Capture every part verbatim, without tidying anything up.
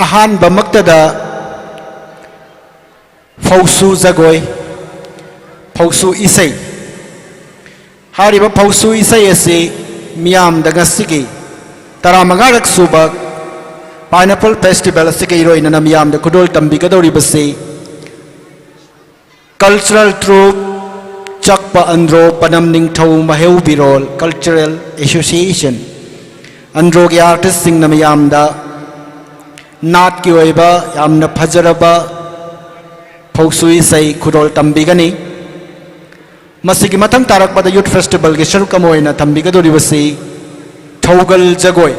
ꯑꯍꯥꯟꯕꯃꯛꯇꯗ ꯐꯧꯁꯨ ꯖꯒꯣꯏ, ꯐꯧꯁꯨ ꯏꯁꯩ꯫ ꯍꯥꯏꯔꯤꯕ ꯐꯧꯁꯨ ꯏꯁꯩ ꯑꯁꯤ ꯃꯤꯌꯥꯝꯗ ꯉꯁꯤꯒꯤ ꯇꯔꯥꯃꯉꯥꯔꯛ ꯁꯨꯕ Pineapple Festival ꯑꯁꯤꯒ ꯏꯔꯣꯏꯅꯅ ꯃꯤꯌꯥꯝꯗ ꯈꯨꯗꯣꯜ ꯇꯝꯕꯤꯒꯗꯧꯔꯤꯕꯁꯤ Cultural Troupe ꯆꯛꯄ ꯑꯟꯗ꯭ꯔꯣ ꯄꯅꯝ ꯅꯤꯡꯊꯧ ꯃꯍꯦꯎ ꯕꯤꯔꯣꯜ Cultural Association, ꯑꯟꯗ꯭ꯔꯣꯒꯤ artistꯁꯤꯡꯅ ꯃꯤꯌꯥꯝꯗ ꯅꯥꯠꯀꯤ ꯑꯣꯏꯕ ꯌꯥꯝꯅ ꯐꯖꯔꯕ ꯐꯧꯁꯨ ꯏꯁꯩ ꯈꯨꯗꯣꯜ ꯇꯝꯕꯤꯒꯅꯤ꯫ ꯃꯁꯤꯒꯤ ꯃꯊꯪ ꯇꯥꯔꯛꯄꯗ Youth Festivalꯒꯤ ꯁꯔꯨꯛ ꯑꯃ ꯑꯣꯏꯅ ꯊꯝꯕꯤꯒꯗꯧꯔꯤꯕꯁꯤ ꯊꯧꯒꯜ ꯖꯒꯣꯏ꯫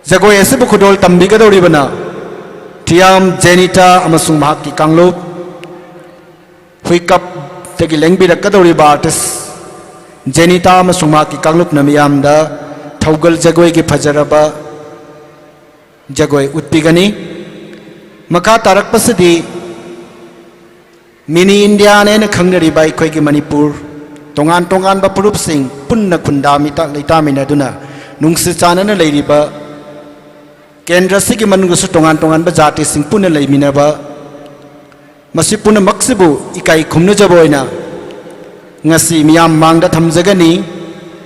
ꯖꯒꯣꯏ ꯑꯁꯤꯕꯨ ꯈꯨꯗꯣꯜ ꯇꯝꯕꯤꯒꯗꯧꯔꯤꯕꯅ ꯊꯤꯌꯥꯝ ꯖꯦꯅꯤꯇꯥ ꯑꯃꯁꯨꯡ ꯃꯍꯥꯛꯀꯤ ꯀꯥꯡꯂꯨꯞ, ꯍꯨꯏꯀꯞꯇꯒꯤ ꯂꯦꯡꯕꯤꯔꯛꯀꯗꯧꯔꯤꯕ artist ꯖꯦꯅꯤꯇꯥ ꯑꯃꯁꯨꯡ ꯃꯍꯥꯛꯀꯤ ꯀꯥꯡꯂꯨꯞꯅ ꯃꯤꯌꯥꯝꯗ ꯊꯧꯒꯜ ꯖꯒꯣꯏꯒꯤ ꯐꯖꯔꯕ ꯖꯒꯣꯏ ꯎꯠꯄꯤꯒꯅꯤ꯫ ꯃꯈꯥ ꯇꯥꯔꯛꯄꯁꯤꯗꯤ mini Indiaꯅꯦꯅ ꯈꯪꯅꯔꯤꯕ ꯑꯩꯈꯣꯏꯒꯤ ꯃꯅꯤꯄꯨꯔ, ꯇꯣꯉꯥꯟ ꯇꯣꯉꯥꯟꯕ ꯐꯨꯔꯨꯞꯁꯤꯡ ꯄꯨꯟꯅ ꯈꯨꯟꯗꯥꯃꯤ-, ꯂꯩꯇꯥꯃꯤꯟꯅꯗꯨꯅ ꯅꯨꯡꯁꯤ ꯆꯥꯟꯅꯅ ꯂꯩꯔꯤꯕ ꯀꯦꯟꯗ꯭ꯔ ꯑꯁꯤꯒꯤ ꯃꯅꯨꯡꯗꯁꯨ ꯇꯣꯉꯥꯟ ꯇꯣꯉꯥꯟꯕ ꯖꯥꯇꯤꯁꯤꯡ ꯄꯨꯟꯅ ꯂꯩꯃꯤꯟꯅꯕ, ꯃꯁꯤ ꯄꯨꯝꯅꯃꯛꯁꯤꯕꯨ ꯏꯀꯥꯏ ꯈꯨꯝꯅꯖꯕ ꯑꯣꯏꯅ ꯉꯁꯤ ꯃꯤꯌꯥꯝ ꯃꯥꯡꯗ ꯊꯝꯖꯒꯅꯤ꯫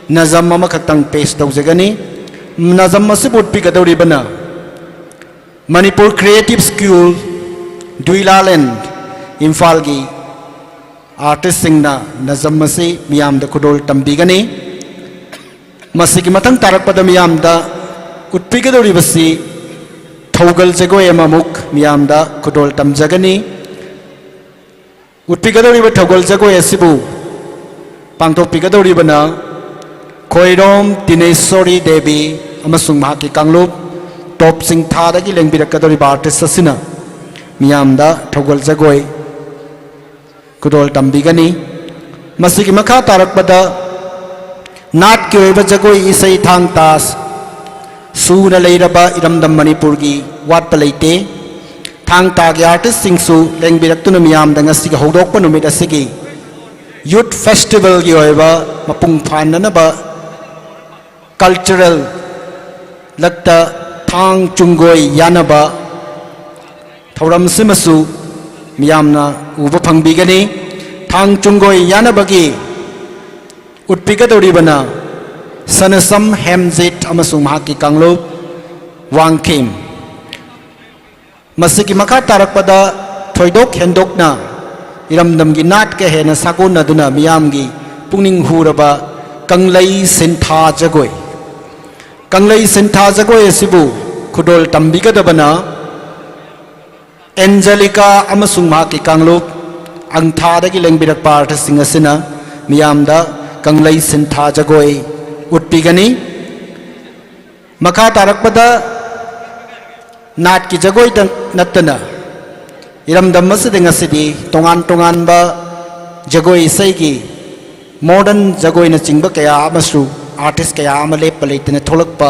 ꯅꯖꯝ ꯑꯃꯈꯛꯇꯪ ꯄꯦꯁ ꯇꯧꯖꯒꯅꯤ꯫ ꯅꯖꯝ ꯑꯁꯤꯕꯨ ꯎꯠꯄꯤꯒꯗꯧꯔꯤꯕꯅ ꯃꯅꯤꯄꯨꯔ Creative School, ꯗꯨꯏꯂꯥꯂꯦꯟ, ꯏꯝꯐꯥꯜꯒꯤ artistꯁꯤꯡꯅ ꯅꯖꯝ ꯑꯁꯤ ꯃꯤꯌꯥꯝꯗ ꯈꯨꯗꯣꯜ ꯇꯝꯕꯤꯒꯅꯤ꯫ ꯃꯁꯤꯒꯤ ꯃꯊꯪ ꯇꯥꯔꯛꯄꯗ ꯃꯤꯌꯥꯝꯗ ꯎꯠꯄꯤꯒꯗꯧꯔꯤꯕꯁꯤ ꯊꯧꯒꯜ ꯖꯒꯣꯏ ꯑꯃꯃꯨꯛ ꯃꯤꯌꯥꯝꯗ ꯈꯨꯗꯣꯜ ꯇꯝꯖꯒꯅꯤ꯫ ꯎꯠꯄꯤꯒꯗꯧꯔꯤꯕ ꯊꯧꯒꯜ ꯖꯒꯣꯏ ꯑꯁꯤꯕꯨ ꯄꯥꯡꯊꯣꯛꯄꯤꯒꯗꯧꯔꯤꯕꯅ ꯈꯣꯏꯔꯣꯝ ꯇꯤꯅꯦꯁꯣꯔꯤ ꯗꯦꯕꯤ ꯑꯃꯁꯨꯡ ꯃꯍꯥꯛꯀꯤ ꯀꯥꯡꯂꯨꯞ, ꯇꯣꯞꯁꯤꯡ ꯊꯥꯗꯒꯤ ꯂꯦꯡꯕꯤꯔꯛꯀꯗꯧꯔꯤꯕ artist ꯑꯁꯤꯅ ꯃꯤꯌꯥꯝꯗ ꯊꯧꯒꯜ ꯖꯒꯣꯏ ꯈꯨꯗꯣꯜ ꯇꯝꯕꯤꯒꯅꯤ꯫ ꯃꯁꯤꯒꯤ ꯃꯈꯥ ꯇꯥꯔꯛꯄꯗ ꯅꯥꯠꯀꯤ ꯑꯣꯏꯕ ꯖꯒꯣꯏ ꯏꯁꯩ ꯊꯥꯡ ꯇꯥ ꯁꯨꯅ ꯂꯩꯔꯕ ꯏꯔꯝꯗꯝ ꯃꯅꯤꯄꯨꯔꯒꯤ ꯋꯥꯠꯄ ꯂꯩꯇꯦ꯫ ꯊꯥꯡ ꯇꯥꯒꯤ artistꯁꯤꯡꯁꯨ ꯂꯦꯡꯕꯤꯔꯛꯇꯨꯅ ꯃꯤꯌꯥꯝꯗ ꯉꯁꯤꯒꯤ ꯍꯧꯗꯣꯛꯄ ꯅꯨꯃꯤꯠ ꯑꯁꯤꯒꯤ Youth Festivalꯒꯤ ꯑꯣꯏꯕ ꯃꯄꯨꯡ ꯐꯥꯅꯅꯕ cultural ꯂꯛꯇ ꯊꯥꯡ ꯆꯨꯡꯒꯣꯏ ꯌꯥꯅꯕ ꯊꯧꯔꯝꯁꯤꯃꯁꯨ ꯃꯤꯌꯥꯝꯅ ꯎꯕ ꯐꯪꯕꯤꯒꯅꯤ꯫ ꯊꯥꯡ ꯆꯨꯡꯒꯣꯏ ꯌꯥꯅꯕꯒꯤ ꯎꯠꯄꯤꯒꯗꯧꯔꯤꯕꯅ ꯁꯅꯁꯝ ꯍꯦꯝꯖꯤꯠ ꯑꯃꯁꯨꯡ ꯃꯍꯥꯛꯀꯤ ꯀꯥꯡꯂꯨꯞ ꯋꯥꯡꯈꯦꯝ꯫ ꯃꯁꯤꯒꯤ ꯃꯈꯥ ꯇꯥꯔꯛꯄꯗ ꯊꯣꯏꯗꯣꯛ ꯍꯦꯟꯗꯣꯛꯅ ꯏꯔꯝꯗꯝꯒꯤ ꯅꯥꯠꯀ ꯍꯦꯟꯅ ꯁꯥꯒꯣꯟꯅꯗꯨꯅ ꯃꯤꯌꯥꯝꯒꯤ ꯄꯨꯛꯅꯤꯡ ꯍꯨꯔꯕ ꯀꯪꯂꯩ ꯁꯤꯟꯊꯥ ꯖꯒꯣꯏ꯫ ꯀꯪꯂꯩ ꯁꯤꯟꯊꯥ ꯖꯒꯣꯏ ꯑꯁꯤꯕꯨ ꯈꯨꯗꯣꯜ ꯇꯝꯕꯤꯒꯗꯕꯅ ꯑꯦꯟꯖꯦꯂꯤꯀꯥ ꯑꯃꯁꯨꯡ ꯃꯍꯥꯛꯀꯤ ꯀꯥꯡꯂꯨꯞ ꯑꯪꯊꯥꯗꯒꯤ ꯂꯦꯡꯕꯤꯔꯛꯄ ꯑꯥꯔꯇꯤꯁꯁꯤꯡ ꯑꯁꯤꯅ ꯃꯤꯌꯥꯝꯗ ꯀꯪꯂꯩ ꯁꯤꯟꯊꯥ ꯖꯒꯣꯏ ꯎꯠꯄꯤꯒꯅꯤ꯫ ꯃꯈꯥ ꯇꯥꯔꯛꯄꯗ ꯅꯥꯠꯀꯤ ꯖꯒꯣꯏꯗ ꯅꯠꯇꯅ ꯏꯔꯝꯗꯝ ꯑꯁꯤꯗ ꯉꯁꯤꯗꯤ ꯇꯣꯉꯥꯟ ꯇꯣꯉꯥꯟꯕ ꯖꯒꯣꯏ ꯏꯁꯩꯒꯤ ꯃꯣꯗꯔꯟ ꯖꯒꯣꯏꯅꯆꯤꯡꯕ ꯀꯌꯥ ꯑꯃꯁꯨ ꯑꯥꯔꯇꯤꯁ ꯀꯌꯥ ꯑꯃ ꯂꯦꯞꯄ ꯂꯩꯇꯅ ꯊꯣꯛꯂꯛꯄ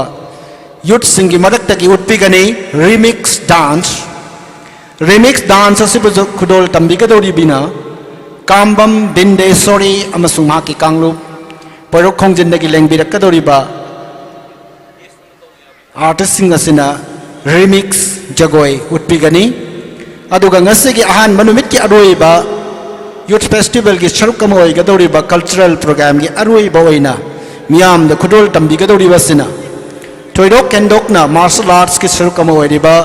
ꯌꯨꯠꯁꯤꯡꯒꯤ ꯃꯔꯛꯇꯒꯤ ꯎꯠꯄꯤꯒꯅꯤ ꯔꯤꯃꯤꯛꯁ ꯗꯥꯟꯁ꯫ ꯔꯤꯃꯤꯛꯁ ꯗꯥꯟꯁ ꯑꯁꯤꯕꯨꯁꯨ ꯈꯨꯗꯣꯜ ꯇꯝꯕꯤꯒꯗꯧꯔꯤꯕꯤꯅ ꯀꯥꯝꯕꯝ ꯕꯤꯟꯗꯦꯁꯣꯔꯤ ꯑꯃꯁꯨꯡ ꯃꯍꯥꯛꯀꯤ ꯀꯥꯡꯂꯨꯞ ꯄꯣꯏꯔꯣꯛ ꯈꯣꯡꯖꯤꯟꯗꯒꯤ ꯂꯦꯡꯕꯤꯔꯛꯀꯗꯧꯔꯤꯕ ꯑꯥꯔꯇꯤꯁꯁꯤꯡ ꯑꯁꯤꯅ ꯔꯤꯃꯤꯛꯁ ꯖꯒꯣꯏ ꯎꯠꯄꯤꯒꯅꯤ꯫ ꯑꯗꯨꯒ ꯉꯁꯤꯒꯤ ꯑꯍꯥꯟꯕ ꯅꯨꯃꯤꯠꯀꯤ ꯑꯔꯣꯏꯕ ꯌꯨꯠ ꯐꯦꯁꯇꯤꯚꯦꯜꯒꯤ ꯁꯔꯨꯛ ꯑꯃ ꯑꯣꯏꯒꯗꯧꯔꯤꯕ ꯀꯜꯆꯔꯦꯜ ꯄ꯭ꯔꯣꯒ꯭ꯔꯥꯝꯒꯤ ꯑꯔꯣꯏꯕ ꯑꯣꯏꯅ ꯃꯤꯌꯥꯝꯗ ꯈꯨꯗꯣꯜ ꯇꯝꯕꯤꯒꯗꯧꯔꯤꯕꯁꯤꯅ ꯊꯣꯏꯗꯣꯛ ꯍꯦꯟꯗꯣꯛꯅ ꯃꯥꯔꯁꯦꯜ ꯑꯥꯔꯠꯁꯀꯤ ꯁꯔꯨꯛ ꯑꯃ ꯑꯣꯏꯔꯤꯕ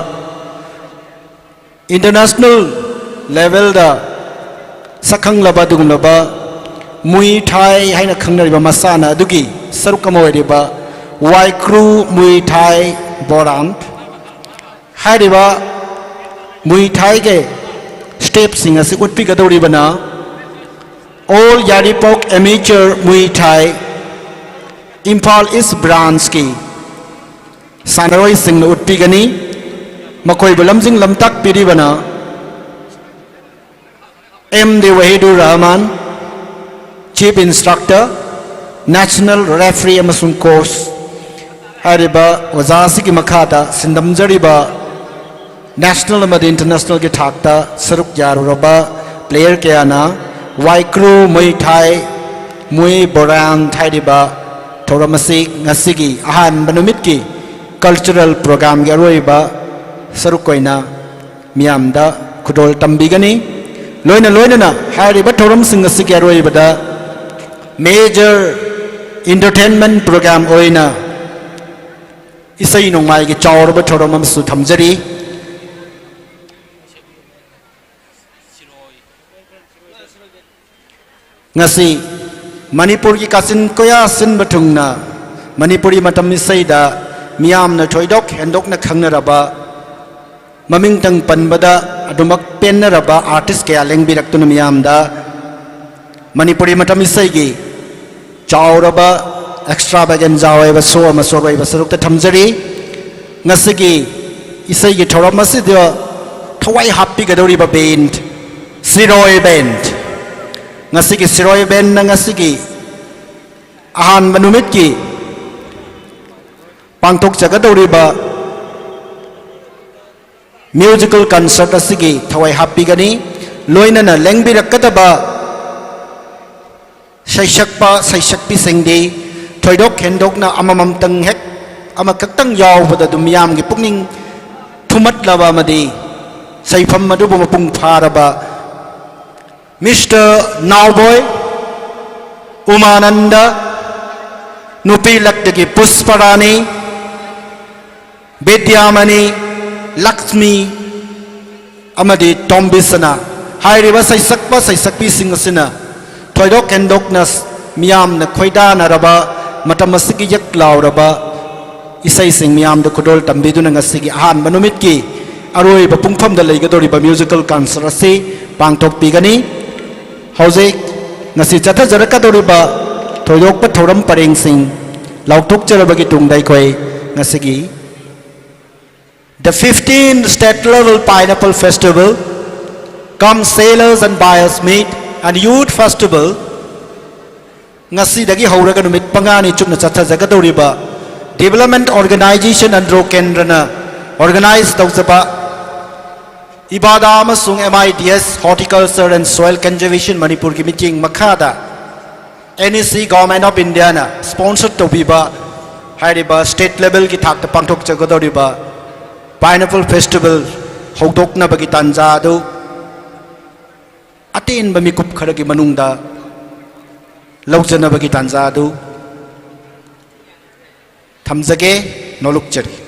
ꯏꯟꯇꯔꯅꯦꯁꯅꯦꯜ ꯂꯦꯚꯦꯜꯗ ꯁꯛꯈꯪꯂꯕ ꯑꯗꯨꯒꯨꯝꯂꯕ ꯃꯨꯏ ꯊꯥꯏ ꯍꯥꯏꯅ ꯈꯪꯅꯔꯤꯕ ꯃꯁꯥꯟꯅ ꯑꯗꯨꯒꯤ ꯁꯔꯨꯛ ꯑꯃ ꯑꯣꯏꯔꯤꯕ ꯋꯥꯏꯀ꯭ꯔꯨ ꯃꯨꯏ ꯊꯥꯏ ꯕꯣꯔꯥꯟ ꯍꯥꯏꯔꯤꯕ ꯃꯨꯏ ꯊꯥꯏꯒꯤ ꯁ꯭ꯇꯦꯞꯁꯤꯡ ꯑꯁꯤ ꯎꯠꯄꯤꯒꯗꯧꯔꯤꯕꯅ ꯑꯣꯜ ꯌꯥꯏꯔꯤꯄꯣꯛ ꯑꯦꯃꯦꯆꯔ ꯃꯨꯏ ꯊꯥꯏ ꯏꯝꯐꯥꯜ ꯏꯁ ꯕ꯭ꯔꯥꯟꯁꯀꯤ ꯁꯥꯟꯅꯔꯣꯏꯁꯤꯡꯅ ꯎꯠꯄꯤꯒꯅꯤ꯫ ꯃꯈꯣꯏꯕꯨ ꯂꯝꯖꯤꯡ ꯂꯝꯇꯥꯛꯄꯤꯔꯤꯕꯅ M D Wahidur Rahman, chief instructor, national referee ꯑꯃꯁꯨꯡ ꯀꯣꯆ ꯍꯥꯏꯔꯤꯕ ꯑꯣꯖꯥ ꯑꯁꯤꯒꯤ ꯃꯈꯥꯗ ꯁꯤꯟꯗꯝꯖꯔꯤꯕ ꯅꯦꯁꯅꯦꯜ ꯑꯃꯗꯤ ꯏꯟꯇꯔꯅꯦꯁꯅꯦꯜꯒꯤ ꯊꯥꯛꯇ ꯁꯔꯨꯛ ꯌꯥꯔꯨꯔꯕ ꯄ꯭ꯂꯦꯌꯔ ꯀꯌꯥꯅ ꯋꯥꯏꯀ꯭ꯔꯨ ꯃꯨꯏ ꯊꯥꯏ, ꯃꯨꯏ ꯕꯣꯔꯥꯡ ꯍꯥꯏꯔꯤꯕ ꯊꯧꯔꯝ ꯑꯁꯤ ꯉꯁꯤꯒꯤ ꯑꯍꯥꯟꯕ ꯅꯨꯃꯤꯠꯀꯤ Cultural programꯒꯤ ꯑꯔꯣꯏꯕ ꯁꯔꯨꯛ ꯑꯣꯏꯅ ꯃꯤꯌꯥꯝꯗ ꯈꯨꯗꯣꯜ ꯇꯝꯕꯤꯒꯅꯤ꯫ ꯂꯣꯏꯅ ꯂꯣꯏꯅꯅ ꯍꯥꯏꯔꯤꯕ ꯊꯧꯔꯝꯁꯤꯡ ꯑꯁꯤꯒꯤ ꯑꯔꯣꯏꯕꯗ major entertainment program ꯑꯣꯏꯅ ꯏꯁꯩ ꯅꯣꯡꯃꯥꯏꯒꯤ ꯆꯥꯎꯔꯕ ꯊꯧꯔꯝ ꯑꯃꯁꯨ ꯊꯝꯖꯔꯤ꯫ ꯉꯁꯤ ꯃꯅꯤꯄꯨꯔꯒꯤ ꯀꯥꯆꯤꯟ ꯀꯣꯌꯥ ꯁꯤꯟꯕ ꯊꯨꯡꯅ ꯃꯅꯤꯄꯨꯔꯤ ꯃꯇꯝ ꯏꯁꯩꯗ ꯃꯤꯌꯥꯝꯅ ꯊꯣꯏꯗꯣꯛ ꯍꯦꯟꯗꯣꯛꯅ ꯈꯪꯅꯔꯕ, ꯃꯃꯤꯡꯇꯪ ꯄꯟꯕꯗ ꯑꯗꯨꯃꯛ ꯄꯦꯟꯅꯔꯕ artist ꯀꯌꯥ ꯂꯦꯡꯕꯤꯔꯛꯇꯨꯅ ꯃꯤꯌꯥꯝꯗ ꯃꯅꯤꯄꯨꯔꯤ ꯃꯇꯝ ꯏꯁꯩꯒꯤ ꯆꯥꯎꯔꯕ extravaganza ꯑꯣꯏꯕ show ꯑꯃꯁꯨ ꯑꯔꯣꯏꯕ ꯁꯔꯨꯛꯇ ꯊꯝꯖꯔꯤ꯫ ꯉꯁꯤꯒꯤ ꯏꯁꯩꯒꯤ ꯊꯧꯔꯝ ꯑꯁꯤꯗ ꯊꯋꯥꯏ ꯍꯥꯞꯄꯤꯒꯗꯧꯔꯤꯕ band ꯁꯤꯔꯣꯏ band꯫ ꯉꯁꯤꯒꯤ ꯁꯤꯔꯣꯏ bandꯅ ꯉꯁꯤꯒꯤ ꯑꯍꯥꯟꯕ ꯅꯨꯃꯤꯠꯀꯤ ꯄꯥꯡꯊꯣꯛꯆꯒꯗꯧꯔꯤꯕ musical concert ꯑꯁꯤꯒꯤ ꯊꯋꯥꯏ ꯍꯥꯞꯄꯤꯒꯅꯤ꯫ ꯂꯣꯏꯅꯅ ꯂꯦꯡꯕꯤꯔꯛꯀꯗꯕ ꯁꯩꯁꯛꯄ ꯁꯩꯁꯛꯄꯤꯁꯤꯡꯗꯤ ꯊꯣꯏꯗꯣꯛ ꯍꯦꯟꯗꯣꯛꯅ ꯑꯃꯃꯝꯇꯪ ꯍꯦꯛ ꯑꯃꯈꯛꯇꯪ ꯌꯥꯎꯕꯗ ꯑꯗꯨꯝ ꯃꯤꯌꯥꯝꯒꯤ ꯄꯨꯛꯅꯤꯡ ꯊꯨꯝꯍꯠꯂꯕ ꯑꯃꯗꯤ ꯁꯩꯐꯝ ꯑꯗꯨꯕꯨ ꯃꯄꯨꯡ ꯐꯥꯔꯕ Mister ꯅꯥꯎꯕꯣꯏ, ꯎꯃꯥꯅꯟꯗ, ꯅꯨꯄꯤ ꯂꯛꯇꯒꯤ ꯄꯨꯁꯄꯔꯥꯅꯤ, ꯕꯤꯗ꯭ꯌꯥꯃꯅꯤ, ꯂꯛꯁꯃꯤ ꯑꯃꯗꯤ ꯇꯣꯝꯕꯤꯁꯅꯥ ꯍꯥꯏꯔꯤꯕ ꯁꯩꯁꯛꯄ ꯁꯩꯁꯛꯄꯤꯁꯤꯡ ꯑꯁꯤꯅ ꯊꯣꯏꯗꯣꯛ ꯍꯦꯟꯗꯣꯛꯅ ꯃꯤꯌꯥꯝꯅ ꯈꯣꯏꯗꯥꯅꯔꯕ ꯃꯇꯝ ꯑꯁꯤꯒꯤ ꯌꯛ ꯂꯥꯎꯔꯕ ꯏꯁꯩꯁꯤꯡ ꯃꯤꯌꯥꯝꯗ ꯈꯨꯗꯣꯜ ꯇꯝꯕꯤꯗꯨꯅ ꯉꯁꯤꯒꯤ ꯑꯍꯥꯟꯕ ꯅꯨꯃꯤꯠꯀꯤ ꯑꯔꯣꯏꯕ ꯄꯨꯡꯐꯝꯗ ꯂꯩꯒꯗꯧꯔꯤꯕ musical concert ꯑꯁꯤ ꯄꯥꯡꯊꯣꯛꯄꯤꯒꯅꯤ꯫ ꯍꯧꯖꯤꯛ ꯉꯁꯤ ꯆꯠꯊꯖꯔꯛꯀꯗꯧꯔꯤꯕ ꯊꯣꯏꯗꯣꯛꯄ ꯊꯧꯔꯝ ꯄꯔꯦꯡꯁꯤꯡ ꯂꯥꯎꯊꯣꯛꯆꯔꯕꯒꯤ ꯇꯨꯡꯗ ꯑꯩꯈꯣꯏ ꯉꯁꯤꯒꯤ The fifteenth State Level Pineapple Festival cum Sellers and Buyers Meet and Youth Festival ꯉꯁꯤꯗꯒꯤ ꯍꯧꯔꯒ ꯅꯨꯃꯤꯠ ꯃꯉꯥꯅꯤ ꯆꯨꯞꯅ ꯆꯠꯊꯖꯒꯗꯧꯔꯤꯕ Development Organisation ꯑꯟꯗ꯭ꯔꯣ ꯀꯦꯟꯗ꯭ꯔꯅ organize ꯇꯧꯖꯕ ꯏꯕꯥꯗꯥ ꯑꯃꯁꯨꯡ M I D S Horticulture and Soil Conservation ꯃꯅꯤꯄꯨꯔꯒꯤ ꯃꯤꯠꯌꯦꯡ ꯃꯈꯥꯗ N E C Government of Indiaꯅ sponsor ꯇꯧꯕꯤꯕ ꯍꯥꯏꯔꯤꯕ state levelꯒꯤ ꯊꯥꯛꯇ ꯄꯥꯡꯊꯣꯛꯆꯒꯗꯧꯔꯤꯕ Pineapple Festival ꯍꯧꯗꯣꯛꯅꯕꯒꯤ ꯇꯥꯟꯖꯥ ꯑꯗꯨ ꯑꯇꯦꯟꯕ ꯃꯤꯀꯨꯞ ꯈꯔꯒꯤ ꯃꯅꯨꯡꯗ ꯂꯧꯖꯅꯕꯒꯤ ꯇꯥꯟꯖꯥ ꯑꯗꯨ ꯊꯝꯖꯒꯦ, ꯅꯣꯂꯨꯛꯆꯔꯤ꯫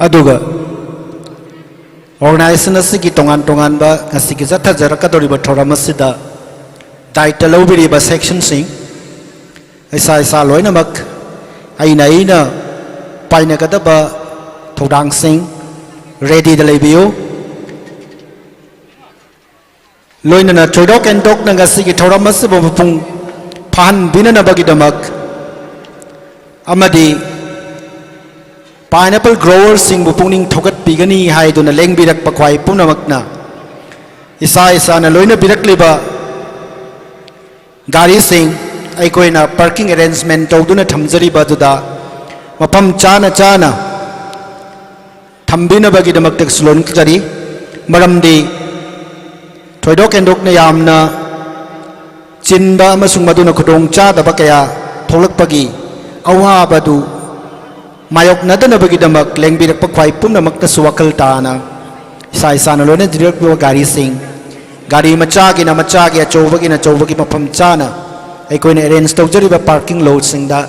ꯑꯗꯨꯒ organization ꯑꯁꯤꯒꯤ ꯇꯣꯉꯥꯟ ꯇꯣꯉꯥꯟꯕ ꯉꯁꯤꯒꯤ ꯆꯠꯊꯖꯔꯛꯀꯗꯧꯔꯤꯕ ꯊꯧꯔꯝ ꯑꯁꯤꯗ ꯗꯥꯏꯇ ꯂꯧꯕꯤꯔꯤꯕ sectionꯁꯤꯡ, ꯏꯁꯥ ꯏꯁꯥ ꯂꯣꯏꯅꯃꯛ ꯑꯩꯅ ꯑꯩꯅ ꯄꯥꯏꯅꯒꯗꯕ ꯊꯧꯗꯥꯡꯁꯤꯡ readyꯗ ꯂꯩꯕꯤꯌꯨ꯫ ꯂꯣꯏꯅꯅ ꯊꯣꯏꯗꯣꯛ ꯍꯦꯟꯗꯣꯛꯅ ꯉꯁꯤꯒꯤ ꯊꯧꯔꯝ ꯑꯁꯤꯕꯨ ꯃꯄꯨꯡ ꯐꯥꯍꯟꯕꯤꯅꯅꯕꯒꯤꯗꯃꯛ ꯑꯃꯗꯤ pineapple growerꯁꯤꯡꯕꯨ ꯄꯨꯛꯅꯤꯡ ꯊꯧꯒꯠꯄꯤꯒꯅꯤ ꯍꯥꯏꯗꯨꯅ ꯂꯦꯡꯕꯤꯔꯛꯄ ꯈ꯭ꯋꯥꯏ ꯄꯨꯝꯅꯃꯛꯅ ꯏꯁꯥ ꯏꯁꯥꯅ ꯂꯣꯏꯅꯕꯤꯔꯛꯂꯤꯕ ꯒꯥꯔꯤꯁꯤꯡ ꯑꯩꯈꯣꯏꯅ parking arrangement ꯇꯧꯗꯨꯅ ꯊꯝꯖꯔꯤꯕ ꯑꯗꯨꯗ ꯃꯐꯝ ꯆꯥꯅ ꯆꯥꯅ ꯊꯝꯕꯤꯅꯕꯒꯤꯗꯃꯛꯇꯁꯨ ꯂꯣꯟꯖꯔꯤ꯫ ꯃꯔꯝꯗꯤ ꯊꯣꯏꯗꯣꯛ ꯍꯦꯟꯗꯣꯛꯅ ꯌꯥꯝꯅ ꯆꯤꯟꯕ ꯑꯃꯁꯨꯡ ꯃꯗꯨꯅ ꯈꯨꯗꯣꯡ ꯆꯥꯗꯕ ꯀꯌꯥ ꯊꯣꯛꯂꯛꯄꯒꯤ ꯑꯋꯥꯕꯗꯨ ꯃꯥꯌꯣꯛꯅꯗꯅꯕꯒꯤꯗꯃꯛ ꯂꯦꯡꯕꯤꯔꯛꯄ ꯈ꯭ꯋꯥꯏ ꯄꯨꯝꯅꯃꯛꯇꯁꯨ ꯋꯥꯈꯜ ꯇꯥꯅ ꯏꯁꯥ ꯏꯁꯥꯅ ꯂꯣꯏꯅꯖꯔꯛꯂꯤꯕ ꯒꯥꯔꯤꯁꯤꯡ, ꯒꯥꯔꯤ ꯃꯆꯥꯒꯤꯅ ꯃꯆꯥꯒꯤ, ꯑꯆꯧꯕꯒꯤꯅ ꯑꯆꯧꯕꯒꯤ ꯃꯐꯝ ꯆꯥꯅ ꯑꯩꯈꯣꯏꯅ arrange ꯇꯧꯖꯔꯤꯕ parking lotꯁꯤꯡꯗ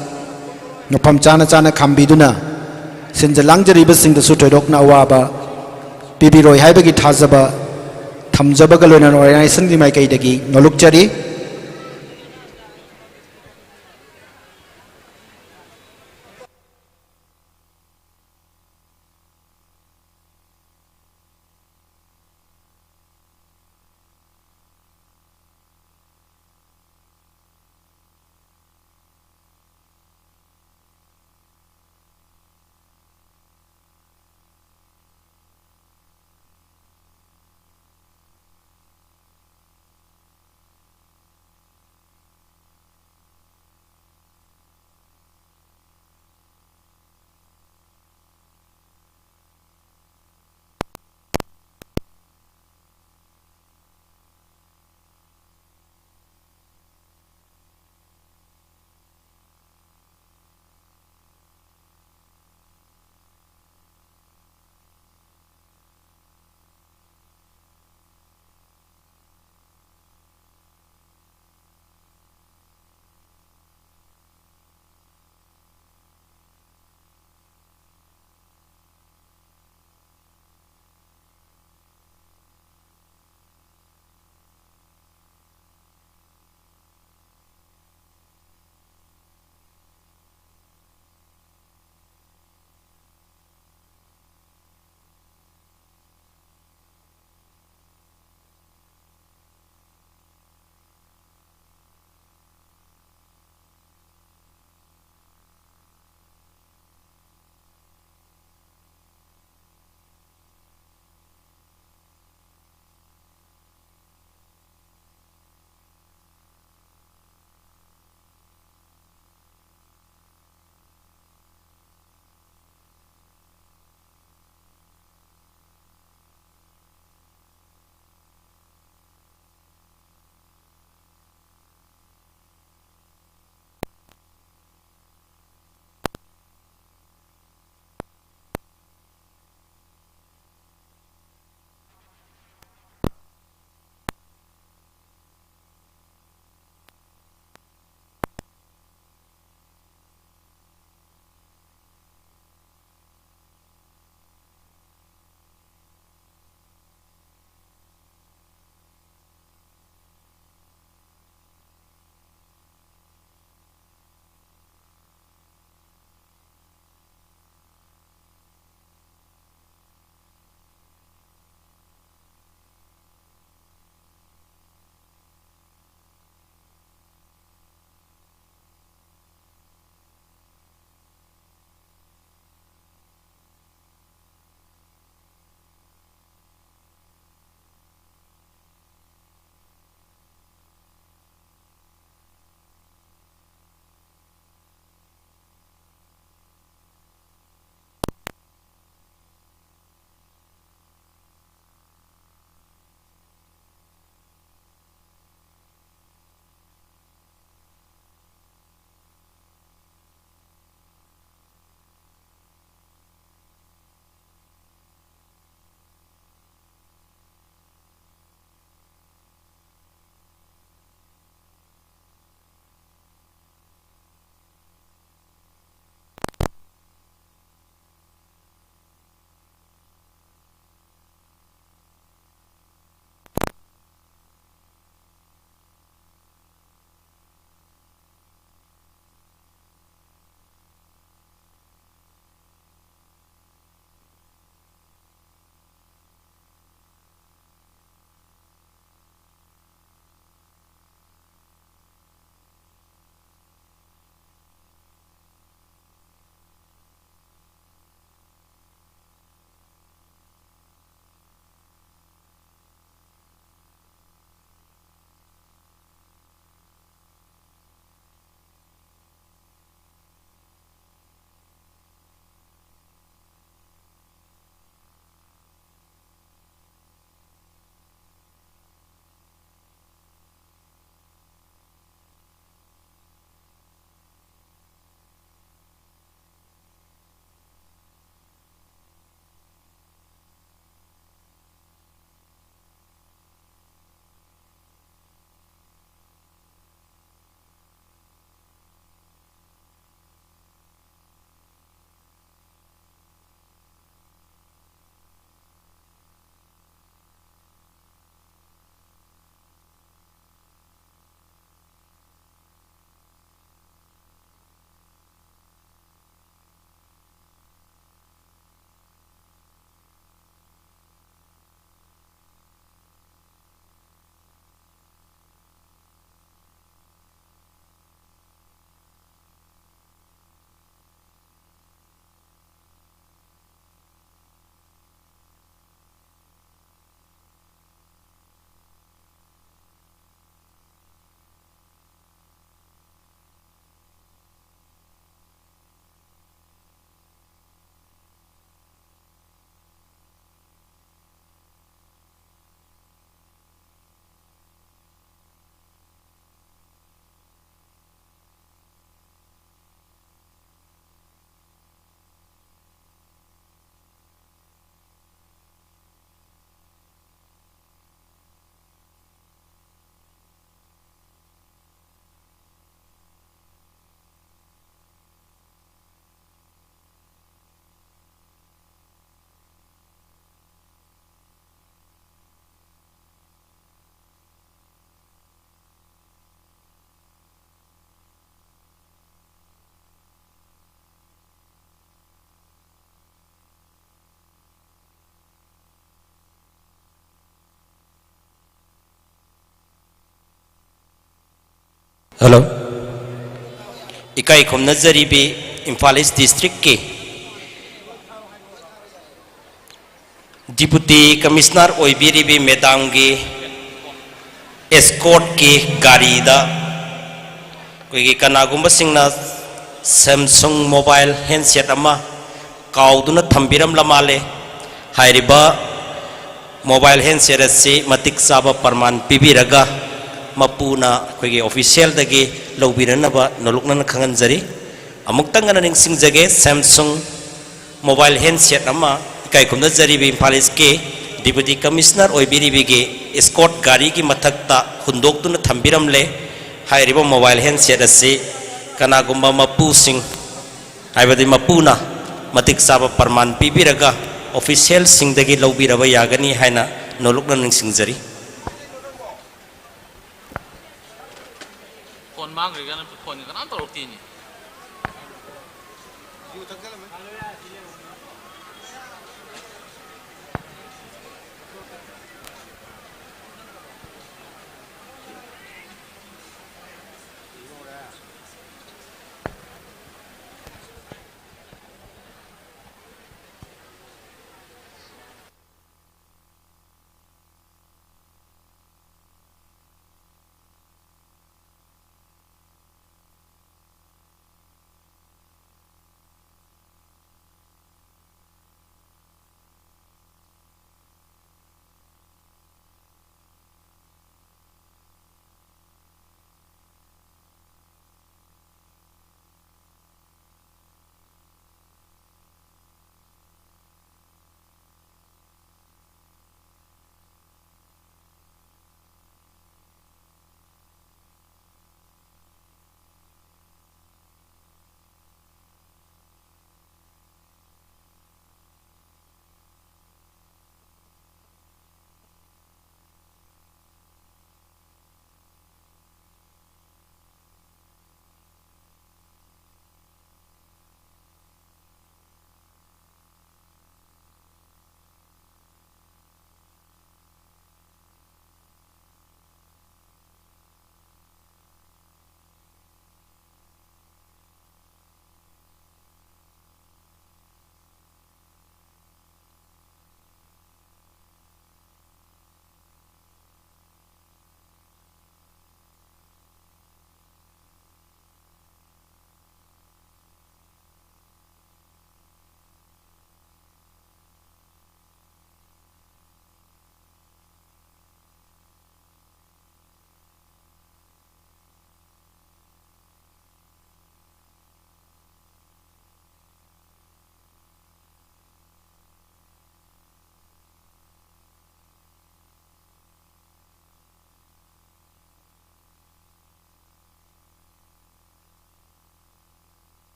ꯃꯐꯝ ꯆꯥꯅ ꯆꯥꯅ ꯈꯥꯝꯕꯤꯗꯨꯅ ꯁꯤꯟꯖ ꯂꯥꯡꯖꯔꯤꯕꯁꯤꯡꯗꯁꯨ ꯊꯣꯏꯗꯣꯛꯅ ꯑꯋꯥꯕ ꯄꯤꯕꯤꯔꯣꯏ ꯍꯥꯏꯕꯒꯤ ꯊꯥꯖꯕ ꯊꯝꯖꯕꯒ ꯂꯣꯏꯅꯅ organizationꯒꯤ ꯃꯥꯏꯀꯩꯗꯒꯤ ꯅꯣꯂꯨꯛꯆꯔꯤ꯫ ꯍꯜꯂꯣ꯫ ꯏꯀꯥꯏ ꯈꯨꯝꯅꯖꯔꯤꯕꯤ ꯏꯝꯐꯥꯜ ꯏꯁ ꯗꯤꯁꯇ꯭ꯔꯤꯛꯀꯤ ꯗꯤꯄꯨꯇꯤ ꯀꯃꯤꯁꯅꯔ ꯑꯣꯏꯕꯤꯔꯤꯕꯤ ꯃꯦꯗꯥꯝꯒꯤ ꯑꯦꯁꯀꯣꯔꯠꯀꯤ ꯒꯥꯔꯤꯗ ꯑꯩꯈꯣꯏꯒꯤ ꯀꯅꯥꯒꯨꯝꯕꯁꯤꯡꯅ ꯁꯦꯝꯁꯨꯡ ꯃꯣꯕꯥꯏꯜ ꯍꯦꯟꯁꯦꯠ ꯑꯃ ꯀꯥꯎꯗꯨꯅ ꯊꯝꯕꯤꯔꯝꯂ ꯃꯥꯜꯂꯦ꯫ ꯍꯥꯏꯔꯤꯕ ꯃꯣꯕꯥꯏꯜ ꯍꯦꯟꯁꯦꯠ ꯑꯁꯤ ꯃꯇꯤꯛ ꯆꯥꯕ ꯄ꯭ꯔꯃꯥꯟ ꯄꯤꯕꯤꯔꯒ ꯃꯄꯨꯅ ꯑꯩꯈꯣꯏꯒꯤ ꯑꯣꯐꯤꯁꯤꯌꯦꯜꯗꯒꯤ ꯂꯧꯕꯤꯔꯅꯕ ꯅꯣꯂꯨꯛꯅꯅ ꯈꯪꯍꯟꯖꯔꯤ꯫ ꯑꯃꯨꯛꯇꯪ ꯍꯟꯅ ꯅꯤꯡꯁꯤꯡꯖꯒꯦ, ꯁꯦꯝꯁꯨꯡ ꯃꯣꯕꯥꯏꯜ ꯍꯦꯟꯁꯦꯠ ꯑꯃ ꯏꯀꯥꯏ ꯈꯨꯝꯅꯖꯔꯤꯕ ꯏꯝꯐꯥꯜ ꯏꯁꯀꯤ ꯗꯤꯄꯨꯇꯤ ꯀꯃꯤꯁꯅꯔ ꯑꯣꯏꯕꯤꯔꯤꯕꯤꯒꯤ ꯏꯁꯀꯣꯔꯠ ꯒꯥꯔꯤꯒꯤ ꯃꯊꯛꯇ ꯍꯨꯟꯗꯣꯛꯇꯨꯅ ꯊꯝꯕꯤꯔꯝꯂꯦ꯫ ꯍꯥꯏꯔꯤꯕ ꯃꯣꯕꯥꯏꯜ ꯍꯦꯟꯁꯦꯠ ꯑꯁꯤ ꯀꯅꯥꯒꯨꯝꯕ ꯃꯄꯨꯁꯤꯡ, ꯍꯥꯏꯕꯗꯤ ꯃꯄꯨꯅ ꯃꯇꯤꯛ ꯆꯥꯕ ꯄ꯭ꯔꯃꯥꯟ ꯄꯤꯕꯤꯔꯒ ꯑꯣꯐꯤꯁꯤꯌꯦꯜꯁꯤꯡꯗꯒꯤ ꯂꯧꯕꯤꯔꯕ ꯌꯥꯒꯅꯤ ꯍꯥꯏꯅ ꯅꯣꯂꯨꯛꯅ ꯅꯤꯡꯁꯤꯡꯖꯔꯤ꯫ ꯐꯣꯟ ꯃꯥꯡꯈ꯭ꯔꯦ ꯀꯥꯏꯅ ꯐꯣꯟ ꯀꯅꯥꯝ ꯇꯧꯔꯛꯇꯦꯅꯦ꯫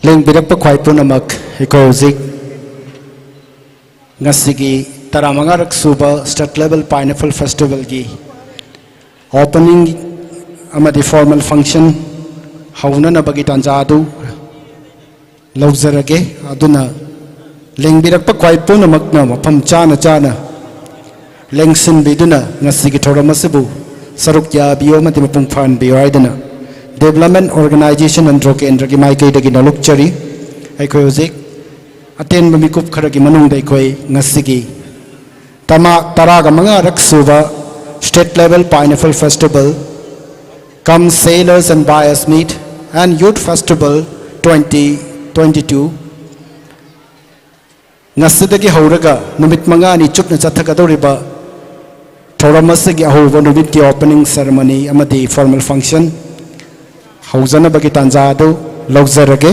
ꯂꯦꯡꯕꯤꯔꯛꯄ ꯈ꯭ꯋꯥꯏ ꯄꯨꯝꯅꯃꯛ, ꯑꯩꯈꯣꯏ ꯍꯧꯖꯤꯛ ꯉꯁꯤꯒꯤ ꯇꯔꯥꯃꯉꯥꯔꯛ ꯁꯨꯕ State Level Pineapple Festivalꯒꯤ opening ꯑꯃꯗꯤ formal function ꯍꯧꯅꯅꯕꯒꯤ ꯇꯥꯟꯖꯥ ꯑꯗꯨ ꯂꯧꯖꯔꯒꯦ꯫ ꯑꯗꯨꯅ ꯂꯦꯡꯕꯤꯔꯛꯄ ꯈ꯭ꯋꯥꯏ ꯄꯨꯝꯅꯃꯛꯅ ꯃꯐꯝ ꯆꯥꯅ ꯆꯥꯅ ꯂꯦꯡꯁꯤꯟꯕꯤꯗꯨꯅ ꯉꯁꯤꯒꯤ ꯊꯧꯔꯝ ꯑꯁꯤꯕꯨ ꯁꯔꯨꯛ ꯌꯥꯕꯤꯌꯨ ꯑꯃꯗꯤ ꯃꯄꯨꯡ ꯐꯥꯍꯟꯕꯤꯌꯨ ꯍꯥꯏꯗꯨꯅ Development Organisation ꯑꯟꯗ꯭ꯔꯣ ꯀꯦꯟꯗ꯭ꯔꯒꯤ ꯃꯥꯏꯀꯩꯗꯒꯤ ꯅꯣꯂꯨꯛꯆꯔꯤ꯫ ꯑꯩꯈꯣꯏ ꯍꯧꯖꯤꯛ ꯑꯇꯦꯟꯕ ꯃꯤꯀꯨꯞ ꯈꯔꯒꯤ ꯃꯅꯨꯡꯗ ꯑꯩꯈꯣꯏ ꯉꯁꯤꯒꯤ ꯇꯃꯥ-, ꯇꯔꯥꯒ ꯃꯉꯥꯔꯛ ꯁꯨꯕ State Level Pineapple Festival cum Sailors and Buyers Meet and Youth Festival twenty twenty-two, ꯉꯁꯤꯗꯒꯤ ꯍꯧꯔꯒ ꯅꯨꯃꯤꯠ ꯃꯉꯥꯅꯤ ꯆꯨꯞꯅ ꯆꯠꯊꯒꯗꯧꯔꯤꯕ ꯊꯧꯔꯝ ꯑꯁꯤꯒꯤ ꯑꯍꯧꯕ ꯅꯨꯃꯤꯠꯀꯤ opening ceremony ꯑꯃꯗꯤ formal function ꯍꯧꯖꯅꯕꯒꯤ ꯇꯥꯟꯖꯥ ꯑꯗꯨ ꯂꯧꯖꯔꯒꯦ꯫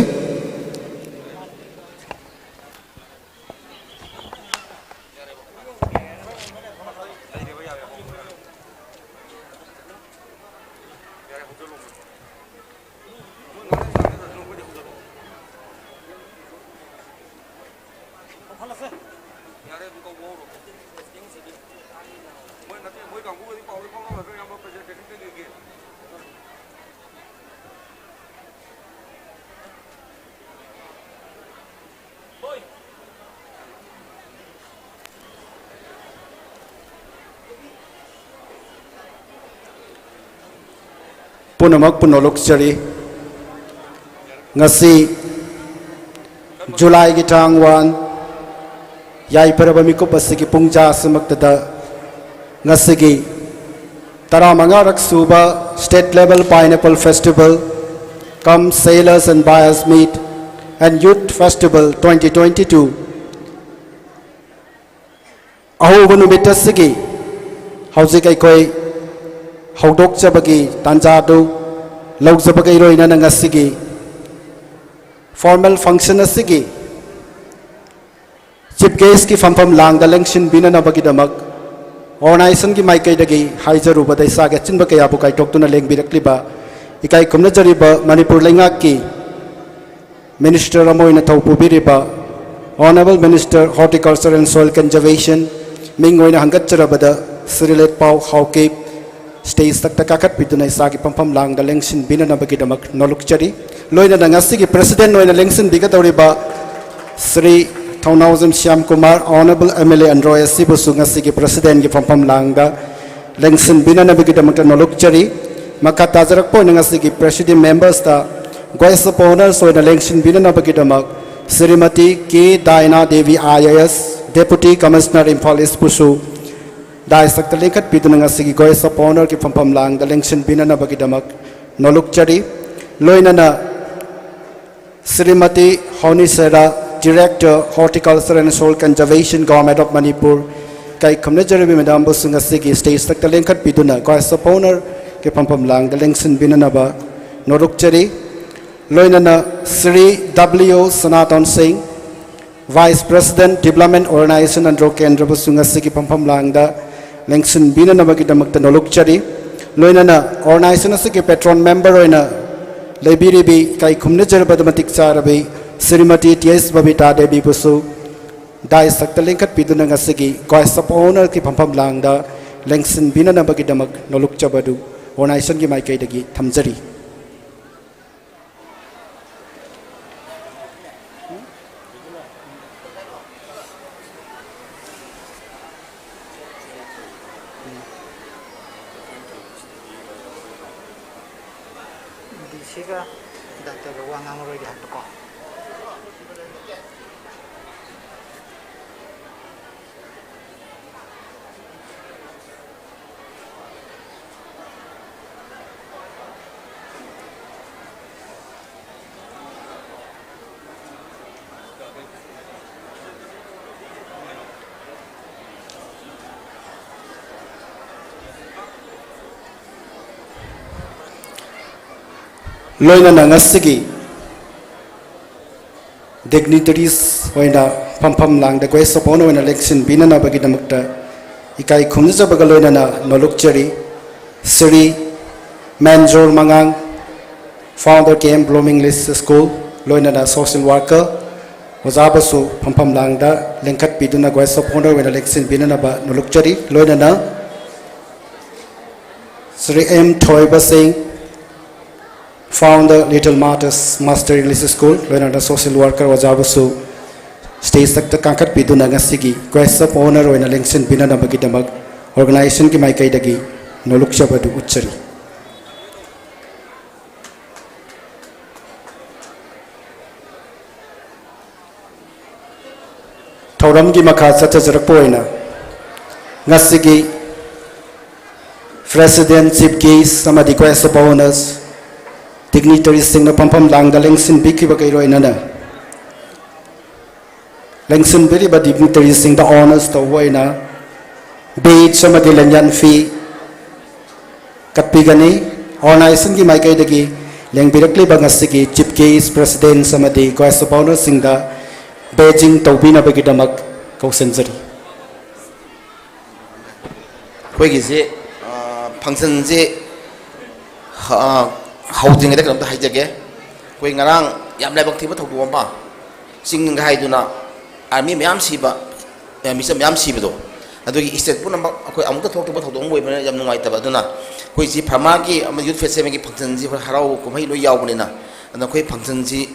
ꯄꯨꯝꯅꯃꯛꯄꯨ ꯅꯣꯂꯨꯛꯆꯔꯤ꯫ ꯉꯁꯤ ꯖꯨꯂꯥꯏꯒꯤ ꯇꯥꯡ ꯋꯥꯟ, ꯌꯥꯏꯐꯔꯕ ꯃꯤꯀꯨꯞ ꯑꯁꯤꯒꯤ ꯄꯨꯡꯖꯥ ꯑꯁꯤꯃꯛꯇꯗ ꯉꯁꯤꯒꯤ ꯇꯔꯥꯃꯉꯥꯔꯛ ꯁꯨꯕ State Level Pineapple Festival cum Sailors and Buyers Meet and Youth Festival twenty twenty-two ꯑꯍꯧꯕ ꯅꯨꯃꯤꯠ ꯑꯁꯤꯒꯤ ꯍꯧꯖꯤꯛ ꯑꯩꯈꯣꯏ ꯍꯧꯗꯣꯛꯆꯕꯒꯤ ꯇꯥꯟꯖꯥꯗꯨ ꯂꯧꯖꯕꯒ ꯏꯔꯣꯏꯅꯅ ꯉꯁꯤꯒꯤ formal function ꯑꯁꯤꯒꯤ chief guest ꯀꯤ ꯐꯝꯐꯝ ꯂꯥꯡꯗ ꯂꯦꯡꯁꯤꯟꯕꯤꯅꯅꯕꯒꯤꯗꯃꯛ organization ꯒꯤ ꯃꯥꯏꯀꯩꯗꯒꯤ ꯍꯥꯏꯖꯔꯨꯕꯗ ꯏꯁꯥꯒꯤ ꯑꯆꯤꯟꯕ ꯀꯌꯥꯕꯨ ꯀꯥꯏꯊꯣꯛꯇꯨꯅ ꯂꯦꯡꯕꯤꯔꯛꯂꯤꯕ ꯏꯀꯥꯏ ꯈꯨꯝꯅꯖꯔꯤꯕ ꯃꯅꯤꯄꯨꯔ ꯂꯩꯉꯥꯛꯀꯤ minister ꯑꯃ ꯑꯣꯏꯅ ꯊꯧ ꯄꯨꯕꯤꯔꯤꯕ Honourable Minister Horticulture and Soil Conservation, ꯃꯤꯡ ꯑꯣꯏꯅ ꯍꯪꯒꯠꯆꯔꯕꯗ ꯁ꯭ꯔꯤ ꯂꯦꯠꯄꯥꯎ ꯍꯥꯎꯀꯤꯞ, stage ꯇꯛꯇ ꯀꯥꯈꯠꯄꯤꯗꯨꯅ ꯏꯁꯥꯒꯤ ꯐꯝꯐꯝ ꯂꯥꯡꯗ ꯂꯦꯡꯁꯤꯟꯕꯤꯅꯅꯕꯒꯤꯗꯃꯛ ꯅꯣꯂꯨꯛꯆꯔꯤ꯫ ꯂꯣꯏꯅꯅ ꯉꯁꯤꯒꯤ president ꯑꯣꯏꯅ ꯂꯦꯡꯁꯤꯟꯕꯤꯒꯗꯧꯔꯤꯕ ꯁ꯭ꯔꯤ ꯊꯧꯅꯥꯎꯖꯝ ꯁ꯭ꯌꯥꯝ ꯀꯨꯃꯥꯔ, Honourable M L A Andro ꯑꯦꯁ ꯁꯤꯕꯨꯁꯨ ꯉꯁꯤꯒꯤ president ꯀꯤ ꯐꯝꯐꯝ ꯂꯥꯡꯗ ꯂꯦꯡꯁꯤꯟꯕꯤꯅꯅꯕꯒꯤꯗꯃꯛꯇ ꯅꯣꯂꯨꯛꯆꯔꯤ꯫ ꯃꯈꯥ ꯇꯥꯖꯔꯛꯄ ꯑꯣꯏꯅ ꯉꯁꯤꯒꯤ presiding members ꯇ guest of honours ꯑꯣꯏꯅ ꯂꯦꯡꯁꯤꯟꯕꯤꯅꯅꯕꯒꯤꯗꯃꯛ ꯁ꯭ꯔꯤꯃꯇꯤ ꯀꯦ ꯗꯥꯏꯅꯥ Devi, I A S, Deputy Commissioner, Imphal ꯏꯁꯄꯨꯁꯨ dais ꯇꯛꯇ ꯂꯦꯡꯈꯠꯄꯤꯗꯨꯅ ꯉꯁꯤꯒꯤ guest of honour ꯒꯤ ꯐꯝꯐꯝ ꯂꯥꯡꯗ ꯂꯦꯡꯁꯤꯟꯕꯤꯅꯅꯕꯒꯤꯗꯃꯛ ꯅꯣꯂꯨꯛꯆꯔꯤ꯫ ꯂꯣꯏꯅꯅ Shrimati ꯍꯣꯅꯤꯁꯦꯔꯥ, Director, Horticulture and Soil Conservation, Government of Manipur, ꯏꯀꯥꯏ ꯈꯨꯝꯅꯖꯔꯤꯕ madam ꯕꯨꯁꯨ ꯉꯁꯤꯒꯤ stage ꯇꯛꯇ ꯂꯦꯡꯈꯠꯄꯤꯗꯨꯅ guest of honour ꯒꯤ ꯐꯝꯐꯝ ꯂꯥꯡꯗ ꯂꯦꯡꯁꯤꯟꯕꯤꯅꯅꯕ ꯅꯣꯂꯨꯛꯆꯔꯤ꯫ ꯂꯣꯏꯅꯅ ꯁ꯭ꯔꯤ W ꯁꯅꯥꯇꯣꯟ ꯁꯤꯡ, Vice President, Development Organization Andro ꯀꯦꯟꯗ꯭ꯔꯕꯨꯁꯨ ꯉꯁꯤꯒꯤ ꯐꯝꯐꯝ ꯂꯥꯡꯗ ꯂꯦꯡꯁꯤꯟꯕꯤꯅꯅꯕꯒꯤꯗꯃꯛꯇ ꯅꯣꯂꯨꯛꯆꯔꯤ꯫ ꯂꯣꯏꯅꯅ organization ꯑꯁꯤꯒꯤ patron member ꯑꯣꯏꯅ ꯂꯩꯕꯤꯔꯤꯕꯤ ꯏꯀꯥꯏ ꯈꯨꯝꯅꯖꯔꯕꯗ ꯃꯇꯤꯛ ꯆꯥꯔꯕꯤ ꯁ꯭ꯔꯤꯃꯇꯤ ꯇꯤ ꯑꯦꯁ ꯕꯕꯤꯇꯥ ꯗꯦꯕꯤꯕꯨꯁꯨ dais ꯇꯛꯇ ꯂꯦꯡꯈꯠꯄꯤꯗꯨꯅ ꯉꯁꯤꯒꯤ guest of honour ꯒꯤ ꯐꯝꯐꯝ ꯂꯥꯡꯗ ꯂꯦꯡꯁꯤꯟꯕꯤꯅꯅꯕꯒꯤꯗꯃꯛ ꯅꯣꯂꯨꯛꯆꯕꯗꯨ organization ꯒꯤ ꯃꯥꯏꯀꯩꯗꯒꯤ ꯊꯝꯖꯔꯤ꯫ ꯗꯤ ꯁꯤꯒ ꯗꯥꯛꯇꯔꯒ ꯋꯥ ꯉꯥꯡꯉꯔꯣꯏꯒꯦ ꯍꯥꯏꯕꯀꯣ꯫ ꯂꯣꯏꯅꯅ ꯉꯁꯤꯒꯤ dignitaries ꯑꯣꯏꯅ ꯐꯝꯐꯝ ꯂꯥꯡꯗ guest of honour ꯑꯣꯏꯅ ꯂꯦꯡꯁꯤꯟꯕꯤꯅꯅꯕꯒꯤꯗꯃꯛꯇ ꯏꯀꯥꯏ ꯈꯨꯝꯅꯖꯕꯒ ꯂꯣꯏꯅꯅ ꯅꯣꯂꯨꯛꯆꯔꯤ꯫ Shri ꯃꯦꯟꯖꯣꯔ ꯃꯉꯥꯡ, founder K M Blooming English School, ꯂꯣꯏꯅꯅ social worker ꯑꯣꯖꯥ ꯕꯁꯨ ꯐꯝꯐꯝ ꯂꯥꯡꯗ ꯂꯦꯡꯈꯠꯄꯤꯗꯨꯅ guest of honour ꯑꯣꯏꯅ ꯂꯦꯡꯁꯤꯟꯕꯤꯅꯅꯕ ꯅꯣꯂꯨꯛꯆꯔꯤ꯫ ꯂꯣꯏꯅꯅ ꯁ꯭ꯔꯤ ꯑꯦꯝ ꯊꯣꯏꯕ ꯁꯤꯡ, founder Little Martyrs Master English School, ꯂꯣꯏꯅꯅ social worker ꯑꯣꯖꯥꯕꯨꯁꯨ stage ꯇ ꯀꯥꯡꯈꯠꯄꯤꯗꯨꯅ ꯉꯁꯤꯒꯤ guest of honour ꯑꯣꯏꯅ ꯂꯦꯡꯁꯤꯟꯕꯤꯅꯅꯕꯒꯤꯗꯃꯛ organization ꯒꯤ ꯃꯥꯏꯀꯩꯗꯒꯤ ꯅꯣꯂꯨꯛꯆꯕꯗꯨ ꯎꯠꯆꯔꯤ꯫ ꯊꯧꯔꯝꯒꯤ ꯃꯈꯥ ꯆꯠꯊꯖꯔꯛꯄ ꯑꯣꯏꯅ ꯉꯁꯤꯒꯤ President, Chief Guest ꯑꯃꯗꯤ Guest of Honours, dignitaries ꯁꯤꯡꯅ ꯐꯝꯐꯝ ꯂꯥꯡꯗ ꯂꯦꯡꯁꯤꯟꯕꯤꯈꯤꯕꯒ ꯂꯣꯏꯅꯅ ꯂꯦꯡꯁꯤꯟꯕꯤꯔꯤꯕ dignitaries ꯁꯤꯡꯗ honours ꯇꯧꯕ ꯑꯣꯏꯅ badge ꯑꯃꯗꯤ ꯂꯦꯡꯌꯥꯟ ꯐꯤ ꯀꯠꯄꯤꯒꯅꯤ꯫ Organization ꯒꯤ ꯃꯥꯏꯀꯩꯗꯒꯤ ꯂꯦꯡꯕꯤꯔꯛꯂꯤꯕ ꯉꯁꯤꯒꯤ Chief Guest, Presidents ꯑꯃꯗꯤ Guest of Honour ꯁꯤꯡꯗ badging ꯇꯧꯕꯤꯅꯕꯒꯤꯗꯃꯛ ꯀꯧꯁꯤꯟꯖꯔꯤ꯫ ꯑꯩꯈꯣꯏꯒꯤꯁꯦ, ꯑ, function ꯁꯦ, ꯑ, ꯍꯧꯗ꯭ꯔꯤꯉꯩꯗ ꯀꯩꯅꯣꯝꯇ ꯍꯥꯏꯖꯒꯦ꯫ ꯑꯩꯈꯣꯏ ꯉꯔꯥꯡ ꯌꯥꯝ ꯂꯥꯏꯕꯛ ꯊꯤꯕ ꯊꯧꯗꯣꯛ ꯑꯃ, ꯆꯤꯡ ꯍꯥꯏꯗꯨꯅ army ꯃꯌꯥꯝ ꯁꯤꯕ, ꯑ, ꯃꯤꯆꯝ ꯃꯌꯥꯝ ꯁꯤꯕꯗꯣ, ꯑꯗꯨꯒꯤ state ꯄꯨꯝꯅꯃꯛ ꯑꯩꯈꯣꯏ ꯑꯃꯨꯛꯇ ꯊꯣꯛꯇꯕ ꯊꯧꯗꯣꯛ ꯑꯃ ꯑꯣꯏꯕꯅꯤꯅ ꯌꯥꯝ ꯅꯨꯡꯉꯥꯏꯇꯕ꯫ ꯑꯗꯨꯅ ꯑꯩꯈꯣꯏꯁꯤ ꯐꯔꯃꯥꯒꯤ ꯑꯃ youth festival ꯒꯤ function ꯁꯤ ꯑꯩꯈꯣꯏ ꯍꯔꯥꯎ ꯀꯨꯝꯍꯩ ꯂꯣꯏ ꯌꯥꯎꯕꯅꯤꯅ, ꯑꯗꯨꯅ ꯑꯩꯈꯣꯏ function ꯁꯤ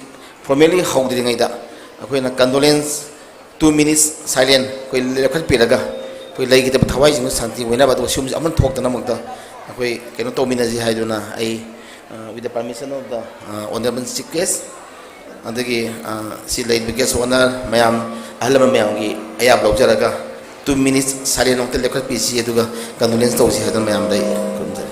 formally ꯍꯧꯗ꯭ꯔꯤꯉꯩꯗ ꯑꯩꯈꯣꯏꯅ condolence, two minutes silent ꯑꯩꯈꯣꯏ ꯂꯦꯞꯈꯠꯄꯤꯔꯒ, ꯑꯩꯈꯣꯏ ꯂꯩꯈꯤꯗꯕ ꯊꯋꯥꯏꯁꯤꯡꯗꯨ ꯁꯥꯟꯇꯤ ꯑꯣꯏꯅꯕ, ꯑꯗꯨꯒ ꯁꯤꯒꯨꯝꯕꯁꯤ ꯑꯃꯨꯛ ꯊꯣꯛꯇꯅꯕꯃꯛꯇ ꯑꯩꯈꯣꯏ ꯀꯩꯅꯣ ꯇꯧꯃꯤꯟꯅꯁꯤ ꯍꯥꯏꯗꯨꯅ ꯑꯩ, uh, with the permission of the, uh, Honorable Chief Guest, ꯑꯗꯒꯤ, uh, ꯁꯤ ꯂꯩꯔꯤꯕ guest of honour ꯃꯌꯥꯝ, ꯑꯍꯜ ꯂꯃꯟ ꯃꯌꯥꯝꯒꯤ ꯑꯌꯥꯕ ꯂꯧꯖꯔꯒ two minutes silent ꯑꯃꯨꯛꯇ ꯂꯦꯞꯈꯠꯄꯤꯁꯤ, ꯑꯗꯨꯒ condolence ꯇꯧꯁꯤ ꯍꯥꯏꯗꯨꯅ ꯃꯌꯥꯝꯗ ꯑꯩ ꯈꯨꯔꯨꯝꯖꯔꯤ꯫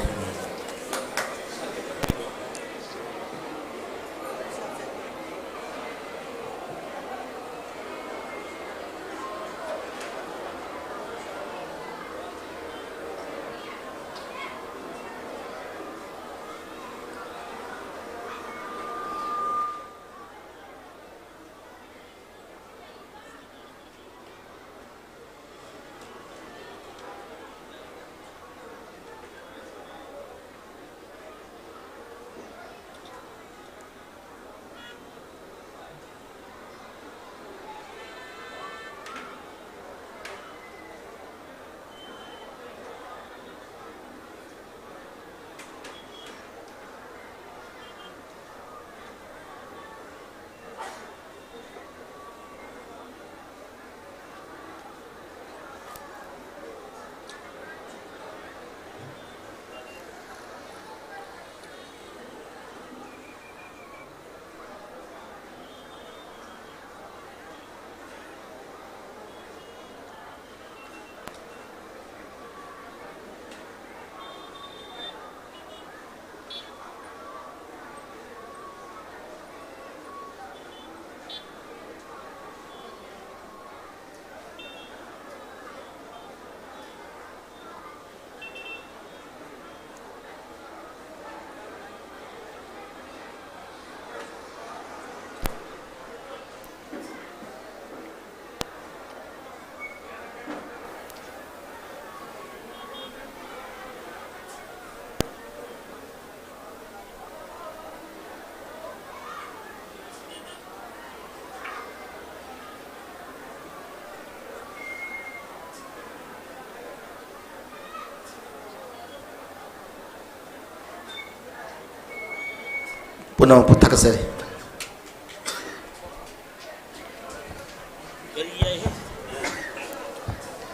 ꯄꯨꯝꯅꯃꯛꯄꯨ ꯊꯥꯒꯠꯆꯔꯤ꯫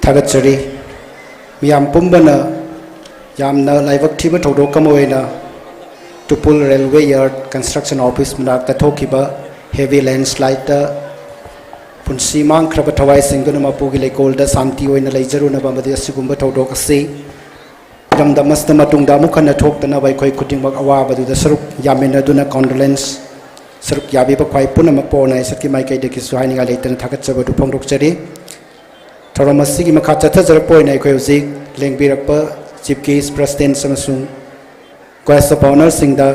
ꯊꯥꯒꯠꯆꯔꯤ꯫ ꯃꯤꯌꯥꯝ ꯄꯨꯝꯕꯅ ꯌꯥꯝꯅ ꯂꯥꯏꯕꯛ ꯊꯤꯕ ꯊꯧꯗꯣꯛ ꯑꯃ ꯑꯣꯏꯅ ꯇꯨꯄꯨꯜ ꯔꯦꯜꯋꯦ ꯌꯥꯔꯗ ꯀꯟꯁꯇ꯭ꯔꯛꯁꯟ ꯑꯣꯐꯤꯁ ꯃꯅꯥꯛꯇ ꯊꯣꯛꯈꯤꯕ ꯍꯦꯚꯤ ꯂꯦꯟꯁꯂꯥꯏꯠꯇ ꯄꯨꯟꯁꯤ ꯃꯥꯡꯈ꯭ꯔꯕ ꯊꯋꯥꯏꯁꯤꯡꯗꯨꯅ ꯃꯄꯨꯒꯤ ꯂꯩꯀꯣꯜꯗ ꯁꯥꯟꯇꯤ ꯑꯣꯏꯅ ꯂꯩꯖꯔꯨꯅꯕ ꯑꯃꯗꯤ ꯑꯁꯤꯒꯨꯝꯕ ꯊꯧꯗꯣꯛ ꯑꯁꯤ ꯏꯔꯝꯗꯝ ꯑꯁꯤꯗ ꯃꯇꯨꯡꯗ ꯑꯃꯨꯛ ꯍꯟꯅ ꯊꯣꯛꯇꯅꯕ ꯑꯩꯈꯣꯏ ꯈꯨꯗꯤꯡꯃꯛ ꯑꯋꯥꯕꯗꯨꯗ ꯁꯔꯨꯛ ꯌꯥꯃꯤꯟꯅꯗꯨꯅ ꯀꯣꯟꯗꯣꯂꯦꯟꯁ ꯁꯔꯨꯛ ꯌꯥꯕꯤꯕ ꯈ꯭ꯋꯥꯏ ꯄꯨꯝꯅꯃꯛꯄꯨ ꯑꯣꯔꯒꯅꯥꯏꯖꯔꯒꯤ ꯃꯥꯏꯀꯩꯗꯒꯤꯁꯨ ꯍꯥꯏꯅꯤꯡꯉꯥꯏ ꯂꯩꯇꯅ ꯊꯥꯒꯠꯆꯕꯗꯨ ꯐꯣꯡꯗꯣꯛꯆꯔꯤ꯫ ꯊꯧꯔꯝ ꯑꯁꯤꯒꯤ ꯃꯈꯥ ꯆꯠꯊꯖꯔꯛꯄ ꯑꯣꯏꯅ ꯑꯩꯈꯣꯏ ꯍꯧꯖꯤꯛ ꯂꯦꯡꯕꯤꯔꯛꯄ ꯆꯤꯐ ꯒꯦꯁ, ꯄ꯭ꯔꯦꯁꯤꯗꯦꯟꯠꯁ ꯑꯃꯁꯨꯡ ꯒꯦꯁ ꯑꯣꯐ ꯑꯣꯅꯔꯁꯤꯡꯗ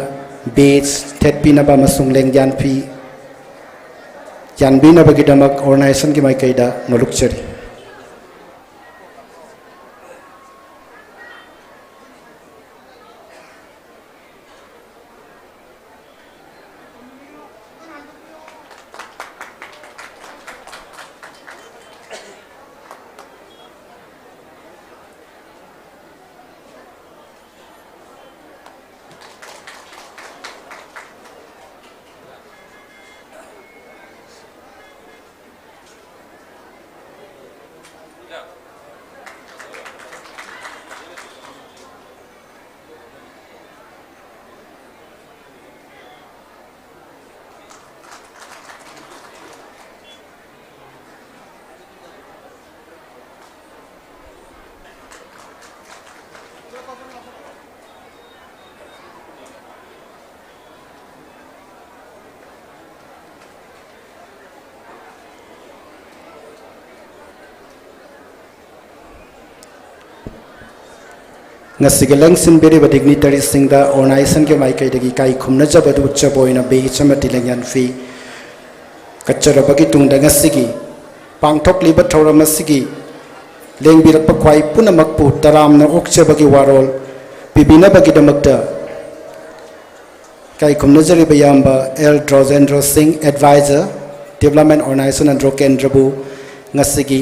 ꯕꯦꯖ ꯊꯦꯠꯄꯤꯅꯕ ꯑꯃꯁꯨꯡ ꯂꯦꯡꯌꯥꯟ ꯐꯤ ꯌꯥꯟꯕꯤꯅꯕꯒꯤꯗꯃꯛ ꯑꯣꯔꯒꯅꯥꯏꯖꯦꯁꯟꯒꯤ ꯃꯥꯏꯀꯩꯗ ꯅꯣꯂꯨꯛꯆꯔꯤ꯫ ꯉꯁꯤꯒꯤ ꯂꯦꯡꯁꯤꯟꯕꯤꯔꯤꯕ ꯗꯤꯒꯅꯤꯇꯔꯤꯁꯤꯡꯗ ꯑꯣꯔꯒꯅꯥꯏꯖꯦꯁꯟꯒꯤ ꯃꯥꯏꯀꯩꯗꯒꯤ ꯏꯀꯥꯏ ꯈꯨꯝꯅꯖꯕ ꯑꯗꯨ ꯎꯠꯆꯕ ꯑꯣꯏꯅ ꯕꯦꯖ ꯑꯃꯗꯤ ꯂꯦꯡꯌꯥꯟ ꯐꯤ ꯀꯠꯆꯔꯕꯒꯤ ꯇꯨꯡꯗ ꯉꯁꯤꯒꯤ ꯄꯥꯡꯊꯣꯛꯂꯤꯕ ꯊꯧꯔꯝ ꯑꯁꯤꯒꯤ ꯂꯦꯡꯕꯤꯔꯛꯄ ꯈ꯭ꯋꯥꯏ ꯄꯨꯝꯅꯃꯛꯄꯨ ꯇꯔꯥꯝꯅ ꯑꯣꯛꯆꯕꯒꯤ ꯋꯥꯔꯣꯜ ꯄꯤꯕꯤꯅꯕꯒꯤꯗꯃꯛꯇ ꯏꯀꯥꯏ ꯈꯨꯝꯅꯖꯔꯤꯕ ꯏꯌꯥꯝꯕ ꯑꯦꯜ ꯗ꯭ꯔꯣꯖꯦꯟꯗ꯭ꯔꯣ ꯁꯤꯡ, ꯑꯦꯗꯚꯥꯏꯖꯔ, ꯗꯤꯕ꯭ꯂꯞꯃꯦꯟ ꯑꯣꯔꯒꯅꯥꯏꯖꯦꯁꯟ ꯑꯟꯗ꯭ꯔꯣ ꯀꯦꯟꯗ꯭ꯔꯕꯨ ꯉꯁꯤꯒꯤ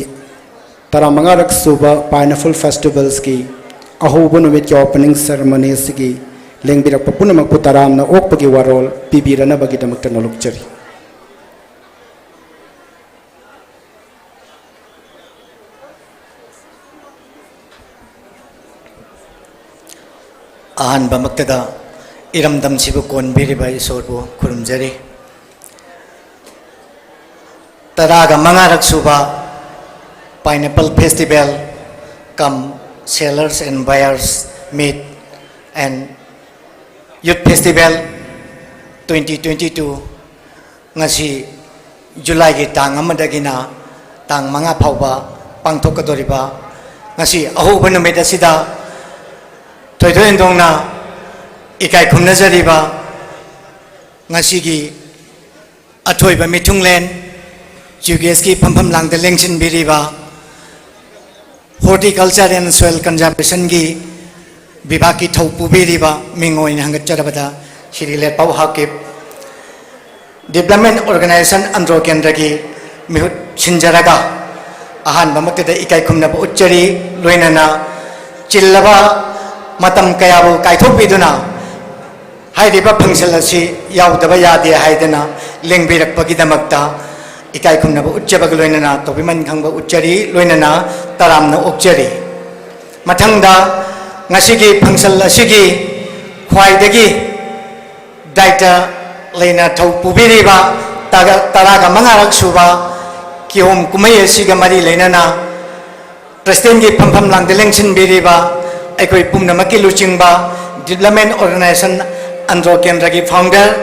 ꯇꯔꯥꯃꯉꯥꯔꯛ ꯁꯨꯕ ꯄꯥꯏꯅꯦꯄꯜ ꯐꯦꯁꯇꯤꯚꯦꯜꯁꯀꯤ ꯑꯍꯧꯕ ꯅꯨꯃꯤꯠꯀꯤ ꯑꯣꯄꯅꯤꯡ ꯁꯦꯔꯦꯃꯣꯅꯤ ꯑꯁꯤꯒꯤ ꯂꯦꯡꯕꯤꯔꯛꯄ ꯄꯨꯝꯅꯃꯛꯄꯨ ꯇꯔꯥꯝꯅ ꯑꯣꯛꯄꯒꯤ ꯋꯥꯔꯣꯜ ꯄꯤꯕꯤꯔꯅꯕꯒꯤꯗꯃꯛꯇ ꯅꯣꯂꯨꯛꯆꯔꯤ꯫ ꯑꯍꯥꯟꯕꯃꯛꯇꯗ ꯏꯔꯝꯗꯝꯁꯤꯕꯨ ꯀꯣꯟꯕꯤꯔꯤꯕ ꯏꯁꯣꯔꯕꯨ ꯈꯨꯔꯨꯝꯖꯔꯤ꯫ ꯇꯔꯥꯒ ꯃꯉꯥꯔꯛ ꯁꯨꯕ Pineapple Festival cum Sellers and Buyers Meet and Youth Festival twenty twenty-two, ꯉꯁꯤ ꯖꯨꯂꯥꯏꯒꯤ ꯇꯥꯡ ꯑꯃꯗꯒꯤꯅ ꯇꯥꯡ ꯃꯉꯥ ꯐꯥꯎꯕ ꯄꯥꯡꯊꯣꯛꯀꯗꯧꯔꯤꯕ ꯉꯁꯤ ꯑꯍꯧꯕ ꯅꯨꯃꯤꯠ ꯑꯁꯤꯗ ꯊꯣꯏꯗꯣꯛ ꯍꯦꯟꯗꯣꯛꯅ ꯏꯀꯥꯏ ꯈꯨꯝꯅꯖꯔꯤꯕ ꯉꯁꯤꯒꯤ ꯑꯊꯣꯏꯕ ꯃꯤꯊꯨꯡꯂꯦꯟ ꯆꯤꯐ ꯒꯦꯁꯀꯤ ꯐꯝꯐꯝ ꯂꯥꯡꯗ ꯂꯦꯡꯁꯤꯟꯕꯤꯔꯤꯕ Horticulture and Soil Conservationꯒꯤ ꯕꯤꯚꯥꯒꯀꯤ ꯊꯧ ꯄꯨꯕꯤꯔꯤꯕ ꯃꯤꯡ ꯑꯣꯏꯅ ꯍꯪꯒꯠꯆꯔꯕꯗ ꯁ꯭ꯔꯤ ꯂꯦꯠꯄꯥꯎ ꯍꯥꯀꯤꯞ, Development Organization ꯑꯟꯗ꯭ꯔꯣ ꯀꯦꯟꯗ꯭ꯔꯒꯤ ꯃꯤꯍꯨꯠ ꯁꯤꯟꯖꯔꯒ ꯑꯍꯥꯟꯕꯃꯛꯇꯗ ꯏꯀꯥꯏ ꯈꯨꯝꯅꯕ ꯎꯠꯆꯔꯤ꯫ ꯂꯣꯏꯅꯅ ꯆꯤꯜꯂꯕ ꯃꯇꯝ ꯀꯌꯥꯕꯨ ꯀꯥꯏꯊꯣꯛꯄꯤꯗꯨꯅ ꯍꯥꯏꯔꯤꯕ function ꯑꯁꯤ ꯌꯥꯎꯗꯕ ꯌꯥꯗꯦ ꯍꯥꯏꯗꯅ ꯂꯦꯡꯕꯤꯔꯛꯄꯒꯤꯗꯃꯛꯇ ꯏꯀꯥꯏ ꯈꯨꯝꯅꯕ ꯎꯠꯆꯕꯒ ꯂꯣꯏꯅꯅ ꯇꯧꯕꯤꯃꯟ ꯈꯪꯕ ꯎꯠꯆꯔꯤ, ꯂꯣꯏꯅꯅ ꯇꯔꯥꯝꯅ ꯑꯣꯛꯆꯔꯤ꯫ ꯃꯊꯪꯗ ꯉꯁꯤꯒꯤ function ꯑꯁꯤꯒꯤ ꯈ꯭ꯋꯥꯏꯗꯒꯤ ꯗꯥꯏꯇ ꯂꯩꯅ ꯊꯧ ꯄꯨꯕꯤꯔꯤꯕ ꯇꯔꯥꯒ ꯃꯉꯥꯔꯛ ꯁꯨꯕ ꯀꯤꯍꯣꯝ ꯀꯨꯝꯍꯩ ꯑꯁꯤꯒ ꯃꯔꯤ ꯂꯩꯅꯅ presidentꯀꯤ ꯐꯝꯐꯝ ꯂꯥꯡꯗ ꯂꯦꯡꯁꯤꯟꯕꯤꯔꯤꯕ ꯑꯩꯈꯣꯏ ꯄꯨꯝꯅꯃꯛꯀꯤ ꯂꯨꯆꯤꯡꯕ Development Organization ꯑꯟꯗ꯭ꯔꯣ ꯀꯦꯟꯗ꯭ꯔꯒꯤ founder,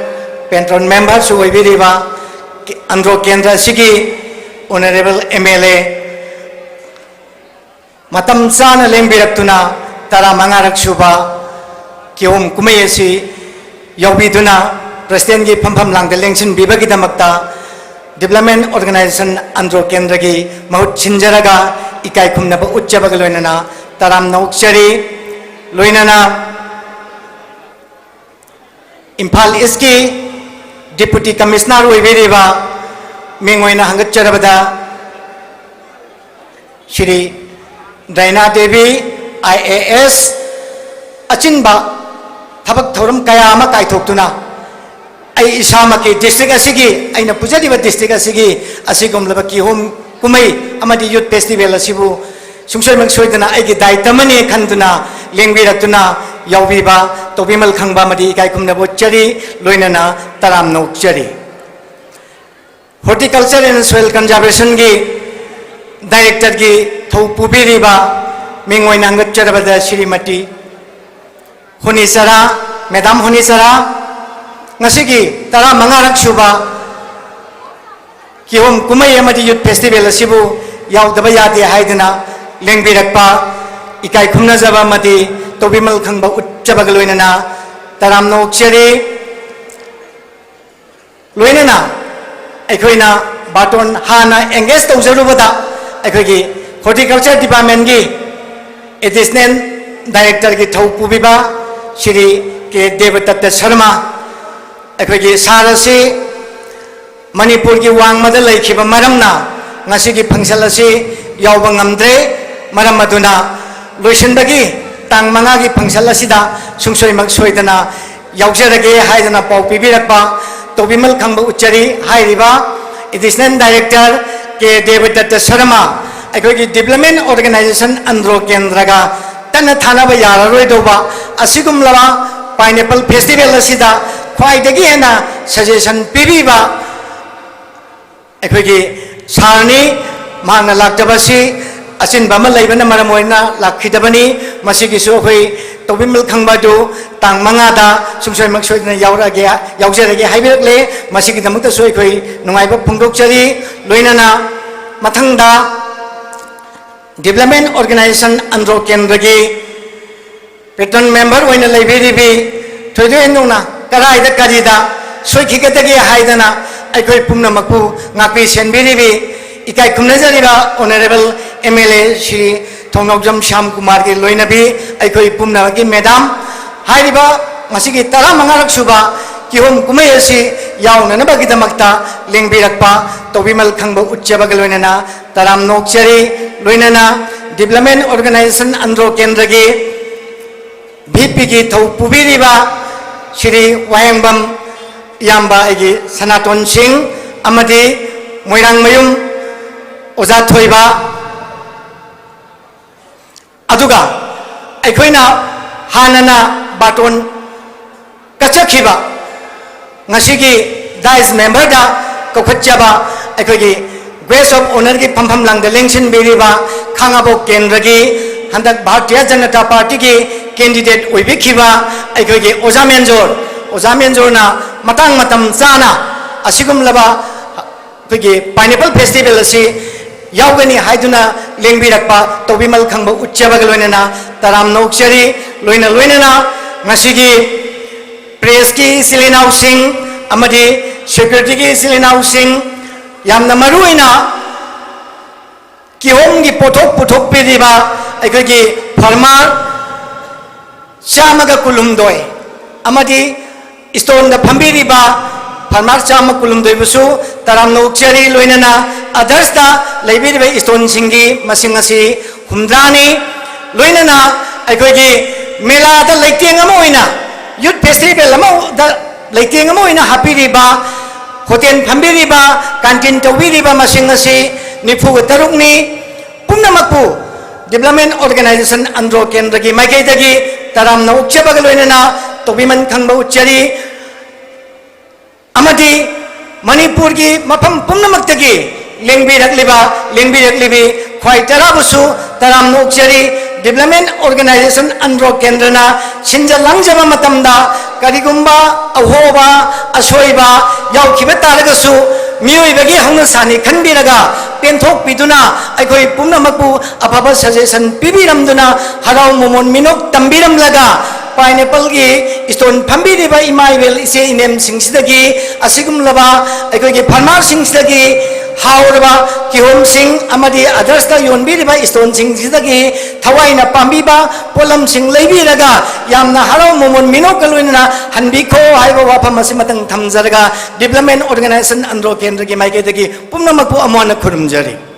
patron memberꯁꯨ ꯑꯣꯏꯕꯤꯔꯤꯕ ꯑꯟꯗ꯭ꯔꯣ ꯀꯦꯟꯗ꯭ꯔ ꯑꯁꯤꯒꯤ Honourable M L A ꯃꯇꯝ ꯆꯥꯅ ꯂꯦꯡꯕꯤꯔꯛꯇꯨꯅ ꯇꯔꯥ ꯃꯉꯥꯔꯛ ꯁꯨꯕ ꯀꯤꯍꯣꯝ ꯀꯨꯝꯍꯩ ꯑꯁꯤ ꯌꯥꯎꯕꯤꯗꯨꯅ presidentꯀꯤ ꯐꯝꯐꯝ ꯂꯥꯡꯗ ꯂꯦꯡꯁꯤꯟꯕꯤꯕꯒꯤꯗꯃꯛꯇ Development Organization ꯑꯟꯗ꯭ꯔꯣ ꯀꯦꯟꯗ꯭ꯔꯒꯤ ꯃꯍꯨꯠ ꯁꯤꯟꯖꯔꯒ ꯏꯀꯥꯏ ꯈꯨꯝꯅꯕ ꯎꯠꯆꯕꯒ ꯂꯣꯏꯅꯅ ꯇꯔꯥꯝꯅ ꯑꯣꯛꯆꯔꯤ꯫ ꯂꯣꯏꯅꯅ ꯏꯝꯐꯥꯜ Eastꯀꯤ Deputy Commissioner ꯑꯣꯏꯕꯤꯔꯤꯕ ꯃꯤꯡ ꯑꯣꯏꯅ ꯍꯪꯒꯠꯆꯔꯕꯗ Shri ꯗꯥꯏꯅꯥ Devi, I A S, ꯑꯆꯤꯟꯕ ꯊꯕꯛ ꯊꯧꯔꯝ ꯀꯌꯥ ꯑꯃ ꯀꯥꯏꯊꯣꯛꯇꯨꯅ ꯑꯩ ꯏꯁꯥꯃꯛꯀꯤ district ꯑꯁꯤꯒꯤ, ꯑꯩꯅ ꯄꯨꯖꯔꯤꯕ district ꯑꯁꯤꯒꯤ ꯑꯁꯤꯒꯨꯝꯂꯕ ꯀꯤꯍꯣꯝ ꯀꯨꯝꯍꯩ ꯑꯃꯗꯤ youth festival ꯑꯁꯤꯕꯨ ꯁꯨꯡꯁꯣꯏꯃꯛ ꯁꯣꯏꯗꯅ ꯑꯩꯒꯤ ꯗꯥꯏꯇ ꯑꯃꯅꯤ ꯈꯟꯗꯨꯅ ꯂꯦꯡꯕꯤꯔꯛꯇꯨꯅ ꯌꯥꯎꯕꯤꯕ ꯇꯧꯕꯤꯃꯜ ꯈꯪꯕ ꯑꯃꯗꯤ ꯏꯀꯥꯏ ꯈꯨꯝꯅꯕ ꯎꯠꯆꯔꯤ, ꯂꯣꯏꯅꯅ ꯇꯔꯥꯝꯅ ꯑꯣꯛꯆꯔꯤ꯫ Horticulture and Soil Conservationꯒꯤ directorꯒꯤ ꯊꯧ ꯄꯨꯕꯤꯔꯤꯕ ꯃꯤꯡ ꯑꯣꯏꯅ ꯍꯪꯒꯠꯆꯔꯕꯗ ꯁ꯭ꯔꯤꯃꯇꯤ ꯍꯣꯅꯤꯆꯔꯥ, ꯃꯦꯗꯥꯝ ꯍꯣꯅꯤꯆꯔꯥ, ꯉꯁꯤꯒꯤ ꯇꯔꯥꯃꯉꯥꯔꯛ ꯁꯨꯕ ꯀꯤꯍꯣꯝ ꯀꯨꯝꯍꯩ ꯑꯃꯗꯤ youth festival ꯑꯁꯤꯕꯨ ꯌꯥꯎꯗꯕ ꯌꯥꯗꯦ ꯍꯥꯏꯗꯨꯅ ꯂꯦꯡꯕꯤꯔꯛꯄ ꯏꯀꯥꯏ ꯈꯨꯝꯅꯖꯕ ꯑꯃꯗꯤ ꯇꯧꯕꯤꯃꯜ ꯈꯪꯕ ꯎꯠꯆꯕꯒ ꯂꯣꯏꯅꯅ ꯇꯔꯥꯝꯅ ꯑꯣꯛꯆꯔꯤ꯫ ꯂꯣꯏꯅꯅ ꯑꯩꯈꯣꯏꯅ ꯕꯥꯇꯣꯟ ꯍꯥꯟꯅ engage ꯇꯧꯖꯔꯨꯕꯗ ꯑꯩꯈꯣꯏꯒꯤ Horticulture Departmentꯀꯤ Additional Directorꯒꯤ ꯊꯧ ꯄꯨꯕꯤꯕ ꯁ꯭ꯔꯤ ꯀꯦ ꯗꯦꯕꯗꯠꯇ ꯁꯔꯃ, ꯑꯩꯈꯣꯏꯒꯤ ꯁꯥꯔ ꯑꯁꯤ ꯃꯅꯤꯄꯨꯔꯒꯤ ꯋꯥꯡꯃꯗ ꯂꯩꯈꯤꯕ ꯃꯔꯝꯅ ꯉꯁꯤꯒꯤ function ꯑꯁꯤ ꯌꯥꯎꯕ ꯉꯝꯗ꯭ꯔꯦ꯫ ꯃꯔꯝ ꯑꯗꯨꯅ ꯂꯣꯏꯁꯤꯟꯕꯒꯤ ꯇꯥꯡ ꯃꯉꯥꯒꯤ function ꯑꯁꯤꯗ ꯁꯨꯡꯁꯣꯏꯃꯛ ꯁꯣꯏꯗꯅ ꯌꯥꯎꯖꯔꯒꯦ ꯍꯥꯏꯗꯅ ꯄꯥꯎ ꯄꯤꯕꯤꯔꯛꯄ ꯇꯧꯕꯤꯃꯜ ꯈꯪꯕ ꯎꯠꯆꯔꯤ꯫ ꯍꯥꯏꯔꯤꯕ Additional Director ꯀꯦ ꯗꯦꯕꯗꯠꯇ ꯁꯔꯃ ꯑꯩꯈꯣꯏꯒꯤ Development Organization ꯑꯟꯗ꯭ꯔꯣ ꯀꯦꯟꯗ꯭ꯔꯒ ꯇꯠꯅ ꯊꯥꯅꯕ ꯌꯥꯔꯔꯣꯏꯗꯧꯕ ꯑꯁꯤꯒꯨꯝꯂꯕ pineapple festival ꯑꯁꯤꯗ ꯈ꯭ꯋꯥꯏꯗꯒꯤ ꯍꯦꯟꯅ suggestion ꯄꯤꯕꯤꯕ ꯑꯩꯈꯣꯏꯒꯤ ꯁꯥꯔꯅꯤ꯫ ꯃꯍꯥꯛꯅ ꯂꯥꯛꯇꯕꯁꯤ ꯑꯆꯤꯟꯕ ꯑꯃ ꯂꯩꯕꯅ ꯃꯔꯝ ꯑꯣꯏꯅ ꯂꯥꯛꯈꯤꯗꯕꯅꯤ꯫ ꯃꯁꯤꯒꯤꯁꯨ ꯑꯩꯈꯣꯏ ꯇꯧꯕꯤꯃꯜ ꯈꯪꯕ ꯑꯗꯨ ꯇꯥꯡ ꯃꯉꯥꯗ ꯁꯨꯡꯁꯣꯏꯃꯛ ꯁꯣꯏꯗꯅ ꯌꯥꯎꯔꯛꯑꯒꯦ, ꯌꯥꯎꯖꯔꯒꯦ ꯍꯥꯏꯕꯤꯔꯛꯂꯦ꯫ ꯃꯁꯤꯒꯤꯗꯃꯛꯇꯁꯨ ꯑꯩꯈꯣꯏ ꯅꯨꯡꯉꯥꯏꯕ ꯐꯣꯡꯗꯣꯛꯆꯔꯤ꯫ ꯂꯣꯏꯅꯅ ꯃꯊꯪꯗ Development Organization ꯑꯟꯗ꯭ꯔꯣ ꯀꯦꯟꯗ꯭ꯔꯒꯤ patron member ꯑꯣꯏꯅ ꯂꯩꯕꯤꯔꯤꯕꯤ ꯊꯣꯏꯗꯣꯛ ꯍꯦꯟꯗꯣꯛꯅ ꯀꯗꯥꯏꯗ ꯀꯔꯤꯗ ꯁꯣꯏꯈꯤꯒꯗꯒꯦ ꯍꯥꯏꯗꯅ ꯑꯩꯈꯣꯏ ꯄꯨꯝꯅꯃꯛꯄꯨ ꯉꯥꯛꯄꯤ ꯁꯦꯟꯕꯤꯔꯤꯕꯤ ꯏꯀꯥꯏ ꯈꯨꯝꯅꯖꯔꯤꯕ Honourable M L A Shri ꯊꯣꯡꯅꯥꯎꯖꯝ Shyam ꯀꯨꯃꯥꯔꯒꯤ ꯂꯣꯏꯅꯕꯤ ꯑꯩꯈꯣꯏ ꯄꯨꯝꯅꯃꯛꯀꯤ ꯃꯦꯗꯥꯝ, ꯍꯥꯏꯔꯤꯕ ꯉꯁꯤꯒꯤ ꯇꯔꯥꯃꯉꯥꯔꯛ ꯁꯨꯕ ꯀꯤꯍꯣꯝ ꯀꯨꯝꯍꯩ ꯑꯁꯤ ꯌꯥꯎꯅꯅꯕꯒꯤꯗꯃꯛꯇ ꯂꯦꯡꯕꯤꯔꯛꯄ ꯇꯧꯕꯤꯃꯜ ꯈꯪꯕ ꯎꯠꯆꯕꯒ ꯂꯣꯏꯅꯅ ꯇꯔꯥꯝꯅ ꯑꯣꯛꯆꯔꯤ꯫ ꯂꯣꯏꯅꯅ Development Organization ꯑꯟꯗ꯭ꯔꯣ ꯀꯦꯟꯗ꯭ꯔꯒꯤ ꯚꯤ ꯄꯤꯒꯤ ꯊꯧ ꯄꯨꯕꯤꯔꯤꯕ ꯁ꯭ꯔꯤ ꯋꯥꯍꯦꯡꯕꯝ ꯏꯌꯥꯝꯕ ꯑꯩꯒꯤ ꯁꯅꯥꯇꯣꯟ ꯁꯤꯡ ꯑꯃꯗꯤ ꯃꯣꯏꯔꯥꯡꯃꯌꯨꯝ ꯑꯣꯖꯥ ꯊꯣꯏꯕ, ꯑꯗꯨꯒ ꯑꯩꯈꯣꯏꯅ ꯍꯥꯟꯅꯅ ꯕꯥꯇꯣꯟ ꯀꯠꯆꯈꯤꯕ ꯉꯁꯤꯒꯤ ꯗꯥꯏꯁ ꯃꯦꯝꯕꯔꯗ ꯀꯧꯈꯠꯆꯕ ꯑꯩꯈꯣꯏꯒꯤ guest of honourꯒꯤ ꯐꯝꯐꯝ ꯂꯥꯡꯗ ꯂꯦꯡꯁꯤꯟꯕꯤꯔꯤꯕ ꯈꯥꯉꯕꯣꯛ ꯀꯦꯟꯗ꯭ꯔꯒꯤ ꯍꯟꯗꯛ ꯚꯥꯔꯇꯤꯌ ꯖꯅꯇꯥ ꯄꯥꯔꯇꯤꯒꯤ candidate ꯑꯣꯏꯕꯤꯈꯤꯕ ꯑꯩꯈꯣꯏꯒꯤ ꯑꯣꯖꯥ ꯃꯦꯟꯖꯣꯔ, ꯑꯣꯖꯥ ꯃꯦꯟꯖꯣꯔꯅ ꯃꯇꯥꯡ ꯃꯇꯝ ꯆꯥꯅ ꯑꯁꯤꯒꯨꯝꯂꯕ ꯑꯩꯈꯣꯏꯒꯤ pineapple festival ꯑꯁꯤ ꯌꯥꯎꯒꯅꯤ ꯍꯥꯏꯗꯨꯅ ꯂꯦꯡꯕꯤꯔꯛꯄ ꯇꯧꯕꯤꯃꯜ ꯈꯪꯕ ꯎꯠꯆꯕꯒ ꯂꯣꯏꯅꯅ ꯇꯔꯥꯝꯅ ꯑꯣꯛꯆꯔꯤ꯫ ꯂꯣꯏꯅ ꯂꯣꯏꯅꯅ ꯉꯁꯤꯒꯤ pressꯀꯤ ꯏꯆꯤꯜ ꯏꯅꯥꯎꯁꯤꯡ ꯑꯃꯗꯤ securityꯒꯤ ꯏꯆꯤꯜ ꯏꯅꯥꯎꯁꯤꯡ, ꯌꯥꯝꯅ ꯃꯔꯨ ꯑꯣꯏꯅ ꯀꯤꯍꯣꯝꯒꯤ ꯄꯣꯠꯊꯣꯛ ꯄꯨꯊꯣꯛꯄꯤꯔꯤꯕ ꯑꯩꯈꯣꯏꯒꯤ farmer ꯆꯥꯝꯃꯒ ꯀꯨꯟꯍꯨꯝꯗꯣꯏ ꯑꯃꯗꯤ stallꯗ ꯐꯝꯕꯤꯔꯤꯕ farmer ꯆꯥꯝꯃ ꯀꯨꯟꯍꯨꯝꯗꯣꯏꯕꯨꯁꯨ ꯇꯔꯥꯝꯅ ꯑꯣꯛꯆꯔꯤ꯫ ꯂꯣꯏꯅꯅ othersꯇ ꯂꯩꯕꯤꯔꯤꯕ stallꯁꯤꯡꯒꯤ ꯃꯁꯤꯡ ꯑꯁꯤ ꯍꯨꯝꯗ꯭ꯔꯥꯅꯤ꯫ ꯂꯣꯏꯅꯅ ꯑꯩꯈꯣꯏꯒꯤ ꯃꯦꯂꯥꯗ ꯂꯩꯇꯦꯡ ꯑꯃ ꯑꯣꯏꯅ, youth festival ꯑꯃꯗ ꯂꯩꯇꯦꯡ ꯑꯃ ꯑꯣꯏꯅ ꯍꯥꯞꯄꯤꯔꯤꯕ, ꯍꯣꯇꯦꯜ ꯐꯝꯕꯤꯔꯤꯕ, canteen ꯇꯧꯕꯤꯔꯤꯕ ꯃꯁꯤꯡ ꯑꯁꯤ ꯅꯤꯐꯨꯒ ꯇꯔꯨꯛꯅꯤ꯫ ꯄꯨꯝꯅꯃꯛꯄꯨ Development Organisation ꯑꯟꯗ꯭ꯔꯣ ꯀꯦꯟꯗ꯭ꯔꯒꯤ ꯃꯥꯏꯀꯩꯗꯒꯤ ꯇꯔꯥꯝꯅ ꯑꯣꯛꯆꯕꯒ ꯂꯣꯏꯅꯅ ꯇꯧꯕꯤꯃꯜ ꯈꯪꯕ ꯎꯠꯆꯔꯤ꯫ ꯑꯃꯗꯤ ꯃꯅꯤꯄꯨꯔꯒꯤ ꯃꯐꯝ ꯄꯨꯝꯅꯃꯛꯇꯒꯤ ꯂꯦꯡꯕꯤꯔꯛꯂꯤꯕ, ꯂꯦꯡꯕꯤꯔꯛꯂꯤꯕꯤ ꯈ꯭ꯋꯥꯏ ꯇꯔꯥꯕꯨꯁꯨ ꯇꯔꯥꯝꯅ ꯑꯣꯛꯆꯔꯤ꯫ Development Organisation ꯑꯟꯗ꯭ꯔꯣ ꯀꯦꯟꯗ꯭ꯔꯅ ꯁꯤꯟꯖ ꯂꯥꯡꯖꯕ ꯃꯇꯝꯗ ꯀꯔꯤꯒꯨꯝꯕ ꯑꯍꯣꯕ, ꯑꯁꯣꯏꯕ ꯌꯥꯎꯈꯤꯕ ꯇꯥꯔꯒꯁꯨ, ꯃꯤꯑꯣꯏꯕꯒꯤ ꯍꯧꯅꯁꯥꯅꯤ ꯈꯟꯕꯤꯔꯒ ꯄꯦꯟꯊꯣꯛꯄꯤꯗꯨꯅ ꯑꯩꯈꯣꯏ ꯄꯨꯝꯅꯃꯛꯄꯨ ꯑꯐꯕ suggestion ꯄꯤꯕꯤꯔꯝꯗꯨꯅ ꯍꯔꯥꯎ ꯃꯃꯣꯟ ꯃꯤꯅꯣꯛ ꯇꯝꯕꯤꯔꯝꯂꯒ pineappleꯒꯤ stall ꯐꯝꯕꯤꯔꯤꯕ ꯏꯃꯥ ꯏꯕꯦꯜ ꯏꯆꯦ ꯏꯅꯦꯝꯁꯤꯡꯁꯤꯗꯒꯤ, ꯑꯁꯤꯒꯨꯝꯂꯕ ꯑꯩꯈꯣꯏꯒꯤ farmerꯁꯤꯡꯁꯤꯗꯒꯤ ꯍꯥꯎꯔꯕ ꯀꯤꯍꯣꯝꯁꯤꯡ ꯑꯃꯗꯤ othersꯇ ꯌꯣꯟꯕꯤꯔꯤꯕ stallꯁꯤꯡꯁꯤꯗꯒꯤ ꯊꯋꯥꯏꯅ ꯄꯥꯝꯕꯤꯕ ꯄꯣꯠꯂꯝꯁꯤꯡ ꯂꯩꯕꯤꯔꯒ ꯌꯥꯝꯅ ꯍꯔꯥꯎ ꯃꯃꯣꯟ ꯃꯤꯅꯣꯛꯀ ꯂꯣꯏꯅꯅ ꯍꯟꯕꯤꯈꯣ ꯍꯥꯏꯕ ꯋꯥꯐꯝ ꯑꯁꯤꯃꯇꯪ ꯊꯝꯖꯔꯒ Development Organisation ꯑꯟꯗ꯭ꯔꯣ ꯀꯦꯟꯗ꯭ꯔꯒꯤ ꯃꯥꯏꯀꯩꯗꯒꯤ ꯄꯨꯝꯅꯃꯛꯄꯨ ꯑꯃꯨꯛ ꯍꯟꯅ ꯈꯨꯔꯨꯝꯖꯔꯤ꯫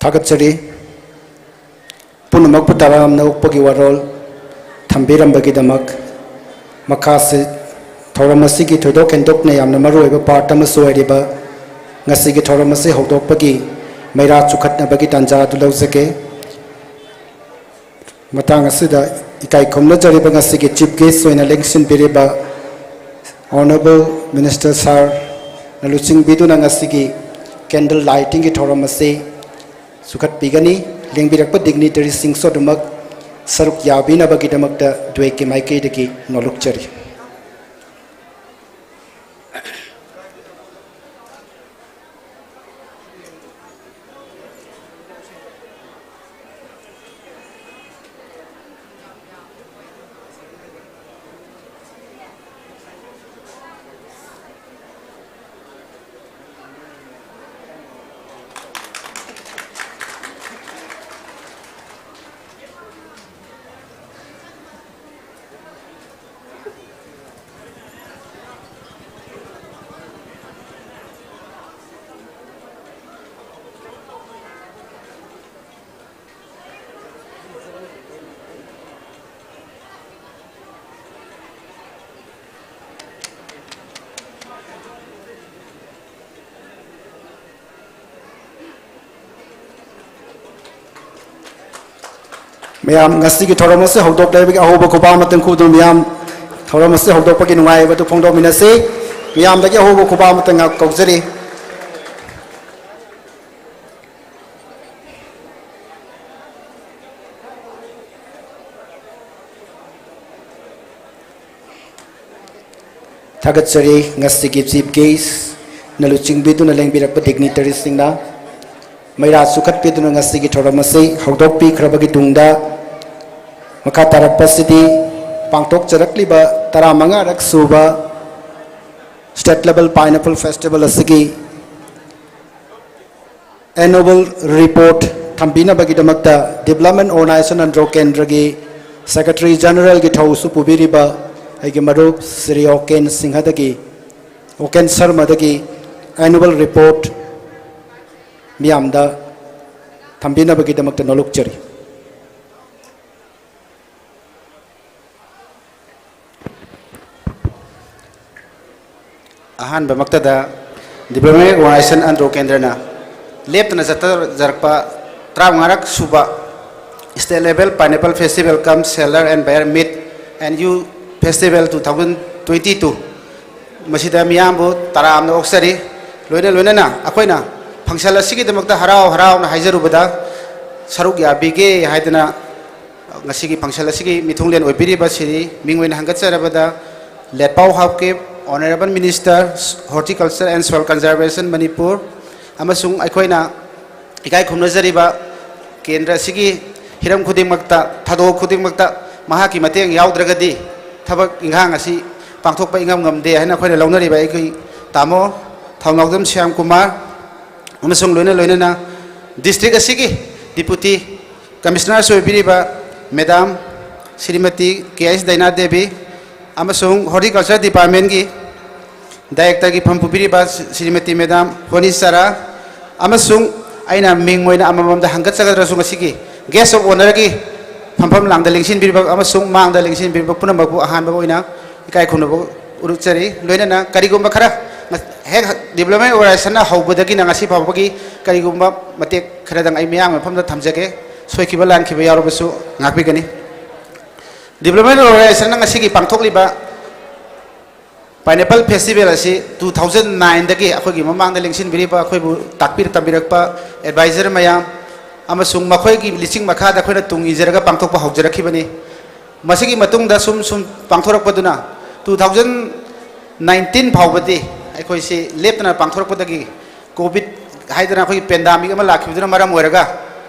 ꯊꯥꯒꯠꯆꯔꯤ꯫ ꯄꯨꯝꯅꯃꯛꯄꯨ ꯇꯔꯥꯝꯅ ꯑꯣꯛꯄꯒꯤ ꯋꯥꯔꯣꯜ ꯊꯝꯕꯤꯔꯝꯕꯒꯤꯗꯃꯛ꯫ ꯃꯈꯥꯁꯤ ꯊꯧꯔꯝ ꯑꯁꯤꯒꯤ ꯊꯣꯏꯗꯣꯛ ꯍꯦꯟꯗꯣꯛꯅ ꯌꯥꯝꯅ ꯃꯔꯨꯑꯣꯏꯕ ꯄꯥꯔꯠ ꯑꯃꯁꯨ ꯑꯣꯏꯔꯤꯕ ꯉꯁꯤꯒꯤ ꯊꯧꯔꯝ ꯑꯁꯤ ꯍꯧꯗꯣꯛꯄꯒꯤ ꯃꯩꯔꯥ ꯆꯨꯈꯠꯅꯕꯒꯤ ꯇꯥꯟꯖꯥ ꯑꯗꯨ ꯂꯧꯖꯒꯦ꯫ ꯃꯇꯥꯡ ꯑꯁꯤꯗ ꯏꯀꯥꯏ ꯈꯨꯝꯅꯖꯔꯤꯕ ꯉꯁꯤꯒꯤ ꯆꯤꯐ ꯒꯦꯁ ꯑꯣꯏꯅ ꯂꯦꯡꯁꯤꯟꯕꯤꯔꯤꯕ ꯑꯣꯅꯔꯦꯕꯜ ꯃꯤꯅꯤꯁꯇꯔ ꯁꯥꯔꯅ ꯂꯨꯆꯤꯡꯕꯤꯗꯨꯅ ꯉꯁꯤꯒꯤ ꯀꯦꯟꯗꯜ ꯂꯥꯏꯇꯤꯡꯒꯤ ꯊꯧꯔꯝ ꯑꯁꯤ ꯆꯨꯈꯠꯄꯤꯒꯅꯤ꯫ ꯂꯦꯡꯕꯤꯔꯛꯄ ꯗꯤꯒꯅꯤꯇꯔꯤꯁꯤꯡꯁꯨ ꯑꯗꯨꯃꯛ ꯁꯔꯨꯛ ꯌꯥꯕꯤꯅꯕꯒꯤꯗꯃꯛꯇ ꯗ꯭ꯋꯦꯛꯀꯤ ꯃꯥꯏꯀꯩꯗꯒꯤ ꯅꯣꯜꯂꯨꯛꯆꯔꯤ꯫ ꯃꯌꯥꯝ, ꯉꯁꯤꯒꯤ ꯊꯧꯔꯝ ꯑꯁꯤ ꯍꯧꯗꯣꯛꯂꯤꯕꯒꯤ ꯑꯍꯧꯕ ꯈꯨꯕꯥꯛ ꯑꯃꯇꯪ ꯈꯨꯗꯨꯅ ꯃꯤꯌꯥꯝ ꯊꯧꯔꯝ ꯑꯁꯤ ꯍꯧꯗꯣꯛꯄꯒꯤ ꯅꯨꯡꯉꯥꯏꯕꯗꯨ ꯐꯣꯡꯗꯣꯛꯃꯤꯟꯅꯁꯤ꯫ ꯃꯤꯌꯥꯝꯗꯒꯤ ꯑꯍꯧꯕ ꯈꯨꯕꯥꯛ ꯑꯃꯇꯪ ꯉꯥꯛ ꯀꯧꯖꯔꯤ꯫ ꯊꯥꯒꯠꯆꯔꯤ꯫ ꯉꯁꯤꯒꯤ ꯆꯤꯐ ꯒꯦꯁꯅ ꯂꯨꯆꯤꯡꯕꯤꯗꯨꯅ ꯂꯦꯡꯕꯤꯔꯛꯄ ꯗꯤꯒꯅꯤꯇꯔꯤꯁꯤꯡꯅ ꯃꯩꯔꯥ ꯆꯨꯈꯠꯄꯤꯗꯨꯅ ꯉꯁꯤꯒꯤ ꯊꯧꯔꯝ ꯑꯁꯤ ꯍꯧꯗꯣꯛꯄꯤꯈ꯭ꯔꯕꯒꯤ ꯇꯨꯡꯗ, ꯃꯈꯥ ꯇꯥꯔꯛꯄꯁꯤꯗꯤ ꯄꯥꯡꯊꯣꯛꯆꯔꯛꯂꯤꯕ ꯇꯔꯥꯃꯉꯥꯔꯛ ꯁꯨꯕ ꯁ꯭ꯇꯦꯠ ꯂꯦꯚꯦꯜ ꯄꯥꯏꯅꯦꯄꯜ ꯐꯦꯁꯇꯤꯚꯦꯜ ꯑꯁꯤꯒꯤ ꯑꯦꯅꯨꯋꯦꯜ ꯔꯤꯄꯣꯔꯠ ꯊꯝꯕꯤꯅꯕꯒꯤꯗꯃꯛꯇ ꯗꯤꯕ꯭ꯂꯞꯃꯦꯟ ꯑꯣꯔꯒꯅꯥꯏꯖꯦꯁꯟ ꯑꯦꯟ ꯔꯣ ꯀꯦꯟꯗ꯭ꯔꯒꯤ ꯁꯦꯀ꯭ꯔꯦꯇꯔꯤ ꯖꯦꯅꯔꯦꯜꯒꯤ ꯊꯧꯁꯨ ꯄꯨꯕꯤꯔꯤꯕ ꯑꯩꯒꯤ ꯃꯔꯨꯞ ꯁ꯭ꯔꯤ ꯑꯣꯀꯦꯟ ꯁꯤꯡꯍꯗꯒꯤ, ꯑꯣꯀꯦꯟ ꯁꯔꯃꯗꯒꯤ ꯑꯦꯅꯨꯋꯦꯜ ꯔꯤꯄꯣꯔꯠ ꯃꯤꯌꯥꯝꯗ ꯊꯝꯕꯤꯅꯕꯒꯤꯗꯃꯛꯇ ꯅꯣꯂꯨꯛꯆꯔꯤ꯫ ꯑꯍꯥꯟꯕꯃꯛꯇꯗ Development Organization ꯑꯟꯗ꯭ꯔꯣ ꯀꯦꯟꯗ꯭ꯔꯅ ꯂꯦꯞꯇꯅ ꯆꯠꯊꯖꯔꯛꯄ ꯇꯔꯥꯃꯉꯥꯔꯛ ꯁꯨꯕ State Level Pineapple Festival cum Seller and Buyer Meet and Youth Festival two thousand twenty-two, ꯃꯁꯤꯗ ꯃꯤꯌꯥꯝꯕꯨ ꯇꯔꯥꯝꯅ ꯑꯣꯛꯆꯔꯤ꯫ ꯂꯣꯏꯅ ꯂꯣꯏꯅꯅ ꯑꯩꯈꯣꯏꯅ function ꯑꯁꯤꯒꯤꯗꯃꯛꯇ ꯍꯔꯥꯎ ꯍꯔꯥꯎꯅ ꯍꯥꯏꯖꯔꯨꯕꯗ, ꯁꯔꯨꯛ ꯌꯥꯕꯤꯒꯦ ꯍꯥꯏꯗꯅ ꯉꯁꯤꯒꯤ function ꯑꯁꯤꯒꯤ ꯃꯤꯊꯨꯡꯂꯦꯟ ꯑꯣꯏꯕꯤꯔꯤꯕ ꯁꯤꯔꯤ ꯃꯤꯡ ꯑꯣꯏꯅ ꯍꯪꯒꯠꯆꯔꯕꯗ ꯂꯦꯠꯄꯥꯎ Haokip, Honourable Minister, Horticulture and Soil Conservation Manipur, ꯑꯃꯁꯨꯡ ꯑꯩꯈꯣꯏꯅ ꯏꯀꯥꯏ ꯈꯨꯝꯅꯖꯔꯤꯕ ꯀꯦꯟꯗ꯭ꯔ ꯑꯁꯤꯒꯤ ꯍꯤꯔꯝ ꯈꯨꯗꯤꯡꯃꯛꯇ, ꯊꯧꯗꯣꯛ ꯈꯨꯗꯤꯡꯃꯛꯇ ꯃꯍꯥꯛꯀꯤ ꯃꯇꯦꯡ ꯌꯥꯎꯗ꯭ꯔꯒꯗꯤ ꯊꯕꯛ ꯏꯪꯈꯥꯡ ꯑꯁꯤ ꯄꯥꯡꯊꯣꯛꯄ ꯏꯉꯝ ꯉꯝꯗꯦ ꯍꯥꯏꯅ ꯑꯩꯈꯣꯏꯅ ꯂꯧꯅꯔꯤꯕ ꯑꯩꯈꯣꯏ ꯇꯥꯃꯣ ꯊꯧꯅꯥꯎꯖꯝ ꯁ꯭ꯌꯥꯝ ꯀꯨꯃꯥꯔ, ꯑꯃꯁꯨꯡ ꯂꯣꯏꯅ ꯂꯣꯏꯅꯅ district ꯑꯁꯤꯒꯤ Deputy Commissionerꯁꯨ ꯑꯣꯏꯕꯤꯔꯤꯕ Madam ꯁ꯭ꯔꯤꯃꯇꯤ ꯀꯦ ꯑꯩꯁ ꯗꯥꯏꯅꯥ ꯗꯦꯕꯤ, ꯑꯃꯁꯨꯡ Horticulture Departmentꯀꯤ Directorꯒꯤ ꯐꯝ ꯄꯨꯕꯤꯔꯤꯕ ꯁ꯭ꯔꯤꯃꯇꯤ Madam ꯍꯣꯅꯤ ꯆꯔꯥ, ꯑꯃꯁꯨꯡ ꯑꯩꯅ ꯃꯤꯡ ꯑꯣꯏꯅ ꯑꯃꯃꯝꯗ ꯍꯪꯒꯠꯆꯒꯗ꯭ꯔꯁꯨ, ꯉꯁꯤꯒꯤ Guest of Honourꯒꯤ ꯐꯝꯐꯝ ꯂꯥꯡꯗ ꯂꯦꯡꯁꯤꯟꯕꯤꯔꯤꯕ ꯑꯃꯁꯨꯡ ꯃꯥꯡꯗ ꯂꯦꯡꯁꯤꯟꯕꯤꯔꯤꯕ ꯄꯨꯝꯅꯃꯛꯄꯨ ꯑꯍꯥꯟꯕ ꯑꯣꯏꯅ ꯏꯀꯥꯏ ꯈꯨꯝꯅꯕ ꯎꯠꯆꯔꯤ꯫ ꯂꯣꯏꯅꯅ ꯀꯔꯤꯒꯨꯝꯕ ꯈꯔ ꯍꯦꯛ Development Organizationꯅ ꯍꯧꯕꯗꯒꯤꯅ ꯉꯁꯤ ꯐꯥꯎꯕꯒꯤ ꯀꯔꯤꯒꯨꯝꯕ ꯃꯇꯦꯛ ꯈꯔꯗꯪ ꯑꯩ ꯃꯤꯌꯥꯝꯒꯤ ꯃꯐꯝꯗ ꯊꯝꯖꯒꯦ꯫ ꯁꯣꯏꯈꯤꯕ ꯂꯥꯟꯈꯤꯕ ꯌꯥꯎꯔꯕꯁꯨ ꯉꯥꯛꯄꯤꯒꯅꯤ꯫ Development Organizationꯅ ꯉꯁꯤꯒꯤ ꯄꯥꯡꯊꯣꯛꯂꯤꯕ Pineapple Festival ꯑꯁꯤ two thousand nineꯗꯒꯤ ꯑꯩꯈꯣꯏꯒꯤ ꯃꯃꯥꯡꯗ ꯂꯦꯡꯁꯤꯟꯕꯤꯔꯤꯕ, ꯑꯩꯈꯣꯏꯕꯨ ꯇꯥꯛꯄꯤ ꯇꯝꯕꯤꯔꯛꯄ advisor ꯃꯌꯥꯝ ꯑꯃꯁꯨꯡ ꯃꯈꯣꯏꯒꯤ ꯂꯤꯆꯤꯡ ꯃꯈꯥꯗ ꯑꯩꯈꯣꯏꯅ ꯇꯨꯡ ꯏꯟꯖꯔꯒ ꯄꯥꯡꯊꯣꯛꯄ ꯍꯧꯖꯔꯛꯈꯤꯕꯅꯤ꯫ ꯃꯁꯤꯒꯤ ꯃꯇꯨꯡꯗ ꯁꯨꯝ ꯁꯨꯝ ꯄꯥꯡꯊꯣꯔꯛꯄꯗꯨꯅ two thousand nineteen ꯐꯥꯎꯕꯗꯤ ꯑꯩꯈꯣꯏꯁꯤ ꯂꯦꯞꯇꯅ ꯄꯥꯡꯊꯣꯔꯛꯄꯗꯒꯤ COVID ꯍꯥꯏꯗꯅ ꯑꯩꯈꯣꯏꯒꯤ pandemic ꯑꯃ ꯂꯥꯛꯈꯤꯕꯗꯨꯅ ꯃꯔꯝ ꯑꯣꯏꯔꯒ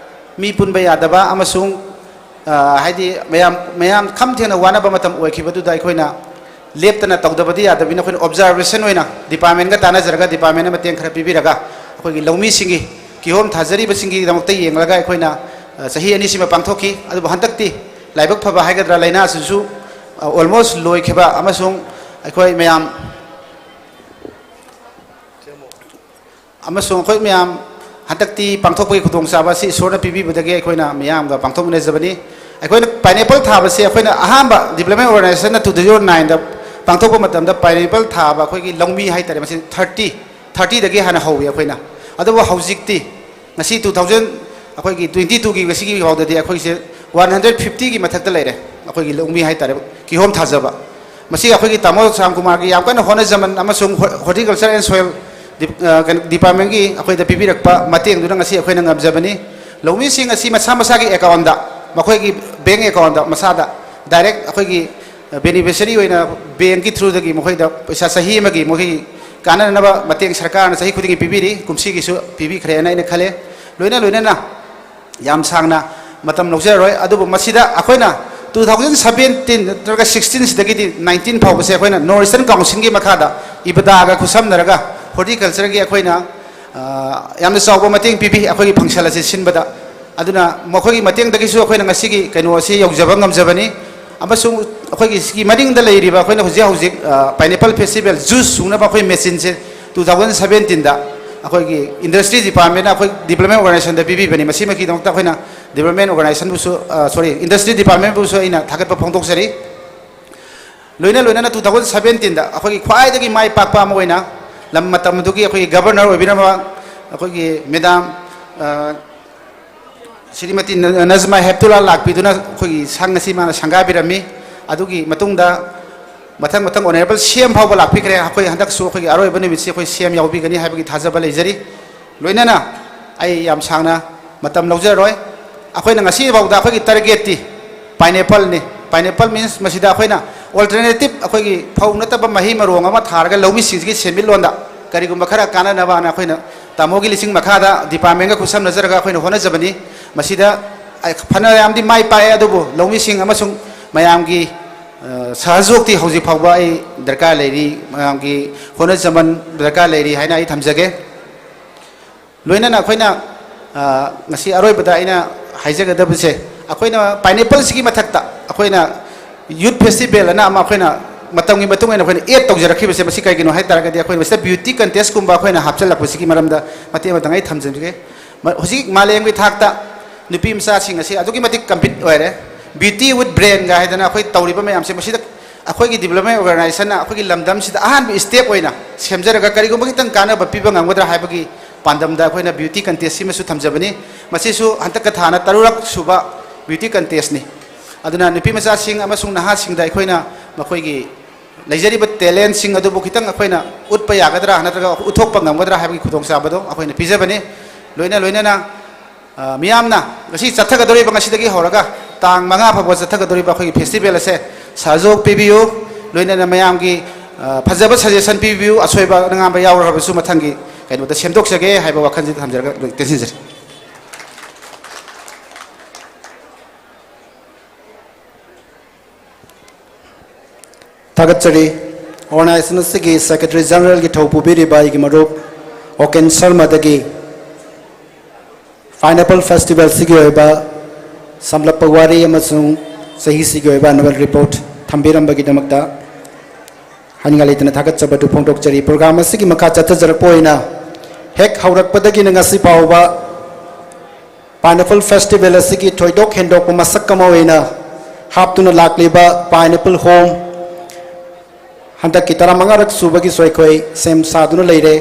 ꯃꯤ ꯄꯨꯟꯕ ꯌꯥꯗꯕ ꯑꯃꯁꯨꯡ, ꯑ, ꯍꯥꯏꯗꯤ ꯃꯌꯥꯝ, ꯃꯌꯥꯝ ꯈꯝ ꯊꯦꯡꯅ ꯋꯥꯅꯕ ꯃꯇꯝ ꯑꯣꯏꯈꯤꯕꯗꯨꯗ ꯑꯩꯈꯣꯏꯅ ꯂꯦꯞꯇꯅ ꯇꯧꯗꯕꯗꯤ ꯌꯥꯗꯕꯅꯤꯅ ꯑꯩꯈꯣꯏꯅ observation ꯑꯣꯏꯅ departmentꯒ ꯇꯥꯟꯅꯖꯔꯒ departmentꯅ ꯃꯇꯦꯡ ꯈꯔ ꯄꯤꯕꯤꯔꯒ ꯑꯩꯈꯣꯏꯒꯤ ꯂꯧꯃꯤꯁꯤꯡꯒꯤ ꯀꯤꯍꯣꯝ ꯊꯥꯖꯔꯤꯕꯁꯤꯡꯒꯤꯗꯃꯛꯇ ꯌꯦꯡꯂꯒ ꯑꯩꯈꯣꯏꯅ, ꯑ, ꯆꯍꯤ ꯑꯅꯤꯁꯤꯃ ꯄꯥꯡꯊꯣꯛꯈꯤ꯫ ꯑꯗꯨꯕꯨ ꯍꯟꯗꯛꯇꯤ ꯂꯥꯏꯕꯛ ꯐꯕ ꯍꯥꯏꯒꯗ꯭ꯔꯥ, ꯂꯥꯏꯅꯥꯁꯤꯁꯨ, ꯑ, almost ꯂꯣꯏꯈꯤꯕ ꯑꯃꯁꯨꯡ ꯑꯩꯈꯣꯏ ꯃꯌꯥꯝ ꯑꯃꯁꯨꯡ ꯑꯩꯈꯣꯏ ꯃꯌꯥꯝ ꯍꯟꯗꯛꯇꯤ ꯄꯥꯡꯊꯣꯛꯄꯒꯤ ꯈꯨꯗꯣꯡꯆꯥꯕ ꯑꯁꯤ ꯏꯁꯣꯔꯅ ꯄꯤꯕꯤꯕꯗꯒꯤ ꯑꯩꯈꯣꯏꯅ ꯃꯤꯌꯥꯝꯒ ꯄꯥꯡꯊꯣꯛꯃꯤꯟꯅꯖꯕꯅꯤ꯫ ꯑꯩꯈꯣꯏꯅ ꯄꯥꯏꯅꯦꯄꯜ ꯊꯥꯕꯁꯦ ꯑꯩꯈꯣꯏꯅ ꯑꯍꯥꯟꯕ ꯗꯤꯕ꯭ꯂꯞꯃꯦꯟ ꯑꯣꯔꯒꯅꯥꯏꯖꯦꯁꯟꯅ two thousand nineꯗ ꯄꯥꯡꯊꯣꯛꯄ ꯃꯇꯝꯗ ꯄꯥꯏꯅꯦꯄꯜ ꯊꯥꯕ ꯑꯩꯈꯣꯏꯒꯤ ꯂꯧꯃꯤ ꯍꯥꯏꯇꯥꯔꯦ, ꯃꯁꯤ thirty, thirtyꯗꯒꯤ ꯍꯥꯟꯅ ꯍꯧꯋꯤ ꯑꯩꯈꯣꯏꯅ꯫ ꯑꯗꯨꯕꯨ ꯍꯧꯖꯤꯛꯇꯤ ꯉꯁꯤ two thousand, ꯑꯩꯈꯣꯏꯒꯤ twenty twoꯒꯤ ꯉꯁꯤꯒꯤ ꯐꯥꯎꯗꯗꯤ ꯑꯩꯈꯣꯏꯁꯦ one hundred fiftyꯒꯤ ꯃꯊꯛꯇ ꯂꯩꯔꯦ꯫ ꯑꯩꯈꯣꯏꯒꯤ ꯂꯧꯃꯤ ꯍꯥꯏꯇꯥꯔꯦ, ꯀꯤꯍꯣꯝ ꯊꯥꯖꯕ꯫ ꯃꯁꯤ ꯑꯩꯈꯣꯏꯒꯤ ꯇꯥꯃꯣ ꯁ꯭ꯌꯥꯝ ꯀꯨꯃꯥꯔꯒꯤ ꯌꯥꯝ ꯀꯟꯅ ꯍꯣꯠꯅꯖꯃꯟ ꯑꯃꯁꯨꯡ ꯍꯣ-, Horticulture and Soil ꯗꯤꯞ-, ꯑ, ꯀꯩꯅꯣ, ꯗꯤꯄꯥꯔꯠꯃꯦꯟꯒꯤ ꯑꯩꯈꯣꯏꯗ ꯄꯤꯕꯤꯔꯛꯄ ꯃꯇꯦꯡꯗꯨꯅ ꯉꯁꯤ ꯑꯩꯈꯣꯏꯅ ꯉꯝꯖꯕꯅꯤ꯫ ꯂꯧꯃꯤꯁꯤꯡ ꯑꯁꯤ ꯃꯁꯥ ꯃꯁꯥꯒꯤ ꯑꯦꯀꯥꯎꯟꯗ, ꯃꯈꯣꯏꯒꯤ ꯕꯦꯡ ꯑꯦꯀꯥꯎꯟꯗ ꯃꯁꯥꯗ ꯗꯥꯏꯔꯦꯛ ꯑꯩꯈꯣꯏꯒꯤ ꯕꯦꯅꯤꯐꯤꯁꯔꯤ ꯑꯣꯏꯅ ꯕꯦꯡꯀꯤ ꯊ꯭ꯔꯨꯗꯒꯤ ꯃꯈꯣꯏꯗ ꯄꯩꯁꯥ ꯆꯍꯤ ꯑꯃꯒꯤ ꯃꯈꯣꯏꯒꯤ ꯀꯥꯟꯅꯅꯕ ꯃꯇꯦꯡ ꯁꯔꯀꯥꯔꯅ ꯆꯍꯤ ꯈꯨꯗꯤꯡꯒꯤ ꯄꯤꯕꯤꯔꯤ, ꯀꯨꯝꯁꯤꯒꯤꯁꯨ ꯄꯤꯕꯤꯈ꯭ꯔꯦꯅ ꯑꯩꯅ ꯈꯜꯂꯦ꯫ ꯂꯣꯏꯅ ꯂꯣꯏꯅꯅ ꯌꯥꯝ ꯁꯥꯡꯅ ꯃꯇꯝ ꯂꯧꯖꯔꯔꯣꯏ, ꯑꯗꯨꯕꯨ ꯃꯁꯤꯗ ꯑꯩꯈꯣꯏꯅ two thousand seventeen ꯅꯠꯇ꯭ꯔꯒ sixteen ꯁꯤꯗꯒꯤꯗꯤ nineteen ꯐꯥꯎꯕꯁꯦ ꯑꯩꯈꯣꯏꯅ North Eastern Councilꯒꯤ ꯃꯈꯥꯗ ꯏꯕꯗꯥꯒ ꯈꯨꯠꯁꯝꯅꯔꯒ Horticultureꯒꯤ ꯑꯩꯈꯣꯏꯅ, ꯑ, ꯌꯥꯝꯅ ꯆꯥꯎꯕ ꯃꯇꯦꯡ ꯄꯤꯕꯤ ꯑꯩꯈꯣꯏꯒꯤ function ꯑꯁꯤ ꯁꯤꯟꯕꯗ꯫ ꯑꯗꯨꯅ ꯃꯈꯣꯏꯒꯤ ꯃꯇꯦꯡꯗꯒꯤꯁꯨ ꯑꯩꯈꯣꯏꯅ ꯉꯁꯤꯒꯤ ꯀꯩꯅꯣ ꯑꯁꯤ ꯌꯧꯖꯕ ꯉꯝꯖꯕꯅꯤ꯫ ꯑꯃꯁꯨꯡ ꯑꯩꯈꯣꯏꯒꯤ ꯁꯤꯒꯤ ꯃꯅꯤꯡꯗ ꯂꯩꯔꯤꯕ ꯑꯩꯈꯣꯏꯅ ꯍꯧꯖꯤꯛ ꯍꯧꯖꯤꯛ, ꯑ, Pineapple Festival juice ꯁꯨꯡꯅꯕ ꯑꯩꯈꯣꯏ machineꯁꯦ two thousand seventeenꯗ ꯑꯩꯈꯣꯏꯒꯤ Industry Departmentꯅ ꯑꯩꯈꯣꯏ Development Organizationꯗ ꯄꯤꯕꯤꯕꯅꯤ꯫ ꯃꯁꯤꯃꯛꯀꯤꯗꯃꯛꯇ ꯑꯩꯈꯣꯏꯅ Development Organizationꯕꯨꯁꯨ, ꯑ, sorry, Industry Departmentꯕꯨꯁꯨ ꯑꯩꯅ ꯊꯥꯒꯠꯄ ꯐꯣꯡꯗꯣꯛꯆꯔꯤ꯫ ꯂꯣꯏꯅ ꯂꯣꯏꯅꯅ two thousand seventeenꯗ ꯑꯩꯈꯣꯏꯒꯤ ꯈ꯭ꯋꯥꯏꯗꯒꯤ ꯃꯥꯏ ꯄꯥꯛꯄ ꯑꯃ ꯑꯣꯏꯅ ꯂꯝ ꯃꯇꯝ ꯑꯗꯨꯒꯤ ꯑꯩꯈꯣꯏꯒꯤ Governor ꯑꯣꯏꯕꯤꯔꯝꯕ ꯑꯩꯈꯣꯏꯒꯤ Madam, ꯑ, ꯁ꯭ꯔꯤꯃꯇꯤ ꯅ-, ꯅꯖꯃꯥ ꯍꯦꯞꯇꯨꯂꯥ ꯂꯥꯛꯄꯤꯗꯨꯅ ꯑꯩꯈꯣꯏꯒꯤ ꯁꯪ ꯑꯁꯤ ꯃꯥꯅ ꯁꯪꯒꯥꯕꯤꯔꯝꯃꯤ꯫ ꯑꯗꯨꯒꯤ ꯃꯇꯨꯡꯗ ꯃꯊꯪ ꯃꯊꯪ Honourable CM ꯐꯥꯎꯕ ꯂꯥꯛꯄꯤꯈ꯭ꯔꯦ꯫ ꯑꯩꯈꯣꯏ ꯍꯟꯗꯛꯁꯨ ꯑꯩꯈꯣꯏꯒꯤ ꯑꯔꯣꯏꯕ ꯅꯨꯃꯤꯠꯁꯤ ꯑꯩꯈꯣꯏ CM ꯌꯥꯎꯕꯤꯒꯅꯤ ꯍꯥꯏꯕꯒꯤ ꯊꯥꯖꯕ ꯂꯩꯖꯔꯤ꯫ ꯂꯣꯏꯅꯅ ꯑꯩ ꯌꯥꯝ ꯁꯥꯡꯅ ꯃꯇꯝ ꯂꯧꯖꯔꯔꯣꯏ꯫ ꯑꯩꯈꯣꯏꯅ ꯉꯁꯤꯐꯥꯎꯗ ꯑꯩꯈꯣꯏꯒꯤ targetꯇꯤ pineappleꯅꯤ꯫ Pineapple means ꯃꯁꯤꯗ ꯑꯩꯈꯣꯏꯅ alternative ꯑꯩꯈꯣꯏꯒꯤ ꯐꯧ ꯅꯠꯇꯕ ꯃꯍꯩ ꯃꯔꯣꯡ ꯑꯃ ꯊꯥꯔꯒ ꯂꯧꯃꯤꯁꯤꯡꯁꯤꯒꯤ ꯁꯦꯟꯃꯤꯠꯂꯣꯟꯗ ꯀꯔꯤꯒꯨꯝꯕ ꯈꯔ ꯀꯥꯟꯅꯅꯕꯅ ꯑꯩꯈꯣꯏꯅ ꯇꯥꯃꯣꯒꯤ ꯂꯤꯁꯤꯡ ꯃꯈꯥꯗ departmentꯀ ꯈꯨꯠꯁꯝꯅꯖꯔꯒ ꯑꯩꯈꯣꯏꯅ ꯍꯣꯠꯅꯖꯕꯅꯤ꯫ ꯃꯁꯤꯗ ꯑꯩ ꯐꯅ ꯌꯥꯝꯗꯤ ꯃꯥꯏ ꯄꯥꯛꯑꯦ, ꯑꯗꯨꯕꯨ ꯂꯧꯃꯤꯁꯤꯡ ꯑꯃꯁꯨꯡ ꯃꯌꯥꯝꯒꯤ, ꯑ, ꯁꯍꯖꯣꯛꯇꯤ ꯍꯧꯖꯤꯛ ꯐꯥꯎꯕ ꯑꯩ ꯗꯔꯀꯥꯔ ꯂꯩꯔꯤ, ꯃꯌꯥꯝꯒꯤ ꯍꯣꯠꯅꯖꯃꯟ ꯗꯔꯀꯥꯔ ꯂꯩꯔꯤ ꯍꯥꯏꯅ ꯑꯩ ꯊꯝꯖꯒꯦ꯫ ꯂꯣꯏꯅꯅ ꯑꯩꯈꯣꯏꯅ, ꯑ, ꯉꯁꯤ ꯑꯔꯣꯏꯕꯗ ꯑꯩꯅ ꯍꯥꯏꯖꯒꯗꯕꯁꯦ, ꯑꯩꯈꯣꯏꯅ pineappleꯁꯤꯒꯤ ꯃꯊꯛꯇ ꯑꯩꯈꯣꯏꯅ youth festival ꯑꯅ ꯑꯃ ꯑꯩꯈꯣꯏꯅ ꯃꯇꯝꯒꯤ ꯃꯇꯨꯡ ꯏꯟꯅ ꯑꯩꯈꯣꯏꯅ ꯑꯦꯗ ꯇꯧꯖꯔꯛꯈꯤꯕꯁꯦ ꯃꯁꯤ ꯀꯩꯒꯤꯅꯣ ꯍꯥꯏ ꯇꯥꯔꯒꯗꯤ, ꯑꯩꯈꯣꯏꯅ ꯃꯁꯤꯗ ꯕ꯭ꯌꯨꯇꯤ ꯀꯟꯇꯦꯁꯀꯨꯝꯕ ꯑꯩꯈꯣꯏꯅ ꯍꯥꯞꯆꯤꯜꯂꯛꯄꯁꯤꯒꯤ ꯃꯔꯝꯗ ꯃꯇꯦꯛ ꯑꯃꯇꯪ ꯑꯩ ꯊꯝꯖꯒꯦ꯫ ꯃ-, ꯍꯧꯖꯤꯛ ꯃꯥꯂꯦꯝꯒꯤ ꯊꯥꯛꯇ ꯅꯨꯄꯤ ꯃꯆꯥꯁꯤꯡ ꯑꯁꯤ ꯑꯗꯨꯛꯀꯤ ꯃꯇꯤꯛ ꯀꯝꯄꯤꯠ ꯑꯣꯏꯔꯦ꯫ Beauty with Brain ꯒ ꯍꯥꯏꯗꯅ ꯑꯩꯈꯣꯏ ꯇꯧꯔꯤꯕ ꯃꯌꯥꯝꯁꯦ, ꯃꯁꯤꯗ ꯑꯩꯈꯣꯏꯒꯤ ꯗꯤꯕ꯭ꯂꯞꯃꯦꯟ ꯑꯣꯔꯒꯅꯥꯏꯖꯦꯁꯟꯅ ꯑꯩꯈꯣꯏꯒꯤ ꯂꯝꯗꯝꯁꯤꯗ ꯑꯍꯥꯟꯕ ꯁ꯭ꯇꯦꯞ ꯑꯣꯏꯅ ꯁꯦꯝꯖꯔꯒ ꯀꯔꯤꯒꯨꯝꯕ ꯈꯤꯇꯪ ꯀꯥꯟꯅꯕ ꯄꯤꯕ ꯉꯝꯒꯗ꯭ꯔꯥ ꯍꯥꯏꯕꯒꯤ ꯄꯥꯟꯗꯝꯗ ꯑꯩꯈꯣꯏꯅ ꯕ꯭ꯌꯨꯇꯤ ꯀꯟꯇꯦꯁ ꯁꯤꯃꯁꯨ ꯊꯝꯖꯕꯅꯤ꯫ ꯃꯁꯤꯁꯨ ꯍꯟꯗꯛꯀ ꯊꯥꯅ ꯇꯔꯨꯔꯛ ꯁꯨꯕ ꯕ꯭ꯌꯨꯇꯤ ꯀꯟꯇꯦꯁꯅꯤ꯫ ꯑꯗꯨꯅ ꯅꯨꯄꯤ ꯃꯆꯥꯁꯤꯡ ꯑꯃꯁꯨꯡ ꯅꯍꯥꯁꯤꯡꯗ ꯑꯩꯈꯣꯏꯅ ꯃꯈꯣꯏꯒꯤ ꯂꯩꯖꯔꯤꯕ ꯇꯦꯂꯦꯟꯁꯤꯡ ꯑꯗꯨꯕꯨ ꯈꯤꯇꯪ ꯑꯩꯈꯣꯏꯅ ꯎꯠꯄ ꯌꯥꯒꯗ꯭ꯔꯥ ꯅꯠꯇ꯭ꯔꯒ ꯎꯠꯊꯣꯛꯄ ꯉꯝꯒꯗ꯭ꯔꯥ ꯍꯥꯏꯕꯒꯤ ꯈꯨꯗꯣꯡꯆꯥꯕꯗꯣ ꯑꯩꯈꯣꯏꯅ ꯄꯤꯖꯕꯅꯤ꯫ ꯂꯣꯏꯅ ꯂꯣꯏꯅꯅ, ꯑ, ꯃꯤꯌꯥꯝꯅ ꯉꯁꯤ ꯆꯠꯊꯒꯗꯧꯔꯤꯕ, ꯉꯁꯤꯗꯒꯤ ꯍꯧꯔꯒ ꯇꯥꯡ ꯃꯉꯥ ꯐꯥꯎꯕ ꯆꯠꯊꯒꯗꯧꯔꯤꯕ ꯑꯩꯈꯣꯏꯒꯤ ꯐꯦꯁꯇꯤꯚꯦꯜ ꯑꯁꯦ ꯁꯍꯖꯣꯛ ꯄꯤꯕꯤꯌꯨ, ꯂꯣꯏꯅꯅ ꯃꯌꯥꯝꯒꯤ, ꯑ, ꯐꯖꯕ ꯁꯖꯦꯁꯟ ꯄꯤꯕꯤꯌꯨ꯫ ꯑꯁꯣꯏꯕ ꯑꯉꯥꯝꯕ ꯌꯥꯎꯔꯕꯁꯨ ꯃꯊꯪꯒꯤ ꯀꯩꯅꯣꯗ ꯁꯦꯝꯗꯣꯛꯆꯒꯦ ꯍꯥꯏꯕ ꯋꯥꯈꯜꯁꯤ ꯊꯝꯖꯔꯒ ꯂꯣꯏ ꯇꯦꯟꯁꯤꯟꯖꯔꯤ꯫ ꯊꯥꯒꯠꯆꯔꯤ꯫ ꯑꯣꯔꯒꯅꯥꯏꯖꯦꯁꯟ ꯑꯁꯤꯒꯤ ꯁꯦꯀ꯭ꯔꯦꯇꯔꯤ ꯖꯦꯅꯔꯦꯜꯒꯤ ꯊꯧ ꯄꯨꯕꯤꯔꯤꯕ ꯑꯩꯒꯤ ꯃꯔꯨꯞ ꯑꯣꯀꯦꯟ ꯁꯔꯃꯗꯒꯤ ꯄꯥꯏꯅꯦꯄꯜ ꯐꯦꯁꯇꯤꯚꯦꯜꯁꯤꯒꯤ ꯑꯣꯏꯕ ꯁꯝꯂꯞꯄ ꯋꯥꯔꯤ ꯑꯃꯁꯨꯡ ꯆꯍꯤꯁꯤꯒꯤ ꯑꯣꯏꯕ ꯑꯦꯅꯨꯋꯦꯜ ꯔꯤꯄꯣꯔꯠ ꯊꯝꯕꯤꯔꯝꯕꯒꯤꯗꯃꯛꯇ ꯍꯥꯏꯅꯤꯡꯉꯥꯏ ꯂꯩꯇꯅ ꯊꯥꯒꯠꯆꯕ ꯑꯗꯨ ꯐꯣꯡꯗꯣꯛꯆꯔꯤ꯫ ꯄ꯭ꯔꯣꯒ꯭ꯔꯥꯝ ꯑꯁꯤꯒꯤ ꯃꯈꯥ ꯆꯠꯊꯖꯔꯛꯄ ꯑꯣꯏꯅ ꯍꯦꯛ ꯍꯧꯔꯛꯄꯗꯒꯤꯅ ꯉꯁꯤ ꯐꯥꯎꯕ ꯄꯥꯏꯅꯦꯄꯜ ꯐꯦꯁꯇꯤꯚꯦꯜ ꯑꯁꯤꯒꯤ ꯊꯣꯏꯗꯣꯛ ꯍꯦꯟꯗꯣꯛꯄ ꯃꯁꯛ ꯑꯃ ꯑꯣꯏꯅ ꯍꯥꯞꯇꯨꯅ ꯂꯥꯛꯂꯤꯕ ꯄꯥꯏꯅꯦꯄꯜ ꯍꯣꯝ ꯍꯟꯗꯛꯀꯤ ꯇꯔꯥꯃꯉꯥꯔꯛ ꯁꯨꯕꯒꯤꯁꯨ ꯑꯩꯈꯣꯏ ꯁꯦꯝ ꯁꯥꯗꯨꯅ ꯂꯩꯔꯦ꯫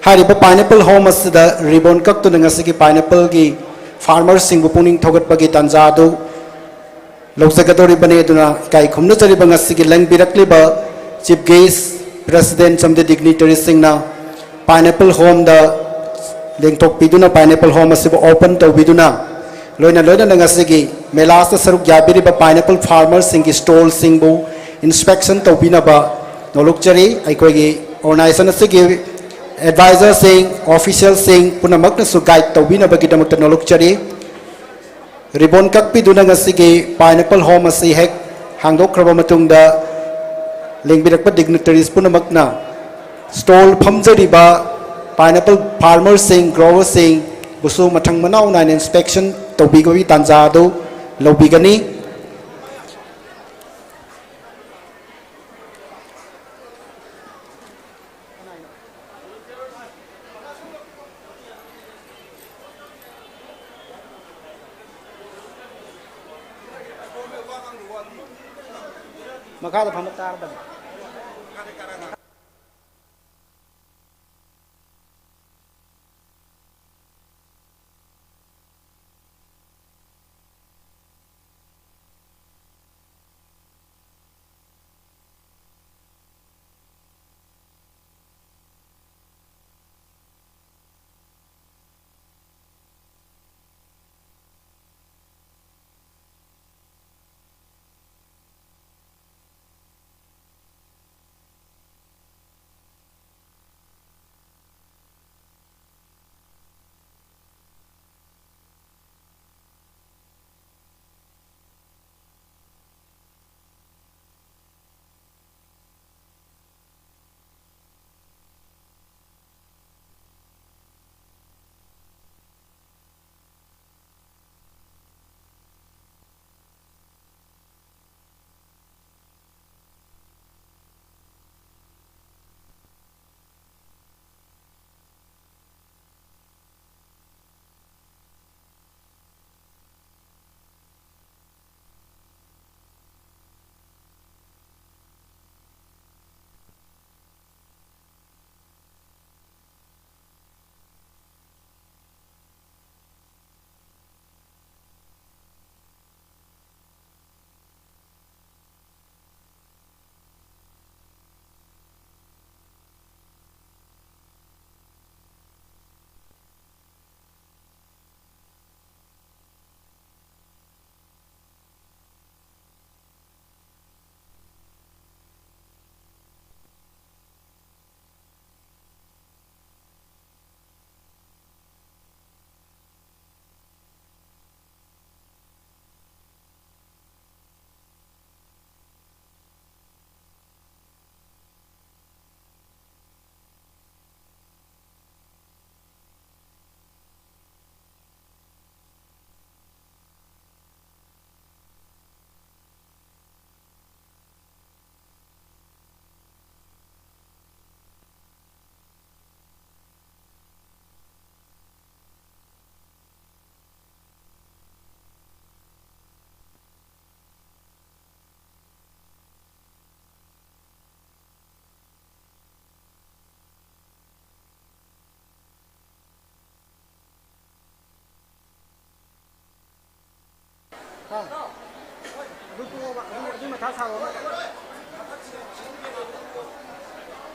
ꯍꯥꯏꯔꯤꯕ ꯄꯥꯏꯅꯦꯄꯜ ꯍꯣꯝ ꯑꯁꯤꯗ ꯔꯤꯕꯣꯟ ꯀꯛꯇꯨꯅ ꯉꯁꯤꯒꯤ ꯄꯥꯏꯅꯦꯄꯜꯒꯤ ꯐꯥꯔꯃꯔꯁꯤꯡꯕꯨ ꯄꯨꯛꯅꯤꯡ ꯊꯧꯒꯠꯄꯒꯤ ꯇꯥꯟꯖꯥ ꯑꯗꯨ ꯂꯧꯖꯒꯗꯧꯔꯤꯕꯅꯤ꯫ ꯑꯗꯨꯅ ꯏꯀꯥꯏ ꯈꯨꯝꯅꯖꯔꯤꯕ ꯉꯁꯤꯒꯤ ꯂꯦꯡꯕꯤꯔꯛꯂꯤꯕ ꯆꯤꯐ ꯒꯦꯁ, ꯄ꯭ꯔꯦꯁꯤꯗꯦꯟꯠ ꯑꯃꯗꯤ ꯗꯤꯒꯅꯤꯇꯔꯤꯁꯤꯡꯅ ꯄꯥꯏꯅꯦꯄꯜ ꯍꯣꯝꯗ ꯂꯦꯡꯊꯣꯛꯄꯤꯗꯨꯅ, ꯄꯥꯏꯅꯦꯄꯜ ꯍꯣꯝ ꯑꯁꯤꯕꯨ ꯑꯣꯄꯟ ꯇꯧꯕꯤꯗꯨꯅ, ꯂꯣꯏꯅ ꯂꯣꯏꯅꯅ ꯉꯁꯤꯒꯤ ꯃꯦꯂꯥꯁꯇ ꯁꯔꯨꯛ ꯌꯥꯕꯤꯔꯤꯕ ꯄꯥꯏꯅꯦꯄꯜ ꯐꯥꯔꯃꯔꯁꯤꯡꯒꯤ ꯁ꯭ꯇꯣꯜꯁꯤꯡꯕꯨ ꯏꯟꯁꯄꯦꯛꯁꯟ ꯇꯧꯕꯤꯅꯕ ꯅꯣꯂꯨꯛꯆꯔꯤ꯫ ꯑꯩꯈꯣꯏꯒꯤ ꯑꯣꯔꯒꯅꯥꯏꯖꯦꯁꯟ ꯑꯁꯤꯒꯤ ꯑꯦꯗꯚꯥꯏꯖꯔꯁꯤꯡ, ꯑꯣꯐꯤꯁꯤꯌꯦꯜꯁꯤꯡ ꯄꯨꯝꯅꯃꯛꯅꯁꯨ ꯒꯥꯏꯗ ꯇꯧꯕꯤꯅꯕꯒꯤꯗꯃꯛꯇ ꯅꯣꯂꯨꯛꯆꯔꯤ꯫ ꯔꯤꯕꯣꯟ ꯀꯛꯄꯤꯗꯨꯅ ꯉꯁꯤꯒꯤ ꯄꯥꯏꯅꯦꯄꯜ ꯍꯣꯝ ꯑꯁꯤ ꯍꯦꯛ ꯍꯥꯡꯗꯣꯛꯈ꯭ꯔꯕ ꯃꯇꯨꯡꯗ, ꯂꯦꯡꯕꯤꯔꯛꯄ ꯗꯤꯒꯅꯤꯇꯔꯤꯁ ꯄꯨꯝꯅꯃꯛꯅ ꯁ꯭ꯇꯣꯜ ꯐꯝꯖꯔꯤꯕ ꯄꯥꯏꯅꯦꯄꯜ ꯐꯥꯔꯃꯔꯁꯤꯡ, ꯒ꯭ꯔꯣꯋꯔꯁꯤꯡꯕꯨꯁꯨ ꯃꯊꯪ ꯃꯅꯥꯎ ꯅꯥꯏꯅ ꯏꯟꯁꯄꯦꯛꯁꯟ ꯇꯧꯕꯤꯕꯒꯤ ꯇꯥꯟꯖꯥ ꯑꯗꯨ ꯂꯧꯕꯤꯒꯅꯤ꯫ ꯃꯈꯥꯗ ꯐꯝꯕ ꯇꯥꯔꯗꯕꯅꯤ꯫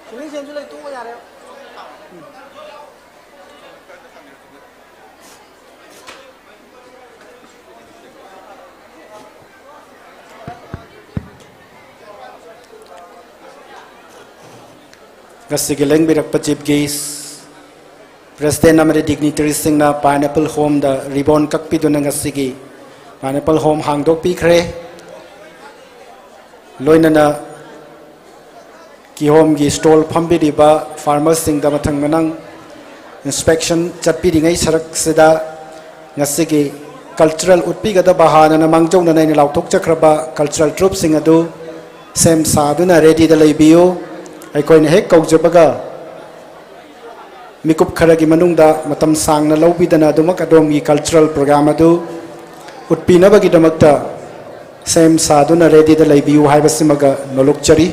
ꯁꯤꯂꯤꯡ ꯐꯦꯟꯁꯨ ꯂꯩ, ꯇꯣꯛꯑꯣ ꯌꯥꯔꯦ꯫ ꯉꯁꯤꯒꯤ ꯂꯦꯡꯕꯤꯔꯛꯄ ꯆꯤꯐ ꯒꯦꯁ, ꯄ꯭ꯔꯦꯁꯤꯗꯦꯟ ꯑꯃꯗꯤ ꯗꯤꯒꯅꯤꯇꯔꯤꯁꯤꯡꯅ ꯄꯥꯏꯅꯦꯄꯜ ꯍꯣꯝꯗ ꯔꯤꯕꯣꯟ ꯀꯛꯄꯤꯗꯨꯅ ꯉꯁꯤꯒꯤ ꯄꯥꯏꯅꯦꯄꯜ ꯍꯣꯝ ꯍꯥꯡꯗꯣꯛꯄꯤꯈ꯭ꯔꯦ꯫ ꯂꯣꯏꯅꯅ ꯀꯤꯍꯣꯝꯒꯤ ꯁ꯭ꯇꯣꯜ ꯐꯝꯕꯤꯔꯤꯕ ꯐꯥꯔꯃꯔꯁꯤꯡꯗ ꯃꯊꯪ ꯃꯅꯪ ꯏꯟꯁꯄꯦꯛꯁꯟ ꯆꯠꯄꯤꯔꯤꯉꯩ ꯁꯔꯛꯁꯤꯗ ꯉꯁꯤꯒꯤ ꯀꯜꯆꯔꯦꯜ ꯎꯠꯄꯤꯒꯗꯕ ꯍꯥꯟꯅꯅ ꯃꯥꯡꯖꯧꯅꯅ ꯑꯩꯅ ꯂꯥꯎꯊꯣꯛꯆꯈ꯭ꯔꯕ ꯀꯜꯆꯔꯦꯜ ꯇ꯭ꯔꯨꯞꯁꯤꯡ ꯑꯗꯨ ꯁꯦꯝ ꯁꯥꯗꯨꯅ ꯔꯦꯗꯤꯗ ꯂꯩꯕꯤꯌꯨ꯫ ꯑꯩꯈꯣꯏꯅ ꯍꯦꯛ ꯀꯧꯖꯕꯒ ꯃꯤꯀꯨꯞ ꯈꯔꯒꯤ ꯃꯅꯨꯡꯗ ꯃꯇꯝ ꯁꯥꯡꯅ ꯂꯧꯕꯤꯗꯅ ꯑꯗꯨꯃꯛ ꯑꯗꯣꯝꯒꯤ ꯀꯜꯆꯔꯦꯜ ꯄ꯭ꯔꯣꯒ꯭ꯔꯥꯝ ꯑꯗꯨ ꯎꯠꯄꯤꯅꯕꯒꯤꯗꯃꯛꯇ ꯁꯦꯝ ꯁꯥꯗꯨꯅ ꯔꯦꯗꯤꯗ ꯂꯩꯕꯤꯌꯨ ꯍꯥꯏꯕꯁꯤꯃꯒ ꯅꯣꯂꯨꯛꯆꯔꯤ꯫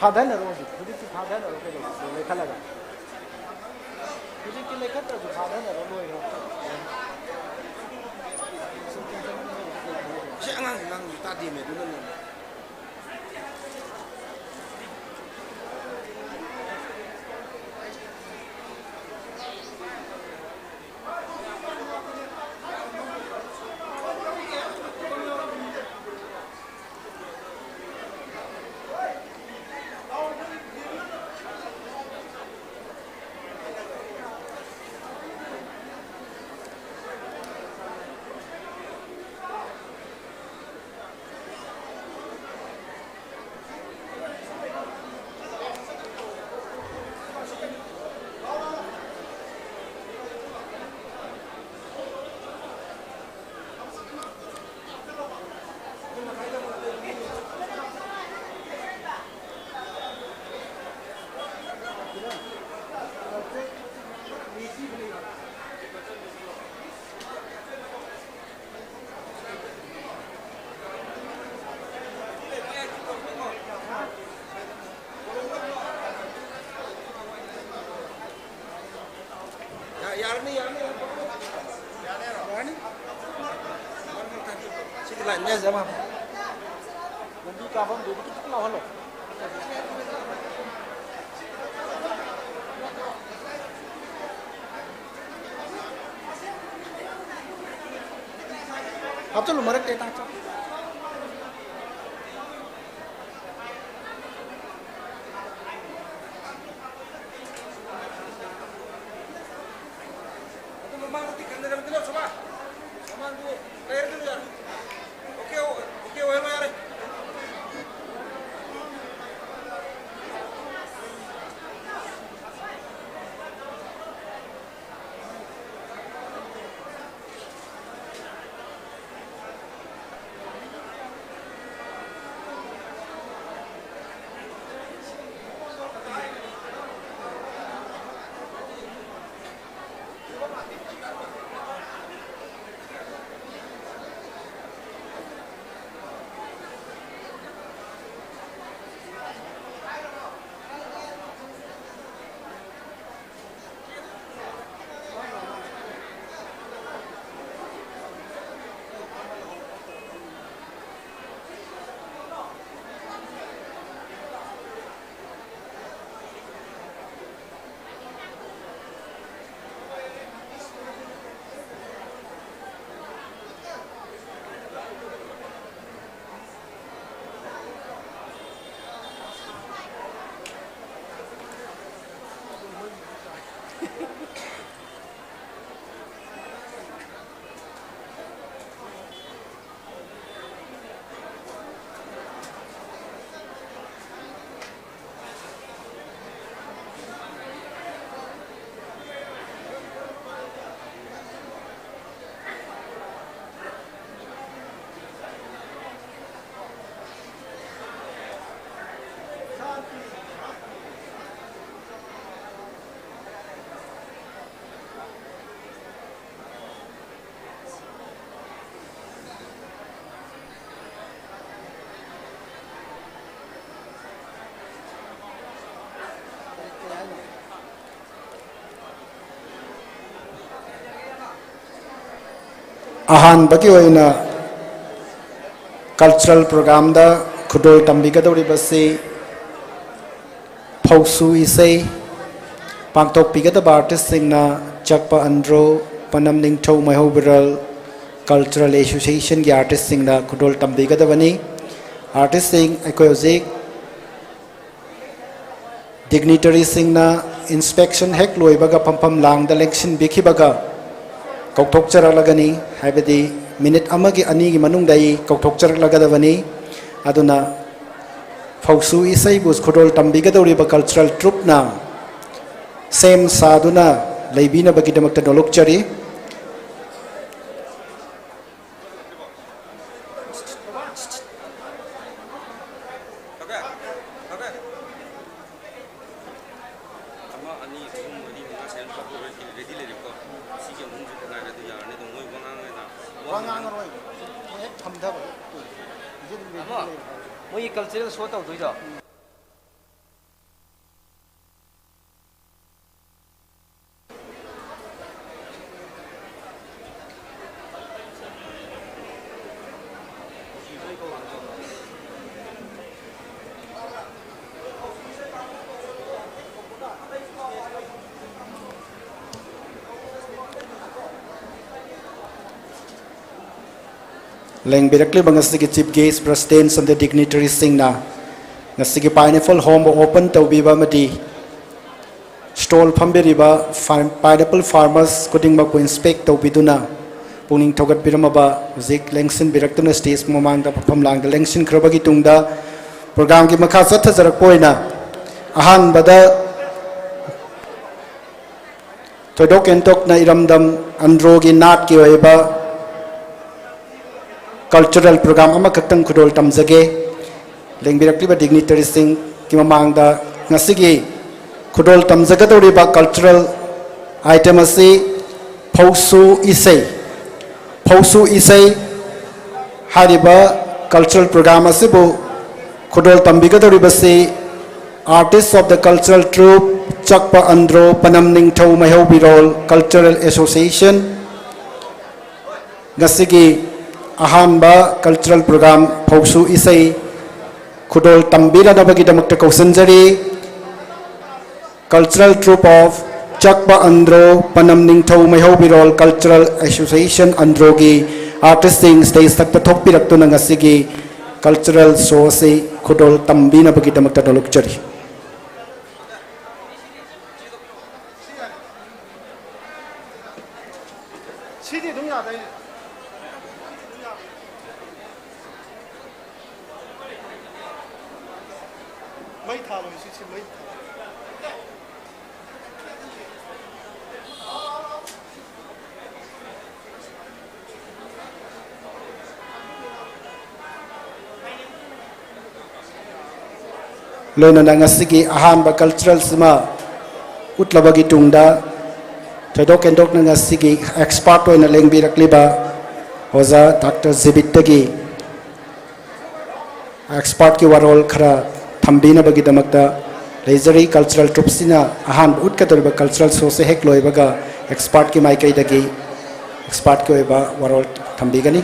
ꯊꯥꯗꯅꯔꯣ ꯍꯧꯖꯤꯛ, ꯍꯧꯖꯤꯛꯇꯤ ꯊꯥꯗꯅꯔꯣ, ꯀꯩꯗꯧꯔꯒꯦ? ꯂꯩꯈꯠꯂꯒ꯫ ꯍꯧꯖꯤꯛꯇꯤ ꯂꯩꯈꯠꯇ꯭ꯔꯁꯨ ꯊꯥꯗꯅꯔꯣ, ꯂꯣꯏꯈ꯭ꯔꯣ꯫ ꯁꯤ ꯑꯉꯥꯡꯁꯤ ꯉꯥꯡꯕꯁꯨ ꯇꯥꯗꯦꯃꯦ, ꯑꯗꯨꯅꯅꯦ꯫ ꯅꯦꯁ ꯑꯃ ꯂꯝꯕꯤ ꯀꯥꯐꯝꯗꯨꯗꯤ ꯈꯤꯇꯪ ꯂꯥꯎꯍꯜꯂꯣ꯫ ꯍꯥꯞꯆꯜꯂꯨ ꯃꯔꯛꯇ ꯍꯦꯛꯇ ꯍꯥꯞꯆꯜꯂꯨ꯫ ꯑꯗꯨ ꯃꯃꯥꯡꯗ ꯇꯤꯡꯈꯠꯅꯔꯝꯗꯅ ꯁꯣꯃꯥ, ꯃꯃꯥꯡꯗꯨ ꯂꯩꯔꯗꯨꯅ ꯌꯥꯔꯣꯏ꯫ ꯑꯣꯀꯦ, ꯑꯣꯀꯦ ꯑꯣꯏꯍꯜꯂꯣ ꯌꯥꯔꯦ꯫ ꯑꯍꯥꯟꯕꯒꯤ ꯑꯣꯏꯅ Cultural programꯗ ꯈꯨꯗꯣꯜ ꯇꯝꯕꯤꯒꯗꯧꯔꯤꯕꯁꯤ ꯐꯧꯁꯨ ꯏꯁꯩ ꯄꯥꯡꯊꯣꯛꯄꯤꯒꯗꯕ artistꯁꯤꯡꯅ ꯆꯛꯄ ꯑꯟꯗ꯭ꯔꯣ, ꯄꯅꯝ ꯅꯤꯡꯊꯧ ꯃꯩꯍꯧꯕꯤꯔꯣꯜ Cultural Associationꯒꯤ artistꯁꯤꯡꯅ ꯈꯨꯗꯣꯜ ꯇꯝꯕꯤꯒꯗꯕꯅꯤ꯫ Artistꯁꯤꯡ ꯑꯩꯈꯣꯏ ꯍꯧꯖꯤꯛ dignitaryꯁꯤꯡꯅ inspection ꯍꯦꯛ ꯂꯣꯏꯕꯒ ꯐꯝꯐꯝ ꯂꯥꯡꯗ ꯂꯦꯡꯁꯤꯟꯕꯤꯈꯤꯕꯒ ꯀꯧꯊꯣꯛꯆꯔꯛꯂꯒꯅꯤ, ꯍꯥꯏꯕꯗꯤ minute ꯑꯃꯒꯤ ꯑꯅꯤꯒꯤ ꯃꯅꯨꯡꯗ ꯑꯩ ꯀꯧꯊꯣꯛꯆꯔꯛꯂꯒꯗꯕꯅꯤ꯫ ꯑꯗꯨꯅ ꯐꯧꯁꯨ ꯏꯁꯩꯕꯨ ꯈꯨꯗꯣꯜ ꯇꯝꯕꯤꯒꯗꯧꯔꯤꯕ cultural troupeꯅ ꯁꯦꯝ ꯁꯥꯗꯨꯅ ꯂꯩꯕꯤꯅꯕꯒꯤꯗꯃꯛꯇ ꯅꯣꯂꯨꯛꯆꯔꯤ꯫ ꯑꯃ, ꯑꯅꯤ, ꯑꯍꯨꯝ, ꯃꯔꯤ, ꯃꯉꯥ, ꯁꯨꯃꯥꯏꯅ ꯄꯨꯂꯞ ready ꯂꯩꯔꯦꯀꯣ꯫ ꯁꯤꯒꯤ ꯑꯍꯨꯝꯁꯤ ꯉꯥꯏꯔꯦ, ꯑꯗꯨ ꯌꯥꯔꯅꯤ꯫ ꯑꯗꯨꯝ ꯃꯣꯏ ꯋꯥ ꯉꯥꯡꯉꯦꯅ꯫ ꯋꯥ ꯉꯥꯡꯉꯔꯣꯏ꯫ ꯃꯣꯏ ꯍꯦꯛ ꯊꯝꯊꯕ꯫ ꯍꯧꯖꯤꯛ ꯑꯗꯨꯝ ready ꯑꯃ, ꯂꯩꯔꯦ꯫ ꯃꯣꯏꯒꯤ cultural show ꯇꯧꯗꯣꯏꯗꯣ꯫ ꯂꯦꯡꯕꯤꯔꯛꯂꯤꯕ ꯉꯁꯤꯒꯤ chief guest, presidents ꯑꯃꯗꯤ dignitaryꯁꯤꯡꯅ ꯉꯁꯤꯒꯤ pineapple ꯍꯣꯝꯕꯨ open ꯇꯧꯕꯤꯕ ꯑꯃꯗꯤ stall ꯐꯝꯕꯤꯔꯤꯕ ꯐꯥꯔꯝ, pineapple farmers ꯈꯨꯗꯤꯡꯃꯛꯄꯨ inspect ꯇꯧꯕꯤꯗꯨꯅ ꯄꯨꯛꯅꯤꯡ ꯊꯧꯒꯠꯄꯤꯔꯝꯃꯕ ꯍꯧꯖꯤꯛ ꯂꯦꯡꯁꯤꯟꯕꯤꯔꯛꯇꯨꯅ stage ꯃꯃꯥꯡꯗ ꯐꯝꯐꯝ ꯂꯥꯡꯗ ꯂꯦꯡꯁꯤꯟꯈ꯭ꯔꯕꯒꯤ ꯇꯨꯡꯗ programꯒꯤ ꯃꯈꯥ ꯆꯠꯊꯖꯔꯛꯄ ꯑꯣꯏꯅ ꯑꯍꯥꯟꯕꯗ ꯊꯣꯏꯗꯣꯛ ꯍꯦꯟꯗꯣꯛꯅ ꯏꯔꯝꯗꯝ ꯑꯟꯗ꯭ꯔꯣꯒꯤ ꯅꯥꯠꯀꯤ ꯑꯣꯏꯕ cultural program ꯑꯃꯈꯛꯇꯪ ꯈꯨꯗꯣꯜ ꯇꯝꯖꯒꯦ꯫ ꯂꯦꯡꯕꯤꯔꯛꯂꯤꯕ dignitaryꯁꯤꯡꯒꯤ ꯃꯃꯥꯡꯗ ꯉꯁꯤꯒꯤ ꯈꯨꯗꯣꯜ ꯇꯝꯖꯒꯗꯧꯔꯤꯕ cultural item ꯑꯁꯤ ꯐꯧꯁꯨ ꯏꯁꯩ, ꯐꯧꯁꯨ ꯏꯁꯩ ꯍꯥꯏꯔꯤꯕ cultural program ꯑꯁꯤꯕꯨ ꯈꯨꯗꯣꯜ ꯇꯝꯕꯤꯒꯗꯧꯔꯤꯕꯁꯤ artist of the cultural troupe ꯆꯛꯄ Andro ꯄꯅꯝ ꯅꯤꯡꯊꯧ ꯃꯩꯍꯧꯕꯤꯔꯣꯜ Cultural Association꯫ ꯉꯁꯤꯒꯤ ꯑꯍꯥꯟꯕ cultural program ꯐꯧꯁꯨ ꯏꯁꯩ ꯈꯨꯗꯣꯜ ꯇꯝꯕꯤꯅꯅꯕꯒꯤꯗꯃꯛꯇ ꯀꯧꯁꯤꯟꯖꯔꯤ꯫ Cultural troupe of ꯆꯛꯄ ꯑꯟꯗ꯭ꯔꯣ, ꯄꯅꯝ ꯅꯤꯡꯊꯧ ꯃꯩꯍꯧꯕꯤꯔꯣꯜ Cultural Association ꯑꯟꯗ꯭ꯔꯣꯒꯤ artistꯁꯤꯡ stage ꯊꯛꯇ ꯊꯣꯛꯄꯤꯔꯛꯇꯨꯅ ꯉꯁꯤꯒꯤ cultural show ꯑꯁꯤ ꯈꯨꯗꯣꯜ ꯇꯝꯕꯤꯅꯕꯒꯤꯗꯃꯛꯇ ꯅꯣꯂꯨꯛꯆꯔꯤ꯫ ꯁꯤꯗꯤ ꯑꯗꯨꯝ ꯌꯥꯗꯣꯏꯅꯦ꯫ ꯃꯩ ꯊꯥꯜꯂꯣ, ꯁꯤ, ꯁꯤ ꯃꯩ ꯊꯥꯜꯂꯣ꯫ ꯂꯣꯏꯅꯅ ꯉꯁꯤꯒꯤ ꯑꯍꯥꯟꯕ culturalꯁꯤꯃ ꯎꯠꯂꯕꯒꯤ ꯇꯨꯡꯗ, ꯊꯣꯏꯗꯣꯛ ꯍꯦꯟꯗꯣꯛꯅ ꯉꯁꯤꯒꯤ expert ꯑꯣꯏꯅ ꯂꯦꯡꯕꯤꯔꯛꯂꯤꯕ ꯑꯣꯖꯥ ꯗꯥꯛꯇꯔ ꯖꯤꯕꯤꯠꯇꯒꯤ expertꯀꯤ ꯋꯥꯔꯣꯜ ꯈꯔ ꯊꯝꯕꯤꯅꯕꯒꯤꯗꯃꯛꯇ ꯂꯩꯖꯔꯤ꯫ Cultural troupeꯁꯤꯅ ꯑꯍꯥꯟꯕ ꯎꯠꯀꯗꯧꯔꯤꯕ cultural showꯁꯦ ꯍꯦꯛ ꯂꯣꯏꯕꯒ expertꯀꯤ ꯃꯥꯏꯀꯩꯗꯒꯤ expertꯀꯤ ꯑꯣꯏꯕ ꯋꯥꯔꯣꯜ ꯊꯝꯕꯤꯒꯅꯤ꯫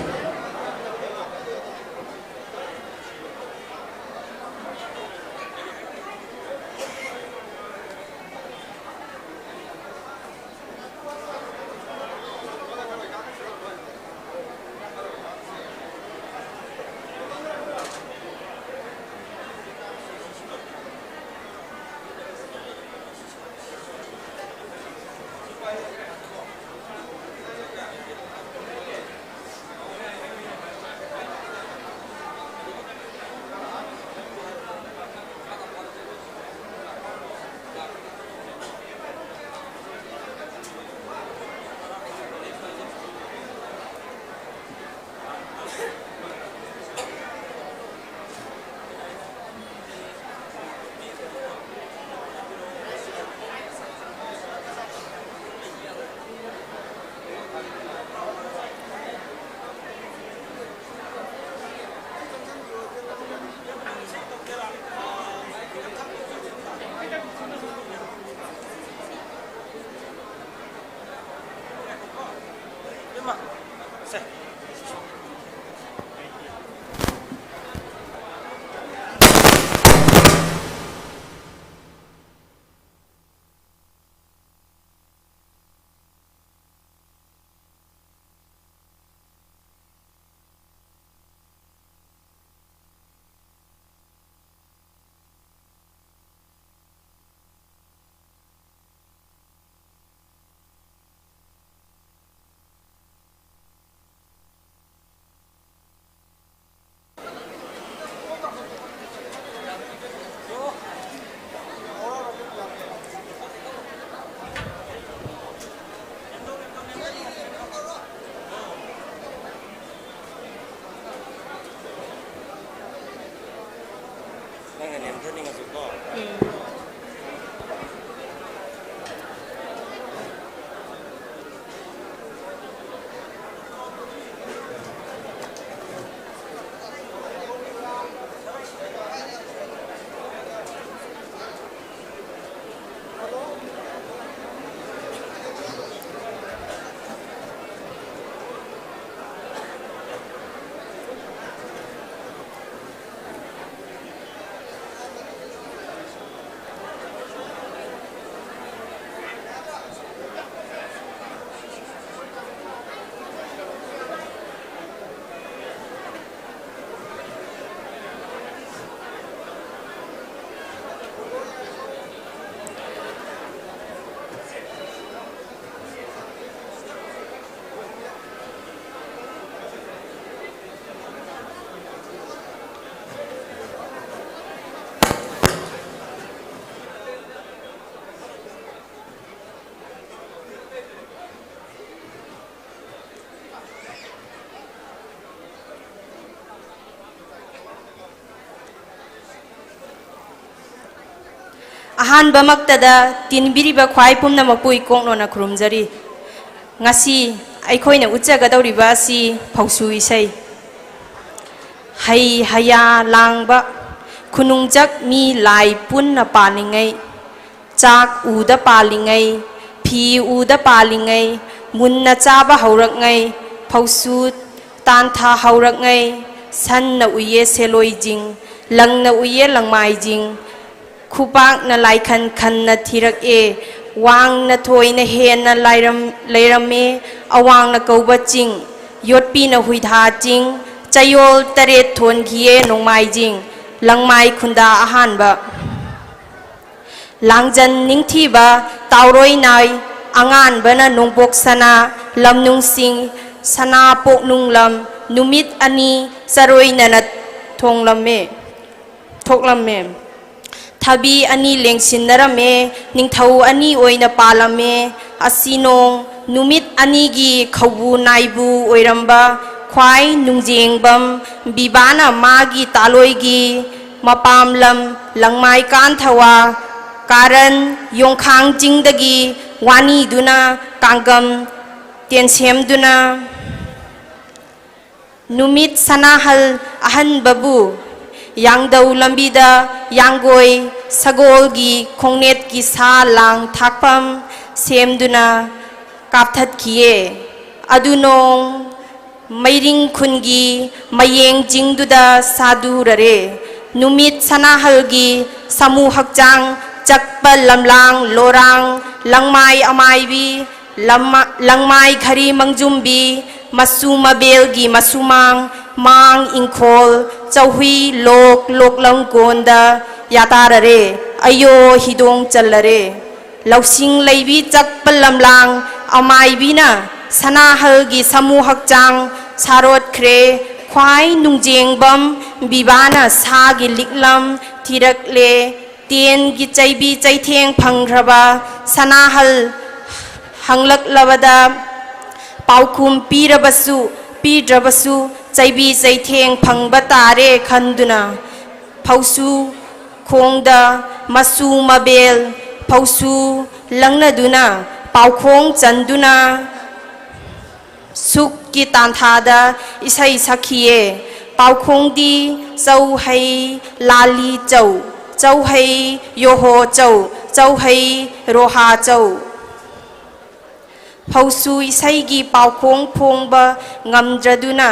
ꯅꯪꯅ ꯅꯦꯝꯊꯅꯤꯡꯉꯁꯨꯀꯣ꯫ ꯑꯍꯥꯟꯕꯃꯛꯇꯗ ꯇꯤꯟꯕꯤꯔꯤꯕ ꯈ꯭ꯋꯥꯏ ꯄꯨꯝꯅꯃꯛꯄꯨ ꯏꯀꯣꯛꯅꯣꯅ ꯈꯨꯔꯨꯝꯖꯔꯤ꯫ ꯉꯁꯤ ꯑꯩꯈꯣꯏꯅ ꯎꯠꯆꯒꯗꯧꯔꯤꯕ ꯑꯁꯤ ꯐꯧꯁꯨ ꯏꯁꯩ꯫ ꯍꯩ ꯍꯌꯥ ꯂꯥꯡꯕ, ꯈꯨꯅꯨꯡꯖꯛ ꯃꯤ ꯂꯥꯏ ꯄꯨꯟꯅ ꯄꯥꯜꯂꯤꯉꯩ, ꯆꯥꯛ ꯎꯗ ꯄꯥꯜꯂꯤꯉꯩ, ꯐꯤ ꯎꯗ ꯄꯥꯜꯂꯤꯉꯩ, ꯃꯨꯟꯅ ꯆꯥꯕ ꯍꯧꯔꯛꯉꯩ, ꯐꯧꯁꯨ ꯇꯥꯟꯊꯥ ꯍꯧꯔꯛꯉꯩ, ꯁꯟꯅ ꯎꯏꯌꯦ ꯁꯦꯂꯣꯏꯖꯤꯡ, ꯂꯪꯅ ꯎꯏꯌꯦ ꯂꯪꯃꯥꯏꯖꯤꯡ, ꯈꯨꯕꯥꯛꯅ ꯂꯥꯏꯈꯟ ꯈꯟꯅ ꯊꯤꯔꯛꯑꯦ, ꯋꯥꯡꯅ ꯊꯣꯏꯅ ꯍꯦꯟꯅ ꯂꯥꯏꯔꯝ-, ꯂꯩꯔꯝꯃꯦ, ꯑꯋꯥꯡꯅ ꯀꯧꯕ ꯆꯤꯡ, ꯌꯣꯠꯄꯤꯅ ꯍꯨꯏꯗꯥ ꯆꯤꯡ, ꯆꯌꯣꯜ ꯇꯔꯦꯠ ꯊꯣꯟꯈꯤꯌꯦ ꯅꯣꯡꯃꯥꯏꯖꯤꯡ, ꯂꯪꯃꯥꯏ ꯈꯨꯟꯗꯥ ꯑꯍꯥꯟꯕ꯫ ꯂꯥꯡꯖꯟ ꯅꯤꯡꯊꯤꯕ ꯇꯥꯎꯔꯣꯏ ꯅꯥꯏ, ꯑꯉꯥꯟꯕꯅ ꯅꯣꯡꯄꯣꯛ ꯁꯅꯥ, ꯂꯝꯅꯨꯡꯁꯤꯡ ꯁꯅꯥ ꯄꯣꯛꯅꯨꯡ ꯂꯝ, ꯅꯨꯃꯤꯠ ꯑꯅꯤ ꯆꯔꯣꯏꯅꯅ ꯊꯣꯡꯂꯝꯃꯦ, ꯊꯣꯛꯂꯝꯃꯦ꯫ ꯊꯕꯤ ꯑꯅꯤ ꯂꯦꯡꯁꯤꯟꯅꯔꯝꯃꯦ, ꯅꯤꯡꯊꯧ ꯑꯅꯤ ꯑꯣꯏꯅ ꯄꯥꯜꯂꯝꯃꯦ꯫ ꯑꯁꯤꯅꯣꯡ ꯅꯨꯃꯤꯠ ꯑꯅꯤꯒꯤ ꯈꯧꯕꯨ ꯅꯥꯏꯕꯨ ꯑꯣꯏꯔꯝꯕ ꯈ꯭ꯋꯥꯏ ꯅꯨꯡꯖꯦꯡꯕꯝ ꯕꯤꯕꯥꯅ ꯃꯥꯒꯤ ꯇꯥꯂꯣꯏꯒꯤ ꯃꯄꯥꯝ ꯂꯝ ꯂꯪꯃꯥꯏ ꯀꯥꯟꯊꯋꯥ ꯀꯥꯔꯟ ꯌꯣꯡꯈꯥꯡ ꯆꯤꯡꯗꯒꯤ ꯋꯥꯅꯤꯗꯨꯅ ꯀꯥꯡꯒꯝ ꯇꯦꯟꯁꯦꯝꯗꯨꯅ ꯅꯨꯃꯤꯠ ꯁꯅꯥꯍꯜ ꯑꯍꯟꯕꯕꯨ ꯌꯥꯡꯗꯧ ꯂꯝꯕꯤꯗ ꯌꯥꯡꯒꯣꯏ ꯁꯒꯣꯜꯒꯤ ꯈꯣꯡꯅꯦꯠꯀꯤ ꯁꯥ ꯂꯥꯡ ꯊꯥꯛꯐꯝ ꯁꯦꯝꯗꯨꯅ ꯀꯥꯞꯊꯠꯈꯤꯌꯦ꯫ ꯑꯗꯨ ꯅꯣꯡ ꯃꯩꯔꯤꯡ ꯈꯨꯟꯒꯤ ꯃꯌꯦꯡ ꯆꯤꯡꯗꯨꯗ ꯁꯥꯗꯨꯔꯔꯦ꯫ ꯅꯨꯃꯤꯠ ꯁꯅꯥꯍꯜꯒꯤ ꯁꯥꯃꯨ ꯍꯛꯆꯥꯡ ꯆꯛꯄ ꯂꯝꯂꯥꯡ ꯂꯣꯔꯥꯡ ꯂꯪꯃꯥꯏ ꯑꯃꯥꯏꯕꯤ ꯂꯝꯃ-, ꯂꯪꯃꯥꯏ ꯘꯔꯤ ꯃꯪꯖꯨꯝꯕꯤ ꯃꯆꯨ ꯃꯕꯦꯜꯒꯤ ꯃꯁꯨꯃꯥꯡ ꯃꯥꯡ ꯏꯪꯈꯣꯜ ꯆꯧꯍꯨꯏ ꯂꯣꯛ ꯂꯣꯛꯂꯝ ꯀꯣꯟꯗ ꯌꯥꯇꯥꯔꯔꯦ꯫ ꯑꯌꯣ ꯍꯤꯗꯣꯡ ꯆꯜꯂꯔꯦ꯫ ꯂꯧꯁꯤꯡ ꯂꯩꯕꯤ ꯆꯛꯄ ꯂꯝꯂꯥꯡ ꯑꯃꯥꯏꯕꯤꯅ ꯁꯅꯥꯍꯜꯒꯤ ꯁꯥꯃꯨ ꯍꯛꯆꯥꯡ ꯁꯥꯔꯣꯠꯈ꯭ꯔꯦ꯫ ꯈ꯭ꯋꯥꯏ ꯅꯨꯡꯖꯦꯡꯕꯝ ꯕꯤꯕꯥꯅ ꯁꯥꯒꯤ ꯂꯤꯛꯂꯝ ꯊꯤꯔꯛꯂꯦ꯫ ꯇꯦꯟꯒꯤ ꯆꯩꯕꯤ ꯆꯩꯊꯦꯡ ꯐꯪꯈ꯭ꯔꯕ ꯁꯅꯥꯍꯜ ꯍꯪꯂꯛꯂꯕꯗ ꯄꯥꯎꯈꯨꯝ ꯄꯤꯔꯕꯁꯨ ꯄꯤꯗ꯭ꯔꯕꯁꯨ ꯆꯩꯕꯤ ꯆꯩꯊꯦꯡ ꯐꯪꯕ ꯇꯥꯔꯦ ꯈꯟꯗꯨꯅ ꯐꯧꯁꯨ ꯈꯣꯡꯗ ꯃꯆꯨ ꯃꯕꯦꯜ ꯐꯧꯁꯨ ꯂꯪꯅꯗꯨꯅ ꯄꯥꯎꯈꯣꯡ ꯆꯟꯗꯨꯅ ꯁꯨꯛꯀꯤ ꯇꯥꯟꯊꯥꯗ ꯏꯁꯩ ꯁꯛꯈꯤꯌꯦ꯫ ꯄꯥꯎꯈꯣꯡꯗꯤ ꯆꯧ ꯍꯩ ꯂꯥꯂꯤ ꯆꯧ, ꯆꯧ ꯍꯩ ꯌꯣꯍꯣ ꯆꯧ, ꯆꯧ ꯍꯩ ꯔꯣꯍꯥ ꯆꯧ꯫ ꯐꯧꯁꯨ ꯏꯁꯩꯒꯤ ꯄꯥꯎꯈꯣꯡ ꯐꯣꯡꯕ ꯉꯝꯗ꯭ꯔꯗꯨꯅ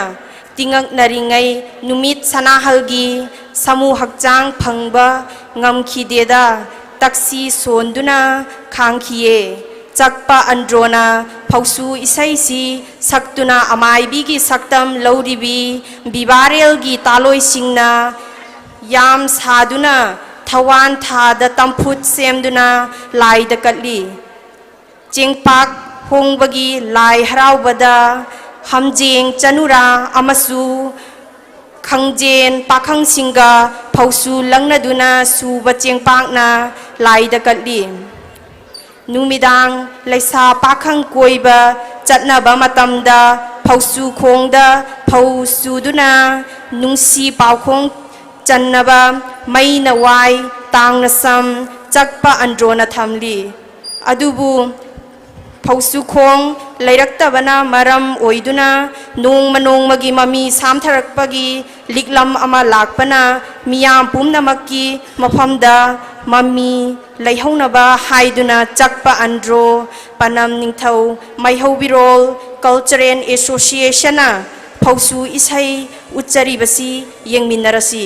ꯇꯤꯉꯛꯅꯔꯤꯉꯩ ꯅꯨꯃꯤꯠ ꯁꯅꯥꯍꯜꯒꯤ ꯁꯥꯃꯨ ꯍꯛꯆꯥꯡ ꯐꯪꯕ ꯉꯝꯈꯤꯗꯦꯗ ꯇꯛꯁꯤ ꯁꯣꯟꯗꯨꯅ ꯈꯥꯡꯈꯤꯌꯦ꯫ ꯆꯛꯄ ꯑꯟꯗ꯭ꯔꯣꯅ ꯐꯧꯁꯨ ꯏꯁꯩꯁꯤ ꯁꯛꯇꯨꯅ ꯑꯃꯥꯏꯕꯤꯒꯤ ꯁꯛꯇꯝ ꯂꯧꯔꯤꯕꯤ ꯕꯤꯕꯥꯔꯦꯜꯒꯤ ꯇꯥꯂꯣꯏꯁꯤꯡꯅ ꯌꯥꯝ ꯁꯥꯗꯨꯅ ꯊꯋꯥꯟ ꯊꯥꯗ ꯇꯝꯐꯨꯠ ꯁꯦꯝꯗꯨꯅ ꯂꯥꯏꯗ ꯀꯠꯂꯤ꯫ ꯆꯦꯡꯄꯥꯛ ꯍꯣꯡꯕꯒꯤ ꯂꯥꯏ ꯍꯔꯥꯎꯕꯗ ꯍꯝꯖꯦꯡ ꯆꯅꯨꯔꯥ ꯑꯃꯁꯨ ꯈꯪꯖꯦꯟ ꯄꯥꯈꯪꯁꯤꯡꯒ ꯐꯧꯁꯨ ꯂꯪꯅꯗꯨꯅ ꯁꯨꯕ ꯆꯦꯡꯄꯥꯛꯅ ꯂꯥꯏꯗ ꯀꯠꯂꯤ꯫ ꯅꯨꯃꯤꯗꯥꯡ ꯂꯩꯁꯥ ꯄꯥꯈꯪ ꯀꯣꯏꯕ ꯆꯠꯅꯕ ꯃꯇꯝꯗ ꯐꯧꯁꯨ ꯈꯣꯡꯗ ꯐꯧ ꯁꯨꯗꯨꯅ ꯅꯨꯡꯁꯤ ꯄꯥꯎꯈꯣꯡ ꯆꯟꯅꯕ ꯃꯩꯅ ꯋꯥꯏ, ꯇꯥꯡꯅ ꯁꯝ, ꯆꯛꯄ ꯑꯟꯗ꯭ꯔꯣꯅ ꯊꯝꯂꯤ꯫ ꯑꯗꯨꯕꯨ ꯐꯧꯁꯨ ꯈꯣꯡ ꯂꯩꯔꯛꯇꯕꯅ ꯃꯔꯝ ꯑꯣꯏꯗꯨꯅ ꯅꯣꯡꯃ ꯅꯣꯡꯃꯒꯤ ꯃꯃꯤ ꯁꯥꯝꯊꯔꯛꯄꯒꯤ ꯂꯤꯛꯂꯝ ꯑꯃ ꯂꯥꯛꯄꯅ ꯃꯤꯌꯥꯝ ꯄꯨꯝꯅꯃꯛꯀꯤ ꯃꯐꯝꯗ ꯃꯃꯤ ꯂꯩꯍꯧꯅꯕ ꯍꯥꯏꯗꯨꯅ ꯆꯛꯄ ꯑꯟꯗ꯭ꯔꯣ ꯄꯅꯝ ꯅꯤꯡꯊꯧ ꯃꯩꯍꯧꯕꯤꯔꯣꯜ ꯀꯜꯆꯔꯦꯜ ꯑꯦꯁꯣꯁꯤꯌꯦꯁꯟꯅ ꯐꯧꯁꯨ ꯏꯁꯩ ꯎꯠꯆꯔꯤꯕꯁꯤ ꯌꯦꯡꯃꯤꯟꯅꯔꯁꯤ꯫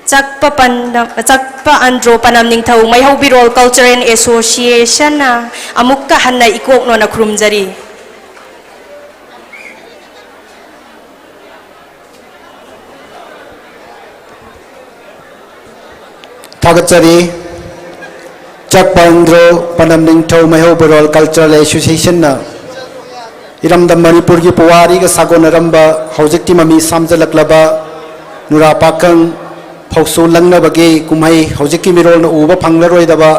ꯆꯛꯄ ꯄꯟꯗ-, ꯆꯛꯄ ꯑꯟꯗ꯭ꯔꯣ ꯄꯅꯝ ꯅꯤꯡꯊꯧ ꯃꯩꯍꯧ ꯕꯤꯔꯣꯜ Cultural Associationꯅ ꯑꯃꯨꯛꯀ ꯍꯟꯅ ꯏꯀꯣꯛꯅꯣꯅ ꯈꯨꯔꯨꯝꯖꯔꯤ꯫ ꯊꯥꯒꯠꯆꯔꯤ꯫ ꯆꯛꯄ ꯑꯟꯗ꯭ꯔꯣ ꯄꯅꯝ ꯅꯤꯡꯊꯧ ꯃꯩꯍꯧ ꯕꯤꯔꯣꯜ Cultural Associationꯅ ꯏꯔꯝꯗꯝ ꯃꯅꯤꯄꯨꯔꯒꯤ ꯄꯨꯋꯥꯔꯤꯒ ꯁꯥꯒꯣꯟꯅꯔꯝꯕ, ꯍꯧꯖꯤꯛꯇꯤ ꯃꯃꯤ ꯁꯥꯝꯖꯜꯂꯛꯂꯕ ꯅꯨꯔꯥ ꯄꯥꯈꯪ ꯐꯧꯁꯨ ꯂꯪꯅꯕꯒꯤ ꯀꯨꯝꯍꯩ ꯍꯧꯖꯤꯛꯀꯤ ꯃꯤꯔꯣꯜꯅ ꯎꯕ ꯐꯪꯂꯔꯣꯏꯗꯕ,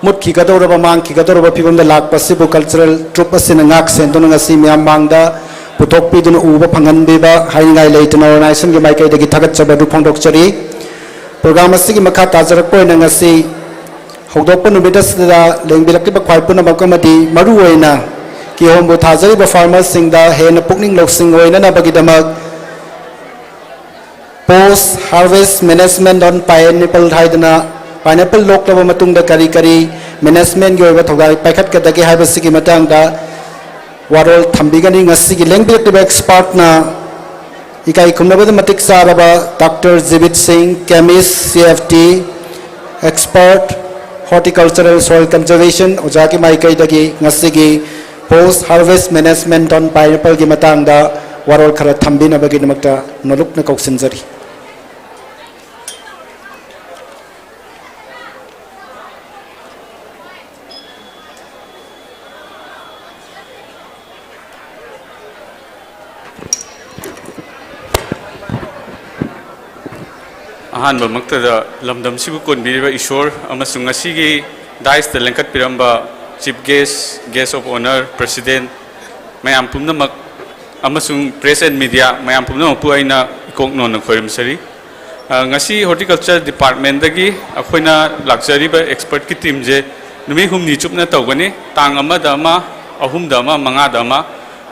ꯃꯨꯠꯈꯤꯒꯗꯧꯔꯕ, ꯃꯥꯡꯈꯤꯒꯗꯧꯔꯕ ꯐꯤꯕꯝꯗ ꯂꯥꯛꯄ ꯑꯁꯤꯕꯨ cultural troupe ꯑꯁꯤꯅ ꯉꯥꯛ ꯁꯦꯟꯗꯨꯅ ꯉꯁꯤ ꯃꯤꯌꯥꯝ ꯃꯥꯡꯗ ꯄꯨꯊꯣꯛꯄꯤꯗꯨꯅ ꯎꯕ ꯐꯪꯍꯟꯕꯤꯕ ꯍꯥꯏꯅꯤꯡꯉꯥꯏ ꯂꯩꯇꯅ organizationꯒꯤ ꯃꯥꯏꯀꯩꯗꯒꯤ ꯊꯥꯒꯠꯆꯕ ꯑꯗꯨ ꯐꯣꯡꯗꯣꯛꯆꯔꯤ꯫ Program ꯑꯁꯤꯒꯤ ꯃꯈꯥ ꯇꯥꯖꯔꯛꯄ ꯑꯣꯏꯅ ꯉꯁꯤ ꯍꯧꯗꯣꯛꯄ ꯅꯨꯃꯤꯠ ꯑꯁꯤꯗ ꯂꯦꯡꯕꯤꯔꯛꯂꯤꯕ ꯈ꯭ꯋꯥꯏ ꯄꯨꯝꯅꯃꯛ ꯑꯃꯗꯤ ꯃꯔꯨꯑꯣꯏꯅ ꯀꯤꯍꯣꯝꯕꯨ ꯊꯥꯖꯔꯤꯕ farmerꯁꯤꯡꯗ ꯍꯦꯟꯅ ꯄꯨꯛꯅꯤꯡ ꯂꯧꯁꯤꯡ ꯑꯣꯏꯅꯅꯕꯒꯤꯗꯃꯛ Post Harvest Management on Pineapple ꯍꯥꯏꯗꯅ pineapple ꯂꯣꯛꯂꯕ ꯃꯇꯨꯡꯗ ꯀꯔꯤ ꯀꯔꯤ managementꯀꯤ ꯑꯣꯏꯕ ꯊꯧꯗꯥꯡ ꯄꯥꯏꯈꯠꯀꯗꯒꯦ ꯍꯥꯏꯕꯁꯤꯒꯤ ꯃꯇꯥꯡꯗ ꯋꯥꯔꯣꯜ ꯊꯝꯕꯤꯒꯅꯤ꯫ ꯉꯁꯤꯒꯤ ꯂꯦꯡꯕꯤꯔꯛꯂꯤꯕ expertꯅ ꯏꯀꯥꯏ ꯈꯨꯝꯅꯕꯗ ꯃꯇꯤꯛ ꯆꯥꯔꯕ Doctor ꯖꯤꯕꯤꯠ ꯁꯤꯡ, chemist, C F T expert, horticultural soil conservation ꯑꯣꯖꯥꯒꯤ ꯃꯥꯏꯀꯩꯗꯒꯤ ꯉꯁꯤꯒꯤ Post Harvest Management on Pineappleꯒꯤ ꯃꯇꯥꯡꯗ ꯋꯥꯔꯣꯜ ꯈꯔ ꯊꯝꯕꯤꯅꯕꯒꯤꯗꯃꯛꯇ ꯅꯣꯂꯨꯛꯅ ꯀꯧꯁꯤꯟꯖꯔꯤ꯫ ꯑꯍꯥꯟꯕꯃꯛꯇꯗ ꯂꯝꯗꯝꯁꯤꯕꯨ ꯀꯣꯟꯕꯤꯔꯤꯕ ꯏꯁꯣꯔ ꯑꯃꯁꯨꯡ ꯉꯁꯤꯒꯤ dais ꯇ ꯂꯦꯡꯈꯠꯄꯤꯔꯝꯕ Chief Guest, Guest of Honour, President, ꯃꯌꯥꯝ ꯄꯨꯝꯅꯃꯛ ꯑꯃꯁꯨꯡ press and media ꯃꯌꯥꯝ ꯄꯨꯝꯅꯃꯛꯄꯨ ꯑꯩꯅ ꯏꯀꯣꯛ ꯅꯣꯟꯅ ꯈꯣꯏꯔꯝꯖꯔꯤ꯫ ꯑ, ꯉꯁꯤ Horticulture Departmentꯇꯒꯤ ꯑꯩꯈꯣꯏꯅ ꯂꯥꯛꯆꯔꯤꯕ expertꯀꯤ teamꯁꯦ ꯅꯨꯃꯤꯠ ꯍꯨꯝꯅꯤ ꯆꯨꯞꯅ ꯇꯧꯒꯅꯤ꯫ ꯇꯥꯡ ꯑꯃꯗ ꯑꯃ, ꯑꯍꯨꯝꯗ ꯑꯃ, ꯃꯉꯥꯗ ꯑꯃ꯫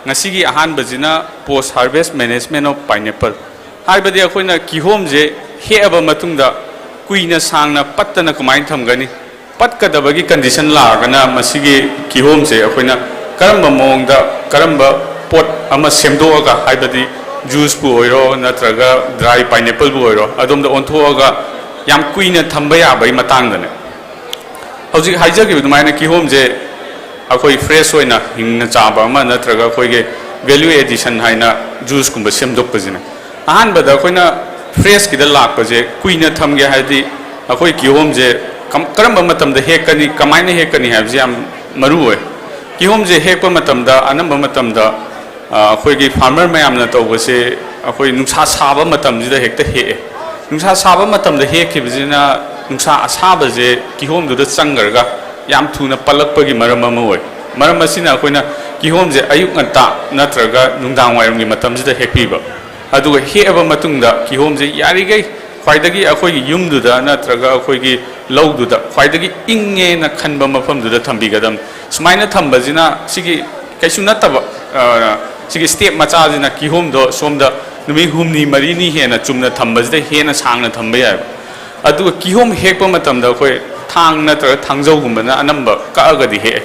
ꯉꯁꯤꯒꯤ ꯑꯍꯥꯟꯕꯁꯤꯅ Post Harvest Management of Pineapple꯫ ꯍꯥꯏꯕꯗꯤ ꯑꯩꯈꯣꯏꯅ ꯀꯤꯍꯣꯝꯁꯦ ꯍꯦꯛꯑꯕ ꯃꯇꯨꯡꯗ ꯀꯨꯏꯅ ꯁꯥꯡꯅ ꯄꯠꯇꯅ ꯀꯃꯥꯏꯅ ꯊꯝꯒꯅꯤ? ꯄꯠꯀꯗꯕꯒꯤ condition ꯂꯥꯛꯑꯒꯅ ꯃꯁꯤꯒꯤ ꯀꯤꯍꯣꯝꯁꯦ ꯑꯩꯈꯣꯏꯅ ꯀꯔꯝꯕ ꯃꯑꯣꯡꯗ, ꯀꯔꯝꯕ ꯄꯣꯠ ꯑꯃ ꯁꯦꯝꯗꯣꯛꯑꯒ, ꯍꯥꯏꯕꯗꯤ ꯖꯨꯁꯄꯨ ꯑꯣꯏꯔꯣ ꯅꯠꯇ꯭ꯔꯒ ꯗ꯭ꯔꯥꯏ ꯄꯥꯏꯅꯦꯄꯜꯕꯨ ꯑꯣꯏꯔꯣ, ꯑꯗꯣꯝꯗ ꯑꯣꯟꯊꯣꯛꯑꯒ ꯌꯥꯝ ꯀꯨꯏꯅ ꯊꯝꯕ ꯌꯥꯕꯒꯤ ꯃꯇꯥꯡꯗꯅꯦ꯫ ꯍꯧꯖꯤꯛ ꯍꯥꯏꯖꯈꯤꯕ ꯑꯗꯨꯃꯥꯏꯅ ꯀꯤꯍꯣꯝꯁꯦ ꯑꯩꯈꯣꯏ ꯐ꯭ꯔꯦꯁ ꯑꯣꯏꯅ ꯍꯤꯡꯅ ꯆꯥꯕ ꯑꯃ ꯅꯠꯇ꯭ꯔꯒ ꯑꯩꯈꯣꯏꯒꯤ ꯚꯦꯂ꯭ꯌꯨ ꯑꯦꯗꯤꯁꯟ ꯍꯥꯏꯅ ꯖꯨꯁꯀꯨꯝꯕ ꯁꯦꯝꯗꯣꯛꯄꯁꯤꯅ꯫ ꯑꯍꯥꯟꯕꯗ ꯑꯩꯈꯣꯏꯅ ꯐ꯭ꯔꯦꯁꯀꯤꯗ ꯂꯥꯛꯄꯁꯦ ꯀꯨꯏꯅ ꯊꯝꯒꯦ ꯍꯥꯏꯔꯗꯤ ꯑꯩꯈꯣꯏ ꯀꯤꯍꯣꯝꯁꯦ ꯀꯝ-, ꯀꯔꯝꯕ ꯃꯇꯝꯗ ꯍꯦꯛꯀꯅꯤ, ꯀꯃꯥꯏꯅ ꯍꯦꯛꯀꯅꯤ ꯍꯥꯏꯕꯁꯦ ꯌꯥꯝ ꯃꯔꯨ ꯑꯣꯏ꯫ ꯀꯤꯍꯣꯝꯁꯦ ꯍꯦꯛꯄ ꯃꯇꯝꯗ ꯑꯅꯝꯕ ꯃꯇꯝꯗ ꯑ, ꯑꯩꯈꯣꯏꯒꯤ ꯐꯥꯔꯃꯔ ꯃꯌꯥꯝꯅ ꯇꯧꯕꯁꯦ ꯑꯩꯈꯣꯏ ꯅꯨꯡꯁꯥ ꯁꯥꯕ ꯃꯇꯝꯁꯤꯗ ꯍꯦꯛꯇ ꯍꯦꯛꯑꯦ꯫ ꯅꯨꯡꯁꯥ ꯁꯥꯕ ꯃꯇꯝꯗ ꯍꯦꯛꯈꯤꯕꯁꯤꯅ ꯅꯨꯡꯁꯥ ꯑꯁꯥꯕꯁꯦ ꯀꯤꯍꯣꯝꯗꯨꯗ ꯆꯪꯈ꯭ꯔꯒ ꯌꯥꯝ ꯊꯨꯅ ꯄꯠꯂꯛꯄꯒꯤ ꯃꯔꯝ ꯑꯃ ꯑꯣꯏ꯫ ꯃꯔꯝ ꯑꯁꯤꯅ ꯑꯩꯈꯣꯏꯅ ꯀꯤꯍꯣꯝꯁꯦ ꯑꯌꯨꯛ ꯉꯟꯇꯥ ꯅꯠꯇ꯭ꯔꯒ ꯅꯨꯡꯗꯥꯡ ꯋꯥꯏꯔꯝꯒꯤ ꯃꯇꯝꯁꯤꯗ ꯍꯦꯛꯄꯤꯕ꯫ ꯑꯗꯨꯒ ꯍꯦꯛꯑꯕ ꯃꯇꯨꯡꯗ ꯀꯤꯍꯣꯝꯁꯦ ꯌꯥꯔꯤꯈꯩ ꯈ꯭ꯋꯥꯏꯗꯒꯤ ꯑꯩꯈꯣꯏꯒꯤ ꯌꯨꯝꯗꯨꯗ ꯅꯠꯇ꯭ꯔꯒ ꯑꯩꯈꯣꯏꯒꯤ ꯂꯧꯗꯨꯗ ꯈ꯭ꯋꯥꯏꯗꯒꯤ ꯏꯪꯉꯦꯅ ꯈꯟꯕ ꯃꯐꯝꯗꯨꯗ ꯊꯝꯕꯤꯒꯗꯕꯅꯤ꯫ ꯁꯨꯃꯥꯏꯅ ꯊꯝꯕꯁꯤꯅ ꯁꯤꯒꯤ ꯀꯩꯁꯨ ꯅꯠꯇꯕ, ꯑ, ꯁꯤꯒꯤ ꯁ꯭ꯇꯦꯞ ꯃꯆꯥꯁꯤꯅ ꯀꯤꯍꯣꯝꯗꯣ ꯁꯣꯝꯗ ꯅꯨꯃꯤꯠ ꯍꯨꯝꯅꯤ ꯃꯔꯤꯅꯤ ꯍꯦꯟꯅ ꯆꯨꯝꯅ ꯊꯝꯕꯁꯤꯗ ꯍꯦꯟꯅ ꯁꯥꯡꯅ ꯊꯝꯕ ꯌꯥꯏꯕ꯫ ꯑꯗꯨꯒ ꯀꯤꯍꯣꯝ ꯍꯦꯛꯄ ꯃꯇꯝꯗ ꯑꯩꯈꯣꯏ ꯊꯥꯡ ꯅꯠꯇ꯭ꯔꯒ ꯊꯥꯡꯖꯧꯒꯨꯝꯕꯅ ꯑꯅꯝꯕ ꯀꯛꯑꯒꯗꯤ ꯍꯦꯛꯑꯦ꯫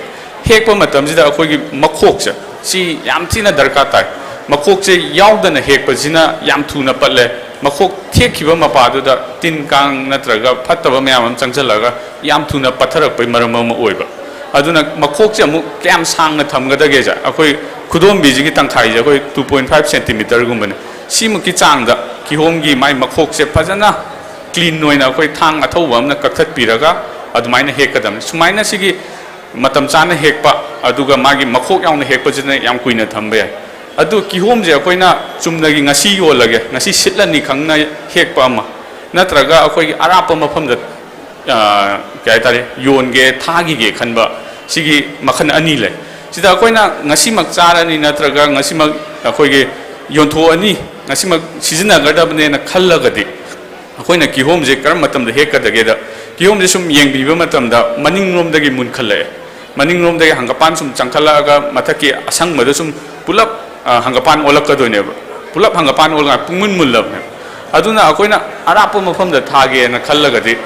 ꯍꯦꯛꯄ ꯃꯇꯝꯁꯤꯗ ꯑꯩꯈꯣꯏꯒꯤ ꯃꯈꯣꯛꯁꯦ ꯁꯤ ꯌꯥꯝ ꯊꯤꯅ ꯗꯔꯀꯥꯔ ꯇꯥꯏ꯫ ꯃꯈꯣꯛꯁꯦ ꯌꯥꯎꯗꯅ ꯍꯦꯛꯄꯁꯤꯅ ꯌꯥꯝ ꯊꯨꯅ ꯄꯠꯂꯦ꯫ ꯃꯈꯣꯛ ꯊꯦꯛꯈꯤꯕ ꯃꯄꯥꯗꯨꯗ ꯇꯤꯟ ꯀꯥꯡ ꯅꯠꯇ꯭ꯔꯒ ꯐꯠꯇꯕ ꯃꯌꯥꯝ ꯑꯃ ꯆꯪꯁꯤꯜꯂꯒ ꯌꯥꯝ ꯊꯨꯅ ꯄꯠꯊꯔꯛꯄꯒꯤ ꯃꯔꯝ ꯑꯃ ꯑꯣꯏꯕ꯫ ꯑꯗꯨꯅ ꯃꯈꯣꯛꯁꯦ ꯑꯃꯨꯛ ꯀꯌꯥꯝ ꯁꯥꯡꯅ ꯊꯝꯒꯗꯒꯦꯁꯦ, ꯑꯩꯈꯣꯏ ꯈꯨꯗꯣꯝꯕꯤꯁꯤꯒꯤ ꯇꯪꯈꯥꯏꯁꯦ ꯑꯩꯈꯣꯏ two point five centimeterꯒꯨꯝꯕꯅꯤ꯫ ꯁꯤꯃꯨꯛꯀꯤ ꯆꯥꯡꯗ ꯀꯤꯍꯣꯝꯒꯤ ꯃꯥꯏ ꯃꯈꯣꯛꯁꯦ ꯐꯖꯅ ꯀ꯭ꯂꯤꯟ ꯑꯣꯏꯅ ꯑꯩꯈꯣꯏ ꯊꯥꯡ ꯑꯊꯧꯕ ꯑꯃꯅ ꯀꯛꯊꯠꯄꯤꯔꯒ ꯑꯗꯨꯃꯥꯏꯅ ꯍꯦꯛꯀꯗꯕꯅꯤ꯫ ꯁꯨꯃꯥꯏꯅ ꯁꯤꯒꯤ ꯃꯇꯝ ꯆꯥꯅ ꯍꯦꯛꯄ, ꯑꯗꯨꯒ ꯃꯥꯒꯤ ꯃꯈꯣꯛ ꯌꯥꯎꯅ ꯍꯦꯛꯄꯁꯤꯅ ꯌꯥꯝ ꯀꯨꯏꯅ ꯊꯝꯕ ꯌꯥꯏ꯫ ꯑꯗꯨ ꯀꯤꯍꯣꯝꯁꯦ ꯑꯩꯈꯣꯏꯅ ꯆꯨꯝꯅꯒꯤ ꯉꯁꯤ ꯌꯣꯜꯂꯒꯦ, ꯉꯁꯤ ꯁꯤꯠꯂꯅꯤ ꯈꯪꯅ ꯍꯦꯛꯄ ꯑꯃ, ꯅꯠꯇ꯭ꯔꯒ ꯑꯩꯈꯣꯏꯒꯤ ꯑꯔꯥꯞꯄ ꯃꯐꯝꯗ, ꯑ, ꯀꯩ ꯍꯥꯏꯇꯥꯔꯦ, ꯌꯣꯟꯒꯦ, ꯊꯥꯈꯤꯒꯦ ꯈꯟꯕ, ꯁꯤꯒꯤ ꯃꯈꯜ ꯑꯅꯤ ꯂꯩ꯫ ꯁꯤꯗ ꯑꯩꯈꯣꯏꯅ ꯉꯁꯤꯃꯛ ꯆꯥꯔꯅꯤ ꯅꯠꯇ꯭ꯔꯒ ꯉꯁꯤꯃꯛ ꯑꯩꯈꯣꯏꯒꯤ ꯌꯣꯟꯊꯣꯛꯑꯅꯤ, ꯉꯁꯤꯃꯛ ꯁꯤꯖꯤꯟꯅꯒꯗꯕꯅꯦꯅ ꯈꯜꯂꯒꯗꯤ, ꯑꯩꯈꯣꯏꯅ ꯀꯤꯍꯣꯝꯁꯦ ꯀꯔꯝꯕ ꯃꯇꯝꯗ ꯍꯦꯛꯀꯗꯒꯦꯗ, ꯀꯤꯍꯣꯝꯁꯦ ꯁꯨꯝ ꯌꯦꯡꯕꯤꯕ ꯃꯇꯝꯗ ꯃꯅꯤꯡꯂꯣꯝꯗꯒꯤ ꯃꯨꯟꯈꯠꯂꯛꯑꯦ꯫ ꯃꯅꯤꯡꯂꯣꯝꯗꯒꯤ ꯍꯪꯒꯄꯥꯟ ꯁꯨꯝ ꯆꯪꯈꯠꯂꯛꯑꯒ ꯃꯊꯛꯀꯤ ꯑꯁꯪꯕꯗ ꯁꯨꯝ ꯄꯨꯂꯞ, ꯑ, ꯍꯪꯒꯄꯥꯟ ꯑꯣꯜꯂꯛꯀꯗꯣꯏꯅꯦꯕ꯫ ꯄꯨꯂꯞ ꯍꯪꯒꯄꯥꯟ ꯑꯣꯜꯂꯒ ꯄꯨꯡꯃꯨꯟ ꯃꯨꯜꯂꯕꯅꯦꯕ꯫ ꯑꯗꯨꯅ ꯑꯩꯈꯣꯏꯅ ꯑꯔꯥꯞꯄ ꯃꯐꯝꯗ ꯊꯥꯒꯦꯅ ꯈꯜꯂꯒꯗꯤ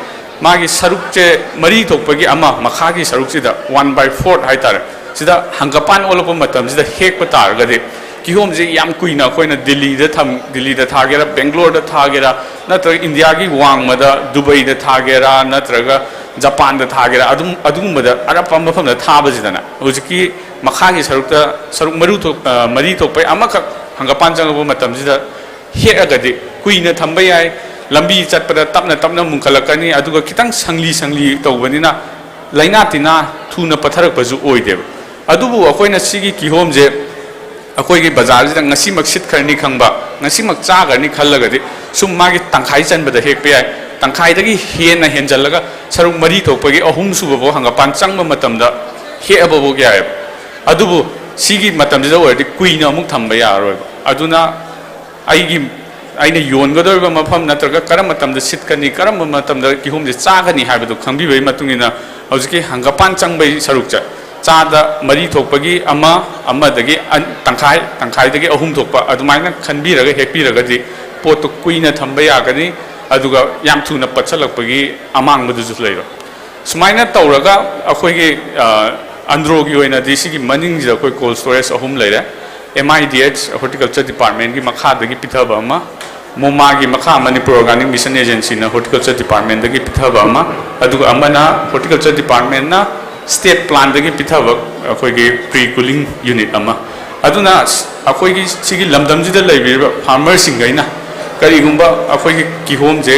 ꯃꯥꯒꯤ ꯁꯔꯨꯛꯁꯦ ꯃꯔꯤ ꯊꯣꯛꯄꯒꯤ ꯑꯃ, ꯃꯈꯥꯒꯤ ꯁꯔꯨꯛꯁꯤꯗ one by fourth ꯍꯥꯏꯇꯥꯔꯦ, ꯁꯤꯗ ꯍꯪꯒꯄꯥꯟ ꯑꯣꯜꯂꯛꯄ ꯃꯇꯝꯁꯤꯗ ꯍꯦꯛꯄ ꯇꯥꯔꯒꯗꯤ ꯀꯤꯍꯣꯝꯁꯦ ꯌꯥꯝ ꯀꯨꯏꯅ ꯑꯩꯈꯣꯏꯅ ꯗꯤꯜꯂꯤꯗ ꯊꯝ ꯗꯤꯜꯂꯤꯗ ꯊꯥꯒꯦꯔꯥ, ꯕꯦꯡꯒ꯭ꯂꯣꯔꯗ ꯊꯥꯒꯦꯔꯥ, ꯅꯠꯇ꯭ꯔꯒ ꯏꯟꯗꯤꯌꯥꯒꯤ ꯋꯥꯡꯃꯗ ꯗꯨꯕꯩꯗ ꯊꯥꯒꯦꯔꯥ, ꯅꯠꯇ꯭ꯔꯒ ꯖꯄꯥꯟꯗ ꯊꯥꯒꯦꯔꯥ, ꯑꯗꯨꯝ ꯑꯗꯨꯒꯨꯝꯕꯗ ꯑꯔꯥꯞꯄ ꯃꯐꯝꯗ ꯊꯥꯕꯁꯤꯗꯅ ꯍꯧꯖꯤꯛꯀꯤ ꯃꯈꯥꯒꯤ ꯁꯔꯨꯛꯇ ꯁꯔꯨꯛ ꯃꯔꯨ ꯊꯣꯛ ꯑ, ꯃꯔꯤ ꯊꯣꯛꯄꯩ ꯑꯃꯈꯛ ꯍꯪꯒꯄꯥꯟ ꯆꯪꯉꯛꯄ ꯃꯇꯝꯁꯤꯗ ꯍꯦꯛꯑꯒꯗꯤ ꯀꯨꯏꯅ ꯊꯝꯕ ꯌꯥꯏ꯫ ꯂꯝꯕꯤ ꯆꯠꯄꯗ ꯇꯞꯅ ꯇꯞꯅ ꯃꯨꯟꯈꯠꯂꯛꯀꯅꯤ, ꯑꯗꯨꯒ ꯈꯤꯇꯪ ꯁꯪꯂꯤ ꯁꯪꯂꯤ ꯇꯧꯕꯅꯤꯅ ꯂꯥꯏꯅꯥ ꯇꯤꯟꯅꯥ ꯊꯨꯅ ꯄꯠꯊꯔꯛꯄꯁꯨ ꯑꯣꯏꯗꯦꯕ꯫ ꯑꯗꯨꯕꯨ ꯑꯩꯈꯣꯏꯅ ꯁꯤꯒꯤ ꯀꯤꯍꯣꯝꯁꯦ ꯑꯩꯈꯣꯏꯒꯤ ꯕꯖꯥꯔꯁꯤꯗ ꯉꯁꯤꯃꯛ ꯁꯤꯠꯈ꯭ꯔꯅꯤ ꯈꯪꯕ, ꯉꯁꯤꯃꯛ ꯆꯥꯈ꯭ꯔꯅꯤ ꯈꯜꯂꯒꯗꯤ ꯁꯨꯝ ꯃꯥꯒꯤ ꯇꯪꯈꯥꯏ ꯆꯟꯕꯗ ꯍꯦꯛꯄ ꯌꯥꯏ꯫ ꯇꯪꯈꯥꯏꯗꯒꯤ ꯍꯦꯟꯅ ꯍꯦꯟꯖꯜꯂꯒ ꯁꯔꯨꯛ ꯃꯔꯤ ꯊꯣꯛꯄꯒꯤ ꯑꯍꯨꯝ ꯁꯨꯕꯐꯥꯎ ꯍꯪꯒꯄꯥꯟ ꯆꯪꯕ ꯃꯇꯝꯗ ꯍꯦꯛꯑꯕꯐꯥꯎ ꯌꯥꯏꯑꯕ꯫ ꯑꯗꯨꯕꯨ ꯁꯤꯒꯤ ꯃꯇꯝꯁꯤꯗ ꯑꯣꯏꯔꯗꯤ ꯀꯨꯏꯅ ꯑꯃꯨꯛ ꯊꯝꯕ ꯌꯥꯔꯔꯣꯏꯕ꯫ ꯑꯗꯨꯅ ꯑꯩꯒꯤ ꯑꯩꯅ ꯌꯣꯟꯒꯗꯧꯔꯤꯕ ꯃꯐꯝ ꯅꯠꯇ꯭ꯔꯒ ꯀꯔꯝꯕ ꯃꯇꯝꯗ ꯁꯤꯠꯀꯅꯤ, ꯀꯔꯝꯕ ꯃꯇꯝꯗ ꯀꯤꯍꯣꯝꯁꯦ ꯆꯥꯒꯅꯤ ꯍꯥꯏꯕꯗꯨ ꯈꯪꯕꯤꯕꯒꯤ ꯃꯇꯨꯡ ꯏꯟꯅ ꯍꯧꯖꯤꯛꯀꯤ ꯍꯪꯒꯄꯥꯟ ꯆꯪꯕꯒꯤ ꯁꯔꯨꯛꯁꯦ ꯆꯥꯗ ꯃꯔꯤ ꯊꯣꯛꯄꯒꯤ ꯑꯃ, ꯑꯃꯗꯒꯤ ꯑꯟ- ꯇꯪꯈꯥꯏ, ꯇꯪꯈꯥꯏꯗꯒꯤ ꯑꯍꯨꯝ ꯊꯣꯛꯄ ꯑꯗꯨꯃꯥꯏꯅ ꯈꯟꯕꯤꯔꯒ ꯍꯦꯛꯄꯤꯔꯒꯗꯤ ꯄꯣꯠꯇꯨ ꯀꯨꯏꯅ ꯊꯝꯕ ꯌꯥꯒꯅꯤ, ꯑꯗꯨꯒ ꯌꯥꯝ ꯊꯨꯅ ꯄꯠꯁꯜꯂꯛꯄꯒꯤ ꯑꯃꯥꯡꯕꯗꯨꯁꯨ ꯂꯩꯔꯣꯏ꯫ ꯁꯨꯃꯥꯏꯅ ꯇꯧꯔꯒ ꯑꯩꯈꯣꯏꯒꯤ, ꯑ, ꯑꯟꯗ꯭ꯔꯣꯒꯤ ꯑꯣꯏꯅꯗꯤ ꯁꯤꯒꯤ ꯃꯅꯤꯡꯁꯤꯗ ꯑꯩꯈꯣꯏ cold storage ꯑꯍꯨꯝ ꯂꯩꯔꯦ꯫ M I D H Horticulture Departmentꯀꯤ ꯃꯈꯥꯗꯒꯤ ꯄꯤꯊꯕ ꯑꯃ, ꯃꯣꯃꯥꯒꯤ ꯃꯈꯥ, Manipur Organic Mission Agencyꯅ Horticulture Departmentꯗꯒꯤ ꯄꯤꯊꯕ ꯑꯃ, ꯑꯗꯨꯒ ꯑꯃꯅ Horticulture Departmentꯅ State Planꯗꯒꯤ ꯄꯤꯊꯕ ꯑꯩꯈꯣꯏꯒꯤ pre cooling unit ꯑꯃ꯫ ꯑꯗꯨꯅ ꯑꯩꯈꯣꯏꯒꯤ ꯁꯤꯒꯤ ꯂꯝꯗꯝꯁꯤꯗ ꯂꯩꯕꯤꯔꯤꯕ farmerꯁꯤꯡꯈꯩꯅ ꯀꯔꯤꯒꯨꯝꯕ ꯑꯩꯈꯣꯏꯒꯤ ꯀꯤꯍꯣꯝꯁꯦ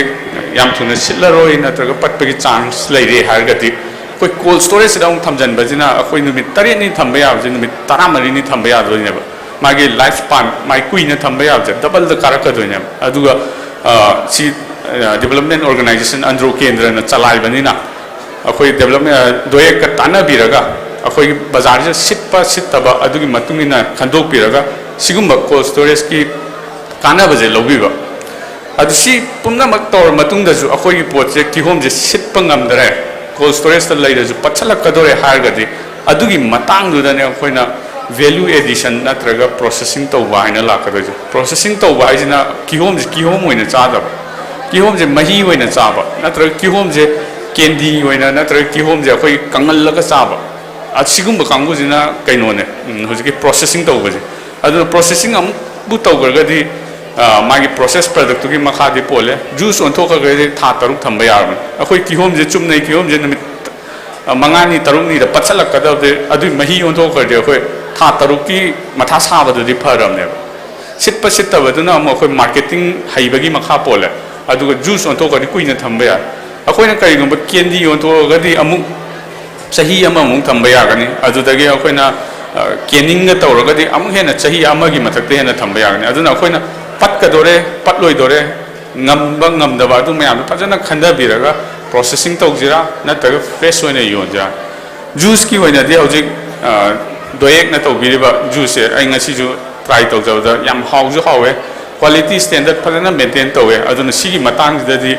ꯌꯥꯝ ꯊꯨꯅ ꯁꯤꯠꯂꯔꯣꯏ ꯅꯠꯇ꯭ꯔꯒ ꯄꯠꯄꯒꯤ chance ꯂꯩꯔꯦ ꯍꯥꯏꯔꯒꯗꯤ, ꯑꯩꯈꯣꯏ cold storageꯁꯤꯗ ꯑꯃꯨꯛ ꯊꯝꯖꯤꯟꯕꯁꯤꯅ ꯑꯩꯈꯣꯏ ꯅꯨꯃꯤꯠ ꯇꯔꯦꯠꯅꯤ ꯊꯝꯕ ꯌꯥꯕꯁꯦ ꯅꯨꯃꯤꯠ ꯇꯔꯥꯃꯔꯤꯅꯤ ꯊꯝꯕ ꯌꯥꯗꯣꯏꯅꯦꯕ꯫ ꯃꯥꯒꯤ life span, ꯃꯥꯒꯤ ꯀꯨꯏꯅ ꯊꯝꯕ ꯌꯥꯕꯁꯦ doubleꯗ ꯀꯥꯔꯛꯀꯗꯣꯏꯅꯦꯕ꯫ ꯑꯗꯨꯒ, ꯑ, ꯁꯤ, ꯑ, Development Organization ꯑꯟꯗ꯭ꯔꯣ ꯀꯦꯟꯗ꯭ꯔꯅ ꯆꯂꯥꯏꯕꯅꯤꯅ, ꯑꯩꯈꯣꯏ development, ꯑ, DOACꯀ ꯇꯥꯟꯅꯕꯤꯔꯒ, ꯑꯩꯈꯣꯏꯒꯤ ꯕꯖꯥꯔꯁꯤꯗ ꯁꯤꯠꯄ ꯁꯤꯠꯇꯕ ꯑꯗꯨꯒꯤ ꯃꯇꯨꯡ ꯏꯟꯅ ꯈꯟꯗꯣꯛꯄꯤꯔꯒ, ꯁꯤꯒꯨꯝꯕ cold storageꯀꯤ ꯀꯥꯟꯅꯕꯁꯦ ꯂꯧꯕꯤꯕ꯫ ꯑꯗꯨ ꯁꯤ ꯄꯨꯝꯅꯃꯛ ꯇꯧꯔ ꯃꯇꯨꯡꯗꯁꯨ ꯑꯩꯈꯣꯏꯒꯤ ꯄꯣꯠꯁꯦ, ꯀꯤꯍꯣꯝꯁꯦ ꯁꯤꯠꯄ ꯉꯝꯗꯔꯦ, cold storageꯇ ꯂꯩꯔꯁꯨ ꯄꯠꯁꯜꯂꯛꯀꯗꯧꯔꯦ ꯍꯥꯏꯔꯒꯗꯤ, ꯑꯗꯨꯒꯤ ꯃꯇꯥꯡꯗꯨꯗꯅꯦ ꯑꯩꯈꯣꯏꯅ value addition ꯅꯠꯇ꯭ꯔꯒ processing ꯇꯧꯕ ꯍꯥꯏꯅ ꯂꯥꯛꯀꯗꯣꯏꯁꯦ꯫ Processing ꯇꯧꯕ ꯍꯥꯏꯁꯤꯅ ꯀꯤꯍꯣꯝꯁꯦ ꯀꯤꯍꯣꯝ ꯑꯣꯏꯅ ꯆꯥꯗꯕ, ꯀꯤꯍꯣꯝꯁꯦ ꯃꯍꯤ ꯑꯣꯏꯅ ꯆꯥꯕ, ꯅꯠꯇ꯭ꯔꯒ ꯀꯤꯍꯣꯝꯁꯦ candy ꯑꯣꯏꯅ, ꯅꯠꯇ꯭ꯔꯒ ꯀꯤꯍꯣꯝꯁꯦ ꯑꯩꯈꯣꯏ ꯀꯪꯍꯜꯂꯒ ꯆꯥꯕ, ꯑꯁꯤꯒꯨꯝꯕ ꯀꯥꯡꯕꯨꯁꯤꯅ ꯀꯩꯅꯣꯅꯦ, ꯎꯝ, ꯍꯧꯖꯤꯛꯀꯤ processing ꯇꯧꯕꯁꯦ꯫ ꯑꯗꯨꯅ ꯄ꯭ꯔꯣꯁꯦꯁꯤꯡ ꯑꯃꯨꯛꯄꯨ ꯇꯧꯈ꯭ꯔꯒꯗꯤ, ꯑ, ꯃꯥꯒꯤ ꯄ꯭ꯔꯣꯁꯦꯁ ꯄ꯭ꯔꯗꯛꯇꯨꯒꯤ ꯃꯈꯥꯗꯤ ꯄꯣꯜꯂꯦ꯫ ꯖꯨꯁ ꯑꯣꯟꯊꯣꯛꯈ꯭ꯔꯒꯗꯤ ꯊꯥ ꯇꯔꯨꯛ ꯊꯝꯕ ꯌꯥꯔꯕꯅꯤ꯫ ꯑꯩꯈꯣꯏ ꯀꯤꯍꯣꯝꯁꯦ, ꯆꯨꯝꯅꯩ ꯀꯤꯍꯣꯝꯁꯦ ꯅꯨꯃꯤꯠ, ꯑ, ꯃꯉꯥꯅꯤ ꯇꯔꯨꯛꯅꯤꯗ ꯄꯠꯁꯜꯂꯛꯀꯗꯕꯗꯤ, ꯑꯗꯨꯒꯤ ꯃꯍꯤ ꯑꯣꯟꯊꯣꯛꯈ꯭ꯔꯗꯤ ꯑꯩꯈꯣꯏ ꯊꯥ ꯇꯔꯨꯛꯀꯤ ꯃꯊꯥ ꯁꯥꯕꯗꯨꯗꯤ ꯐꯔꯕꯅꯦꯕ꯫ ꯁꯤꯠꯄ ꯁꯤꯠꯇꯕꯗꯨꯅ ꯑꯃꯨꯛ ꯑꯩꯈꯣꯏ ꯃꯥꯔꯀꯦꯇꯤꯡ ꯍꯩꯕꯒꯤ ꯃꯈꯥ ꯄꯣꯜꯂꯦ꯫ ꯑꯗꯨꯒ ꯖꯨꯁ ꯑꯣꯟꯊꯣꯛꯈ꯭ꯔꯗꯤ ꯀꯨꯏꯅ ꯊꯝꯕ ꯌꯥꯏ꯫ ꯑꯩꯈꯣꯏꯅ ꯀꯔꯤꯒꯨꯝꯕ ꯀꯦꯟꯗꯤ ꯑꯣꯟꯊꯣꯛꯑꯒꯗꯤ ꯑꯃꯨꯛ ꯆꯍꯤ ꯑꯃꯃꯨꯛ ꯊꯝꯕ ꯌꯥꯒꯅꯤ꯫ ꯑꯗꯨꯗꯒꯤ ꯑꯩꯈꯣꯏꯅ, ꯑ, ꯀꯦꯅꯤꯡꯒ ꯇꯧꯔꯒꯗꯤ ꯑꯃꯨꯛ ꯍꯦꯟꯅ ꯆꯍꯤ ꯑꯃꯒꯤ ꯃꯊꯛꯇ ꯍꯦꯟꯅ ꯊꯝꯕ ꯌꯥꯒꯅꯤ꯫ ꯑꯗꯨꯅ ꯑꯩꯈꯣꯏꯅ ꯄꯠꯀꯗꯣꯔꯦ, ꯄꯠꯂꯣꯏꯗꯣꯔꯦ, ꯉꯝꯕ ꯉꯝꯗꯕ ꯑꯗꯨ ꯃꯌꯥꯝꯗꯣ ꯐꯖꯅ ꯈꯟꯊꯕꯤꯔꯒ ꯄ꯭ꯔꯣꯁꯦꯁꯤꯡ ꯇꯧꯁꯤꯔꯥ, ꯅꯠꯇ꯭ꯔꯒ ꯐ꯭ꯔꯦꯁ ꯑꯣꯏꯅ ꯌꯣꯟꯁꯤꯔꯥ? ꯖꯨꯁꯀꯤ ꯑꯣꯏꯅꯗꯤ ꯍꯧꯖꯤꯛ, ꯑ, ꯗꯣꯌꯦꯛꯅ ꯇꯧꯕꯤꯔꯤꯕ ꯖꯨꯁꯁꯦ ꯑꯩ ꯉꯁꯤꯁꯨ ꯇ꯭ꯔꯥꯏ ꯇꯧꯖꯕꯗ ꯌꯥꯝ ꯍꯥꯎꯁꯨ ꯍꯥꯎꯋꯦ, ꯀ꯭ꯋꯥꯂꯤꯇꯤ ꯁ꯭ꯇꯦꯟꯗꯔꯠ ꯐꯖꯅ ꯃꯦꯟꯇꯦꯟ ꯇꯧꯋꯦ꯫ ꯑꯗꯨꯅ ꯁꯤꯒꯤ ꯃꯇꯥꯡꯁꯤꯗꯗꯤ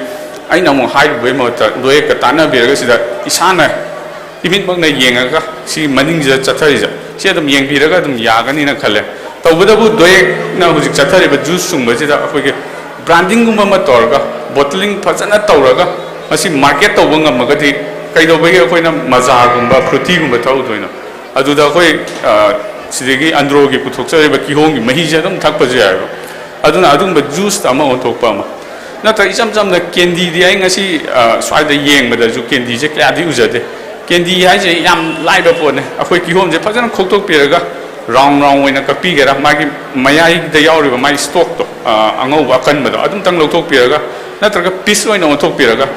ꯑꯩꯅ ꯑꯃꯨꯛ ꯍꯥꯏꯔꯨꯕꯒꯤ ꯃꯍꯨꯠꯇ ꯗꯣꯌꯦꯛꯀ ꯇꯥꯟꯅꯕꯤꯔꯒ ꯁꯤꯗ ꯏꯁꯥꯅ ꯏꯃꯤꯠꯃꯛꯅ ꯌꯦꯡꯉꯒ ꯁꯤ ꯃꯅꯤꯡꯁꯤꯗ ꯆꯠꯊꯔꯤꯁꯦ, ꯁꯤ ꯑꯗꯨꯝ ꯌꯦꯡꯕꯤꯔꯒ ꯑꯗꯨꯝ ꯌꯥꯒꯅꯤꯅ ꯈꯜꯂꯦ꯫ ꯇꯧꯕꯇꯕꯨ ꯗꯣꯌꯦꯛꯅ ꯍꯧꯖꯤꯛ ꯆꯠꯊꯔꯤꯕ ꯖꯨꯁ ꯁꯨꯡꯕꯁꯤꯗ ꯑꯩꯈꯣꯏꯒꯤ ꯕ꯭ꯔꯥꯟꯗꯤꯡꯒꯨꯝꯕ ꯑꯃ ꯇꯧꯔꯒ, ꯕꯣꯇꯂꯤꯡ ꯐꯖꯅ ꯇꯧꯔꯒ ꯃꯁꯤ ꯃꯥꯔꯀꯦꯠ ꯇꯧꯕ ꯉꯝꯃꯒꯗꯤ, ꯀꯩꯗꯧꯕꯒꯤ ꯑꯩꯈꯣꯏꯅ ꯃꯖꯥꯒꯨꯝꯕ ꯐ꯭ꯔꯨꯇꯤꯒꯨꯝꯕ ꯊꯛꯎꯗꯣꯏꯅꯣ? ꯑꯗꯨꯗ ꯑꯩꯈꯣꯏ, ꯑ, ꯁꯤꯗꯒꯤ ꯑꯟꯗ꯭ꯔꯣꯒꯤ ꯄꯨꯊꯣꯛꯆꯔꯤꯕ ꯀꯤꯍꯣꯝꯒꯤ ꯃꯍꯤꯁꯦ ꯑꯗꯨꯝ ꯊꯛꯄꯁꯨ ꯌꯥꯏꯑꯕ꯫ ꯑꯗꯨꯅ ꯑꯗꯨꯒꯨꯝꯕ ꯖꯨꯁ ꯑꯃ ꯑꯣꯟꯊꯣꯛꯄ ꯑꯃ, ꯅꯠꯇ꯭ꯔ ꯏꯆꯝ ꯆꯝꯅ ꯀꯦꯟꯗꯤꯗꯤ ꯑꯩ ꯉꯁꯤ, ꯑ, ꯁ꯭ꯋꯥꯏꯗ ꯌꯦꯡꯕꯗꯁꯨ ꯀꯦꯟꯗꯤꯁꯦ ꯀꯌꯥꯗꯤ ꯎꯖꯗꯦ꯫ ꯀꯦꯟꯗꯤ ꯍꯥꯏꯁꯦ ꯌꯥꯝ ꯂꯥꯏꯕ ꯄꯣꯠꯅꯦ꯫ ꯑꯩꯈꯣꯏ ꯀꯤꯍꯣꯝꯁꯦ ꯐꯖꯅ ꯈꯣꯛꯇꯣꯛꯄꯤꯔꯒ ꯔꯥꯎꯟ ꯔꯥꯎꯟ ꯑꯣꯏꯅ ꯀꯛꯄꯤꯒꯦꯔꯥ, ꯃꯥꯒꯤ ꯃꯌꯥꯏꯗ ꯌꯥꯎꯔꯤꯕ ꯃꯥꯒꯤ ꯁ꯭ꯇꯣꯛꯇꯣ, ꯑ, ꯑꯉꯧꯕ ꯑꯀꯟꯕꯗꯣ ꯑꯗꯨꯝꯇꯪ ꯂꯧꯊꯣꯛꯄꯤꯔꯒ, ꯅꯠꯇ꯭ꯔꯒ ꯄꯤꯁ ꯑꯣꯏꯅ ꯑꯣꯟꯊꯣꯛꯄꯤꯔꯒ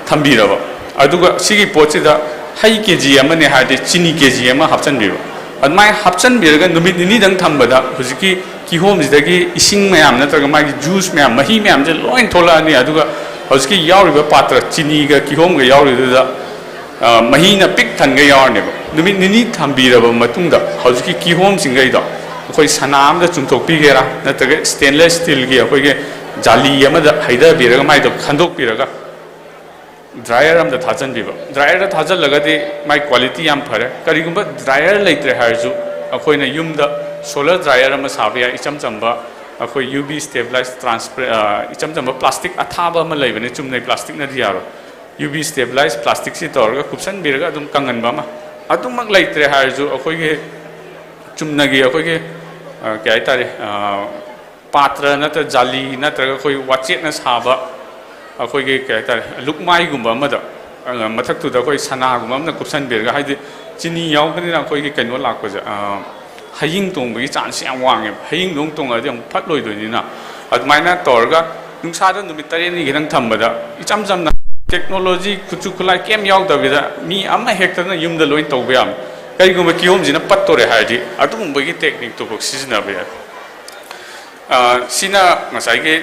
ꯊꯝꯕꯤꯔꯕ, ꯑꯗꯨꯒ ꯁꯤꯒꯤ ꯄꯣꯠꯁꯤꯗ ꯍꯩ ꯀꯦ ꯖꯤ ꯑꯃꯅꯦ ꯍꯥꯏꯔꯗꯤ ꯆꯤꯅꯤ ꯀꯦ ꯖꯤ ꯑꯃ ꯍꯥꯞꯆꯤꯟꯕꯤꯕ꯫ ꯑꯗꯨꯃꯥꯏꯅ ꯍꯥꯞꯆꯤꯟꯕꯤꯔꯒ ꯅꯨꯃꯤꯠ ꯅꯤꯅꯤꯗꯪ ꯊꯝꯕꯗ ꯍꯧꯖꯤꯛꯀꯤ ꯀꯤꯍꯣꯝꯁꯤꯗꯒꯤ ꯏꯁꯤꯡ ꯃꯌꯥꯝ ꯅꯠꯇ꯭ꯔꯒ ꯃꯥꯒꯤ ꯖꯨꯁ ꯃꯌꯥꯝ, ꯃꯍꯤ ꯃꯌꯥꯝꯁꯦ ꯂꯣꯏ ꯊꯣꯛꯂꯛꯑꯅꯤ꯫ ꯑꯗꯨꯒ ꯍꯧꯖꯤꯛꯀꯤ ꯌꯥꯎꯔꯤꯕ ꯄꯥꯇ꯭ꯔ, ꯆꯤꯅꯤꯒ ꯀꯤꯍꯣꯝꯒ ꯌꯥꯎꯔꯤꯗꯨꯗ, ꯑ, ꯃꯍꯤꯅ ꯄꯤꯛ ꯊꯟꯒꯩ ꯌꯥꯎꯔꯅꯦꯕ꯫ ꯅꯨꯃꯤꯠ ꯅꯤꯅꯤ ꯊꯝꯕꯤꯔꯕ ꯃꯇꯨꯡꯗ ꯍꯧꯖꯤꯛꯀꯤ ꯀꯤꯍꯣꯝꯁꯤꯡꯈꯩꯗꯣ ꯑꯩꯈꯣꯏ ꯁꯅꯥ ꯑꯃꯗ ꯆꯨꯝꯊꯣꯛꯄꯤꯒꯦꯔꯥ, ꯅꯠꯇ꯭ꯔꯒ ꯁ꯭ꯇꯦꯟꯂꯦꯁ ꯁ꯭ꯇꯤꯜꯒꯤ ꯑꯩꯈꯣꯏꯒꯤ ꯖꯥꯂꯤ ꯑꯃꯗ ꯍꯩꯊꯕꯤꯔꯒ ꯃꯥꯏꯗꯣ ꯈꯟꯗꯣꯛꯄꯤꯔꯒ ꯗ꯭ꯔꯥꯏꯌꯔ ꯑꯃꯗ ꯊꯥꯖꯤꯟꯕꯤꯕ꯫ ꯗ꯭ꯔꯥꯏꯌꯔꯗ ꯊꯥꯖꯤꯜꯂꯒꯗꯤ ꯃꯥꯏ ꯀ꯭ꯋꯥꯂꯤꯇꯤ ꯌꯥꯝ ꯐꯔꯦ꯫ ꯀꯔꯤꯒꯨꯝꯕ ꯗ꯭ꯔꯥꯏꯌꯔ ꯂꯩꯇ꯭ꯔꯦ ꯍꯥꯏꯔꯁꯨ ꯑꯩꯈꯣꯏꯅ ꯌꯨꯝꯗ ꯁꯣꯂꯔ ꯗ꯭ꯔꯥꯏꯌꯔ ꯑꯃ ꯁꯥꯕ ꯌꯥꯏ꯫ ꯏꯆꯝ ꯆꯝꯕ ꯑꯩꯈꯣꯏ ꯌꯨ ꯚꯤ ꯁ꯭ꯇꯦꯕꯤꯂꯥꯏꯖ ꯇ꯭ꯔꯥꯟꯁꯄꯔꯦ-, ꯑ, ꯏꯆꯝ ꯆꯝꯕ ꯄ꯭ꯂꯥꯁꯇꯤꯛ ꯑꯊꯥꯕ ꯑꯃ ꯂꯩꯕꯅꯦ, ꯆꯨꯝꯅꯩ ꯄ꯭ꯂꯥꯁꯇꯤꯛꯅꯗꯤ ꯌꯥꯔꯣꯏ꯫ ꯌꯨ ꯚꯤ ꯁ꯭ꯇꯦꯕꯤꯂꯥꯏꯖ ꯄ꯭ꯂꯥꯁꯇꯤꯛꯁꯤ ꯇꯧꯔꯒ ꯀꯨꯞꯁꯟꯕꯤꯔꯒ ꯑꯗꯨꯝ ꯀꯪꯍꯟꯕ ꯑꯃ꯫ ꯑꯗꯨꯃꯛ ꯂꯩꯇ꯭ꯔꯦ ꯍꯥꯏꯔꯁꯨ ꯑꯩꯈꯣꯏꯒꯤ ꯆꯨꯝꯅꯒꯤ ꯑꯩꯈꯣꯏꯒꯤ ꯑ, ꯀꯩ ꯍꯥꯏꯇꯥꯔꯦ, ꯑ, ꯄꯥꯇ꯭ꯔ ꯅꯠꯇ꯭ꯔ ꯖꯥꯂꯤ ꯅꯠꯇ꯭ꯔꯒ ꯑꯩꯈꯣꯏ ꯋꯥꯆꯦꯠꯅ ꯁꯥꯕ ꯑꯩꯈꯣꯏꯒꯤ, ꯀꯩ ꯍꯥꯏꯇꯥꯔꯦ, ꯂꯨꯛꯃꯥꯏꯒꯨꯝꯕ ꯑꯃꯗ, ꯑ, ꯃꯊꯛꯇꯨꯗ ꯑꯩꯈꯣꯏ ꯁꯅꯥꯒꯨꯝꯕ ꯑꯃꯅ ꯀꯨꯞꯁꯟꯕꯤꯔꯒ, ꯍꯥꯏꯗꯤ ꯆꯤꯅꯤ ꯌꯥꯎꯕꯅꯤꯅ ꯑꯩꯈꯣꯏꯒꯤ ꯀꯩꯅꯣ ꯂꯥꯛꯄꯁꯦ, ꯑ, ꯍꯌꯤꯡ ꯇꯣꯡꯕꯒꯤ ꯆꯥꯟꯁ ꯌꯥꯝ ꯋꯥꯡꯉꯦꯕ꯫ ꯍꯌꯤꯡꯗꯣ ꯑꯃꯨꯛ ꯇꯣꯡꯉꯗꯤ ꯑꯃꯨꯛ ꯐꯠꯂꯣꯏꯗꯣꯏꯅꯤꯅ, ꯑꯗꯨꯃꯥꯏꯅ ꯇꯧꯔꯒ ꯅꯨꯡꯁꯥꯗ ꯅꯨꯃꯤꯠ ꯇꯔꯦꯠꯅꯤ ꯈꯤꯇꯪ ꯊꯝꯕꯗ, ꯏꯆꯝ ꯆꯝꯅ ꯇꯦꯛꯅꯣꯂꯣꯖꯤ, ꯈꯨꯠꯁꯨ ꯈꯨꯠꯂꯥꯏ ꯀꯩꯝ ꯌꯥꯎꯗꯕꯤꯗ ꯃꯤ ꯑꯃ ꯍꯦꯛꯇꯅ ꯌꯨꯝꯗ ꯂꯣꯏ ꯇꯧꯕ ꯌꯥꯕ꯫ ꯀꯩꯒꯨꯝꯕ ꯀꯤꯍꯣꯝꯁꯤꯅ ꯄꯠꯇꯣꯔꯦ ꯍꯥꯏꯔꯗꯤ ꯑꯗꯨꯒꯨꯝꯕꯒꯤ ꯇꯦꯛꯅꯤꯛꯇꯨꯐꯥꯎ ꯁꯤꯖꯤꯟꯅꯕ ꯌꯥꯏ꯫ ꯑ, ꯁꯤꯅ ꯉꯁꯥꯏꯒꯤ,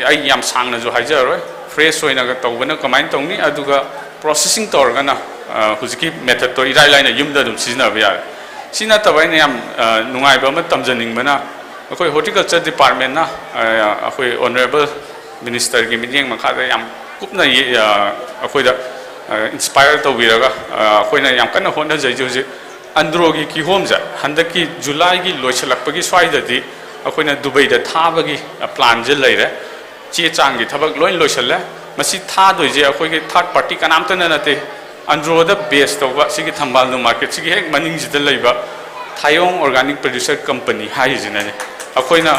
ꯑꯩ ꯌꯥꯝ ꯁꯥꯡꯅꯁꯨ ꯍꯥꯏꯖꯔꯔꯣꯏ, ꯐ꯭ꯔꯦꯁ ꯑꯣꯏꯅꯒ ꯇꯧꯕꯅ ꯀꯃꯥꯏꯅ ꯇꯧꯅꯤ, ꯑꯗꯨꯒ ꯄ꯭ꯔꯣꯁꯦꯁꯤꯡ ꯇꯧꯔꯒꯅ, ꯑ, ꯍꯧꯖꯤꯛꯀꯤ ꯃꯦꯊꯠꯇꯣ ꯏꯔꯥꯏ ꯂꯥꯏꯅ ꯌꯨꯝꯗ ꯑꯗꯨꯝ ꯁꯤꯖꯤꯟꯅꯕ ꯌꯥꯔꯦ꯫ ꯁꯤ ꯅꯠꯇꯕ ꯑꯩꯅ ꯌꯥꯝ, ꯑ, ꯅꯨꯡꯉꯥꯏꯕ ꯑꯃ ꯇꯝꯖꯅꯤꯡꯕꯅ, ꯑꯩꯈꯣꯏ ꯍꯣꯔꯇꯤꯀꯜꯆꯔ ꯗꯤꯄꯥꯔꯠꯃꯦꯟꯅ, ꯑ, ꯑꯩꯈꯣꯏ ꯑꯣꯅꯔꯦꯕꯜ ꯃꯤꯅꯤꯁꯇꯔꯒꯤ ꯃꯤꯠꯌꯦꯡ ꯃꯈꯥꯗ ꯌꯥꯝ ꯀꯨꯞꯅ ꯌꯦ-, ꯑ, ꯑꯩꯈꯣꯏꯗ, ꯑ, ꯏꯟꯁꯄꯥꯌꯔ ꯇꯧꯕꯤꯔꯒ, ꯑ, ꯑꯩꯈꯣꯏꯅ ꯌꯥꯝ ꯀꯟꯅ ꯍꯣꯠꯅꯖꯩꯁꯦ ꯍꯧꯖꯤꯛ꯫ ꯑꯟꯗ꯭ꯔꯣꯒꯤ ꯀꯤꯍꯣꯝꯁꯦ ꯍꯟꯗꯛꯀꯤ ꯖꯨꯂꯥꯏꯒꯤ ꯂꯣꯏꯁꯤꯜꯂꯛꯄꯒꯤ ꯁ꯭ꯋꯥꯏꯗꯗꯤ ꯑꯩꯈꯣꯏꯅ ꯗꯨꯕꯩꯗ ꯊꯥꯕꯒꯤ, ꯑ, ꯄ꯭ꯂꯥꯟꯁꯦ ꯂꯩꯔꯦ꯫ ꯆꯦ ꯆꯥꯡꯒꯤ ꯊꯕꯛ ꯂꯣꯏ ꯂꯣꯏꯁꯤꯜꯂꯦ꯫ ꯃꯁꯤ ꯊꯥꯗꯣꯏꯁꯦ ꯑꯩꯈꯣꯏꯒꯤ ꯊꯥꯔꯠ ꯄꯥꯔꯇꯤ ꯀꯅꯥꯝꯇꯅ ꯅꯠꯇꯦ, ꯑꯟꯗ꯭ꯔꯣꯗ ꯕꯦꯁ ꯇꯧꯕ ꯁꯤꯒꯤ ꯊꯝꯕꯥꯜꯅꯨ ꯃꯥꯔꯀꯦꯠꯁꯤꯒꯤ ꯍꯦꯛ ꯃꯅꯤꯡꯁꯤꯗ ꯂꯩꯕ ꯊꯥꯌꯣꯡ ꯑꯣꯔꯒꯥꯅꯤꯛ ꯄ꯭ꯔꯗ꯭ꯌꯨꯁꯔ ꯀꯝꯄꯅꯤ ꯍꯥꯏꯔꯤꯁꯤꯅꯅꯦ꯫ ꯑꯩꯈꯣꯏꯅ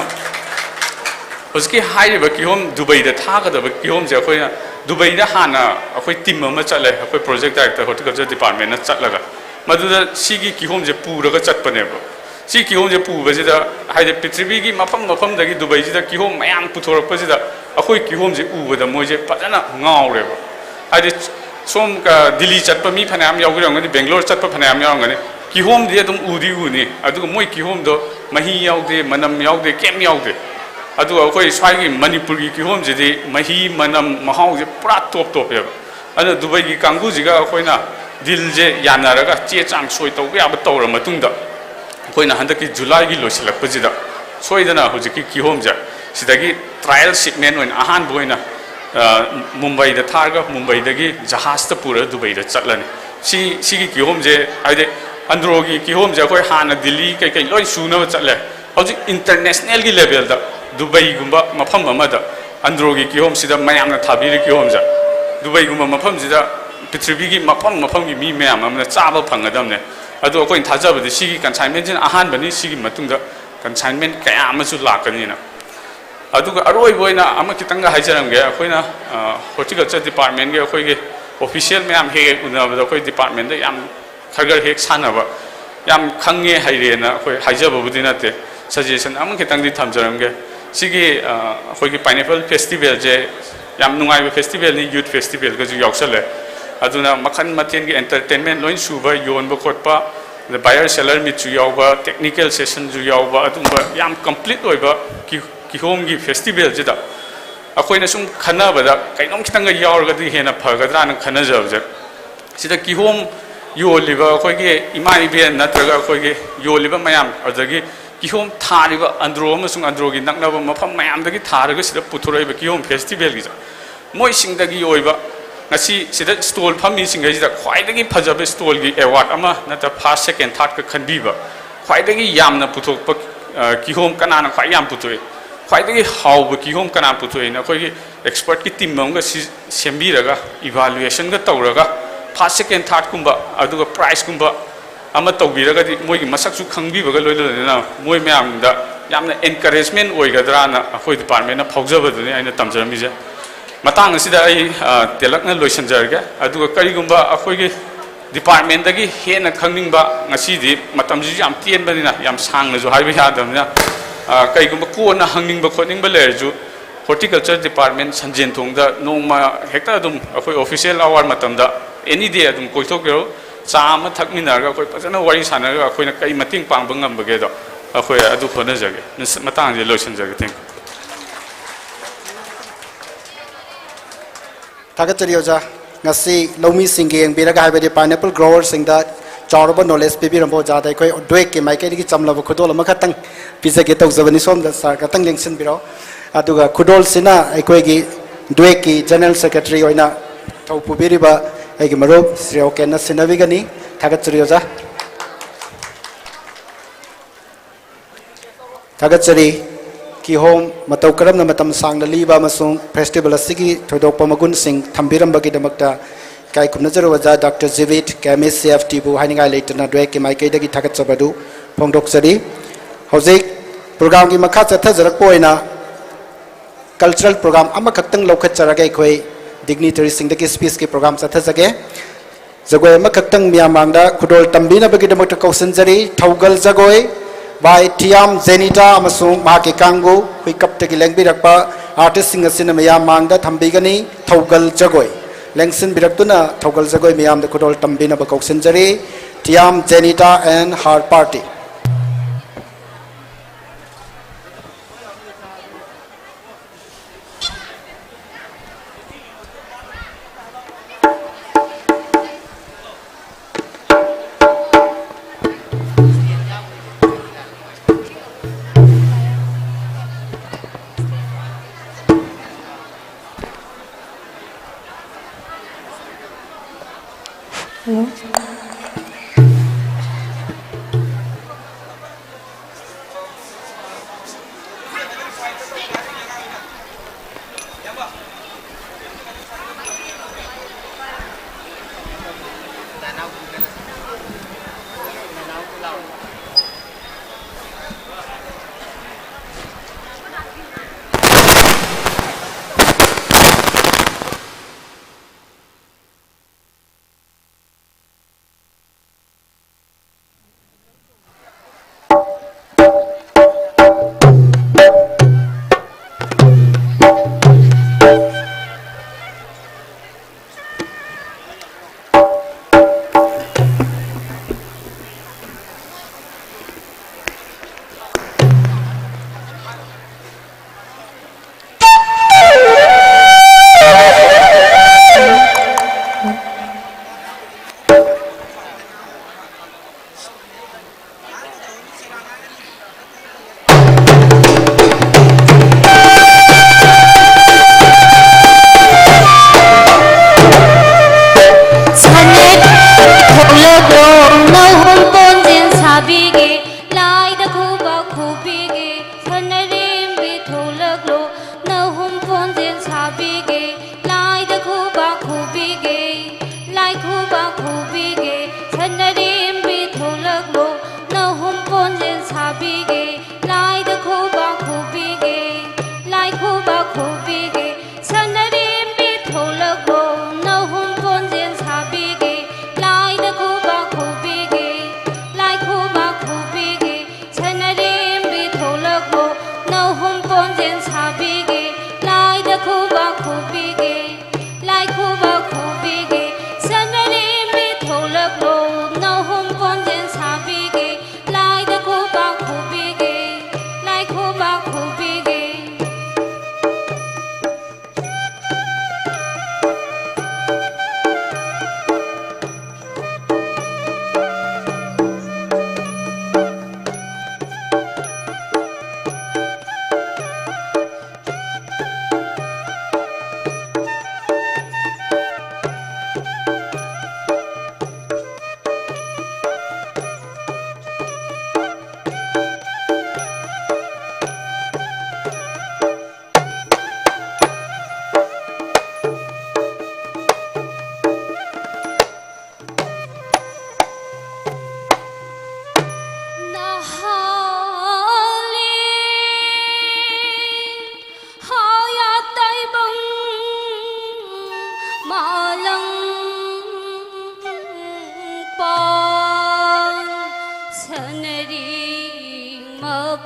ꯍꯧꯖꯤꯛꯀꯤ ꯍꯥꯏꯔꯤꯕ ꯀꯤꯍꯣꯝ, ꯗꯨꯕꯩꯗ ꯊꯥꯒꯗꯕ ꯀꯤꯍꯣꯝꯁꯦ, ꯑꯩꯈꯣꯏꯅ ꯗꯨꯕꯩꯗ ꯍꯥꯟꯅ ꯑꯩꯈꯣꯏ ꯇꯤꯝ ꯑꯃ ꯆꯠꯂꯦ, ꯑꯩꯈꯣꯏ ꯄ꯭ꯔꯣꯖꯦꯛ ꯗꯥꯏꯔꯦꯛꯇꯔ ꯍꯣꯔꯇꯤꯀꯜꯆꯔ ꯗꯤꯄꯥꯔꯠꯃꯦꯟꯅ ꯆꯠꯂꯒ, ꯃꯗꯨꯗ ꯁꯤꯒꯤ ꯀꯤꯍꯣꯝꯁꯦ ꯄꯨꯔꯒ ꯆꯠꯄꯅꯦꯕ꯫ ꯁꯤ ꯀꯤꯍꯣꯝꯁꯦ ꯄꯨꯕꯁꯤꯗ, ꯍꯥꯏꯗꯤ ꯄ꯭ꯔꯤꯊꯤꯕꯤꯒꯤ ꯃꯐꯝ ꯃꯐꯝꯗꯒꯤ ꯗꯨꯕꯩꯁꯤꯗ ꯀꯤꯍꯣꯝ ꯃꯌꯥꯝ ꯄꯨꯊꯣꯔꯛꯄꯁꯤꯗ, ꯑꯩꯈꯣꯏ ꯀꯤꯍꯣꯝꯁꯦ ꯎꯕꯗ ꯃꯣꯏꯁꯦ ꯐꯖꯅ ꯉꯥꯎꯔꯦꯕ꯫ ꯍꯥꯏꯗꯤ ꯁꯣꯝ, ꯑ, ꯗꯤꯜꯂꯤ ꯆꯠꯄ ꯃꯤ ꯐꯅꯌꯥꯝ ꯌꯥꯎꯕꯤꯔꯝꯒꯅꯤ, ꯕꯦꯡꯒ꯭ꯂꯣꯔ ꯆꯠꯄ ꯐꯅꯌꯥꯝ ꯌꯥꯎꯔꯝꯒꯅꯤ, ꯀꯤꯍꯣꯝꯗꯤ ꯑꯗꯨꯝ ꯎꯗꯤ ꯎꯅꯤ, ꯑꯗꯨꯒ ꯃꯣꯏ ꯀꯤꯍꯣꯝꯗꯣ ꯃꯍꯤ ꯌꯥꯎꯗꯦ, ꯃꯅꯝ ꯌꯥꯎꯗꯦ, ꯀꯩꯝ ꯌꯥꯎꯗꯦ꯫ ꯑꯗꯨꯒ ꯑꯩꯈꯣꯏ ꯁ꯭ꯋꯥꯏꯒꯤ ꯃꯅꯤꯄꯨꯔꯒꯤ ꯀꯤꯍꯣꯝꯁꯤꯗꯤ ꯃꯍꯤ, ꯃꯅꯝ, ꯃꯍꯥꯎꯁꯦ ꯄꯨꯔꯥ ꯇꯣꯞ ꯇꯣꯞꯄꯦꯕ꯫ ꯑꯗꯨꯅ ꯗꯨꯕꯩꯒꯤ ꯀꯥꯡꯕꯨꯁꯤꯒ ꯑꯩꯈꯣꯏꯅ ꯗꯤꯜꯁꯦ ꯌꯥꯅꯔꯒ ꯆꯦ ꯆꯥꯡ ꯁꯣꯏ ꯇꯧꯕ ꯌꯥꯕ ꯇꯧꯔ ꯃꯇꯨꯡꯗ, ꯑꯩꯈꯣꯏꯅ ꯍꯟꯗꯛꯀꯤ ꯖꯨꯂꯥꯏꯒꯤ ꯂꯣꯏꯁꯤꯜꯂꯛꯄꯁꯤꯗ ꯁꯣꯏꯗꯅ ꯍꯧꯖꯤꯛꯀꯤ ꯀꯤꯍꯣꯝꯁꯦ ꯁꯤꯗꯒꯤ ꯇ꯭ꯔꯥꯏꯌꯦꯜ ꯁꯤꯞꯃꯦꯟ ꯑꯣꯏꯅ ꯑꯍꯥꯟꯕ ꯑꯣꯏꯅ, ꯑ, ꯃꯨꯝꯕꯩꯗ ꯊꯥꯔꯒ ꯃꯨꯝꯕꯩꯗꯒꯤ ꯖꯍꯥꯖꯇ ꯄꯨꯔꯒ ꯗꯨꯕꯩꯗ ꯆꯠꯂꯅꯤ꯫ ꯁꯤ, ꯁꯤꯒꯤ ꯀꯤꯍꯣꯝꯁꯦ, ꯍꯥꯏꯗꯤ ꯑꯟꯗ꯭ꯔꯣꯒꯤ ꯀꯤꯍꯣꯝꯁꯦ ꯑꯩꯈꯣꯏ ꯍꯥꯟꯅ ꯗꯤꯜꯂꯤ ꯀꯩꯀꯩ ꯂꯣꯏ ꯁꯨꯅꯕ ꯆꯠꯂꯦ꯫ ꯍꯧꯖꯤꯛ ꯏꯟꯇꯔꯅꯦꯁꯅꯦꯜꯒꯤ ꯂꯦꯚꯦꯜꯗ ꯗꯨꯕꯩꯒꯨꯝꯕ ꯃꯐꯝ ꯑꯃꯗ ꯑꯟꯗ꯭ꯔꯣꯒꯤ ꯀꯤꯍꯣꯝꯁꯤꯗ ꯃꯌꯥꯝꯅ ꯊꯥꯕꯤꯔꯤ ꯀꯤꯍꯣꯝꯁꯦ ꯗꯨꯕꯩꯒꯨꯝꯕ ꯃꯐꯝꯁꯤꯗ ꯄ꯭ꯔꯤꯊꯤꯕꯤꯒꯤ ꯃꯐꯝ ꯃꯐꯝꯒꯤ ꯃꯤ ꯃꯌꯥꯝ ꯑꯃꯅ ꯆꯥꯕ ꯐꯪꯒꯗꯕꯅꯦ꯫ ꯑꯗꯣ ꯑꯩꯈꯣꯏꯅ ꯊꯥꯖꯕꯗꯤ ꯁꯤꯒꯤ ꯀꯟꯁꯥꯏꯟꯃꯦꯟꯁꯤꯅ ꯑꯍꯥꯟꯕꯅꯤ, ꯁꯤꯒꯤ ꯃꯇꯨꯡꯗ ꯀꯟꯁꯥꯏꯟꯃꯦꯟ ꯀꯌꯥ ꯑꯃꯁꯨ ꯂꯥꯛꯀꯅꯤꯅ꯫ ꯑꯗꯨꯒ ꯑꯔꯣꯏꯕ ꯑꯣꯏꯅ ꯑꯃ ꯈꯤꯇꯪꯒ ꯍꯥꯏꯖꯔꯝꯒꯦ꯫ ꯑꯩꯈꯣꯏꯅ ꯍꯣꯔꯇꯤꯀꯜꯆꯔ ꯗꯤꯄꯥꯔꯠꯃꯦꯟꯒꯤ ꯑꯩꯈꯣꯏꯒꯤ ꯑꯣꯐꯤꯁꯤꯌꯦꯜ ꯃꯌꯥꯝ ꯍꯦꯛ ꯍꯦꯛ ꯎꯅꯕꯗ ꯑꯩꯈꯣꯏ ꯗꯤꯄꯥꯔꯠꯃꯦꯟꯗ ꯌꯥꯝ ꯈꯔ ꯈꯔ ꯍꯦꯛ ꯁꯥꯟꯅꯕ, ꯌꯥꯝ ꯈꯪꯉꯦ ꯍꯩꯔꯦꯅ ꯑꯩꯈꯣꯏ ꯍꯥꯏꯖꯕꯕꯨꯗꯤ ꯅꯠꯇꯦ, ꯁꯖꯦꯁꯟ ꯑꯃ ꯈꯤꯇꯪꯗꯤ ꯊꯝꯖꯔꯝꯒꯦ꯫ ꯁꯤꯒꯤ ꯑꯩꯈꯣꯏꯒꯤ ꯄꯥꯏꯅꯦꯄꯜ ꯐꯦꯁꯇꯤꯚꯦꯜꯁꯦ ꯌꯥꯝ ꯅꯨꯡꯉꯥꯏꯕ ꯐꯦꯁꯇꯤꯚꯦꯜꯅꯤ, ꯌꯨꯠ ꯐꯦꯁꯇꯤꯚꯦꯜꯒꯁꯨ ꯌꯥꯎꯁꯜꯂꯦ꯫ ꯑꯗꯨꯅ ꯃꯈꯜ ꯃꯊꯦꯜꯒꯤ ꯑꯦꯟꯇꯔꯇꯦꯟꯃꯦꯟ ꯂꯣꯏ ꯁꯨꯕ, ꯌꯣꯟꯕ ꯈꯣꯠꯄ, ꯑꯗ ꯕꯥꯌꯔ ꯁꯦꯂꯔ ꯃꯤꯠꯁꯨ ꯌꯥꯎꯕ, ꯇꯦꯛꯅꯤꯀꯦꯜ ꯁꯦꯁꯟꯁꯨ ꯌꯥꯎꯕ, ꯑꯗꯨꯒꯨꯝꯕ ꯌꯥꯝ ꯀꯝꯄ꯭ꯂꯤꯠ ꯑꯣꯏꯕ ꯀꯤ-, ꯀꯤꯍꯣꯝꯒꯤ ꯐꯦꯁꯇꯤꯚꯦꯜꯁꯤꯗ ꯑꯩꯈꯣꯏꯅ ꯁꯨꯝ ꯈꯟꯅꯕꯗ ꯀꯩꯅꯣꯝ ꯈꯤꯇꯪꯒ ꯌꯥꯎꯔꯒꯗꯤ ꯍꯦꯟꯅ ꯐꯒꯗ꯭ꯔꯥꯅ ꯈꯟꯅꯖꯕꯁꯦ꯫ ꯁꯤꯗ ꯀꯤꯍꯣꯝ ꯌꯣꯜꯂꯤꯕ ꯑꯩꯈꯣꯏꯒꯤ ꯏꯃꯥ ꯏꯕꯦꯟ ꯅꯠꯇ꯭ꯔꯒ ꯑꯩꯈꯣꯏꯒꯤ ꯌꯣꯜꯂꯤꯕ ꯃꯌꯥꯝ, ꯑꯗꯒꯤ ꯀꯤꯍꯣꯝ ꯊꯥꯔꯤꯕ ꯑꯟꯗ꯭ꯔꯣ ꯑꯃꯁꯨꯡ ꯑꯟꯗ꯭ꯔꯣꯒꯤ ꯅꯛꯅꯕ ꯃꯐꯝ ꯃꯌꯥꯝꯗꯒꯤ ꯊꯥꯔꯒ ꯁꯤꯗ ꯄꯨꯊꯣꯔꯛꯏꯕ ꯀꯤꯍꯣꯝ ꯐꯦꯁꯇꯤꯚꯦꯜꯒꯤꯁꯦ, ꯃꯣꯏꯁꯤꯡꯗꯒꯤ ꯑꯣꯏꯕ, ꯉꯁꯤ ꯁꯤꯗ ꯁ꯭ꯇꯣꯜ ꯐꯝꯃꯤꯁꯤꯡꯈꯩꯁꯤꯗ ꯈ꯭ꯋꯥꯏꯗꯒꯤ ꯐꯖꯕ ꯁ꯭ꯇꯣꯜꯒꯤ ꯑꯦꯋꯥꯔꯗ ꯑꯃ ꯅꯠꯇ꯭ꯔ ꯐꯥꯔꯁ, ꯁꯦꯀꯦꯟ, ꯊꯥꯔꯠꯀ ꯈꯟꯕꯤꯕ, ꯈ꯭ꯋꯥꯏꯗꯒꯤ ꯌꯥꯝꯅ ꯄꯨꯊꯣꯛꯄ, ꯑ, ꯀꯤꯍꯣꯝ ꯀꯅꯥꯅ ꯈ꯭ꯋꯥꯏ ꯌꯥꯝ ꯄꯨꯊꯣꯛꯏ, ꯈ꯭ꯋꯥꯏꯗꯒꯤ ꯍꯥꯎꯕ ꯀꯤꯍꯣꯝ ꯀꯅꯥ ꯄꯨꯊꯣꯛꯏꯅ ꯑꯩꯈꯣꯏꯒꯤ ꯑꯦꯛꯁꯄꯔꯠꯀꯤ ꯇꯤꯝ ꯑꯃꯒ ꯁꯤ ꯁꯦꯝꯕꯤꯔꯒ, ꯏꯚꯥꯂꯨꯌꯦꯁꯟꯒ ꯇꯧꯔꯒ, ꯐꯥꯔꯁ, ꯁꯦꯀꯦꯟ, ꯊꯥꯔꯠꯀꯨꯝꯕ, ꯑꯗꯨꯒ ꯄ꯭ꯔꯥꯏꯖꯀꯨꯝꯕ ꯑꯃ ꯇꯧꯕꯤꯔꯒꯗꯤ ꯃꯣꯏꯒꯤ ꯃꯁꯛꯁꯨ ꯈꯪꯕꯤꯕꯒ ꯂꯣꯏꯅꯅ ꯃꯣꯏ ꯃꯌꯥꯝꯗ ꯌꯥꯝꯅ ꯑꯦꯟꯀꯔꯦꯖꯃꯦꯟ ꯑꯣꯏꯒꯗ꯭ꯔꯥꯅ ꯑꯩꯈꯣꯏ ꯗꯤꯄꯥꯔꯠꯃꯦꯟꯅ ꯐꯥꯎꯖꯕꯗꯨꯅꯤ ꯑꯩꯅ ꯇꯝꯖꯔꯝꯃꯤꯁꯦ꯫ ꯃꯇꯥꯡ ꯑꯁꯤꯗ ꯑꯩ, ꯑ, ꯇꯦꯜꯂꯞꯅ ꯂꯣꯏꯁꯤꯟꯖꯔꯒꯦ꯫ ꯑꯗꯨꯒ ꯀꯔꯤꯒꯨꯝꯕ ꯑꯩꯈꯣꯏꯒꯤ ꯗꯤꯄꯥꯔꯠꯃꯦꯟꯗꯒꯤ ꯍꯦꯟꯅ ꯈꯪꯅꯤꯡꯕ, ꯉꯁꯤꯗꯤ ꯃꯇꯝꯁꯤꯁꯨ ꯌꯥꯝ ꯇꯦꯟꯕꯅꯤꯅ ꯌꯥꯝ ꯁꯥꯡꯅꯁꯨ ꯍꯥꯏꯕ ꯌꯥꯗꯕꯅꯤꯅ, ꯑ, ꯀꯩꯒꯨꯝꯕ ꯀꯣꯟꯅ ꯍꯪꯅꯤꯡꯕ ꯈꯣꯠꯅꯤꯡꯕ ꯂꯩꯔꯁꯨ ꯍꯣꯔꯇꯤꯀꯜꯆꯔ ꯗꯤꯄꯥꯔꯠꯃꯦꯟ ꯁꯟꯖꯦꯟ ꯊꯣꯡꯗ ꯅꯣꯡꯃ ꯍꯦꯛꯇ ꯑꯗꯨꯝ ꯑꯩꯈꯣꯏ ꯑꯣꯐꯤꯁꯤꯌꯦꯜ ꯑꯋꯥꯔ ꯃꯇꯝꯗ ꯑꯦꯅꯤ ꯗꯦ ꯑꯗꯨꯝ ꯀꯣꯏꯊꯣꯛꯄꯤꯔꯛꯎ꯫ ꯆꯥ ꯑꯃ ꯊꯛꯃꯤꯟꯅꯔꯒ ꯑꯩꯈꯣꯏ ꯐꯖꯅ ꯋꯥꯔꯤ ꯁꯥꯟꯅꯔꯒ ꯑꯩꯈꯣꯏꯅ ꯀꯩ ꯃꯇꯦꯡ ꯄꯥꯡꯕ ꯉꯝꯕꯒꯦꯗꯣ ꯑꯩꯈꯣꯏ ꯑꯗꯨ ꯍꯣꯠꯅꯖꯒꯦ꯫ ꯃꯇꯥꯡꯁꯦ ꯂꯣꯏꯁꯤꯟꯖꯒꯦ꯫ Thank you꯫ ꯊꯥꯒꯠꯆꯔꯤ ꯑꯣꯖꯥ꯫ ꯉꯁꯤ ꯂꯧꯃꯤꯁꯤꯡꯒꯤ ꯌꯦꯡꯕꯤꯔꯒ, ꯍꯥꯏꯕꯗꯤ ꯄꯥꯏꯅꯦꯄꯜ ꯒ꯭ꯔꯣꯋꯔꯁꯤꯡꯗ ꯆꯥꯎꯔꯕ ꯅꯣꯂꯦꯖ ꯄꯤꯕꯤꯔꯝꯕ ꯑꯣꯖꯥꯗ ꯑꯩꯈꯣꯏ ꯗ꯭ꯋꯦꯛꯀꯤ ꯃꯥꯏꯀꯩꯗꯒꯤ ꯆꯝꯂꯕ ꯈꯨꯗꯣꯜ ꯑꯃꯈꯛꯇꯪ ꯄꯤꯖꯒꯦ ꯇꯧꯖꯕꯅꯤ꯫ ꯁꯣꯝꯗ ꯁꯥꯔ ꯈꯛꯇꯪ ꯂꯦꯡꯁꯤꯟꯕꯤꯔꯣ꯫ ꯑꯗꯨꯒ ꯈꯨꯗꯣꯜꯁꯤꯅ ꯑꯩꯈꯣꯏꯒꯤ ꯗ꯭ꯋꯦꯛꯀꯤ ꯖꯦꯅꯔꯦꯜ ꯁꯦꯀ꯭ꯔꯦꯇꯔꯤ ꯑꯣꯏꯅ ꯊꯧ ꯄꯨꯕꯤꯔꯤꯕ ꯑꯩꯒꯤ ꯃꯔꯨꯞ ꯁ꯭ꯔꯤ ꯑꯣꯀꯦꯟꯅ ꯁꯤꯟꯅꯕꯤꯒꯅꯤ꯫ ꯊꯥꯒꯠꯆꯔꯤ ꯑꯣꯖꯥ꯫ ꯊꯥꯒꯠꯆꯔꯤ꯫ ꯀꯤꯍꯣꯝ ꯃꯇꯧ ꯀꯔꯝꯅ ꯃꯇꯝ ꯁꯥꯡꯅ ꯂꯤꯕ ꯑꯃꯁꯨꯡ ꯐꯦꯁꯇꯤꯚꯦꯜ ꯑꯁꯤꯒꯤ ꯊꯣꯏꯗꯣꯛꯄ ꯃꯒꯨꯟꯁꯤꯡ ꯊꯝꯕꯤꯔꯝꯕꯒꯤꯗꯃꯛꯇ ꯏꯀꯥꯏ ꯈꯨꯝꯅꯖꯔꯕ ꯑꯣꯖꯥ ꯗꯥꯛꯇꯔ ꯖꯤꯕꯤꯠ, ꯀꯦ ꯑꯦꯝ ꯑꯦꯁ ꯁꯤ ꯑꯦꯐ ꯇꯤꯕꯨ ꯍꯥꯏꯅꯤꯡꯉꯥꯏ ꯂꯩꯇꯅ ꯗ꯭ꯋꯦꯛꯀꯤ ꯃꯥꯏꯀꯩꯗꯒꯤ ꯊꯥꯒꯠꯆꯕ ꯑꯗꯨ ꯐꯣꯡꯗꯣꯛꯆꯔꯤ꯫ ꯍꯧꯖꯤꯛ ꯄ꯭ꯔꯣꯒ꯭ꯔꯥꯝꯒꯤ ꯃꯈꯥ ꯆꯠꯊꯖꯔꯛꯄ ꯑꯣꯏꯅ ꯀꯜꯆꯔꯦꯜ ꯄ꯭ꯔꯣꯒ꯭ꯔꯥꯝ ꯑꯃꯈꯛꯇꯪ ꯂꯧꯈꯠꯆꯔꯒ ꯑꯩꯈꯣꯏ ꯗꯤꯒꯅꯤꯇꯔꯤꯁꯤꯡꯗꯒꯤ ꯁ꯭ꯄꯤꯆꯀꯤ ꯄ꯭ꯔꯣꯒ꯭ꯔꯥꯝ ꯆꯠꯊꯖꯒꯦ꯫ ꯖꯒꯣꯏ ꯑꯃꯈꯛꯇꯪ ꯃꯤꯌꯥꯝ ꯃꯥꯡꯗ ꯈꯨꯗꯣꯜ ꯇꯝꯕꯤꯅꯕꯒꯤꯗꯃꯛꯇ ꯀꯧꯁꯤꯟꯖꯔꯤ꯫ ꯊꯧꯒꯜ ꯖꯒꯣꯏ by ꯊꯤꯌꯥꯝ ꯖꯦꯅꯤꯇꯥ ꯑꯃꯁꯨꯡ ꯃꯍꯥꯛꯀꯤ ꯀꯥꯡꯕꯨ, ꯍꯨꯏꯀꯞꯇꯒꯤ ꯂꯦꯡꯕꯤꯔꯛꯄ ꯑꯥꯔꯇꯤꯁꯁꯤꯡ ꯑꯁꯤꯅ ꯃꯤꯌꯥꯝ ꯃꯥꯡꯗ ꯊꯝꯕꯤꯒꯅꯤ꯫ ꯊꯧꯒꯜ ꯖꯒꯣꯏ ꯂꯦꯡꯁꯤꯟꯕꯤꯔꯛꯇꯨꯅ ꯊꯧꯒꯜ ꯖꯒꯣꯏ ꯃꯤꯌꯥꯝꯗ ꯈꯨꯗꯣꯜ ꯇꯝꯕꯤꯅꯕ ꯀꯧꯁꯤꯟꯖꯔꯤ꯫ ꯊꯤꯌꯥꯝ Jenita and her party꯫ Hello.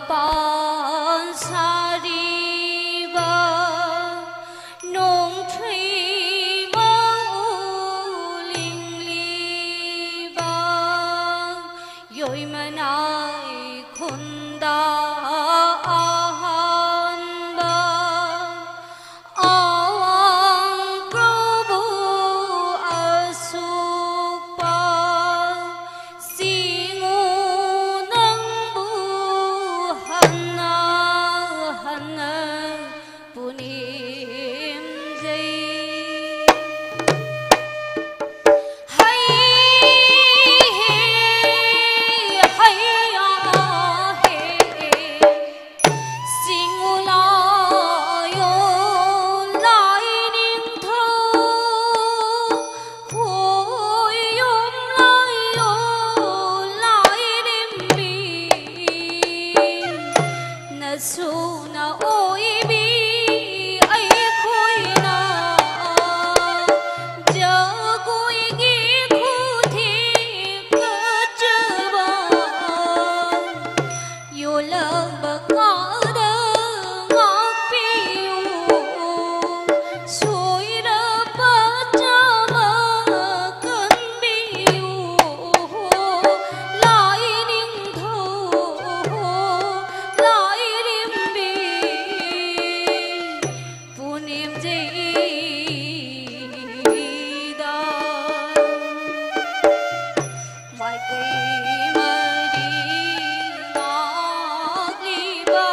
ꯄꯥꯟ ꯁꯥꯔꯤꯕ ꯅꯣꯡꯊ꯭ꯔꯩ ꯃꯥꯎ ꯂꯤꯡꯂꯤꯕ ꯌꯣꯏꯃꯅꯥꯏ ꯈꯨꯟꯗ ꯑꯍꯥꯟꯕ ꯑꯋꯥꯡ ꯄ꯭ꯔꯚꯨ ꯑꯁꯨꯛꯄ ꯁꯤꯡꯉꯨ ꯅꯪꯕꯨ ꯍꯟꯅ ꯍꯟꯅ ꯄꯨꯅꯤꯡꯖꯩ꯫ ꯍꯩ ꯍꯦ, ꯍꯩ ꯌꯥ ꯍꯦ꯫ ꯁꯤꯡꯉꯨ ꯂꯥꯏꯌꯣ ꯂꯥꯏꯅꯤꯡꯊꯧ, ꯈꯣꯏꯌꯨꯝ ꯂꯥꯏꯌꯣ ꯂꯥꯏꯔꯦꯝꯕꯤ꯫ ꯅꯁꯨꯅ ꯑꯣꯏꯕꯤ ꯑꯩꯈꯣꯏꯅ ꯖꯒꯣꯏꯒꯤ ꯈꯨꯊꯦꯛ ꯐꯖꯕ ꯌꯣꯜꯂꯕ ꯀꯥꯗ ꯉꯥꯛꯄꯤꯌꯨ, ꯁꯣꯏꯔꯕ ꯆꯥꯕ ꯀꯟꯕꯤꯌꯨ, ꯂꯥꯏꯅꯤꯡꯊꯧ ꯂꯥꯏꯔꯦꯝꯕꯤ ꯄꯨꯅꯦꯝꯖꯩꯗ꯫ ꯃꯥꯏꯀꯩ ꯃꯔꯤ ꯉꯥꯛꯂꯤꯕ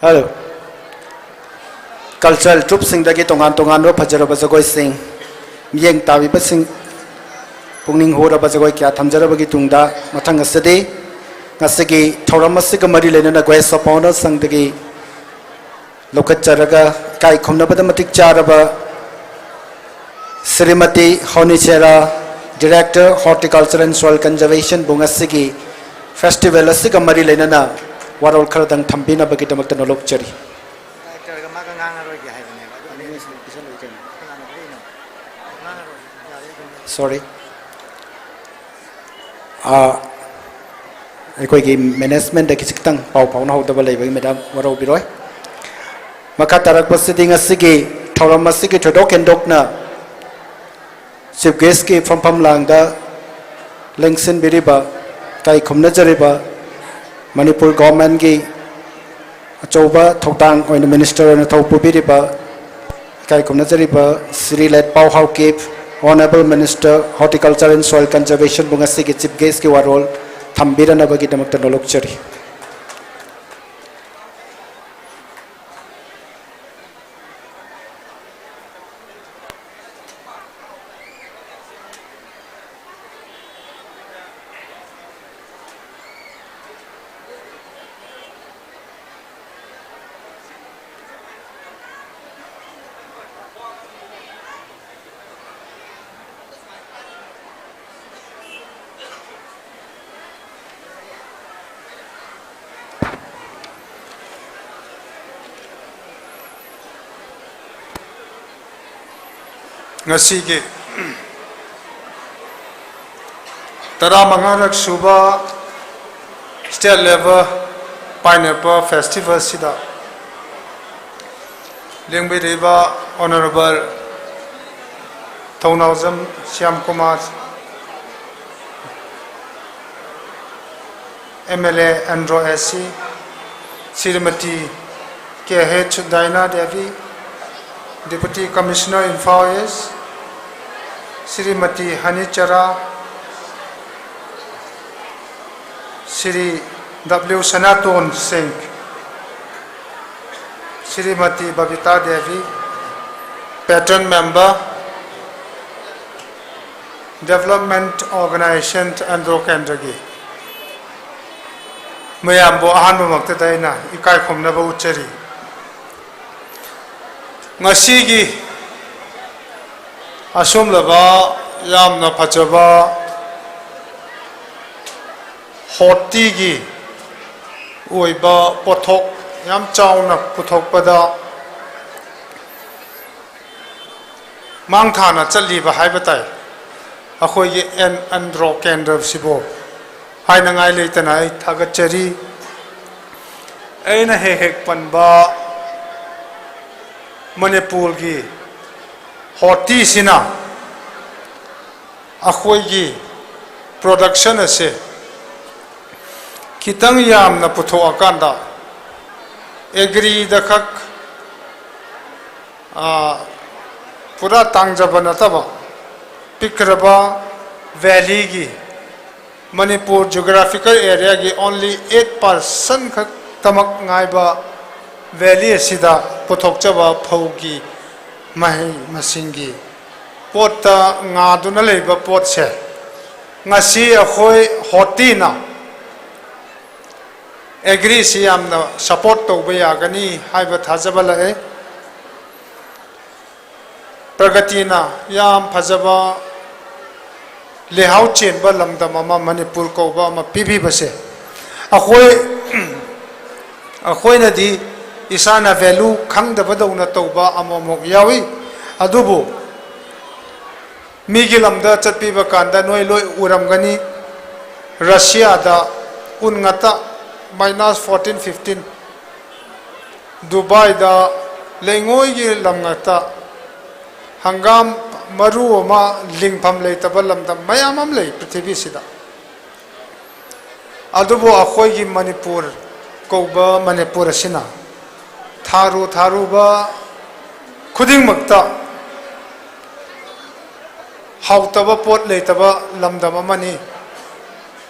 Hello. Cultural troupeꯁꯤꯡꯗꯒꯤ ꯇꯣꯉꯥꯟ ꯇꯣꯉꯥꯟꯕ ꯐꯖꯔꯕ ꯖꯒꯣꯏꯁꯤꯡ, ꯃꯤꯠꯌꯦꯡ ꯇꯥꯕꯤꯕꯁꯤꯡ ꯄꯨꯛꯅꯤꯡ ꯍꯨꯔꯕ ꯖꯒꯣꯏ ꯀꯌꯥ ꯊꯝꯖꯔꯕꯒꯤ ꯇꯨꯡꯗ, ꯃꯊꯪ ꯑꯁꯤꯗꯤ ꯉꯁꯤꯒꯤ ꯊꯧꯔꯝ ꯑꯁꯤꯒ ꯃꯔꯤ ꯂꯩꯅꯅ Guest of Honour ꯁꯪꯗꯒꯤ ꯂꯧꯈꯠꯆꯔꯒ ꯏꯀꯥꯏ ꯈꯨꯝꯅꯕꯗ ꯃꯇꯤꯛ ꯆꯥꯔꯕ Shrimati ꯍꯣꯅꯤꯆꯦꯔꯥ, Director Horticulture and Soil Conservation ꯕꯨ ꯉꯁꯤꯒꯤ festival ꯑꯁꯤꯒ ꯃꯔꯤ ꯂꯩꯅꯅ ꯋꯥꯔꯣꯜ ꯈꯔꯗꯪ ꯊꯝꯕꯤꯅꯕꯒꯤꯗꯃꯛꯇ ꯅꯣꯂꯨꯛꯆꯔꯤ꯫ Directorꯒ ꯃꯥꯒ ꯉꯥꯡꯉꯔꯣꯏꯒꯦ ꯍꯥꯏꯕꯅꯦꯕ, ꯑꯗꯨ ꯃꯤꯁꯤꯡꯗꯣ ꯄꯤꯁꯜꯂꯛꯏ ꯀꯩꯅꯣ? ꯀꯅꯥꯅꯣ ꯄꯤꯔꯛꯏꯅꯣ? ꯉꯥꯡꯉꯔꯣꯏ, ꯌꯥꯔꯦ ꯑꯗꯨꯝ꯫ Sorry. ꯑꯥ, ꯑꯩꯈꯣꯏꯒꯤ managementꯇ ꯈꯤꯖꯤꯛꯇꯪ ꯄꯥꯎ ꯐꯥꯎꯅꯍꯧꯗꯕ ꯂꯩꯕꯒꯤ madam ꯋꯥꯔꯧꯕꯤꯔꯣꯏ꯫ ꯃꯈꯥ ꯇꯥꯔꯛꯄꯁꯤꯗꯤ ꯉꯁꯤꯒꯤ ꯊꯧꯔꯝ ꯑꯁꯤꯒꯤ ꯊꯣꯏꯗꯣꯛ ꯍꯦꯟꯗꯣꯛꯅ Chief Guestꯀꯤ ꯐꯝꯐꯝ ꯂꯥꯡꯗ ꯂꯦꯡꯁꯤꯟꯕꯤꯔꯤꯕ, ꯏꯀꯥꯏ ꯈꯨꯝꯅꯖꯔꯤꯕ ꯃꯅꯤꯄꯨꯔ Governmentꯀꯤ ꯑꯆꯧꯕ ꯊꯧꯗꯥꯡ ꯑꯣꯏꯅ Minister ꯑꯣꯏꯅ ꯊꯧ ꯄꯨꯕꯤꯔꯤꯕ ꯏꯀꯥꯏ ꯈꯨꯝꯅꯖꯔꯤꯕ Shri ꯂꯦꯠꯄꯥꯎ Haokip, Honourable Minister Horticulture and Soil Conservationꯕꯨ ꯉꯁꯤꯒꯤ Chief Guestꯀꯤ ꯋꯥꯔꯣꯜ ꯊꯝꯕꯤꯔꯅꯕꯒꯤꯗꯃꯛꯇ ꯅꯣꯂꯨꯛꯆꯔꯤ꯫ ꯉꯁꯤꯒꯤ ꯇꯔꯥꯃꯉꯥꯔꯛ ꯁꯨꯕ State Level Pineapple Festival ꯁꯤꯗ ꯂꯦꯡꯕꯤꯔꯤꯕ Honourable ꯊꯧꯅꯥꯎꯖꯝ Shyam Kumar, MLA ꯑꯦꯟꯗ꯭ꯔꯣ AC, Shrimati KH ꯗꯥꯏꯅꯥ Devi, Deputy Commissioner Imphal East, Shrimati ꯍꯅꯤꯆꯔꯥ, Shri W ꯁꯅꯥꯇꯣꯟ ꯁꯤꯡ, Shrimati Babita Devi, patron member, Development Organization Andro ꯀꯦꯟꯗ꯭ꯔꯒꯤ ꯃꯌꯥꯝꯕꯨ ꯑꯍꯥꯟꯕꯃꯛꯇꯗ ꯑꯩꯅ ꯏꯀꯥꯏ ꯈꯨꯝꯅꯕ ꯎꯠꯆꯔꯤ꯫ ꯉꯁꯤꯒꯤ ꯑꯁꯣꯝꯂꯕ ꯌꯥꯝꯅ ꯐꯖꯕ ꯍꯣꯔꯇꯤꯒꯤ ꯑꯣꯏꯕ ꯄꯣꯠꯊꯣꯛ ꯌꯥꯝ ꯆꯥꯎꯅ ꯄꯨꯊꯣꯛꯄꯗ ꯃꯥꯡ ꯊꯥꯅ ꯆꯠꯂꯤꯕ ꯍꯥꯏꯕ ꯇꯥꯏ꯫ ꯑꯩꯈꯣꯏꯒꯤ ꯑꯦꯟ ꯑꯟꯗ꯭ꯔꯣ ꯀꯦꯟꯗ꯭ꯔꯁꯤꯕꯨ ꯍꯥꯏꯅꯉꯥꯏ ꯂꯩꯇꯅ ꯑꯩ ꯊꯥꯒꯠꯆꯔꯤ꯫ ꯑꯩꯅ ꯍꯦꯛ ꯍꯦꯛ ꯄꯟꯕ ꯃꯅꯤꯄꯨꯔꯒꯤ ꯍꯣꯔꯇꯤꯁꯤꯅ ꯑꯩꯈꯣꯏꯒꯤ production ꯑꯁꯦ ꯈꯤꯇꯪ ꯌꯥꯝꯅ ꯄꯨꯊꯣꯛꯑꯀꯥꯟꯗ ꯑꯦꯒ꯭ꯔꯤꯗ ꯈꯛ, ꯑ, ꯄꯨꯔꯥ ꯇꯥꯡꯖꯕ ꯅꯠꯇꯕ, ꯄꯤꯛꯈ꯭ꯔꯕ valleyꯒꯤ, Manipur geographical areaꯒꯤ only eight percent ꯈꯛꯇꯃꯛ ꯉꯥꯏꯕ valley ꯑꯁꯤꯗ ꯄꯨꯊꯣꯛꯆꯕ ꯐꯧꯒꯤ ꯃꯍꯩ ꯃꯁꯤꯡꯒꯤ ꯄꯣꯠꯇ ꯉꯥꯗꯨꯅ ꯂꯩꯕ ꯄꯣꯠꯁꯦ ꯉꯁꯤ ꯑꯩꯈꯣꯏ ꯍꯣꯔꯇꯤꯅ ꯑꯦꯒ꯭ꯔꯤꯁꯤ ꯌꯥꯝꯅ support ꯇꯧꯕ ꯌꯥꯒꯅꯤ ꯍꯥꯏꯕ ꯊꯥꯖꯕ ꯂꯥꯛꯑꯦ꯫ ꯄ꯭ꯔꯒꯇꯤꯅ ꯌꯥꯝ ꯐꯖꯕ ꯂꯩꯍꯥꯎ ꯆꯦꯟꯕ ꯂꯝꯗꯝ ꯑꯃ ꯃꯅꯤꯄꯨꯔ ꯀꯧꯕ ꯑꯃ ꯄꯤꯕꯤꯕꯁꯦ ꯑꯩꯈꯣꯏ, ꯑꯩꯈꯣꯏꯅꯗꯤ ꯏꯁꯥꯅ value ꯈꯪꯗꯕꯗꯧꯅ ꯇꯧꯕ ꯑꯃꯨꯛ ꯑꯃꯨꯛ ꯌꯥꯎꯏ꯫ ꯑꯗꯨꯕꯨ ꯃꯤꯒꯤ ꯂꯝꯗ ꯆꯠꯄꯤꯕ ꯀꯥꯟꯗ ꯅꯣꯏ ꯂꯣꯏ ꯎꯔꯝꯒꯅꯤ, ꯔꯁꯤꯌꯥꯗ ꯎꯟ ꯉꯥꯛꯇ, minus fourteen fifteen, ꯗꯨꯕꯥꯏꯗ ꯂꯩꯉꯣꯏꯒꯤ ꯂꯝ ꯉꯥꯛꯇ, ꯍꯪꯒꯥꯝ ꯃꯔꯨ ꯑꯃ ꯂꯤꯡꯐꯝ ꯂꯩꯇꯕ ꯂꯝꯗꯝ ꯃꯌꯥꯝ ꯑꯃ ꯂꯩ ꯄ꯭ꯔꯤꯊꯤꯕꯤꯁꯤꯗ꯫ ꯑꯗꯨꯕꯨ ꯑꯩꯈꯣꯏꯒꯤ ꯃꯅꯤꯄꯨꯔ ꯀꯧꯕ ꯃꯅꯤꯄꯨꯔ ꯑꯁꯤꯅ ꯊꯥꯔꯨ ꯊꯥꯔꯨꯕ ꯈꯨꯗꯤꯡꯃꯛꯇ ꯍꯥꯎꯇꯕ ꯄꯣꯠ ꯂꯩꯇꯕ ꯂꯝꯗꯝ ꯑꯃꯅꯤ꯫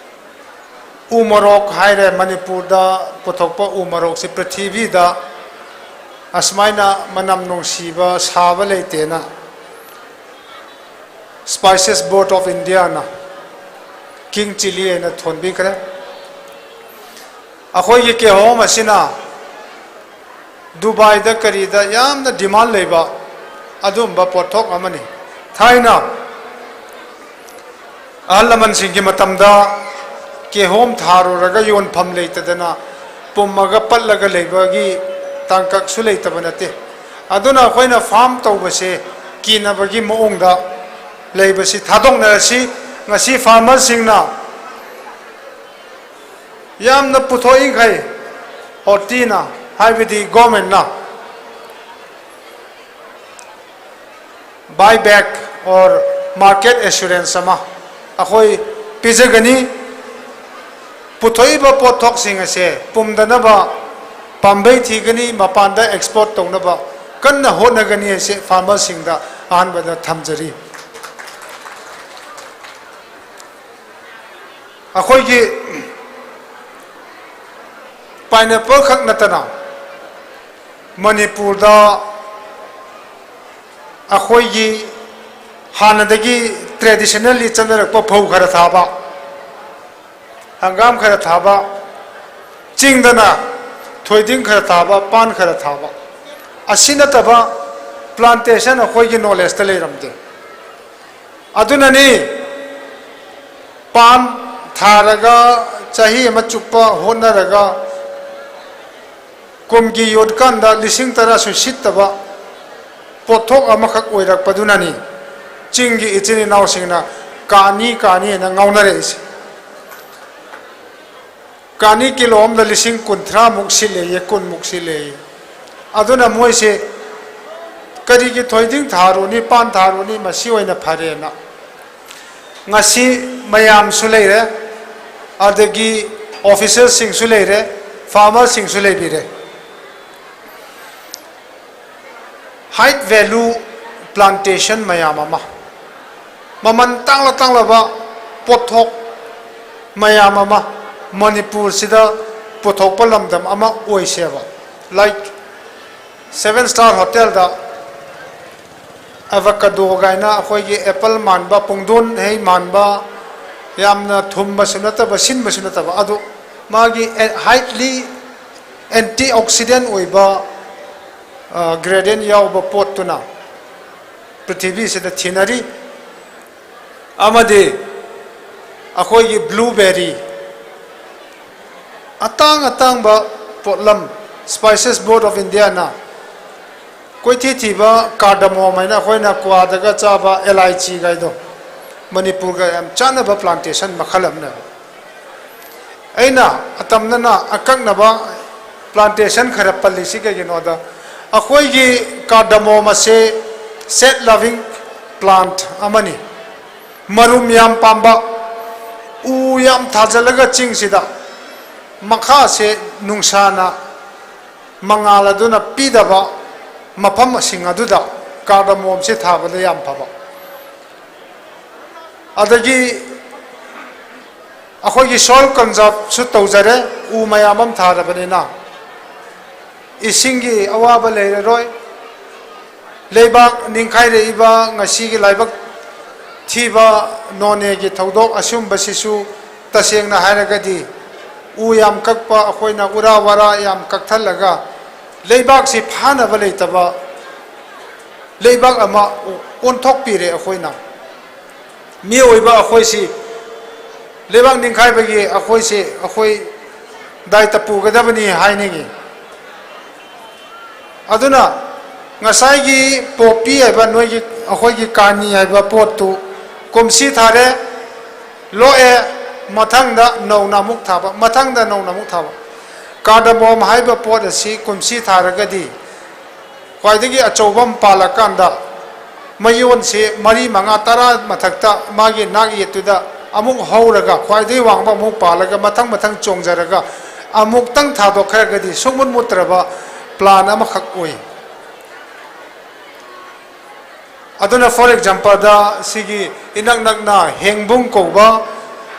ꯎ ꯃꯣꯔꯣꯛ ꯍꯥꯏꯔꯦ, ꯃꯅꯤꯄꯨꯔꯗ ꯄꯨꯊꯣꯛꯄ ꯎ ꯃꯣꯔꯣꯛꯁꯤ ꯄ꯭ꯔꯤꯊꯤꯕꯤꯗ ꯑꯁꯨꯃꯥꯏꯅ ꯃꯅꯝ ꯅꯨꯡꯁꯤꯕ ꯁꯥꯕ ꯂꯩꯇꯦꯅ Spices Board of Indiaꯅ King Chilli ꯍꯥꯏꯅ ꯊꯣꯟꯕꯤꯈ꯭ꯔꯦ꯫ ꯑꯩꯈꯣꯏꯒꯤ ꯀꯦꯍꯣꯝ ꯑꯁꯤꯅ ꯗꯨꯕꯥꯏꯗ ꯀꯔꯤꯗ ꯌꯥꯝꯅ demand ꯂꯩꯕ ꯑꯗꯨꯒꯨꯝꯕ ꯄꯣꯠꯊꯣꯛ ꯑꯃꯅꯤ꯫ ꯊꯥꯏꯅ ꯑꯍꯜ ꯂꯃꯟꯁꯤꯡꯒꯤ ꯃꯇꯝꯗ ꯀꯦꯍꯣꯝ ꯊꯥꯔꯨꯔꯒ ꯌꯣꯟꯐꯝ ꯂꯩꯇꯗꯅ ꯄꯨꯝꯃꯒ ꯄꯠꯂꯒ ꯂꯩꯕꯒꯤ ꯇꯥꯡꯀꯛꯁꯨ ꯂꯩꯇꯕ ꯅꯠꯇꯦ꯫ ꯑꯗꯨꯅ ꯑꯩꯈꯣꯏꯅ farm ꯇꯧꯕꯁꯦ ꯀꯤꯅꯕꯒꯤ ꯃꯑꯣꯡꯗ ꯂꯩꯕꯁꯤ ꯊꯥꯗꯣꯛꯅꯔꯁꯤ꯫ ꯉꯁꯤ farmerꯁꯤꯡꯅ ꯌꯥꯝꯅ ꯄꯨꯊꯣꯛꯏꯈꯩ ꯑꯣꯇꯤꯅ, ꯍꯥꯏꯕꯗꯤ governmentꯅ buy back or market assurance ꯑꯃ ꯑꯩꯈꯣꯏ ꯄꯤꯖꯒꯅꯤ꯫ ꯄꯨꯊꯣꯛꯏꯕ ꯄꯣꯠꯊꯣꯛꯁꯤꯡ ꯑꯁꯦ ꯄꯨꯝꯗꯅꯕ ꯄꯥꯝꯕꯩ ꯊꯤꯒꯅꯤ, ꯃꯄꯥꯟꯗ export ꯇꯧꯅꯕ ꯀꯟꯅ ꯍꯣꯠꯅꯒꯅꯤ ꯍꯥꯏꯁꯦ farmerꯁꯤꯡꯗ ꯑꯍꯥꯟꯕꯗ ꯊꯝꯖꯔꯤ꯫ ꯑꯩꯈꯣꯏꯒꯤ pineapple ꯈꯛ ꯅꯠꯇꯅ ꯃꯅꯤꯄꯨꯔꯗ ꯑꯩꯈꯣꯏꯒꯤ ꯍꯥꯟꯅꯗꯒꯤ traditionally ꯆꯠꯅꯔꯛꯄ ꯐꯧ ꯈꯔ ꯊꯥꯕ, ꯍꯪꯒꯥꯝ ꯈꯔ ꯊꯥꯕ, ꯆꯤꯡꯗꯅ ꯊꯣꯏꯗꯤꯡ ꯈꯔ ꯊꯥꯕ, ꯄꯥꯟ ꯈꯔ ꯊꯥꯕ, ꯑꯁꯤ ꯅꯠꯇꯕ plantation ꯑꯩꯈꯣꯏꯒꯤ knowledgeꯇ ꯂꯩꯔꯝꯗꯦ꯫ ꯑꯗꯨꯅꯅꯤ ꯄꯥꯟ ꯊꯥꯔꯒ ꯆꯍꯤ ꯑꯃ ꯆꯨꯞꯄ ꯍꯣꯠꯅꯔꯒ ꯀꯨꯝꯒꯤ ꯌꯣꯠꯀꯥꯟꯗ ꯂꯤꯁꯤꯡ ꯇꯔꯥꯁꯨ ꯁꯤꯠꯇꯕ ꯄꯣꯠꯊꯣꯛ ꯑꯃꯈꯛ ꯑꯣꯏꯔꯛꯄꯗꯨꯅꯅꯤ ꯆꯤꯡꯒꯤ ꯏꯆꯤꯟ ꯏꯅꯥꯎꯁꯤꯡꯅ ꯀꯥꯅꯤ ꯀꯥꯅꯤ ꯍꯥꯏꯅ ꯉꯥꯎꯅꯔꯛꯏꯁꯦ꯫ ꯀꯥꯅꯤ ꯀꯤꯂꯣ ꯑꯃꯗ ꯂꯤꯁꯤꯡ ꯀꯨꯟꯊ꯭ꯔꯥꯃꯨꯛ ꯁꯤꯠꯂꯦꯌꯦ, ꯀꯨꯟꯃꯨꯛ ꯁꯤꯠꯂꯦꯌꯦ꯫ ꯑꯗꯨꯅ ꯃꯣꯏꯁꯦ ꯀꯔꯤꯒꯤ ꯊꯣꯏꯗꯤꯡ ꯊꯥꯔꯨꯅꯤ, ꯄꯥꯟ ꯊꯥꯔꯨꯅꯤ, ꯃꯁꯤ ꯑꯣꯏꯅ ꯐꯔꯦꯅ ꯉꯁꯤ ꯃꯌꯥꯝꯁꯨ ꯂꯩꯔꯦ, ꯑꯗꯒꯤ officerꯁꯤꯡꯁꯨ ꯂꯩꯔꯦ, farmerꯁꯤꯡꯁꯨ ꯂꯩꯕꯤꯔꯦ꯫ High value plantation ꯃꯌꯥꯝ ꯑꯃ, ꯃꯃꯜ ꯇꯥꯡꯂ ꯇꯥꯡꯂꯕ ꯄꯣꯠꯊꯣꯛ ꯃꯌꯥꯝ ꯑꯃ ꯃꯅꯤꯄꯨꯔꯁꯤꯗ ꯄꯨꯊꯣꯛꯄ ꯂꯝꯗꯝ ꯑꯃ ꯑꯣꯏꯁꯦꯕ꯫ Like Seven Star Hotelꯗ avocado ꯒꯥꯏꯅ ꯑꯩꯈꯣꯏꯒꯤ apple ꯃꯥꯟꯕ, ꯄꯨꯡꯗꯣꯟ ꯍꯩ ꯃꯥꯟꯕ, ꯌꯥꯝꯅ ꯊꯨꯝꯕꯁꯨ ꯅꯠꯇꯕ, ꯁꯤꯟꯕꯁꯨ ꯅꯠꯇꯕ, ꯑꯗꯨ ꯃꯥꯒꯤ highly antioxidant ꯑꯣꯏꯕ, ꯑ, ingredient ꯌꯥꯎꯕ ꯄꯣꯠꯇꯨꯅ ꯄ꯭ꯔꯤꯊꯤꯕꯤꯁꯤꯗ ꯊꯤꯅꯔꯤ꯫ ꯑꯃꯗꯤ ꯑꯩꯈꯣꯏꯒꯤ blueberry, ꯑꯇꯥꯡ ꯑꯇꯥꯡꯕ ꯄꯣꯠꯂꯝ, Spices Board of Indiaꯅ ꯀꯣꯏꯊꯤ ꯊꯤꯕ cardamom ꯍꯥꯏꯅ ꯑꯩꯈꯣꯏꯅ ꯀ꯭ꯋꯥꯗꯒ ꯆꯥꯕ ꯑꯦꯂꯥꯏꯆꯤꯒꯥꯏꯗꯣ, ꯃꯅꯤꯄꯨꯔꯒ ꯌꯥꯝ ꯆꯥꯟꯅꯕ plantation ꯃꯈꯜ ꯑꯃꯅꯦꯕ꯫ ꯑꯩꯅ ꯑꯇꯝꯅꯅ ꯑꯀꯛꯅꯕ plantation ꯈꯔ ꯄꯜꯂꯤꯁꯤ ꯀꯩꯒꯤꯅꯣꯗ, ꯑꯩꯈꯣꯏꯒꯤ cardamom ꯑꯁꯦ shade loving plant ꯑꯃꯅꯤ꯫ ꯃꯔꯨꯝ ꯌꯥꯝ ꯄꯥꯝꯕ, ꯎ ꯌꯥꯝ ꯊꯥꯖꯤꯜꯂꯒ ꯆꯤꯡꯁꯤꯗ ꯃꯈꯥꯁꯦ ꯅꯨꯡꯁꯥꯅ ꯃꯉꯥꯜ ꯑꯗꯨꯅ ꯄꯤꯗꯕ ꯃꯐꯝꯁꯤꯡ ꯑꯗꯨꯗ cardamomꯁꯦ ꯊꯥꯕꯗ ꯌꯥꯝ ꯐꯕ꯫ ꯑꯗꯒꯤ ꯑꯩꯈꯣꯏꯒꯤ soil conserveꯁꯨ ꯇꯧꯖꯔꯦ, ꯎ ꯃꯌꯥꯝ ꯑꯃ ꯊꯥꯔꯕꯅꯤꯅ ꯏꯁꯤꯡꯒꯤ ꯑꯋꯥꯕ ꯂꯩꯔꯔꯣꯏ꯫ ꯂꯩꯕꯥꯛ ꯅꯤꯡꯈꯥꯏꯔꯛꯏꯕ ꯉꯁꯤꯒꯤ ꯂꯥꯏꯕꯛ ꯊꯤꯕ ꯅꯣꯅꯦꯒꯤ ꯊꯧꯗꯣꯛ ꯑꯁꯤꯒꯨꯝꯕꯁꯤꯁꯨ ꯇꯁꯦꯡꯅ ꯍꯥꯏꯔꯒꯗꯤ ꯎ ꯌꯥꯝ ꯀꯛꯄ, ꯑꯩꯈꯣꯏꯅ ꯎꯔꯥ ꯋꯥꯔꯥ ꯌꯥꯝ ꯀꯛꯊꯠꯂꯒ ꯂꯩꯕꯥꯛꯁꯤ ꯐꯥꯅꯕ ꯂꯩꯇꯕ ꯂꯩꯕꯥꯛ ꯑꯃ ꯑꯣꯟꯊꯣꯛꯄꯤꯔꯦ꯫ ꯑꯩꯈꯣꯏꯅ ꯃꯤꯑꯣꯏꯕ ꯑꯩꯈꯣꯏꯁꯤ ꯂꯩꯕꯥꯛ ꯅꯤꯡꯈꯥꯏꯕꯒꯤ ꯑꯩꯈꯣꯏꯁꯤ ꯑꯩꯈꯣꯏ ꯗꯥꯏꯇ ꯄꯨꯒꯗꯕꯅꯤ ꯍꯥꯏꯅꯤꯡꯏ꯫ ꯑꯗꯨꯅ ꯉꯁꯥꯏꯒꯤ poppy ꯍꯥꯏꯕ ꯅꯣꯏꯒꯤ, ꯑꯩꯈꯣꯏꯒꯤ ꯀꯥꯅꯤ ꯍꯥꯏꯕ ꯄꯣꯠꯇꯨ ꯀꯨꯝꯁꯤ ꯊꯥꯔꯦ, ꯂꯣꯛꯑꯦ, ꯃꯊꯪꯗ ꯅꯧꯅ ꯑꯃꯨꯛ ꯊꯥꯕ, ꯃꯊꯪꯗ ꯅꯧꯅ ꯑꯃꯨꯛ ꯊꯥꯕ꯫ Cardamom ꯍꯥꯏꯕ ꯄꯣꯠ ꯑꯁꯤ ꯀꯨꯝꯁꯤ ꯊꯥꯔꯒꯗꯤ ꯈ꯭ꯋꯥꯏꯗꯒꯤ ꯑꯆꯧꯕ ꯑꯃ ꯄꯥꯜꯂꯀꯥꯟꯗ ꯃꯌꯣꯟꯁꯤ ꯃꯔꯤ, ꯃꯉꯥ, ꯇꯔꯥ ꯃꯊꯛꯇ ꯃꯥꯒꯤ ꯅꯥꯛ ꯌꯦꯠꯇꯨꯗ ꯑꯃꯨꯛ ꯍꯧꯔꯒ ꯈ꯭ꯋꯥꯏꯗꯒꯤ ꯋꯥꯡꯕ ꯑꯃꯨꯛ ꯄꯥꯜꯂꯒ ꯃꯊꯪ ꯃꯊꯪ ꯆꯣꯡꯖꯔꯒ ꯑꯃꯨꯛꯇꯪ ꯊꯥꯗꯣꯛꯈ꯭ꯔꯒꯗꯤ ꯁꯨꯡꯃꯨꯠ ꯃꯨꯠꯇ꯭ꯔꯕ plant ꯑꯃꯈꯛ ꯑꯣꯏ꯫ ꯑꯗꯨꯅ for exampleꯗ ꯁꯤꯒꯤ ꯏꯅꯛ ꯅꯛꯅ ꯍꯦꯡꯕꯨꯡ ꯀꯧꯕ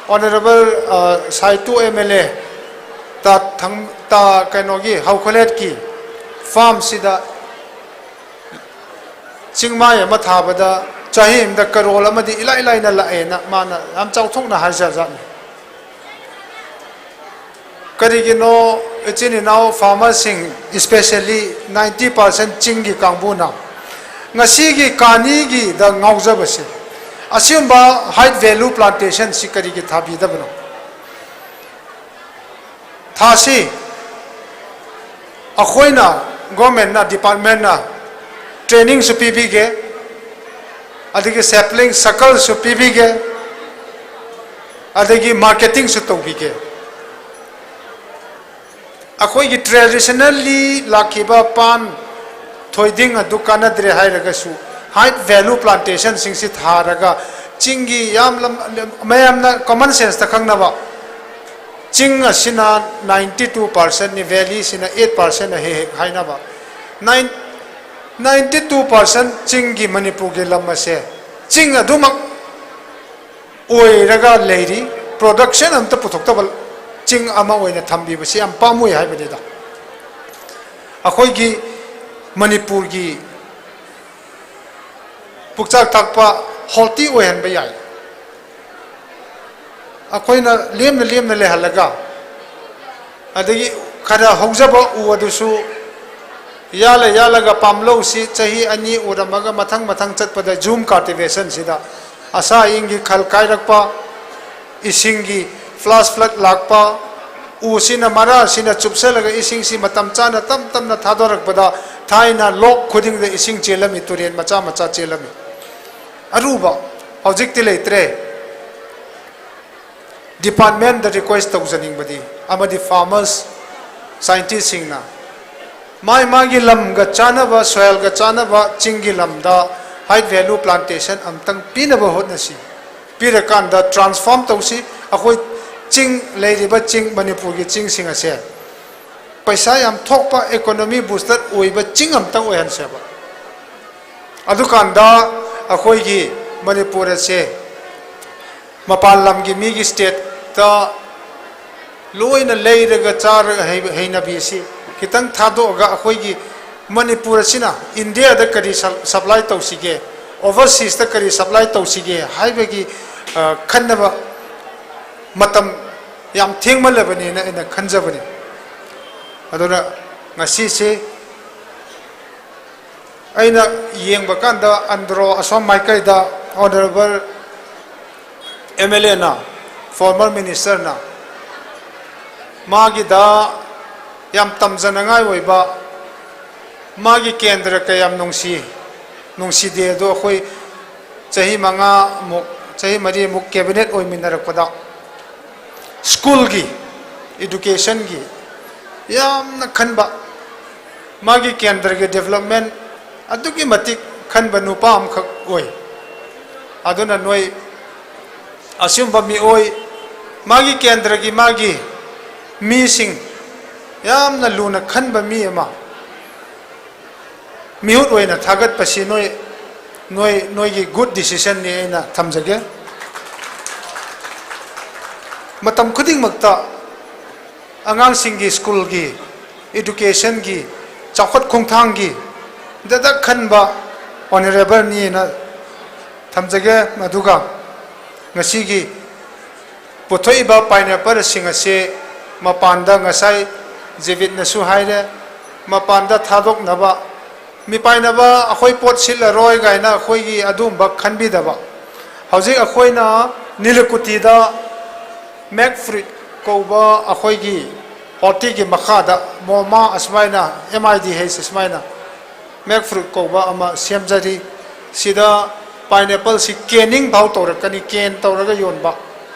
Honourable, ꯑ, ꯁꯥꯏꯇꯨ MLA ꯇ ꯊꯪ-, ꯇ ꯀꯩꯅꯣꯒꯤ ꯍꯧꯈꯣꯂꯦꯠꯀꯤ ꯐꯥꯔꯝꯁꯤꯗ ꯆꯤꯡꯃꯥꯏ ꯑꯃ ꯊꯥꯕꯗ ꯆꯍꯤ ꯑꯃꯗ ꯀꯔꯣꯜ ꯑꯃꯗꯤ ꯏꯂꯥꯏ ꯂꯥꯏꯅ ꯂꯥꯛꯑꯦꯅ ꯃꯥꯅ ꯌꯥꯝ ꯆꯥꯎꯊꯣꯛꯅ ꯍꯥꯏꯖꯖꯥꯠꯅꯤ꯫ ꯀꯔꯤꯒꯤꯅꯣ ꯏꯆꯤꯟ ꯏꯅꯥꯎ ꯐꯥꯔꯃꯔꯁꯤꯡ, especially ninety percent ꯆꯤꯡꯒꯤ ꯀꯥꯡꯕꯨꯅ ꯉꯁꯤꯒꯤ ꯀꯥꯅꯤꯒꯤꯗ ꯉꯥꯎꯖꯕꯁꯦ? ꯑꯁꯤꯒꯨꯝꯕ high value plantationꯁꯤ ꯀꯔꯤꯒꯤ ꯊꯥꯕꯤꯗꯕꯅꯣ? ꯊꯥꯁꯤ ꯑꯩꯈꯣꯏꯅ, governmentꯅ, departmentꯅ trainingꯁꯨ ꯄꯤꯕꯤꯒꯦ, ꯑꯗꯒꯤ sapling suckleꯁꯨ ꯄꯤꯕꯤꯒꯦ, ꯑꯗꯒꯤ marketingꯁꯨ ꯇꯧꯕꯤꯒꯦ꯫ ꯑꯩꯈꯣꯏꯒꯤ traditionally ꯂꯥꯛꯈꯤꯕ ꯄꯥꯟ, ꯊꯣꯏꯗꯤꯡ ꯑꯗꯨ ꯀꯥꯟꯅꯗ꯭ꯔꯦ ꯍꯥꯏꯔꯒꯁꯨ, high value plantationꯁꯤꯡꯁꯤ ꯊꯥꯔꯒ ꯆꯤꯡꯒꯤ ꯌꯥꯝ ꯂꯝ-, ꯃꯌꯥꯝꯅ common senseꯇ ꯈꯪꯅꯕ, ꯆꯤꯡ ꯑꯁꯤꯅ ninety two percentꯅꯤ, valleyꯁꯤꯅ eight percentꯅ ꯍꯦꯛ ꯍꯦꯛ ꯍꯥꯏꯅꯕ꯫ Nine-, ninety two percent ꯆꯤꯡꯒꯤ ꯃꯅꯤꯄꯨꯔꯒꯤ ꯂꯝ ꯑꯁꯦ ꯆꯤꯡ ꯑꯗꯨꯃꯛ ꯑꯣꯏꯔꯒ ꯂꯩꯔꯤ, production ꯑꯝꯇ ꯄꯨꯊꯣꯛꯇꯕ ꯆꯤꯡ ꯑꯃ ꯑꯣꯏꯅ ꯊꯝꯕꯤꯕꯁꯤ ꯌꯥꯝ ꯄꯥꯝꯃꯨꯏ ꯍꯥꯏꯕꯅꯤꯗ꯫ ꯑꯩꯈꯣꯏꯒꯤ ꯃꯅꯤꯄꯨꯔꯒꯤ ꯄꯨꯛꯆꯥꯛ ꯊꯥꯛꯄ healthy ꯑꯣꯏꯍꯟꯕ ꯌꯥꯏ꯫ ꯑꯩꯈꯣꯏꯅ ꯂꯦꯝꯅ ꯂꯦꯝꯅ ꯂꯩꯍꯜꯂꯒ, ꯑꯗꯒꯤ ꯈꯔ ꯍꯧꯖꯕ ꯎ ꯑꯗꯨꯁꯨ ꯌꯥꯜꯂ ꯌꯥꯜꯂꯒ ꯄꯥꯝꯂꯧꯁꯤ ꯆꯍꯤ ꯑꯅꯤ ꯎꯔꯝꯃꯒ ꯃꯊꯪ ꯃꯊꯪ ꯆꯠꯄꯗ ꯖꯨꯝ cultivationꯁꯤꯗ ꯑꯁꯥ ꯑꯏꯪꯒꯤ ꯈꯜ ꯀꯥꯏꯔꯛꯄ, ꯏꯁꯤꯡꯒꯤ flash flood ꯂꯥꯛꯄ, ꯎꯁꯤꯅ, ꯃꯔꯥꯁꯤꯅ ꯆꯨꯞꯁꯜꯂꯒ ꯏꯁꯤꯡꯁꯤ ꯃꯇꯝ ꯆꯥꯅ ꯇꯞ ꯇꯞꯅ ꯊꯥꯗꯣꯔꯛꯄꯗ ꯊꯥꯏꯅ ꯂꯣꯛ ꯈꯨꯗꯤꯡꯗ ꯏꯁꯤꯡ ꯆꯦꯜꯂꯝꯃꯤ, ꯇꯨꯔꯦꯟ ꯃꯆꯥ ꯃꯆꯥ ꯆꯦꯜꯂꯝꯃꯤ꯫ ꯑꯔꯨꯕ ꯍꯧꯖꯤꯛꯇꯤ ꯂꯩꯇ꯭ꯔꯦ꯫ Departmentꯗ request ꯇꯧꯖꯅꯤꯡꯕꯗꯤ, ꯑꯃꯗꯤ farmers, scientistꯁꯤꯡꯅ ꯃꯥꯏ ꯃꯥꯒꯤ ꯂꯝꯒ ꯆꯥꯟꯅꯕ, soilꯒ ꯆꯥꯟꯅꯕ ꯆꯤꯡꯒꯤ ꯂꯝꯗ high value plantation ꯑꯝꯇꯪ ꯄꯤꯅꯕ ꯍꯣꯠꯅꯁꯤ꯫ ꯄꯤꯔꯀꯥꯟꯗ transform ꯇꯧꯁꯤ꯫ ꯑꯩꯈꯣꯏ ꯆꯤꯡ, ꯂꯩꯔꯤꯕ ꯆꯤꯡ, ꯃꯅꯤꯄꯨꯔꯒꯤ ꯆꯤꯡꯁꯤꯡ ꯑꯁꯦ ꯄꯩꯁꯥ ꯌꯥꯝ ꯊꯣꯛꯄ, economy booster ꯑꯣꯏꯕ ꯆꯤꯡ ꯑꯝꯇꯪ ꯑꯣꯏꯍꯟꯁꯦꯕ꯫ ꯑꯗꯨꯀꯥꯟꯗ ꯑꯩꯈꯣꯏꯒꯤ ꯃꯅꯤꯄꯨꯔ ꯑꯁꯦ ꯃꯄꯥꯟ ꯂꯝꯒꯤ ꯃꯤꯒꯤ stateꯇ ꯂꯣꯏꯅ ꯂꯩꯔꯒ ꯆꯥꯔꯒ ꯍꯩ-, ꯍꯩꯅꯕꯤ ꯑꯁꯤ ꯈꯤꯇꯪ ꯊꯥꯗꯣꯛꯑꯒ ꯑꯩꯈꯣꯏꯒꯤ ꯃꯅꯤꯄꯨꯔ ꯑꯁꯤꯅ ꯏꯟꯗꯤꯌꯥꯗ ꯀꯔꯤ ꯁꯞ-, ꯁꯄ꯭ꯂꯥꯏ ꯇꯧꯁꯤꯒꯦ, ꯑꯣꯚꯔꯁꯤꯁꯇ ꯀꯔꯤ ꯁꯄ꯭ꯂꯥꯏ ꯇꯧꯁꯤꯒꯦ ꯍꯥꯏꯕꯒꯤ, ꯑ, ꯈꯟꯅꯕ ꯃꯇꯝ ꯌꯥꯝ ꯊꯦꯡꯃꯜꯂꯕꯅꯦꯅ ꯑꯩꯅ ꯈꯟꯖꯕꯅꯤ꯫ ꯑꯗꯨꯅ ꯉꯁꯤꯁꯦ ꯑꯩꯅ ꯌꯦꯡꯕ ꯀꯥꯟꯗ ꯑꯟꯗ꯭ꯔꯣ ꯑꯁꯣꯝ ꯃꯥꯏꯀꯩꯗ Honourable M L Aꯅ, former ministerꯅ ꯃꯥꯒꯤꯗ ꯌꯥꯝ ꯇꯝꯖꯅꯉꯥꯏ ꯑꯣꯏꯕ, ꯃꯥꯒꯤ ꯀꯦꯟꯗ꯭ꯔ ꯀꯌꯥꯝ ꯅꯨꯡꯁꯤ, ꯅꯨꯡꯁꯤꯗꯦ ꯑꯗꯣ ꯑꯩꯈꯣꯏ ꯆꯍꯤ ꯃꯉꯥꯃꯨꯛ, ꯆꯍꯤ ꯃꯔꯤꯃꯨꯛ cabinet ꯑꯣꯏꯃꯤꯟꯅꯔꯛꯄꯗ ꯁ꯭ꯀꯨꯜꯒꯤ, educationꯒꯤ ꯌꯥꯝꯅ ꯈꯟꯕ, ꯃꯥꯒꯤ ꯀꯦꯟꯗ꯭ꯔꯒꯤ development ꯑꯗꯨꯛꯀꯤ ꯃꯇꯤꯛ ꯈꯟꯕ ꯅꯨꯄꯥ ꯑꯃꯈꯛ ꯑꯣꯏ꯫ ꯑꯗꯨꯅ ꯅꯣꯏ ꯑꯁꯤꯒꯨꯝꯕ ꯃꯤꯑꯣꯏ, ꯃꯥꯒꯤ ꯀꯦꯟꯗ꯭ꯔꯒꯤ ꯃꯥꯒꯤ ꯃꯤꯁꯤꯡ ꯌꯥꯝꯅ ꯂꯨꯅ ꯈꯟꯕ ꯃꯤ ꯑꯃ ꯃꯤꯍꯨꯠ ꯑꯣꯏꯅ ꯊꯥꯒꯠꯄꯁꯤ ꯅꯣꯏ, ꯅꯣꯏ, ꯅꯣꯏꯒꯤ good decisionꯅꯤ ꯑꯩꯅ ꯊꯝꯖꯒꯦ꯫ ꯃꯇꯝ ꯈꯨꯗꯤꯡꯃꯛꯇ ꯑꯉꯥꯡꯁꯤꯡꯒꯤ ꯁ꯭ꯀꯨꯜꯒꯤ, educationꯒꯤ, ꯆꯥꯎꯈꯠ ꯈꯣꯡꯊꯥꯡꯒꯤ ꯗꯗ ꯈꯟꯕ Honourableꯅꯤꯅ ꯊꯝꯖꯒꯦ꯫ ꯑꯗꯨꯒ ꯉꯁꯤꯒꯤ ꯄꯨꯊꯣꯛꯏꯕ pineappleꯁꯤꯡ ꯑꯁꯤ ꯃꯄꯥꯟꯗ ꯉꯁꯥꯏ ꯖꯤꯕꯤꯠꯅꯁꯨ ꯍꯥꯏꯔꯦ, ꯃꯄꯥꯟꯗ ꯊꯥꯗꯣꯛꯅꯕ, ꯃꯤꯄꯥꯏꯅꯕ ꯑꯩꯈꯣꯏ ꯄꯣꯠ ꯁꯤꯠꯂꯔꯣꯏ ꯀꯥꯏꯅ ꯑꯩꯈꯣꯏꯒꯤ ꯑꯗꯨꯒꯨꯝꯕ ꯈꯟꯕꯤꯗꯕ꯫ ꯍꯧꯖꯤꯛ ꯑꯩꯈꯣꯏꯅ ꯅꯤꯂꯀꯨꯇꯤꯗ Magfruit ꯀꯧꯕ ꯑꯩꯈꯣꯏꯒꯤ partyꯒꯤ ꯃꯈꯥꯗ ꯃꯣꯃꯥ ꯑꯁꯨꯃꯥꯏꯅ, M I D H ꯑꯁꯨꯃꯥꯏꯅ Magfruit ꯀꯧꯕ ꯑꯃ ꯁꯦꯝꯖꯔꯤ꯫ ꯁꯤꯗ pineappleꯁꯤ canning ꯐꯥꯎ ꯇꯧꯔꯛꯀꯅꯤ, can ꯇꯧꯔꯒ ꯌꯣꯟꯕ,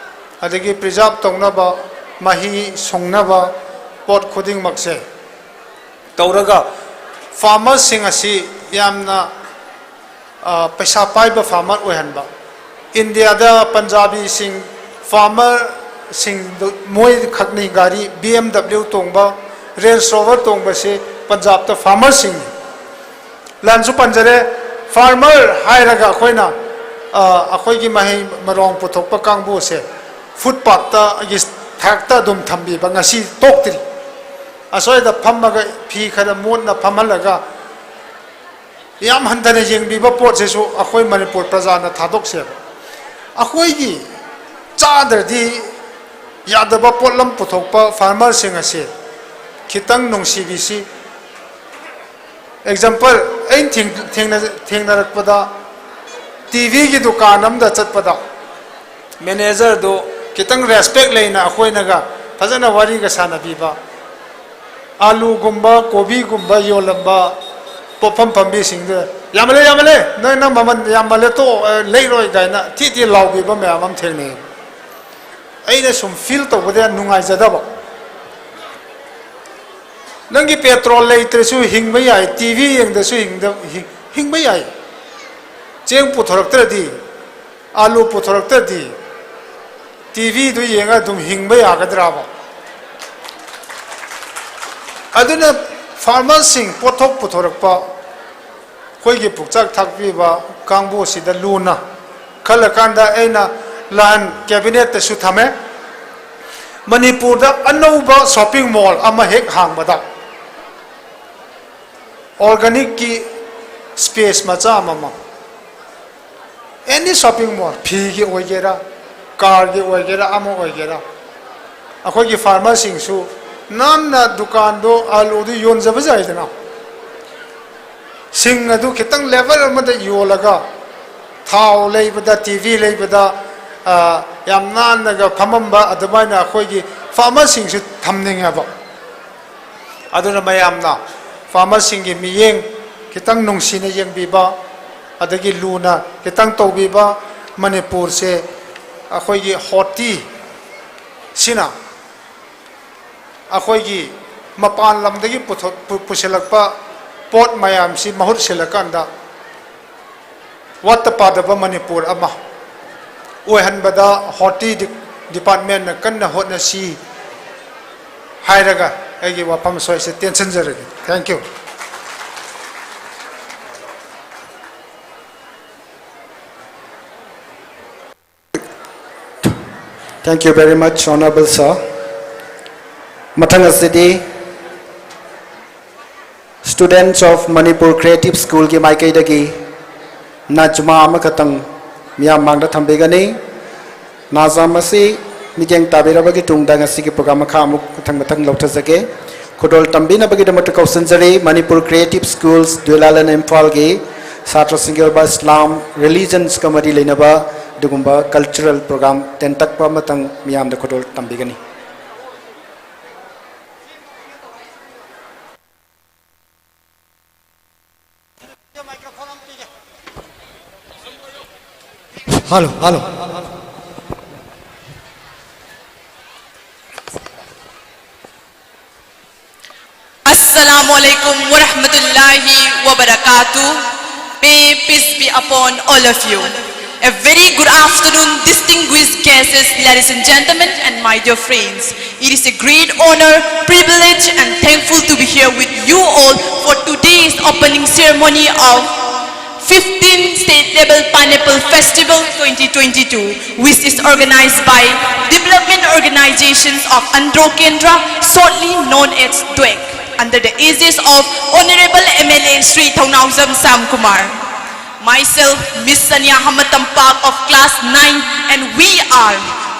ꯑꯗꯒꯤ preserve ꯇꯧꯅꯕ, ꯃꯍꯤ ꯁꯨꯡꯅꯕ ꯄꯣꯠ ꯈꯨꯗꯤꯡꯃꯛꯁꯦ ꯇꯧꯔꯒ farmerꯁꯤꯡ ꯑꯁꯤ ꯌꯥꯝꯅ, ꯑ, ꯄꯩꯁꯥ ꯄꯥꯏꯕ farmer ꯑꯣꯏꯍꯟꯕ꯫ ꯏꯟꯗꯤꯌꯥꯗ ꯄꯟꯖꯥꯕꯤꯁꯤꯡ farmerꯁꯤꯡꯗꯨ ꯃꯣꯏꯈꯛꯅꯤ ꯒꯥꯔꯤ B M W ꯇꯣꯡꯕ, Range Rover ꯇꯣꯡꯕꯁꯤ ꯄꯟꯖꯥꯕꯇ farmerꯁꯤꯡꯅꯤ꯫ ꯂꯥꯟꯁꯨ ꯄꯟꯖꯔꯦ, farmer ꯍꯥꯏꯔꯒ ꯑꯩꯈꯣꯏꯅ, ꯑ, ꯑꯩꯈꯣꯏꯒꯤ ꯃꯍꯩ ꯃꯔꯣꯡ ꯄꯨꯊꯣꯛꯄ ꯀꯥꯡꯕꯨꯁꯦ footpathꯇ, ꯑꯩꯒꯤ ꯊꯥꯛꯇ ꯑꯗꯨꯝ ꯊꯝꯕꯤꯕ ꯉꯁꯤ ꯇꯣꯛꯇ꯭ꯔꯤ꯫ ꯑꯁ꯭ꯋꯥꯏꯗ ꯐꯝꯃꯒ ꯐꯤ ꯈꯔ ꯃꯣꯠꯅ ꯐꯝꯍꯜꯂꯒ ꯌꯥꯝ ꯍꯟꯊꯅ ꯌꯦꯡꯕꯤꯕ ꯄꯣꯠꯁꯤꯁꯨ ꯑꯩꯈꯣꯏ ꯃꯅꯤꯄꯨꯔ ꯄ꯭ꯔꯖꯥꯅ ꯊꯥꯗꯣꯛꯁꯦꯕ꯫ ꯑꯩꯈꯣꯏꯒꯤ ꯆꯥꯗ꯭ꯔꯗꯤ ꯌꯥꯗꯕ ꯄꯣꯠꯂꯝ ꯄꯨꯊꯣꯛꯄ ꯐꯥꯔꯃꯔꯁꯤꯡ ꯑꯁꯤ ꯈꯤꯇꯪ ꯅꯨꯡꯁꯤꯕꯤꯁꯤ꯫ ꯑꯦꯛꯖꯥꯝꯄꯜ, ꯑꯩꯅ ꯊꯦꯡ-, ꯊꯦꯡꯅ-, ꯊꯦꯡꯅꯔꯛꯄꯗ, ꯇꯤ ꯚꯤꯒꯤ ꯗꯨꯀꯥꯟ ꯑꯃꯗ ꯆꯠꯄꯗ, ꯃꯦꯅꯦꯖꯔꯗꯨ ꯈꯤꯇꯪ ꯔꯦꯁꯄꯦꯛ ꯂꯩꯅ ꯑꯩꯈꯣꯏꯅꯒ ꯐꯖꯅ ꯋꯥꯔꯤꯒ ꯁꯥꯟꯅꯕꯤꯕ, ꯑꯥꯂꯨꯒꯨꯝꯕ, ꯀꯣꯕꯤꯒꯨꯝꯕ ꯌꯣꯜꯂꯝꯕ ꯄꯣꯠꯐꯝ ꯐꯝꯕꯤꯁꯤꯡꯗꯨ, "ꯌꯥꯝꯃꯜꯂꯦ, ꯌꯥꯝꯃꯜꯂꯦ, ꯅꯣꯏ, ꯅꯪ ꯃꯃꯜ ꯌꯥꯝꯃꯜꯂꯦ, ꯇꯣ, ꯑ, ꯂꯩꯔꯣꯏ" ꯀꯥꯏꯅ ꯊꯤ ꯊꯤ ꯂꯥꯎꯕꯤꯕ ꯃꯌꯥꯝ ꯑꯃ ꯊꯦꯡꯅꯩ꯫ ꯑꯩꯅ ꯁꯨꯝ ꯐꯤꯜ ꯇꯧꯕꯗ ꯌꯥꯝ ꯅꯨꯡꯉꯥꯏꯖꯗꯕ꯫ ꯅꯪꯒꯤ ꯄꯦꯇ꯭ꯔꯣꯜ ꯂꯩꯇ꯭ꯔꯁꯨ ꯍꯤꯡꯕ ꯌꯥꯏ, ꯇꯤ ꯚꯤ ꯌꯦꯡꯗ꯭ꯔꯁꯨ ꯍꯤꯡꯗ-, ꯍꯤꯡ-, ꯍꯤꯡꯕ ꯌꯥꯏ꯫ ꯆꯦꯡ ꯄꯨꯊꯣꯔꯛꯇ꯭ꯔꯗꯤ, ꯑꯥꯂꯨ ꯄꯨꯊꯣꯔꯛꯇ꯭ꯔꯗꯤ, ꯇꯤ ꯚꯤꯗꯨ ꯌꯦꯡꯉ ꯑꯗꯨꯝ ꯍꯤꯡꯕ ꯌꯥꯒꯗ꯭ꯔꯕ? ꯑꯗꯨꯅ ꯐꯥꯔꯃꯔꯁꯤꯡ, ꯄꯣꯠꯊꯣꯛ ꯄꯨꯊꯣꯔꯛꯄ, ꯑꯩꯈꯣꯏꯒꯤ ꯄꯨꯛꯆꯥꯛ ꯊꯥꯛꯄꯤꯕ ꯀꯥꯡꯕꯨꯁꯤꯗ ꯂꯨꯅ ꯈꯜꯂꯀꯥꯟꯗ ꯑꯩꯅ ꯂꯥꯟ ꯀꯦꯕꯤꯅꯦꯠꯇꯁꯨ ꯊꯝꯃꯦ꯫ ꯃꯅꯤꯄꯨꯔꯗ ꯑꯅꯧꯕ ꯁꯣꯞꯄꯤꯡ ꯃꯣꯜ ꯑꯃ ꯍꯦꯛ ꯍꯥꯡꯕꯗ, ꯑꯣꯔꯒꯥꯅꯤꯛꯀꯤ ꯁ꯭ꯄꯦꯁ ꯃꯆꯥ ꯑꯃꯃꯝ, ꯑꯦꯅꯤ ꯁꯣꯞꯄꯤꯡ ꯃꯣꯜ, ꯐꯤꯒꯤ ꯑꯣꯏꯒꯦꯔꯥ, ꯀꯥꯔꯒꯤ ꯑꯣꯏꯒꯦꯔꯥ, ꯑꯃ ꯑꯣꯏꯒꯦꯔꯥ, ꯑꯩꯈꯣꯏꯒꯤ ꯐꯥꯔꯃꯔꯁꯤꯡꯁꯨ ꯅꯥꯟꯅ ꯗꯨꯀꯥꯟꯗꯣ, ꯑꯥꯂꯨꯗꯨ ꯌꯣꯟꯖꯕ ꯌꯥꯏꯗꯅ꯫ ꯁꯤꯡ ꯑꯗꯨ ꯈꯤꯇꯪ ꯂꯦꯚꯦꯜ ꯑꯃꯗ ꯌꯣꯜꯂꯒ, ꯊꯥꯎ ꯂꯩꯕꯗ, ꯇꯤ ꯚꯤ ꯂꯩꯕꯗ, ꯑ, ꯌꯥꯝ ꯅꯥꯟꯅꯒ ꯐꯝꯃꯝꯕ ꯑꯗꯨꯃꯥꯏꯅ ꯑꯩꯈꯣꯏꯒꯤ ꯐꯥꯔꯃꯔꯁꯤꯡꯁꯨ ꯊꯝꯅꯤꯡꯉꯦꯕ꯫ ꯑꯗꯨꯅ ꯃꯌꯥꯝꯅ ꯐꯥꯔꯃꯔꯁꯤꯡꯒꯤ ꯃꯤꯠꯌꯦꯡ ꯈꯤꯇꯪ ꯅꯨꯡꯁꯤꯅ ꯌꯦꯡꯕꯤꯕ, ꯑꯗꯒꯤ ꯂꯨꯅ ꯈꯤꯇꯪ ꯇꯧꯕꯤꯕ, ꯃꯅꯤꯄꯨꯔꯁꯦ ꯑꯩꯈꯣꯏꯒꯤ ꯍꯣꯇꯤ ꯁꯤꯅ ꯑꯩꯈꯣꯏꯒꯤ ꯃꯄꯥꯟ ꯂꯝꯗꯒꯤ ꯄꯨꯊꯣꯛ-, ꯄꯨ-, ꯄꯨꯁꯤꯜꯂꯛꯄ ꯄꯣꯠ ꯃꯌꯥꯝꯁꯤ ꯃꯍꯨꯠ ꯁꯤꯜꯂꯀꯥꯟꯗ ꯋꯥꯠꯇ ꯄꯥꯗꯕ ꯃꯅꯤꯄꯨꯔ ꯑꯃ ꯑꯣꯏꯍꯟꯕꯗ ꯍꯣꯔꯇꯤ ꯗꯤ-, ꯗꯤꯄꯥꯔꯠꯃꯦꯟꯅ ꯀꯟꯅ ꯍꯣꯠꯅꯁꯤ ꯍꯥꯏꯔꯒ ꯑꯩꯒꯤ ꯋꯥꯐꯝ ꯑꯁ꯭ꯋꯥꯏꯁꯦ ꯇꯦꯟꯁꯤꯟꯖꯔꯒꯦ꯫ Thank you꯫ Thank you very much, Honorable Sir. ꯃꯊꯪ ꯑꯁꯤꯗꯤ Students of Manipur Creative School ꯒꯤ ꯃꯥꯏꯀꯩꯗꯒꯤ ꯅꯥꯖꯃꯥ ꯑꯃꯈꯛꯇꯪ ꯃꯤꯌꯥꯝ ꯃꯥꯡꯗ ꯊꯝꯕꯤꯒꯅꯤ꯫ ꯅꯥꯖꯃꯥ ꯑꯁꯤ ꯃꯤꯠꯌꯦꯡ ꯇꯥꯕꯤꯔꯕꯒꯤ ꯇꯨꯡꯗ ꯉꯁꯤꯒꯤ program ꯃꯈꯥ ꯑꯃꯨꯛ ꯃꯊꯪ ꯃꯊꯪ ꯂꯧꯊꯖꯒꯦ꯫ ꯈꯨꯗꯣꯜ ꯇꯝꯕꯤꯅꯕꯒꯤꯗꯃꯛꯇ ꯀꯧꯁꯤꯟꯖꯔꯤ ꯃꯅꯤꯄꯨꯔ Creative Schools, ꯗꯨꯂꯥꯂꯦꯟ, ꯏꯝꯐꯥꯜꯒꯤ ꯁꯥꯇ꯭ꯔꯁꯤꯡꯒꯤ ꯑꯣꯏꯕ Islam religions ꯀ ꯃꯔꯤ ꯂꯩꯅꯕ ꯑꯗꯨꯒꯨꯝꯕ cultural program ꯇꯦꯟꯇꯛꯄ ꯑꯃꯇꯪ ꯃꯤꯌꯥꯝꯗ ꯈꯨꯗꯣꯜ ꯇꯝꯕꯤꯒꯅꯤ꯫ Hello, hello. Assalamu alaikum wa rahmatullahi wa barakatuh. May peace be upon all of you. A very good afternoon, distinguished guests, ladies and gentlemen, and my dear friends. It is a great honor, privilege, and thankful to be here with you all for today's opening ceremony of fifteenth State Level Pineapple Festival twenty twenty-two, which is organized by Development Organizations of Andro Kendra, shortly known as DOAC, under the aegis of Honorable M L A Shri Thounaojam Shyamkumar. Myself, Miss Sania Hamatampak of class nine, and we are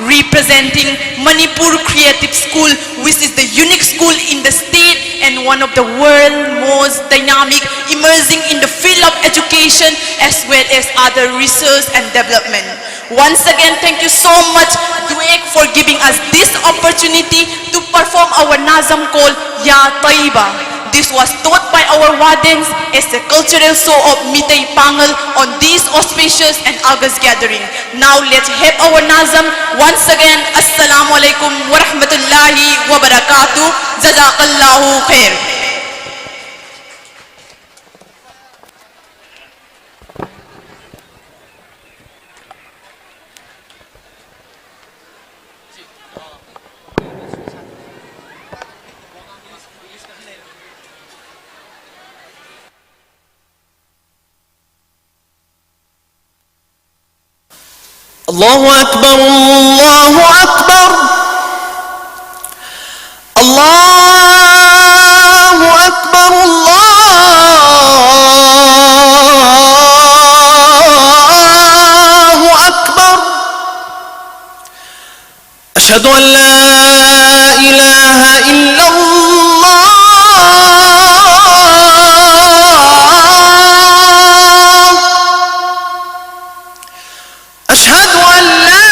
representing Manipur Creative School, which is the unique school in the state and one of the world most dynamic, emerging in the field of education as well as other research and development. Once again, thank you so much, DOAC, for giving us this opportunity to perform our nazam called Ya Taiba. This was taught by our wardens as a cultural show of Meitei Pangal on this auspicious and august gathering. Now let's have our nazam once again. Assalamu alaikum wa rahmatullahi wa barakatuh. Jazakallahu khair. الله أكبر، الله أكبر، الله أكبر، الله أشهد أن لا إله إلا الله. أشهد أن لا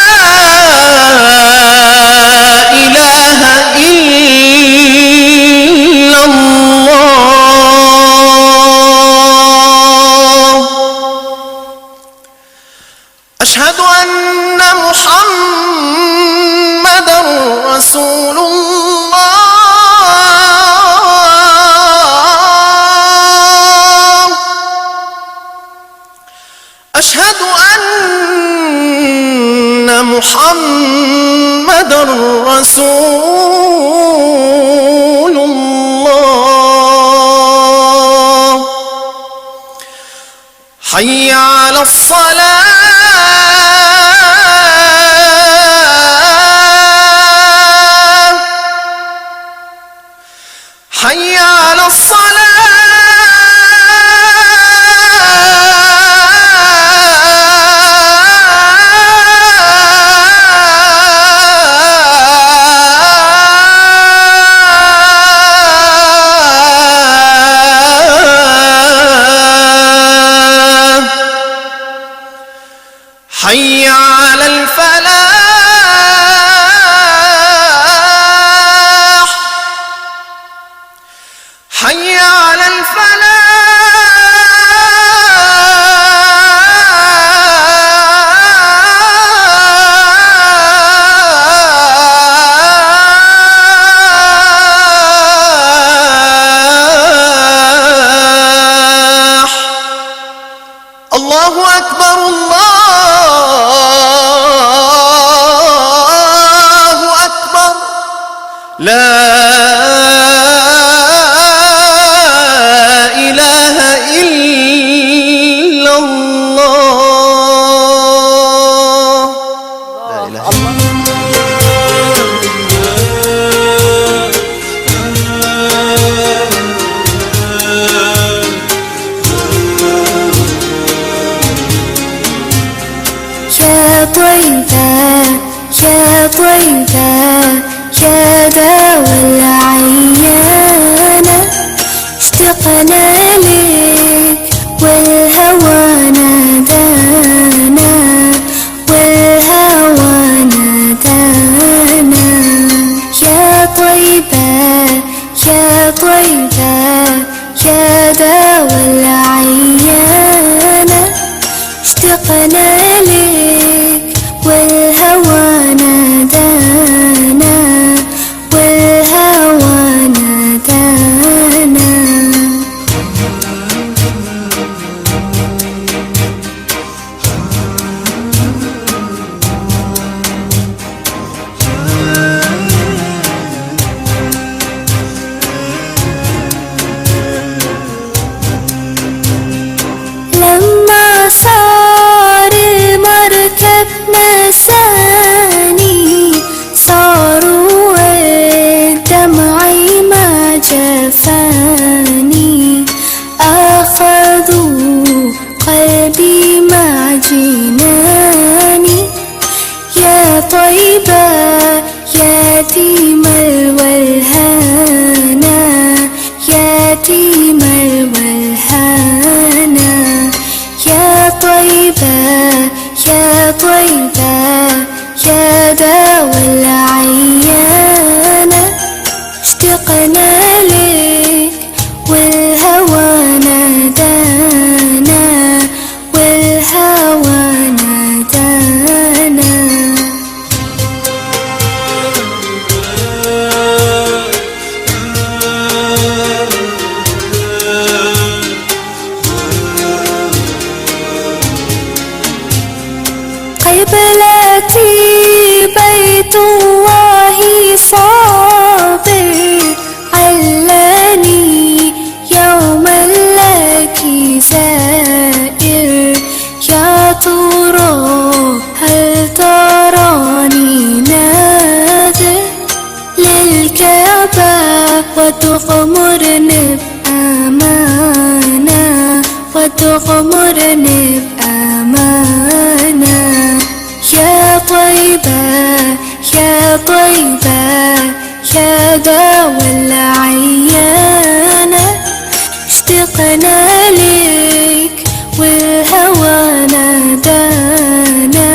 إله إلا الله. أشهد أن محمدا رسول الله. أشهد أن محمدا رسول الله. حي على الصلاة. حي على الصلاة. حي على الفلاح. حي على الفلاح. الله أكبر، الله أكبر. لا إله إلا الله. لا إله إلا الله. طيبة، يا دوا العيانة، اشتقنا لك والهوى نادانا، والهوى نادانا. يا طيبة، يا طيبة، يا دوا العيانة، اشتقنا لك والهوى نادانا، والهوى نادانا. لما صار المركب نساني، صاروا الدمع ما جفاني، أخذوا قلبي مع جناني. يا طيبة، يا ديم الولهانة، يا ديم الولهانة. يا طيبة، يا طيبة، يا دوا العيانة، اشتقنا لك والهوى نادانا، والهوى نادانا. قبلتي بيت الله صابر، علني يوما لك زائر. يا ترى هل تراني ناذر للكعبة وتغمرني بأمانة، وتغمرني بأمانة؟ يا طيبة، طيبة، يا دوا العيانة، اشتقنا ليك والهوى نادانا،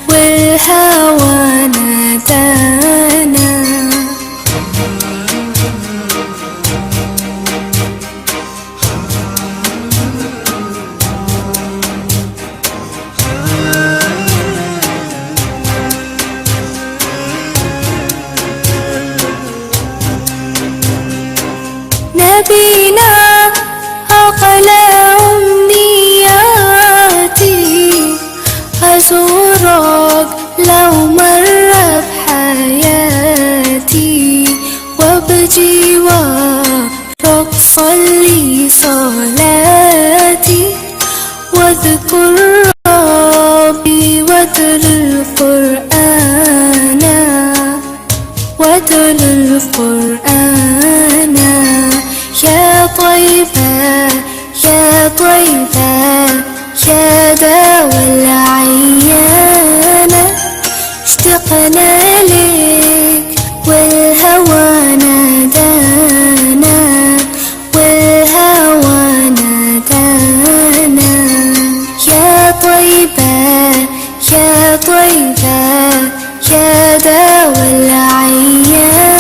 والهوى نادانا. نبينا أقلى أمنياتي، أزورك لو مر بحياتي، وبجوارك صلي صلاتي، واذكر ربي واتل القرآن، واتل القرآن. يا طيبة، يا طيبة، يا دوا العيانة، اشتقنا ليك والهوى نادانا، والهوى نادانا. يا طيبة، يا طيبة، يا دوا العيانة،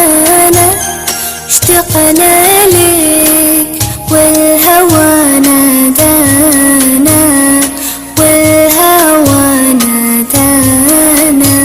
اشتقنا ليك والهوى نادانا، والهوى نادانا.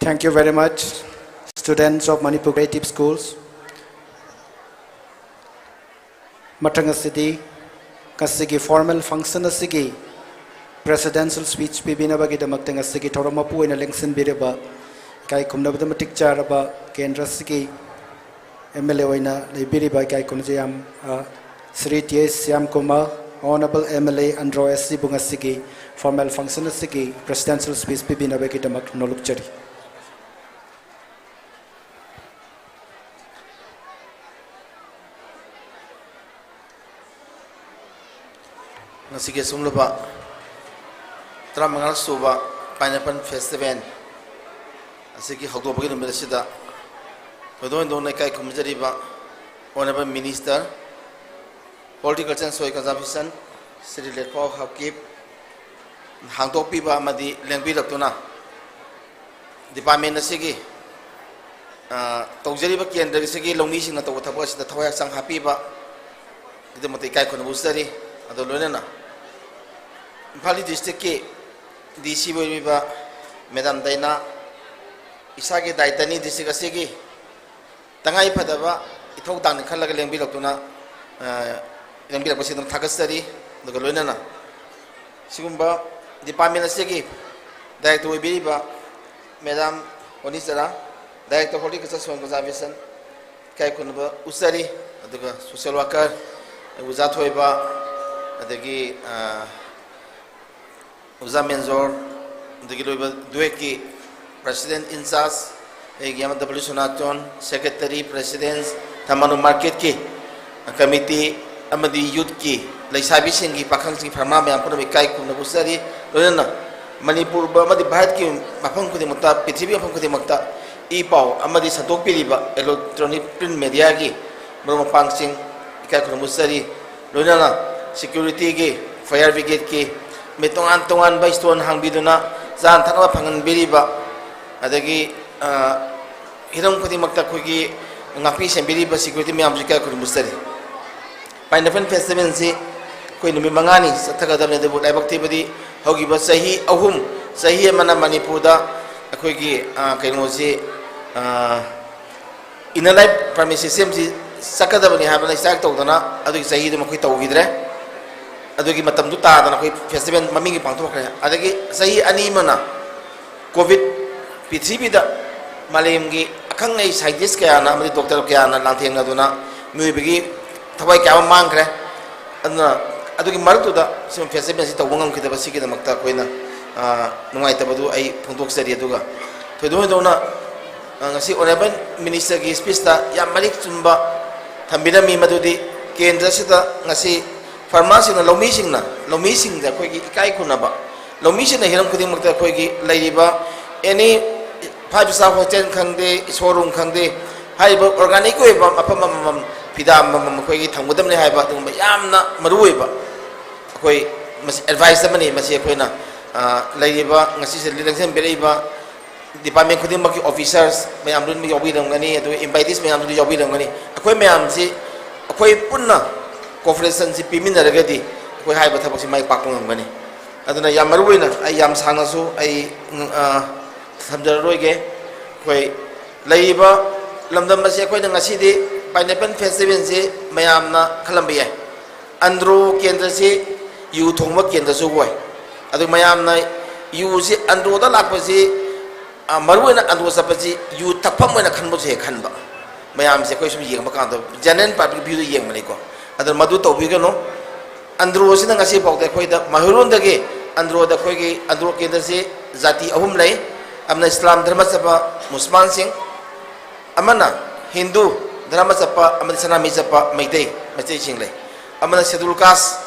Thank you very much, students of Manipur Creative Schools. ꯃꯊꯪ ꯑꯁꯤꯗꯤ ꯉꯁꯤꯒꯤ formal function ꯑꯁꯤꯒꯤ presidential speech ꯄꯤꯕꯤꯅꯕꯒꯤꯗꯃꯛꯇ ꯉꯁꯤꯒꯤ ꯊꯧꯔꯝ ꯃꯄꯨ ꯑꯣꯏꯅ ꯂꯦꯡꯁꯤꯟꯕꯤꯔꯤꯕ ꯏꯀꯥꯏ ꯈꯨꯝꯅꯕꯗ ꯃꯇꯤꯛ ꯆꯥꯔꯕ ꯀꯦꯟꯗ꯭ꯔ ꯑꯁꯤꯒꯤ M L A ꯑꯣꯏꯅ ꯂꯩꯕꯤꯔꯤꯕ ꯏꯀꯥꯏ ꯈꯨꯝꯅꯖꯩ ꯌꯥꯝ, ꯑ, ꯁ꯭ꯔꯤ ꯇꯤ ꯑꯩꯆ ꯁ꯭ꯌꯥꯝ ꯀꯨꯃꯥꯔ, Honourable M L A Andro A ꯁꯤꯕꯨ ꯉꯁꯤꯒꯤ formal function ꯑꯁꯤꯒꯤ presidential speech ꯄꯤꯕꯤꯅꯕꯒꯤꯗꯃꯛ ꯅꯣꯂꯨꯛꯆꯔꯤ꯫ ꯉꯁꯤꯒꯤ ꯑꯁꯨꯝꯂꯕ ꯇꯔꯥꯃꯉꯥ ꯁꯨꯕ Pineapple Festival ꯑꯁꯤꯒꯤ ꯍꯧꯗꯣꯛꯄꯒꯤ ꯅꯨꯃꯤꯠ ꯑꯁꯤꯗ ꯊꯣꯏꯗꯣꯛ ꯍꯦꯟꯗꯣꯛꯅ ꯏꯀꯥꯏ ꯈꯨꯝꯅꯖꯔꯤꯕ Honourable Minister, Horticulture and Soil Conservation, Shri ꯂꯦꯠꯄꯥꯎ ꯍꯥꯀꯤꯞ, ꯍꯥꯡꯗꯣꯛꯄꯤꯕ ꯑꯃꯗꯤ ꯂꯦꯡꯕꯤꯔꯛꯇꯨꯅ department ꯑꯁꯤꯒꯤ, ꯑ, ꯇꯧꯖꯔꯤꯕ ꯀꯦꯟꯗ꯭ꯔ ꯑꯁꯤꯒꯤ ꯂꯧꯃꯤꯁꯤꯡꯅ ꯇꯧꯕ ꯊꯕꯛ ꯑꯁꯤꯗ ꯊꯋꯥꯏ ꯍꯛꯆꯥꯡ ꯍꯥꯞꯄꯤꯕ ꯒꯤꯗꯃꯛꯇ ꯏꯀꯥꯏ ꯈꯨꯝꯅꯕ ꯎꯠꯆꯔꯤ꯫ ꯑꯗꯨꯒ ꯂꯣꯏꯅꯅ ꯏꯝꯐꯥꯜ ꯏꯁ district ꯀꯤ D C ꯑꯣꯏꯔꯤꯕ Madam ꯗꯥꯏꯅꯥ, ꯏꯁꯥꯒꯤ ꯗꯥꯏꯇꯅꯤ district ꯑꯁꯤꯒꯤ ꯇꯉꯥꯏ ꯐꯗꯕ ꯏꯊꯧꯗꯥꯡꯅꯤ ꯈꯜꯂꯒ ꯂꯦꯡꯕꯤꯔꯛꯇꯨꯅ, ꯑ, ꯂꯦꯡꯕꯤꯔꯛꯄꯁꯤ ꯑꯗꯨꯝ ꯊꯥꯒꯠꯆꯔꯤ꯫ ꯑꯗꯨꯒ ꯂꯣꯏꯅꯅ ꯁꯤꯒꯨꯝꯕ department ꯑꯁꯤꯒꯤ director ꯑꯣꯏꯕꯤꯔꯤꯕ Madam ꯍꯣꯅꯤꯆꯔꯥ, Director Horticulture Soil Conservation, ꯏꯀꯥꯏ ꯈꯨꯝꯅꯕ ꯎꯠꯆꯔꯤ꯫ ꯑꯗꯨꯒ social worker ꯑꯣꯖꯥ ꯊꯣꯏꯕ, ꯑꯗꯒꯤ, ꯑ, ꯑꯣꯖꯥ ꯃꯦꯟꯖꯣꯔ, ꯑꯗꯒꯤ ꯂꯣꯏꯕ ꯗꯨꯋꯦꯠꯀꯤ president in charge, ꯑꯩꯒꯤ ꯏꯌꯥꯝꯕ W ꯁꯅꯥꯇꯣꯟ, secretary, president, ꯊꯝꯕꯥꯜꯅꯨ market ꯀꯤ committee ꯑꯃꯗꯤ youth ꯀꯤ ꯂꯩꯁꯥꯕꯤꯁꯤꯡꯒꯤ, ꯄꯥꯈꯪꯁꯤꯡꯒꯤ ꯐꯔꯃꯥ ꯃꯌꯥꯝ ꯄꯨꯝꯅꯃꯛ ꯏꯀꯥꯏ ꯈꯨꯝꯅꯕ ꯎꯠꯆꯔꯤ꯫ ꯂꯣꯏꯅꯅ ꯃꯅꯤꯄꯨꯔ ꯑꯃꯗꯤ ꯚꯥꯔꯠꯀꯤ ꯃꯐꯝ ꯈꯨꯗꯤꯡꯃꯛꯇ, ꯄ꯭ꯔꯤꯊꯤꯕꯤ ꯃꯐꯝ ꯈꯨꯗꯤꯡꯃꯛꯇ ꯏ ꯄꯥꯎ ꯑꯃꯗꯤ ꯁꯟꯗꯣꯛꯄꯤꯔꯤꯕ electronic print media ꯒꯤ ꯃꯔꯨꯞ ꯃꯄꯥꯡꯁꯤꯡ ꯏꯀꯥꯏ ꯈꯨꯝꯅꯕ ꯎꯠꯆꯔꯤ꯫ ꯂꯣꯏꯅꯅ security ꯒꯤ, fire brigade ꯀꯤ, ꯃꯤ ꯇꯣꯉꯥꯟ ꯇꯣꯉꯥꯟꯕ stall ꯍꯥꯡꯕꯤꯗꯨꯅ ꯆꯥꯅ ꯊꯛꯅꯕ ꯐꯪꯍꯟꯕꯤꯔꯤꯕ, ꯑꯗꯒꯤ, ꯑ, ꯍꯤꯔꯝ ꯈꯨꯗꯤꯡꯃꯛꯇ ꯑꯩꯈꯣꯏꯒꯤ ꯉꯥꯛꯄꯤ ꯁꯦꯟꯕꯤꯔꯤꯕ security ꯃꯌꯥꯝꯁꯨ ꯏꯀꯥꯏ ꯈꯨꯝꯅꯕ ꯎꯠꯆꯔꯤ꯫ Pineapple Festival ꯁꯤ ꯑꯩꯈꯣꯏ ꯅꯨꯃꯤꯠ ꯃꯉꯥꯅꯤ ꯆꯠꯊꯒꯗꯕꯅꯤ, ꯑꯗꯨꯕꯨ ꯂꯥꯏꯕꯛ ꯊꯤꯕꯗꯤ ꯍꯧꯈꯤꯕ ꯆꯍꯤ ꯑꯍꯨꯝ, ꯆꯍꯤ ꯑꯃꯅ ꯃꯅꯤꯄꯨꯔꯗ ꯑꯩꯈꯣꯏꯒꯤ, ꯑ, ꯀꯩꯅꯣꯁꯤ, ꯑ, inner line permit system ꯁꯤ ꯆꯠꯀꯗꯕꯅꯤ ꯍꯥꯏꯕꯅ strike ꯇꯧꯗꯅ ꯑꯗꯨꯒꯤ ꯆꯍꯤꯗꯨ ꯃꯈꯣꯏ ꯇꯧꯈꯤꯗ꯭ꯔꯦ꯫ ꯑꯗꯨꯒꯤ ꯃꯇꯝꯗꯨ ꯇꯥꯗꯅ ꯑꯩꯈꯣꯏ festival ꯃꯃꯤꯡꯒꯤ ꯄꯥꯡꯊꯣꯛꯈ꯭ꯔꯦ꯫ ꯑꯗꯒꯤ ꯆꯍꯤ ꯑꯅꯤ ꯑꯃꯅ COVID ꯄ꯭ꯔꯤꯊꯤꯕꯤꯗ ꯃꯥꯂꯦꯝꯒꯤ ꯑꯈꯪ ꯑꯍꯩ scientist ꯀꯌꯥꯅ ꯑꯃꯗꯤ doctor ꯀꯌꯥꯅ ꯂꯥꯟꯊꯦꯡꯅꯗꯨꯅ ꯃꯤꯑꯣꯏꯕꯒꯤ ꯊꯋꯥꯏ ꯀꯌꯥ ꯑꯃ ꯃꯥꯡꯈ꯭ꯔꯦ꯫ ꯑꯗꯨꯅ ꯑꯗꯨꯒꯤ ꯃꯔꯛꯇꯨꯗ ꯁꯤꯒꯨꯝꯕ festival ꯑꯁꯤ ꯇꯧꯕ ꯉꯝꯈꯤꯗꯕ ꯁꯤꯒꯤꯗꯃꯛꯇ ꯑꯩꯈꯣꯏꯅ, ꯑ, ꯅꯨꯡꯉꯥꯏꯇꯕꯗꯨ ꯑꯩ ꯐꯣꯡꯗꯣꯛꯆꯔꯤ꯫ ꯑꯗꯨꯒ ꯊꯣꯏꯗꯣꯛ ꯍꯦꯟꯗꯣꯛꯅ, ꯑ, ꯉꯁꯤ Honourable Minister ꯒꯤ speech ꯇ ꯌꯥꯝ ꯃꯔꯤꯛ ꯆꯨꯝꯕ ꯊꯝꯕꯤꯔꯝꯃꯤ, ꯃꯗꯨꯗꯤ ꯀꯦꯟꯗ꯭ꯔꯁꯤꯗ ꯉꯁꯤ farmer ꯁꯤꯡꯅ, ꯂꯧꯃꯤꯁꯤꯡꯅ, ꯂꯧꯃꯤꯁꯤꯡꯗ ꯑꯩꯈꯣꯏꯒꯤ ꯏꯀꯥꯏ ꯈꯨꯝꯅꯕ, ꯂꯧꯃꯤꯁꯤꯡꯅ ꯍꯤꯔꯝ ꯈꯨꯗꯤꯡꯃꯛꯇ ꯑꯩꯈꯣꯏꯒꯤ ꯂꯩꯔꯤꯕ any five star hotel ꯈꯪꯗꯦ, showroom ꯈꯪꯗꯦ, ꯍꯥꯏꯔꯤꯕ organic ꯑꯣꯏꯕ ꯃꯐꯝ ꯑꯃꯃꯝ, ꯐꯤꯗꯥ ꯑꯃꯃꯝ ꯑꯩꯈꯣꯏꯒꯤ ꯊꯝꯒꯗꯕꯅꯤ ꯍꯥꯏꯕ ꯑꯗꯨꯒꯨꯝꯕ ꯌꯥꯝꯅ ꯃꯔꯨꯑꯣꯏꯕ ꯑꯩꯈꯣꯏ ꯃꯁꯤ advice ꯑꯃꯅꯤ꯫ ꯃꯁꯤ ꯑꯩꯈꯣꯏꯅ, ꯑ, ꯂꯩꯔꯤꯕ ꯉꯁꯤꯁꯦ ꯂꯦꯡꯁꯤꯟꯕꯤꯔꯛꯏꯕ department ꯈꯨꯗꯤꯡꯃꯛꯀꯤ officers ꯃꯌꯥꯝ ꯂꯣꯏꯅꯃꯛ ꯌꯥꯎꯕꯤꯔꯝꯒꯅꯤ, ꯑꯗꯨꯒ invitees ꯃꯌꯥꯝꯁꯨ ꯌꯥꯎꯕꯤꯔꯝꯒꯅꯤ꯫ ꯑꯩꯈꯣꯏ ꯃꯌꯥꯝꯁꯤ, ꯑꯩꯈꯣꯏ ꯄꯨꯟꯅ cooperation ꯁꯤ ꯄꯤꯃꯤꯟꯅꯔꯒꯗꯤ ꯑꯩꯈꯣꯏ ꯍꯥꯏꯔꯤꯕ ꯊꯕꯛꯁꯤ ꯃꯥꯏ ꯄꯥꯛꯄ ꯉꯝꯒꯅꯤ꯫ ꯑꯗꯨꯅ ꯌꯥꯝ ꯃꯔꯨ ꯑꯣꯏꯅ ꯑꯩ ꯌꯥꯝ ꯁꯥꯡꯅꯁꯨ ꯑꯩ, ꯎꯝ, ꯑ, ꯊꯝꯖꯔꯔꯣꯏꯒꯦ꯫ ꯑꯩꯈꯣꯏ ꯂꯩꯔꯤꯕ ꯂꯝꯗꯝ ꯑꯁꯤ ꯑꯩꯈꯣꯏꯅ ꯉꯁꯤꯗꯤ pineapple festival ꯁꯤ ꯃꯌꯥꯝꯅ ꯈꯜꯂꯝꯕ ꯌꯥꯏ, ꯑꯟꯗ꯭ꯔꯣ ꯀꯦꯟꯗ꯭ꯔꯁꯤ ꯌꯨ ꯊꯣꯡꯕ ꯀꯦꯟꯗ꯭ꯔꯁꯨ ꯑꯣꯏ꯫ ꯑꯗꯨ ꯃꯌꯥꯝꯅ ꯌꯨꯁꯤ ꯑꯟꯗ꯭ꯔꯣꯗ ꯂꯥꯛꯄꯁꯤ, ꯑ, ꯃꯔꯨꯑꯣꯏꯅ ꯑꯟꯗ꯭ꯔꯣ ꯆꯠꯄꯁꯤ ꯌꯨ ꯊꯛꯐꯝ ꯑꯣꯏꯅ ꯈꯟꯕꯁꯨ ꯍꯦꯛ ꯈꯟꯕ꯫ ꯃꯌꯥꯝꯁꯦ ꯑꯩꯈꯣꯏ ꯁꯨꯝ ꯌꯦꯡꯕ ꯀꯥꯟꯗ general public view ꯗ ꯌꯦꯡꯕꯅꯤꯀꯣ꯫ ꯑꯗꯨꯅ ꯃꯗꯨ ꯇꯧꯕꯤꯒꯅꯨ꯫ ꯑꯟꯗ꯭ꯔꯣꯁꯤꯅ ꯉꯁꯤ ꯐꯥꯎꯗ ꯑꯩꯈꯣꯏꯗ ꯃꯩꯍꯧꯔꯣꯟꯗꯒꯤ ꯑꯟꯗ꯭ꯔꯣꯗ ꯑꯩꯈꯣꯏꯒꯤ ꯑꯟꯗ꯭ꯔꯣ ꯀꯦꯟꯗ꯭ꯔꯁꯤ ꯖꯥꯇꯤ ꯑꯍꯨꯝ ꯂꯩ꯫ ꯑꯃꯅ ꯏꯁꯂꯥꯝ ꯙꯔꯃ ꯆꯠꯄ ꯃꯨꯁꯜꯃꯥꯟꯁꯤꯡ, ꯑꯃꯅ ꯍꯤꯟꯗꯨ ꯙꯔꯃ ꯆꯠꯄ ꯑꯃꯗꯤ ꯁꯅꯥꯃꯍꯤ ꯆꯠꯄ ꯃꯩꯇꯩ, ꯃꯩꯇꯩꯁꯤꯡ ꯂꯩ꯫ ꯑꯃꯅ schedule caste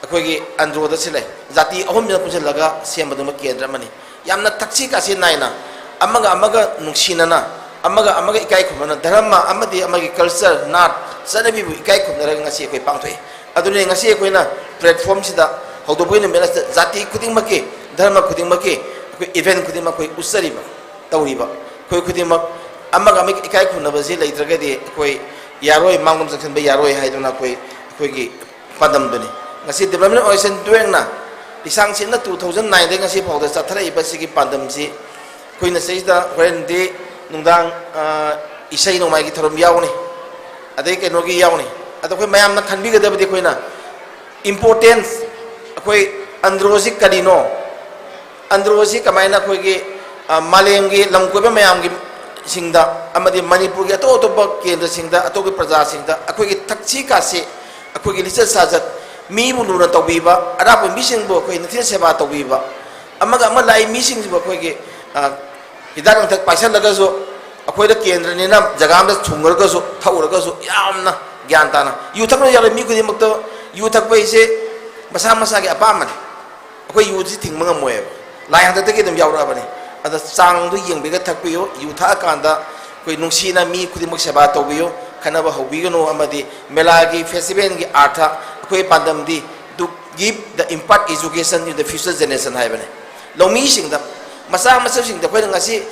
ꯑꯩꯈꯣꯏꯒꯤ ꯑꯟꯗ꯭ꯔꯣꯗ ꯁꯤ ꯂꯩ꯫ ꯖꯥꯇꯤ ꯑꯍꯨꯝꯁꯤꯅ ꯄꯨꯟꯁꯤꯜꯂꯒ ꯁꯦꯝꯕꯗꯨꯃ ꯀꯦꯟꯗ꯭ꯔ ꯑꯃꯅꯤ꯫ ꯌꯥꯝꯅ ꯊꯛꯁꯤ ꯈꯥꯁꯤ ꯅꯥꯏꯅ, ꯑꯃꯒ ꯑꯃꯒ ꯅꯨꯡꯁꯤꯅꯅ, ꯑꯃꯒ ꯑꯃꯒ ꯏꯀꯥꯏ ꯈꯨꯝꯅꯅ, ꯙꯔꯃ ꯑꯃꯗꯤ ꯑꯃꯒꯤ culture, ꯅꯥꯠ, ꯆꯠꯅꯕꯤꯕꯨ ꯏꯀꯥꯏ ꯈꯨꯝꯅꯔꯒ ꯉꯁꯤ ꯑꯩꯈꯣꯏ ꯄꯥꯡꯊꯣꯛꯏ꯫ ꯑꯗꯨꯅ ꯉꯁꯤ ꯑꯩꯈꯣꯏꯅ platform ꯁꯤꯗ ꯍꯧꯗꯣꯛꯄꯒꯤ ꯅꯨꯃꯤꯠ ꯑꯁꯤꯗ ꯖꯥꯇꯤ ꯈꯨꯗꯤꯡꯃꯛꯀꯤ, ꯙꯔꯃ ꯈꯨꯗꯤꯡꯃꯛꯀꯤ ꯑꯩꯈꯣꯏ event ꯈꯨꯗꯤꯡꯃꯛ ꯑꯩꯈꯣꯏ ꯎꯠꯆꯔꯤꯕ, ꯇꯧꯔꯤꯕ, ꯑꯩꯈꯣꯏ ꯈꯨꯗꯤꯡꯃꯛ ꯑꯃꯒ ꯑꯃꯒ ꯏꯀꯥꯏ ꯈꯨꯝꯅꯕꯁꯤ ꯂꯩꯇ꯭ꯔꯒꯗꯤ ꯑꯩꯈꯣꯏ ꯌꯥꯔꯣꯏ, ꯃꯥꯡꯂꯣꯝ ꯆꯪꯁꯤꯟꯕ ꯌꯥꯔꯣꯏ ꯍꯥꯏꯗꯨꯅ ꯑꯩꯈꯣꯏ, ꯑꯩꯈꯣꯏꯒꯤ ꯄꯥꯟꯗꯝꯗꯨꯅꯤ꯫ ꯉꯁꯤ Development Organization ꯇꯨꯌꯦꯜꯞꯅ ꯂꯤꯁꯥꯡ ꯁꯤꯠꯅ two thousand nine ꯗꯒꯤ ꯉꯁꯤ ꯐꯥꯎꯗ ꯆꯠꯊꯔꯛꯏꯕ ꯁꯤꯒꯤ ꯄꯥꯟꯗꯝꯁꯤ ꯑꯩꯈꯣꯏꯅ ꯁꯤꯗꯩꯁꯤꯗ ꯍꯣꯔꯦꯟꯗꯤ ꯅꯨꯡꯗꯥꯡ, ꯑ, ꯏꯁꯩ ꯅꯣꯡꯃꯥꯏꯒꯤ ꯊꯧꯔꯝ ꯌꯥꯎꯒꯅꯤ꯫ ꯑꯗꯩ ꯀꯩꯅꯣꯒꯤ ꯌꯥꯎꯅꯤ꯫ ꯑꯗꯣ ꯑꯩꯈꯣꯏ ꯃꯌꯥꯝꯅ ꯈꯟꯕꯤꯒꯗꯕꯗꯤ ꯑꯩꯈꯣꯏꯅ importance, ꯑꯩꯈꯣꯏ ꯑꯟꯗ꯭ꯔꯣꯁꯤ ꯀꯔꯤꯅꯣ, ꯑꯟꯗ꯭ꯔꯣꯁꯤ ꯀꯃꯥꯏꯅ ꯑꯩꯈꯣꯏꯒꯤ ꯃꯥꯂꯦꯝꯒꯤ ꯂꯝ ꯀꯣꯏꯕ ꯃꯌꯥꯝꯒꯤ ꯁꯤꯡꯗ ꯑꯃꯗꯤ ꯃꯅꯤꯄꯨꯔꯒꯤ ꯑꯇꯣꯞ ꯑꯇꯣꯞꯄ ꯀꯦꯟꯗ꯭ꯔꯁꯤꯡꯗ ꯑꯇꯣꯞꯄ ꯄ꯭ꯔꯖꯥꯁꯤꯡꯗ ꯑꯩꯈꯣꯏꯒꯤ ꯊꯛꯁꯤ ꯈꯥꯁꯤ, ꯑꯩꯈꯣꯏꯒꯤ ꯂꯤꯆꯠ ꯁꯥꯖꯠ, ꯃꯤꯕꯨ ꯂꯨꯅ ꯇꯧꯕꯤꯕ, ꯑꯔꯥꯞꯄ ꯃꯤꯁꯤꯡꯕꯨ ꯑꯩꯈꯣꯏ ꯅꯤꯡꯊꯤꯅ ꯁꯦꯕꯥ ꯇꯧꯕꯤꯕ, ꯑꯃꯒ ꯑꯃ ꯂꯥꯛꯏ ꯃꯤꯁꯤꯡꯁꯤꯕꯨ ꯑꯩꯈꯣꯏꯒꯤ ꯍꯤꯗꯥꯛ ꯂꯥꯡꯊꯛ ꯄꯥꯏꯁꯜꯂꯒꯁꯨ, ꯑꯩꯈꯣꯏꯗ ꯀꯦꯟꯗ꯭ꯔꯅꯤꯅ ꯖꯒꯥ ꯑꯃꯗ ꯊꯨꯡꯉꯨꯔꯒꯁꯨ ꯊꯛꯎꯔꯒꯁꯨ ꯌꯥꯝꯅ ꯒ꯭ꯌꯥꯟ ꯇꯥꯅ꯫ ꯌꯨ ꯊꯛꯅ ꯌꯥꯔꯣꯏ꯫ ꯃꯤ ꯈꯨꯗꯤꯡꯃꯛꯇ ꯌꯨ ꯊꯛꯄ ꯍꯥꯏꯁꯦ ꯃꯁꯥ ꯃꯁꯥꯒꯤ ꯑꯄꯥꯝꯕꯅꯤ꯫ ꯑꯩꯈꯣꯏ ꯌꯨꯁꯤ ꯊꯤꯡꯕ ꯉꯝꯃꯣꯏꯕ꯫ ꯂꯥꯏ ꯍꯥꯛꯇꯛꯇꯒꯤ ꯑꯗꯨꯝ ꯌꯥꯎꯔꯛꯑꯕꯅꯤ꯫ ꯑꯗ ꯆꯥꯡꯗꯨ ꯌꯦꯡꯕꯤꯔꯒ ꯊꯛꯄꯤꯌꯨ꯫ ꯌꯨ ꯊꯛꯑꯀꯥꯟꯗ ꯑꯩꯈꯣꯏ ꯅꯨꯡꯁꯤꯅ ꯃꯤ ꯈꯨꯗꯤꯡꯃꯛ ꯁꯦꯕꯥ ꯇꯧꯕꯤꯌꯨ꯫ ꯈꯠꯅꯕ ꯍꯧꯕꯤꯒꯅꯨ꯫ ꯑꯃꯗꯤ ꯃꯦꯂꯥꯒꯤ, ꯐꯦꯁꯇꯤꯚꯦꯜꯒꯤ ꯑꯥꯔꯊ, ꯑꯩꯈꯣꯏ ꯄꯥꯟꯗꯝꯗꯤ to give the, impart education in the future generation ꯍꯥꯏꯕꯅꯤ꯫ ꯂꯧꯃꯤꯁꯤꯡꯗ, ꯃꯆꯥ ꯃꯁꯨꯁꯤꯡꯗ ꯑꯩꯈꯣꯏꯅ ꯉꯁꯤ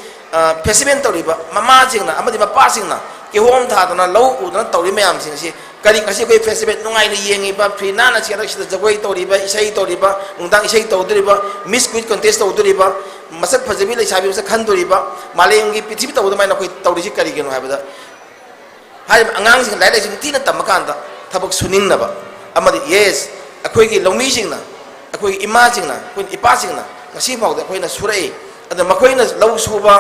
ꯐꯦꯁꯇꯤꯚꯦꯜ ꯇꯧꯔꯤꯕ ꯃꯃꯥꯁꯤꯡꯅ ꯑꯃꯗꯤ ꯃꯄꯥꯁꯤꯡꯅ ꯀꯤꯍꯣꯝ ꯊꯥꯗꯅ, ꯂꯧ ꯎꯗꯅ ꯇꯧꯔꯤꯕ ꯃꯌꯥꯝꯁꯤꯡꯁꯤ ꯀꯔꯤ, ꯉꯁꯤ ꯑꯩꯈꯣꯏ ꯐꯦꯁꯇꯤꯚꯦꯜ ꯅꯨꯡꯉꯥꯏꯅ ꯌꯦꯡꯉꯤꯕ, ꯐꯤ ꯅꯥꯟꯅ ꯁꯦꯠꯂꯒ ꯁꯤꯗ ꯖꯒꯣꯏ ꯇꯧꯔꯤꯕ, ꯏꯁꯩ ꯇꯧꯔꯤꯕ, ꯅꯨꯡꯗꯥꯡ ꯏꯁꯩ ꯇꯧꯗꯣꯔꯤꯕ, ꯃꯤꯁ ꯀ꯭ꯋꯤꯟ ꯀꯟꯇꯦꯁ ꯇꯧꯗꯣꯔꯤꯕ, ꯃꯁꯛ ꯐꯖꯕꯤ ꯂꯩꯁꯥꯕꯤ ꯃꯁꯛ ꯈꯟꯗꯣꯔꯤꯕ, ꯃꯥꯂꯦꯝꯒꯤ ꯄ꯭ꯔꯤꯊꯤꯕꯤ ꯇꯧꯕ ꯑꯗꯨꯃꯥꯏꯅ ꯑꯩꯈꯣꯏ ꯇꯧꯔꯤꯁꯤ ꯀꯔꯤꯒꯤꯅꯣ ꯍꯥꯏꯕꯗ, ꯍꯥꯏꯔꯤꯕ ꯑꯉꯥꯡꯁꯤꯡ ꯂꯥꯏꯔꯤꯛ ꯂꯥꯏꯁꯨ ꯅꯤꯡꯊꯤꯅ ꯇꯝꯃꯀꯥꯟꯗ ꯊꯕꯛ ꯁꯨꯅꯤꯡꯅꯕ ꯑꯃꯗꯤ, yes, ꯑꯩꯈꯣꯏꯒꯤ ꯂꯧꯃꯤꯁꯤꯡꯅ, ꯑꯩꯈꯣꯏꯒꯤ ꯏꯃꯥꯁꯤꯡꯅ, ꯑꯩꯈꯣꯏ ꯏꯄꯥꯁꯤꯡꯅ ꯉꯁꯤ ꯐꯥꯎꯗ ꯑꯩꯈꯣꯏꯅ ꯁꯨꯔꯛꯏ꯫ ꯑꯗ ꯃꯈꯣꯏꯅ ꯂꯧ ꯁꯨꯕ,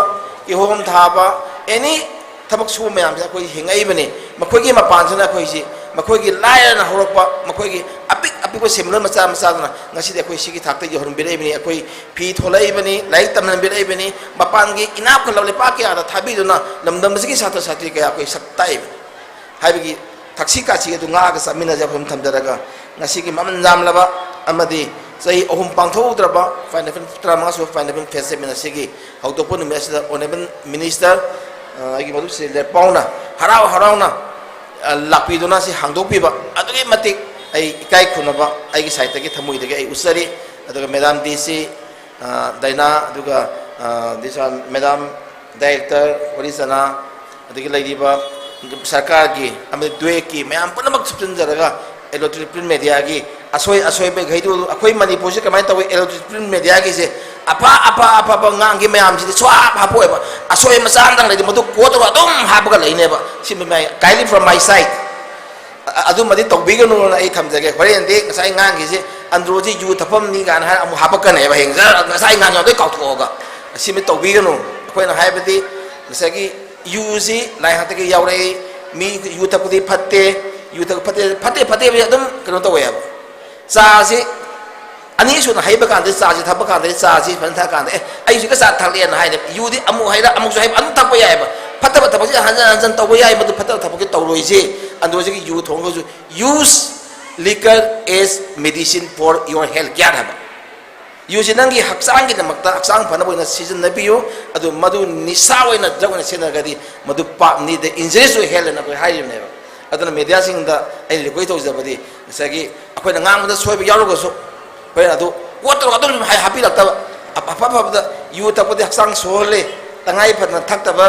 ꯀꯤꯍꯣꯝ ꯊꯥꯕ, ꯑꯦꯅꯤ ꯊꯕꯛ ꯁꯨꯕ ꯃꯌꯥꯝꯁꯦ ꯑꯩꯈꯣꯏ ꯍꯤꯡꯉꯛꯏꯕꯅꯤ꯫ ꯃꯈꯣꯏꯒꯤ ꯃꯄꯥꯟꯁꯤꯅ ꯑꯩꯈꯣꯏꯁꯤ, ꯃꯈꯣꯏꯒꯤ ꯂꯥꯏꯔꯅ ꯍꯧꯔꯛꯄ, ꯃꯈꯣꯏꯒꯤ ꯑꯄꯤꯛ ꯑꯄꯤꯛꯄ ꯁꯦꯟꯃꯤꯠꯂꯣꯟ ꯃꯆꯥ ꯃꯆꯥꯗꯨꯅ ꯉꯁꯤꯗꯤ ꯑꯩꯈꯣꯏ ꯁꯤꯒꯤ ꯊꯥꯛꯇ ꯌꯧꯍꯟꯕꯤꯔꯛꯏꯕꯅꯤ꯫ ꯑꯩꯈꯣꯏ ꯐꯤ ꯊꯣꯛꯂꯛꯏꯕꯅꯤ, ꯂꯥꯏꯔꯤꯛ ꯇꯝꯍꯟꯕꯤꯔꯛꯏꯕꯅꯤ, ꯃꯄꯥꯟꯒꯤ ꯏꯅꯥꯛ ꯈꯨꯜꯂꯕ ꯂꯩꯄꯥꯛ ꯀꯌꯥꯗ ꯊꯥꯕꯤꯗꯨꯅ ꯂꯝꯗꯝ ꯑꯁꯤꯒꯤ ꯁꯥꯇ꯭ꯔ ꯁꯥꯇ꯭ꯔꯤ ꯀꯌꯥ ꯑꯩꯈꯣꯏ ꯁꯛ ꯇꯥꯛꯏꯕꯅꯤ ꯍꯥꯏꯕꯒꯤ ꯊꯛꯁꯤ ꯈꯥꯁꯤ ꯑꯗꯨ ꯉꯥꯛꯑꯒ ꯆꯠꯃꯤꯟꯅꯖꯕ ꯑꯗꯨꯝ ꯊꯝꯖꯔꯒ, ꯉꯁꯤꯒꯤ ꯃꯃꯜ ꯌꯥꯝꯂꯕ ꯑꯃꯗꯤ ꯆꯍꯤ ꯑꯍꯨꯝ ꯄꯥꯡꯊꯣꯛꯍꯧꯗ꯭ꯔꯕ ꯐꯥꯏꯅꯥꯟꯁꯤꯌꯦꯜ, ꯇꯔꯥꯃꯉꯥ ꯁꯨꯕ ꯐꯥꯏꯅꯥꯟꯁꯤꯌꯦꯜ ꯐꯦꯁꯇꯤꯚꯦꯜ ꯑꯁꯤꯒꯤ ꯍꯧꯗꯣꯛꯄ ꯅꯨꯃꯤꯠ ꯑꯁꯤꯗ ꯑꯣꯅꯔꯦꯕꯜ ꯃꯤꯅꯤꯁꯇꯔ, ꯑ, ꯑꯩꯒꯤ ꯃꯔꯨꯞ ꯁ꯭ꯔꯤ ꯂꯦꯠꯄꯥꯎꯅ ꯍꯔꯥꯎ ꯍꯔꯥꯎꯅ, ꯑ, ꯂꯥꯛꯄꯤꯗꯨꯅ ꯁꯤ ꯍꯥꯡꯗꯣꯛꯄꯤꯕ ꯑꯗꯨꯛꯀꯤ ꯃꯇꯤꯛ ꯑꯩ ꯏꯀꯥꯏ ꯈꯨꯝꯅꯕ ꯑꯩꯒꯤ ꯁꯥꯏꯠꯇꯒꯤ, ꯊꯃꯣꯏꯗꯒꯤ ꯑꯩ ꯎꯠꯆꯔꯤ꯫ ꯑꯗꯨꯒ ꯃꯦꯗꯥꯝ ꯗꯤ ꯁꯤ, ꯑ, ꯗꯥꯏꯅꯥ, ꯑꯗꯨꯒ, ꯑ, ꯗꯤꯁꯥ-, ꯃꯦꯗꯥꯝ ꯗꯥꯏꯔꯦꯛꯇꯔ ꯍꯣꯔꯤꯆꯅꯥ, ꯑꯗꯒꯤ ꯂꯩꯔꯤꯕ ꯁꯔꯀꯥꯔꯒꯤ ꯑꯃꯗꯤ ꯗ꯭ꯋꯦꯠꯀꯤ ꯃꯌꯥꯝ ꯄꯨꯝꯅꯃꯛ ꯊꯨꯞꯆꯤꯟꯖꯔꯒ, ꯏꯂꯦꯛꯇ꯭ꯔꯣꯅꯤꯛ ꯄ꯭ꯔꯤꯟꯠ ꯃꯦꯗꯤꯌꯥꯒꯤ ꯑꯁꯣꯏ ꯑꯁꯣꯏꯕꯈꯩꯗꯨ ꯑꯩꯈꯣꯏ ꯃꯅꯤꯄꯨꯔꯁꯤ ꯀꯃꯥꯏꯅ ꯇꯧꯏ, ꯏꯂꯦꯛꯇ꯭ꯔꯣꯅꯤꯛ ꯄ꯭ꯔꯤꯟꯠ ꯃꯦꯗꯤꯌꯥꯒꯤꯁꯦ ꯑꯐ ꯑꯐ ꯑꯐꯕ ꯉꯥꯡꯈꯤ ꯃꯌꯥꯝꯁꯤꯗꯤ ꯁꯨꯍꯥꯞ ꯍꯥꯞꯄꯣꯏꯕ꯫ ꯑꯁꯣꯏ ꯃꯆꯥ ꯑꯃꯇꯪ ꯂꯩꯗꯤ ꯃꯗꯨ ꯀꯣꯠ ꯇꯧꯔꯒ ꯑꯗꯨꯝ ꯍꯥꯞꯄꯒ ꯂꯩꯅꯦꯕ꯫ ꯁꯤ ꯃꯌꯥꯝ kindly from my side꯫ ꯑ-, ꯑꯗꯨꯃꯗꯤ ꯇꯧꯕꯤꯒꯅꯨꯅ ꯑꯩ ꯊꯝꯖꯒꯦ꯫ ꯍꯣꯔꯦꯟꯗꯤ ꯉꯁꯥꯏ ꯉꯥꯡꯈꯤꯁꯦ ꯑꯟꯗ꯭ꯔꯣꯁꯤ ꯌꯨ ꯊꯛꯐꯝꯅꯤ ꯀꯥꯏꯅ ꯍꯥꯏꯔ ꯑꯃꯨꯛ ꯍꯥꯞꯄꯛꯀꯅꯦꯕ ꯍꯌꯦꯡ꯫ ꯖꯔ ꯉꯁꯥꯏ ꯉꯥꯡꯈꯤꯕꯗꯩ ꯀꯥꯎꯊꯣꯛꯑꯒ꯫ ꯁꯤꯃ ꯇꯧꯕꯤꯒꯅꯨ꯫ ꯑꯩꯈꯣꯏꯅ ꯍꯥꯏꯕꯗꯤ ꯉꯁꯥꯏꯒꯤ ꯌꯨꯁꯤ ꯂꯥꯏ ꯍꯥꯛꯇꯛꯀꯤ ꯌꯥꯎꯔꯛꯏ꯫ ꯃꯤ ꯌꯨ ꯊꯛꯄꯗꯤ ꯐꯠꯇꯦ, ꯌꯨ ꯊꯛꯄ ꯐꯠꯇꯦ, ꯐꯠꯇꯦ, ꯐꯠꯇꯦ ꯍꯥꯏꯕꯁꯤ ꯑꯗꯨꯝ ꯀꯩꯅꯣ ꯇꯧꯋꯦ ꯍꯥꯏꯕ꯫ ꯆꯥꯁꯤ ꯑꯅꯤꯁꯨꯅ ꯍꯩꯕ ꯀꯥꯟꯗ ꯆꯥꯁꯤ ꯊꯛꯄ ꯀꯥꯟꯗ ꯆꯥꯁꯤ ꯐꯖꯅ ꯊꯛꯑ ꯀꯥꯟꯗ "ꯑꯦ, ꯑꯩꯁꯨ ꯍꯦꯛꯇ ꯆꯥ ꯊꯛꯂꯛꯑꯦꯅ" ꯍꯥꯏꯅꯦ꯫ ꯌꯨꯗꯤ ꯑꯃꯨꯛ ꯍꯩꯔ ꯑꯃꯨꯛꯁꯨ ꯍꯩꯕ ꯑꯗꯨꯝ ꯊꯛꯄ ꯌꯥꯏꯑꯕ꯫ ꯐꯠꯇꯕ ꯊꯕꯛꯁꯦ ꯍꯟꯖꯟ ꯍꯟꯖꯟ ꯇꯧꯕ ꯌꯥꯏ, ꯃꯗꯨ ꯐꯠꯇꯕ ꯊꯕꯛꯁꯦ ꯇꯧꯔꯣꯏꯁꯦ꯫ ꯑꯟꯗ꯭ꯔꯣꯁꯤꯒꯤ U ꯊꯣꯡꯉꯒꯁꯨ "Use liquor as medicine for your health" ꯒ꯭ꯌꯥꯟ ꯍꯥꯏꯕ꯫ ꯌꯨꯁꯤ ꯅꯪꯒꯤ ꯍꯛꯆꯥꯡꯒꯤꯗꯃꯛꯇ, ꯍꯛꯆꯥꯡ ꯐꯅꯕ ꯑꯣꯏꯅ ꯁꯤꯖꯤꯟꯅꯕꯤꯌꯨ꯫ ꯑꯗꯨ ꯃꯗꯨ ꯅꯤꯁꯥ ꯑꯣꯏꯅ, ꯗ꯭ꯔꯒ ꯑꯣꯏꯅ ꯁꯤꯖꯤꯟꯅꯔꯒꯗꯤ ꯃꯗꯨ ꯄꯥꯞꯅꯤ, the injurious to health ꯍꯥꯏꯅ ꯑꯩꯈꯣꯏ ꯍꯥꯏꯔꯤꯕꯅꯦꯕ꯫ ꯑꯗꯨꯅ ꯃꯦꯗꯤꯌꯥꯁꯤꯡꯗ ꯑꯩꯅ ꯔꯤꯀ꯭ꯋꯦꯁ ꯇꯧꯖꯕꯗꯤ, ꯉꯁꯥꯏꯒꯤ ꯑꯩꯈꯣꯏꯅ ꯉꯥꯡꯕꯗ ꯁꯣꯏꯕ ꯌꯥꯎꯔꯒꯁꯨ, ꯍꯣꯔꯦꯟ ꯑꯗꯨ ꯀꯣꯠ ꯇꯧꯔꯒ ꯑꯗꯨꯝ ꯍꯥꯏ-, ꯍꯥꯞꯄꯤꯔꯛꯇꯕ꯫ ꯑꯐ-, ꯑꯐ-, ꯑꯐꯕꯗ ꯌꯨ ꯊꯛꯄꯗꯤ ꯍꯛꯆꯥꯡ ꯁꯣꯛꯍꯜꯂꯦ, ꯇꯉꯥꯏ ꯐꯗꯅ ꯊꯛꯇꯕ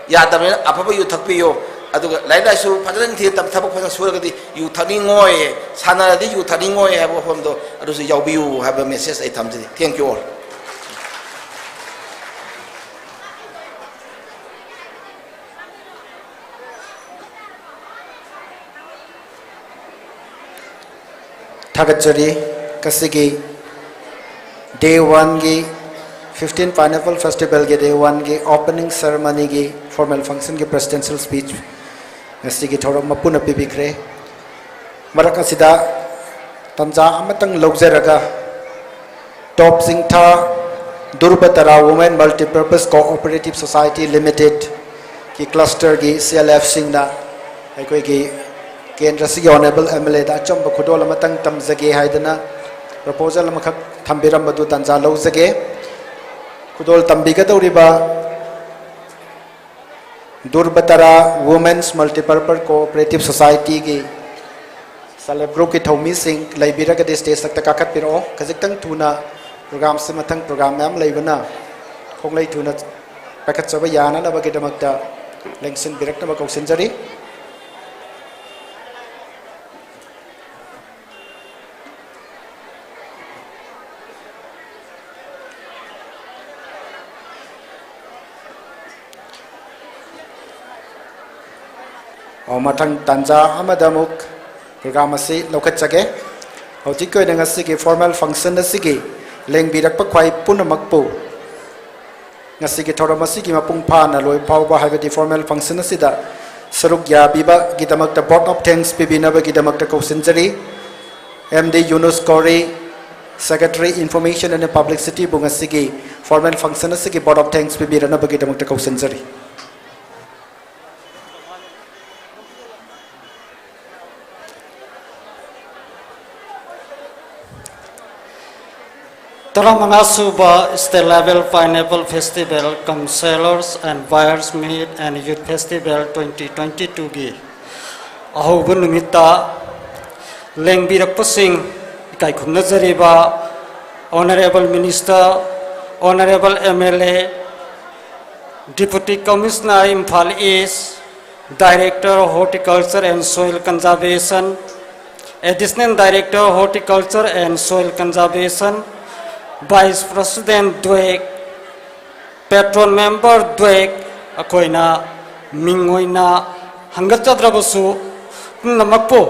ꯌꯥꯗꯕꯅꯤꯅ ꯑꯐꯕ ꯌꯨ ꯊꯛꯄꯤꯌꯨ꯫ ꯑꯗꯨꯒ ꯂꯥꯏꯔꯤꯛ ꯂꯥꯏꯁꯨ ꯐꯖꯅ ꯅꯤꯡꯊꯤꯅ ꯇꯝ-, ꯊꯕꯛ ꯐꯖꯅ ꯁꯨꯔꯒꯗꯤ ꯌꯨ ꯊꯛꯅꯤꯡꯉꯣꯏ, ꯁꯥꯟꯅꯔꯗꯤ ꯌꯨ ꯊꯛꯅꯤꯡꯉꯣꯏ ꯍꯥꯏꯕ ꯋꯥꯐꯝꯗꯣ ꯑꯗꯨꯁꯨ ꯌꯥꯎꯕꯤꯌꯨ ꯍꯥꯏꯕ ꯃꯦꯁꯦꯖ ꯑꯩ ꯊꯝꯖꯔꯤ꯫ Thank you all꯫ ꯊꯥꯒꯠꯆꯔꯤ꯫ ꯉꯁꯤꯒꯤ day one ꯒꯤ, fifteen Pineapple Festival ꯒꯤ day one ꯒꯤ opening ceremony ꯒꯤ formal function ꯒꯤ presidential speech ꯉꯁꯤꯒꯤ ꯊꯧꯔꯝ ꯃꯄꯨꯅ ꯄꯤꯕꯤꯈ꯭ꯔꯦ꯫ ꯃꯔꯛ ꯑꯁꯤꯗ ꯇꯟꯖꯥ ꯑꯃꯇꯪ ꯂꯧꯖꯔꯒ, ꯇꯣꯞ ꯆꯤꯡꯊꯥ ꯗꯨꯔꯕꯇꯔꯥ Women Multipurpose Cooperative Society Limited ꯒꯤ cluster ꯒꯤ C L F ꯁꯤꯡꯅ ꯑꯩꯈꯣꯏꯒꯤ ꯀꯦꯟꯗ꯭ꯔꯁꯤꯒꯤ honourable M L A ꯗ ꯑꯆꯝꯕ ꯈꯨꯗꯣꯜ ꯑꯃꯇꯪ ꯇꯝꯖꯒꯦ ꯍꯥꯏꯗꯅ proposal ꯑꯃꯈꯛ ꯊꯝꯕꯤꯔꯝꯕꯗꯨ ꯇꯥꯟꯖꯥ ꯂꯧꯖꯒꯦ꯫ ꯈꯨꯗꯣꯜ ꯇꯝꯕꯤꯒꯗꯧꯔꯤꯕ ꯗꯨꯔꯕꯇꯔꯥ Women's Multipurpose Cooperative Society ꯒꯤ self help group ꯀꯤ ꯊꯧꯃꯤꯁꯤꯡ ꯂꯩꯕꯤꯔꯒꯗꯤ stage ꯇ ꯀꯥꯈꯠꯄꯤꯔꯛꯑꯣ꯫ ꯈꯖꯤꯛꯇꯪ ꯊꯨꯅ, program ꯁꯤ ꯃꯊꯪ program ꯃꯌꯥꯝ ꯂꯩꯕꯅ ꯈꯣꯡꯂꯩ ꯊꯨꯅ ꯄꯥꯏꯈꯠꯆꯕ ꯌꯥꯅꯅꯕꯒꯤꯗꯃꯛꯇ ꯂꯦꯡꯁꯤꯟꯕꯤꯔꯛꯅꯕ ꯀꯧꯁꯤꯟꯖꯔꯤ꯫ ꯑꯣ, ꯃꯊꯪ ꯇꯥꯟꯖꯥ ꯑꯃꯗ ꯑꯃꯨꯛ program ꯑꯁꯤ ꯂꯧꯈꯠꯆꯒꯦ꯫ ꯍꯧꯖꯤꯛꯀꯤ ꯑꯣꯏꯅ ꯉꯁꯤꯒꯤ formal function ꯑꯁꯤꯒꯤ ꯂꯦꯡꯕꯤꯔꯛꯄ ꯈ꯭ꯋꯥꯏ ꯄꯨꯝꯅꯃꯛꯄꯨ ꯉꯁꯤꯒꯤ ꯊꯧꯔꯝ ꯑꯁꯤꯒꯤ ꯃꯄꯨꯡ ꯐꯥꯅ ꯂꯣꯏꯕ ꯐꯥꯎꯕ, ꯍꯥꯏꯕꯗꯤ formal function ꯑꯁꯤꯗ ꯁꯔꯨꯛ ꯌꯥꯕꯤꯕꯒꯤꯗꯃꯛꯇ vote of thanks ꯄꯤꯕꯤꯅꯕꯒꯤꯗꯃꯛꯇ ꯀꯧꯁꯤꯟꯖꯔꯤ꯫ ꯑꯦꯝ ꯗꯤ ꯌꯨꯅꯨꯁ ꯀꯣꯔꯤ, Secretary Information and Publicity ꯕꯨ ꯉꯁꯤꯒꯤ formal function ꯑꯁꯤꯒꯤ vote of thanks ꯄꯤꯕꯤꯔꯅꯕꯒꯤꯗꯃꯛꯇ ꯀꯧꯁꯤꯟꯖꯔꯤ꯫ ꯇꯔꯥꯃꯉꯥ ꯁꯨꯕ State Level Pineapple Festival cum Sellers and Buyers Meet and Youth Festival twenty twenty-two ꯒꯤ ꯑꯍꯧꯕ ꯅꯨꯃꯤꯠꯇ ꯂꯦꯡꯕꯤꯔꯛꯄꯁꯤꯡ ꯏꯀꯥꯏ ꯈꯨꯝꯅꯖꯔꯤꯕ Honourable Minister, Honourable M L A, Deputy Commissioner Imphal East, Director Horticulture and Soil Conservation, Additional Director Horticulture and Soil Conservation, Vice President Dweck, Patron Member Dweck, ꯑꯩꯈꯣꯏꯅ ꯃꯤꯡ ꯑꯣꯏꯅ ꯍꯪꯒꯠꯆꯗ꯭ꯔꯕꯁꯨ, ꯄꯨꯝꯅꯃꯛꯄꯨ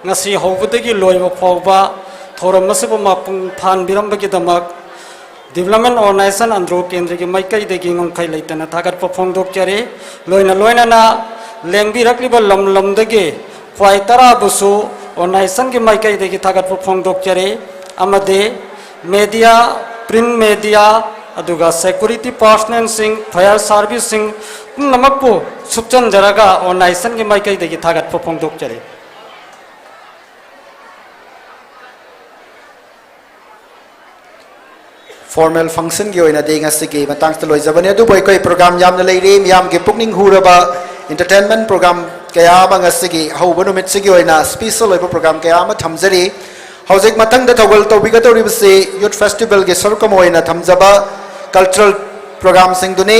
ꯉꯁꯤ ꯍꯧꯕꯗꯒꯤ ꯂꯣꯏꯕ ꯐꯥꯎꯕ ꯊꯧꯔꯝ ꯑꯁꯤꯕꯨ ꯃꯄꯨꯡ ꯐꯥꯍꯟꯕꯤꯔꯝꯕꯒꯤꯗꯃꯛ Development Organisation ꯑꯟꯗ꯭ꯔꯣ ꯀꯦꯟꯗ꯭ꯔꯒꯤ ꯃꯥꯏꯀꯩꯗꯒꯤ ꯉꯝꯈꯩ ꯂꯩꯇꯅ ꯊꯥꯒꯠꯄ ꯐꯣꯡꯗꯣꯛꯆꯔꯤ꯫ ꯂꯣꯏꯅ ꯂꯣꯏꯅꯅ ꯂꯦꯡꯕꯤꯔꯛꯂꯤꯕ ꯂꯝ ꯂꯝꯗꯒꯤ ꯈ꯭ꯋꯥꯏ ꯇꯔꯥꯕꯨꯁꯨ organization ꯒꯤ ꯃꯥꯏꯀꯩꯗꯒꯤ ꯊꯥꯒꯠꯄ ꯐꯣꯡꯗꯣꯛꯆꯔꯤ꯫ ꯑꯃꯗꯤ media, print media, ꯑꯗꯨꯒ security personnel ꯁꯤꯡ, fire service ꯁꯤꯡ ꯄꯨꯝꯅꯃꯛꯄꯨ ꯁꯨꯞꯆꯟꯖꯔꯒ organization ꯒꯤ ꯃꯥꯏꯀꯩꯗꯒꯤ ꯊꯥꯒꯠꯄ ꯐꯣꯡꯗꯣꯛꯆꯔꯤ꯫ Formal function ꯒꯤ ꯑꯣꯏꯅꯗꯤ ꯉꯁꯤꯒꯤ ꯃꯇꯥꯡꯁꯤꯗ ꯂꯣꯏꯖꯕꯅꯤ, ꯑꯗꯨꯕꯨ ꯑꯩꯈꯣꯏ program ꯌꯥꯝꯅ ꯂꯩꯔꯤ꯫ ꯃꯤꯌꯥꯝꯒꯤ ꯄꯨꯛꯅꯤꯡ ꯍꯨꯔꯕ entertainment program ꯀꯌꯥ ꯑꯃ ꯉꯁꯤꯒꯤ ꯑꯍꯧꯕ ꯅꯨꯃꯤꯠꯁꯤꯒꯤ ꯑꯣꯏꯅ special ꯑꯣꯏꯕ program ꯀꯌꯥ ꯑꯃ ꯊꯝꯖꯔꯤ꯫ ꯍꯧꯖꯤꯛ ꯃꯊꯪꯗ ꯊꯧꯒꯜ ꯇꯧꯕꯤꯒꯗꯧꯔꯤꯕꯁꯤ youth festival ꯒꯤ ꯁꯔꯨꯛ ꯑꯃ ꯑꯣꯏꯅ ꯊꯝꯖꯕ cultural program ꯁꯤꯡꯗꯨꯅꯤ꯫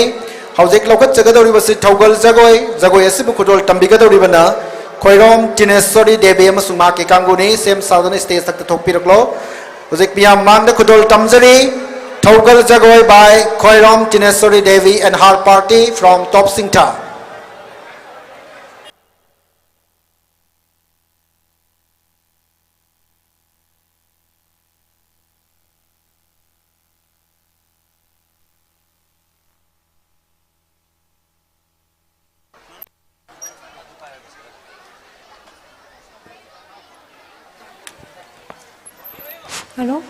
ꯍꯧꯖꯤꯛ ꯂꯧꯈꯠꯆꯒꯗꯧꯔꯤꯕꯁꯤ ꯊꯧꯒꯜ ꯖꯒꯣꯏ, ꯖꯒꯣꯏ ꯑꯁꯤꯕꯨ ꯈꯨꯗꯣꯜ ꯇꯝꯕꯤꯒꯗꯧꯔꯤꯕꯅ ꯈ꯭ꯋꯥꯏꯔꯣꯝ ꯇꯤꯅꯦꯁꯣꯔꯤ ꯗꯦꯕꯤ ꯑꯃꯁꯨꯡ ꯃꯍꯥꯛꯀꯤ ꯀꯥꯡꯕꯨꯅꯤ꯫ ꯁꯦꯝ ꯁꯥꯗꯨꯅ stage ꯊꯛꯇ ꯊꯣꯛꯄꯤꯔꯛꯂꯣ꯫ ꯍꯧꯖꯤꯛ ꯃꯤꯌꯥꯝ ꯃꯥꯡꯗ ꯈꯨꯗꯣꯜ ꯇꯝꯖꯔꯤ꯫ ꯊꯧꯒꯜ ꯖꯒꯣꯏ by Khwairom Tineshori Devi and her party from ꯇꯣꯞ ꯁꯤꯡꯊꯥ꯫ ꯍꯜꯂꯣ꯫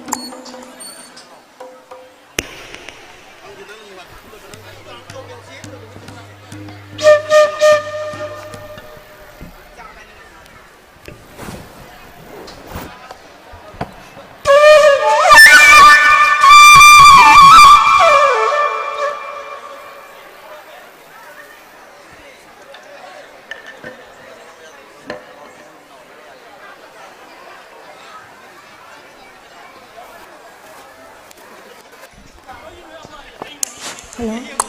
ꯍꯜꯂꯣ꯫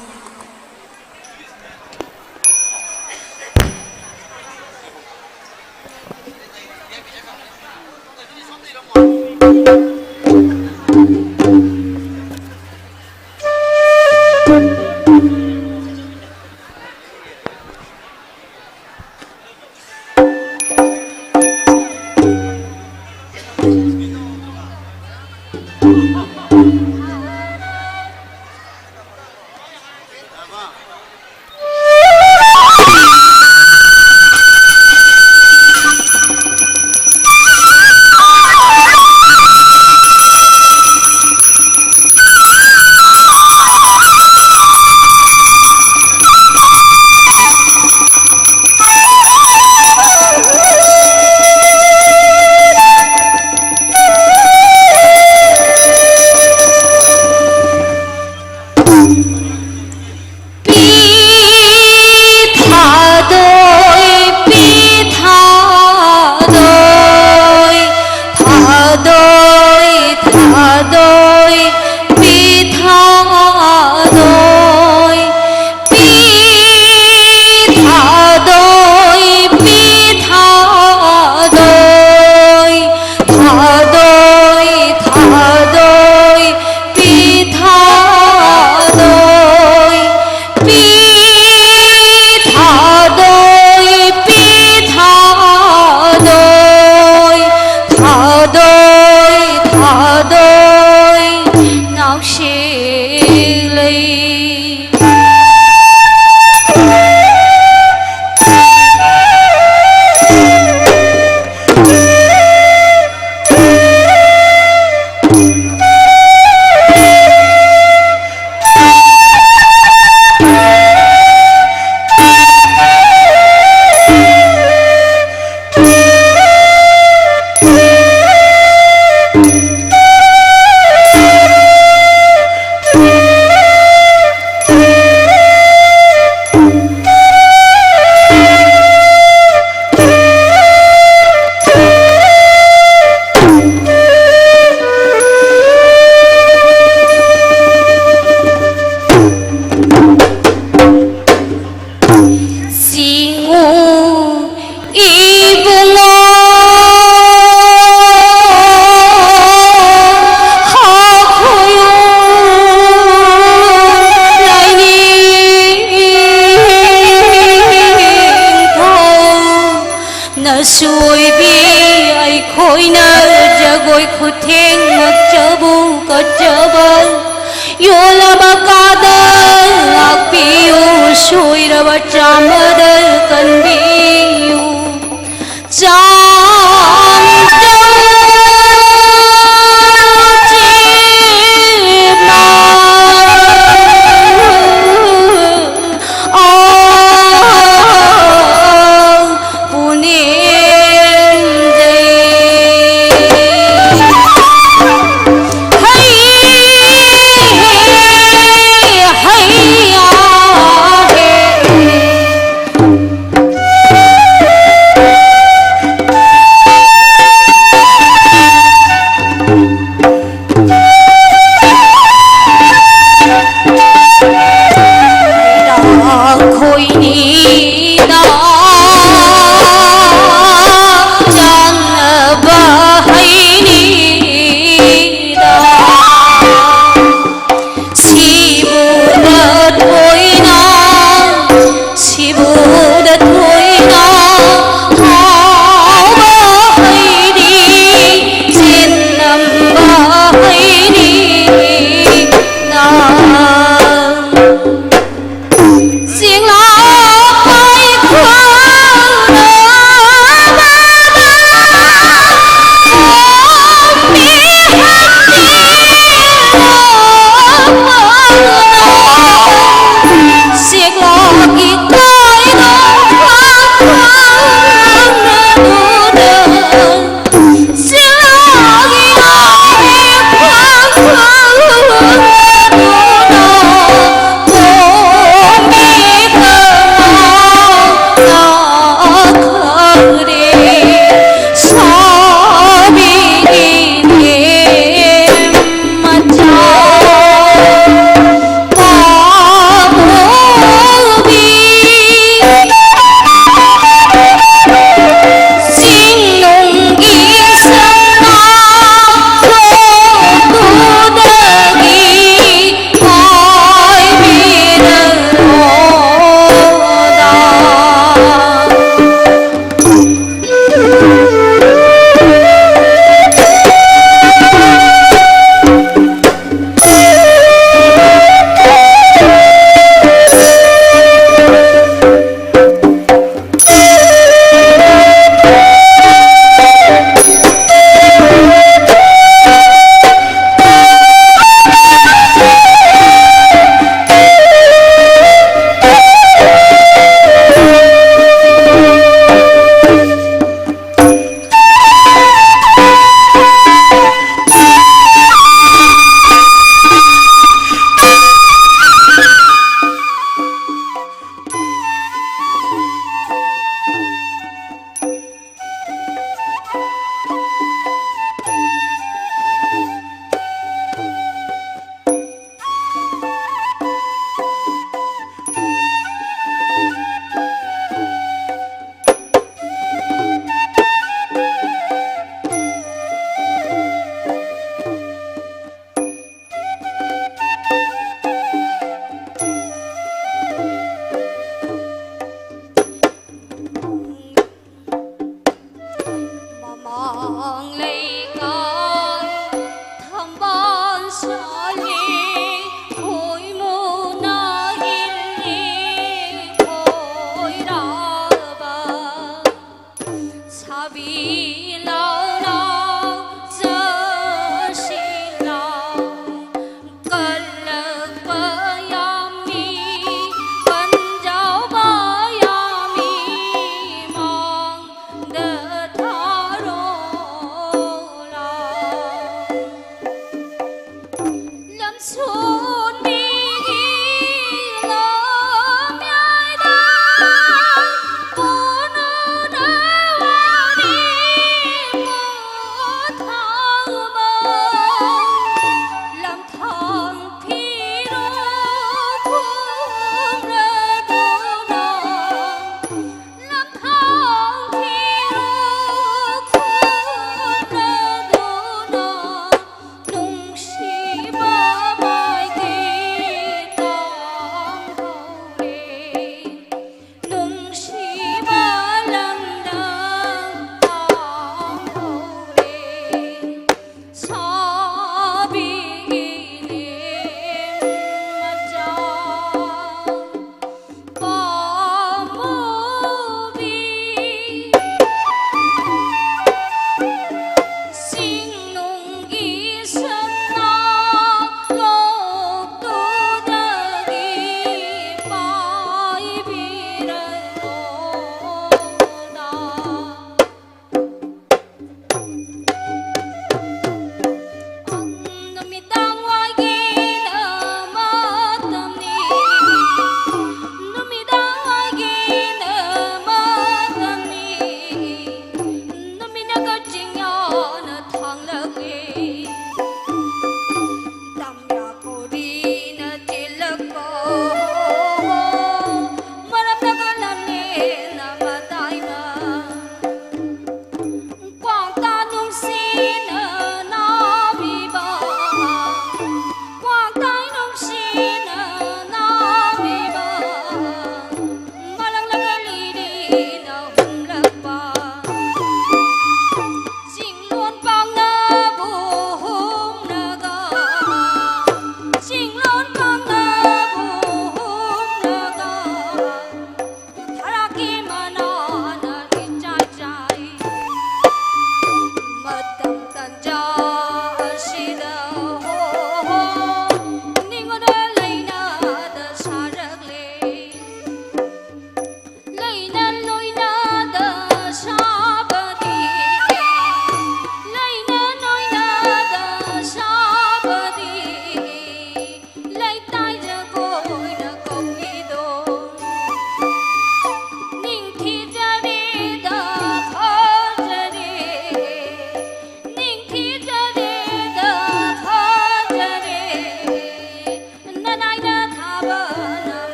ꯑꯣꯏꯅ ꯖꯒꯣꯏ ꯈꯨꯊꯦꯡ ꯉꯛꯆꯕꯨ ꯀꯠꯆꯕ, ꯌꯣꯜꯂꯕ ꯀꯥꯗ ꯂꯥꯛꯄꯤꯌꯨ, ꯁꯣꯏꯔꯕ ꯆꯥꯝꯕꯗ ꯀꯟꯕꯤꯌꯨ꯫ ꯆꯥꯝꯖꯧ ꯆꯦꯃꯥ ꯑꯥ ꯄꯨꯅꯦꯝꯖꯩ꯫ ꯍꯩ ꯍꯦ, ꯍꯩ ꯌꯥ ꯍꯦ꯫ ꯊꯝꯕꯥꯜ ꯁꯥꯠꯂꯤ ꯈꯣꯏꯃꯨꯅ ꯏꯜꯂꯤ ꯈꯣꯏꯔꯥꯕ ꯁꯥꯕꯤ ꯂꯥꯎ ꯂꯥꯎ ꯆꯠꯁꯤ ꯂꯥꯎ ꯀꯜꯂꯛꯄ ꯌꯥꯝꯃꯤ ꯀꯟꯖꯥꯎꯕ ꯌꯥꯝꯃꯤ ꯃꯥꯡꯗ ꯊꯥꯔꯣ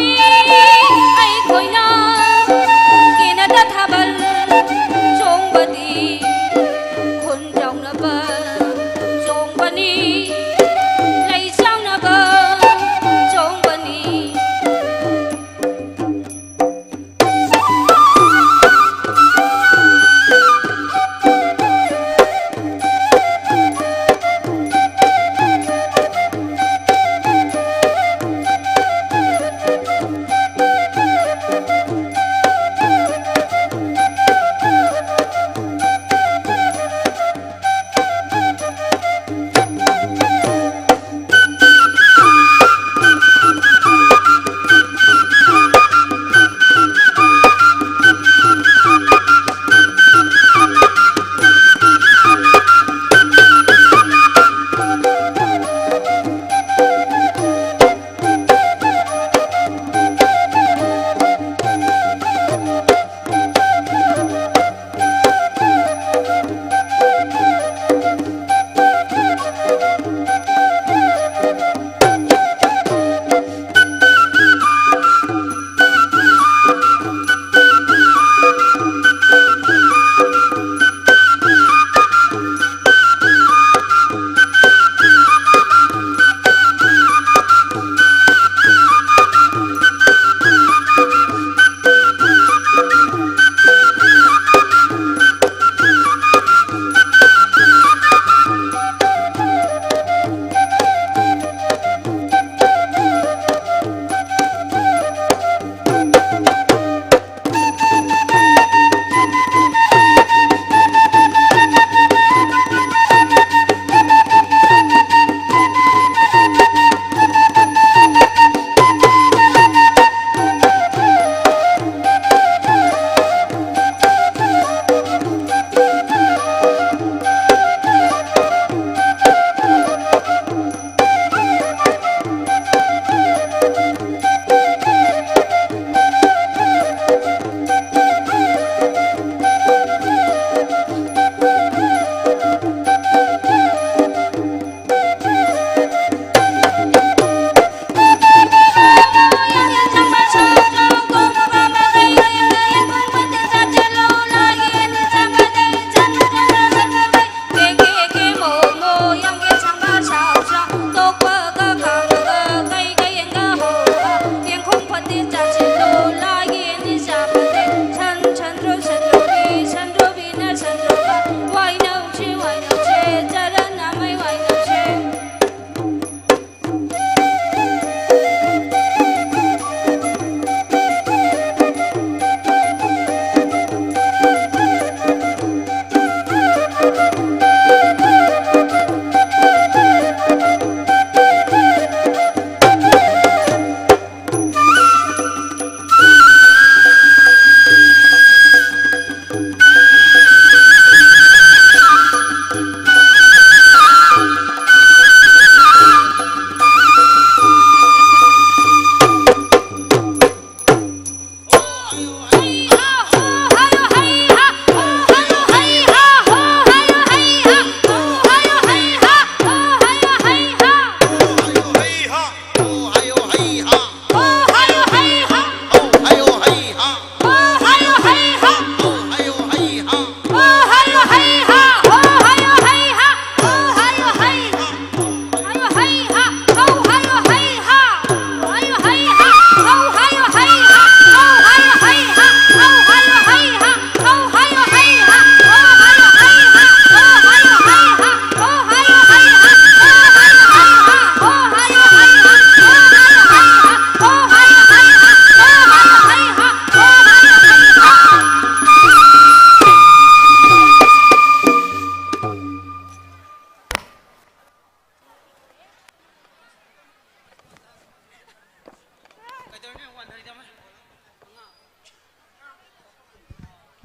ꯑꯩꯈꯣꯏꯅ ꯀꯦꯅꯗ ꯊꯥꯕꯜ ꯆꯣꯡꯕꯗꯤ ꯈꯨꯟ ꯌꯥꯎꯅꯕ ꯆꯣꯡꯕꯅꯤ, ꯂꯩ ꯆꯥꯎꯅꯕ ꯆꯣꯡꯕꯅꯤ꯫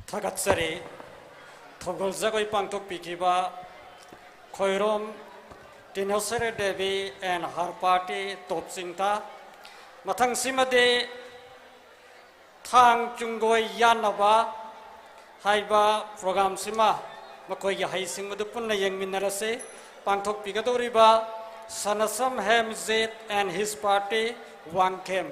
ꯊꯥꯒꯠꯆꯔꯤ꯫ ꯊꯧꯒꯜ ꯖꯒꯣꯏ ꯄꯥꯡꯊꯣꯛꯄꯤꯈꯤꯕ Khoirom ꯇꯤꯅꯣꯁꯔꯤ Devi and her party ꯇꯣꯞ ꯆꯤꯡꯊꯥ꯫ ꯃꯊꯪꯁꯤꯃꯗꯤ ꯊꯥꯡ ꯆꯨꯡꯒꯣꯏ ꯌꯥꯟꯅꯕ ꯍꯥꯏꯕ ꯄ꯭ꯔꯣꯒ꯭ꯔꯥꯝꯁꯤꯃ ꯃꯈꯣꯏꯒꯤ ꯍꯩꯁꯤꯡꯕꯗꯨ ꯄꯨꯟꯅ ꯌꯦꯡꯃꯤꯟꯅꯔꯁꯤ꯫ ꯄꯥꯡꯊꯣꯛꯄꯤꯒꯗꯧꯔꯤꯕ ꯁꯅꯁꯝ Hemjit and his party, Wangkhem.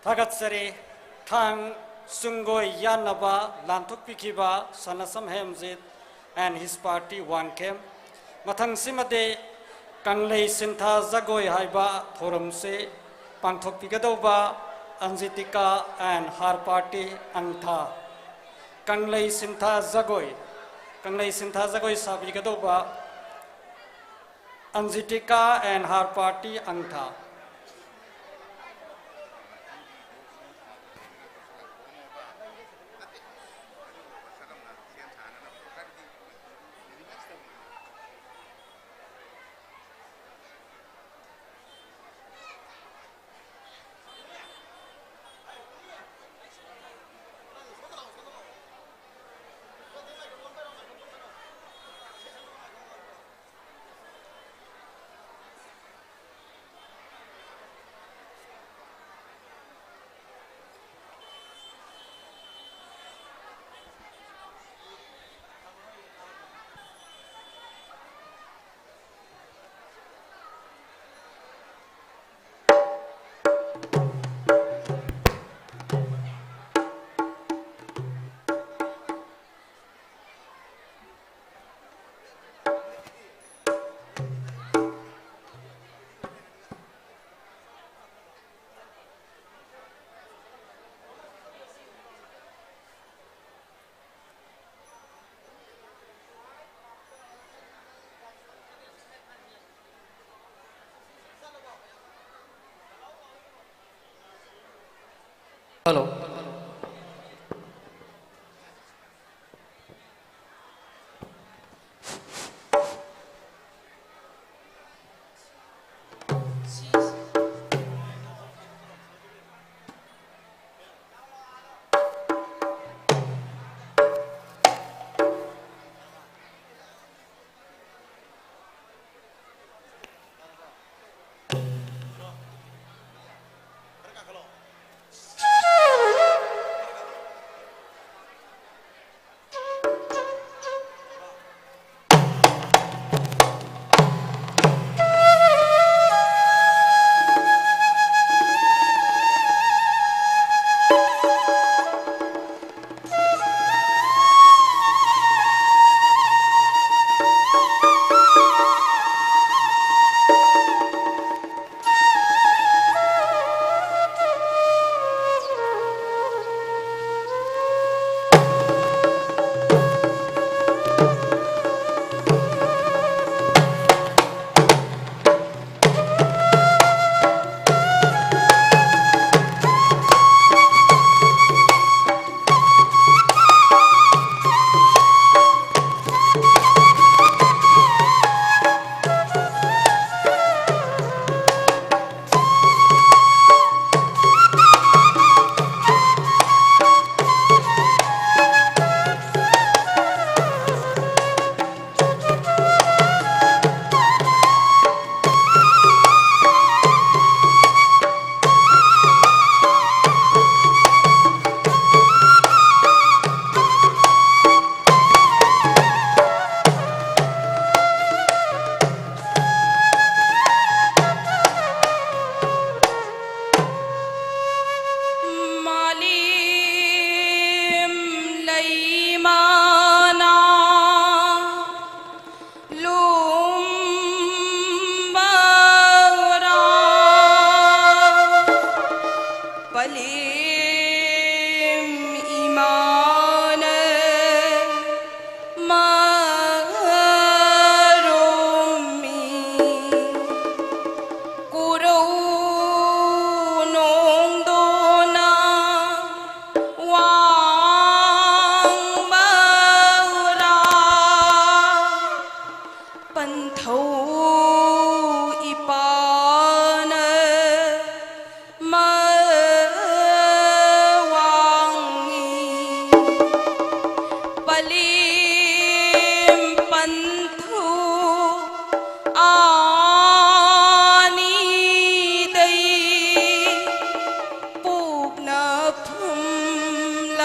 ꯊꯥꯒꯠꯆꯔꯤ꯫ ꯊꯥꯡ ꯆꯨꯡꯒꯣꯏ ꯌꯥꯟꯅꯕ ꯂꯥꯟꯊꯣꯛꯄꯤꯈꯤꯕ ꯁꯅꯥꯁꯝ Hemjit and his party Wangkhem. ꯃꯊꯪꯁꯤꯃꯗꯤ ꯀꯪꯂꯩ ꯁꯤꯟꯊꯥ ꯖꯒꯣꯏ ꯍꯥꯏꯕ ꯊꯧꯔꯝꯁꯤ ꯄꯥꯡꯊꯣꯛꯄꯤꯒꯗꯧꯕ ꯑꯟꯖꯤꯇꯤꯀꯥ and her party ꯑꯪꯊꯥ꯫ ꯀꯪꯂꯩ ꯁꯤꯟꯊꯥ ꯖꯒꯣꯏ, ꯀꯪꯂꯩ ꯁꯤꯟꯊꯥ ꯖꯒꯣꯏ ꯁꯥꯕꯤꯒꯗꯧꯕ ꯑꯟꯖꯤꯇꯤꯀꯥ and her party ꯑꯪꯊꯥ꯫ Hello.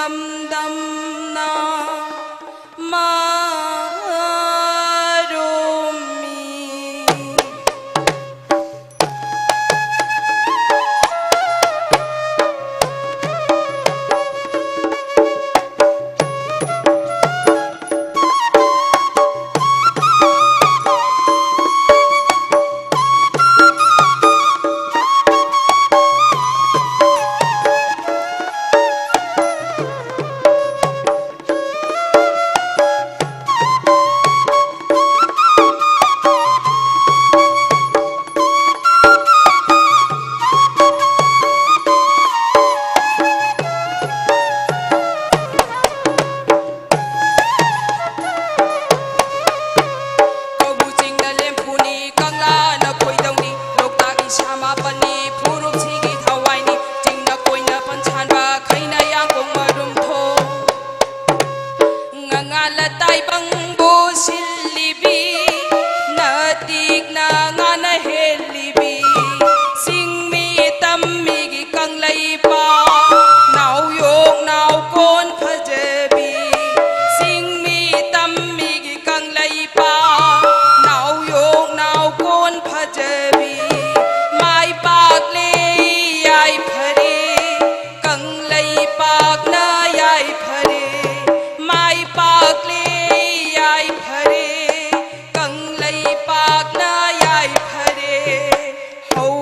ꯏꯔꯝꯗꯝꯅ ꯃꯔꯨꯝꯃꯤ꯫ ꯀꯧꯕ꯭ꯔꯨ ꯆꯤꯡꯅ ꯂꯦꯝꯐꯨꯅꯤ, ꯀꯪꯂꯥꯅ ꯈꯣꯏꯗꯧꯅꯤ, ꯂꯣꯛꯇꯥꯛ ꯏꯁꯥ ꯃꯥꯄꯟꯅꯤ, ꯐꯨꯔꯨꯞꯁꯤꯒꯤ ꯊꯋꯥꯏꯅꯤ, ꯆꯤꯡꯅ ꯀꯣꯏꯅ ꯄꯟꯁꯥꯟꯕ, ꯈꯩꯅ ꯌꯥꯡꯀꯣꯡ ꯃꯔꯨꯝ ꯊꯣꯡ꯫ ꯉꯉꯥ ꯂꯇꯥꯏꯕꯪꯕꯨ ꯁꯤꯜꯂꯤꯕꯤ, ꯅꯇꯤꯛꯅ ꯉꯥꯅ ꯍꯦꯜꯂꯤꯕꯤ, ꯆꯤꯡꯃꯤ ꯇꯝꯃꯤꯒꯤ ꯀꯪꯂꯩꯄꯥꯛ, ꯅꯥꯎꯌꯣꯛ ꯅꯥꯎꯀꯣꯟ ꯐꯖꯕꯤ, ꯆꯤꯡꯃꯤ ꯇꯝꯃꯤꯒꯤ ꯀꯪꯂꯩꯄꯥꯛ, ꯅꯥꯎꯌꯣꯛ ꯅꯥꯎꯀꯣꯟ ꯐꯖꯕꯤ, ꯃꯥꯏ ꯄꯥꯛꯂꯦ ꯌꯥꯏꯐꯔꯦ, ꯀꯪꯂꯩꯄꯥꯛꯅ ꯌꯥꯏꯐꯔꯦ, ꯃꯥꯏ ꯄꯥꯛꯂꯦ ꯌꯥꯏꯐꯔꯦ, ꯀꯪꯂꯩꯄꯥꯛꯅ ꯌꯥꯏꯐꯔꯦ꯫ ꯍꯧ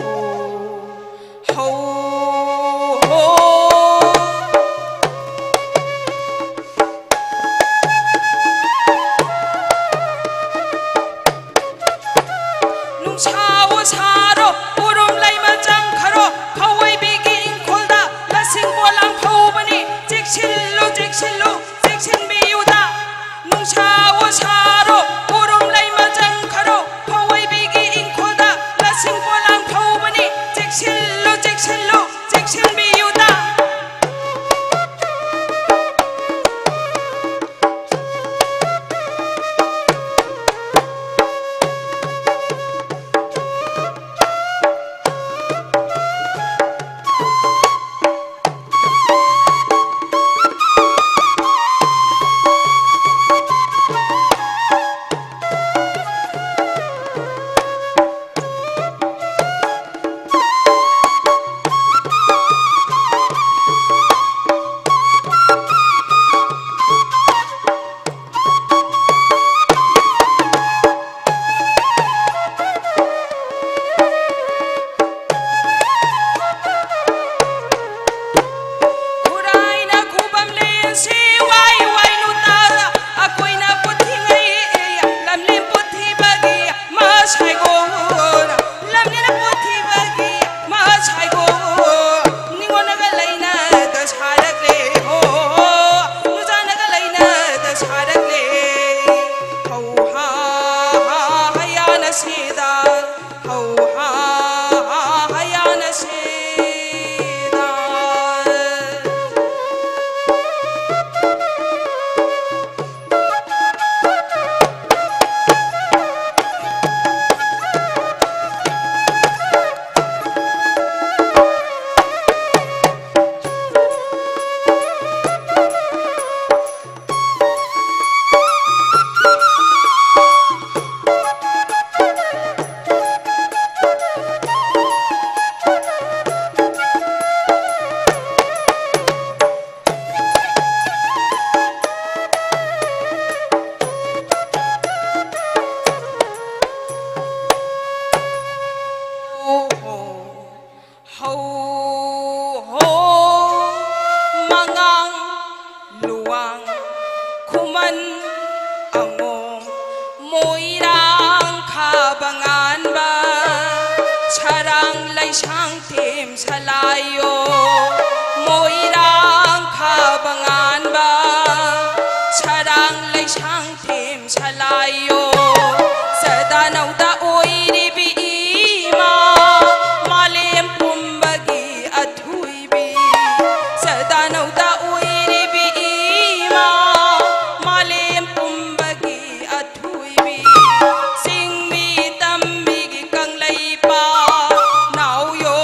ꯍꯣ, ꯍꯧ ꯍꯣ꯫ ꯅꯨꯡꯁꯥꯋꯣ ꯁꯥꯔꯣ, ꯎꯔꯨꯝ ꯂꯩꯃ ꯆꯪꯈꯔꯣ, ꯐꯧ ꯑꯣꯏꯕꯤꯒꯤ ꯏꯪꯈꯣꯜꯗ ꯂꯁꯤꯡ ꯄꯣꯂꯥꯡ ꯐꯧꯕꯅꯤ, ꯆꯦꯛꯁꯤꯜꯂꯨ, ꯆꯦꯛꯁꯤꯜꯂꯨ, ꯆꯦꯛꯁꯤꯟꯕꯤꯌꯨꯗ꯫ ꯅꯨꯡꯁꯥꯋꯣ ꯁꯥꯔꯣ, ꯎꯔꯨꯝ ꯂꯩꯃ ꯆꯪꯈꯔꯣ, ꯐꯧ ꯑꯣꯏꯕꯤꯒꯤ ꯏꯪꯈꯣꯜꯗ ꯂꯁꯤꯡ ꯄꯣꯂꯥꯡ ꯐꯧꯕꯅꯤ, ꯆꯦꯛꯁꯤꯜꯂꯨ, ꯆꯦꯛꯁꯤꯜꯂꯨ, ꯆꯦꯛꯁꯤꯟꯕꯤꯌꯨꯗ꯫ ꯂꯩꯁꯥꯡꯊꯦꯝ ꯁꯂꯥꯏꯌꯣ, ꯃꯣꯏꯔꯥꯡ ꯈꯥꯕ ꯉꯥꯟꯕ, ꯁꯔꯥꯡ ꯂꯩꯁꯥꯡꯊꯦꯝ ꯁꯂꯥꯏꯌꯣ, ꯆꯗꯥꯅꯧꯗ ꯑꯣꯏꯔꯤꯕꯤ ꯏꯃꯥ, ꯃꯥꯂꯦꯝ ꯄꯨꯝꯕꯒꯤ ꯑꯊꯣꯏꯕꯤ, ꯆꯗꯥꯅꯧꯗ ꯑꯣꯏꯔꯤꯕꯤ ꯏꯃꯥ, ꯃꯥꯂꯦꯝ ꯄꯨꯝꯕꯒꯤ ꯑꯊꯣꯏꯕꯤ, ꯆꯤꯡꯃꯤ ꯇꯝꯃꯤꯒꯤ ꯀꯪꯂꯩꯄꯥꯛ ꯅꯥꯎꯌꯣ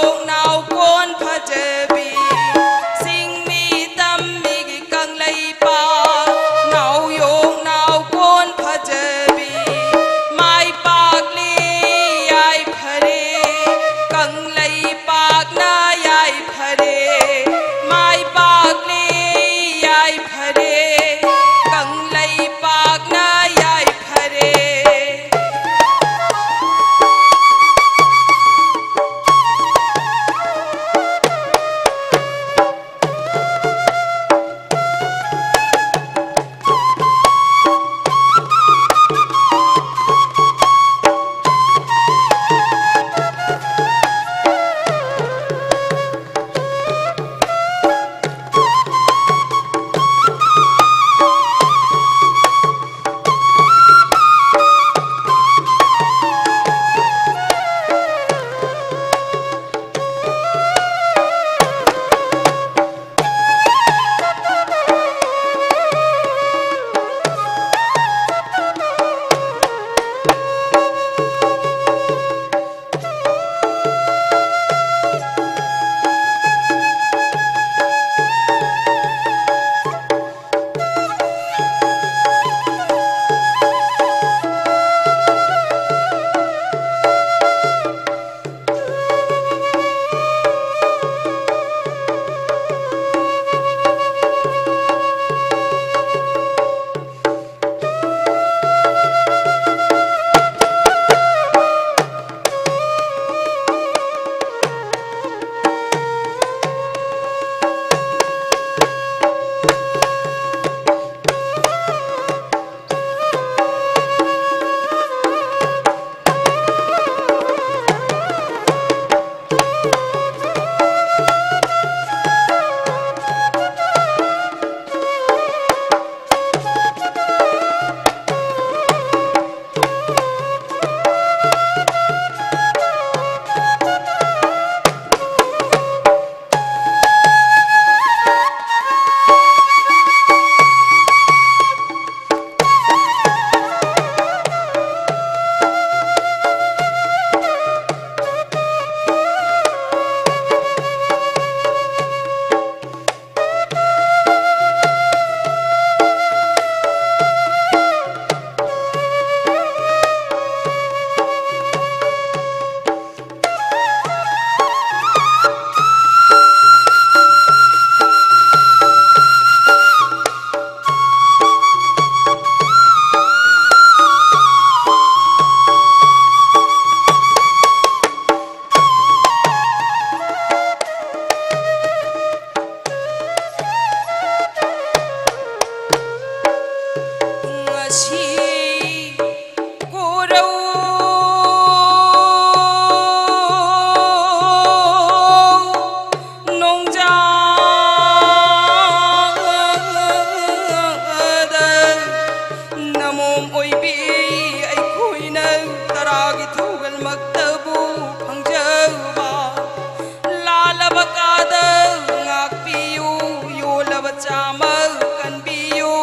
ꯆꯥꯝꯃ ꯀꯟꯕꯤꯌꯨ꯫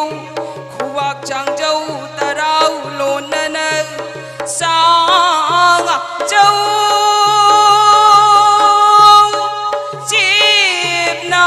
ꯈꯨꯋꯥꯛ ꯆꯥꯡꯖꯧ ꯇꯔꯥꯎ ꯂꯣꯟꯅꯅ ꯆꯥꯡꯖꯧ ꯆꯦꯞꯅ꯫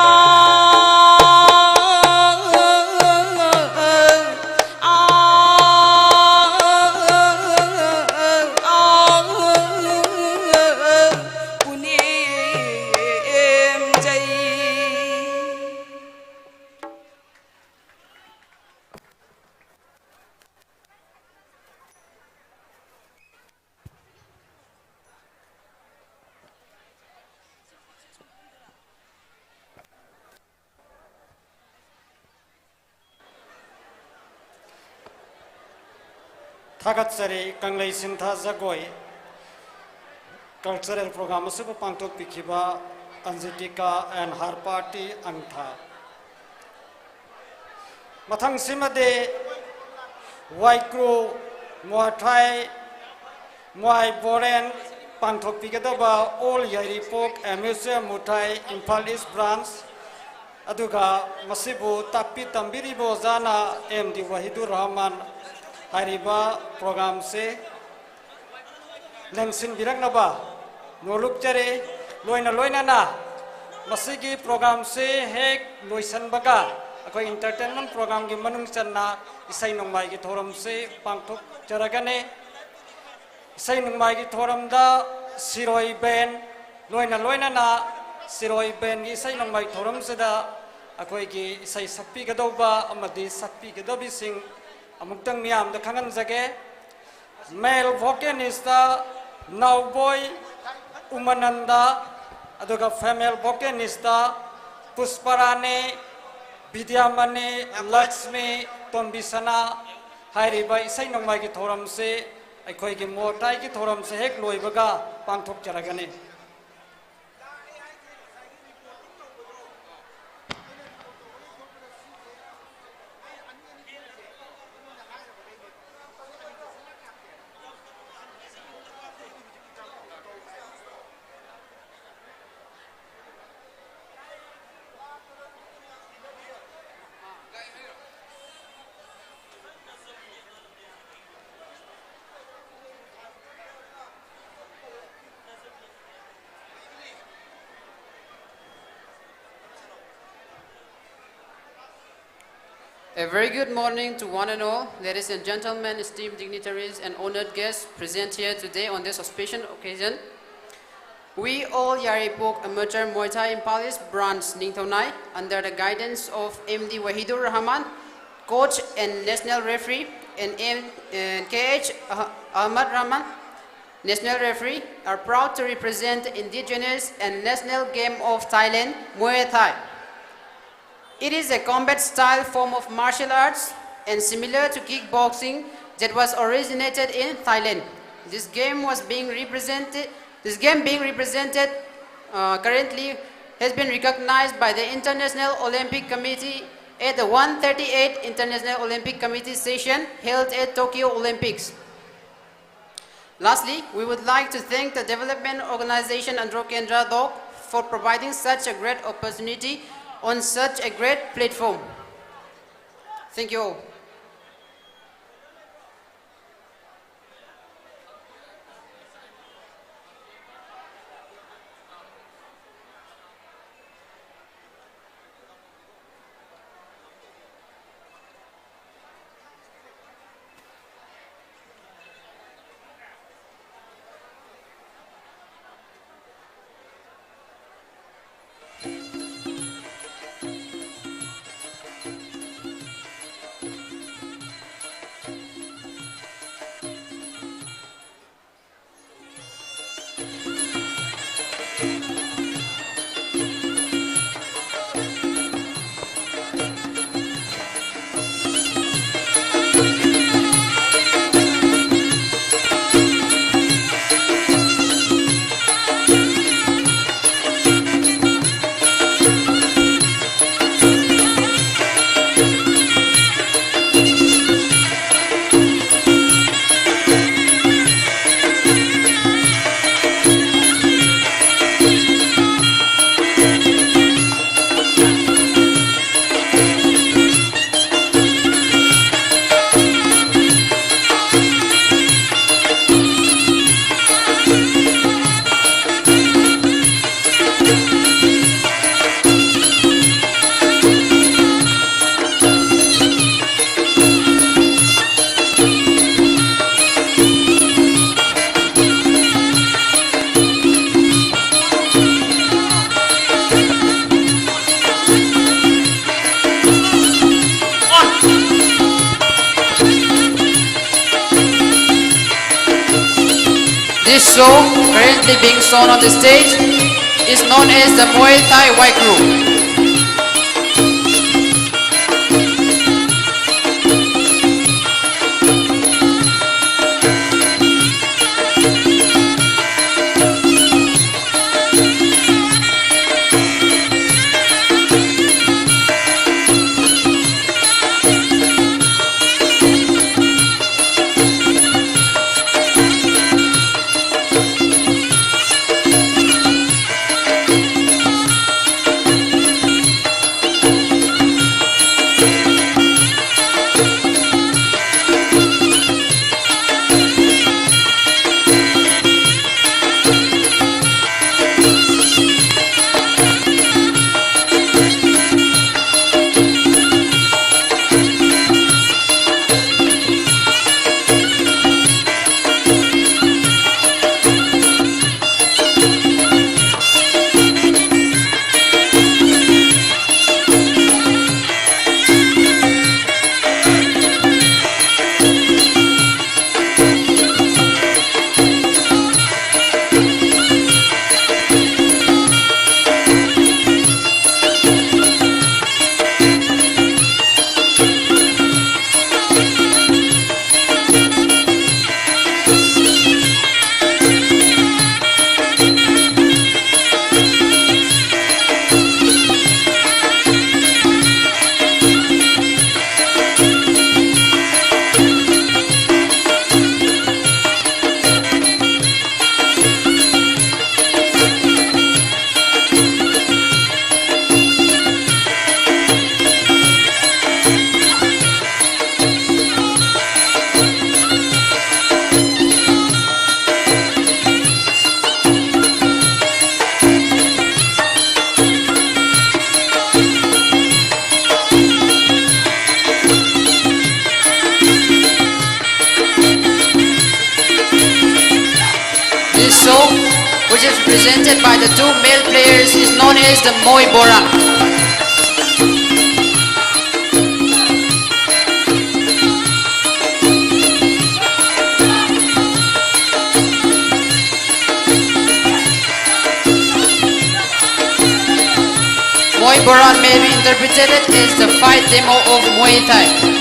ꯊꯥꯒꯠꯆꯔꯤ꯫ ꯀꯪꯂꯩ ꯁꯤꯟꯊꯥ ꯖꯒꯣꯏ cultural program ꯑꯁꯤꯕꯨ ꯄꯥꯡꯊꯣꯛꯄꯤꯈꯤꯕ Anjitika and her party, ꯑꯪꯊꯥ꯫ ꯃꯊꯪꯁꯤꯃꯗꯤ ꯋꯥꯏꯀ꯭ꯔꯨ ꯃꯣꯍꯥꯊꯥꯏ ꯃꯣꯍꯥꯏ ꯕꯣꯔꯦꯟ ꯄꯥꯡꯊꯣꯛꯄꯤꯒꯗꯕ All ꯌꯥꯏꯔꯤꯄꯣꯛ ꯑꯦꯝ ꯑꯦꯁ ꯑꯦ ꯃꯨꯊꯥꯏ ꯏꯝꯐꯥꯜ ꯏꯁ ꯕ꯭ꯔꯥꯟꯁ, ꯑꯗꯨꯒ ꯃꯁꯤꯕꯨ ꯇꯥꯛꯄꯤ ꯇꯝꯕꯤꯔꯤꯕ ꯑꯣꯖꯥꯅ ꯑꯦꯝ ꯗꯤ ꯋꯥꯍꯤꯗꯨꯔ ꯔꯍꯃꯥꯟ꯫ ꯍꯥꯏꯔꯤꯕ programꯁꯦ ꯂꯦꯡꯁꯤꯟꯕꯤꯔꯛꯅꯕ ꯅꯣꯜꯂꯨꯛꯆꯔꯤ꯫ ꯂꯣꯏꯅ ꯂꯣꯏꯅꯅ ꯃꯁꯤꯒꯤ programꯁꯦ ꯍꯦꯛ ꯂꯣꯏꯁꯤꯟꯕꯒ ꯑꯩꯈꯣꯏ entertainment programꯒꯤ ꯃꯅꯨꯡ ꯆꯟꯅ ꯏꯁꯩ ꯅꯣꯡꯃꯥꯏꯒꯤ ꯊꯧꯔꯝꯁꯤ ꯄꯥꯡꯊꯣꯛꯆꯔꯒꯅꯤ꯫ ꯏꯁꯩ ꯅꯣꯡꯃꯥꯏꯒꯤ ꯊꯧꯔꯝꯗ ꯁꯤꯔꯣꯏ band, ꯂꯣꯏꯅ ꯂꯣꯏꯅꯅ ꯁꯤꯔꯣꯏ bandꯒꯤ ꯏꯁꯩ ꯅꯣꯡꯃꯥꯏ ꯊꯧꯔꯝꯁꯤꯗ ꯑꯩꯈꯣꯏꯒꯤ ꯏꯁꯩ ꯁꯛꯄꯤꯒꯗꯧꯕ ꯑꯃꯗꯤ ꯁꯛꯄꯤꯒꯗꯕꯤꯁꯤꯡ ꯑꯃꯨꯛꯇꯪ ꯃꯤꯌꯥꯝꯗ ꯈꯪꯍꯟꯖꯒꯦ꯫ Male vocalistꯇ ꯅꯥꯎꯕꯣꯏ ꯎꯃꯥꯅꯟꯗ, ꯑꯗꯨꯒ female vocalistꯇ ꯄꯨꯁꯄꯔꯥꯅꯤ, ꯕꯤꯗ꯭ꯌꯥꯃꯅꯤ, ꯂꯛꯁꯃꯤ, ꯇꯣꯝꯕꯤꯁꯅꯥ꯫ ꯍꯥꯏꯔꯤꯕ ꯏꯁꯩ ꯅꯣꯡꯃꯥꯏꯒꯤ ꯊꯧꯔꯝꯁꯤ ꯑꯩꯈꯣꯏꯒꯤ ꯃꯣꯇꯥꯏꯒꯤ ꯊꯧꯔꯝꯁꯤ ꯍꯦꯛ ꯂꯣꯏꯕꯒ ꯄꯥꯡꯊꯣꯛꯆꯔꯒꯅꯤ꯫ A very good morning to one and all, ladies and gentlemen, esteemed dignitaries and honored guests present here today on this auspicious occasion. We all Yairipok Amateur Muay Thai Imphal East Branch Ningthounai, under the guidance of M D Wahidur Rahman, coach and national referee, and M- and K H Ah- Ahmad Rahman, national referee, are proud to represent the indigenous and national game of Thailand, Muay Thai. It is a combat style form of martial arts and similar to kickboxing that was originated in Thailand. This game was being represented. This game being represented uh, currently has been recognized by the International Olympic Committee at the one thirty-eight International Olympic Committee session held at Tokyo Olympics. Lastly, we would like to thank the Development Organization Andro Kendra Dok for providing such a great opportunity on such a great platform. Thank you all. This show, currently being shown on the stage, is known as the Muay Thai Wai Kru. This show, which is represented by the two male players, is known as the Moi Borang. Round may be interpreted as the fight demo of Muay Thai.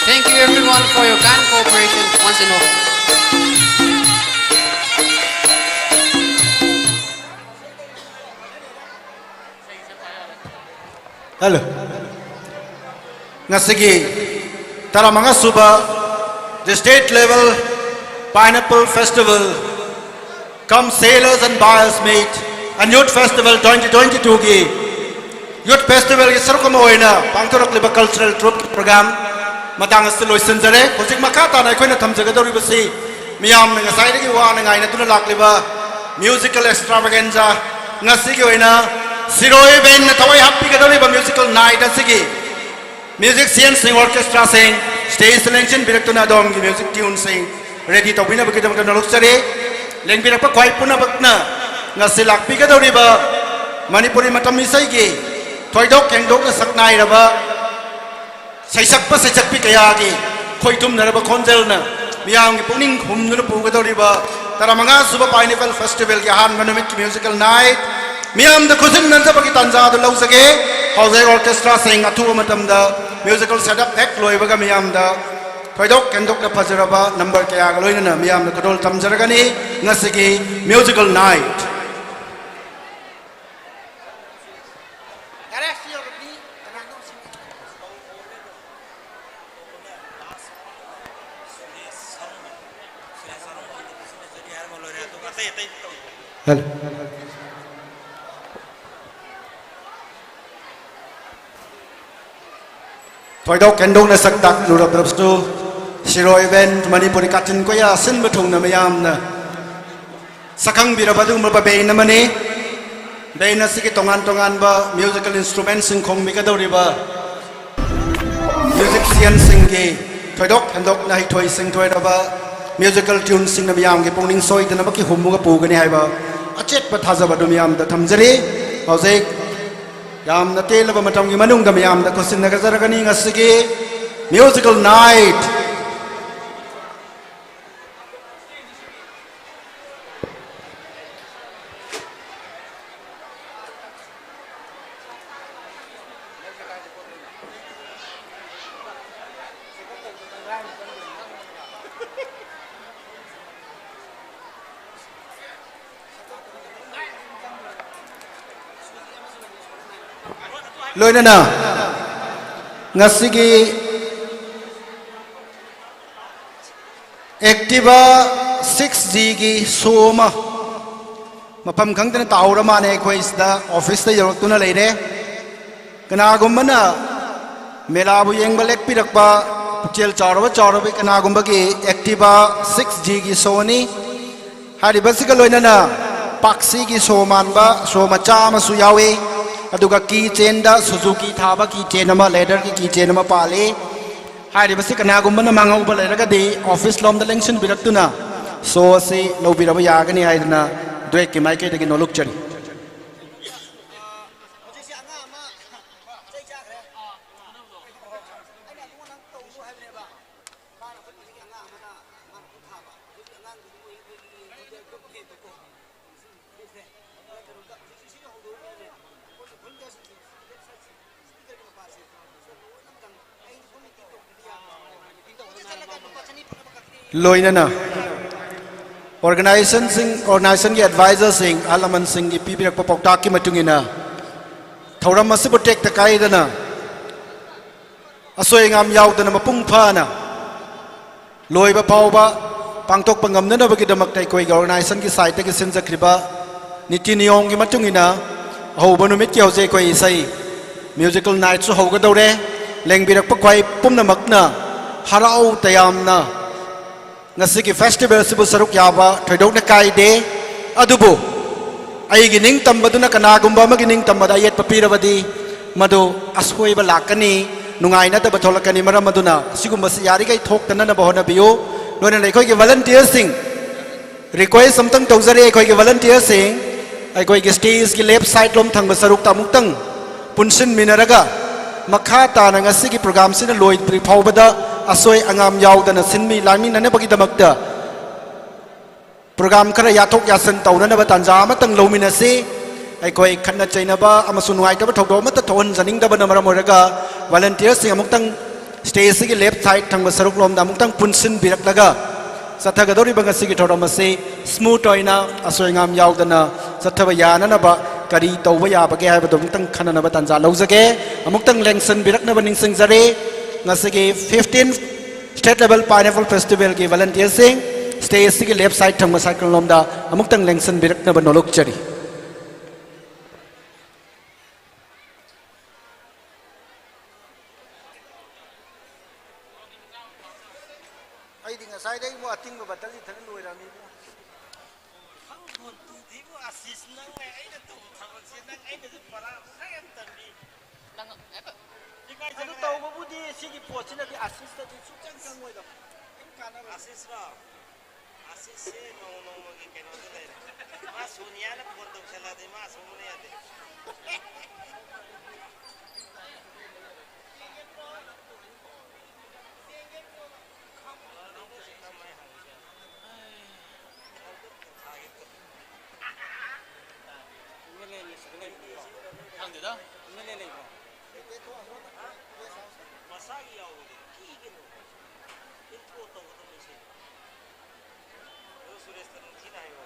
Thank you everyone for your kind cooperation once and all. Hello. Ngasigi taramanga suba The state level Pineapple Festival cum Sailors and Buyers Meet and Youth Festival twenty twenty-two ꯒꯤ Youth Festivalꯒꯤ ꯁꯔꯨꯛ ꯑꯃ ꯑꯣꯏꯅ ꯄꯥꯡꯊꯣꯔꯛꯂꯤꯕ cultural troupeꯀꯤ program ꯃꯇꯥꯡ ꯑꯁꯤꯗ ꯂꯣꯏꯁꯤꯟꯖꯔꯦ꯫ ꯍꯧꯖꯤꯛ ꯃꯈꯥ ꯇꯥꯅ ꯑꯩꯈꯣꯏꯅ ꯊꯝꯖꯒꯗꯧꯔꯤꯕꯁꯤ ꯃꯤꯌꯥꯝꯅ ꯉꯁꯥꯏꯗꯒꯤ ꯋꯥꯅ ꯉꯥꯏꯅꯗꯨꯅ ꯂꯥꯛꯂꯤꯕ musical extravaganza, ꯉꯁꯤꯒꯤ ꯑꯣꯏꯅ ꯁꯤꯔꯣꯏ ꯕꯦꯟꯅ ꯊꯋꯥꯏ ꯍꯥꯞꯄꯤꯒꯗꯧꯔꯤꯕ musical night ꯑꯁꯤꯒꯤ musicianꯁꯤꯡ, orchestraꯁꯤꯡ stageꯇ ꯂꯦꯡꯁꯤꯟꯕꯤꯔꯛꯇꯨꯅ ꯑꯗꯣꯝꯒꯤ music tuneꯁꯤꯡ ready ꯇꯧꯕꯤꯅꯕꯒꯤꯗꯃꯛꯇ ꯅꯣꯂꯨꯛꯆꯔꯤ꯫ ꯂꯦꯡꯕꯤꯔꯛꯄ ꯈ꯭ꯋꯥꯏ ꯄꯨꯝꯅꯃꯛꯅ ꯉꯁꯤ ꯂꯥꯛꯄꯤꯒꯗꯧꯔꯤꯕ ꯃꯅꯤꯄꯨꯔꯤ ꯃꯇꯝ ꯏꯁꯩꯒꯤ ꯊꯣꯏꯗꯣꯛ ꯍꯦꯟꯗꯣꯛꯅ ꯁꯛꯅꯥꯏꯔꯕ ꯁꯩꯁꯛꯄ ꯁꯩꯁꯛꯄꯤ ꯀꯌꯥꯒꯤ ꯈꯣꯏꯊꯨꯝꯅꯔꯕ ꯈꯣꯟꯖꯦꯜꯅ ꯃꯤꯌꯥꯝꯒꯤ ꯄꯨꯛꯅꯤꯡ ꯍꯨꯝꯗꯨꯅ ꯄꯨꯒꯗꯧꯔꯤꯕ ꯇꯔꯥꯃꯉꯥ ꯁꯨꯕ Pineapple Festivalꯒꯤ ꯑꯍꯥꯟꯕ ꯅꯨꯃꯤꯠꯀꯤ musical night ꯃꯤꯌꯥꯝꯗ ꯈꯨꯠꯁꯤꯟꯅꯖꯕꯒꯤ ꯇꯥꯟꯖꯥ ꯑꯗꯨ ꯂꯧꯖꯒꯦ꯫ ꯍꯧꯖꯤꯛ orchestraꯁꯤꯡ ꯑꯊꯨꯕ ꯃꯇꯝꯗ musical setup ꯍꯦꯛ ꯂꯣꯏꯕꯒ ꯃꯤꯌꯥꯝꯗ ꯊꯣꯏꯗꯣꯛ ꯍꯦꯟꯗꯣꯛꯅ ꯐꯖꯔꯕ number ꯀꯌꯥꯒ ꯂꯣꯏꯅꯅ ꯃꯤꯌꯥꯝꯗ ꯈꯨꯗꯣꯜ ꯇꯝꯖꯔꯒꯅꯤ ꯉꯁꯤꯒꯤ musical night꯫ Hello. ꯊꯣꯏꯗꯣꯛ ꯍꯦꯟꯗꯣꯛꯅ ꯁꯛ ꯇꯥꯛꯂꯨꯔꯕꯁꯨ, ꯁꯤꯔꯣꯏ ꯕꯦꯟ ꯃꯅꯤꯄꯨꯔꯤ ꯀꯥꯆꯤꯟ ꯀꯣꯌꯥ ꯁꯤꯟꯕ ꯊꯨꯡꯅ ꯃꯤꯌꯥꯝꯅ ꯁꯛꯈꯪꯕꯤꯔꯕ ꯑꯗꯨꯒꯨꯝꯂꯕ ꯕꯦꯟ ꯑꯃꯅꯤ꯫ ꯕꯦꯟ ꯑꯁꯤꯒꯤ ꯇꯣꯉꯥꯟ ꯇꯣꯉꯥꯟꯕ musical instrumentꯁꯤꯡ ꯈꯣꯡꯕꯤꯒꯗꯧꯔꯤꯕ musicianꯁꯤꯡꯒꯤ ꯊꯣꯏꯗꯣꯛ ꯍꯦꯟꯗꯣꯛꯅ ꯍꯩꯊꯣꯏ ꯁꯤꯡꯊꯣꯏꯔꯕ musical tuneꯁꯤꯡꯅ ꯃꯤꯌꯥꯝꯒꯤ ꯄꯨꯛꯅꯤꯡ ꯁꯣꯏꯗꯅꯃꯛꯀꯤ ꯍꯨꯝꯃꯨꯒ ꯄꯨꯒꯅꯤ ꯍꯥꯏꯕ ꯑꯆꯦꯠꯄ ꯊꯥꯖꯕ ꯑꯗꯨ ꯃꯤꯌꯥꯝꯗ ꯊꯝꯖꯔꯤ꯫ ꯍꯧꯖꯤꯛ ꯌꯥꯝꯅ ꯇꯦꯜꯂꯕ ꯃꯇꯝꯒꯤ ꯃꯅꯨꯡꯗ ꯃꯤꯌꯥꯝꯗ ꯈꯨꯠꯁꯤꯟꯅꯒꯖꯔꯒꯅꯤ ꯉꯁꯤꯒꯤ musical night꯫ ꯂꯣꯏꯅꯅ ꯉꯁꯤꯒꯤ ꯑꯦꯛꯇꯤꯚꯥ ꯁꯤꯛꯁ ꯖꯤꯒꯤ ꯁꯣ ꯑꯃ ꯃꯐꯝ ꯈꯪꯗꯅ ꯇꯥꯍꯧꯔ ꯃꯥꯅꯦ꯫ ꯑꯩꯈꯣꯏ ꯁꯤꯗ ꯑꯣꯐꯤꯁꯇ ꯌꯧꯔꯛꯇꯨꯅ ꯂꯩꯔꯦ꯫ ꯀꯅꯥꯒꯨꯝꯕꯅ ꯃꯦꯂꯥꯕꯨ ꯌꯦꯡꯕ ꯂꯦꯛꯄꯤꯔꯛꯄ ꯄꯨꯛꯆꯦꯜ ꯆꯥꯎꯔꯕ ꯆꯥꯎꯔꯕꯤ ꯀꯅꯥꯒꯨꯝꯕꯒꯤ ꯑꯦꯛꯇꯤꯚꯥ ꯁꯤꯛꯁ ꯖꯤꯒꯤ ꯁꯣꯅꯤ꯫ ꯍꯥꯏꯔꯤꯕꯁꯤꯒ ꯂꯣꯏꯅꯅ ꯄꯥꯛꯁꯤꯒꯤ ꯁꯣ ꯃꯥꯟꯕ ꯁꯣ ꯃꯆꯥ ꯑꯃꯁꯨ ꯌꯥꯎꯏ꯫ ꯑꯗꯨꯒ ꯀꯤ ꯆꯦꯟꯗ ꯁꯨꯖꯨꯀꯤ ꯊꯥꯕ ꯀꯤ ꯆꯦꯟ ꯑꯃ, ꯂꯦꯗꯔꯒꯤ ꯀꯤ ꯆꯦꯟ ꯑꯃ ꯄꯥꯜꯂꯤ꯫ ꯍꯥꯏꯔꯤꯕꯁꯤ ꯀꯅꯥꯒꯨꯝꯕꯅ ꯃꯥꯡꯍꯧꯕ ꯂꯩꯔꯒꯗꯤ ꯑꯣꯐꯤꯁ ꯂꯣꯝꯗ ꯂꯦꯡꯁꯤꯟꯕꯤꯔꯛꯇꯨꯅ ꯁꯣ ꯑꯁꯤ ꯂꯧꯕꯤꯔꯕ ꯌꯥꯒꯅꯤ ꯍꯥꯏꯗꯨꯅ ꯗ꯭ꯋꯦꯠꯀꯤ ꯃꯥꯏꯀꯩꯗꯒꯤ ꯅꯣꯂꯨꯛꯆꯔꯤ꯫ ꯂꯣꯏꯅꯅ ꯑꯣꯔꯒꯅꯥꯏꯖꯦꯁꯟꯁꯤꯡ, ꯑꯣꯔꯒꯅꯥꯏꯖꯦꯁꯟꯒꯤ ꯑꯦꯗꯚꯥꯏꯖꯔꯁꯤꯡ, ꯑꯍꯜ ꯂꯃꯟꯁꯤꯡꯒꯤ ꯄꯤꯕꯤꯔꯛꯄ ꯄꯥꯎꯇꯥꯛꯀꯤ ꯃꯇꯨꯡ ꯏꯟꯅ ꯊꯧꯔꯝ ꯑꯁꯤꯕꯨ ꯇꯦꯛꯇ ꯀꯥꯏꯗꯅ ꯑꯁꯣꯏ ꯑꯉꯥꯝ ꯌꯥꯎꯗꯅ ꯃꯄꯨꯡ ꯐꯥꯅ ꯂꯣꯏꯕ ꯐꯥꯎꯕ ꯄꯥꯡꯊꯣꯛꯄ ꯉꯝꯅꯅꯕꯒꯤꯗꯃꯛꯇ ꯑꯩꯈꯣꯏꯒꯤ ꯑꯣꯔꯒꯅꯥꯏꯖꯦꯁꯟꯒꯤ ꯁꯥꯏꯠꯇꯒꯤ ꯁꯤꯟꯖꯈ꯭ꯔꯤꯕ ꯅꯤꯇꯤ ꯅꯤꯌꯣꯝꯒꯤ ꯃꯇꯨꯡ ꯏꯟꯅ ꯑꯍꯧꯕ ꯅꯨꯃꯤꯠꯀꯤ ꯍꯧꯖꯤꯛ ꯑꯩꯈꯣꯏ ꯏꯁꯩ ꯃ꯭ꯌꯨꯖꯤꯀꯦꯜ ꯅꯥꯏꯠꯁꯨ ꯍꯧꯒꯗꯧꯔꯦ꯫ ꯂꯦꯡꯕꯤꯔꯛꯄ ꯈ꯭ꯋꯥꯏ ꯄꯨꯝꯅꯃꯛꯅ ꯍꯔꯥꯎ ꯇꯌꯥꯝꯅ ꯉꯁꯤꯒꯤ ꯐꯦꯁꯇꯤꯚꯦꯜꯁꯤꯕꯨ ꯁꯔꯨꯛ ꯌꯥꯕ ꯊꯣꯏꯗꯣꯛꯅ ꯀꯥꯏꯗꯦ꯫ ꯑꯗꯨꯕꯨ ꯑꯩꯒꯤ ꯅꯤꯡꯇꯝꯕꯗꯨꯅ ꯀꯅꯥꯒꯨꯝꯕ ꯑꯃꯒꯤ ꯅꯤꯡꯇꯝꯕꯗ ꯑꯌꯦꯠꯄ ꯄꯤꯔꯕꯗꯤ ꯃꯗꯨ ꯑꯁꯣꯏꯕ ꯂꯥꯛꯀꯅꯤ, ꯅꯨꯡꯉꯥꯏꯅꯗꯕ ꯊꯣꯛꯂꯛꯀꯅꯤ꯫ ꯃꯔꯝ ꯑꯗꯨꯅ ꯑꯁꯤꯒꯨꯝꯕꯁꯤ ꯌꯥꯔꯤꯈꯩ ꯊꯣꯛꯇꯅꯅꯕ ꯍꯣꯠꯅꯕꯤꯌꯨ꯫ ꯂꯣꯏꯅꯅ ꯑꯩꯈꯣꯏꯒꯤ ꯚꯣꯂꯟꯇꯤꯌꯔꯁꯤꯡ, ꯔꯤꯀ꯭ꯋꯦꯁ ꯑꯝꯇꯪ ꯇꯧꯖꯔꯤ꯫ ꯑꯩꯈꯣꯏꯒꯤ ꯚꯣꯂꯟꯇꯤꯌꯔꯁꯤꯡ ꯑꯩꯈꯣꯏꯒꯤ ꯁ꯭ꯇꯦꯖꯀꯤ ꯂꯦꯐ ꯁꯥꯏꯠ ꯂꯣꯝ ꯊꯪꯕ ꯁꯔꯨꯛꯇ ꯑꯃꯨꯛꯇꯪ ꯄꯨꯟꯁꯤꯟꯃꯤꯟꯅꯔꯒ ꯃꯈꯥ ꯇꯥꯅ ꯉꯁꯤꯒꯤ ꯄ꯭ꯔꯣꯒ꯭ꯔꯥꯝꯁꯤꯅ ꯂꯣꯏꯗ꯭ꯔꯤ ꯐꯥꯎꯕꯗ ꯑꯁꯣꯏ ꯑꯉꯥꯝ ꯌꯥꯎꯗꯅ ꯁꯤꯟꯃꯤ ꯂꯥꯡꯃꯤꯟꯅꯅꯕꯒꯤꯗꯃꯛꯇ ꯄ꯭ꯔꯣꯒ꯭ꯔꯥꯝ ꯈꯔ ꯌꯥꯊꯣꯛ ꯌꯥꯁꯟ ꯇꯧꯅꯅꯕ ꯇꯥꯟꯖꯥ ꯑꯃꯇꯪ ꯂꯧꯃꯤꯟꯅꯁꯤ꯫ ꯑꯩꯈꯣꯏ ꯈꯠꯅ ꯆꯩꯅꯕ ꯑꯃꯁꯨꯡ ꯅꯨꯡꯉꯥꯏꯇꯕ ꯊꯧꯗꯣꯛ ꯑꯃꯠꯇ ꯊꯣꯛꯍꯟꯖꯅꯤꯡꯗꯕꯅ ꯃꯔꯝ ꯑꯣꯏꯔꯒ ꯚꯣꯂꯟꯇꯤꯌꯔꯁꯤꯡ ꯑꯃꯨꯛꯇꯪ ꯁ꯭ꯇꯦꯖꯁꯤꯒꯤ ꯂꯦꯐ ꯁꯥꯏꯠ ꯊꯪꯕ ꯁꯔꯨꯛꯂꯣꯝꯗ ꯑꯃꯨꯛꯇꯪ ꯄꯨꯟꯁꯤꯟꯕꯤꯔꯛꯂꯒ ꯆꯠꯊꯒꯗꯧꯔꯤꯕ ꯉꯁꯤꯒꯤ ꯊꯧꯔꯝ ꯑꯁꯤ ꯁ꯭ꯃꯨꯠ ꯑꯣꯏꯅ ꯑꯁꯣꯏ ꯑꯉꯥꯝ ꯌꯥꯎꯗꯅ ꯆꯠꯊꯕ ꯌꯥꯅꯅꯕ ꯀꯔꯤ ꯇꯧꯕ ꯌꯥꯕꯒꯦ ꯍꯥꯏꯕꯗꯨ ꯑꯃꯨꯛꯇꯪ ꯈꯟꯅꯅꯕ ꯇꯥꯟꯖꯥ ꯂꯧꯖꯒꯦ꯫ ꯑꯃꯨꯛꯇꯪ ꯂꯦꯡꯁꯤꯟꯕꯤꯔꯛꯅꯕ ꯅꯤꯡꯁꯤꯡꯖꯔꯤ꯫ ꯉꯁꯤꯒꯤ fifteen State Level Pineapple Festivalꯒꯤ volunteerꯁꯤꯡ stageꯁꯤꯒꯤ left side ꯊꯪꯕ circle ꯂꯣꯝꯗ ꯑꯃꯨꯛꯇꯪ ꯂꯦꯡꯁꯤꯟꯕꯤꯔꯛꯅꯕ ꯅꯣꯂꯨꯛꯆꯔꯤ꯫ ꯑꯩꯗꯤ ꯉꯁꯥꯏꯗꯩ ꯏꯕꯨꯡ ꯑꯇꯤꯡꯕ ꯕꯇꯜ ꯏꯊꯅ ꯂꯣꯏꯔꯝꯃꯤ ꯏꯕꯨꯡ꯫ ꯈꯪꯄꯣꯟꯇꯦꯗ ꯏꯕꯨꯡ, ꯑꯁꯤꯁ ꯅꯪꯅ ꯑꯩꯅ ꯇꯧꯕ ꯊꯕꯛꯁꯦ ꯅꯪ ꯑꯩꯅꯁꯨ ꯄꯔꯥ ꯃꯁꯥ ꯌꯥꯝ ꯇꯝꯕꯤ꯫ ꯅꯪ ꯍꯦꯛꯇ ꯑꯗꯨ ꯇꯧꯕꯕꯨꯗꯤ ꯁꯤꯒꯤ ꯄꯣꯠꯁꯤꯅꯗꯤ ꯑꯁꯤꯁꯇꯗꯤ ꯁꯨꯡꯆꯪ ꯆꯪꯉꯣꯏꯗꯕ꯫ ꯀꯩꯝ ꯀꯥꯟꯅꯔꯣꯏ꯫ ꯑꯁꯤꯁꯔꯣ? ꯑꯁꯤꯁꯁꯦ ꯅꯣꯡꯃ ꯅꯣꯡꯃꯒꯤ ꯀꯩꯅꯣꯗ ꯂꯩꯔꯦ꯫ ꯃꯥ ꯁꯣꯅꯤꯌꯥꯅ ꯐꯣꯟ ꯇꯧꯁꯜꯂꯛꯑꯗꯤ ꯃꯥ ꯑꯁꯣꯝꯗ ꯌꯥꯗꯦ꯫ ꯈꯪꯗꯦꯗ꯫ ꯃꯁꯥꯒꯤ ꯌꯥꯎꯕꯗꯣ ꯀꯤꯒꯤꯅꯣ? Intro ꯇꯧꯒꯗꯕꯅꯤ ꯁꯤ꯫ ꯑꯗꯨ ꯁꯨꯔꯦꯁꯇ ꯅꯨꯡꯊꯤꯅ ꯍꯥꯏꯌꯣ꯫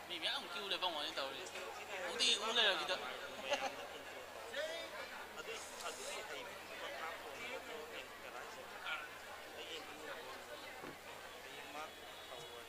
ꯃꯤ ꯃꯌꯥꯝ queue ꯂꯦꯞꯄꯝꯒꯅꯤ ꯇꯧꯔꯤ꯫ ꯁꯨꯔꯦꯁꯇ ꯅꯨꯡꯊꯤꯅ ꯍꯥꯏꯌꯣ꯫ ꯅꯨꯡꯇꯤꯒꯤ ꯎ ꯂꯩꯔꯕꯁꯤꯗ꯫ ꯃꯌꯥꯝꯗ intro ꯇꯧ꯫ ꯑꯗꯨꯏ, ꯑꯗꯨꯒꯤ ꯍꯩꯕꯗꯨꯗꯤ ꯃꯈꯥ ꯄꯣꯟꯅ intro ꯍꯥꯏꯁꯦ꯫ ꯑꯩ ꯌꯦꯡꯕ ꯉꯝꯃꯣꯏ꯫ ꯍꯌꯦꯡ ꯃꯥ ꯇꯧꯔꯣꯏ꯫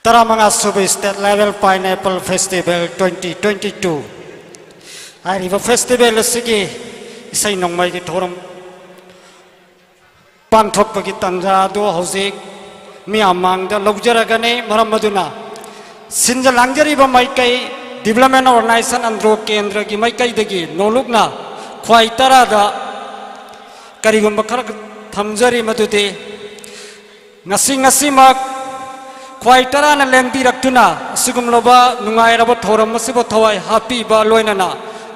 ꯇꯔꯥꯃꯉꯥ ꯁꯨꯕ State Level Pineapple Festival twenty twenty-two ꯍꯥꯏꯔꯤꯕ festival ꯑꯁꯤꯒꯤ ꯏꯁꯩ ꯅꯣꯡꯃꯥꯏꯒꯤ ꯊꯧꯔꯝ ꯄꯥꯡꯊꯣꯛꯄꯒꯤ ꯇꯥꯟꯖꯥ ꯑꯗꯨ ꯍꯧꯖꯤꯛ ꯃꯤꯌꯥꯝ ꯃꯥꯡꯗ ꯂꯧꯖꯔꯒꯅꯤ꯫ ꯃꯔꯝ ꯑꯗꯨꯅ ꯁꯤꯟꯖ ꯂꯥꯡꯖꯔꯤꯕ ꯃꯥꯏꯀꯩ Development Organization ꯑꯟꯗ꯭ꯔꯣ ꯀꯦꯟꯗ꯭ꯔꯒꯤ ꯃꯥꯏꯀꯩꯗꯒꯤ ꯅꯣꯂꯨꯛꯅ ꯈ꯭ꯋꯥꯏ ꯇꯔꯥꯗ ꯀꯔꯤꯒꯨꯝꯕ ꯈꯔ ꯊꯝꯖꯔꯤ, ꯃꯗꯨꯗꯤ ꯉꯁꯤ, ꯉꯁꯤꯃꯛ ꯈ꯭ꯋꯥꯏ ꯇꯔꯥꯅ ꯂꯦꯡꯕꯤꯔꯛꯇꯨꯅ ꯑꯁꯤꯒꯨꯝꯂꯕ ꯅꯨꯡꯉꯥꯏꯔꯕ ꯊꯧꯔꯝ ꯑꯁꯤꯕꯨ ꯊꯋꯥꯏ ꯍꯥꯞꯄꯤꯕ ꯂꯣꯏꯅꯅ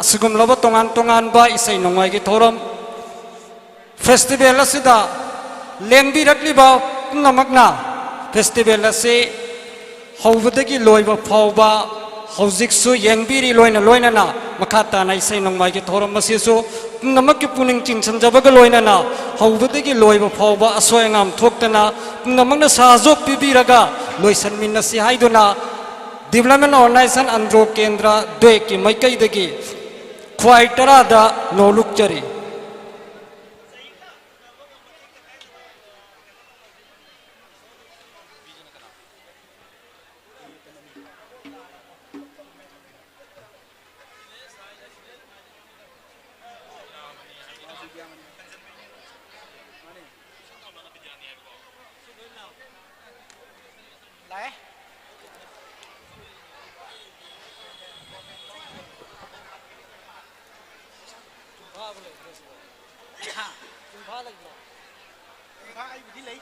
ꯑꯁꯤꯒꯨꯝꯂꯕ ꯇꯣꯉꯥꯟ ꯇꯣꯉꯥꯟꯕ ꯏꯁꯩ ꯅꯣꯡꯃꯥꯏꯒꯤ ꯊꯧꯔꯝ festival ꯑꯁꯤꯗ ꯂꯦꯡꯕꯤꯔꯛꯂꯤꯕ ꯄꯨꯝꯅꯃꯛꯅ festival ꯑꯁꯤ ꯍꯧꯕꯗꯒꯤ ꯂꯣꯏꯕ ꯐꯥꯎꯕ ꯍꯧꯖꯤꯛꯁꯨ ꯌꯦꯡꯕꯤꯔꯤ꯫ ꯂꯣꯏꯅ ꯂꯣꯏꯅꯅ ꯃꯈꯥ ꯇꯥꯅ ꯏꯁꯩ ꯅꯣꯡꯃꯥꯏꯒꯤ ꯊꯧꯔꯝ ꯑꯁꯤꯁꯨ ꯄꯨꯝꯅꯃꯛꯀꯤ ꯄꯨꯛꯅꯤꯡ ꯆꯤꯡꯁꯤꯟꯖꯕꯒ ꯂꯣꯏꯅꯅ ꯍꯧꯕꯗꯒꯤ ꯂꯣꯏꯕ ꯐꯥꯎꯕ ꯑꯁꯣꯏ ꯑꯉꯥꯝ ꯊꯣꯛꯇꯅ ꯄꯨꯝꯅꯃꯛꯅ ꯁꯍꯖꯣꯛ ꯄꯤꯕꯤꯔꯒ ꯂꯣꯏꯁꯤꯟꯃꯤꯟꯅꯁꯤ ꯍꯥꯏꯗꯨꯅ Development Organization ꯑꯟꯗ꯭ꯔꯣ ꯀꯦꯟꯗ꯭ꯔ ꯗ꯭ꯋꯦꯛꯀꯤ ꯃꯥꯏꯀꯩꯗꯒꯤ ꯈ꯭ꯋꯥꯏ ꯇꯔꯥꯗ ꯅꯣꯂꯨꯛꯆꯔꯤ꯫ ꯂꯥꯛꯑꯦ꯫ ꯆꯨꯡꯐꯥꯕꯨ ꯂꯩꯕ꯭ꯔꯣ ꯁꯤꯕꯣ? ꯍꯥ? ꯆꯨꯡꯐꯥ ꯂꯩꯕ꯭ꯔꯣ? ꯆꯨꯡꯐꯥ ꯑꯩꯕꯨꯗꯤ ꯂꯩ꯫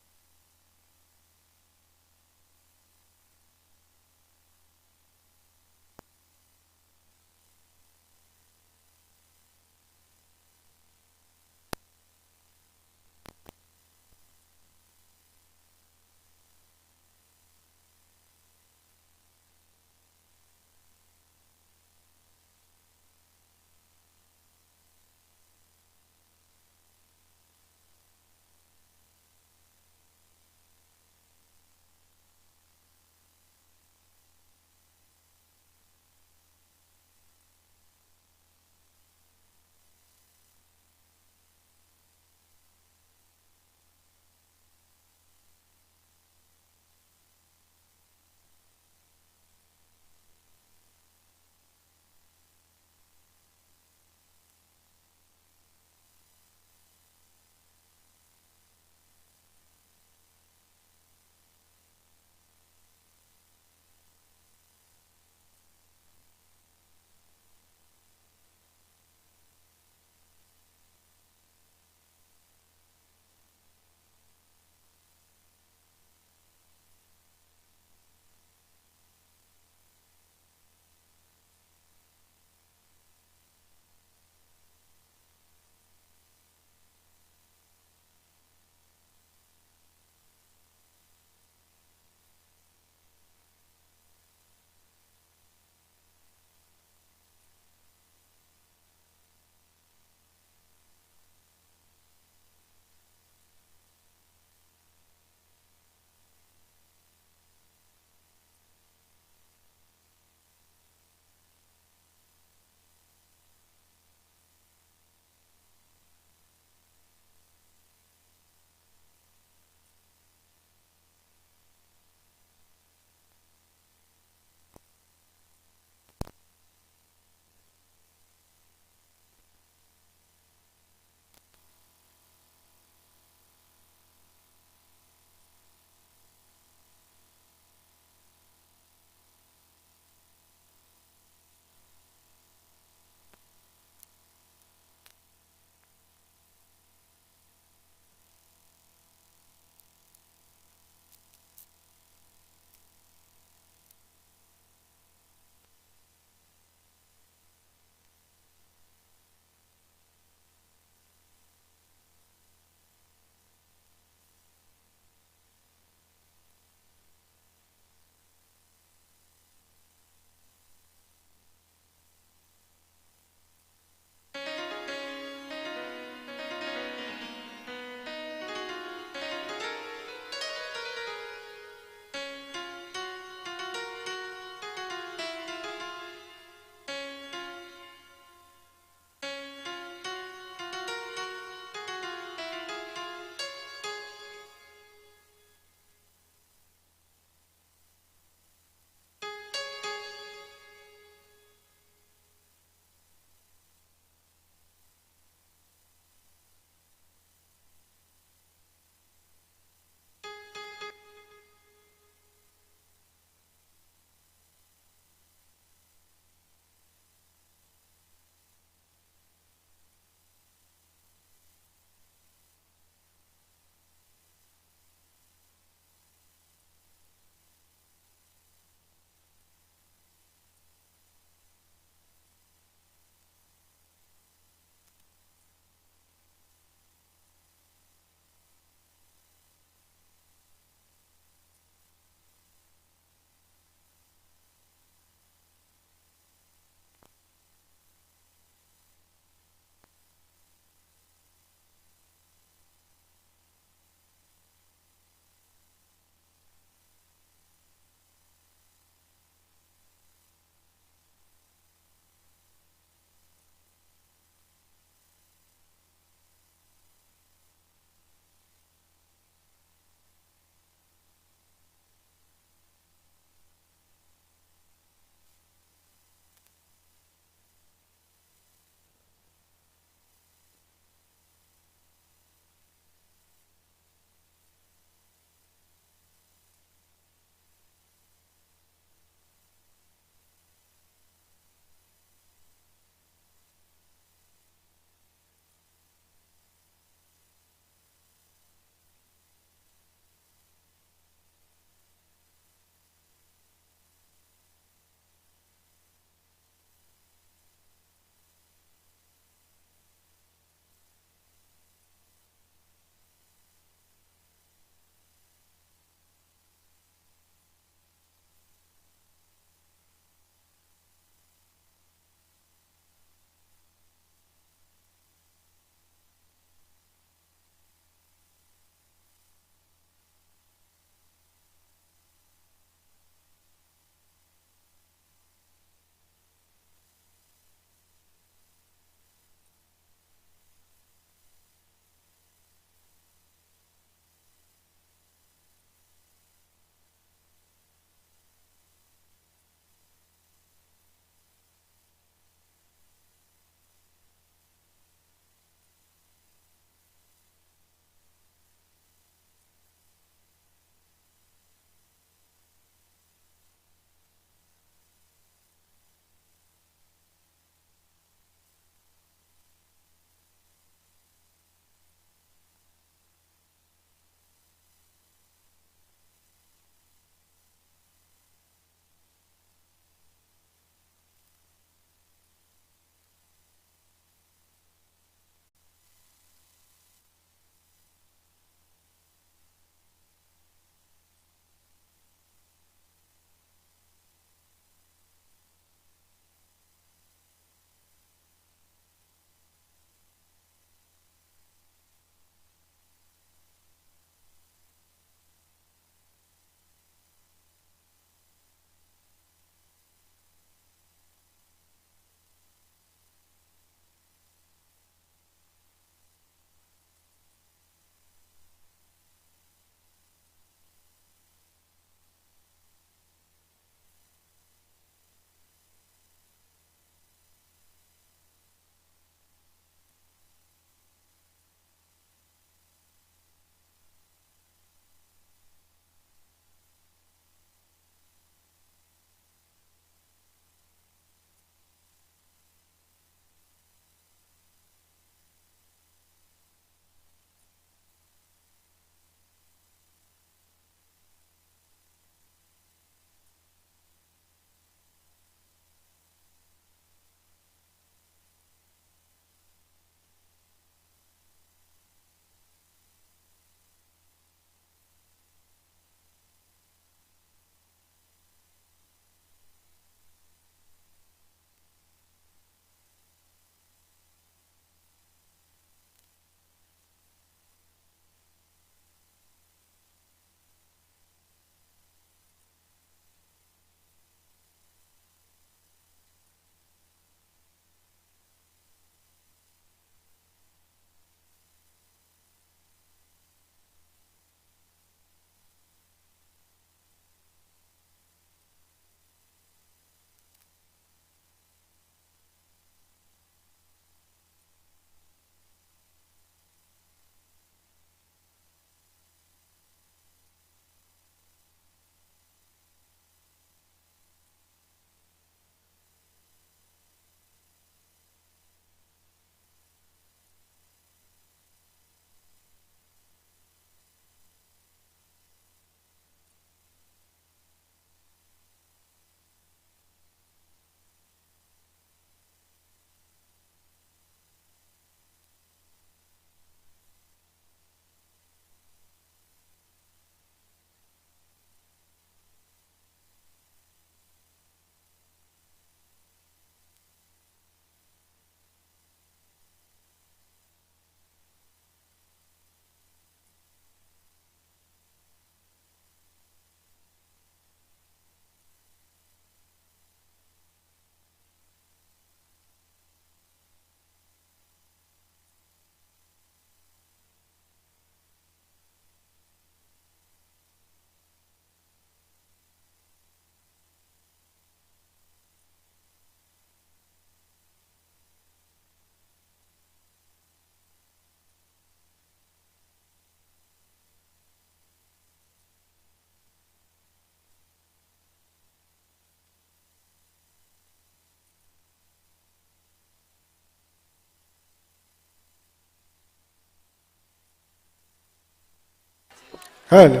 ꯍꯜꯂꯣ꯫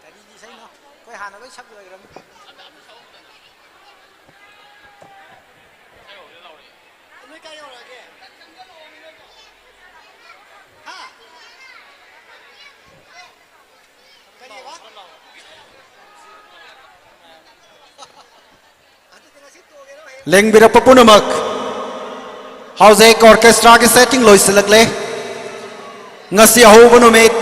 ꯀꯔꯤꯒꯤ ꯏꯁꯩꯅꯣ? ꯑꯩꯈꯣꯏ ꯍꯥꯟꯅ ꯂꯣꯏ ꯁꯛ ꯂꯣꯏꯈ꯭ꯔꯕꯅꯤ꯫ ꯅꯣꯏ ꯀꯥꯏ ꯌꯧꯔꯛꯑꯒꯦ? ꯍꯥ? ꯀꯔꯤꯕ? ꯂꯦꯡꯕꯤꯔꯛꯄ ꯄꯨꯝꯅꯃꯛ, ꯍꯧꯖꯤꯛ ꯑꯣꯔꯀꯦꯁꯇ꯭ꯔꯥꯒꯤ ꯁꯦꯠꯇꯤꯡ ꯂꯣꯏꯁꯤꯜꯂꯛꯂꯦ꯫ ꯉꯁꯤ ꯑꯍꯧꯕ ꯅꯨꯃꯤꯠ,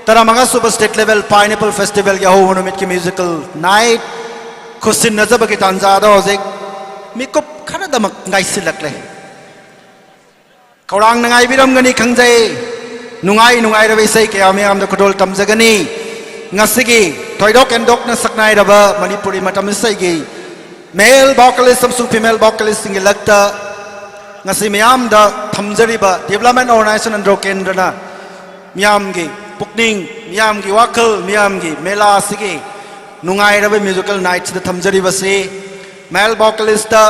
ꯇꯔꯥꯃꯉꯥ ꯁꯨꯕ ꯁ꯭ꯇꯦꯠ ꯂꯦꯚꯦꯜ ꯄꯥꯏꯅꯦꯄꯜ ꯐꯦꯁꯇꯤꯚꯦꯜꯒꯤ ꯑꯍꯧꯕ ꯅꯨꯃꯤꯠꯀꯤ ꯃ꯭ꯌꯨꯖꯤꯀꯦꯜ ꯅꯥꯏꯠ ꯈꯨꯠꯁꯤꯟꯅꯖꯕꯒꯤ ꯇꯥꯟꯖꯥꯗ ꯍꯧꯖꯤꯛ ꯃꯤꯀꯨꯞ ꯈꯔꯗꯃꯛ ꯉꯥꯏꯁꯤꯜꯂꯛꯂꯦ꯫ ꯈꯧꯔꯥꯡꯅ ꯉꯥꯏꯕꯤꯔꯝꯒꯅꯤ ꯈꯪꯖꯩ꯫ ꯅꯨꯡꯉꯥꯏ ꯅꯨꯡꯉꯥꯏꯔꯕ ꯏꯁꯩ ꯀꯌꯥ ꯃꯌꯥꯝꯗ ꯈꯨꯗꯣꯜ ꯇꯝꯖꯒꯅꯤ꯫ ꯉꯁꯤꯒꯤ ꯊꯣꯏꯗꯣꯛ ꯍꯦꯟꯗꯣꯛꯅ ꯁꯛꯅꯥꯏꯔꯕ ꯃꯅꯤꯄꯨꯔꯤ ꯃꯇꯝ ꯏꯁꯩꯒꯤ ꯃꯦꯜ ꯚꯣꯀꯦꯂꯤꯁ ꯑꯃꯁꯨꯡ ꯐꯤꯃꯦꯜ ꯚꯣꯀꯦꯂꯤꯁꯁꯤꯡꯒꯤ ꯂꯛꯇ ꯉꯁꯤ ꯃꯤꯌꯥꯝꯗ ꯊꯝꯖꯔꯤꯕ ꯗꯤꯕ꯭ꯂꯞꯃꯦꯟ ꯑꯣꯔꯒꯅꯥꯏꯖꯦꯁꯟ ꯑꯟꯗ꯭ꯔꯣ ꯀꯦꯟꯗ꯭ꯔꯅ ꯃꯤꯌꯥꯝꯒꯤ ꯄꯨꯛꯅꯤꯡ, ꯃꯤꯌꯥꯝꯒꯤ ꯋꯥꯈꯜ, ꯃꯤꯌꯥꯝꯒꯤ ꯃꯦꯂꯥ ꯑꯁꯤꯒꯤ ꯅꯨꯡꯉꯥꯏꯔꯕ ꯃ꯭ꯌꯨꯖꯤꯀꯦꯜ ꯅꯥꯏꯠꯁꯤꯗ ꯊꯝꯖꯔꯤꯕꯁꯤ ꯃꯦꯜ ꯚꯣꯀꯦꯂꯤꯁꯇ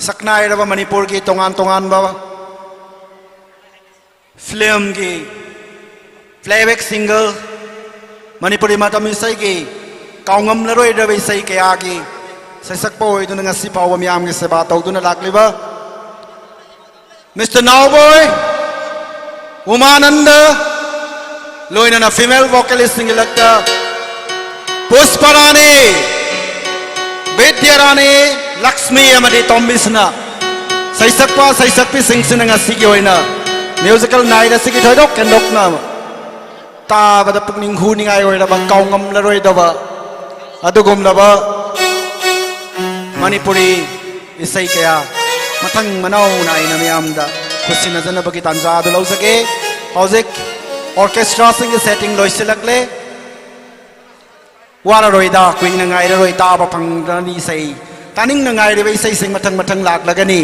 ꯁꯛꯅꯥꯏꯔꯕ ꯃꯅꯤꯄꯨꯔꯒꯤ ꯇꯣꯉꯥꯟ ꯇꯣꯉꯥꯟꯕ ꯐꯤꯂꯝꯒꯤ ꯄ꯭ꯂꯦꯕꯦꯛ ꯁꯤꯡꯒꯔ, ꯃꯅꯤꯄꯨꯔꯤ ꯃꯇꯝ ꯏꯁꯩꯒꯤ ꯀꯥꯎꯉꯝꯂꯔꯣꯏꯗꯕ ꯏꯁꯩ ꯀꯌꯥꯒꯤ ꯁꯩꯁꯛꯄ ꯑꯣꯏꯗꯨꯅ ꯉꯁꯤ ꯐꯥꯎꯕ ꯃꯤꯌꯥꯝꯒꯤ ꯁꯦꯕꯥ ꯇꯧꯗꯨꯅ ꯂꯥꯛꯂꯤꯕ ꯃꯤꯁꯇꯔ ꯅꯥꯎꯕꯣꯏ, ꯎꯃꯥꯅꯟꯗ, ꯂꯣꯏꯅꯅ ꯐꯤꯃꯦꯜ ꯚꯣꯀꯦꯂꯤꯁꯁꯤꯡꯒꯤ ꯂꯛꯇ ꯄꯨꯁꯄꯔꯥꯅꯤ, ꯕꯤꯗ꯭ꯌꯥꯔꯥꯅꯤ, ꯂꯛꯁꯃꯤ ꯑꯃꯗꯤ ꯇꯣꯝꯕꯤꯁꯅ ꯁꯩꯁꯛꯄ ꯁꯩꯁꯛꯄꯤꯁꯤꯡꯁꯤꯅ ꯉꯁꯤꯒꯤ ꯑꯣꯏꯅ ꯃ꯭ꯌꯨꯖꯤꯀꯦꯜ ꯅꯥꯏꯠ ꯑꯁꯤꯒꯤ ꯊꯣꯏꯗꯣꯛ ꯍꯦꯟꯗꯣꯛꯅ ꯇꯥꯕꯗ ꯄꯨꯛꯅꯤꯡ ꯍꯨꯅꯤꯡꯉꯥꯏ ꯑꯣꯏꯔꯕ, ꯀꯥꯎꯉꯝꯂꯔꯣꯏꯗꯕ ꯑꯗꯨꯒꯨꯝꯂꯕ ꯃꯅꯤꯄꯨꯔꯤ ꯏꯁꯩ ꯀꯌꯥ ꯃꯊꯪ ꯃꯅꯥꯎ ꯅꯥꯏꯅ ꯃꯤꯌꯥꯝꯗ ꯈꯨꯠꯁꯤꯟꯅꯖꯅꯕꯒꯤ ꯇꯥꯟꯖꯥ ꯑꯗꯨ ꯂꯧꯖꯒꯦ꯫ ꯍꯧꯖꯤꯛ ꯑꯣꯔꯀꯦꯁꯇ꯭ꯔꯥꯁꯤꯡꯒꯤ ꯁꯦꯠꯇꯤꯡ ꯂꯣꯏꯁꯤꯜꯂꯛꯂꯦ꯫ ꯋꯥꯔꯔꯣꯏꯗ, ꯀꯨꯏꯅ ꯉꯥꯏꯔꯔꯣꯏ, ꯇꯥꯕ ꯐꯪꯂꯅꯤ ꯏꯁꯩ꯫ ꯇꯥꯅꯤꯡꯅ ꯉꯥꯏꯔꯤꯕ ꯏꯁꯩꯁꯤꯡ ꯃꯊꯪ ꯃꯊꯪ ꯂꯥꯛꯂꯒꯅꯤ꯫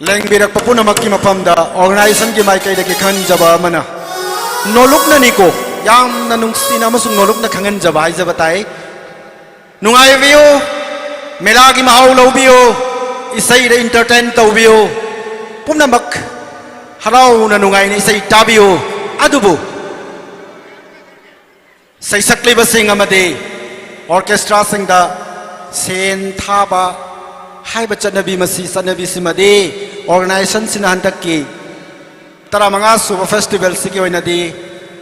ꯂꯦꯡꯕꯤꯔꯛꯄ ꯄꯨꯝꯅꯃꯛꯀꯤ ꯃꯐꯝꯗ organization ꯒꯤ ꯃꯥꯏꯀꯩꯗꯒꯤ ꯈꯟꯖꯕ ꯑꯃꯅ, ꯅꯣꯂꯨꯛꯅꯅꯤꯀꯣ, ꯌꯥꯝꯅ ꯅꯨꯡꯁꯤꯅ ꯑꯃꯁꯨꯡ ꯅꯣꯂꯨꯛꯅ ꯈꯪꯍꯟꯖꯕ ꯍꯥꯏꯖꯕ ꯇꯥꯏ꯫ ꯅꯨꯡꯉꯥꯏꯕꯤꯌꯨ, ꯃꯦꯂꯥꯒꯤ ꯃꯍꯥꯎ ꯂꯧꯕꯤꯌꯨ, ꯏꯁꯩꯗ entertain ꯇꯧꯕꯤꯌꯨ, ꯄꯨꯝꯅꯃꯛ ꯍꯔꯥꯎꯅ ꯅꯨꯡꯉꯥꯏꯅ ꯏꯁꯩ ꯇꯥꯕꯤꯌꯨ꯫ ꯑꯗꯨꯕꯨ ꯁꯩꯁꯛꯂꯤꯕꯁꯤꯡ ꯑꯃꯗꯤ orchestra ꯁꯤꯡꯗ ꯁꯦꯟ ꯊꯥꯕ ꯍꯥꯏꯕ ꯆꯠꯅꯕꯤ, ꯃꯁꯤ ꯆꯠꯅꯕꯤꯁꯤꯃꯗꯤ organization ꯁꯤꯅ ꯍꯟꯗꯛꯀꯤ ꯇꯔꯥꯃꯉꯥ ꯁꯨꯕ festival ꯁꯤꯒꯤ ꯑꯣꯏꯅꯗꯤ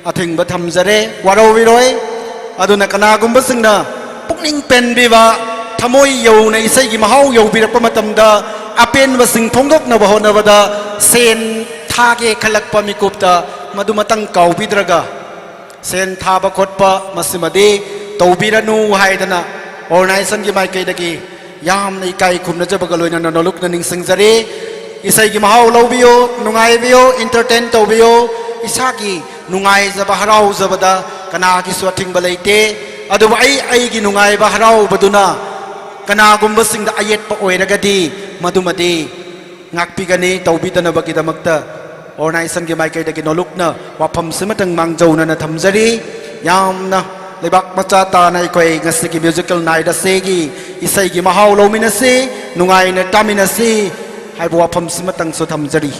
ꯑꯊꯤꯡꯕ ꯊꯝꯖꯔꯦ, ꯋꯥꯔꯧꯕꯤꯔꯣꯏ꯫ ꯑꯗꯨꯅ ꯀꯅꯥꯒꯨꯝꯕꯁꯤꯡꯅ ꯄꯨꯛꯅꯤꯡ ꯄꯦꯟꯕꯤꯕ, ꯊꯃꯣꯏ ꯌꯧꯅ ꯏꯁꯩꯒꯤ ꯃꯍꯥꯎ ꯌꯧꯕꯤꯔꯛꯄ ꯃꯇꯝꯗ, ꯑꯄꯦꯟꯕꯁꯤꯡ ꯐꯣꯡꯗꯣꯛꯅꯕ ꯍꯣꯠꯅꯕꯗ ꯁꯦꯟ ꯊꯥꯒꯦ ꯈꯜꯂꯛꯄ ꯃꯤꯀꯨꯞꯇ ꯃꯗꯨꯃꯇꯪ ꯀꯥꯎꯕꯤꯗ꯭ꯔꯒ, ꯁꯦꯟ ꯊꯥꯕ ꯈꯣꯠꯄ ꯃꯁꯤꯃꯗꯤ ꯇꯧꯕꯤꯔꯅꯨ ꯍꯥꯏꯗꯅ organization ꯒꯤ ꯃꯥꯏꯀꯩꯗꯒꯤ ꯌꯥꯝꯅ ꯏꯀꯥꯏ ꯈꯨꯝꯅꯖꯕꯒ ꯂꯣꯏꯅꯅ ꯅꯣꯂꯨꯛꯅ ꯅꯤꯡꯁꯤꯡꯖꯔꯤ꯫ ꯏꯁꯩꯒꯤ ꯃꯍꯥꯎ ꯂꯧꯕꯤꯌꯨ, ꯅꯨꯡꯉꯥꯏꯕꯤꯌꯨ, entertain ꯇꯧꯕꯤꯌꯨ꯫ ꯏꯁꯥꯒꯤ ꯅꯨꯡꯉꯥꯏꯖꯕ, ꯍꯔꯥꯎꯖꯕꯗ ꯀꯅꯥꯒꯤꯁꯨ ꯑꯊꯤꯡꯕ ꯂꯩꯇꯦ꯫ ꯑꯗꯨꯕꯨ ꯑꯩ ꯑꯩꯒꯤ ꯅꯨꯡꯉꯥꯏꯕ, ꯍꯔꯥꯎꯕꯗꯨꯅ ꯀꯅꯥꯒꯨꯝꯕꯁꯤꯡꯗ ꯑꯌꯦꯠꯄ ꯑꯣꯏꯔꯒꯗꯤ, ꯃꯗꯨꯃꯗꯤ ꯉꯥꯛꯄꯤꯒꯅꯤ꯫ ꯇꯧꯕꯤꯗꯅꯕꯒꯤꯗꯃꯛꯇ organization ꯒꯤ ꯃꯥꯏꯀꯩꯗꯒꯤ ꯅꯣꯂꯨꯛꯅ ꯋꯥꯐꯝꯁꯤꯃꯇꯪ ꯃꯥꯡꯖꯧꯅꯅ ꯊꯝꯖꯔꯤ꯫ ꯌꯥꯝꯅ ꯂꯩꯕꯥꯛ ꯃꯆꯥ ꯇꯥꯅ ꯑꯩꯈꯣꯏ ꯉꯁꯤꯒꯤ musical night ꯑꯁꯤꯒꯤ ꯏꯁꯩꯒꯤ ꯃꯍꯥꯎ ꯂꯧꯃꯤꯟꯅꯁꯤ, ꯅꯨꯡꯉꯥꯏꯅ ꯇꯥꯃꯤꯟꯅꯁꯤ ꯍꯥꯏꯕ ꯋꯥꯐꯝꯁꯤꯃꯇꯪꯁꯨ ꯊꯝꯖꯔꯤ꯫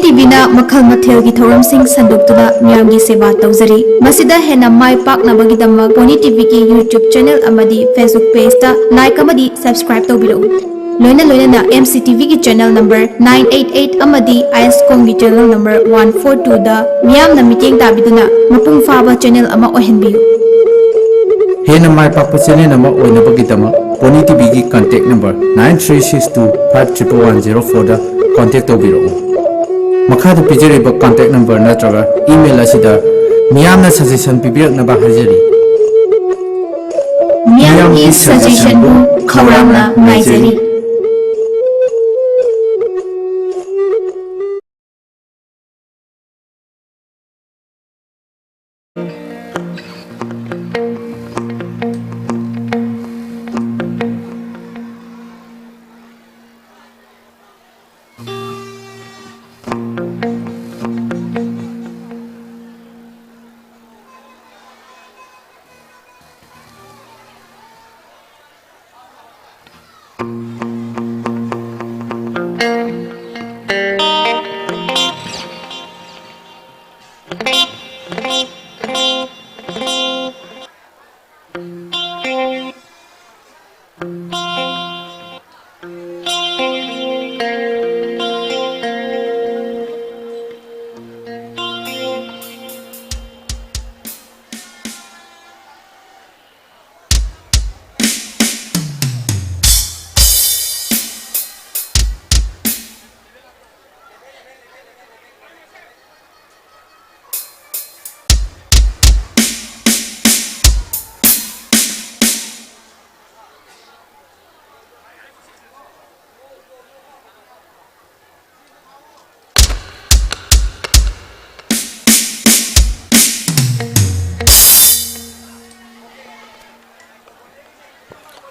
ꯇꯤꯚꯤꯅ ꯃꯈꯜ ꯃꯊꯦꯜꯒꯤ ꯊꯧꯔꯝꯁꯤꯡ ꯁꯟꯗꯣꯛꯇꯨꯅ ꯃꯤꯌꯥꯝꯒꯤ ꯁꯦꯕꯥ ꯇꯧꯖꯔꯤ꯫ ꯃꯁꯤꯗ ꯍꯦꯟꯅ ꯃꯥꯏ ꯄꯥꯛꯅꯕꯒꯤꯗꯃꯛ ꯄꯣꯅꯤ ꯇꯤꯚꯤꯒꯤ YouTube ꯆꯦꯅꯦꯜ ꯑꯃꯗꯤ Facebook ꯄꯦꯖꯇ ꯂꯥꯏꯛ ꯑꯃꯗꯤ ꯁꯕꯁꯀ꯭ꯔꯥꯏꯕ ꯇꯧꯕꯤꯔꯛꯎ꯫ ꯂꯣꯏꯅ ꯂꯣꯏꯅꯅ ꯑꯦꯝ ꯁꯤ ꯇꯤꯚꯤꯒꯤ channel number nine eight eight ꯑꯃꯗꯤ ꯑꯥꯏ ꯑꯦꯁ ꯀꯣꯝꯒꯤ ꯆꯦꯅꯦꯜ ꯅꯝꯕꯔ ꯋꯥꯟ ꯐꯣꯔ ꯇꯨꯗ ꯃꯤꯌꯥꯝꯅ ꯃꯤꯠꯌꯦꯡ ꯇꯥꯕꯤꯗꯨꯅ ꯃꯄꯨꯡ ꯐꯥꯕ ꯆꯦꯅꯦꯜ ꯑꯃ ꯑꯣꯏꯍꯟꯕꯤꯌꯨ꯫ ꯍꯦꯟꯅ ꯃꯥꯏ ꯄꯥꯛꯄ ꯆꯦꯅꯦꯜ ꯑꯃ ꯑꯣꯏꯅꯕꯒꯤꯗꯃꯛ ꯄꯣꯅꯤ ꯇꯤꯚꯤꯒꯤ contact number nine three six two five triple one zero ꯐꯣꯔꯗ ꯀꯟꯇꯦꯛ ꯇꯧꯕꯤꯔꯛꯎ꯫ ꯃꯈꯥꯗ ꯄꯤꯖꯔꯤꯕ ꯀꯟꯇꯦꯛ ꯅꯝꯕꯔ ꯅꯠꯇ꯭ꯔꯒ ꯏꯃꯦꯜ ꯑꯁꯤꯗ ꯃꯤꯌꯥꯝꯅ ꯁꯖꯦꯁꯟ ꯄꯤꯕꯤꯔꯛꯅꯕ ꯍꯥꯏꯖꯔꯤ꯫ ꯃꯤꯌꯥꯝꯒꯤ ꯁꯖꯦꯁꯟꯕꯨ ꯈꯧꯔꯥꯡꯅ ꯉꯥꯏꯖꯔꯤ꯫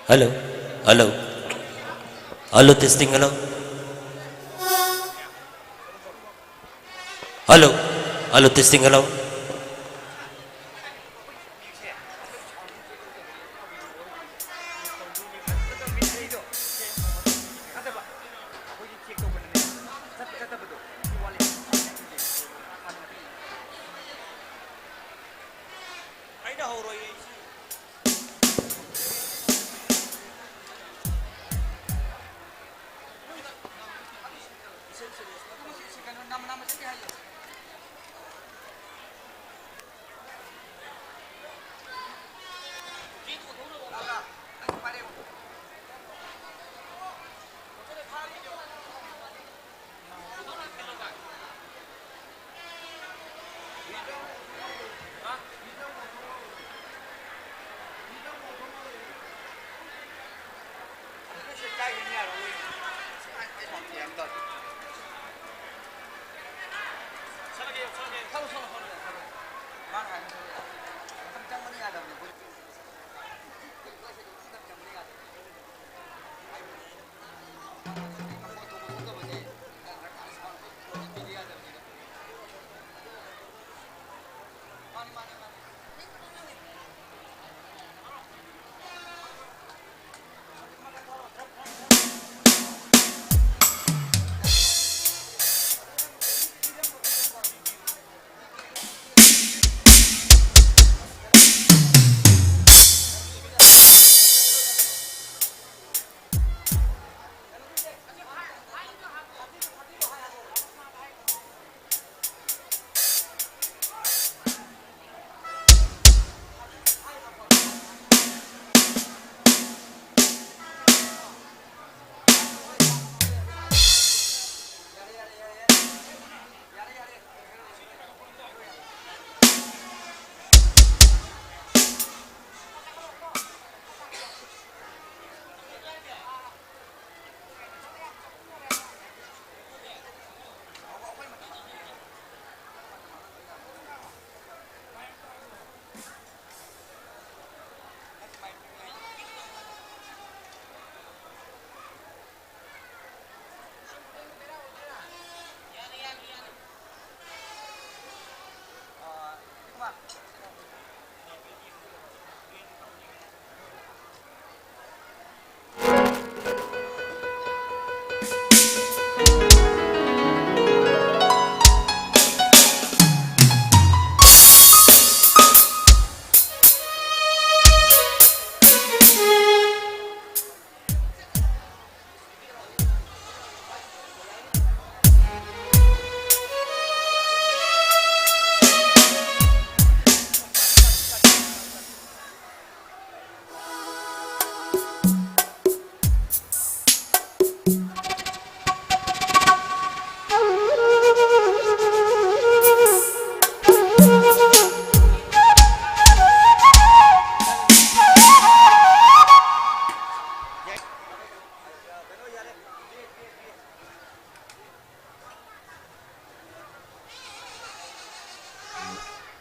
Hello, hello, hello, testing, hello, hello, hello, testing, hello. ꯑꯩꯅ ꯍꯧꯔꯣꯏꯌꯦ꯫ ꯀꯩꯅꯣ ꯅꯝ ꯅꯝ ꯆꯠꯀꯦ ꯍꯥꯏꯌꯦ꯫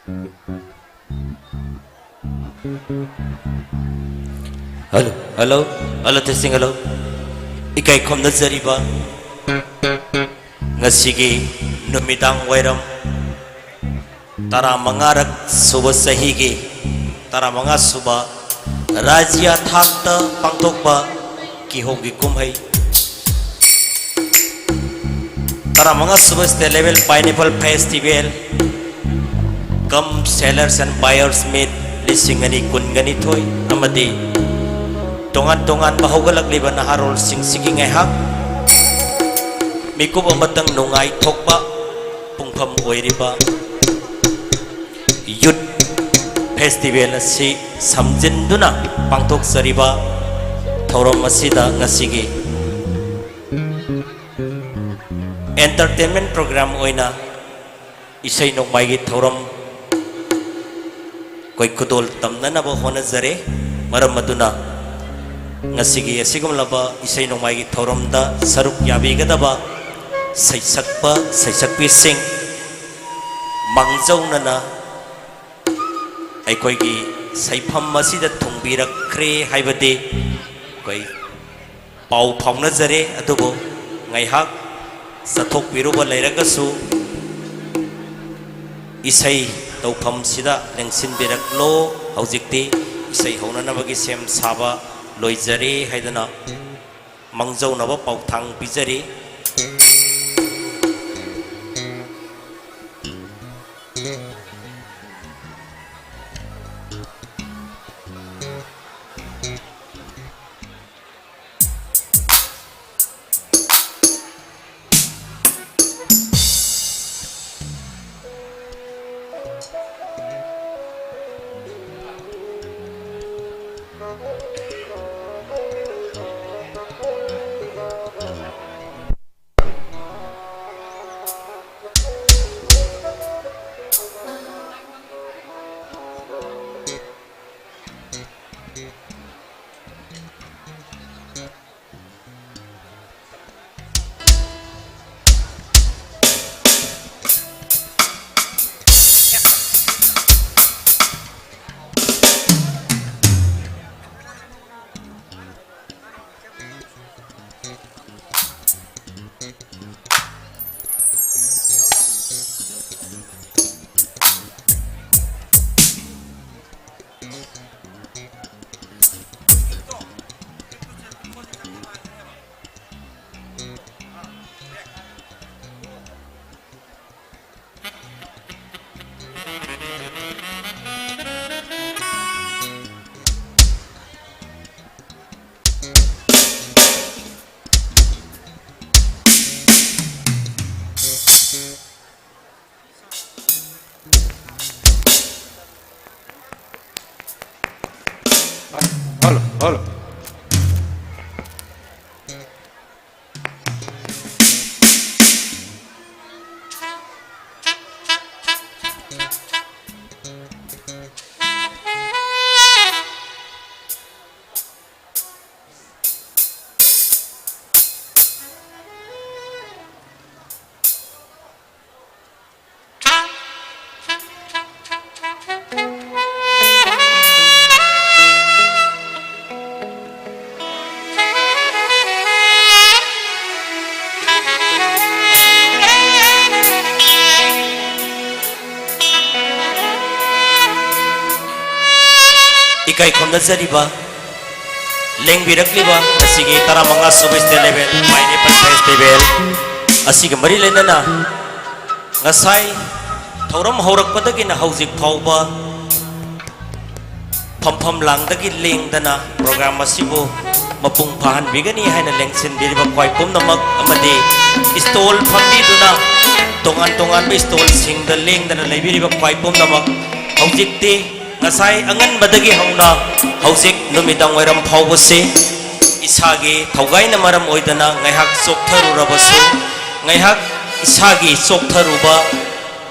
Hello, hello, hello, testing, hello. ꯏꯀꯥꯏ ꯈꯨꯝꯅꯖꯔꯤꯕ ꯉꯁꯤꯒꯤ ꯅꯨꯃꯤꯗꯥꯡ ꯋꯥꯏꯔꯝ ꯇꯔꯥꯃꯉꯥꯔꯛ ꯁꯨꯕ ꯆꯍꯤꯒꯤ ꯇꯔꯥꯃꯉꯥ ꯁꯨꯕ ꯔꯥꯖ꯭ꯌ ꯊꯥꯛꯇ ꯄꯥꯡꯊꯣꯛꯄ ꯀꯤꯍꯣꯝꯒꯤ ꯀꯨꯝꯍꯩ ꯇꯔꯥꯃꯉꯥ ꯁꯨꯕ State Level Pineapple Festival cum Sellers and Buyers Meet ꯂꯤꯁꯤꯡ ꯑꯅꯤ ꯀꯨꯟꯒ ꯅꯤꯊꯣꯏ ꯑꯃꯗꯤ ꯇꯣꯉꯥꯟ ꯇꯣꯉꯥꯟꯕ ꯍꯧꯒꯠꯂꯛꯂꯤꯕ ꯅꯍꯥꯔꯣꯜꯁꯤꯡꯁꯤꯒꯤ ꯉꯥꯏꯍꯥꯛ ꯃꯤꯀꯨꯞ ꯑꯃꯇꯪ ꯅꯨꯡꯉꯥꯏꯊꯣꯛꯄ ꯄꯨꯡꯐꯝ ꯑꯣꯏꯔꯤꯕ Youth Festival ꯑꯁꯤ ꯁꯝꯖꯤꯟꯗꯨꯅ ꯄꯥꯡꯊꯣꯛꯆꯔꯤꯕ ꯊꯧꯔꯝ ꯑꯁꯤꯗ ꯉꯁꯤꯒꯤ entertainment program ꯑꯣꯏꯅ ꯏꯁꯩ ꯅꯣꯡꯃꯥꯏꯒꯤ ꯊꯧꯔꯝ ꯑꯩꯈꯣꯏ ꯈꯨꯗꯣꯜ ꯇꯝꯅꯅꯕ ꯍꯣꯠꯅꯖꯔꯦ꯫ ꯃꯔꯝ ꯑꯗꯨꯅ ꯉꯁꯤꯒꯤ ꯑꯁꯤꯒꯨꯝꯂꯕ ꯏꯁꯩ ꯅꯣꯡꯃꯥꯏꯒꯤ ꯊꯧꯔꯝꯗ ꯁꯔꯨꯛ ꯌꯥꯕꯤꯒꯗꯕ ꯁꯩꯁꯛꯄ ꯁꯩꯁꯛꯄꯤꯁꯤꯡ ꯃꯥꯡꯖꯧꯅꯅ ꯑꯩꯈꯣꯏꯒꯤ ꯁꯩꯐꯝ ꯑꯁꯤꯗ ꯊꯨꯡꯕꯤꯔꯛꯈ꯭ꯔꯦ ꯍꯥꯏꯕꯗꯤ ꯑꯩꯈꯣꯏ ꯄꯥꯎ ꯐꯥꯎꯅꯖꯔꯦ꯫ ꯑꯗꯨꯕꯨ ꯉꯥꯏꯍꯥꯛ ꯆꯠꯊꯣꯛꯄꯤꯔꯨꯕ ꯂꯩꯔꯒꯁꯨ ꯏꯁꯩ ꯇꯧꯐꯝꯁꯤꯗ ꯂꯦꯡꯁꯤꯟꯕꯤꯔꯛꯂꯣ꯫ ꯍꯧꯖꯤꯛꯇꯤ ꯏꯁꯩ ꯍꯧꯅꯅꯕꯒꯤ ꯁꯦꯝ ꯁꯥꯕ ꯂꯣꯏꯖꯔꯦ ꯍꯥꯏꯗꯅ ꯃꯥꯡꯖꯧꯅꯕ ꯄꯥꯎꯊꯥꯡ ꯄꯤꯖꯔꯤ꯫ Hello, hello. ꯏꯀꯥꯏ ꯈꯨꯝꯅꯖꯔꯤꯕ, ꯂꯦꯡꯕꯤꯔꯛꯂꯤꯕ ꯉꯁꯤꯒꯤ ꯇꯔꯥꯃꯉꯥ ꯁꯨꯕ state level ꯃꯥꯏꯅꯦꯄꯟ festival ꯑꯁꯤꯒ ꯃꯔꯤ ꯂꯩꯅꯅ ꯉꯁꯥꯏ ꯊꯧꯔꯝ ꯍꯧꯔꯛꯄꯗꯒꯤꯅ ꯍꯧꯖꯤꯛ ꯐꯥꯎꯕ ꯐꯝꯐꯝ ꯂꯥꯡꯗꯒꯤ ꯂꯦꯡꯗꯅ program ꯑꯁꯤꯕꯨ ꯃꯄꯨꯡ ꯐꯥꯍꯟꯕꯤꯒꯅꯤ ꯍꯥꯏꯅ ꯂꯦꯡꯁꯤꯟꯕꯤꯔꯤꯕ ꯈ꯭ꯋꯥꯏ ꯄꯨꯝꯅꯃꯛ ꯑꯃꯗꯤ stall ꯐꯝꯕꯤꯗꯨꯅ ꯇꯣꯉꯥꯟ ꯇꯣꯉꯥꯟꯕ stallꯁꯤꯡꯗ ꯂꯦꯡꯗꯅ ꯂꯩꯕꯤꯔꯤꯕ ꯈ꯭ꯋꯥꯏ ꯄꯨꯝꯅꯃꯛ, ꯍꯧꯖꯤꯛꯇꯤ ꯉꯁꯥꯏ ꯑꯉꯟꯕꯗꯒꯤ ꯍꯧꯅ ꯍꯧꯖꯤꯛ ꯅꯨꯃꯤꯗꯥꯡ ꯋꯥꯏꯔꯝ ꯐꯥꯎꯕꯁꯤ ꯏꯁꯥꯒꯤ ꯊꯧꯒꯥꯏꯅ ꯃꯔꯝ ꯑꯣꯏꯗꯅ ꯉꯥꯏꯍꯥꯛ ꯆꯣꯛꯊꯔꯨꯔꯕꯁꯨ, ꯉꯥꯏꯍꯥꯛ ꯏꯁꯥꯒꯤ ꯆꯣꯛꯊꯔꯨꯕ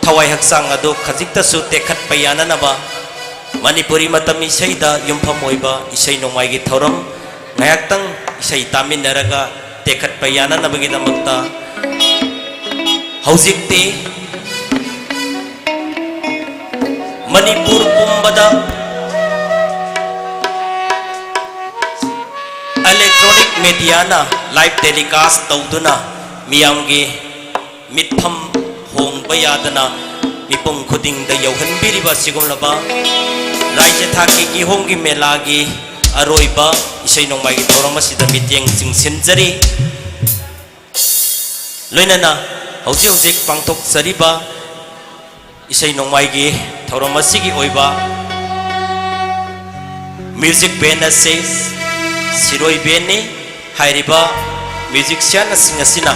ꯊꯋꯥꯏ ꯍꯛꯆꯥꯡ ꯑꯗꯨ ꯈꯖꯤꯛꯇꯁꯨ ꯇꯦꯛꯈꯠꯄ ꯌꯥꯅꯅꯕ ꯃꯅꯤꯄꯨꯔꯤ ꯃꯇꯝ ꯏꯁꯩꯗ ꯌꯨꯝꯐꯝ ꯑꯣꯏꯕ ꯏꯁꯩ ꯅꯣꯡꯃꯥꯏꯒꯤ ꯊꯧꯔꯝ, ꯉꯥꯏꯍꯥꯛꯇꯪ ꯏꯁꯩ ꯇꯥꯃꯤꯟꯅꯔꯒ ꯇꯦꯛꯈꯠꯄ ꯌꯥꯅꯅꯕꯒꯤꯗꯃꯛꯇ ꯍꯧꯖꯤꯛꯇꯤ ꯃꯅꯤꯄꯨꯔ ꯄꯨꯝꯕꯗ electronic mediaꯅ live telecast ꯇꯧꯗꯨꯅ ꯃꯤꯌꯥꯝꯒꯤ ꯃꯤꯠꯐꯝ ꯍꯣꯡꯕ ꯌꯥꯗꯅ ꯃꯤꯄꯨꯝ ꯈꯨꯗꯤꯡꯗ ꯌꯧꯍꯟꯕꯤꯔꯤꯕ ꯑꯁꯤꯒꯨꯝꯂꯕ ꯔꯥꯏꯖ꯭ꯌ ꯊꯥꯛꯀꯤ ꯀꯤꯍꯣꯝꯒꯤ ꯃꯦꯂꯥꯒꯤ ꯑꯔꯣꯏꯕ ꯏꯁꯩ ꯅꯣꯡꯃꯥꯏꯒꯤ ꯊꯧꯔꯝ ꯑꯁꯤꯗ ꯃꯤꯠꯌꯦꯡ ꯆꯤꯡꯁꯤꯟꯖꯔꯤ꯫ ꯂꯣꯏꯅꯅ ꯍꯧꯖꯤꯛ ꯍꯧꯖꯤꯛ ꯄꯥꯡꯊꯣꯛꯆꯔꯤꯕ ꯏꯁꯩ ꯅꯣꯡꯃꯥꯏꯒꯤ ꯊꯧꯔꯝ ꯑꯁꯤꯒꯤ ꯑꯣꯏꯕ music band ꯑꯁꯤ ꯁꯤꯔꯣꯏ ꯕꯦꯟꯅꯤ꯫ ꯍꯥꯏꯔꯤꯕ musicianꯁꯤꯡ ꯑꯁꯤꯅ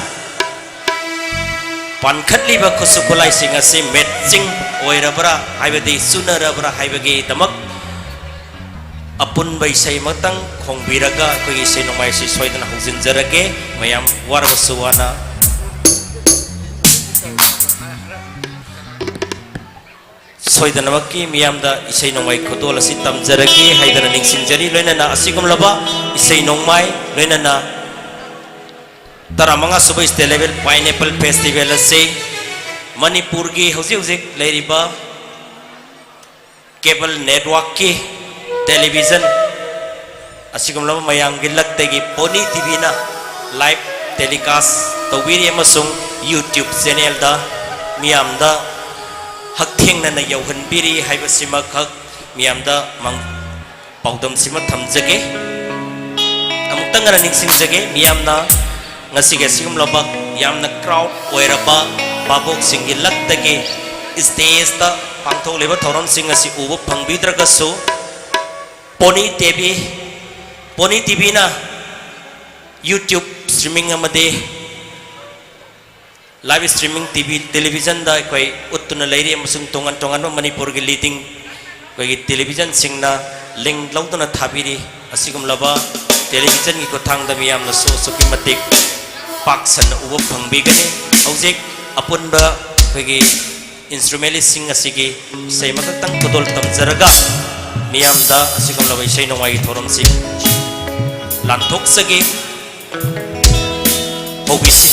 ꯄꯥꯟꯈꯠꯂꯤꯕ ꯈꯨꯠꯁꯨ ꯈꯨꯠꯂꯥꯏꯁꯤꯡ ꯑꯁꯤ matching ꯑꯣꯏꯔꯕ꯭ꯔꯥ ꯍꯥꯏꯕꯗꯤ ꯆꯨꯅꯔꯕ꯭ꯔꯥ ꯍꯥꯏꯕꯒꯤꯗꯃꯛ ꯑꯄꯨꯟꯕ ꯏꯁꯩ ꯑꯃꯇꯪ ꯈꯣꯡꯕꯤꯔꯒ ꯑꯩꯈꯣꯏꯒꯤ ꯏꯁꯩ ꯅꯣꯡꯃꯥꯏ ꯑꯁꯤ ꯁꯣꯏꯗꯅ ꯍꯧꯖꯤꯟꯖꯔꯒꯦ꯫ ꯃꯌꯥꯝ ꯋꯥꯔꯕꯁꯨ ꯋꯥꯅ ꯁꯣꯏꯗꯅꯃꯛꯀꯤ ꯃꯤꯌꯥꯝꯗ ꯏꯁꯩ ꯅꯣꯡꯃꯥꯏ ꯈꯨꯗꯣꯜ ꯑꯁꯤ ꯇꯝꯖꯔꯒꯦ ꯍꯥꯏꯗꯅ ꯅꯤꯡꯁꯤꯡꯖꯔꯤ꯫ ꯂꯣꯏꯅꯅ ꯑꯁꯤꯒꯨꯝꯂꯕ ꯏꯁꯩ ꯅꯣꯡꯃꯥꯏ, ꯂꯣꯏꯅꯅ ꯇꯔꯥꯃꯉꯥ ꯁꯨꯕ State Level Pineapple Festival ꯑꯁꯤ ꯃꯅꯤꯄꯨꯔꯒꯤ ꯍꯧꯖꯤꯛ ꯍꯧꯖꯤꯛ ꯂꯩꯔꯤꯕ cable networkꯀꯤ television ꯑꯁꯤꯒꯨꯝꯂꯕ ꯃꯌꯥꯝꯒꯤ ꯂꯛꯇꯒꯤ Pony TVꯅ live telecast ꯇꯧꯕꯤꯔꯤ ꯑꯃꯁꯨꯡ YouTube channelꯗ ꯃꯤꯌꯥꯝꯗ ꯍꯛꯊꯦꯡꯅꯅ ꯌꯧꯍꯟꯕꯤꯔꯤ ꯍꯥꯏꯕꯁꯤꯃꯈꯛ ꯃꯤꯌꯥꯝꯗ ꯃꯪ-, ꯄꯥꯎꯗꯝꯁꯤꯃ ꯊꯝꯖꯒꯦ꯫ ꯑꯃꯨꯛꯇꯪ ꯍꯟꯅ ꯅꯤꯡꯁꯤꯡꯖꯒꯦ, ꯃꯤꯌꯥꯝꯅ ꯉꯁꯤꯒꯤ ꯑꯁꯤꯒꯨꯝꯂꯕ ꯌꯥꯝꯅ crowd ꯑꯣꯏꯔꯕ ꯚꯥꯕꯣꯛꯁꯤꯡꯒꯤ ꯂꯛꯇꯒꯤ stageꯇ ꯄꯥꯡꯊꯣꯛꯂꯤꯕ ꯊꯧꯔꯝꯁꯤꯡ ꯑꯁꯤ ꯎꯕ ꯐꯪꯕꯤꯗ꯭ꯔꯒꯁꯨ, Pony TV, Pony TVꯅ YouTube streaming ꯑꯃꯗꯤ live streaming TV, televisionꯗ ꯑꯩꯈꯣꯏ ꯎꯠꯇꯨꯅ ꯂꯩꯔꯤ ꯑꯃꯁꯨꯡ ꯇꯣꯉꯥꯟ ꯇꯣꯉꯥꯟꯕ ꯃꯅꯤꯄꯨꯔꯒꯤ leading ꯑꯩꯈꯣꯏꯒꯤ televisionꯁꯤꯡꯅ link ꯂꯧꯗꯨꯅ ꯊꯥꯕꯤꯔꯤ꯫ ꯑꯁꯤꯒꯨꯝꯂꯕ televisionꯒꯤ ꯈꯨꯠꯊꯥꯡꯗ ꯃꯤꯌꯥꯝꯅꯁꯨ ꯑꯁꯨꯛꯀꯤ ꯃꯇꯤꯛ ꯄꯥꯛ ꯁꯟꯅ ꯎꯕ ꯐꯪꯕꯤꯒꯅꯤ꯫ ꯍꯧꯖꯤꯛ ꯑꯄꯨꯟꯕ ꯑꯩꯈꯣꯏꯒꯤ instrumentalistꯁꯤꯡ ꯑꯁꯤꯒꯤ ꯏꯁꯩ ꯑꯃꯈꯛꯇꯪ ꯈꯨꯗꯣꯜ ꯇꯝꯖꯔꯒ ꯃꯤꯌꯥꯝꯗ ꯑꯁꯤꯒꯨꯝꯂꯕ ꯏꯁꯩ ꯅꯣꯡꯃꯥꯏꯒꯤ ꯊꯧꯔꯝꯁꯤ ꯂꯥꯟꯊꯣꯛꯆꯒꯦ꯫ ꯍꯧꯕꯤꯁꯤ꯫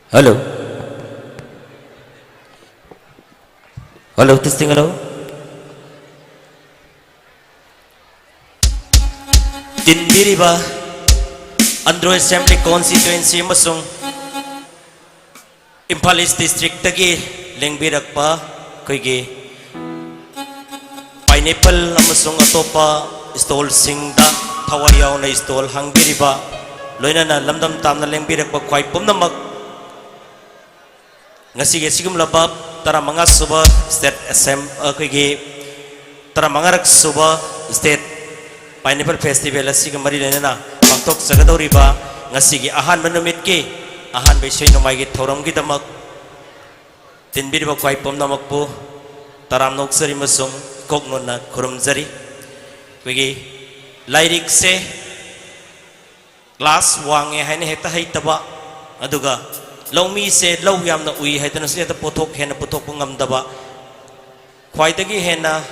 Hello. Hello, testing, hello. ꯇꯤꯟꯕꯤꯔꯤꯕ Andro Assembly Constituency ꯑꯃꯁꯨꯡ ꯏꯝꯐꯥꯜ East District ꯇꯒꯤ ꯂꯦꯡꯕꯤꯔꯛꯄ ꯑꯩꯈꯣꯏꯒꯤ pineapple ꯑꯃꯁꯨꯡ ꯑꯇꯣꯞꯄ stall ꯁꯤꯡꯗ ꯊꯋꯥꯏ ꯌꯥꯎꯅ stall ꯍꯥꯡꯕꯤꯔꯤꯕ, ꯂꯣꯏꯅꯅ ꯂꯝꯗꯝ ꯇꯥꯝꯅ ꯂꯦꯡꯕꯤꯔꯛꯄ ꯈ꯭ꯋꯥꯏ ꯄꯨꯝꯅꯃꯛ, ꯉꯁꯤꯒꯤ ꯑꯁꯤꯒꯨꯝꯂꯕ ꯇꯔꯥꯃꯉꯥ ꯁꯨꯕ State Assem-, ꯑꯩꯈꯣꯏꯒꯤ ꯇꯔꯥꯃꯉꯥꯔꯛ ꯁꯨꯕ State Pineapple Festival ꯑꯁꯤꯒ ꯃꯔꯤ ꯂꯩꯅꯅ ꯄꯥꯡꯊꯣꯛꯆꯒꯗꯧꯔꯤꯕ ꯉꯁꯤꯒꯤ ꯑꯍꯥꯟꯕ ꯅꯨꯃꯤꯠꯀꯤ ꯑꯍꯥꯟꯕ ꯏꯁꯩ ꯅꯣꯡꯃꯥꯏꯒꯤ ꯊꯧꯔꯝꯒꯤꯗꯃꯛ ꯇꯤꯟꯕꯤꯔꯤꯕ ꯈ꯭ꯋꯥꯏ ꯄꯨꯝꯅꯃꯛꯄꯨ ꯇꯔꯥꯝꯅ ꯑꯣꯛꯆꯔꯤ ꯑꯃꯁꯨꯡ ꯀꯣꯛꯅꯣꯟꯅ ꯈꯨꯔꯨꯝꯖꯔꯤ꯫ ꯑꯩꯈꯣꯏꯒꯤ ꯂꯥꯏꯔꯤꯛꯁꯦ class ꯋꯥꯡꯉꯦ ꯍꯥꯏꯅ ꯍꯦꯛꯇ ꯍꯩꯇꯕ, ꯑꯗꯨꯒ ꯂꯧꯃꯤꯁꯦ ꯂꯧ ꯌꯥꯝꯅ ꯎꯏ ꯍꯥꯏꯗꯅꯁꯨ ꯍꯦꯛꯇ ꯄꯣꯠꯊꯣꯛ ꯍꯦꯟꯅ ꯄꯨꯊꯣꯛꯄ ꯉꯝꯗꯕ, ꯈ꯭ꯋꯥꯏꯗꯒꯤ ꯍꯦꯟꯅ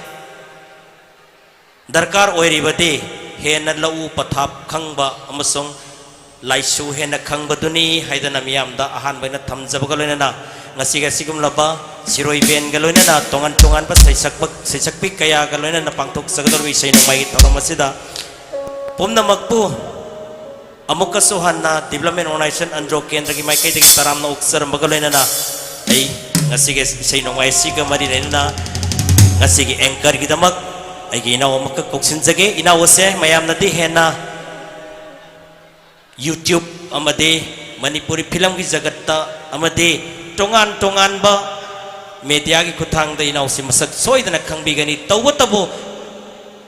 ꯗꯔꯀꯥꯔ ꯑꯣꯏꯔꯤꯕꯗꯤ ꯍꯦꯟꯅ ꯂꯧꯎ ꯄꯊꯥꯞ ꯈꯪꯕ ꯑꯃꯁꯨꯡ ꯂꯥꯏꯁꯨ ꯍꯦꯟꯅ ꯈꯪꯕꯗꯨꯅꯤ ꯍꯥꯏꯗꯅ ꯃꯤꯌꯥꯝꯗ ꯑꯍꯥꯟꯕ ꯑꯣꯏꯅ ꯊꯝꯖꯕꯒ ꯂꯣꯏꯅꯅ, ꯉꯁꯤꯒꯤ ꯑꯁꯤꯒꯨꯝꯂꯕ ꯁꯤꯔꯣꯏꯕꯦꯟꯒ ꯂꯣꯏꯅꯅ ꯇꯣꯉꯥꯟ ꯇꯣꯉꯥꯟꯕ ꯁꯩꯁꯛꯄ, ꯁꯩꯁꯛꯄꯤ ꯀꯌꯥꯒ ꯂꯣꯏꯅꯅ ꯄꯥꯡꯊꯣꯛꯆꯒꯗꯧꯔꯤꯕ ꯏꯁꯩ ꯅꯣꯡꯃꯥꯏꯒꯤ ꯊꯧꯔꯝ ꯑꯁꯤꯗ ꯄꯨꯝꯅꯃꯛꯄꯨ ꯑꯃꯨꯛꯀꯁꯨ ꯍꯟꯅ Development Organization ꯑꯟꯗ꯭ꯔꯣ ꯀꯦꯟꯗ꯭ꯔꯒꯤ ꯃꯥꯏꯀꯩꯗꯒꯤ ꯇꯔꯥꯝꯅ ꯑꯣꯛꯆꯔꯝꯕꯒ ꯂꯣꯏꯅꯅ, ꯑꯩ ꯉꯁꯤꯒꯤ ꯏꯁꯩ ꯅꯣꯡꯃꯥꯏ ꯑꯁꯤꯒ ꯃꯔꯤ ꯂꯩꯅꯅ ꯉꯁꯤꯒꯤ anchor ꯒꯤꯗꯃꯛ ꯑꯩꯒꯤ ꯏꯅꯥꯎ ꯑꯃꯈꯛ ꯀꯧꯁꯤꯟꯖꯒꯦ꯫ ꯏꯅꯥꯎ ꯑꯁꯦ ꯃꯌꯥꯝꯅꯗꯤ ꯍꯦꯟꯅ YouTube ꯑꯃꯗꯤ ꯃꯅꯤꯄꯨꯔꯤ film ꯒꯤ ꯖꯒꯠꯇ ꯑꯃꯗꯤ ꯇꯣꯉꯥꯟ ꯇꯣꯉꯥꯟꯕ media ꯒꯤ ꯈꯨꯠꯊꯥꯡꯗ ꯏꯅꯥꯎꯁꯤ ꯃꯁꯛ ꯁꯣꯏꯗꯅ ꯈꯪꯕꯤꯒꯅꯤ꯫ ꯇꯧꯕꯇꯕꯨ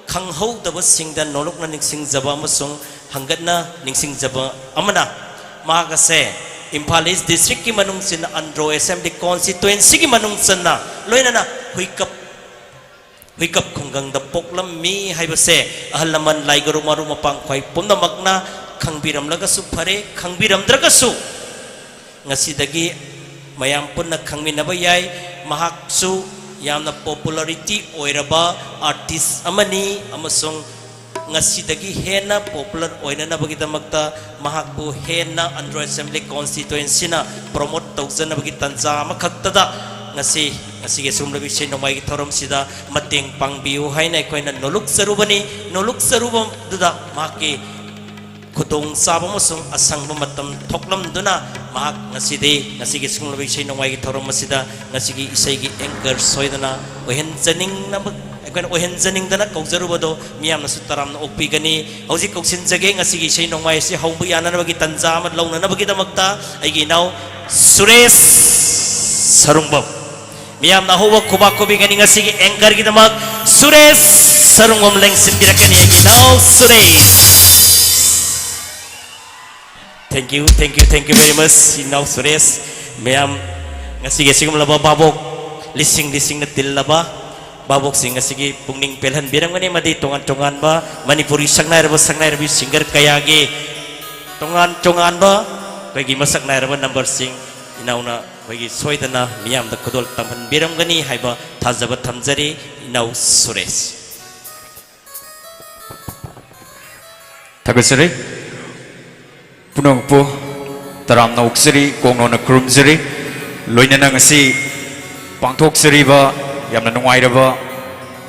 ꯈꯪꯍꯧꯗꯕꯁꯤꯡꯗ ꯅꯣꯂꯨꯛꯅ ꯅꯤꯡꯁꯤꯡꯖꯕ ꯑꯃꯁꯨꯡ ꯍꯪꯒꯠꯅ ꯅꯤꯡꯁꯤꯡꯖꯕ ꯑꯃꯅ, ꯃꯍꯥꯛ ꯑꯁꯦ ꯏꯝꯐꯥꯜ East District ꯀꯤ ꯃꯅꯨꯡ ꯆꯟꯅ ꯑꯟꯗ꯭ꯔꯣ Assembly Constituency ꯒꯤ ꯃꯅꯨꯡ ꯆꯟꯅ ꯂꯣꯏꯅꯅ ꯍꯨꯏꯀꯞ, ꯍꯨꯏꯀꯞ ꯈꯨꯡꯒꯪꯗ ꯄꯣꯛꯂꯝꯃꯤ ꯍꯥꯏꯕꯁꯦ ꯑꯍꯜ ꯂꯃꯟ, ꯂꯥꯏꯒꯨꯔꯨ, ꯃꯔꯨꯞ ꯃꯄꯥꯡ ꯈ꯭ꯋꯥꯏ ꯄꯨꯝꯅꯃꯛꯅ ꯈꯪꯕꯤꯔꯝꯂꯒꯁꯨ ꯐꯔꯦ, ꯈꯪꯕꯤꯔꯝꯗ꯭ꯔꯒꯁꯨ ꯉꯁꯤꯗꯒꯤ ꯃꯌꯥꯝ ꯄꯨꯟꯅ ꯈꯪꯃꯤꯟꯅꯕ ꯌꯥꯏ꯫ ꯃꯍꯥꯛꯁꯨ ꯌꯥꯝꯅ popularity ꯑꯣꯏꯔꯕ artist ꯑꯃꯅꯤ ꯑꯃꯁꯨꯡ ꯉꯁꯤꯗꯒꯤ ꯍꯦꯟꯅ popular ꯑꯣꯏꯅꯅꯕꯒꯤꯗꯃꯛꯇ ꯃꯍꯥꯛꯄꯨ ꯍꯦꯟꯅ ꯑꯟꯗ꯭ꯔꯣ ꯑꯦꯁꯦꯝꯕ꯭ꯂꯤ ꯀꯣꯟꯁꯇꯤꯇ꯭ꯋꯦꯟꯁꯤꯅ promote ꯇꯧꯖꯅꯕꯒꯤ ꯇꯥꯟꯖꯥ ꯑꯃꯈꯛꯇꯗ ꯉꯁꯤ, ꯉꯁꯤꯒꯤ ꯑꯁꯤꯒꯨꯝꯂꯕ ꯏꯁꯩ ꯅꯣꯡꯃꯥꯏꯒꯤ ꯊꯧꯔꯝꯁꯤꯗ ꯃꯇꯦꯡ ꯄꯥꯡꯕꯤꯌꯨ ꯍꯥꯏꯅ ꯑꯩꯈꯣꯏꯅ ꯅꯣꯂꯨꯛꯆꯔꯨꯕꯅꯤ꯫ ꯅꯣꯂꯨꯛꯆꯔꯨꯕꯗꯨꯗ ꯃꯍꯥꯛꯀꯤ ꯈꯨꯗꯣꯡꯆꯥꯕ ꯑꯃꯁꯨꯡ ꯑꯁꯪꯕ ꯃꯇꯝ ꯊꯣꯛꯂꯝꯗꯨꯅ ꯃꯍꯥꯛ ꯉꯁꯤꯗꯤ, ꯉꯁꯤꯒꯤ ꯑꯁꯤꯒꯨꯝꯂꯕ ꯏꯁꯩ ꯅꯣꯡꯃꯥꯏꯒꯤ ꯊꯧꯔꯝ ꯑꯁꯤꯗ ꯉꯁꯤꯒꯤ ꯏꯁꯩꯒꯤ anchor ꯁꯣꯏꯗꯅ ꯑꯣꯏꯍꯟꯖꯅꯤꯡꯅꯕ, ꯑꯩꯈꯣꯏꯅ ꯑꯣꯏꯍꯟꯖꯅꯤꯡꯗꯅ ꯀꯧꯖꯔꯨꯕꯗꯣ ꯃꯤꯌꯥꯝꯅꯁꯨ ꯇꯔꯥꯝꯅ ꯑꯣꯛꯄꯤꯒꯅꯤ꯫ ꯍꯧꯖꯤꯛ ꯀꯧꯁꯤꯟꯖꯒꯦ, ꯉꯁꯤꯒꯤ ꯏꯁꯩ ꯅꯣꯡꯃꯥꯏ ꯑꯁꯤ ꯍꯧꯕ ꯌꯥꯅꯅꯕꯒꯤ ꯇꯥꯟꯖꯥ ꯑꯃ ꯂꯧꯅꯅꯕꯒꯤꯗꯃꯛꯇ ꯑꯩꯒꯤ ꯏꯅꯥꯎ ꯁꯨꯔꯦꯁ ꯁꯔꯨꯡꯕꯝ꯫ ꯃꯤꯌꯥꯝꯅ ꯑꯍꯧꯕ ꯈꯨꯕꯥꯛ ꯈꯨꯕꯤꯒꯅꯤ ꯉꯁꯤꯒꯤ anchorꯒꯤꯗꯃꯛ꯫ ꯁꯨꯔꯦꯁ ꯁꯔꯨꯡꯕꯝ ꯂꯦꯡꯁꯤꯟꯕꯤꯔꯛꯀꯅꯤ ꯑꯩꯒꯤ ꯏꯅꯥꯎ Suresh. Thank you, thank you, thank you very much, ꯏꯅꯥꯎ ꯁꯨꯔꯦꯁ꯫ ꯃꯌꯥꯝ, ꯉꯁꯤꯒꯤ ꯑꯁꯤꯒꯨꯝꯂꯕ ꯚꯥꯕꯣꯛ ꯂꯤꯁꯤꯡ ꯂꯤꯁꯤꯡꯅ ꯇꯤꯜꯂꯕ ꯚꯥꯕꯣꯛꯁꯤꯡ ꯑꯁꯤꯒꯤ ꯄꯨꯛꯅꯤꯡ ꯄꯦꯜꯍꯟꯕꯤꯔꯝꯒꯅꯤ, ꯑꯃꯗꯤ ꯇꯣꯉꯥꯟ ꯇꯣꯉꯥꯟꯕ ꯃꯅꯤꯄꯨꯔꯤ ꯁꯛꯅꯥꯏꯔꯕ ꯁꯛꯅꯥꯏꯔꯕꯤ singer ꯀꯌꯥꯒꯤ ꯇꯣꯉꯥꯟ ꯇꯣꯉꯥꯟꯕ ꯑꯩꯈꯣꯏꯒꯤ ꯃꯁꯛ ꯅꯥꯏꯔꯕ numberꯁꯤꯡ ꯏꯅꯥꯎꯅ ꯑꯩꯈꯣꯏꯒꯤ ꯁꯣꯏꯗꯅ ꯃꯤꯌꯥꯝꯗ ꯈꯨꯗꯣꯜ ꯇꯝꯍꯟꯕꯤꯔꯝꯒꯅꯤ ꯍꯥꯏꯕ ꯊꯥꯖꯕ ꯊꯝꯖꯔꯤ꯫ ꯏꯅꯥꯎ ꯁꯨꯔꯦꯁ꯫ ꯊꯥꯒꯠꯆꯔꯤ꯫ ꯄꯨꯝꯅꯃꯛꯄꯨ ꯇꯔꯥꯝꯅ ꯑꯣꯛꯆꯔꯤ, ꯀꯣꯡꯅꯣꯟꯅ ꯈꯨꯔꯨꯝꯖꯔꯤ꯫ ꯂꯣꯏꯅꯅ ꯉꯁꯤ ꯄꯥꯡꯊꯣꯛꯆꯔꯤꯕ ꯌꯥꯝꯅ ꯅꯨꯡꯉꯥꯏꯔꯕ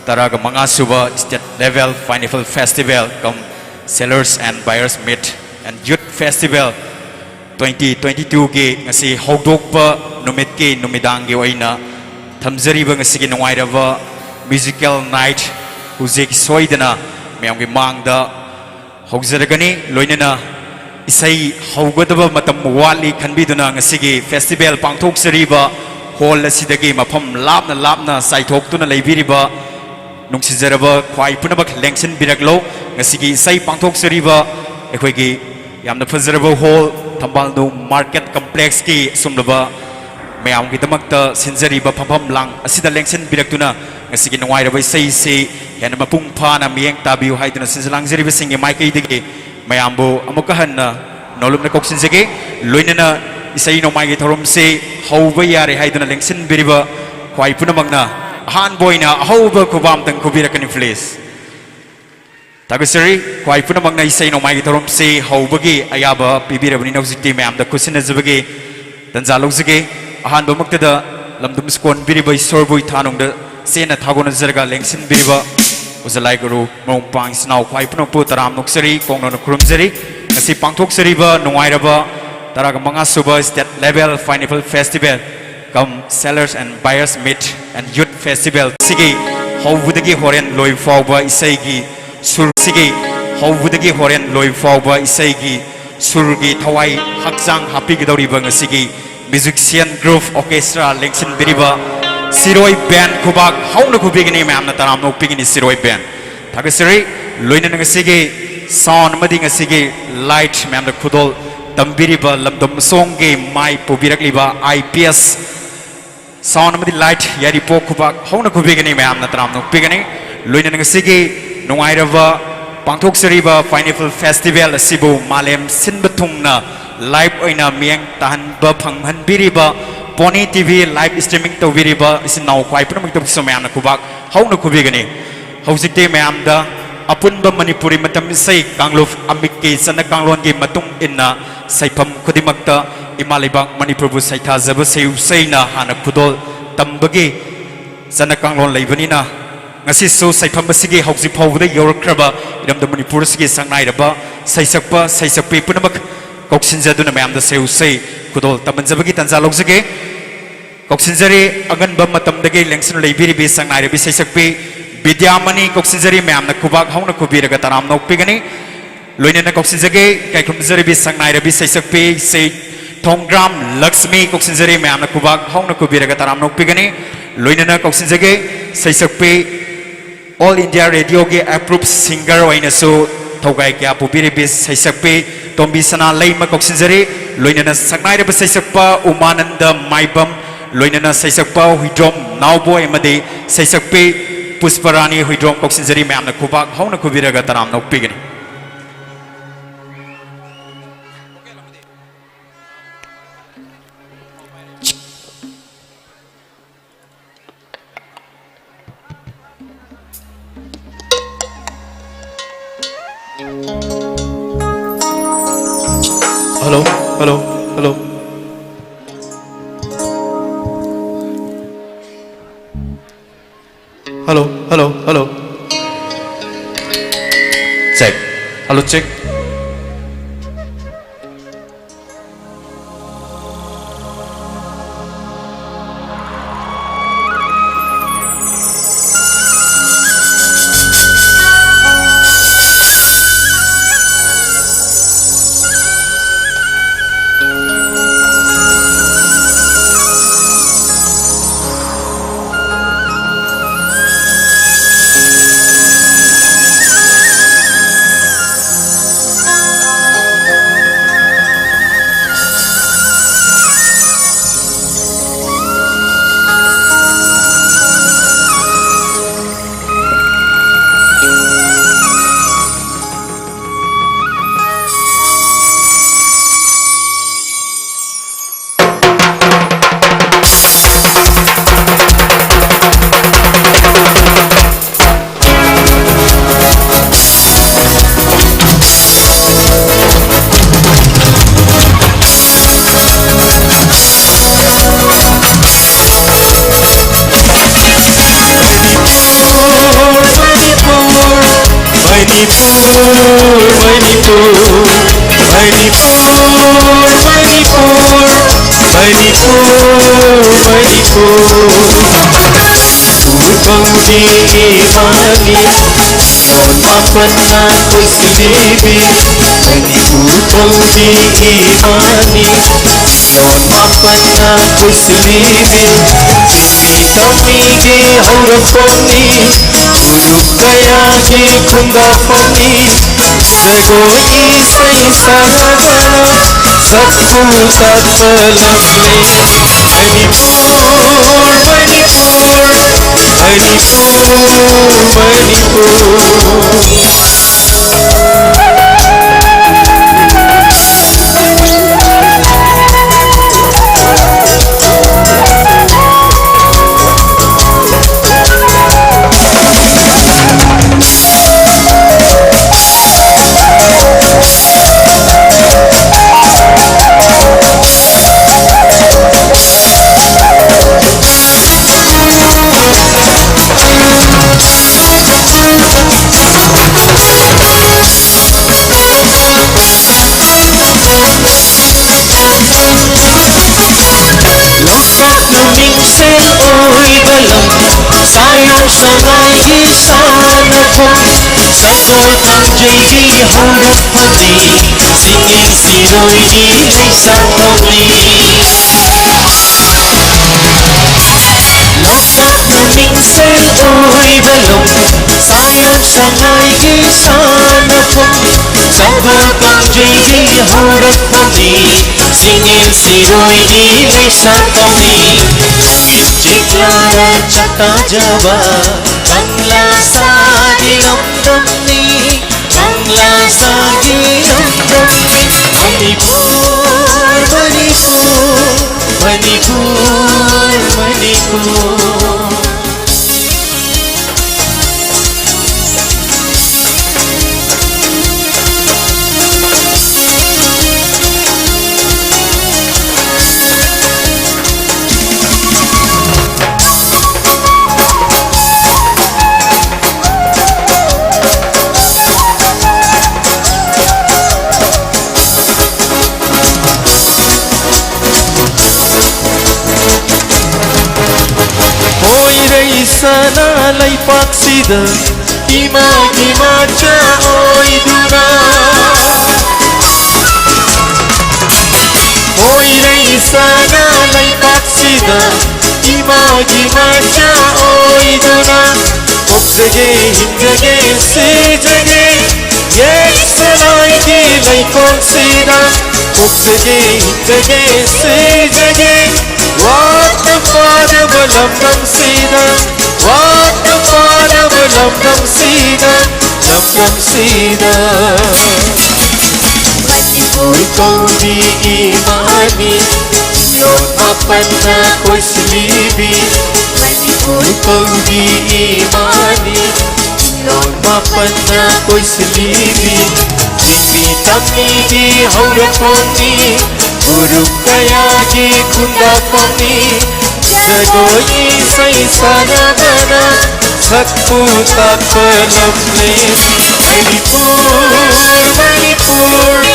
ꯇꯔꯥꯒ ꯃꯉꯥ ꯁꯨꯕ State Level Pineapple Festival cum Sellers and Buyers Meet and Youth Festival twenty twenty-twoꯒꯤ ꯉꯁꯤ ꯍꯧꯗꯣꯛꯄ ꯅꯨꯃꯤꯠꯀꯤ ꯅꯨꯃꯤꯗꯥꯡꯒꯤ ꯑꯣꯏꯅ ꯊꯝꯖꯔꯤꯕ ꯉꯁꯤꯒꯤ ꯅꯨꯡꯉꯥꯏꯔꯕ musical night ꯍꯧꯖꯤꯛ ꯁꯣꯏꯗꯅ ꯃꯌꯥꯝꯒꯤ ꯃꯥꯡꯗ ꯍꯧꯖꯔꯒꯅꯤ꯫ ꯂꯣꯏꯅꯅ ꯏꯁꯩ ꯍꯧꯒꯗꯕ ꯃꯇꯝ ꯋꯥꯠꯂꯤ ꯈꯟꯕꯤꯗꯨꯅ ꯉꯁꯤꯒꯤ festival ꯄꯥꯡꯊꯣꯛꯆꯔꯤꯕ hall ꯑꯁꯤꯗꯒꯤ ꯃꯐꯝ ꯂꯥꯞꯅ ꯂꯥꯞꯅ ꯆꯥꯏꯊꯣꯛꯇꯨꯅ ꯂꯩꯕꯤꯔꯤꯕ ꯅꯨꯡꯁꯤꯖꯔꯕ ꯈ꯭ꯋꯥꯏ ꯄꯨꯝꯅꯃꯛ ꯂꯦꯡꯁꯤꯟꯕꯤꯔꯛꯂꯣ꯫ ꯉꯁꯤꯒꯤ ꯏꯁꯩ ꯄꯥꯡꯊꯣꯛꯆꯔꯤꯕ ꯑꯩꯈꯣꯏꯒꯤ ꯌꯥꯝꯅ ꯐꯖꯔꯕ hall, ꯊꯝꯕꯥꯜꯅꯨ market complexꯀꯤ ꯑꯁꯨꯝꯂꯕ ꯃꯌꯥꯝꯒꯤꯗꯃꯛꯇ ꯁꯤꯟꯖꯔꯤꯕ ꯐꯝꯐꯝ ꯂꯥꯡ ꯑꯁꯤꯗ ꯂꯦꯡꯁꯤꯟꯕꯤꯔꯛꯇꯨꯅ ꯉꯁꯤꯒꯤ ꯅꯨꯡꯉꯥꯏꯔꯕ ꯏꯁꯩꯁꯤ ꯍꯦꯟꯅ ꯃꯄꯨꯡ ꯐꯥꯅ ꯃꯤꯠꯌꯦꯡ ꯇꯥꯕꯤꯌꯨ ꯍꯥꯏꯗꯨꯅ ꯁꯤꯟꯖ ꯂꯥꯡꯖꯔꯤꯕꯁꯤꯡꯒꯤ ꯃꯥꯏꯀꯩꯗꯒꯤ ꯃꯌꯥꯝꯕꯨ ꯑꯃꯨꯛꯀ ꯍꯟꯅ ꯅꯣꯂꯨꯛꯅ ꯀꯧꯁꯤꯟꯖꯒꯦ꯫ ꯂꯣꯏꯅꯅ ꯏꯁꯩ ꯅꯣꯡꯃꯥꯏꯒꯤ ꯊꯧꯔꯝꯁꯤ ꯍꯧꯕ ꯌꯥꯔꯦ ꯍꯥꯏꯗꯨꯅ ꯂꯦꯡꯁꯤꯟꯕꯤꯔꯤꯕ ꯈ꯭ꯋꯥꯏ ꯄꯨꯝꯅꯃꯛꯅ ꯑꯍꯥꯟꯕ ꯑꯣꯏꯅ ꯑꯍꯧꯕ ꯈꯨꯕꯥꯝꯇꯪ ꯈꯨꯕꯤꯔꯛꯀꯅꯤ, please꯫ ꯊꯥꯒꯠꯆꯔꯤ꯫ ꯈ꯭ꯋꯥꯏ ꯄꯨꯝꯅꯃꯛꯅ ꯏꯁꯩ ꯅꯣꯡꯃꯥꯏꯒꯤ ꯊꯧꯔꯝꯁꯤ ꯍꯧꯕꯒꯤ ꯑꯌꯥꯕ ꯄꯤꯕꯤꯔꯕꯅꯤꯅ ꯍꯧꯖꯤꯛꯇꯤ ꯃꯌꯥꯝꯗ ꯈꯨꯠꯁꯤꯟꯅꯖꯕꯒꯤ ꯇꯟꯖꯥ ꯂꯧꯖꯒꯦ꯫ ꯑꯍꯥꯟꯕꯃꯛꯇꯗ ꯂꯝꯗꯝ ꯁ꯭ꯀꯣꯟꯕꯤꯔꯤꯕ ꯏꯁꯣꯔꯕꯨ ꯏꯊꯥꯅꯨꯡꯗ ꯆꯦꯟꯅ ꯊꯥꯒꯣꯟꯅꯖꯔꯒ ꯂꯦꯡꯁꯤꯟꯕꯤꯔꯤꯕ ꯑꯣꯖꯥ ꯂꯥꯏ ꯒꯨꯔꯨ ꯃꯔꯨꯞ ꯃꯄꯥꯡ ꯏꯆꯤꯟ ꯏꯅꯥꯎ ꯈ꯭ꯋꯥꯏ ꯄꯨꯝꯅꯃꯛꯄꯨ ꯇꯔꯥꯝꯅ ꯑꯣꯛꯆꯔꯤ, ꯀꯣꯡꯅꯣꯟꯅ ꯈꯨꯔꯨꯝꯖꯔꯤ꯫ ꯉꯁꯤ ꯄꯥꯡꯊꯣꯛꯆꯔꯤꯕ ꯅꯨꯡꯉꯥꯏꯔꯕ ꯇꯔꯥꯒ ꯃꯉꯥ ꯁꯨꯕ State Level Pineapple Festival cum Sellers and Buyers Meet and Youth Festival ꯁꯤꯒꯤ ꯍꯧꯕꯗꯒꯤ ꯍꯣꯔꯦꯟ ꯂꯣꯏꯕ ꯐꯥꯎꯕ ꯏꯁꯩꯒꯤ ꯁꯨꯔ ꯁꯤꯒꯤ ꯍꯧꯕꯗꯒꯤ ꯍꯣꯔꯦꯟ ꯂꯣꯏꯕ ꯐꯥꯎꯕ ꯏꯁꯩꯒꯤ ꯁꯨꯔꯒꯤ ꯊꯋꯥꯏ ꯍꯛꯆꯥꯡ ꯍꯥꯞꯄꯤꯒꯗꯧꯔꯤꯕ ꯉꯁꯤꯒꯤ musician group orchestra ꯂꯦꯡꯁꯤꯟꯕꯤꯔꯤꯕ ꯁꯤꯔꯣꯏ ꯕꯦꯟ ꯈꯨꯕꯥꯛ ꯍꯧꯅ ꯈꯨꯕꯤꯒꯅꯤ꯫ ꯃꯌꯥꯝꯅ ꯇꯔꯥꯝꯅ ꯑꯣꯛꯄꯤꯒꯅꯤ ꯁꯤꯔꯣꯏ ꯕꯦꯟ꯫ ꯊꯥꯒꯠꯆꯔꯤ꯫ ꯂꯣꯏꯅꯅ ꯉꯁꯤꯒꯤ sound ꯑꯃꯗꯤ ꯉꯁꯤꯒꯤ light ꯃꯌꯥꯝꯗ ꯈꯨꯗꯣꯜ ꯇꯝꯕꯤꯔꯤꯕ ꯂꯝꯗꯝ ꯑꯁꯣꯝꯒꯤ ꯃꯥꯏ ꯄꯨꯕꯤꯔꯛꯂꯤꯕ I P S sound ꯑꯃꯗꯤ light ꯌꯥꯏꯔꯤꯄꯣꯛ ꯈꯨꯕꯥꯛ ꯍꯧꯅ ꯈꯨꯕꯤꯒꯅꯤ꯫ ꯃꯌꯥꯝꯅ ꯇꯔꯥꯝꯅ ꯑꯣꯛꯄꯤꯒꯅꯤ꯫ ꯂꯣꯏꯅꯅ ꯉꯁꯤꯒꯤ ꯅꯨꯡꯉꯥꯏꯔꯕ ꯄꯥꯡꯊꯣꯛꯆꯔꯤꯕ Pineapple Festival ꯑꯁꯤꯕꯨ ꯃꯥꯂꯦꯝ ꯁꯤꯟꯕ ꯊꯨꯡꯅ live ꯑꯣꯏꯅ ꯃꯤꯠꯌꯦꯡ ꯇꯥꯍꯟꯕ ꯐꯪꯍꯟꯕꯤꯔꯤꯕ Pony T V live streaming ꯇꯧꯕꯤꯔꯤꯕ ꯏꯆꯤꯟ ꯏꯅꯥꯎ ꯈ꯭ꯋꯥꯏ ꯄꯨꯝꯅꯃꯛꯇꯕꯨꯁꯨ ꯃꯌꯥꯝꯅ ꯈꯨꯕꯥꯛ ꯍꯧꯅ ꯈꯨꯕꯤꯒꯅꯤ꯫ ꯍꯧꯖꯤꯛꯇꯤ ꯃꯌꯥꯝꯗ ꯑꯄꯨꯟꯕ ꯃꯅꯤꯄꯨꯔꯤ ꯃꯇꯝ ꯏꯁꯩ ꯀꯥꯡꯂꯨꯞ ꯑꯃꯤꯛꯀꯤ ꯆꯠꯅ ꯀꯥꯡꯂꯣꯟꯒꯤ ꯃꯇꯨꯡ ꯏꯟꯅ ꯁꯩꯐꯝ ꯈꯨꯗꯤꯡꯃꯛꯇ ꯏꯃꯥ ꯂꯩꯕꯥꯛ ꯃꯅꯤꯄꯨꯔꯕꯨ ꯁꯩꯊꯥꯖꯕ ꯁꯩꯎ ꯏꯁꯩꯅ ꯍꯥꯟꯅ ꯈꯨꯗꯣꯜ ꯇꯝꯕꯒꯤ ꯆꯠꯅ ꯀꯥꯡꯂꯣꯟ ꯂꯩꯕꯅꯤꯅ, ꯉꯁꯤꯁꯨ ꯁꯩꯐꯝ ꯑꯁꯤꯒꯤ ꯍꯧꯖꯤꯛ ꯐꯥꯎꯕꯗ ꯌꯧꯔꯛꯈ꯭ꯔꯕ ꯏꯔꯝꯗꯝ ꯃꯅꯤꯄꯨꯔ ꯑꯁꯤꯒꯤ ꯁꯛꯅꯥꯏꯔꯕ ꯁꯩꯁꯛꯄ ꯁꯩꯁꯛꯄꯤ ꯄꯨꯝꯅꯃꯛ ꯀꯧꯁꯤꯟꯖꯗꯨꯅ ꯃꯌꯥꯝꯗ ꯁꯩꯎ ꯏꯁꯩ ꯈꯨꯗꯣꯜ ꯇꯝꯍꯟꯖꯕꯒꯤ ꯇꯥꯟꯖꯥ ꯂꯧꯖꯒꯦ꯫ ꯀꯧꯁꯤꯟꯖꯔꯤ꯫ ꯑꯉꯟꯕ ꯃꯇꯝꯗꯒꯤ ꯂꯦꯡꯁꯤꯟ ꯂꯩꯕꯤꯔꯤꯕꯤ ꯁꯛꯅꯥꯏꯔꯕꯤ ꯁꯩꯁꯛꯄꯤ ꯕꯤꯗ꯭ꯌꯥꯃꯅꯤ ꯀꯧꯁꯤꯟꯖꯔꯤ꯫ ꯃꯌꯥꯝꯅ ꯈꯨꯕꯥꯛ ꯍꯧꯅ ꯈꯨꯕꯤꯔꯒ ꯇꯔꯥꯝꯅ ꯑꯣꯛꯄꯤꯒꯅꯤ꯫ ꯂꯣꯏꯅꯅ ꯀꯧꯁꯤꯟꯖꯒꯦ ꯏꯀꯥꯏ ꯈꯨꯝꯅꯖꯔꯤꯕꯤ ꯁꯛꯅꯥꯏꯔꯕꯤ ꯁꯩꯁꯛꯄꯤ ꯁꯩ ꯊꯣꯡꯒ꯭ꯔꯥꯝ ꯂꯛꯁꯃꯤ ꯀꯧꯁꯤꯟꯖꯔꯤ꯫ ꯃꯌꯥꯝꯅ ꯈꯨꯕꯥꯛ ꯍꯧꯅ ꯈꯨꯕꯤꯔꯒ ꯇꯔꯥꯝꯅ ꯑꯣꯛꯄꯤꯒꯅꯤ꯫ ꯂꯣꯏꯅꯅ ꯀꯧꯁꯤꯟꯖꯒꯦ ꯁꯩꯁꯛꯄꯤ All India Radio ꯒꯤ approved singer ꯑꯣꯏꯅꯁꯨ ꯊꯧꯒꯥꯏ ꯀꯌꯥ ꯄꯨꯕꯤꯔꯤꯕꯤ ꯁꯩꯁꯛꯄꯤ ꯇꯣꯝꯕꯤ ꯁꯅꯥ ꯂꯩꯃ ꯀꯧꯁꯤꯟꯖꯔꯤ꯫ ꯂꯣꯏꯅꯅ ꯁꯛꯅꯥꯏꯔꯕ ꯁꯩꯁꯛꯄ ꯎꯃꯥꯅꯟꯗ ꯃꯥꯏꯕꯝ, ꯂꯣꯏꯅꯅ ꯁꯩꯁꯛꯄ ꯍꯨꯏꯗ꯭ꯔꯣꯝ ꯅꯥꯎꯕꯣꯏ ꯑꯃꯗꯤ ꯁꯩꯁꯛꯄꯤ ꯄꯨꯁꯄꯔꯥꯅꯤ ꯍꯨꯏꯗ꯭ꯔꯣꯝ ꯀꯧꯁꯤꯟꯖꯔꯤ꯫ ꯃꯌꯥꯝꯅ ꯈꯨꯕꯥꯛ ꯍꯧꯅ ꯈꯨꯕꯤꯔꯒ ꯇꯔꯥꯝꯅ ꯑꯣꯛꯄꯤꯒꯅꯤ꯫ Hello, hello, hello. Hello, hello, hello. Check. Hello, check. Manipur, Manipur, Manipur, Manipur, Manipur, Manipur. Manipur khawng hi eimani yon mapatna koi silibi. Manipur khawng hi eimani yon mapatna koi silibi. Tawmigii hawrampani, Tuluk Kayagi khungapani, Saigon isei sagalam, sakhu tatpalamni. Manipur, Manipur, Manipur, Manipur. ꯁꯥꯌꯣꯝ ꯁꯉꯥꯏꯒꯤ ꯁꯥꯟꯅꯐꯝ, ꯁꯒꯣꯜ ꯀꯥꯡꯖꯩꯒꯤ ꯍꯧꯔꯛꯐꯝꯅꯤ, ꯆꯤꯡꯂꯦꯟ ꯁꯤꯔꯣꯏꯒꯤ ꯂꯩꯁꯥꯐꯝꯅꯤ꯫ ꯂꯣꯛꯇꯥꯛꯅ ꯃꯤꯡꯁꯦꯜ ꯑꯣꯏꯕ ꯂꯝ, ꯁꯥꯌꯣꯝ ꯁꯉꯥꯏꯒꯤ ꯁꯥꯟꯅꯐꯝ, ꯁꯒꯣꯜ ꯀꯥꯡꯖꯩꯒꯤ ꯍꯧꯔꯛꯐꯝꯅꯤ, ꯆꯤꯡꯂꯦꯟ ꯁꯤꯔꯣꯏꯒꯤ ꯂꯩꯁꯥꯐꯝꯅꯤ꯫ ꯆꯤꯛꯂꯥꯗ ꯆꯥꯛꯇꯥꯖꯕ ꯀꯪꯂꯥ ꯁꯥꯒꯤ ꯂꯝꯗꯝꯅꯤ, ꯀꯪꯂꯥ ꯁꯥꯒꯤ ꯂꯝꯗꯝꯅꯤ꯫ ꯃꯅꯤꯄꯨꯔ, ꯃꯅꯤꯄꯨꯔ, ꯃꯅꯤꯄꯨꯔ, ꯃꯅꯤꯄꯨꯔ꯫ ꯄꯣꯏꯔꯩ ꯁꯅꯥ ꯂꯩꯄꯥꯛꯁꯤꯗ ꯏꯃꯥꯒꯤ ꯃꯆꯥ ꯑꯣꯏꯗꯨꯅ, ꯄꯣꯏꯔꯩ ꯁꯅꯥ ꯂꯩꯄꯥꯛꯁꯤꯗ ꯏꯃꯥꯒꯤ ꯃꯆꯥ ꯑꯣꯏꯗꯨꯅ, ꯄꯣꯛꯆꯒꯦ, ꯍꯤꯡꯖꯒꯦ, ꯁꯤꯖꯒꯦ, ꯌꯦꯛꯁꯂꯥꯏꯒꯤ ꯂꯩꯀꯣꯜꯁꯤꯗ꯫ ꯄꯣꯛꯆꯒꯦ, ꯍꯤꯡꯖꯒꯦ, ꯁꯤꯖꯒꯦ, ꯋꯥꯠꯇ ꯄꯥꯗꯕ ꯂꯝꯗꯝꯁꯤꯗ, ꯋꯥꯠꯇ ꯄꯥꯗꯕ ꯂꯝꯗꯝꯁꯤꯗ, ꯂꯝꯗꯝꯁꯤꯗ꯫ ꯃꯅꯤꯄꯨꯔ ꯀꯧꯕꯤ ꯏꯃꯥꯅꯤ, ꯂꯣꯟ ꯃꯥꯄꯟꯅ ꯀꯣꯏꯁꯤꯜꯂꯤꯕꯤ꯫ ꯃꯅꯤꯄꯨꯔ ꯀꯧꯕꯤ ꯏꯃꯥꯅꯤ, ꯂꯣꯟ ꯃꯥꯄꯟꯅ ꯀꯣꯏꯁꯤꯜꯂꯤꯕꯤ꯫ ꯆꯤꯡꯃꯤ ꯇꯝꯃꯤꯒꯤ ꯍꯧꯔꯛꯐꯝꯅꯤ, ꯐꯨꯔꯨꯞ ꯀꯌꯥꯒꯤ ꯈꯨꯟꯗꯥꯐꯝꯅꯤ꯫ ꯖꯒꯣꯏ ꯏꯁꯩ ꯁꯥꯟꯅꯕꯅ ꯁꯛꯄꯨ ꯇꯥꯛꯄ ꯂꯝꯅꯤ꯫ ꯃꯅꯤꯄꯨꯔ, ꯃꯅꯤꯄꯨꯔ,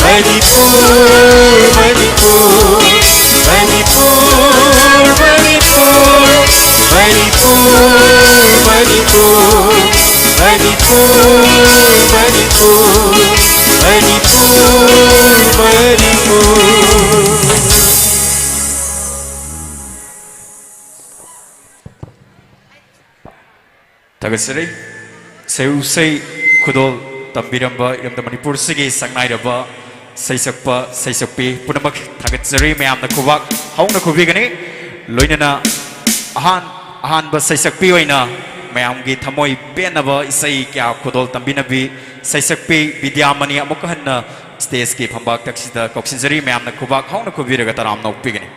ꯃꯅꯤꯄꯨꯔ, ꯃꯅꯤꯄꯨꯔ, ꯃꯅꯤꯄꯨꯔ, ꯃꯅꯤꯄꯨꯔ, ꯃꯅꯤꯄꯨꯔ, ꯊꯥꯒꯠꯆꯔꯤ꯫ ꯁꯩꯔꯨꯛꯁꯩ ꯈꯨꯗꯣꯜ ꯇꯝꯕꯤꯔꯝꯕ ꯏꯔꯝꯗꯝ ꯃꯅꯤꯄꯨꯔꯁꯤꯒꯤ ꯁꯛꯅꯥꯏꯔꯕ ꯁꯩꯁꯛꯄ ꯁꯩꯁꯛꯄꯤ ꯄꯨꯝꯅꯃꯛ ꯊꯥꯒꯠꯆꯔꯤ꯫ ꯃꯌꯥꯝꯅ ꯈꯨꯕꯥꯛ ꯍꯧꯅ ꯈꯨꯕꯤꯒꯅꯤ꯫ ꯂꯣꯏꯅꯅ ꯑꯍꯥꯟ-, ꯑꯍꯥꯟꯕ ꯁꯩꯁꯛꯄꯤ ꯑꯣꯏꯅ ꯃꯌꯥꯝꯒꯤ ꯊꯃꯣꯏ ꯄꯦꯟꯅꯕ ꯏꯁꯩ ꯀꯌꯥ ꯈꯨꯗꯣꯜ ꯇꯝꯕꯤꯅꯕꯤ ꯁꯩꯁꯛꯄꯤ ꯕꯤꯗ꯭ꯌꯥꯃꯅꯤ ꯑꯃꯨꯛꯀ ꯍꯟꯅ stageꯀꯤ ꯐꯝꯕꯥꯛ ꯇꯛꯁꯤꯗ ꯀꯧꯁꯤꯟꯖꯔꯤ꯫ ꯃꯌꯥꯝꯅ ꯈꯨꯕꯥꯛ ꯍꯧꯅ ꯈꯨꯕꯤꯔꯒ ꯇꯔꯥꯝꯅ ꯑꯣꯛꯄꯤꯒꯅꯤ꯫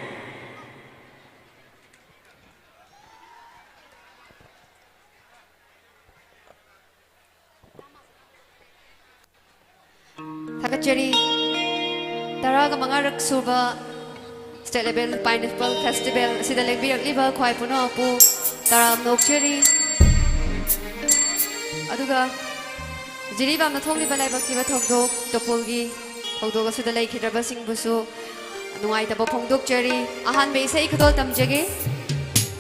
ꯊꯥꯒꯠꯆꯔꯤ꯫ ꯇꯔꯥꯒ ꯃꯉꯥꯔꯛ ꯁꯨꯕ State Level Pineapple Festival ꯑꯁꯤꯗ ꯂꯦꯡꯕꯤꯔꯛꯂꯤꯕ ꯈ꯭ꯋꯥꯏ ꯄꯨꯅꯃꯛꯄꯨ ꯇꯔꯥꯝꯅ ꯑꯣꯛꯆꯔꯤ꯫ ꯑꯗꯨꯒ ꯖꯤꯔꯤꯕꯥꯝꯅ ꯊꯣꯛꯂꯤꯕ ꯂꯥꯏꯕꯛ ꯊꯤꯕ ꯊꯧꯗꯣꯛ ꯇꯣꯄꯣꯜꯒꯤ ꯊꯧꯗꯣꯛ ꯑꯁꯤꯗ ꯂꯩꯈꯤꯗ꯭ꯔꯕꯁꯤꯡꯕꯨꯁꯨ ꯅꯨꯡꯉꯥꯏꯇꯕ ꯐꯣꯡꯗꯣꯛꯆꯔꯤ꯫ ꯑꯍꯥꯟꯕ ꯏꯁꯩ ꯈꯨꯗꯣꯜ ꯇꯝꯖꯒꯦ꯫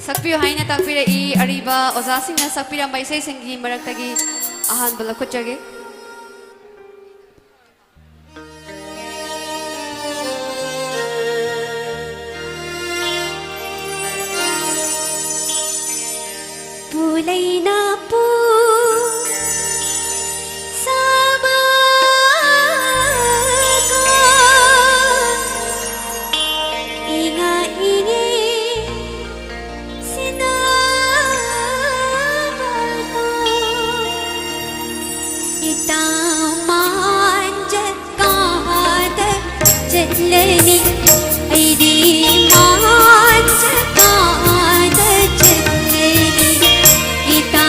ꯁꯛꯄꯤꯌꯨ ꯍꯥꯏꯅ ꯇꯥꯛꯄꯤꯔꯛꯏ ꯑꯔꯤꯕ ꯑꯣꯖꯥꯁꯤꯡꯅ ꯁꯛꯄꯤꯔꯝꯕ ꯏꯁꯩꯁꯤꯡꯒꯤ ꯃꯔꯛꯇꯒꯤ ꯑꯍꯥꯟꯕ ꯂꯧꯈꯠꯆꯒꯦ꯫ ꯄꯨꯂꯩꯅ ꯄꯨ ꯁꯥꯕ ꯏꯉꯥ ꯏꯉꯦ ꯁꯤꯅꯕꯗꯣ ꯏꯇꯥ ꯃꯥꯟꯖ ꯀꯥꯗ ꯆꯠꯂꯅꯤ ꯑꯩꯗꯤ ꯃꯥꯟꯖ ꯀꯥꯗ ꯆꯠꯂꯅꯤ ꯏꯇꯥ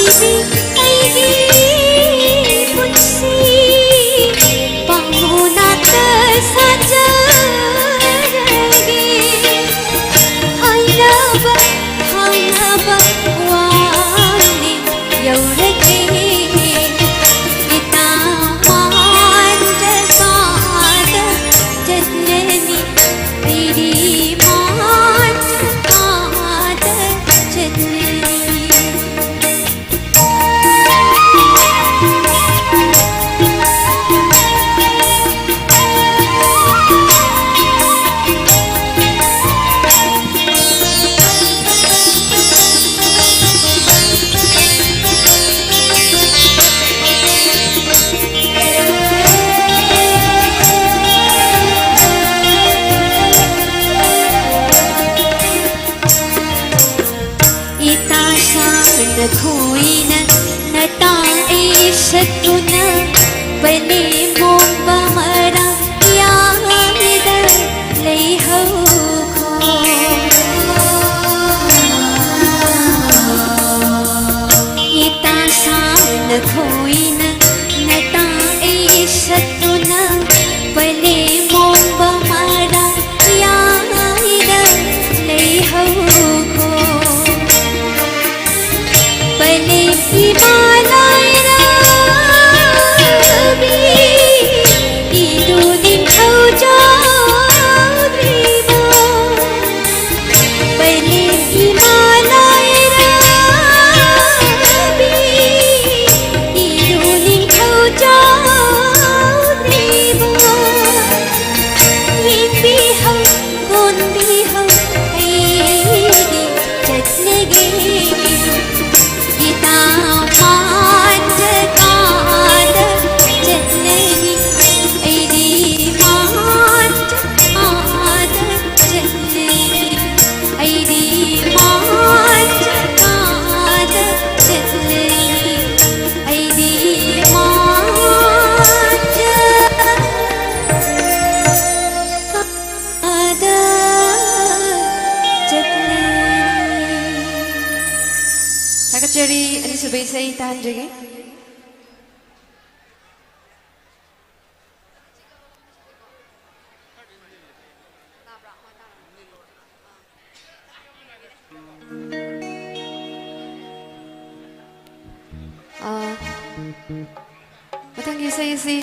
ꯑꯩꯒꯤ ꯄꯨꯟꯁꯤ ꯄꯥꯎꯅꯥꯛꯇ ꯁꯥꯖꯔꯒꯦ꯫ ꯍꯥꯏꯅꯕ ꯍꯥꯏꯅꯕ ꯋꯥꯅꯤ ꯌꯧꯔꯒꯦ꯫ ꯏꯇꯥ ꯃꯥꯟꯗ ꯄꯥꯗ ꯆꯠꯂꯅꯤ꯫ ꯄꯤꯔꯤ ꯃꯥꯟꯗ ꯄꯥꯗ ꯆꯠꯂꯅꯤ꯫ ꯏꯇꯥ ꯁꯥꯅ ꯈꯣꯏꯅ ꯅꯇꯥ ꯑꯩ ꯁꯠꯇꯨꯅ ꯄꯅꯦ ꯃꯣꯝꯕ ꯃꯔꯥ ꯌꯥꯏꯗ ꯂꯩꯍꯧꯈꯣ꯫ ꯏꯇꯥ ꯁꯥꯅ ꯈꯣꯏꯅ ꯅꯇꯥ ꯑꯩ ꯁꯠꯇꯨꯅ ꯄꯅꯦ ꯃꯣꯝꯕ ꯃꯔꯥ ꯌꯥꯏꯗ ꯂꯩꯍꯧꯈꯣ꯫ ꯄꯅꯦ ꯏꯃꯥ ꯂꯥꯏꯔꯥꯕꯤ, ꯏꯗꯨ ꯅꯤꯡꯊꯧ ꯆꯥꯎꯗ꯭ꯔꯤꯕ꯫ ꯄꯅꯦ ꯏꯃꯥ ꯂꯥꯏꯔꯥꯕꯤ, ꯏꯗꯨ ꯅꯤꯡꯊꯧ ꯆꯥꯎꯗ꯭ꯔꯤꯕ꯫ ꯌꯦꯡꯕꯤꯍꯧ, ꯀꯣꯟꯕꯤꯍꯧ, ꯑꯩꯗꯤ ꯆꯠꯂꯒꯦ꯫ ꯏꯇꯥ ꯃꯥ ꯆꯔꯤ ꯑꯅꯤꯁꯨꯕ ꯏꯁꯩ ꯇꯥꯍꯟꯖꯒꯦ꯫ ꯑꯥ, ꯃꯊꯪꯒꯤ ꯏꯁꯩ ꯑꯁꯤ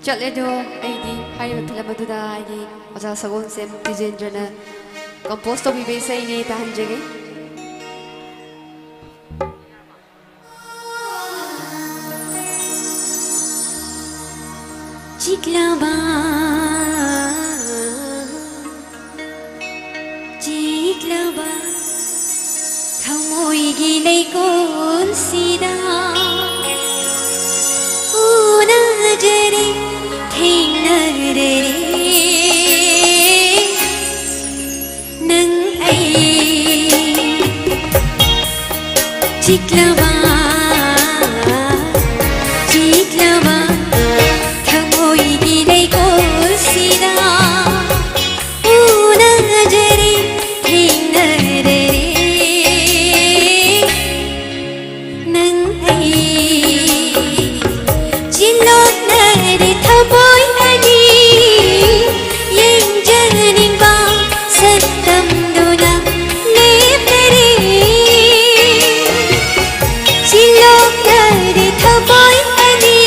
ꯆꯠꯂꯦꯗꯣ ꯑꯩꯗꯤ ꯍꯥꯏꯔꯤꯕ ꯐꯤꯂꯝ ꯑꯗꯨꯗ ꯑꯩꯒꯤ ꯑꯣꯖꯥ ꯁꯒꯣꯜꯁꯦꯝ ꯇꯤꯖꯦꯟꯗ꯭ꯔꯅ compose ꯇꯧꯕꯤꯕ ꯏꯁꯩꯅꯦ, ꯇꯥꯍꯟꯖꯒꯦ꯫ ꯆꯤꯛꯂꯕ, ꯆꯤꯛꯂꯕ ꯊꯃꯣꯏꯒꯤ ꯂꯩꯀꯣꯜꯁꯤꯗ ꯎꯅꯖꯔꯦ, ꯊꯦꯡꯅꯔꯦ ꯅꯪ ꯑꯩ꯫ ꯆꯤꯛꯂꯕ, ꯆꯤꯛꯂꯕ ꯊꯃꯣꯏꯒꯤ ꯂꯩꯀꯣꯜꯁꯤꯗ ꯎꯅꯖꯔꯦ, ꯊꯦꯡꯅꯔꯦ ꯅꯪ ꯑꯩ꯫ ꯆꯤꯟꯂꯣꯛꯅꯔꯦ ꯊꯃꯣꯏ ꯑꯅꯤ, ꯌꯦꯡꯖꯅꯤꯡꯕ ꯁꯛꯇꯝꯗꯨꯅ ꯂꯦꯞꯂꯔꯦ꯫ ꯆꯤꯟꯂꯣꯛꯅꯔꯦ ꯊꯃꯣꯏ ꯑꯅꯤ,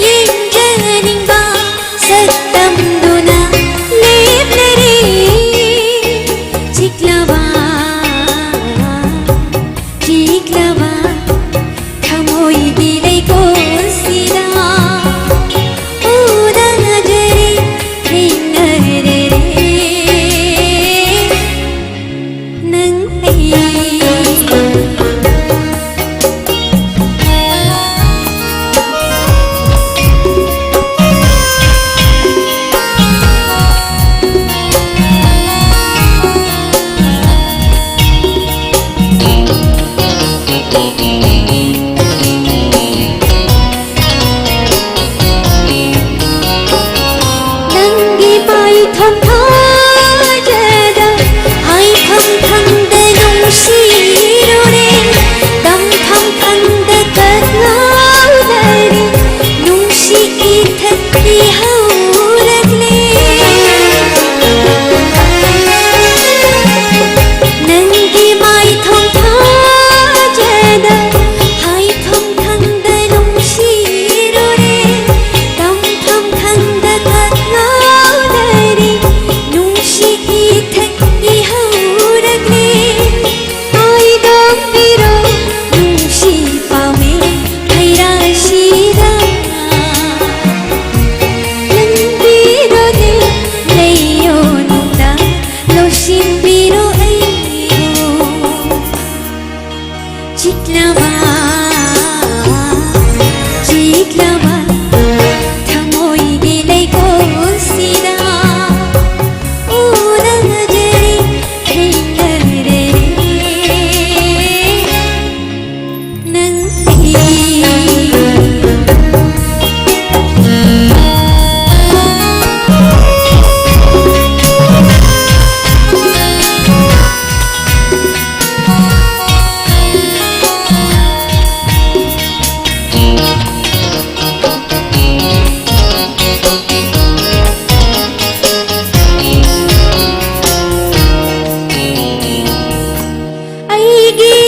ꯌꯦꯡꯖꯅꯤꯡꯕ ꯁꯛꯇꯝꯗꯨꯅ ꯂꯦꯞꯂꯔꯦ꯫ ꯆꯤꯛꯂꯕ, ꯆꯤꯛꯂꯕ ꯊꯃꯣꯏꯒꯤ ꯂꯩꯀꯣꯜꯁꯤꯗ ꯎꯅꯖꯔꯦ, ꯊꯦꯡꯅꯔꯦ ꯅꯪ ꯑꯩ꯫ ꯅꯪꯒꯤ ꯄꯥꯏꯐꯝ ꯊꯥꯖꯗ, ꯍꯥꯏꯐꯝ ꯈꯪꯗ ꯅꯨꯡꯁꯤ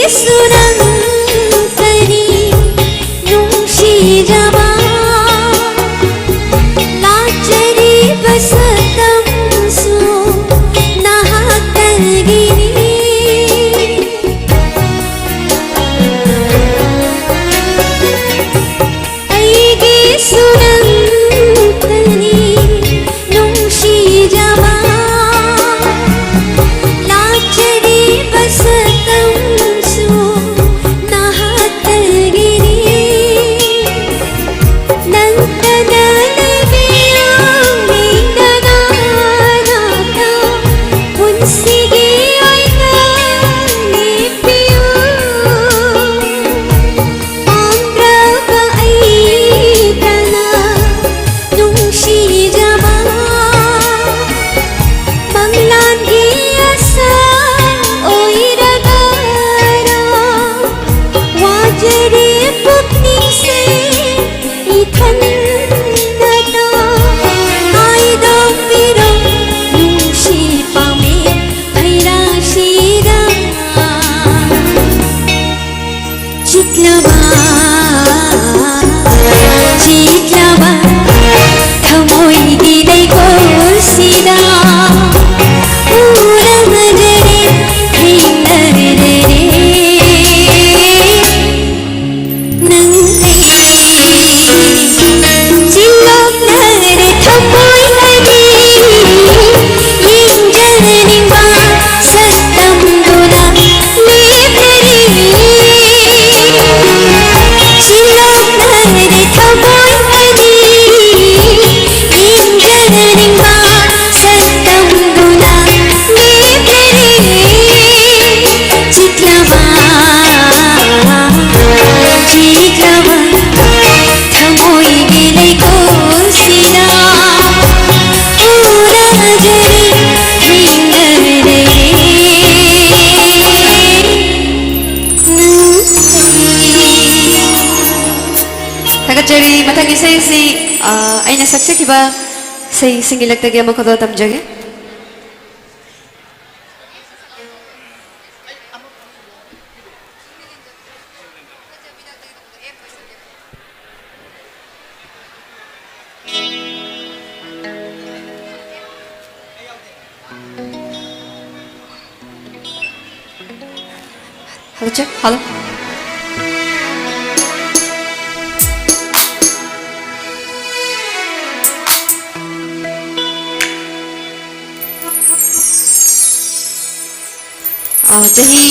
ꯁꯨꯔꯝꯒꯅꯤ ꯅꯨꯡꯁꯤꯖꯕ, ꯂꯥꯛꯆꯔꯤꯕ ꯁꯛꯇꯝꯁꯨ ꯅꯍꯥꯛꯇꯒꯤꯅꯤ꯫ ꯑꯩꯒꯤꯁꯨ ꯅꯪꯇꯅꯤ ꯅꯨꯡꯁꯤꯖꯕ, ꯂꯥꯛꯆꯔꯤꯕ ꯁꯛꯇꯝꯁꯨ ꯅꯍꯥꯛꯇꯒꯤꯅꯤ꯫ ꯅꯪꯇꯅ ꯂꯩꯕꯤꯌꯨ, ꯅꯪꯇꯅ ꯅꯥꯛꯇ ꯄꯨꯟꯁꯤꯒꯤ ꯑꯣꯏꯅ ꯂꯦꯞꯄꯤꯌꯨ꯫ ꯄꯥꯝꯗ꯭ꯔꯕ ꯑꯩꯇꯅ ꯅꯨꯡꯁꯤꯖꯕ, ꯃꯪꯂꯥꯟꯒꯤ ꯑꯁꯥ ꯑꯣꯏꯔꯒꯔꯥ, ꯋꯥꯖꯔꯦ ꯄꯨꯛꯅꯤꯡꯁꯦ ꯏꯊꯟꯗꯇ꯫ ꯍꯥꯏꯗꯣꯛꯄꯤꯔꯣ ꯅꯨꯡꯁꯤ ꯄꯥꯝꯃꯤ ꯍꯩꯔꯥꯁꯤꯗ꯫ ꯆꯤꯛꯂꯕ, ꯆꯤꯛꯂꯕ ꯊꯃꯣꯏꯒꯤ ꯂꯩꯀꯣꯜꯁꯤꯗ ꯎꯔꯝꯗ꯭ꯔꯦ, ꯊꯦꯡꯅꯗ꯭ꯔꯦ ꯅꯪ ꯑꯩ꯫ ꯆꯤꯜꯂꯣꯛꯅꯔꯦ ꯊꯃꯣꯏ ꯑꯅꯤ, ꯌꯦꯡꯖꯅꯤꯡꯕ ꯁꯛꯇꯝꯗꯨꯅ ꯂꯦꯞꯂꯔꯦ꯫ ꯆꯤꯜꯂꯣꯛꯅꯔꯦ ꯊꯃꯣꯏ ꯑꯅꯤ, ꯌꯦꯡꯖꯅꯤꯡꯕ ꯁꯛꯇꯝꯗꯨꯅ ꯂꯦꯞꯂꯔꯦ꯫ ꯆꯤꯛꯂꯕ, ꯆꯤꯛꯂꯕ ꯊꯃꯣꯏꯒꯤ ꯂꯩꯀꯣꯜꯁꯤꯗ ꯎꯔꯖꯔꯦ, ꯊꯦꯡꯅꯔꯦ ꯅꯪ ꯑꯩ꯫ ꯊꯥꯒꯠꯆꯔꯤ꯫ ꯃꯊꯪꯒꯤ ꯏꯁꯩ ꯑꯁꯤ, ꯑ, ꯑꯩꯅ ꯁꯛꯆꯈꯤꯕ ꯏꯁꯩꯁꯤꯡꯒꯤ ꯂꯛꯇꯒꯤ ꯑꯃꯈꯛꯇ ꯇꯝꯖꯒꯦ꯫ Hello, check. Hello. ꯑ, ꯆꯍꯤ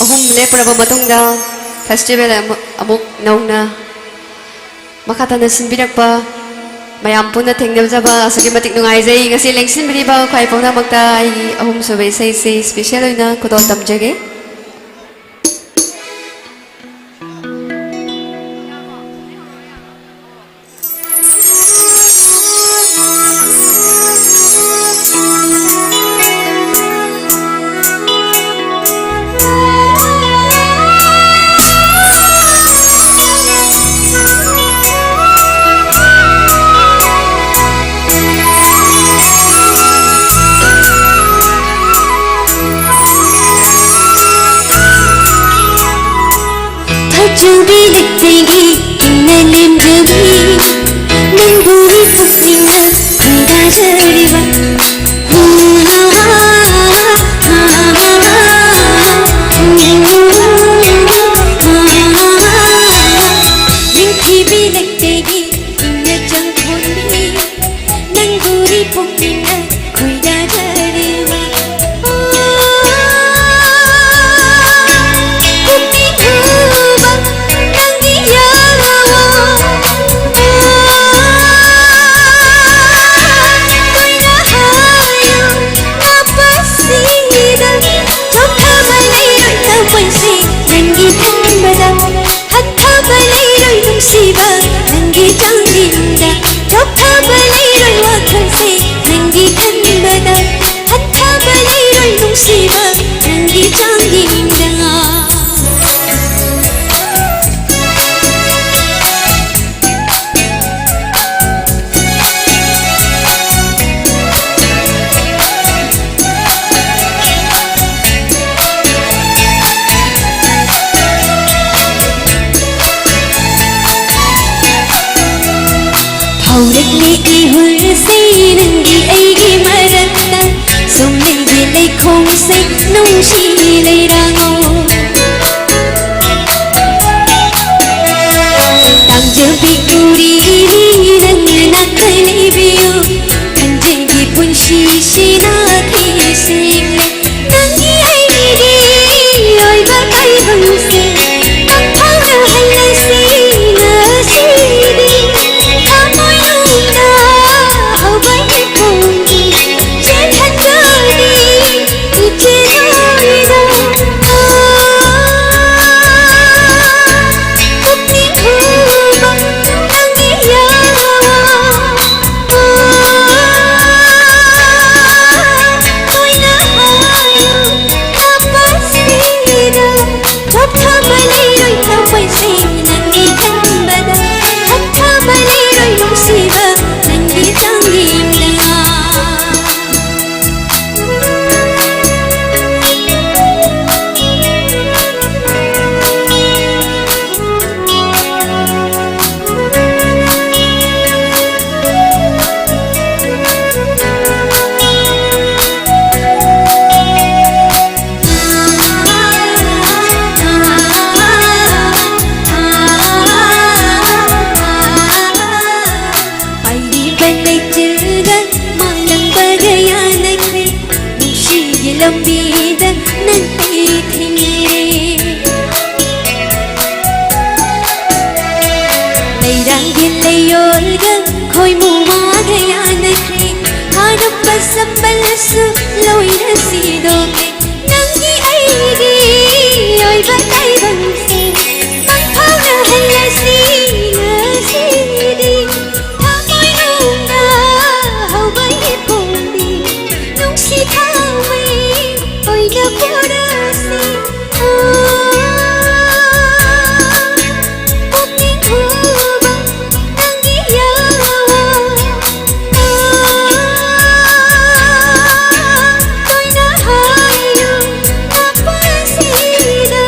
ꯑꯍꯨꯝ ꯂꯦꯞꯄꯨꯔꯕ ꯃꯇꯨꯡꯗ festival ꯑꯃ, ꯑꯃꯨꯛ ꯅꯧꯅ ꯃꯈꯥ ꯇꯥꯅ ꯁꯤꯟꯕꯤꯔꯛꯄ ꯃꯌꯥꯝ ꯄꯨꯟꯅ ꯊꯦꯡꯅꯖꯕ ꯑꯁꯨꯛꯀꯤ ꯃꯇꯤꯛ ꯅꯨꯡꯉꯥꯏꯖꯩ꯫ ꯉꯁꯤ ꯂꯦꯡꯁꯤꯟꯕꯤꯔꯤꯕ ꯈ꯭ꯋꯥꯏ ꯄꯨꯝꯅꯃꯛꯇ ꯑꯩꯒꯤ ꯑꯍꯨꯝꯁꯨꯕ ꯏꯁꯩꯁꯤ special ꯑꯣꯏꯅ ꯈꯨꯗꯣꯜ ꯇꯝꯖꯒꯦ꯫ ꯐꯖꯕꯤ ꯂꯩꯇꯦꯡꯒꯤ ꯏꯪꯅ ꯂꯦꯝꯖꯕꯤ, ꯅꯪꯕꯨ ꯏꯄꯨꯛꯅꯤꯡꯅ ꯈꯣꯏꯗꯥꯖꯔꯤꯕ꯫ ꯅꯤꯡꯊꯤꯕꯤ ꯂꯩꯇꯦꯡꯒꯤ ꯏꯪꯅ ꯆꯪꯈꯣꯟꯕꯤ, ꯅꯪꯕꯨ ꯏꯄꯨꯛꯅꯤꯡꯅ ꯈꯣꯏꯗꯥꯖꯔꯤꯕ꯫ ꯑꯣ, ꯄꯨꯛꯅꯤꯡ ꯍꯨꯕ ꯅꯪꯒꯤ ꯌꯥꯋꯣ꯫ ꯑꯣ, ꯀꯣꯏꯅ ꯍꯥꯏꯌꯨ ꯃꯄꯥꯁꯤꯗ, ꯆꯣꯛꯊꯕ ꯂꯩꯔꯣꯏ ꯊꯃꯣꯏꯁꯦ ꯅꯪꯒꯤ ꯈꯟꯕꯗ꯫ ꯍꯟꯊꯕ ꯂꯩꯔꯣꯏ ꯅꯨꯡꯁꯤꯕ ꯅꯪꯒꯤ ꯆꯥꯡꯌꯦꯡꯗ꯫ ꯆꯣꯛꯊꯕ ꯂꯩꯔꯣꯏ ꯋꯥꯈꯜꯁꯦ ꯅꯪꯒꯤ ꯈꯟꯕꯗ꯫ ꯍꯟꯊꯕ ꯂꯩꯔꯣꯏ ꯅꯨꯡꯁꯤꯕ ꯅꯪꯒꯤ ꯆꯥꯡꯌꯦꯡꯗ꯫ ꯐꯥꯎꯔꯛꯂꯦ ꯏꯍꯨꯜꯁꯦ ꯅꯪꯒꯤ ꯑꯩꯒꯤ ꯃꯔꯛꯇ, ꯁꯣꯝꯂꯩꯒꯤ ꯂꯩꯈꯣꯡꯁꯦ ꯅꯨꯡꯁꯤ ꯂꯩꯔꯥꯡꯉꯧ꯫ ꯇꯝꯕꯜꯁꯨ ꯂꯣꯏꯅ ꯁꯤꯗꯣꯛꯀꯦ꯫ ꯅꯪꯒꯤ ꯑꯩꯒꯤ ꯑꯣꯏꯕ ꯇꯥꯏꯕꯪꯁꯦ ꯃꯪꯐꯥꯎꯅꯍꯜꯂꯁꯤ ꯉꯁꯤꯗꯤ꯫ ꯊꯃꯣꯏꯅꯨꯡꯗ ꯍꯧꯕ ꯏꯄꯣꯝꯗꯤ ꯅꯨꯡꯁꯤ ꯊꯥꯎꯃꯩ ꯑꯣꯏꯅ ꯄꯨꯔꯁꯤ꯫ ꯄꯨꯛꯅꯤꯡ ꯍꯨꯕ ꯅꯪꯒꯤ ꯌꯥꯋꯥ꯫ ꯇꯣꯏꯅ ꯍꯥꯏꯌꯨ ꯅꯄꯥꯁꯤꯗ꯫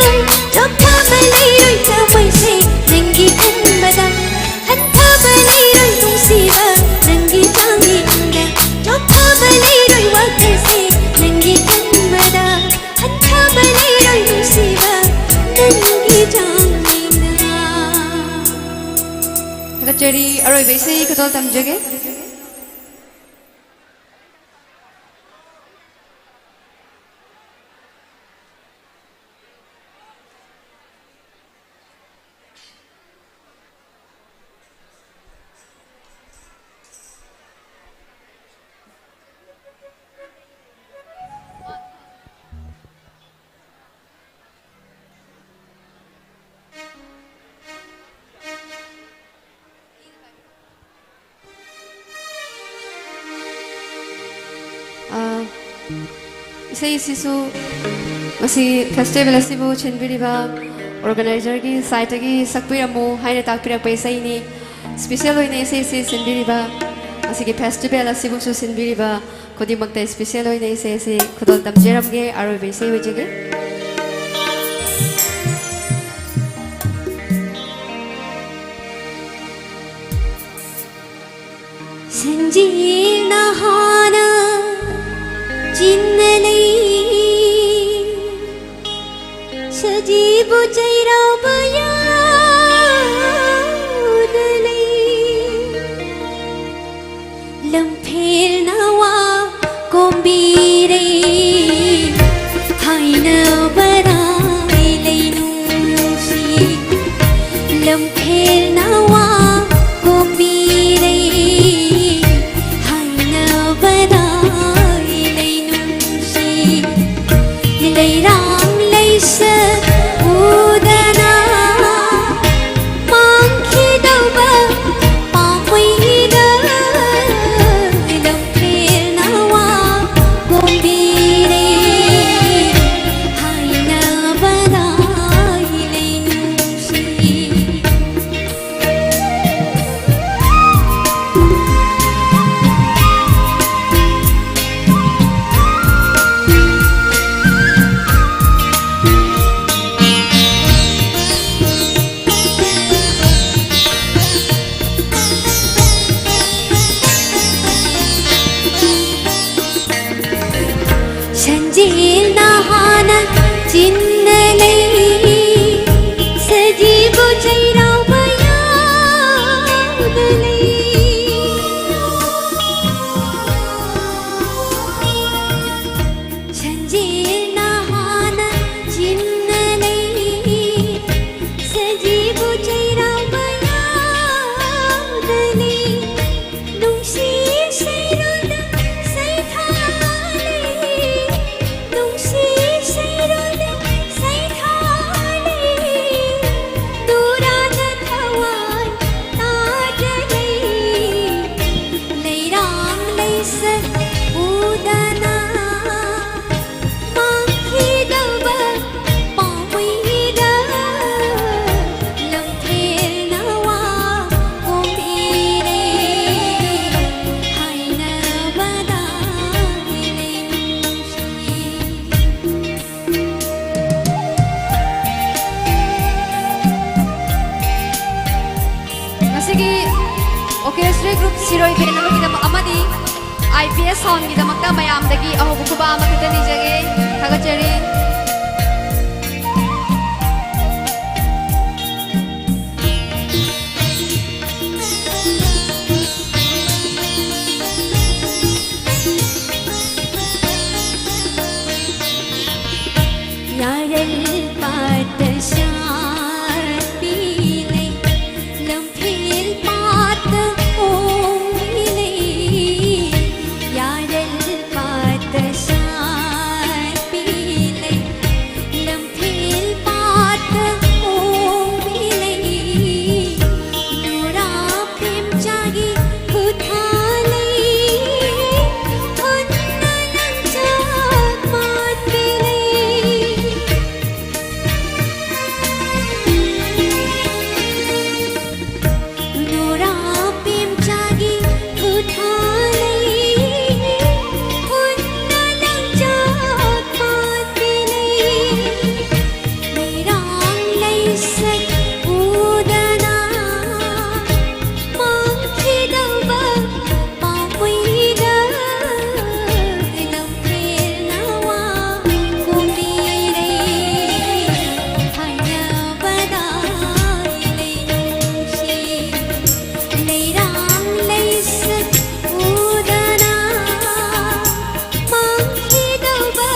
ꯆꯣꯛꯊꯕ ꯂꯩꯔꯣꯏ ꯊꯃꯣꯏꯁꯦ ꯅꯪꯒꯤ ꯈꯟꯕꯗ꯫ ꯍꯟꯊꯕ ꯂꯩꯔꯣꯏ ꯅꯨꯡꯁꯤꯕ ꯅꯪꯒꯤ ꯆꯥꯡꯌꯦꯡꯗ꯫ ꯆꯣꯛꯊꯕ ꯂꯩꯔꯣꯏ ꯋꯥꯈꯜꯁꯦ ꯅꯪꯒꯤ ꯈꯟꯕꯗ꯫ ꯍꯟꯊꯕ ꯂꯩꯔꯣꯏ ꯅꯨꯡꯁꯤꯕ ꯅꯪꯒꯤ ꯆꯥꯡꯌꯦꯡꯗ꯫ ꯊꯥꯒꯠꯆꯔꯤ꯫ ꯑꯔꯣꯏꯕ ꯏꯁꯩ ꯈꯨꯗꯣꯜ ꯇꯝꯖꯒꯦ꯫ ꯑꯥ, ꯏꯁꯩꯁꯤꯁꯨ ꯉꯁꯤ ꯐꯦꯁꯇꯤꯚꯦꯜ ꯑꯁꯤꯕꯨ ꯁꯤꯟꯕꯤꯔꯤꯕ ꯑꯣꯔꯒꯅꯥꯏꯖꯔꯒꯤ ꯁꯥꯏꯠꯇꯒꯤ ꯁꯛꯄꯤꯔꯝꯃꯨ ꯍꯥꯏꯅ ꯇꯥꯛꯄꯤꯔꯛꯄ ꯏꯁꯩꯅꯤ꯫ ꯏꯁꯄꯤꯁꯦꯜ ꯑꯣꯏꯅ ꯏꯁꯩꯁꯤ ꯁꯤꯟꯕꯤꯔꯤꯕ, ꯉꯁꯤꯒꯤ ꯐꯦꯁꯇꯤꯚꯦꯜ ꯑꯁꯤꯕꯨꯁꯨ ꯁꯤꯟꯕꯤꯔꯤꯕ ꯈꯨꯗꯤꯡꯃꯛꯇ ꯏꯁꯄꯤꯁꯦꯜ ꯑꯣꯏꯅ ꯏꯁꯩ ꯑꯁꯤ ꯈꯨꯗꯣꯜ ꯇꯝꯖꯔꯝꯒꯦ꯫ ꯑꯔꯣꯏꯕ ꯏꯁꯩ ꯑꯣꯏꯖꯒꯦ꯫ ꯁꯟꯖꯦꯜꯅ ꯍꯥꯟꯅ ꯆꯤꯟꯅ ꯂꯩ, ꯁꯖꯤꯕꯨ ꯆꯩꯔꯥꯎꯕ ꯌꯥꯗ ꯂꯩ꯫ ꯂꯝꯐꯦꯜꯅ ꯋꯥ ꯀꯣꯝꯕꯤꯔꯦ, ꯍꯥꯏꯅꯕꯔꯥꯏ ꯂꯩꯅꯨꯡꯁꯤ꯫ ꯂꯝꯐꯦꯜꯅ ꯋꯥ ꯀꯣꯝꯕꯤꯔꯦ, ꯍꯥꯏꯅꯕꯔꯥꯏ ꯁꯤꯔꯣꯏ ꯕꯦꯟ ꯑꯃꯒꯤꯗꯃꯛ ꯑꯃꯗꯤ ꯑꯥꯏ ꯄꯤ ꯑꯦꯁ ꯁꯥꯎꯟꯒꯤꯗꯃꯛꯇ ꯃꯌꯥꯝꯗꯒꯤ ꯑꯍꯧꯕ ꯈꯨꯕꯥꯛ ꯑꯃꯈꯛꯇ ꯅꯤꯖꯒꯦ꯫ ꯊꯥꯒꯠꯆꯔꯤ꯫ ꯌꯥꯔꯜ ꯄꯥꯠꯇ ꯁꯥꯠꯄꯤ ꯂꯩ, ꯂꯝꯐꯦꯜ ꯄꯥꯠꯇ ꯍꯣꯡꯂꯤ ꯂꯩ꯫ ꯌꯥꯔꯜ ꯄꯥꯠꯇ ꯁꯥꯠꯄꯤ ꯂꯩ, ꯂꯝꯐꯦꯜ ꯄꯥꯠꯇ ꯍꯣꯡꯂꯤ ꯂꯩ꯫ ꯅꯨꯔꯥ ꯄꯦꯝꯆꯥꯒꯤ ꯈꯨꯊꯥ ꯂꯩ, ꯍꯨꯟꯅ ꯂꯪꯆꯥꯛ ꯃꯥꯟꯕꯤ ꯂꯩ꯫ ꯅꯨꯔꯥ ꯄꯦꯝꯆꯥꯒꯤ ꯈꯨꯊꯥ ꯂꯩ, ꯍꯨꯟꯅ ꯂꯪꯆꯥꯛ ꯃꯥꯟꯕꯤ ꯂꯩ꯫ ꯃꯤꯔꯥꯡ ꯂꯩꯁꯛ ꯎꯗꯅ ꯃꯥꯡꯈꯤꯗꯧꯕ ꯄꯥꯝꯃꯨꯏꯗ ꯂꯝꯐꯦꯜ ꯅꯋꯥ ꯀꯨꯝꯕꯤꯔꯩ ꯍꯥꯏꯅꯕꯗ ꯂꯩꯅꯨꯡꯁꯤ ꯂꯩꯔꯥꯡ ꯂꯩꯁꯛ ꯎꯗꯅ ꯃꯥꯡꯈꯤꯗꯧꯕ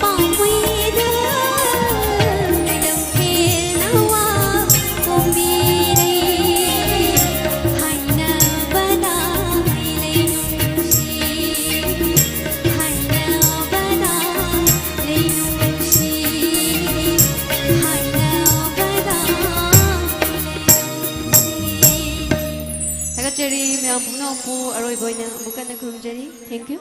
ꯄꯥꯝꯃꯨꯏꯗ ꯂꯝꯐꯦꯜ ꯅꯋꯥ ꯀꯨꯝꯕꯤꯔꯩ ꯍꯥꯏꯅꯕꯗ ꯂꯩꯅꯨꯡꯁꯤ ꯍꯥꯏꯅꯕꯗ ꯂꯩꯅꯨꯡꯁꯤ ꯍꯥꯏꯅꯕꯗ ꯂꯩꯅꯨꯡꯁꯤ꯫ ꯊꯥꯒꯠꯆꯔꯤ ꯃꯌꯥꯝ ꯄꯨꯝꯅꯃꯛꯄꯨ꯫ ꯑꯔꯣꯏꯕ ꯑꯣꯏꯅ ꯑꯃꯨꯛ ꯍꯟꯅ ꯈꯨꯔꯨꯝꯖꯔꯤ꯫ Thank you꯫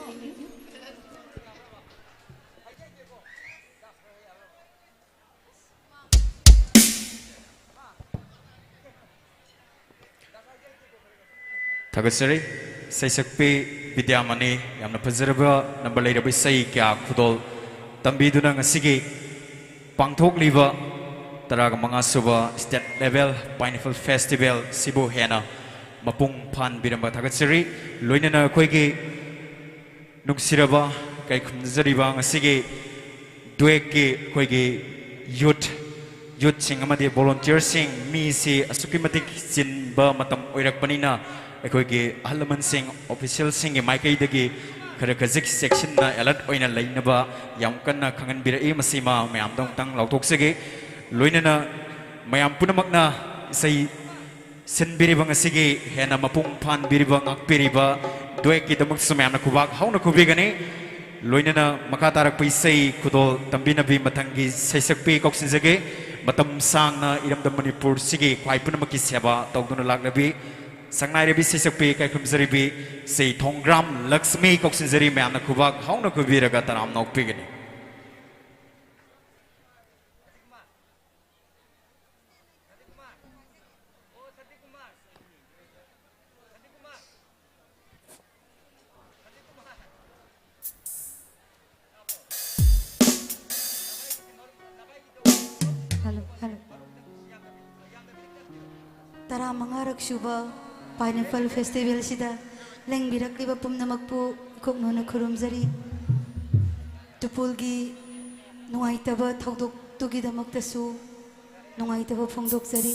ꯊꯥꯒꯠꯆꯔꯤ꯫ ꯁꯩꯁꯛꯄꯤ ꯕꯤꯗ꯭ꯌꯥꯃꯅꯤ, ꯌꯥꯝꯅ ꯐꯖꯔꯕ ꯅꯝꯕ ꯂꯩꯔꯕ ꯏꯁꯩ ꯀꯌꯥ ꯈꯨꯗꯣꯜ ꯇꯝꯕꯤꯗꯨꯅ ꯉꯁꯤꯒꯤ ꯄꯥꯡꯊꯣꯛꯂꯤꯕ ꯇꯔꯥꯒ ꯃꯉꯥ ꯁꯨꯕ State Level Pineapple Festival ꯁꯤꯕꯨ ꯍꯦꯟꯅ ꯃꯄꯨꯡ ꯐꯥꯍꯟꯕꯤꯔꯝꯕ ꯊꯥꯒꯠꯆꯔꯤ꯫ ꯂꯣꯏꯅꯅ ꯑꯩꯈꯣꯏꯒꯤ ꯅꯨꯡꯁꯤꯔꯕ ꯀꯩꯈꯨꯝꯖꯔꯤꯕ ꯉꯁꯤꯒꯤ ꯗ꯭ꯋꯦꯛꯀꯤ ꯑꯩꯈꯣꯏꯒꯤ ꯌꯨꯠ, ꯌꯨꯠꯁꯤꯡ ꯑꯃꯗꯤ ꯚꯣꯂꯨꯟꯇꯤꯌꯔꯁꯤꯡ, ꯃꯤꯁꯤ ꯑꯁꯨꯛꯀꯤ ꯃꯇꯤꯛ ꯆꯤꯟꯕ ꯃꯇꯝ ꯑꯣꯏꯔꯛꯄꯅꯤꯅ, ꯑꯩꯈꯣꯏꯒꯤ ꯑꯍꯜ ꯂꯃꯟꯁꯤꯡ, ꯑꯣꯐꯤꯁꯤꯌꯦꯜꯁꯤꯡꯒꯤ ꯃꯥꯏꯀꯩꯗꯒꯤ ꯈꯔ ꯈꯖꯤꯛ ꯆꯦꯛꯁꯤꯟꯅ ꯑꯦꯂꯔꯠ ꯑꯣꯏꯅ ꯂꯩꯅꯕ ꯌꯥꯝ ꯀꯟꯅ ꯈꯪꯍꯟꯕꯤꯔꯛꯏ꯫ ꯃꯁꯤꯃ ꯃꯌꯥꯝꯗ ꯑꯃꯨꯛꯇꯪ ꯂꯥꯎꯊꯣꯛꯆꯒꯦ꯫ ꯂꯣꯏꯅꯅ ꯃꯌꯥꯝ ꯄꯨꯝꯅꯃꯛꯅ ꯏꯁꯩ ꯁꯤꯟꯕꯤꯔꯤꯕ ꯉꯁꯤꯒꯤ ꯍꯦꯟꯅ ꯃꯄꯨꯡ ꯐꯥꯍꯟꯕꯤꯔꯤꯕ, ꯉꯥꯛꯄꯤꯔꯤꯕ ꯗ꯭ꯋꯦꯛꯀꯤꯗꯃꯛꯁꯨ ꯃꯌꯥꯝꯅ ꯈꯨꯕꯥꯛ ꯍꯧꯅ ꯈꯨꯕꯤꯒꯅꯤ꯫ ꯂꯣꯏꯅꯅ ꯃꯈꯥ ꯇꯥꯔꯛꯄ ꯏꯁꯩ ꯈꯨꯗꯣꯜ ꯇꯝꯕꯤꯅꯕꯤ ꯃꯊꯪꯒꯤ ꯁꯩꯁꯛꯄꯤ ꯀꯧꯁꯤꯟꯖꯒꯦ꯫ ꯃꯇꯝ ꯁꯥꯡꯅ ꯏꯔꯝꯗꯝ ꯃꯅꯤꯄꯨꯔꯁꯤꯒꯤ ꯈ꯭ꯋꯥꯏ ꯄꯨꯝꯅꯃꯛꯀꯤ ꯁꯦꯕꯥ ꯇꯧꯗꯨꯅ ꯂꯥꯛꯂꯕꯤ ꯁꯛꯅꯥꯏꯔꯕꯤ ꯁꯩꯁꯛꯄꯤ ꯀꯩꯈꯨꯝꯖꯔꯤꯕꯤ ꯁꯩ ꯊꯣꯡꯒ꯭ꯔꯥꯝ ꯂꯛꯁꯃꯤ ꯀꯧꯁꯤꯟꯖꯔꯤ꯫ ꯃꯌꯥꯝꯅ ꯈꯨꯕꯥꯛ ꯍꯧꯅ ꯈꯨꯕꯤꯔꯒ ꯇꯔꯥꯝꯅ ꯑꯣꯛꯄꯤꯒꯅꯤ꯫ Hello, hello. ꯇꯔꯥꯃꯉꯥꯔꯛ ꯁꯨꯕ Pineapple Festivalꯁꯤꯗ ꯂꯦꯡꯕꯤꯔꯛꯂꯤꯕ ꯄꯨꯝꯅꯃꯛꯄꯨ ꯏꯀꯣꯛꯅꯣꯅ ꯈꯨꯔꯨꯝꯖꯔꯤ꯫ ꯇꯨꯄꯨꯜꯒꯤ ꯅꯨꯡꯉꯥꯏꯇꯕ ꯊꯧꯗꯣꯛꯇꯨꯒꯤꯗꯃꯛꯇꯁꯨ ꯅꯨꯡꯉꯥꯏꯇꯕ ꯐꯣꯡꯗꯣꯛꯆꯔꯤ꯫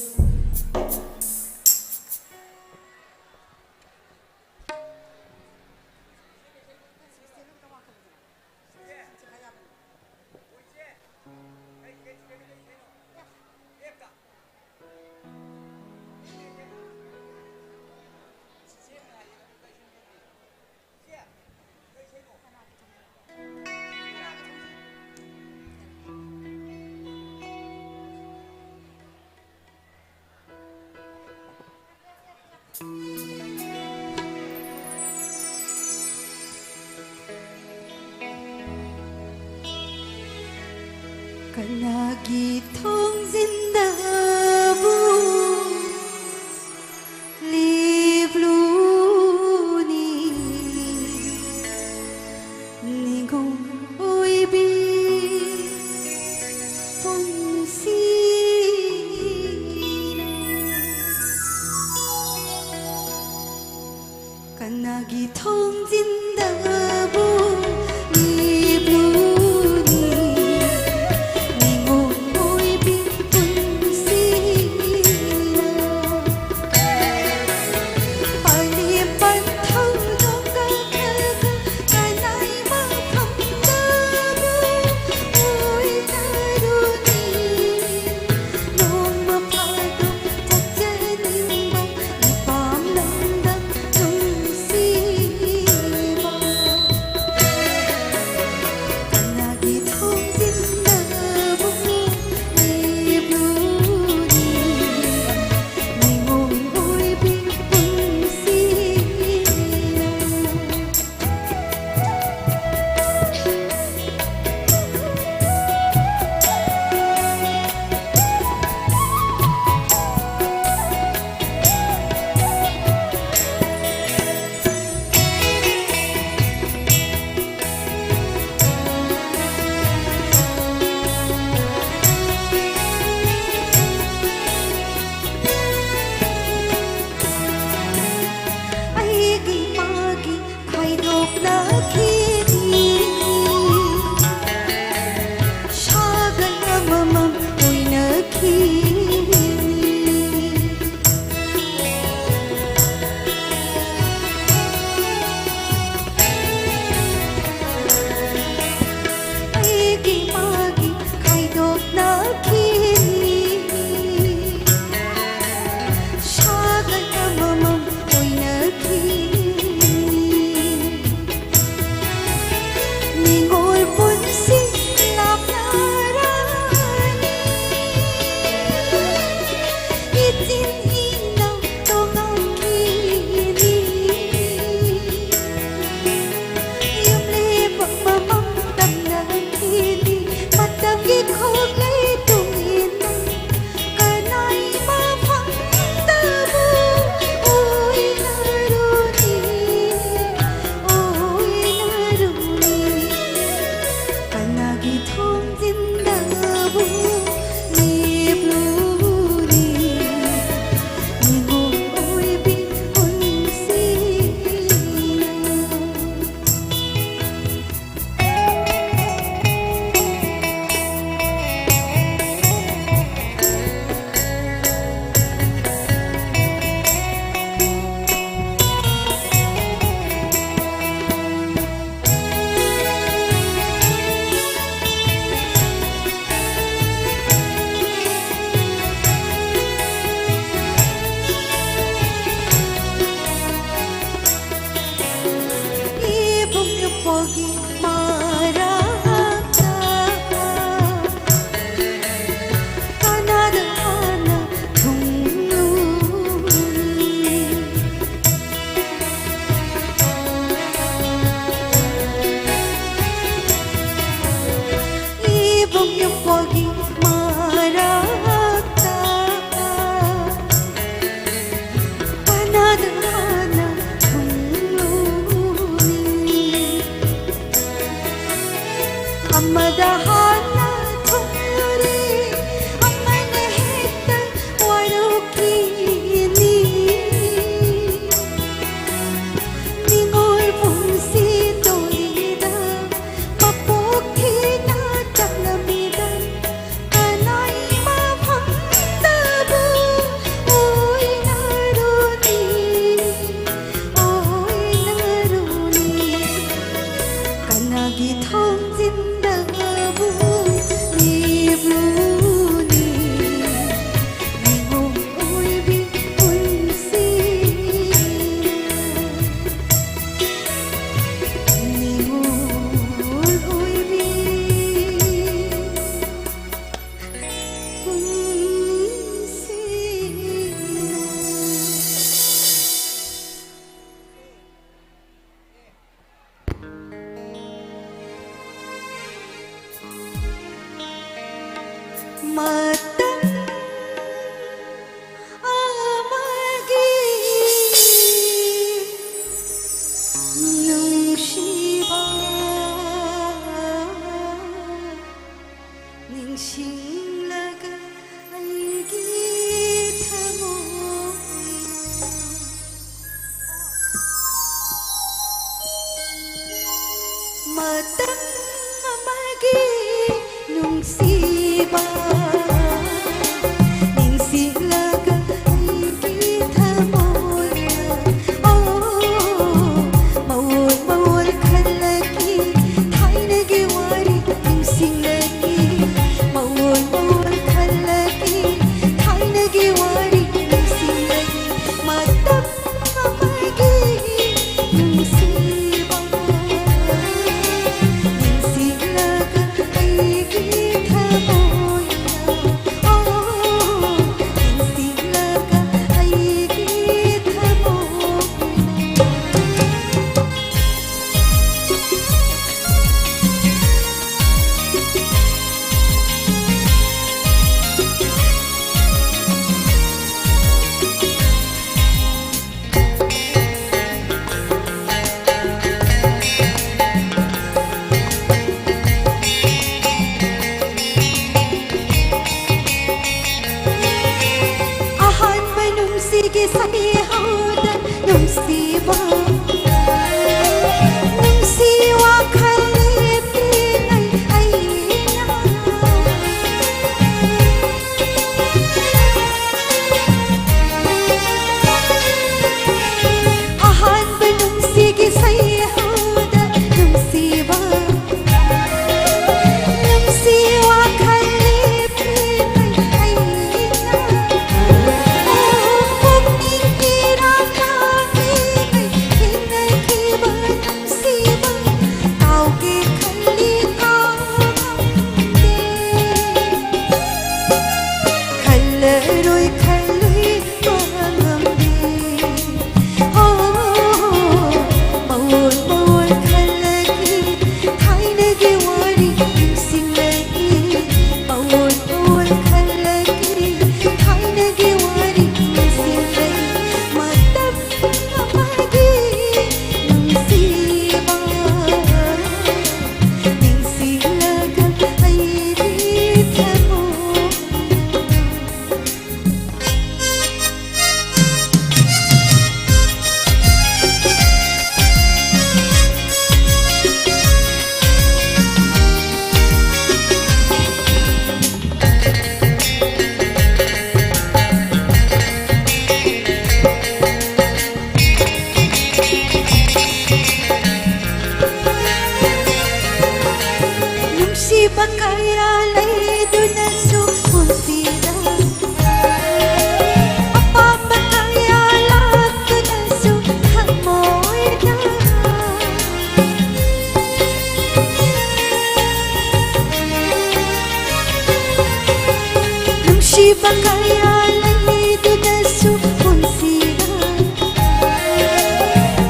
ꯀꯅꯥꯒꯤ ꯊꯣꯡꯖꯤꯟꯗꯕꯨ ꯂꯦꯞꯂꯨꯅꯤ? ꯅꯤꯡꯉꯣꯝ ꯑꯣꯏꯕꯤ ꯄꯨꯟꯁꯤꯅ꯫ ꯄꯨꯟꯁꯤꯅ꯫ ꯃꯇꯝ ꯑꯃꯒꯤ ꯅꯨꯡꯁꯤꯕ ꯅꯤꯡꯁꯤꯡꯂꯒ ꯑꯩꯒꯤ ꯊꯃꯣꯏꯅ ꯃꯇꯝ ꯑꯃꯒꯤ ꯅꯨꯡꯁꯤꯕ ꯂꯣꯏ ꯈꯜꯂꯨꯏ ꯃꯥ ꯉꯝꯗꯦ꯫ ꯑꯣ, ꯃꯑꯣꯟ ꯃꯑꯣꯟ ꯈꯜꯂꯒꯦ, ꯊꯥꯏꯅꯒꯤ ꯋꯥꯔꯤ ꯅꯤꯡꯁꯤꯡꯂꯛꯏ꯫ ꯃꯑꯣꯟ ꯃꯑꯣꯟ ꯈꯜꯂꯒꯦ, ꯊꯥꯏꯅꯒꯤ ꯋꯥꯔꯤ ꯅꯤꯡꯁꯤꯡꯂꯛꯏ꯫ ꯃꯇꯝ ꯑꯃꯒꯤ ꯅꯨꯡꯁꯤꯕ ꯅꯤꯡꯁꯤꯡꯂꯒ ꯑꯩꯒꯤ ꯊꯃꯣꯏ꯫ ꯅꯨꯡꯁꯤꯕ ꯀꯌꯥ ꯂꯩꯗꯨꯅꯁꯨ ꯄꯨꯟꯁꯤꯗ ꯑꯄꯥꯝꯕ ꯀꯌꯥ ꯂꯥꯛꯇꯨꯅꯁꯨ ꯊꯃꯣꯏꯗ ꯅꯨꯡꯁꯤꯕ ꯀꯌꯥ ꯂꯩꯗꯨꯅꯁꯨ ꯄꯨꯟꯁꯤꯗ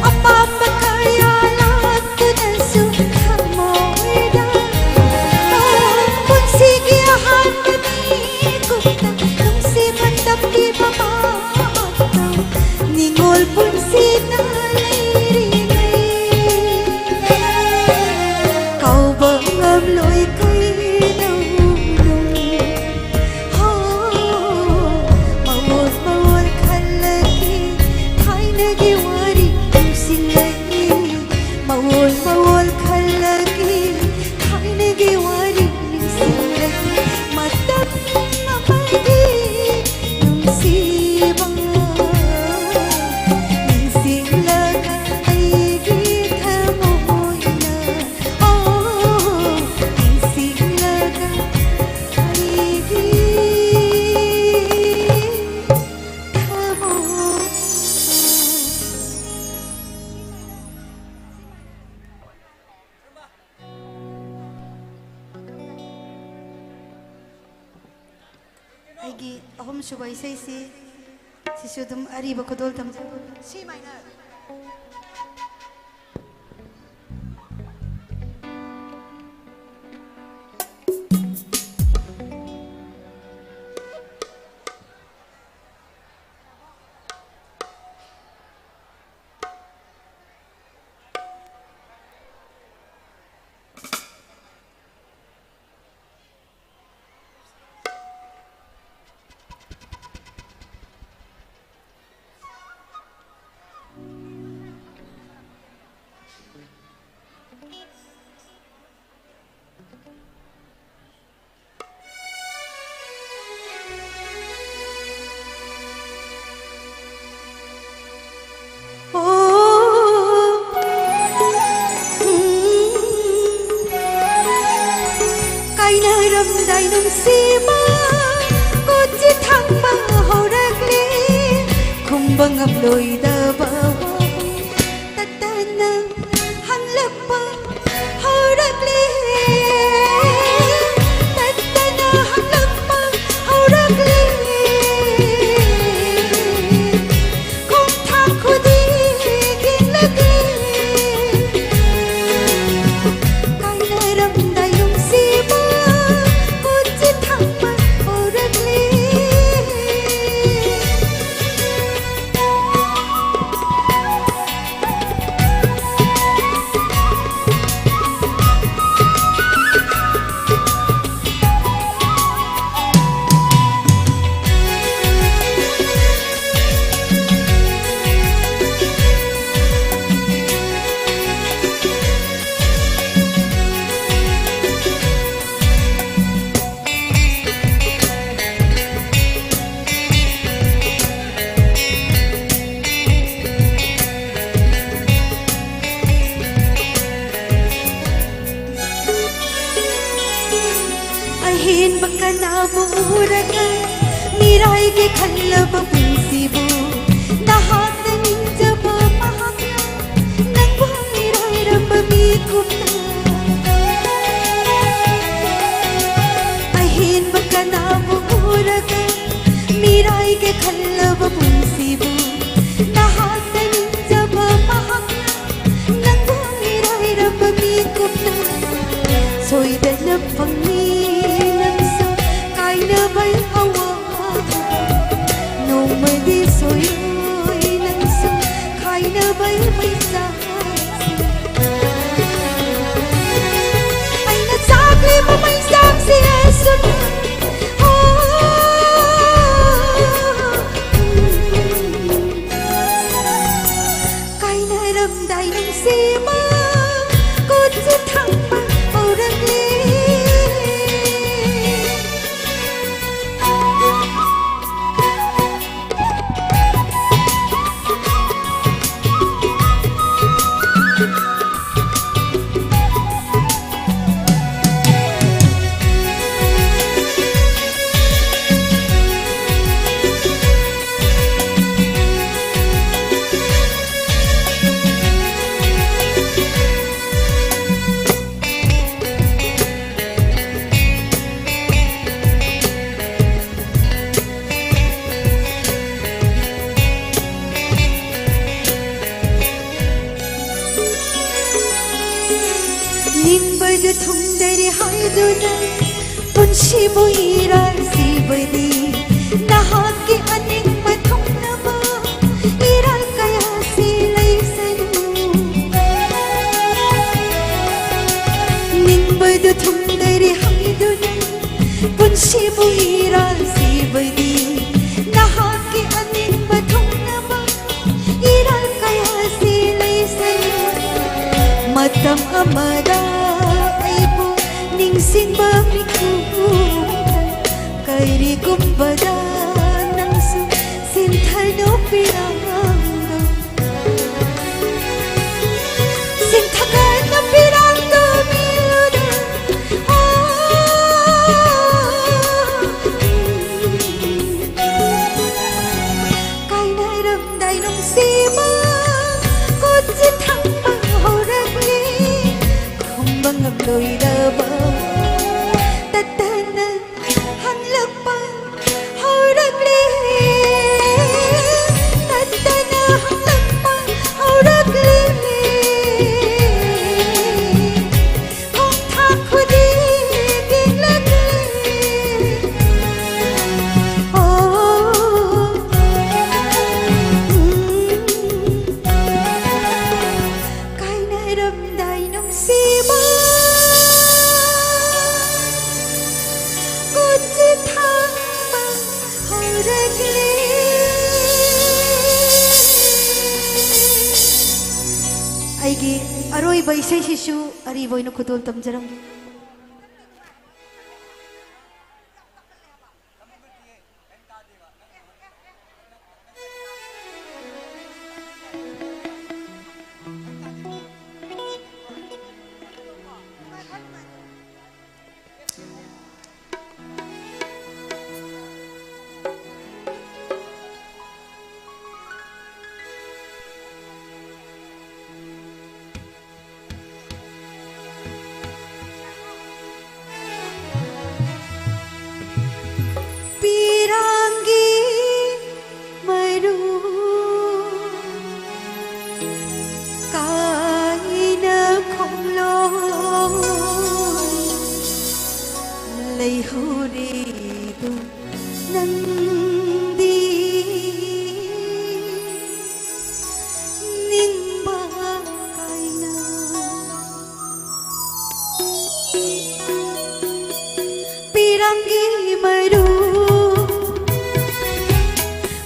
ꯑꯄꯥꯝꯕ ꯀꯌꯥ ꯂꯥꯛꯇꯨꯅꯁꯨ ꯊꯃꯣꯏꯗ ꯄꯨꯟꯁꯤꯒꯤ ꯑꯍꯥꯟꯕ ꯃꯤꯀꯨꯞꯇ ꯅꯨꯡꯁꯤꯕ ꯇꯝꯕꯤꯕ ꯃꯍꯥꯛꯇ ꯅꯤꯡꯉꯣꯜ ꯄꯨꯟꯁꯤꯅ ꯂꯩꯔꯤꯉꯩ ꯀꯥꯎꯕ ꯉꯝꯂꯣꯏ ꯀꯩꯗꯧꯅꯨꯡ꯫ ꯍꯣ, ꯑꯩꯒꯤ ꯑꯍꯨꯝꯁꯨꯕ ꯏꯁꯩꯁꯤ, ꯁꯤꯁꯨ ꯑꯗꯨꯝ ꯑꯔꯤꯕ ꯈꯨꯗꯣꯜ ꯇꯝꯖꯕ, C minor꯫ ꯑꯣ, ꯎꯝ, ꯀꯥꯏꯅꯔꯝꯗꯥꯏ ꯅꯨꯡꯁꯤꯕ, ꯀꯣꯆꯤ ꯊꯥꯡꯕ ꯍꯧꯔꯛꯂꯦ, ꯈꯨꯝꯕ ꯉꯝꯂꯣꯏꯗꯕ ꯋꯥꯍꯪ ꯇꯠꯇꯅ ꯍꯪꯂꯛꯄ ꯍꯧꯔꯛꯂꯦ, ꯇꯠꯇꯅ ꯍꯪꯂꯛꯄ ꯍꯧꯔꯛꯂꯦ꯫ ꯈꯣꯡꯊꯥꯡ ꯈꯨꯗꯤꯡ ꯌꯦꯡꯂꯛꯂꯦ꯫ ꯀꯥꯏꯅꯔꯝꯗꯥꯏ ꯅꯨꯡꯁꯤꯕ ꯈꯨꯠꯁꯦ ꯊꯥꯡꯕ ꯍꯧꯔꯛꯂꯦ꯫ ꯑꯍꯦꯟꯕ ꯀꯅꯥꯕꯨ ꯎꯔꯒ ꯃꯤꯔꯥꯏꯒꯦ ꯈꯜꯂꯕ ꯄꯨꯟꯁꯤꯕꯨ ꯅꯍꯥꯛꯅ ꯅꯤꯡꯖꯕ ꯃꯍꯥꯛꯅ ꯅꯪꯕꯨ ꯃꯤꯔꯥꯏꯔꯝꯕ ꯃꯤꯒꯨꯝꯅ꯫ ꯑꯍꯦꯟꯕ ꯀꯅꯥꯕꯨ ꯎꯔꯒ ꯈꯜꯂꯕ ꯄꯨꯟꯁꯤꯕꯨ ꯅꯍꯥꯛꯅ ꯅꯤꯡꯖꯕ ꯃꯍꯥꯛꯅ ꯅꯪꯕꯨ ꯃꯤꯔꯥꯏꯔꯝꯕ ꯃꯤꯀꯨꯞꯅ ꯁꯣꯏꯗꯅ ꯐꯪꯅꯤ ꯅꯪꯁꯨ ꯀꯥꯏꯅꯕꯩ ꯑꯋꯥꯕ꯫ ꯅꯣꯡꯃꯗꯤ ꯁꯣꯏꯔꯣꯏ ꯅꯪꯁꯨ ꯈꯥꯏꯅꯕꯩ ꯃꯩꯁꯥ꯫ ꯑꯩꯅ ꯆꯥꯛꯂꯤꯕ ꯃꯩꯆꯥꯛꯁꯤ ꯑꯁꯨꯝ, ꯑꯣ, ꯀꯥꯏꯅꯔꯝꯗꯥꯏ ꯅꯨꯡꯁꯤꯕ ꯈꯨꯠꯁꯨ ꯊꯥꯡꯕ ꯍꯧꯔꯛꯂꯤ꯫ ꯅꯤꯡꯕꯗꯨ ꯊꯨꯡꯗꯔꯦ ꯍꯥꯏꯗꯨꯅ ꯄꯨꯟꯁꯤꯕꯨ ꯏꯔꯥꯜ ꯁꯤꯕꯗꯤ ꯅꯍꯥꯛꯀꯤ ꯑꯅꯤꯡꯕ ꯊꯨꯡꯅꯕ ꯏꯔꯥꯜ ꯀꯌꯥꯁꯤ ꯂꯩꯁꯅꯨ꯫ ꯅꯤꯡꯕꯗꯨ ꯊꯨꯡꯗꯔꯦ ꯍꯥꯏꯗꯨꯅ ꯄꯨꯟꯁꯤꯕꯨ ꯏꯔꯥꯜ ꯁꯤꯕꯗꯤ ꯅꯍꯥꯛꯀꯤ ꯑꯅꯤꯡꯕ ꯊꯨꯡꯅꯕ ꯏꯔꯥꯜ ꯀꯌꯥꯁꯤ ꯂꯩꯁꯅꯨ꯫ ꯃꯇꯝ ꯑꯃꯗ ꯑꯩꯕꯨ ꯅꯤꯡꯁꯤꯡꯕ ꯃꯤꯀꯨꯞ ꯀꯔꯤꯒꯨꯝꯕꯗ ꯅꯪꯁꯨ ꯁꯤꯟꯊꯅꯨ ꯄꯤꯔꯥꯡꯗꯣ꯫ ꯁꯤꯟꯊꯀꯠꯅ ꯄꯤꯔꯥꯡꯗꯣ ꯃꯤꯔꯨꯗ꯫ ꯑꯣ, ꯀꯥꯏꯅꯔꯝꯗꯥꯏ ꯅꯨꯡꯁꯤꯕ ꯈꯨꯠꯁꯤ ꯊꯥꯡꯕ ꯍꯧꯔꯛꯂꯤ꯫ ꯈꯨꯝꯕ ꯉꯝꯂꯣꯏꯗꯕ ꯇꯠꯇꯅ ꯍꯪꯂꯛꯄ ꯍꯧꯔꯛꯂꯤ꯫ ꯑꯩꯒꯤ ꯑꯔꯣꯏꯕ ꯏꯁꯩꯁꯤꯁꯨ ꯑꯔꯤꯕ ꯑꯣꯏꯅ ꯈꯨꯗꯣꯜ ꯇꯝꯖꯔꯝꯒꯦ꯫ ꯄꯤꯔꯥꯡꯒꯤ ꯃꯔꯨ ꯀꯥꯏꯅ ꯈꯣꯡꯂꯣꯏ ꯂꯩꯍꯧꯔꯤꯗꯨ ꯅꯪꯗꯤ ꯅꯤꯡꯕ ꯀꯥꯏꯅ꯫ ꯄꯤꯔꯥꯡꯒꯤ ꯃꯔꯨ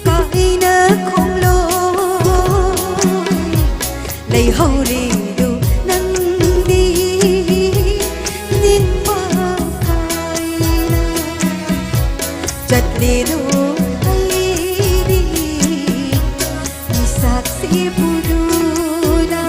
ꯀꯥꯏꯅ ꯈꯣꯡꯂꯣꯏ ꯂꯩꯍꯧꯔꯤꯗꯨ ꯅꯪꯗꯤ ꯅꯤꯡꯕ ꯀꯥꯏꯅ ꯆꯠꯂꯤꯗꯨ ꯑꯩꯗꯤ ꯃꯤꯁꯛꯁꯤ ꯄꯨꯗꯨꯅ꯫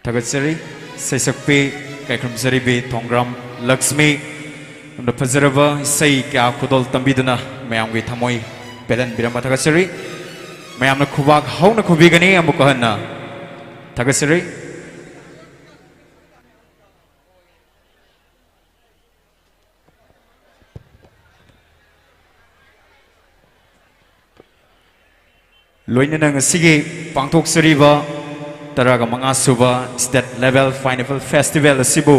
ꯊꯥꯒꯠꯆꯔꯤ꯫ ꯁꯩꯁꯛꯄꯤ ꯀꯥꯏꯈꯨꯔꯨꯝꯖꯔꯤꯕꯤ ꯊꯣꯡꯒ꯭ꯔꯥꯝ ꯂꯛꯁꯃꯤ꯫ ꯌꯥꯝꯅ ꯐꯖꯔꯕ ꯏꯁꯩ ꯀꯌꯥ ꯈꯨꯗꯣꯜ ꯇꯝꯕꯤꯗꯨꯅ ꯃꯌꯥꯝꯒꯤ ꯊꯃꯣꯏ ꯄꯦꯜꯍꯟꯕꯤꯔꯝꯕ ꯊꯥꯒꯠꯆꯔꯤ꯫ ꯃꯌꯥꯝꯅ ꯈꯨꯕꯥꯛ ꯍꯧꯅ ꯈꯨꯕꯤꯒꯅꯤ ꯑꯃꯨꯛꯀ ꯍꯟꯅ꯫ ꯊꯥꯒꯠꯆꯔꯤ꯫ ꯂꯣꯏꯅꯅ ꯉꯁꯤꯒꯤ ꯄꯥꯡꯊꯣꯛꯆꯔꯤꯕ ꯇꯔꯥꯒ ꯃꯉꯥ ꯁꯨꯕ State Level Pineapple Festival ꯑꯁꯤꯕꯨ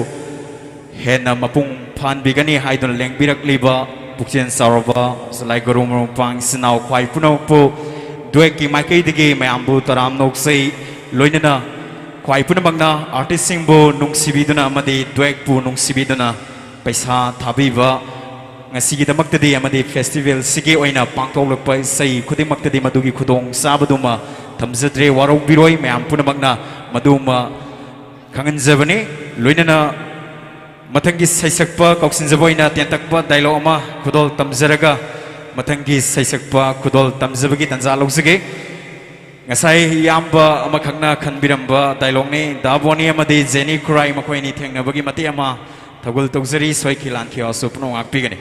ꯍꯦꯟꯅ ꯃꯄꯨꯡ ꯐꯥꯍꯟꯕꯤꯒꯅꯤ ꯍꯥꯏꯗꯨꯅ ꯂꯦꯡꯕꯤꯔꯛꯂꯤꯕ ꯄꯨꯛꯆꯦꯜ ꯆꯥꯎꯔꯕ ꯂꯥꯏꯒꯨꯔꯨ ꯃꯔꯨꯞ ꯃꯄꯥꯡ ꯏꯆꯤꯟ ꯏꯅꯥꯎ ꯈ꯭ꯋꯥꯏ ꯄꯨꯝꯅꯃꯛꯄꯨ ꯗ꯭ꯋꯦꯛꯀꯤ ꯃꯥꯏꯀꯩꯗꯒꯤ ꯃꯌꯥꯝꯕꯨ ꯇꯔꯥꯝꯅ ꯑꯣꯛꯆꯩ꯫ ꯂꯣꯏꯅꯅ ꯈ꯭ꯋꯥꯏ ꯄꯨꯝꯅꯃꯛꯅ artistꯁꯤꯡꯕꯨ ꯅꯨꯡꯁꯤꯕꯤꯗꯨꯅ ꯑꯃꯗꯤ ꯗ꯭ꯋꯦꯛꯄꯨ ꯅꯨꯡꯁꯤꯕꯤꯗꯨꯅ ꯄꯩꯁꯥ ꯊꯥꯕꯤꯕ ꯉꯁꯤꯒꯤꯗꯃꯛꯇꯗꯤ ꯑꯃꯗꯤ festivalꯁꯤꯒꯤ ꯑꯣꯏꯅ ꯄꯥꯡꯊꯣꯛꯂꯛꯄ ꯏꯁꯩ ꯈꯨꯗꯤꯡꯃꯛꯇꯗꯤ ꯃꯗꯨꯒꯤ ꯈꯨꯗꯣꯡꯆꯥꯕꯗꯨꯃ ꯊꯝꯖꯗ꯭ꯔꯦ꯫ ꯋꯥꯔꯧꯕꯤꯔꯣꯏ, ꯃꯌꯥꯝ ꯄꯨꯝꯅꯃꯛꯅ ꯃꯗꯨꯃ ꯈꯪꯍꯟꯖꯕꯅꯤ꯫ ꯂꯣꯏꯅꯅ ꯃꯊꯪꯒꯤ ꯁꯩꯁꯛꯄ ꯀꯧꯁꯤꯟꯖꯕ ꯑꯣꯏꯅ ꯇꯦꯟꯇꯛꯄ dialogue ꯑꯃ ꯈꯨꯗꯣꯜ ꯇꯝꯖꯔꯒ ꯃꯊꯪꯒꯤ ꯁꯩꯁꯛꯄ ꯈꯨꯗꯣꯜ ꯇꯝꯖꯕꯒꯤ ꯇꯥꯟꯖꯥ ꯂꯧꯖꯒꯦ꯫ ꯉꯁꯥꯏ ꯏꯌꯥꯝꯕ ꯑꯃꯈꯛꯅ ꯈꯟꯕꯤꯔꯝꯕ dialogueꯅꯤ꯫ ꯗꯥ ꯕꯣꯅꯤ ꯑꯃꯗꯤ ꯖꯦꯅꯤ ꯈꯨꯔꯥꯏ ꯃꯈꯣꯏ ꯑꯅꯤ ꯊꯦꯡꯅꯕꯒꯤ ꯃꯇꯦꯛ ꯑꯃ ꯊꯧꯒꯜ ꯇꯧꯖꯔꯤ꯫ ꯁꯣꯏꯈꯤ ꯂꯥꯟꯈꯤꯕꯁꯨ ꯄꯨꯝꯅꯃꯛ ꯉꯥꯛꯄꯤꯒꯅꯤ꯫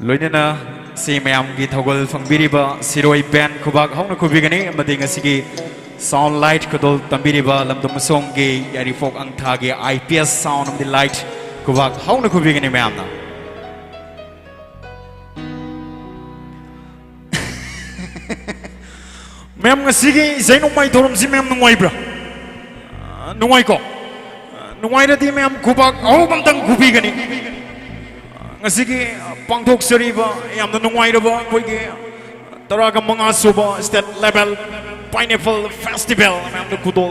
ꯂꯣꯏꯅꯅ ꯁꯤ ꯃꯌꯥꯝꯒꯤ ꯊꯧꯒꯜ ꯐꯪꯕꯤꯔꯤꯕ ꯁꯤꯔꯣꯏ band ꯈꯨꯕꯥꯛ ꯍꯧꯅ ꯈꯨꯕꯤꯒꯅꯤ ꯑꯃꯗꯤ ꯉꯁꯤꯒꯤ sound light ꯈꯨꯗꯣꯜ ꯇꯝꯕꯤꯔꯤꯕ ꯂꯝꯗꯝ ꯑꯁꯣꯝꯒꯤ ꯌꯥꯏꯔꯤꯄꯣꯛ ꯑꯪꯊꯥꯒꯤ I P S sound ꯑꯃꯗꯤ light ꯈꯨꯕꯥꯛ ꯍꯧꯅ ꯈꯨꯕꯤꯒꯅꯤ ꯃꯌꯥꯝꯅ꯫ ꯃꯌꯥꯝ, ꯉꯁꯤꯒꯤ ꯏꯁꯩ ꯅꯣꯡꯃꯥꯏ ꯊꯧꯔꯝꯁꯤ ꯃꯌꯥꯝ ꯅꯨꯡꯉꯥꯏꯕ꯭ꯔꯥ? ꯑ, ꯅꯨꯡꯉꯥꯏꯀꯣ? ꯑ, ꯅꯨꯡꯉꯥꯏꯔꯗꯤ ꯃꯌꯥꯝ ꯈꯨꯕꯥꯛ ꯑꯍꯧꯕ ꯑꯝꯇꯪ ꯈꯨꯕꯤꯒꯅꯤ꯫ ꯑ, ꯉꯁꯤꯒꯤ, ꯑ, ꯄꯥꯡꯊꯣꯛꯆꯔꯤꯕ ꯌꯥꯝꯅ ꯅꯨꯡꯉꯥꯏꯔꯕ ꯑꯩꯈꯣꯏꯒꯤ ꯇꯔꯥꯒ ꯃꯉꯥ ꯁꯨꯕ State Level Pineapple Festival ꯃꯌꯥꯝꯗ ꯈꯨꯗꯣꯜ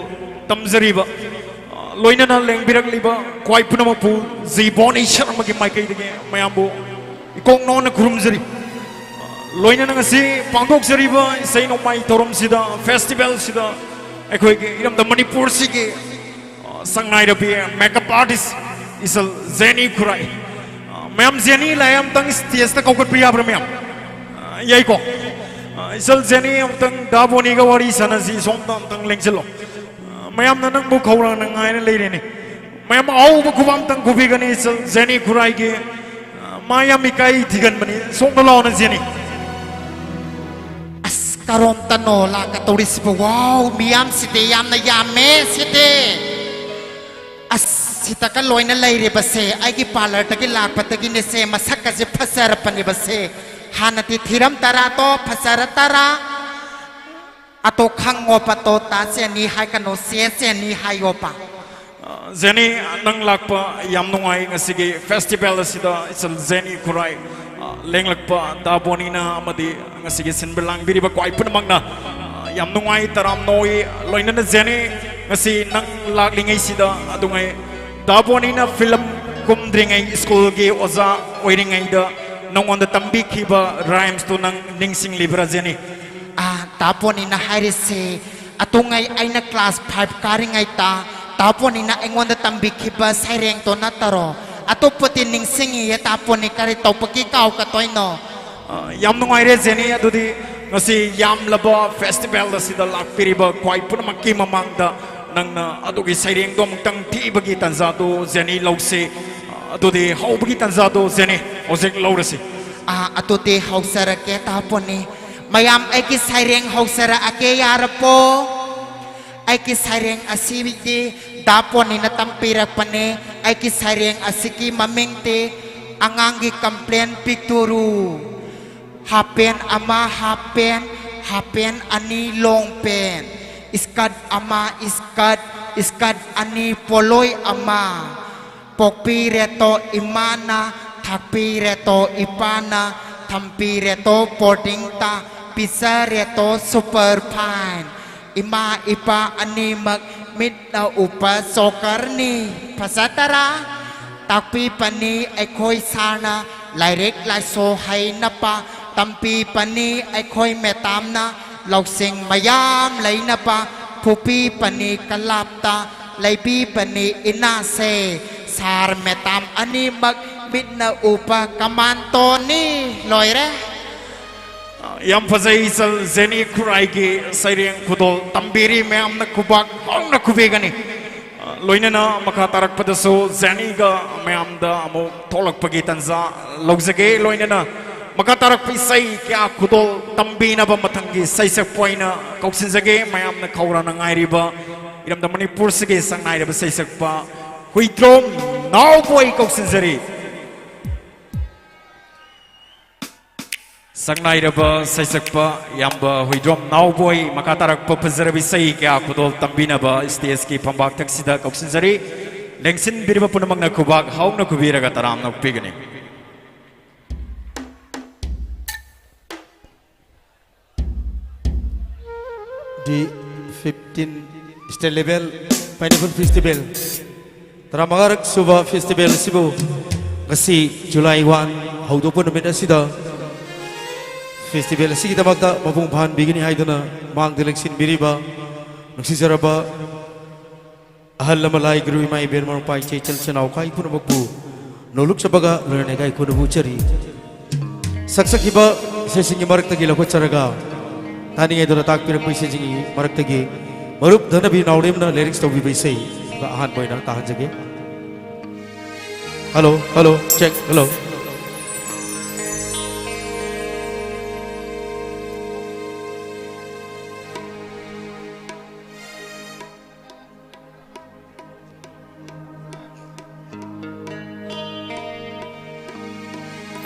ꯇꯝꯖꯔꯤꯕ, ꯑ, ꯂꯣꯏꯅꯅ ꯂꯦꯡꯕꯤꯔꯛꯂꯤꯕ ꯈ꯭ꯋꯥꯏ ꯄꯨꯝꯅꯃꯛꯄꯨ ꯖꯤ ꯕꯣꯅꯤ ꯁꯔꯃꯒꯤ ꯃꯥꯏꯀꯩꯗꯒꯤ ꯃꯌꯥꯝꯕꯨ ꯏꯀꯣꯛ ꯅꯧꯅ ꯈꯨꯔꯨꯝꯖꯔꯤ꯫ ꯂꯣꯏꯅꯅ ꯉꯁꯤ ꯄꯥꯡꯊꯣꯛꯆꯔꯤꯕ ꯏꯁꯩ ꯅꯣꯡꯃꯥꯏ ꯊꯧꯔꯝꯁꯤꯗ, ꯐꯦꯁꯇꯤꯚꯦꯜꯁꯤꯗ ꯑꯩꯈꯣꯏꯒꯤ ꯏꯔꯝꯗꯝ ꯃꯅꯤꯄꯨꯔꯁꯤꯒꯤ, ꯑ, ꯁꯛꯅꯥꯏꯔꯕꯤ, ꯃꯦꯀꯞ ꯑꯥꯔꯇꯤꯁ ꯏꯆꯜ ꯖꯦꯅꯤ ꯈꯨꯔꯥꯏ꯫ ꯑ, ꯃꯌꯥꯝ ꯖꯦꯅꯤ ꯂꯥꯛꯑꯦ, ꯑꯝꯇꯪ ꯁ꯭ꯇꯦꯖꯇ ꯀꯧꯈꯠꯄ ꯌꯥꯕ꯭ꯔꯥ ꯃꯌꯥꯝ? ꯑ, ꯌꯥꯏꯀꯣ? ꯑ, ꯏꯆꯜ ꯖꯦꯅꯤ, ꯑꯃꯨꯛꯇꯪ ꯗꯥ ꯕꯣꯅꯤꯒ ꯋꯥꯔꯤ ꯁꯥꯟꯅꯁꯤ, ꯁꯣꯝꯗ ꯑꯝꯇꯪ ꯂꯦꯡꯁꯤꯜꯂꯣ꯫ ꯑ, ꯃꯌꯥꯝꯅ ꯅꯪꯕꯨ ꯈꯧꯔꯥꯡꯅ ꯉꯥꯏꯅ ꯂꯩꯔꯦꯅꯦ꯫ ꯃꯌꯥꯝ ꯑꯍꯧꯕ ꯈꯨꯕꯥꯛ ꯑꯝꯇꯪ ꯈꯨꯕꯤꯒꯅꯤ ꯏꯆꯜ ꯖꯦꯅꯤ ꯈꯨꯔꯥꯏꯒꯤ꯫ ꯑ, ꯃꯥ ꯌꯥꯝ ꯏꯀꯥꯏ ꯊꯤꯒꯟꯕꯅꯤ꯫ ꯁꯣꯝꯗ ꯂꯥꯛꯑꯣꯅ ꯖꯦꯅꯤ꯫ ꯑꯁ, ꯀꯔꯣꯝꯇꯅꯣ ꯂꯥꯛꯀꯗꯧꯔꯤꯁꯤꯕꯨ? ꯋꯥꯎ, ꯃꯤꯌꯥꯝꯁꯤꯗꯤ ꯌꯥꯝꯅ ꯌꯥꯝꯃꯦ ꯁꯤꯗꯤ꯫ ꯑꯁ, ꯁꯤꯗꯒ ꯂꯣꯏꯅ ꯂꯩꯔꯤꯕꯁꯦ ꯑꯩꯒꯤ ꯄꯥꯔꯂꯔꯗꯒꯤ ꯂꯥꯛꯄꯗꯒꯤꯅꯦꯁꯦ, ꯃꯁꯛꯀꯁꯦ ꯐꯖꯔꯕꯅꯦꯕꯁꯦ꯫ ꯍꯥꯟꯅꯗꯤ ꯊꯤꯔꯝ ꯇꯔꯥꯗꯣ ꯐꯖꯔ ꯇꯔꯥ꯫ ꯑꯇꯣ ꯈꯪꯉꯣꯕ ꯇꯣ ꯇꯥ ꯖꯦꯅꯤ ꯍꯥꯏꯒꯅꯣ, ꯆꯦ ꯖꯦꯅꯤ ꯍꯥꯏꯌꯣꯕ꯫ ꯑ, ꯖꯦꯅꯤ, ꯅꯪ ꯂꯥꯛꯄ ꯌꯥꯝ ꯅꯨꯡꯉꯥꯏ꯫ ꯉꯁꯤꯒꯤ ꯐꯦꯁꯇꯤꯚꯦꯜ ꯑꯁꯤꯗ ꯏꯆꯜ ꯖꯦꯅꯤ ꯈꯨꯔꯥꯏ, ꯑ, ꯂꯦꯡꯂꯛꯄ ꯗꯥ ꯕꯣꯅꯤꯅ ꯑꯃꯗꯤ ꯉꯁꯤꯒꯤ ꯁꯤꯟꯕ ꯂꯥꯡꯕꯤꯔꯤꯕ ꯈ꯭ꯋꯥꯏ ꯄꯨꯝꯅꯃꯛꯅ, ꯑ, ꯌꯥꯝ ꯅꯨꯡꯉꯥꯏ꯫ ꯇꯔꯥꯝꯅ ꯑꯣꯏ꯫ ꯂꯣꯏꯅꯅ ꯖꯦꯅꯤ, ꯉꯁꯤ ꯅꯪ ꯂꯥꯛꯂꯤꯉꯩꯁꯤꯗ ꯑꯗꯨꯉꯩ ꯗꯥ ꯕꯣꯅꯤꯅ ꯐꯤꯂꯝ ꯀꯨꯝꯗ꯭ꯔꯤꯉꯩ, ꯁ꯭ꯀꯨꯜꯒꯤ ꯑꯣꯖꯥ ꯑꯣꯏꯔꯤꯉꯩꯗ ꯅꯉꯣꯟꯗ ꯇꯝꯕꯤꯈꯤꯕ ꯔꯥꯏꯝꯁꯇꯨ ꯅꯪ ꯅꯤꯡꯁꯤꯡꯂꯤꯕ꯭ꯔꯥ ꯖꯦꯅꯤ? ꯑꯥ, ꯗꯥ ꯕꯣꯅꯤꯅ ꯍꯥꯏꯔꯤꯁꯦ, ꯑꯗꯨꯉꯩ ꯑꯩꯅ ꯀ꯭ꯂꯥꯁ ꯐꯥꯏꯚ ꯀꯥꯔꯤꯉꯩꯗ ꯗꯥ ꯕꯣꯅꯤꯅ ꯑꯩꯉꯣꯟꯗ ꯇꯝꯕꯤꯈꯤꯕ ꯁꯩꯔꯦꯡꯗꯣ ꯅꯠꯇꯔꯣ? ꯑꯇꯣꯞꯄꯗꯤ ꯅꯤꯡꯁꯤꯡꯉꯤꯌꯦ ꯗꯥ ꯕꯣꯅꯤ, ꯀꯔꯤ ꯇꯧꯕꯒꯤ ꯀꯥꯎꯒꯗꯣꯏꯅꯣ? ꯑ, ꯌꯥꯝ ꯅꯨꯡꯉꯥꯏꯔꯦ ꯖꯦꯅꯤ꯫ ꯑꯗꯨꯗꯤ ꯉꯁꯤ ꯌꯥꯝꯂꯕ ꯐꯦꯁꯇꯤꯚꯦꯜ ꯑꯁꯤꯗ ꯂꯥꯛꯄꯤꯔꯤꯕ ꯈ꯭ꯋꯥꯏ ꯄꯨꯝꯅꯃꯛꯀꯤ ꯃꯃꯥꯡꯗ ꯅꯪꯅ ꯑꯗꯨꯒꯤ ꯁꯩꯔꯦꯡꯗꯣ ꯑꯃꯨꯛꯇꯪ ꯊꯤꯕꯒꯤ ꯇꯥꯟꯖꯥꯗꯣ ꯖꯦꯅꯤ ꯂꯧꯁꯤ꯫ ꯑ, ꯑꯗꯨꯗꯤ ꯍꯧꯕꯒꯤ ꯇꯥꯟꯖꯥꯗꯣ ꯖꯦꯅꯤ ꯍꯧꯖꯤꯛ ꯂꯧꯔꯁꯤ꯫ ꯑꯥ, ꯑꯗꯨꯗꯤ ꯍꯧꯖꯔꯒꯦ ꯗꯥ ꯕꯣꯅꯤ꯫ ꯃꯌꯥꯝ ꯑꯩꯒꯤ ꯁꯩꯔꯦꯡ ꯍꯧꯖꯔꯛꯑꯒꯦ, ꯌꯥꯔꯕꯣ? ꯑꯩꯒꯤ ꯁꯩꯔꯦꯡ ꯑꯁꯤꯗꯤ ꯗꯥ ꯕꯣꯅꯤꯅ ꯇꯝꯕꯤꯔꯛꯄꯅꯦ꯫ ꯑꯩꯒꯤ ꯁꯩꯔꯦꯡ ꯑꯁꯤꯒꯤ ꯃꯃꯤꯡꯗꯤ ꯑꯉꯥꯡꯒꯤ ꯀꯝꯄ꯭ꯂꯦꯟ ꯄꯤꯛꯇꯨꯔꯨ꯫ ꯍꯥꯄꯦꯟ ꯑꯃ ꯍꯥꯄꯦꯟ, ꯍꯥꯄꯦꯟ ꯑꯅꯤ ꯂꯣꯡꯄꯦꯟ, ꯏꯁꯀꯠ ꯑꯃ ꯏꯁꯀꯠ, ꯏꯁꯀꯠ ꯑꯅꯤ ꯄꯣꯂꯣꯏ ꯑꯃ꯫ ꯄꯣꯛꯄꯤꯔꯦꯇꯣ ꯏꯃꯥꯅ, ꯊꯥꯛꯄꯤꯔꯦꯇꯣ ꯏꯄꯥꯅ, ꯊꯝꯕꯤꯔꯦꯇꯣ ꯕꯣꯔꯗꯤꯡꯗ, ꯄꯤꯖꯔꯦꯇꯣ ꯁꯨꯄꯔ ꯐꯥꯏꯟ꯫ ꯏꯃꯥ ꯏꯄꯥ ꯑꯅꯤꯃꯛ ꯃꯤꯠꯅ ꯎꯕ ꯖꯣꯀꯔꯅꯤ꯫ ꯐꯖꯗꯔꯥ? ꯇꯥꯛꯄꯤꯕꯅꯤ ꯑꯩꯈꯣꯏ ꯁꯥꯔꯅ ꯂꯥꯏꯔꯤꯛ ꯂꯥꯏꯁꯣ ꯍꯩꯅꯕ, ꯇꯝꯕꯤꯕꯅꯤ ꯑꯩꯈꯣꯏ ꯃꯦꯗꯥꯝꯅ꯫ ꯂꯧꯁꯤꯡ ꯃꯌꯥꯝ ꯂꯩꯅꯕ ꯐꯨꯕꯤꯕꯅꯤ ꯀꯂꯥꯞꯇ ꯂꯩꯕꯤꯕꯅꯤ ꯏꯅꯥꯁꯦ꯫ ꯁꯥꯔ ꯃꯦꯗꯥꯝ ꯑꯅꯤꯃꯛ ꯃꯤꯠꯅ ꯎꯕ ꯀꯃꯥꯟꯗꯣꯅꯤ꯫ ꯂꯣꯏꯔꯦ꯫ ꯌꯥꯝ ꯐꯖꯩ ꯏꯆꯜ ꯖꯦꯅꯤ ꯈꯨꯔꯥꯏꯒꯤ ꯁꯩꯔꯦꯡ ꯈꯨꯗꯣꯜ ꯇꯝꯕꯤꯔꯤ꯫ ꯃꯌꯥꯝꯅ ꯈꯨꯕꯥꯛ ꯍꯧꯅ ꯈꯨꯕꯤꯒꯅꯤ꯫ ꯂꯣꯏꯅꯅ ꯃꯈꯥ ꯇꯥꯔꯛꯄꯗꯁꯨ ꯖꯦꯅꯤꯒ ꯃꯌꯥꯝꯗ ꯑꯃꯨꯛ ꯊꯣꯛꯂꯛꯄꯒꯤ ꯇꯥꯟꯖꯥ ꯂꯧꯖꯒꯦ꯫ ꯂꯣꯏꯅꯅ ꯃꯈꯥ ꯇꯥꯔꯛꯄ ꯏꯁꯩ ꯀꯌꯥ ꯈꯨꯗꯣꯜ ꯇꯝꯕꯤꯅꯕ ꯃꯊꯪꯒꯤ ꯁꯩꯁꯛꯄ ꯑꯣꯏꯅ ꯀꯧꯁꯤꯟꯖꯒꯦ꯫ ꯃꯌꯥꯝꯅ ꯈꯧꯔꯥꯡꯅ ꯉꯥꯏꯔꯤꯕ ꯏꯔꯝꯗꯝ ꯃꯅꯤꯄꯨꯔꯁꯤꯒꯤ ꯁꯛꯅꯥꯏꯔꯕ ꯁꯩꯁꯛꯄ ꯍꯨꯏꯗ꯭ꯔꯣꯝ ꯅꯥꯎꯕꯣꯏ ꯀꯧꯁꯤꯟꯖꯔꯤ꯫ ꯁꯛꯅꯥꯏꯔꯕ ꯁꯩꯁꯛꯄ ꯏꯌꯥꯝꯕ ꯍꯨꯏꯗ꯭ꯔꯣꯝ ꯅꯥꯎꯕꯣꯏ ꯃꯈꯥ ꯇꯥꯔꯛꯄ ꯐꯖꯔꯕ ꯏꯁꯩ ꯀꯌꯥ ꯈꯨꯗꯣꯜ ꯇꯝꯕꯤꯅꯕ ꯁ꯭ꯇꯦꯖꯀꯤ ꯐꯝꯕꯥꯛ ꯊꯛꯁꯤꯗ ꯀꯧꯁꯤꯟꯖꯔꯤ꯫ ꯂꯦꯡꯁꯤꯟꯕꯤꯔꯤꯕ ꯄꯨꯝꯅꯃꯛꯅ ꯈꯨꯕꯥꯛ ꯍꯧꯅ ꯈꯨꯕꯤꯔꯒ ꯇꯔꯥꯝꯅ ꯑꯣꯛꯄꯤꯒꯅꯤ꯫ The fifteen State Level Pineapple Festival, ꯇꯔꯥꯃꯉꯥꯔꯛ ꯁꯨꯕ ꯐꯦꯁꯇꯤꯚꯦꯜ ꯑꯁꯤꯕꯨ ꯉꯁꯤ ꯖꯨꯂꯥꯏ ꯋꯥꯟ ꯍꯧꯗꯣꯛꯄ ꯅꯨꯃꯤꯠ ꯑꯁꯤꯗ ꯐꯦꯁꯇꯤꯚꯦꯜ ꯑꯁꯤꯒꯤꯗꯃꯛꯇ ꯃꯄꯨꯡ ꯐꯥꯍꯟꯕꯤꯒꯅꯤ ꯍꯥꯏꯗꯨꯅ ꯃꯥꯡꯗ ꯂꯦꯡꯁꯤꯟꯕꯤꯔꯤꯕ ꯅꯨꯡꯁꯤꯖꯔꯕ ꯑꯍꯜ ꯂꯃꯟ ꯂꯥꯏ ꯒꯨꯔꯨ ꯏꯃꯥ ꯏꯕꯦꯟ ꯃꯔꯨꯞ ꯃꯄꯥꯡ ꯏꯆꯦ ꯏꯆꯜ ꯏꯆꯤꯟ ꯏꯅꯥꯎ ꯏꯀꯥꯏ ꯄꯨꯝꯅꯃꯛꯄꯨ ꯅꯣꯂꯨꯛꯆꯕꯒ ꯂꯣꯏꯅꯅ ꯏꯀꯥꯏ ꯈꯨꯝꯅꯕ ꯎꯠꯆꯔꯤ꯫ ꯁꯛꯆꯈꯤꯕ ꯏꯁꯩꯁꯤꯡꯒꯤ ꯃꯔꯛꯇꯒꯤ ꯂꯧꯈꯠꯆꯔꯒ ꯇꯥꯅꯤꯡꯉꯦꯗꯨꯅ ꯇꯥꯛꯄꯤꯔꯛꯄ ꯏꯁꯩꯁꯤꯡꯒꯤ ꯃꯔꯛꯇꯒꯤ ꯃꯔꯨꯞ ꯙꯅꯕꯤ ꯅꯥꯎꯔꯦꯝꯅ ꯂꯤꯔꯤꯛꯁ ꯇꯧꯕꯤꯕ ꯏꯁꯩ ꯑꯍꯥꯟꯕ ꯑꯣꯏꯅ ꯇꯥꯍꯟꯖꯒꯦ꯫ Hello, hello, check, hello.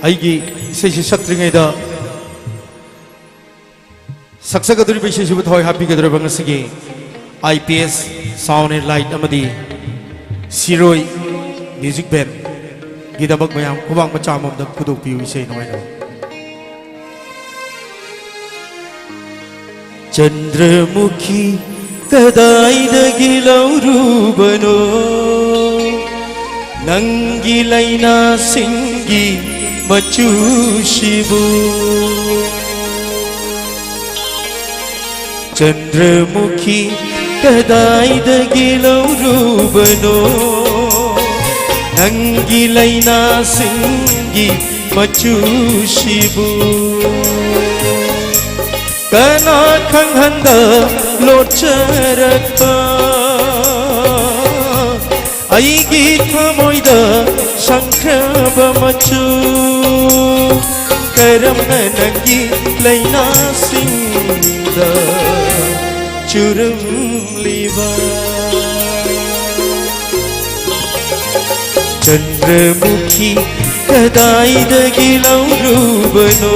ꯑꯩꯒꯤ ꯏꯁꯩꯁꯤ ꯁꯛꯇ꯭ꯔꯤꯉꯩꯗ ꯁꯛꯆꯒꯗꯧꯔꯤꯕ ꯏꯁꯩꯁꯤꯕꯨ ꯊꯋꯥꯏ ꯍꯥꯞꯄꯤꯒꯗꯧꯔꯤꯕ ꯉꯁꯤꯒꯤ I P S Sound and Light ꯑꯃꯗꯤ ꯁꯤꯔꯣꯏ Music Band ꯒꯤꯗꯃꯛ ꯃꯌꯥꯝ ꯈꯨꯕꯥꯛ ꯃꯆꯥ ꯑꯃꯃꯝꯗ ꯈꯨꯗꯣꯛꯄꯤꯌꯨ ꯏꯁꯩ ꯅꯣꯡꯃꯥꯏꯗ꯫ ꯆꯟꯗ꯭ꯔꯃꯨꯈꯤ ꯀꯗꯥꯏꯗꯒꯤ ꯂꯧꯔꯨꯕꯅꯣ? ꯅꯪꯒꯤ ꯂꯥꯏꯅꯥꯁꯤꯡꯒꯤ ꯃꯆꯨꯁꯤꯕꯨ꯫ ꯆꯟꯗ꯭ꯔꯃꯨꯈꯤ ꯀꯗꯥꯏꯗꯒꯤ ꯂꯧꯔꯨꯕꯅꯣ ꯅꯪꯒꯤ ꯂꯩꯅꯥꯁꯤꯡꯒꯤ ꯃꯆꯨꯁꯤꯕꯨ? ꯀꯅꯥ ꯈꯪꯍꯟꯗ ꯂꯣꯠꯆꯔꯛꯄ ꯑꯩꯒꯤ ꯊꯃꯣꯏꯗ ꯁꯪꯈ꯭ꯔꯕ ꯃꯆꯨ? ꯀꯔꯝꯅ ꯅꯪꯒꯤ ꯂꯩꯅꯥꯁꯤꯡꯗ ꯆꯨꯔꯝꯂꯤꯕ? ꯆꯟꯗ꯭ꯔꯃꯨꯈꯤ ꯀꯗꯥꯏꯗꯒꯤ ꯂꯧꯔꯨꯕꯅꯣ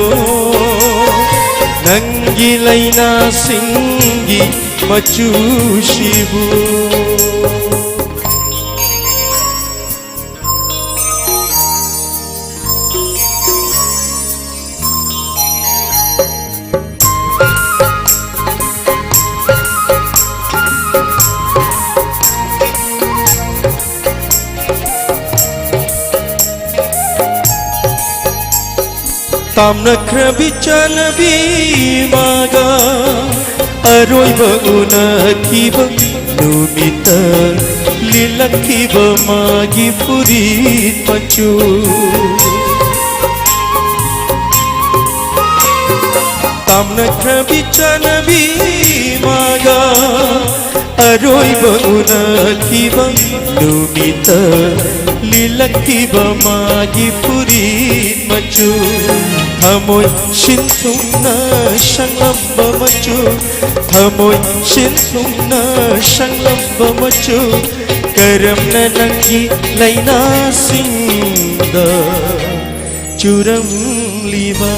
ꯅꯪꯒꯤ ꯂꯩꯅꯥꯁꯤꯡꯒꯤ ꯃꯆꯨꯁꯤꯕꯨ? ꯇꯥꯝꯅꯈ꯭ꯔꯕꯤ ꯆꯥꯟꯅꯕꯤ ꯃꯥꯒ ꯑꯔꯣꯏꯕ ꯎꯅꯈꯤꯕ ꯅꯨꯃꯤꯠꯇ ꯂꯤꯜꯂꯛꯈꯤꯕ ꯃꯥꯒꯤ ꯐꯨꯔꯤꯠ ꯃꯆꯨ꯫ ꯇꯥꯝꯅꯈ꯭ꯔꯕꯤ ꯆꯥꯟꯅꯕꯤ ꯃꯥꯒ ꯑꯔꯣꯏꯕ ꯎꯅꯈꯤꯕ ꯅꯨꯃꯤꯠꯇ ꯂꯤꯜꯂꯛꯈꯤꯕ ꯃꯥꯒꯤ ꯐꯨꯔꯤꯠ ꯃꯆꯨ꯫ ꯊꯃꯣꯏ ꯁꯤꯟꯊꯨꯡꯅ ꯁꯪꯂꯝꯕ ꯃꯆꯨ, ꯊꯃꯣꯏ ꯁꯤꯟꯊꯨꯡꯅ ꯁꯪꯂꯝꯕ ꯃꯆꯨ꯫ ꯀꯔꯝꯅ ꯅꯪꯒꯤ ꯂꯩꯅꯥꯁꯤꯡꯗ ꯆꯨꯔꯝꯂꯤꯕ?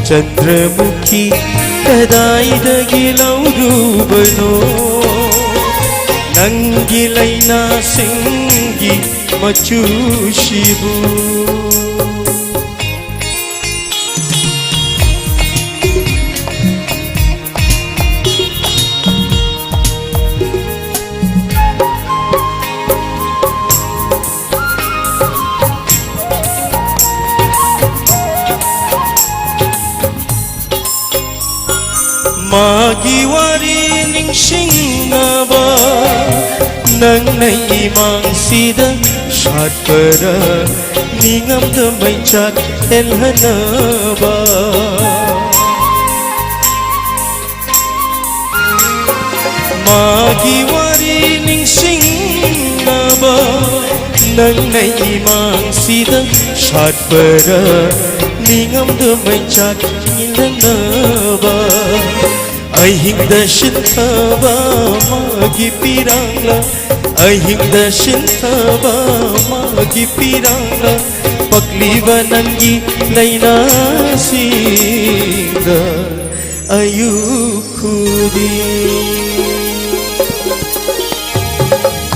ꯆꯟꯗ꯭ꯔꯃꯨꯈꯤ ꯀꯗꯥꯏꯗꯒꯤ ꯂꯧꯔꯨꯕꯅꯣ ꯅꯪꯒꯤ ꯂꯩꯅꯥꯁꯤꯡꯒꯤ ꯃꯆꯨꯁꯤꯕꯨ? ꯃꯥꯒꯤ ꯋꯥꯔꯤ ꯅꯤꯡꯁꯤꯡꯅꯕ ꯅꯪꯅ ꯏꯃꯥꯡꯁꯤꯗ ꯁꯥꯠꯄꯔ, ꯅꯤꯡꯉꯝꯗ ꯃꯩꯆꯥꯛ ꯍꯦꯜꯍꯟꯅꯕ꯫ ꯃꯥꯒꯤ ꯋꯥꯔꯤ ꯅꯤꯡꯁꯤꯡꯅꯕ ꯅꯪꯅ ꯏꯃꯥꯡꯁꯤꯗ ꯁꯥꯠꯄꯔ, ꯅꯤꯡꯉꯝꯗ ꯃꯩꯆꯥꯛ ꯏꯜꯍꯟꯅꯕ꯫ ꯑꯍꯤꯡꯗ ꯁꯤꯟꯊꯕ ꯃꯥꯒꯤ ꯄꯤꯔꯥꯡꯂ, ꯑꯍꯤꯡꯗ ꯁꯤꯟꯊꯕ ꯃꯥꯒꯤ ꯄꯤꯔꯥꯡꯂ, ꯄꯛꯂꯤꯕ ꯅꯪꯒꯤ ꯂꯥꯏꯅꯥꯁꯤꯡꯗ ꯑꯌꯨꯛ ꯈꯨꯗꯤꯡ꯫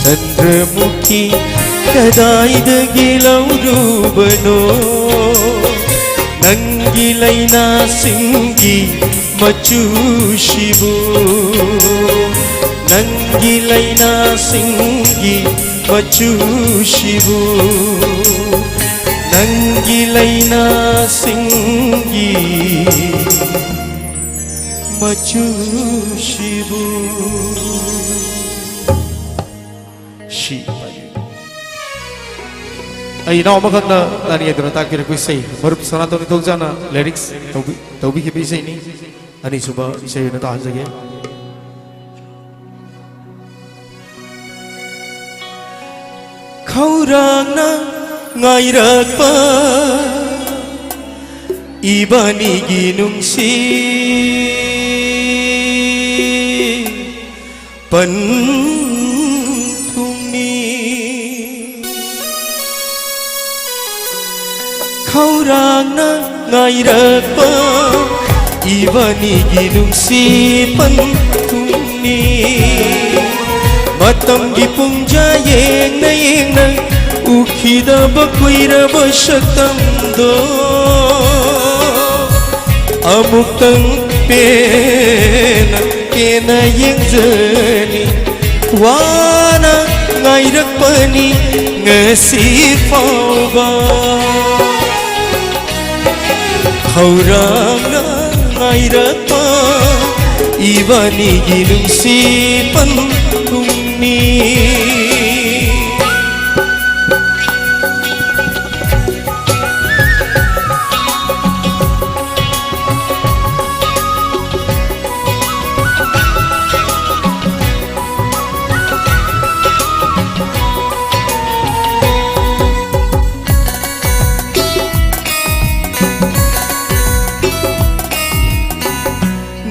ꯆꯟꯗ꯭ꯔꯃꯨꯈꯤ ꯀꯗꯥꯏꯗꯒꯤ ꯂꯧꯔꯨꯕꯅꯣ ꯅꯪꯒꯤ ꯂꯥꯏꯅꯥꯁꯤꯡꯒꯤ ꯃꯆꯨꯁꯤꯕꯨ? ꯅꯪꯒꯤ ꯂꯥꯏꯅꯥꯁꯤꯡꯒꯤ ꯃꯆꯨꯁꯤꯕꯨ? ꯅꯪꯒꯤ ꯂꯥꯏꯅꯥꯁꯤꯡꯒꯤ ꯃꯆꯨꯁꯤꯕꯨ? ꯁꯤ ꯑꯩ ꯏꯅꯥꯎ ꯑꯃꯈꯛꯅ ꯇꯥꯅꯤꯡꯉꯦꯗꯨꯅ ꯇꯥꯛꯄꯤꯔꯛꯄ ꯏꯁꯩ, ꯃꯔꯨꯞ ꯁꯅꯥꯇꯣꯟ ꯏꯊꯧꯖꯥꯅ lyrics ꯇꯧꯕꯤ-, ꯇꯧꯕꯤꯈꯤꯕ ꯏꯁꯩꯅꯤ꯫ ꯑꯅꯤꯁꯨꯕ ꯏꯁꯩ ꯑꯣꯏꯅ ꯇꯥꯍꯟꯖꯒꯦ꯫ ꯈꯧꯔꯥꯡꯅ ꯉꯥꯏꯔꯛꯄ ꯏꯕꯥꯅꯤꯒꯤ ꯅꯨꯡꯁꯤ ꯄꯟꯊꯨꯡꯅꯤ꯫ ꯈꯧꯔꯥꯡꯅ ꯉꯥꯏꯔꯛꯄ ꯏꯕꯥꯅꯤꯒꯤ ꯅꯨꯡꯁꯤ ꯄꯟꯊꯨꯡꯅꯤ꯫ ꯃꯇꯝꯒꯤ ꯄꯨꯡꯖꯥ ꯌꯦꯡꯅ ꯌꯦꯡꯅ ꯎꯈꯤꯗꯕ ꯀꯨꯏꯔꯕ ꯁꯛꯇꯝꯗꯣ ꯑꯃꯨꯛꯇꯪ ꯄꯦꯟꯅ ꯄꯦꯟꯅ ꯌꯦꯡꯖꯅꯤ꯫ ꯋꯥꯅ ꯉꯥꯏꯔꯛꯄꯅꯤ ꯉꯁꯤ ꯐꯥꯎꯕ꯫ ꯈꯧꯔꯥꯡꯅ ꯉꯥꯏꯔꯛꯄ ꯏꯕꯥꯅꯤꯒꯤ ꯅꯨꯡꯁꯤ ꯄꯟꯊꯨꯡꯅꯤ꯫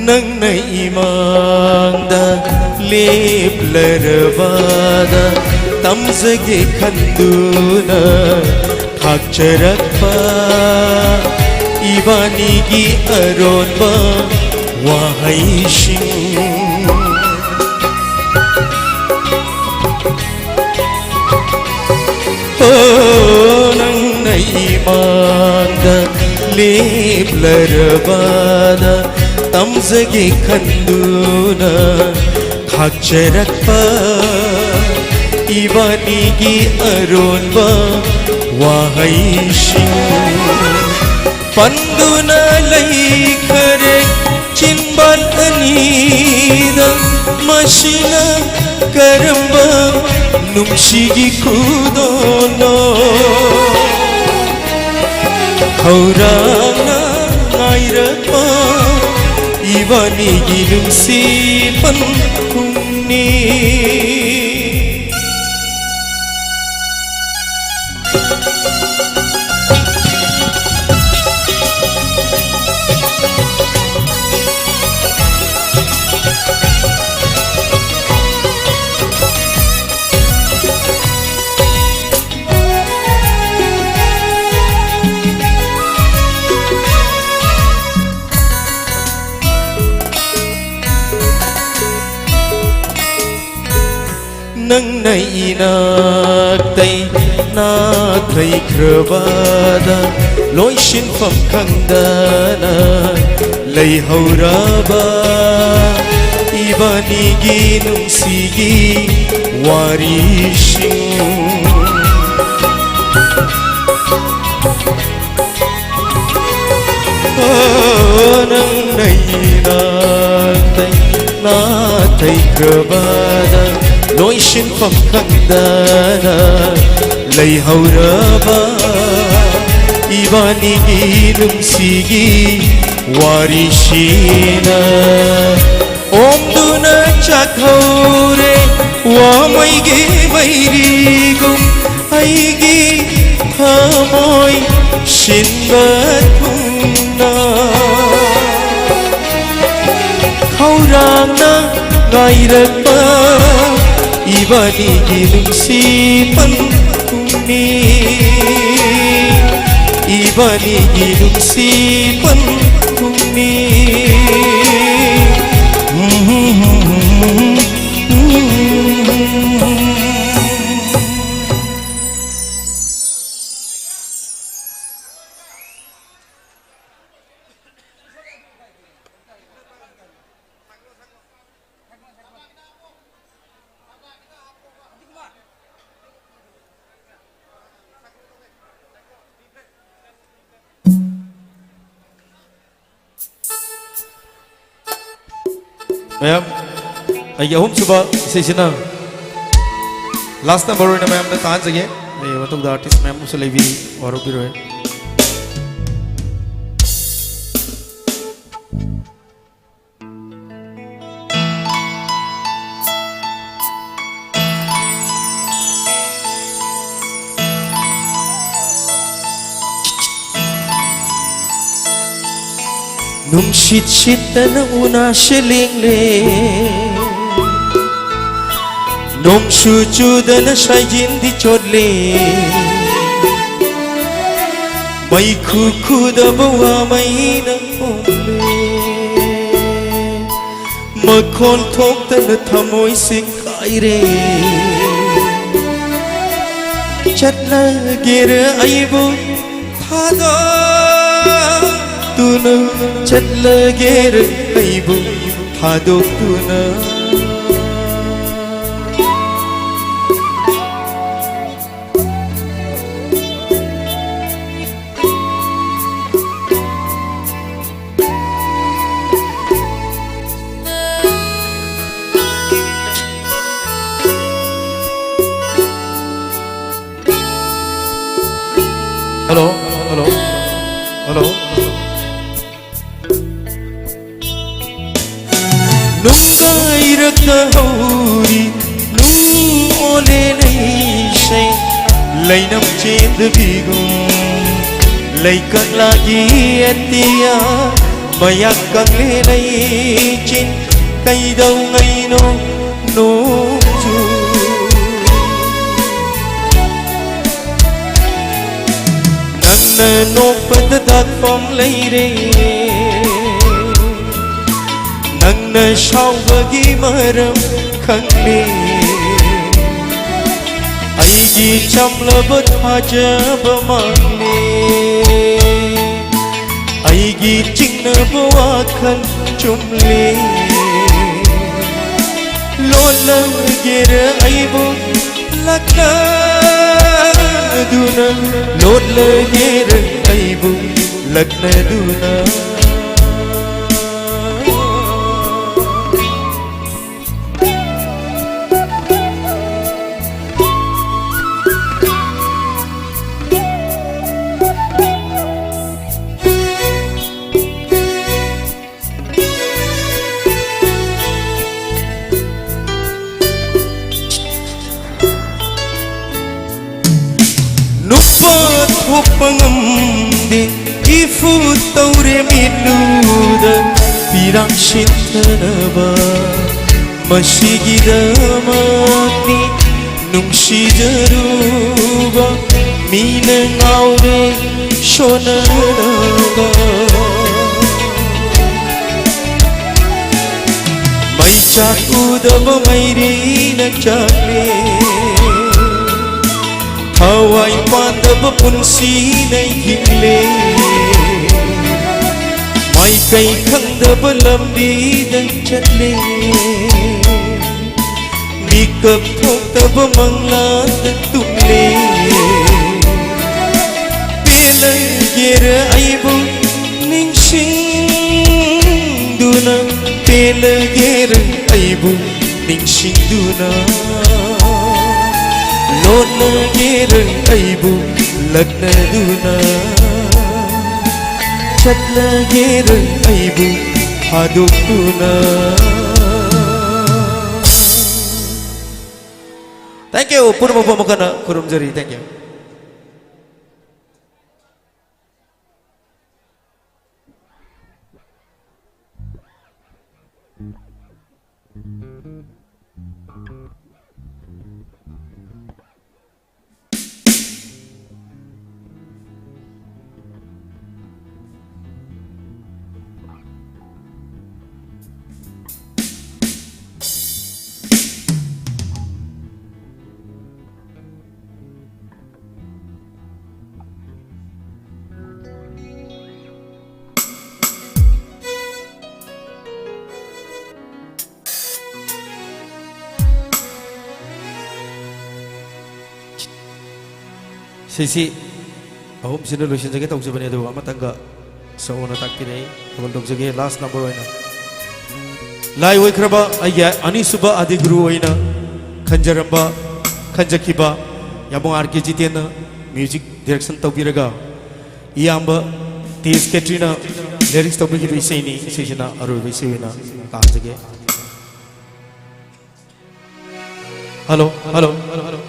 ꯅꯪꯅ ꯏꯃꯥꯡꯗ ꯂꯦꯞꯂꯔꯕꯗ ꯇꯝꯖꯒꯦ ꯈꯟꯗꯨꯅ ꯈꯥꯛꯆꯔꯛꯄ ꯏꯕꯥꯅꯤꯒꯤ ꯑꯔꯣꯟꯕ ꯋꯥꯍꯩꯁꯤꯡ꯫ ꯍꯣ, ꯅꯪꯅ ꯏꯃꯥꯡꯗ ꯂꯦꯞꯂꯔꯕꯗ ꯇꯝꯖꯒꯦ ꯈꯟꯗꯨꯅ ꯈꯥꯛꯆꯔꯛꯄ ꯏꯕꯥꯅꯤꯒꯤ ꯑꯔꯣꯟꯕ ꯋꯥꯍꯩꯁꯤꯡ꯫ ꯄꯟꯗꯨꯅ ꯂꯩꯈꯔꯦ ꯆꯤꯟꯕꯥꯟ ꯑꯅꯤꯗ, ꯃꯁꯤꯅ ꯀꯔꯝꯕ ꯅꯨꯡꯁꯤꯒꯤ ꯈꯨꯗꯣꯜꯅꯣ? ꯈꯧꯔꯥꯡꯅ ꯉꯥꯏꯔꯛꯄ ꯏꯕꯥꯅꯤꯒꯤ ꯅꯨꯡꯁꯤ ꯄꯟꯊꯨꯡꯅꯤ꯫ ꯅꯪꯅ ꯏꯅꯥꯛꯇꯩ ꯅꯥꯊꯩꯈ꯭ꯔꯕꯗ ꯂꯣꯏꯁꯤꯟꯐꯝ ꯈꯪꯗꯅ ꯂꯩꯍꯧꯔꯕ ꯏꯕꯥꯅꯤꯒꯤ ꯅꯨꯡꯁꯤꯒꯤ ꯋꯥꯔꯤꯁꯤꯡ꯫ ꯅꯪꯅ ꯏꯅꯥꯛꯇꯩ ꯂꯥꯊꯩꯈ꯭ꯔꯕꯗ ꯂꯣꯏꯁꯤꯟꯐꯝ ꯈꯪꯗꯅ ꯂꯩꯍꯧꯔꯕ ꯏꯕꯥꯅꯤꯒꯤ ꯅꯨꯡꯁꯤꯒꯤ ꯋꯥꯔꯤꯁꯤꯅ ꯑꯣꯝꯗꯨꯅ ꯆꯥꯛꯍꯧꯔꯦ ꯋꯥꯃꯩꯒꯤ ꯃꯩꯔꯤꯒꯨꯝ ꯑꯩꯒꯤ ꯊꯃꯣꯏ ꯁꯤꯟꯕ ꯊꯨꯡꯅ ꯈꯧꯔꯥꯡꯅ ꯉꯥꯏꯔꯛꯄ ꯏꯕꯥꯅꯤꯒꯤ ꯅꯨꯡꯁꯤ ꯄꯟꯊꯨꯡꯅꯤ, ꯏꯕꯥꯅꯤꯒꯤ ꯅꯨꯡꯁꯤ ꯄꯟꯊꯨꯡꯅꯤ꯫ ꯃꯌꯥꯝ, ꯑꯩꯒꯤ ꯑꯍꯨꯝꯁꯨꯕ ꯏꯁꯩꯁꯤꯅ last number ꯑꯣꯏꯅ ꯃꯌꯥꯝꯗ ꯇꯥꯍꯟꯖꯒꯦ꯫ ꯑꯩ ꯃꯇꯨꯡꯗ artist ꯃꯌꯥꯝ ꯑꯃꯁꯨ ꯂꯩꯕꯤ, ꯋꯥꯔꯧꯕꯤꯔꯣꯏ꯫ ꯅꯨꯡꯁꯤꯠ ꯁꯤꯠꯇꯅ ꯎꯅꯥꯁꯦ ꯂꯦꯡꯂꯦ, ꯅꯣꯡꯁꯨ ꯆꯨꯗꯅ ꯁꯥꯏꯖꯤꯟꯗꯤ ꯆꯣꯠꯂꯦ, ꯃꯩꯈꯨ ꯈꯨꯗꯕ ꯋꯥꯃꯩꯅ ꯑꯣꯝꯂꯦ, ꯃꯈꯣꯟ ꯊꯣꯛꯇꯅ ꯊꯃꯣꯏꯁꯦ ꯀꯥꯏꯔꯦ꯫ ꯆꯠꯂꯒꯦꯔ ꯑꯩꯕꯨ ꯊꯥꯗꯣꯛꯇꯨꯅ, ꯆꯠꯂꯒꯦꯔ ꯑꯩꯕꯨ ꯊꯥꯗꯣꯛꯇꯨꯅ꯫ ꯍꯜꯂꯣ꯫ ꯅꯨꯡꯒꯥꯏꯔꯛꯇ ꯍꯧꯔꯤ ꯅꯨꯡ ꯑꯣꯂꯦ ꯂꯩꯁꯩ, ꯂꯩꯅꯝ ꯆꯦꯟꯗꯕꯤꯒꯨꯝ ꯂꯩꯀꯛꯂꯥꯒꯤ ꯑꯇꯤꯌꯥ ꯃꯌꯥꯛ ꯀꯪꯂꯦ ꯂꯩꯆꯤꯟ ꯀꯩꯗꯧꯉꯩꯅꯣ ꯅꯣꯡꯖꯨ꯫ ꯅꯪꯅ ꯅꯣꯛꯄꯗ ꯗꯥꯛꯐꯝ ꯂꯩꯔꯦ, ꯅꯪꯅ ꯁꯥꯎꯕꯒꯤ ꯃꯔꯝ ꯈꯪꯂꯦ꯫ ꯑꯩꯒꯤ ꯆꯝꯂꯕ ꯊꯥꯖꯕ ꯃꯥꯡꯂꯦ, ꯑꯩꯒꯤ ꯆꯤꯡꯅꯕ ꯋꯥꯈꯜ ꯆꯨꯝꯂꯦ꯫ ꯂꯣꯠꯂꯒꯦꯔ ꯑꯩꯕꯨ ꯂꯛꯅꯗꯨꯅ, ꯂꯣꯠꯂꯒꯦꯔ ꯑꯩꯕꯨ ꯂꯛꯅꯗꯨꯅ꯫ ꯅꯨꯄꯥ ꯊꯣꯛꯄ ꯉꯝꯗꯦ ꯏꯐꯨ ꯇꯧꯔꯦ ꯃꯤꯠꯂꯨꯗ ꯄꯤꯔꯥꯡ ꯁꯤꯟꯊꯅꯕ꯫ ꯃꯁꯤꯒꯤꯗꯃꯛꯅꯤ ꯅꯨꯡꯁꯤꯖꯔꯨꯕ ꯃꯤꯅ ꯉꯥꯎꯔꯦ ꯁꯣꯟꯅꯔꯒ꯫ ꯃꯩꯆꯥꯛ ꯎꯗꯕ ꯃꯩꯔꯤꯅ ꯆꯥꯛꯂꯦ, ꯊꯋꯥꯏ ꯄꯥꯟꯗꯕ ꯄꯨꯟꯁꯤꯅ ꯍꯤꯡꯂꯦ꯫ ꯃꯥꯏꯀꯩ ꯈꯪꯗꯕ ꯂꯝꯕꯤꯗ ꯆꯠꯂꯦ, ꯃꯤꯀꯞ ꯊꯣꯛꯇꯕ ꯃꯪꯂꯥꯟꯗ ꯇꯨꯝꯂꯦ꯫ ꯄꯦꯜꯂꯒꯦꯔ ꯑꯩꯕꯨ ꯅꯤꯡꯁꯤꯡꯗꯨꯅ, ꯄꯦꯜꯂꯒꯦꯔ ꯑꯩꯕꯨ ꯅꯤꯡꯁꯤꯡꯗꯨꯅ, ꯂꯣꯠꯅꯒꯦꯔ ꯑꯩꯕꯨ ꯂꯛꯅꯗꯨꯅ꯫ ꯆꯠꯂꯒꯦꯔ ꯑꯩꯕꯨ ꯊꯥꯗꯣꯛꯇꯨꯅ꯫ Thank you. ꯄꯨꯝꯅꯃꯛꯄꯨ ꯑꯃꯨꯛ ꯍꯟꯅ ꯈꯨꯔꯨꯝꯖꯔꯤ꯫ Thank you. ꯁꯤꯁꯤ ꯑꯍꯨꯝꯁꯤꯅ ꯂꯣꯏꯁꯤꯟꯖꯒꯦ ꯇꯧꯖꯕꯅꯦ, ꯑꯗꯨꯒ ꯑꯃꯇꯪꯒ ꯁꯛꯑꯣꯅ ꯇꯥꯛꯄꯤꯔꯛꯏ꯫ ꯊꯧꯒꯜ ꯇꯧꯖꯒꯦ, last number ꯑꯣꯏꯅ꯫ ꯂꯥꯏ ꯑꯣꯏꯈ꯭ꯔꯕ ꯑꯩꯒꯤ ꯑꯅꯤꯁꯨꯕ ꯑꯥꯗꯤ ꯒꯨꯔꯨ ꯑꯣꯏꯅ ꯈꯟꯖꯔꯝꯕ, ꯈꯟꯖꯈꯤꯕ ꯌꯥꯝꯕꯨꯡ ꯑꯥꯔ ꯀꯦ ꯖꯤꯇꯦꯟꯅ music direction ꯇꯧꯕꯤꯔꯒ, ꯏꯌꯥꯝꯕ ꯇꯤ ꯑꯦꯁ ꯀꯦꯇ꯭ꯔꯤꯅ lyrics ꯇꯧꯕꯤꯈꯤꯕ ꯏꯁꯩꯅꯤ꯫ ꯏꯁꯩꯁꯤꯅ ꯑꯔꯣꯏꯕ ꯏꯁꯩ ꯑꯣꯏꯅ ꯂꯥꯛꯆꯒꯦ꯫ Hello, hello, hello, hello.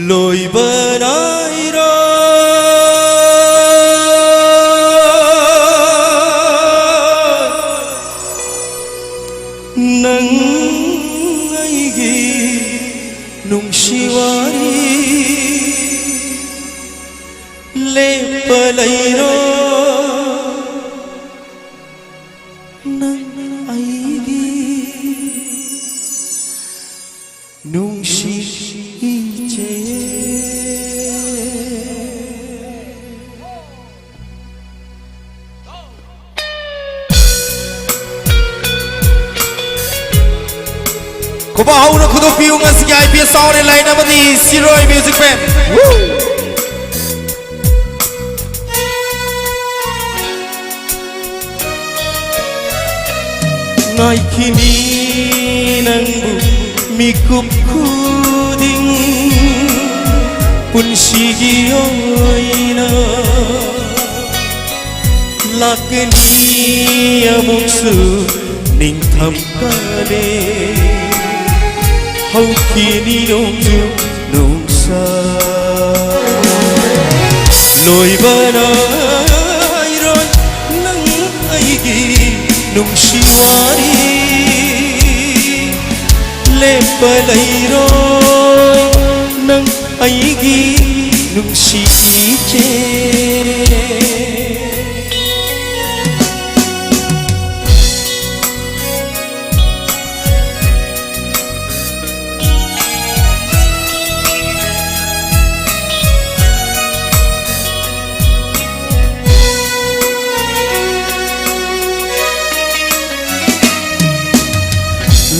ꯂꯣꯏꯕ ꯅꯥꯏꯔꯣꯏ ꯅꯪ ꯑꯩꯒꯤ ꯅꯨꯡꯁꯤ ꯋꯥꯔꯤ꯫ ꯂꯦꯞꯄ ꯂꯩꯔꯣ ꯅꯪ ꯑꯩꯒꯤ ꯅꯨꯡꯁꯤ ꯏꯆꯦ꯫ ꯈꯨꯕꯥꯛ ꯍꯧꯅ ꯈꯨꯗꯣꯛꯄꯤꯌꯨ ꯉꯁꯤꯒꯤ I P S Sound and Light ꯑꯃꯗꯤ ꯁꯤꯔꯣꯏ Music Band꯫ ꯉꯥꯏꯈꯤꯅꯤ ꯅꯪꯕꯨ ꯃꯤꯀꯨꯞ ꯈꯨꯗꯤꯡ ꯄꯨꯟꯁꯤꯒꯤ ꯑꯣꯏ ꯂꯥꯛꯀꯅꯤ ꯑꯃꯨꯛꯁꯨ ꯅꯤꯡꯊꯝ ꯀꯥꯂꯦꯟ꯫ ꯍꯧꯈꯤꯅꯤ ꯅꯣꯡꯖꯨ ꯅꯨꯡꯁꯥ꯫ ꯂꯣꯏꯕ ꯅꯥꯏꯔꯣꯏ ꯅꯪ ꯑꯩꯒꯤ ꯅꯨꯡꯁꯤ ꯋꯥꯔꯤ꯫ ꯂꯦꯞꯄ ꯂꯩꯔꯣꯏ ꯅꯪ ꯑꯩꯒꯤ ꯅꯨꯡꯁꯤ ꯏꯆꯦ꯫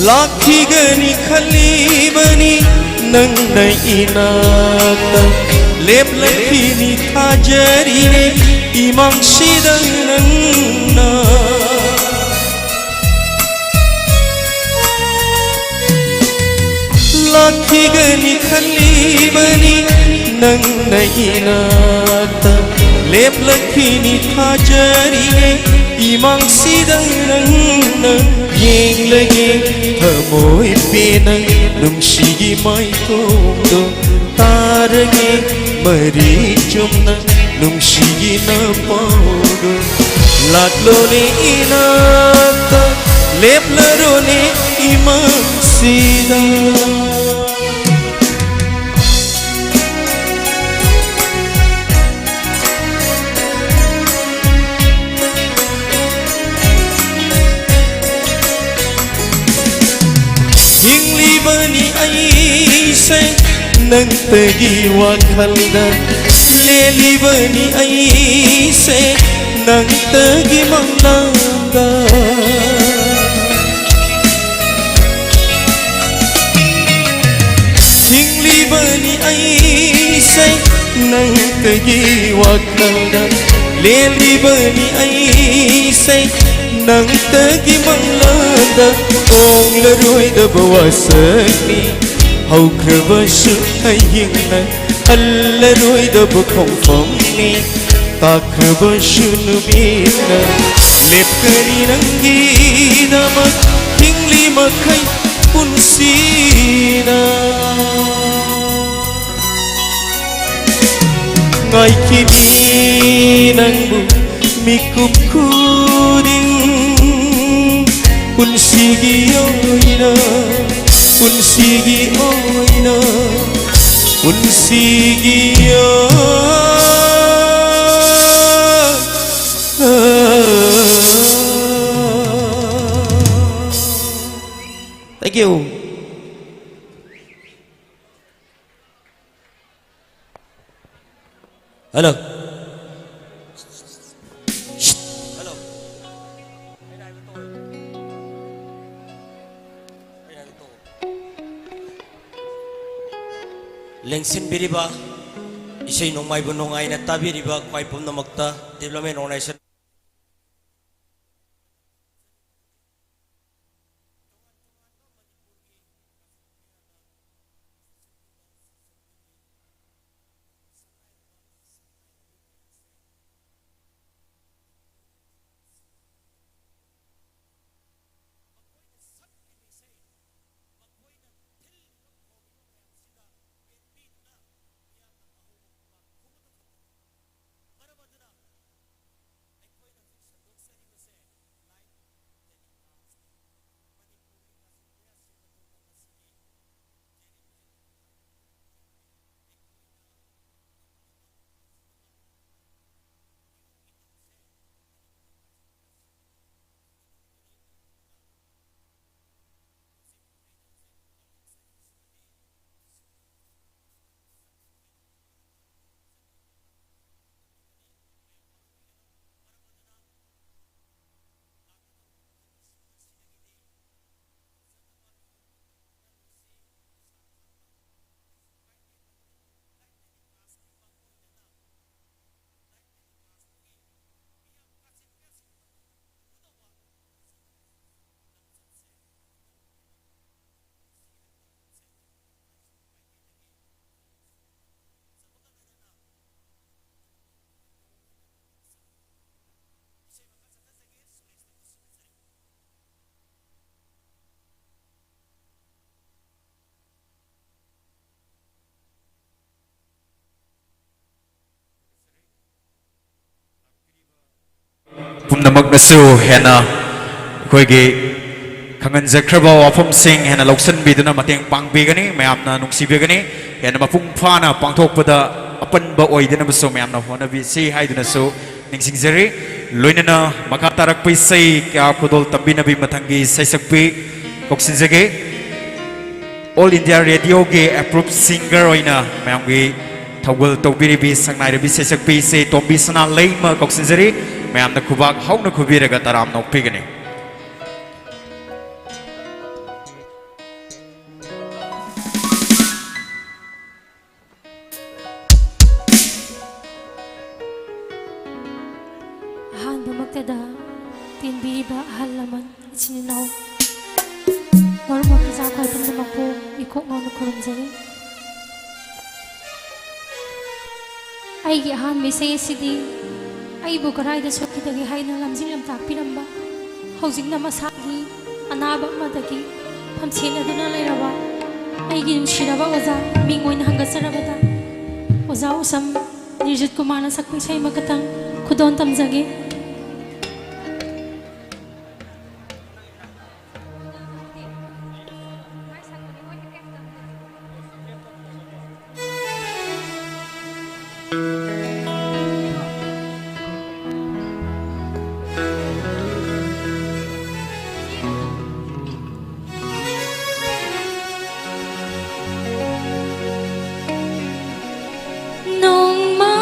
ꯂꯥꯛꯈꯤꯒꯅꯤ ꯈꯜꯂꯤꯕꯅꯤ ꯅꯪꯅ ꯏꯅꯥꯛꯇ꯫ ꯂꯦꯞꯂꯛꯈꯤꯅꯤ ꯊꯥꯖꯔꯤꯅꯦ ꯏꯃꯥꯡꯁꯤꯗ ꯅꯪꯅ꯫ ꯂꯥꯛꯈꯤꯒꯅꯤ ꯈꯜꯂꯤꯕꯅꯤ ꯅꯪꯅ ꯏꯅꯥꯛꯇ꯫ ꯂꯦꯞꯂꯛꯈꯤꯅꯤ ꯊꯥꯖꯔꯤꯅꯦ ꯏꯃꯥꯡꯁꯤꯗ ꯅꯪꯅ꯫ ꯌꯦꯡꯂꯒꯦ ꯊꯃꯣꯏ ꯄꯦꯟꯅ ꯅꯨꯡꯁꯤꯒꯤ ꯃꯥꯏꯊꯣꯡꯗꯣ꯫ ꯇꯥꯔꯒꯦ ꯃꯔꯤꯛ ꯆꯨꯝꯅ ꯅꯨꯡꯁꯤꯒꯤ ꯅꯄꯥꯎꯗꯣ꯫ ꯂꯥꯛꯂꯣꯅꯦ ꯏꯅꯥꯛꯇ, ꯂꯦꯞꯂꯔꯣꯅꯦ ꯏꯃꯥꯡꯁꯤꯗ꯫ ꯍꯤꯡꯂꯤꯕꯅꯤ ꯑꯩꯁꯦ ꯅꯪꯇꯒꯤ ꯋꯥꯈꯜꯗ꯫ ꯂꯦꯜꯂꯤꯕꯅꯤ ꯑꯩꯁꯦ ꯅꯪꯇꯒꯤ ꯃꯪꯂꯥꯟꯗ꯫ ꯍꯤꯡꯂꯤꯕꯅꯤ ꯑꯩꯁꯦ ꯅꯪꯇꯒꯤ ꯋꯥꯈꯜꯗ꯫ ꯂꯦꯜꯂꯤꯕꯅꯤ ꯑꯩꯁꯦ ꯅꯪꯇꯒꯤ ꯃꯪꯂꯥꯟꯗ꯫ ꯍꯣꯡꯂꯔꯣꯏꯗꯕ ꯋꯥꯁꯛꯅꯤ ꯍꯧꯈ꯭ꯔꯕꯁꯨ ꯍꯌꯦꯡꯅ꯫ ꯍꯜꯂꯔꯣꯏꯗꯕ ꯈꯣꯡꯐꯝꯅꯤ ꯇꯥꯈ꯭ꯔꯕꯁꯨ ꯅꯨꯃꯤꯠꯅ ꯂꯦꯞꯀꯅꯤ ꯅꯪꯒꯤꯗꯃꯛ ꯍꯤꯡꯂꯤ ꯃꯈꯩ ꯄꯨꯟꯁꯤꯗ꯫ ꯉꯥꯏꯈꯤꯅꯤ ꯅꯪꯕꯨ ꯃꯤꯀꯨꯞ ꯈꯨꯗꯤꯡ ꯄꯨꯟꯁꯤꯒꯤ ꯑꯣꯏꯅ, ꯄꯨꯟꯁꯤꯒꯤ ꯑꯣꯏꯅ, ꯄꯨꯟꯁꯤꯒꯤ ꯑꯣꯏꯅ꯫ Thank you. Hello. Hello. ꯂꯦꯡꯁꯤꯟꯕꯤꯔꯤꯕ, ꯏꯁꯩ ꯅꯣꯡꯃꯥꯏꯕꯨ ꯅꯨꯡꯉꯥꯏꯅ ꯇꯥꯕꯤꯔꯤꯕ ꯈ꯭ꯋꯥꯏ ꯄꯨꯝꯅꯃꯛꯇ Development Organization ꯄꯨꯝꯅꯃꯛꯅꯁꯨ ꯍꯦꯟꯅ ꯑꯩꯈꯣꯏꯒꯤ ꯈꯪꯍꯟꯖꯈ꯭ꯔꯕ ꯋꯥꯐꯝꯁꯤꯡ ꯍꯦꯟꯅ ꯂꯧꯁꯤꯟꯕꯤꯗꯨꯅ ꯃꯇꯦꯡ ꯄꯥꯡꯕꯤꯒꯅꯤ, ꯃꯌꯥꯝꯅ ꯅꯨꯡꯁꯤꯕꯤꯒꯅꯤ꯫ ꯍꯦꯟꯅ ꯃꯄꯨꯡ ꯐꯥꯅ ꯄꯥꯡꯊꯣꯛꯄꯗ ꯑꯄꯟꯕ ꯑꯣꯏꯗꯅꯕꯁꯨ ꯃꯌꯥꯝꯅ ꯍꯣꯠꯅꯕꯤꯁꯤ ꯍꯥꯏꯗꯨꯅꯁꯨ ꯅꯤꯡꯁꯤꯡꯖꯔꯤ꯫ ꯂꯣꯏꯅꯅ ꯃꯈꯥ ꯇꯥꯔꯛꯄ ꯏꯁꯩ ꯀꯌꯥ ꯈꯨꯗꯣꯜ ꯇꯝꯕꯤꯅꯕꯤ ꯃꯊꯪꯒꯤ ꯏꯁꯩꯁꯛꯄꯤ ꯀꯧꯁꯤꯟꯖꯒꯦ꯫ All India Radioꯒꯤ approved singer ꯑꯣꯏꯅ ꯃꯌꯥꯝꯒꯤ ꯊꯧꯒꯜ ꯇꯧꯕꯤꯔꯤꯕꯤ ꯁꯛꯅꯥꯏꯔꯕꯤ ꯏꯁꯩꯁꯛꯄꯤ ꯏꯆꯦ ꯇꯣꯝꯕꯤ ꯁꯅꯥ ꯂꯩꯃ ꯀꯧꯁꯤꯟꯖꯔꯤ꯫ ꯃꯌꯥꯝꯅ ꯈꯨꯕꯥꯛ ꯍꯧꯅ ꯈꯨꯕꯤꯔꯒ ꯇꯔꯥꯝꯅ ꯑꯣꯛꯄꯤꯒꯅꯤ꯫ ꯑꯍꯥꯟꯕꯃꯛꯇꯗ ꯇꯤꯟꯕꯤꯔꯤꯕ ꯑꯍꯜ ꯂꯃꯟ, ꯏꯆꯤꯟ ꯏꯅꯥꯎ, ꯃꯔꯨꯞ ꯃꯄꯤꯖꯥ ꯈ꯭ꯋꯥꯏ ꯄꯨꯝꯅꯃꯛꯄꯨ ꯏꯀꯣꯛ ꯉꯥꯎꯅ ꯈꯨꯔꯨꯝꯖꯔꯤ꯫ ꯑꯩꯒꯤ ꯑꯍꯥꯟꯕ ꯏꯁꯩ ꯑꯁꯤꯗꯤ ꯑꯩꯕꯨ ꯀꯗꯥꯏꯗ ꯁꯣꯛꯈꯤꯗꯒꯦ ꯍꯥꯏꯅ ꯂꯝꯖꯤꯡ ꯂꯝꯇꯥꯛꯄꯤꯔꯝꯕ, ꯍꯧꯖꯤꯛꯅ ꯃꯁꯥꯒꯤ ꯑꯅꯥꯕ ꯑꯃꯗꯒꯤ ꯐꯝꯁꯦꯟꯅꯗꯨꯅ ꯂꯩꯔꯕ ꯑꯩꯒꯤ ꯅꯨꯡꯁꯤꯔꯕ ꯑꯣꯖꯥ ꯃꯤꯡ ꯑꯣꯏꯅ ꯍꯪꯒꯠꯆꯔꯕꯗ ꯑꯣꯖꯥ ꯎꯁꯝ ꯅꯤꯔꯖꯤꯠ ꯀꯨꯃꯥꯔꯅ ꯁꯛꯄ ꯏꯁꯩ ꯑꯃꯈꯛꯇꯪ ꯈꯨꯗꯣꯜ ꯇꯝꯖꯒꯦ꯫ ꯅꯣꯡꯃ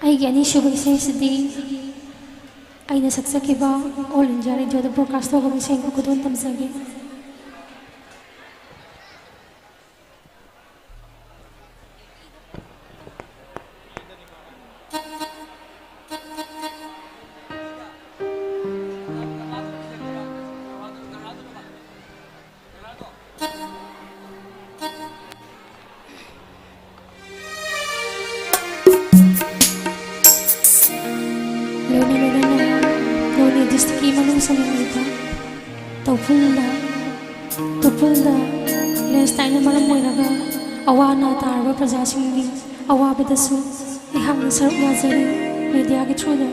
ꯑꯩꯒꯤ ꯑꯅꯤꯁꯨꯕ ꯏꯁꯩꯁꯤꯗꯤ ꯑꯩꯅ ꯁꯛꯆꯈꯤꯕ All India Radio ꯗ broadcast ꯇꯧꯈꯤꯕ ꯏꯁꯩꯗꯨ ꯈꯨꯗꯣꯜ ꯇꯝꯖꯒꯦ꯫ ꯂꯣꯏꯅ ꯂꯣꯏꯅꯅ ꯅꯣꯅꯦ district ꯀꯤ ꯃꯅꯨꯡ ꯆꯟꯅ ꯂꯩꯕ ꯇꯧꯐꯨꯜꯗ, ꯇꯨꯄꯨꯜꯗ landslide ꯅ ꯃꯔꯝ ꯑꯣꯏꯔꯒ ꯑꯋꯥ ꯑꯅꯥ ꯇꯥꯔꯕ ꯄ꯭ꯔꯖꯥꯁꯤꯡꯒꯤ ꯑꯋꯥꯕꯗꯁꯨ ꯑꯩꯍꯥꯛꯅ ꯁꯔꯨꯛ ꯌꯥꯖꯔꯤ media ꯒꯤ through ꯗ꯫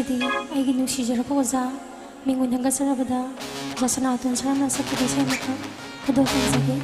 ꯗꯤ ꯑꯩꯒꯤ ꯅꯨꯡꯁꯤꯖꯔꯕ ꯑꯣꯖꯥ, ꯃꯤꯡ ꯑꯣꯏꯅ ꯍꯪꯒꯠꯆꯔꯕꯗ ꯑꯣꯖꯥ ꯁꯅꯥꯇꯣꯟ ꯁꯔꯃꯅ ꯁꯛꯈꯤꯕ ꯏꯁꯩ ꯑꯃꯈꯛ ꯈꯨꯗꯣꯜ ꯇꯝꯖꯒꯦ꯫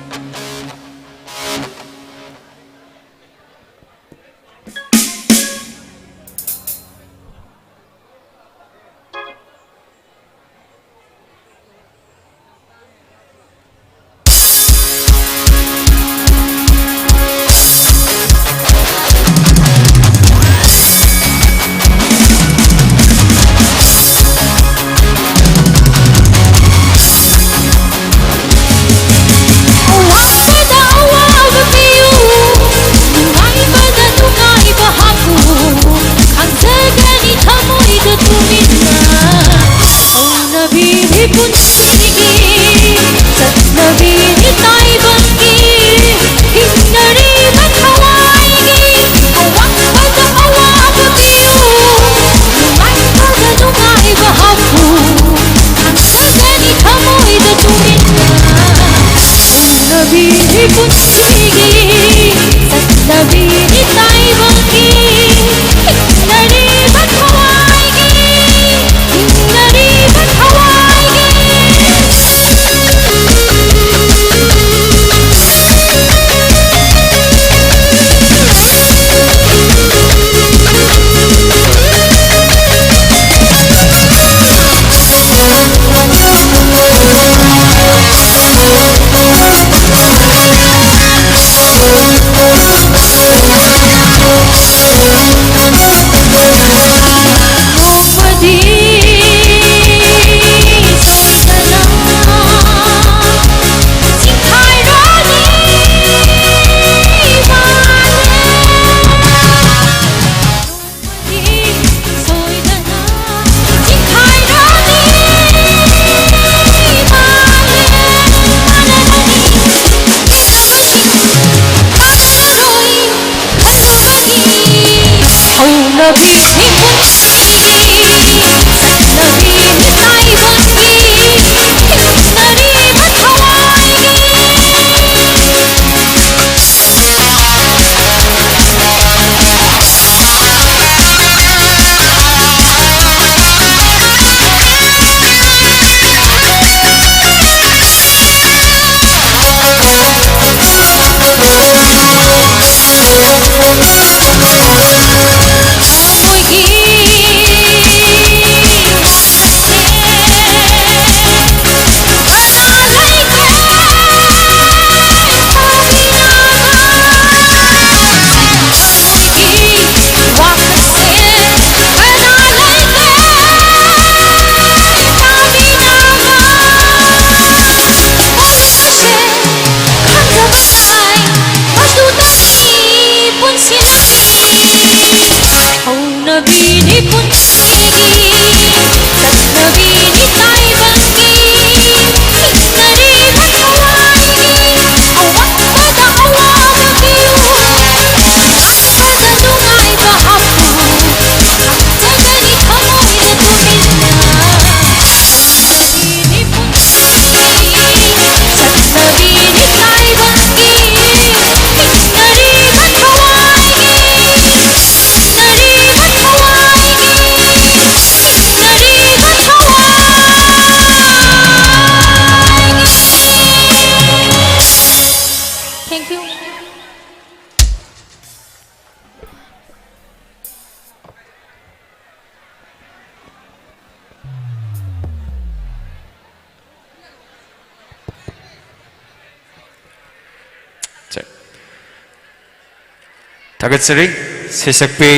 ꯊꯥꯒꯠꯆꯔꯤ꯫ ꯁꯩꯁꯛꯄꯤ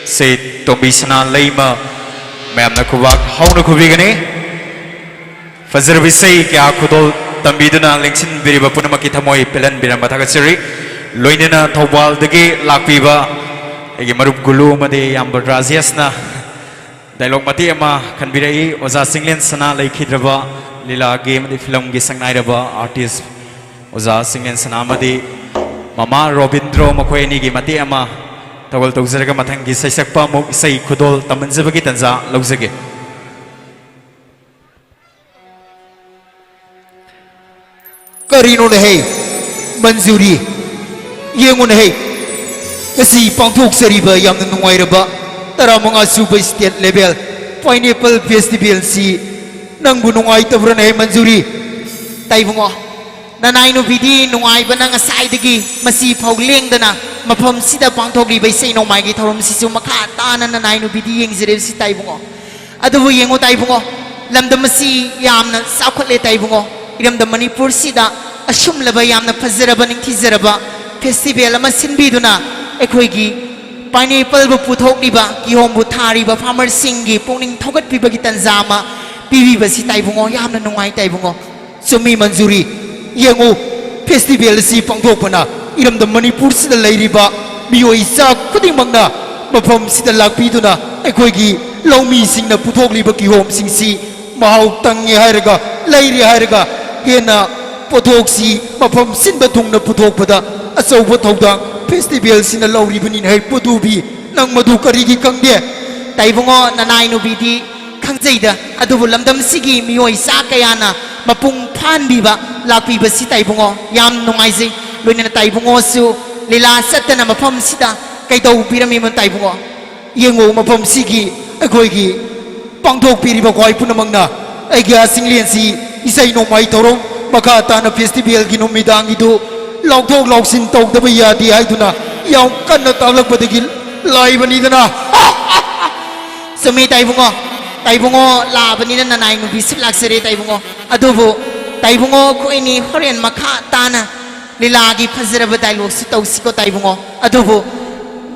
ꯁꯦ ꯇꯣꯝꯕꯤ ꯁꯅꯥ ꯂꯩꯃ, ꯃꯌꯥꯝꯅ ꯈꯨꯕꯥꯛ ꯍꯧꯅ ꯈꯨꯕꯤꯒꯅꯤ꯫ ꯐꯖꯔꯕ ꯏꯁꯩ ꯀꯌꯥ ꯈꯨꯗꯣꯜ ꯇꯝꯕꯤꯗꯨꯅ ꯂꯦꯡꯁꯤꯟꯕꯤꯔꯤꯕ ꯄꯨꯝꯅꯃꯛꯀꯤ ꯊꯃꯣꯏ ꯄꯦꯜꯍꯟꯕꯤꯔꯝꯕ ꯊꯥꯒꯠꯆꯔꯤ꯫ ꯂꯣꯏꯅꯅ ꯊꯧꯕꯥꯜꯗꯒꯤ ꯂꯥꯛꯄꯤꯕ ꯑꯩꯒꯤ ꯃꯔꯨꯞ ꯒꯨꯂꯨ ꯑꯃꯗꯤ ꯏꯌꯥꯝꯕ ꯔꯥꯖꯦꯁꯅ ꯗꯥꯏꯂꯣꯛ ꯃꯇꯦꯛ ꯑꯃ ꯈꯟꯕꯤꯔꯛꯏ꯫ ꯑꯣꯖꯥ ꯆꯤꯡꯂꯦꯟ ꯁꯅꯥ ꯂꯩꯈꯤꯗ꯭ꯔꯕ ꯂꯤꯂꯥꯒꯤ ꯑꯃꯗꯤ ꯐꯤꯂꯝꯒꯤ ꯁꯛꯅꯥꯏꯔꯕ ꯑꯥꯔꯇꯤꯁ ꯑꯣꯖꯥ ꯆꯤꯡꯂꯦꯟ ꯁꯅꯥ ꯑꯃꯗꯤ ꯃꯃꯥ ꯔꯣꯕꯤꯟꯗ꯭ꯔꯣ, ꯃꯈꯣꯏ ꯑꯅꯤꯒꯤ ꯃꯇꯦꯛ ꯑꯃ ꯊꯧꯒꯜ ꯇꯧꯖꯔꯒ ꯃꯊꯪꯒꯤ ꯁꯩꯁꯛꯄ ꯑꯃꯨꯛ ꯏꯁꯩ ꯈꯨꯗꯣꯜ ꯇꯝꯍꯟꯖꯕꯒꯤ ꯇꯥꯟꯖꯥ ꯂꯧꯖꯒꯦ꯫ ꯀꯔꯤꯅꯣꯅꯦꯍꯦ, ꯃꯟꯖꯨꯔꯤ? ꯌꯦꯡꯉꯨꯅꯦꯍꯦ, ꯉꯁꯤ ꯄꯥꯡꯊꯣꯛꯆꯔꯤꯕ ꯌꯥꯝꯅ ꯅꯨꯡꯉꯥꯏꯔꯕ ꯇꯔꯥꯃꯉꯥ ꯁꯨꯕ state level pineapple festivalꯁꯤ ꯅꯪꯕꯨ ꯅꯨꯡꯉꯥꯏꯇꯕ꯭ꯔꯥꯅꯦꯍꯦ, ꯃꯟꯖꯨꯔꯤ? ꯇꯥꯏꯕꯨꯡꯉꯣ, ꯅꯅꯥꯏ ꯅꯨꯄꯤꯗꯤ ꯅꯨꯡꯉꯥꯏꯕꯅ ꯉꯁꯥꯏꯗꯒꯤ ꯃꯁꯤ ꯐꯥꯎ ꯂꯦꯡꯗꯅ ꯃꯐꯝꯁꯤꯗ ꯄꯥꯡꯊꯣꯛꯂꯤꯕ ꯏꯁꯩ ꯅꯣꯡꯃꯥꯏꯒꯤ ꯊꯧꯔꯝꯁꯤꯁꯨ ꯃꯈꯥ ꯇꯥꯅ ꯅꯅꯥꯏ ꯅꯨꯄꯤꯗꯤ ꯌꯦꯡꯖꯔꯤꯕꯁꯤ ꯇꯥꯏꯕꯨꯡꯉꯣ꯫ ꯑꯗꯨꯕꯨ ꯌꯦꯡꯉꯨ ꯇꯥꯏꯕꯨꯡꯉꯣ, ꯂꯝꯗꯝ ꯑꯁꯤ ꯌꯥꯝꯅ ꯆꯥꯎꯈꯠꯂꯦ ꯇꯥꯏꯕꯨꯡꯉꯣ꯫ ꯏꯔꯝꯗꯝ ꯃꯅꯤꯄꯨꯔꯁꯤꯗ ꯑꯁꯨꯝꯂꯕ ꯌꯥꯝꯅ ꯐꯖꯔꯕ ꯅꯤꯡꯊꯤꯖꯔꯕ festival ꯑꯃ ꯁꯤꯟꯕꯤꯗꯨꯅ ꯑꯩꯈꯣꯏꯒꯤ pineappleꯕꯨ ꯄꯨꯊꯣꯛꯂꯤꯕ, ꯀꯤꯍꯣꯝꯕꯨ ꯊꯥꯔꯤꯕ farmerꯁꯤꯡꯒꯤ ꯄꯨꯛꯅꯤꯡ ꯊꯧꯒꯠꯄꯤꯕꯒꯤ ꯇꯥꯟꯖꯥ ꯑꯃ ꯄꯤꯕꯤꯕꯁꯤ ꯇꯥꯏꯕꯨꯡꯉꯣ, ꯌꯥꯝꯅ ꯅꯨꯡꯉꯥꯏ ꯇꯥꯏꯕꯨꯡꯉꯣ꯫ ꯆꯨꯝꯃꯤ ꯃꯟꯖꯨꯔꯤ, ꯌꯦꯡꯉꯨ, festival ꯑꯁꯤ ꯄꯥꯡꯊꯣꯛꯄꯅ ꯏꯔꯝꯗꯝ ꯃꯅꯤꯄꯨꯔꯁꯤꯗ ꯂꯩꯔꯤꯕ ꯃꯤꯑꯣꯏ ꯏꯆꯥ ꯈꯨꯗꯤꯡꯃꯛꯅ ꯃꯐꯝꯁꯤꯗ ꯂꯥꯛꯄꯤꯗꯨꯅ ꯑꯩꯈꯣꯏꯒꯤ ꯂꯧꯃꯤꯁꯤꯡꯅ ꯄꯨꯊꯣꯛꯂꯤꯕ ꯀꯤꯍꯣꯝꯁꯤꯡꯁꯤ ꯃꯍꯥꯎ ꯇꯪꯉꯦ ꯍꯥꯏꯔꯒ, ꯂꯩꯔꯦ ꯍꯥꯏꯔꯒ ꯍꯦꯟꯅ ꯄꯣꯠꯊꯣꯛꯁꯤ ꯃꯐꯝ ꯁꯤꯟꯕ ꯊꯨꯡꯅ ꯄꯨꯊꯣꯛꯄꯗ ꯑꯆꯧꯕ ꯊꯧꯗꯥꯡ festivalꯁꯤꯅ ꯂꯧꯔꯤꯕꯅꯤꯅ ꯍꯦꯛ ꯄꯨꯗꯨꯕꯤ, ꯅꯪ ꯃꯗꯨ ꯀꯔꯤꯒꯤ ꯈꯪꯗꯦ? ꯇꯥꯏꯕꯨꯡꯉꯣ, ꯅꯅꯥꯏ ꯅꯨꯄꯤꯗꯤ ꯈꯪꯖꯩꯗ, ꯑꯗꯨꯕꯨ ꯂꯝꯗꯝꯁꯤꯒꯤ ꯃꯤꯑꯣꯏ ꯆꯥ ꯀꯌꯥꯅ ꯃꯄꯨꯡ ꯐꯥꯍꯟꯕꯤꯕ ꯂꯥꯛꯄꯤꯕꯁꯤ ꯇꯥꯏꯕꯨꯡꯉꯣ ꯌꯥꯝ ꯅꯨꯡꯉꯥꯏꯖꯩ꯫ ꯂꯣꯏꯅꯅ ꯇꯥꯏꯕꯨꯡꯉꯣꯁꯨ ꯂꯤꯂꯥ ꯆꯠꯇꯅ ꯃꯐꯝꯁꯤꯗ ꯀꯩꯗꯧꯕꯤꯔꯝꯃꯤꯕꯅꯣ ꯇꯥꯏꯕꯨꯡꯉꯣ? ꯌꯦꯡꯉꯨ, ꯃꯐꯝꯁꯤꯒꯤ ꯑꯩꯈꯣꯏꯒꯤ ꯄꯥꯡꯊꯣꯛꯄꯤꯔꯤꯕ ꯈ꯭ꯋꯥꯏ ꯄꯨꯝꯅꯃꯛꯅ ꯑꯩꯒꯤ ꯑꯥ ꯆꯤꯡꯂꯦꯟꯁꯤ ꯏꯁꯩ ꯅꯣꯡꯃꯥꯏ ꯊꯧꯔꯝ ꯃꯈꯥ ꯇꯥꯅ festivalꯒꯤ ꯅꯨꯃꯤꯗꯥꯡꯒꯤꯗꯨ ꯂꯥꯎꯊꯣꯛ ꯂꯥꯎꯁꯤꯟ ꯇꯧꯗꯕ ꯌꯥꯗꯦ ꯍꯥꯏꯗꯨꯅ ꯌꯥꯝ ꯀꯟꯅ ꯇꯥꯛꯂꯛꯄꯗꯒꯤ ꯂꯥꯛꯏꯕꯅꯤꯗꯅ꯫ ꯆꯨꯝꯃꯤ ꯇꯥꯏꯕꯨꯡꯉꯣ, ꯇꯥꯏꯕꯨꯡꯉꯣ ꯂꯥꯛꯑꯕꯅꯤꯅ ꯅꯅꯥꯏ ꯅꯨꯄꯤꯁꯨ ꯂꯥꯛꯆꯔꯦ ꯇꯥꯏꯕꯨꯡꯉꯣ꯫ ꯑꯗꯨꯕꯨ ꯇꯥꯏꯕꯨꯡꯉꯣ, ꯑꯩꯈꯣꯏꯅꯤ ꯍꯣꯔꯦꯟ ꯃꯈꯥ ꯇꯥꯅ ꯂꯤꯂꯥꯒꯤ ꯐꯖꯔꯕ ꯗꯥꯏꯂꯣꯒꯁꯤ ꯇꯧꯁꯤꯀꯣ ꯇꯥꯏꯕꯨꯡꯉꯣ꯫ ꯑꯗꯨꯕꯨ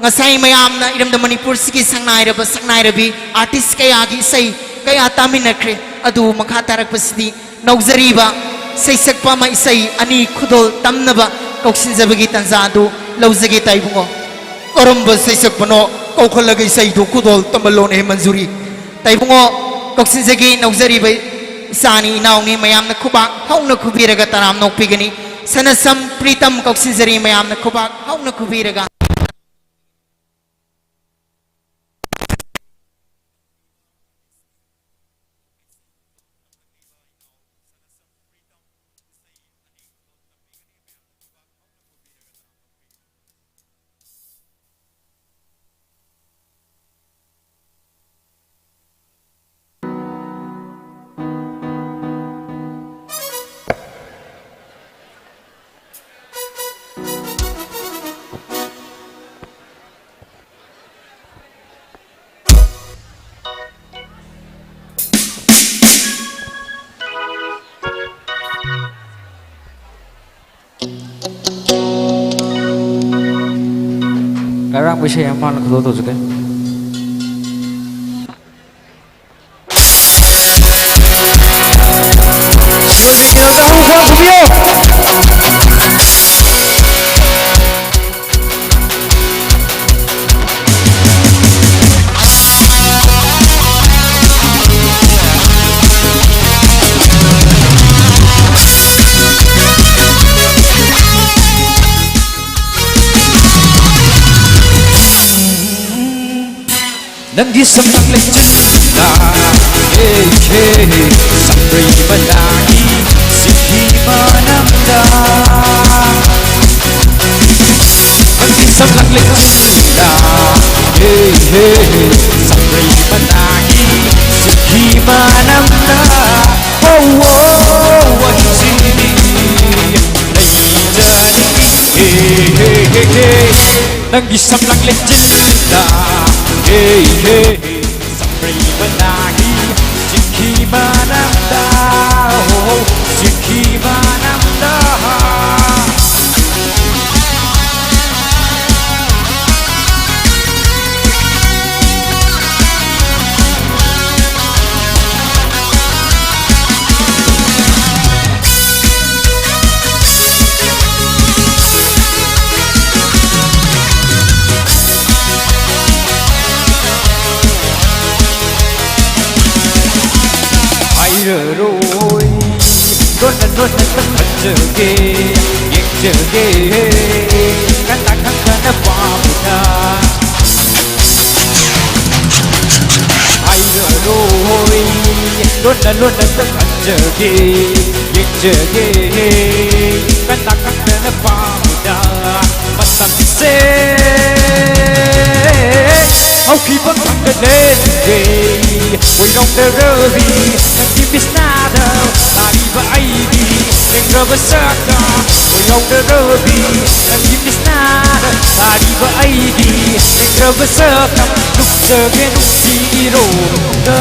ꯉꯁꯥꯏ ꯃꯌꯥꯝꯅ ꯏꯔꯝꯗꯝ ꯃꯅꯤꯄꯨꯔꯁꯤꯒꯤ ꯁꯛꯅꯥꯏꯔꯕ ꯁꯛꯅꯥꯏꯔꯕꯤ ꯑꯥꯔꯇꯤꯁ ꯀꯌꯥꯒꯤ ꯏꯁꯩ ꯀꯌꯥ ꯇꯥꯃꯤꯟꯅꯈ꯭ꯔꯦ꯫ ꯑꯗꯨ ꯃꯈꯥ ꯇꯥꯔꯛꯄꯁꯤꯗꯤ ꯅꯧꯖꯔꯤꯕ ꯁꯩꯁꯛꯄ ꯑꯃ ꯏꯁꯩ ꯑꯅꯤ ꯈꯨꯗꯣꯜ ꯇꯝꯅꯕ ꯀꯧꯁꯤꯟꯖꯕꯒꯤ ꯇꯥꯟꯖꯥ ꯑꯗꯨ ꯂꯧꯖꯒꯦ ꯇꯥꯏꯕꯨꯡꯉꯣ꯫ ꯀꯔꯝꯕ ꯁꯩꯁꯛꯄꯅꯣ? ꯀꯧꯈꯠꯂꯒ ꯏꯁꯩꯗꯨ ꯈꯨꯗꯣꯜ ꯇꯝꯍꯜꯂꯣꯅꯦ ꯃꯟꯖꯨꯔꯤ꯫ ꯇꯥꯏꯕꯨꯡꯉꯣ, ꯀꯛꯆꯤꯟꯖꯒꯤ ꯅꯧꯖꯔꯤꯕ ꯏꯆꯥꯅꯤ ꯏꯅꯥꯎꯅꯤ ꯃꯌꯥꯝꯅ ꯈꯨꯕꯥꯛ ꯍꯧꯅ ꯈꯨꯕꯤꯔꯒ ꯇꯔꯥꯝ ꯅꯣꯛꯄꯤꯒꯅꯤ꯫ ꯁꯅꯁꯝ ꯄ꯭ꯔꯤꯇꯝ ꯀꯛꯆꯤꯟꯖꯔꯤ ꯃꯌꯥꯝꯅ ꯈꯨꯕꯥꯛ ꯍꯧꯅ ꯈꯨꯕꯤꯔꯒ꯫ ꯀꯔꯝꯕ ꯏꯁꯩ ꯑꯃ ꯃꯥꯅ ꯈꯨꯗꯣꯜ ꯇꯧꯖꯒꯦ? ꯅꯪꯒꯤ ꯁꯝꯂꯥꯡ ꯂꯩꯆꯤꯟꯗ, ꯍꯦ, ꯍꯦ, ꯁꯪꯕ꯭ꯔꯩ ꯃꯅꯥꯒꯤ ꯁꯤꯈꯤ ꯃꯅꯝꯗ꯫ ꯅꯪꯒꯤ ꯁꯝꯂꯥꯡ ꯂꯩꯆꯤꯟꯗ, ꯍꯦ, ꯍꯦ, ꯁꯪꯕ꯭ꯔꯩ ꯃꯅꯥꯒꯤ ꯁꯤꯈꯤ ꯃꯅꯝꯗ꯫ ꯅꯪꯒꯤ ꯁꯝꯂꯥꯡ ꯂꯩꯆꯤꯟꯗ, ꯍꯦ, ꯍꯦ, ꯁꯪꯕ꯭ꯔꯩ ꯃꯅꯥꯒꯤ ꯆꯤꯡꯈꯤ ꯃꯅꯝꯗ, ꯍꯣ, ꯍꯣ, ꯆꯤꯡꯈꯤ ꯃꯅꯝꯗ꯫ ꯈꯪꯖꯔꯣꯏ꯫ ꯂꯣꯟꯅ ꯂꯣꯟꯅ ꯈꯟꯖꯒꯦ, ꯌꯦꯡꯖꯒꯦ, ꯀꯅꯥ ꯈꯪꯗꯅ ꯄꯥꯝꯅ꯫ ꯍꯥꯏꯔꯔꯣꯏ꯫ ꯂꯣꯟꯅ ꯂꯣꯟꯅ ꯈꯟꯖꯒꯦ, ꯌꯦꯡꯖꯒꯦ, ꯀꯅꯥ ꯈꯪꯗꯅ ꯄꯥꯝꯅ꯫ ꯃꯇꯝꯁꯦ ꯍꯧꯈꯤꯕ ꯈꯪꯗ ꯂꯩꯔꯦ꯫ ꯀꯣꯏꯔꯥꯎꯅꯔꯕꯤ ꯅꯪꯒꯤ ꯕꯤꯁꯅꯥꯗ ꯇꯥꯔꯤꯕ ꯑꯩꯒꯤ ꯂꯦꯡꯗ꯭ꯔꯕ ꯁꯛꯇ꯫ ꯀꯣꯏꯔꯥꯎꯅꯔꯕꯤ ꯅꯪꯒꯤ ꯕꯤꯁꯅꯥꯗ ꯇꯥꯔꯤꯕ ꯑꯩꯒꯤ ꯂꯦꯡꯗ꯭ꯔꯕ ꯁꯛꯇ꯫ ꯅꯨꯡꯖꯒꯦ ꯅꯨꯡꯁꯤꯔꯣꯗ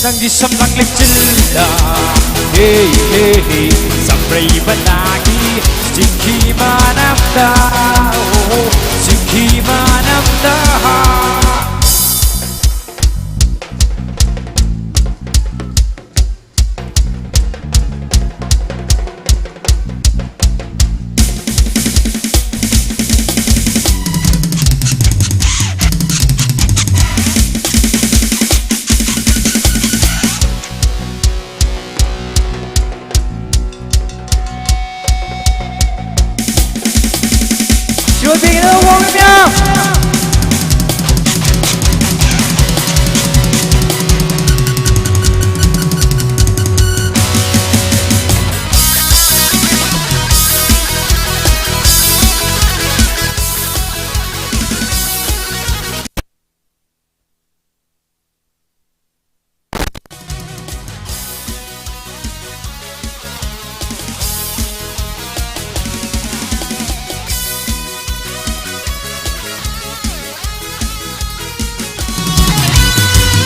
ꯅꯪꯒꯤ ꯁꯝꯂꯥꯡ ꯂꯦꯛꯆꯤꯜꯂ꯫ ꯍꯦ, ꯍꯦ, ꯍꯦ, ꯁꯝꯕ꯭ꯔꯩ ꯃꯅꯥꯒꯤ ꯆꯤꯡꯈꯤ ꯃꯅꯥꯛꯇ, ꯑꯣ, ꯆꯤꯡꯈꯤ ꯃꯅꯥꯛꯇ꯫ ꯌꯣꯠꯄꯤꯒꯅꯨ, ꯋꯥꯡꯅ ꯃꯌꯥꯝ꯫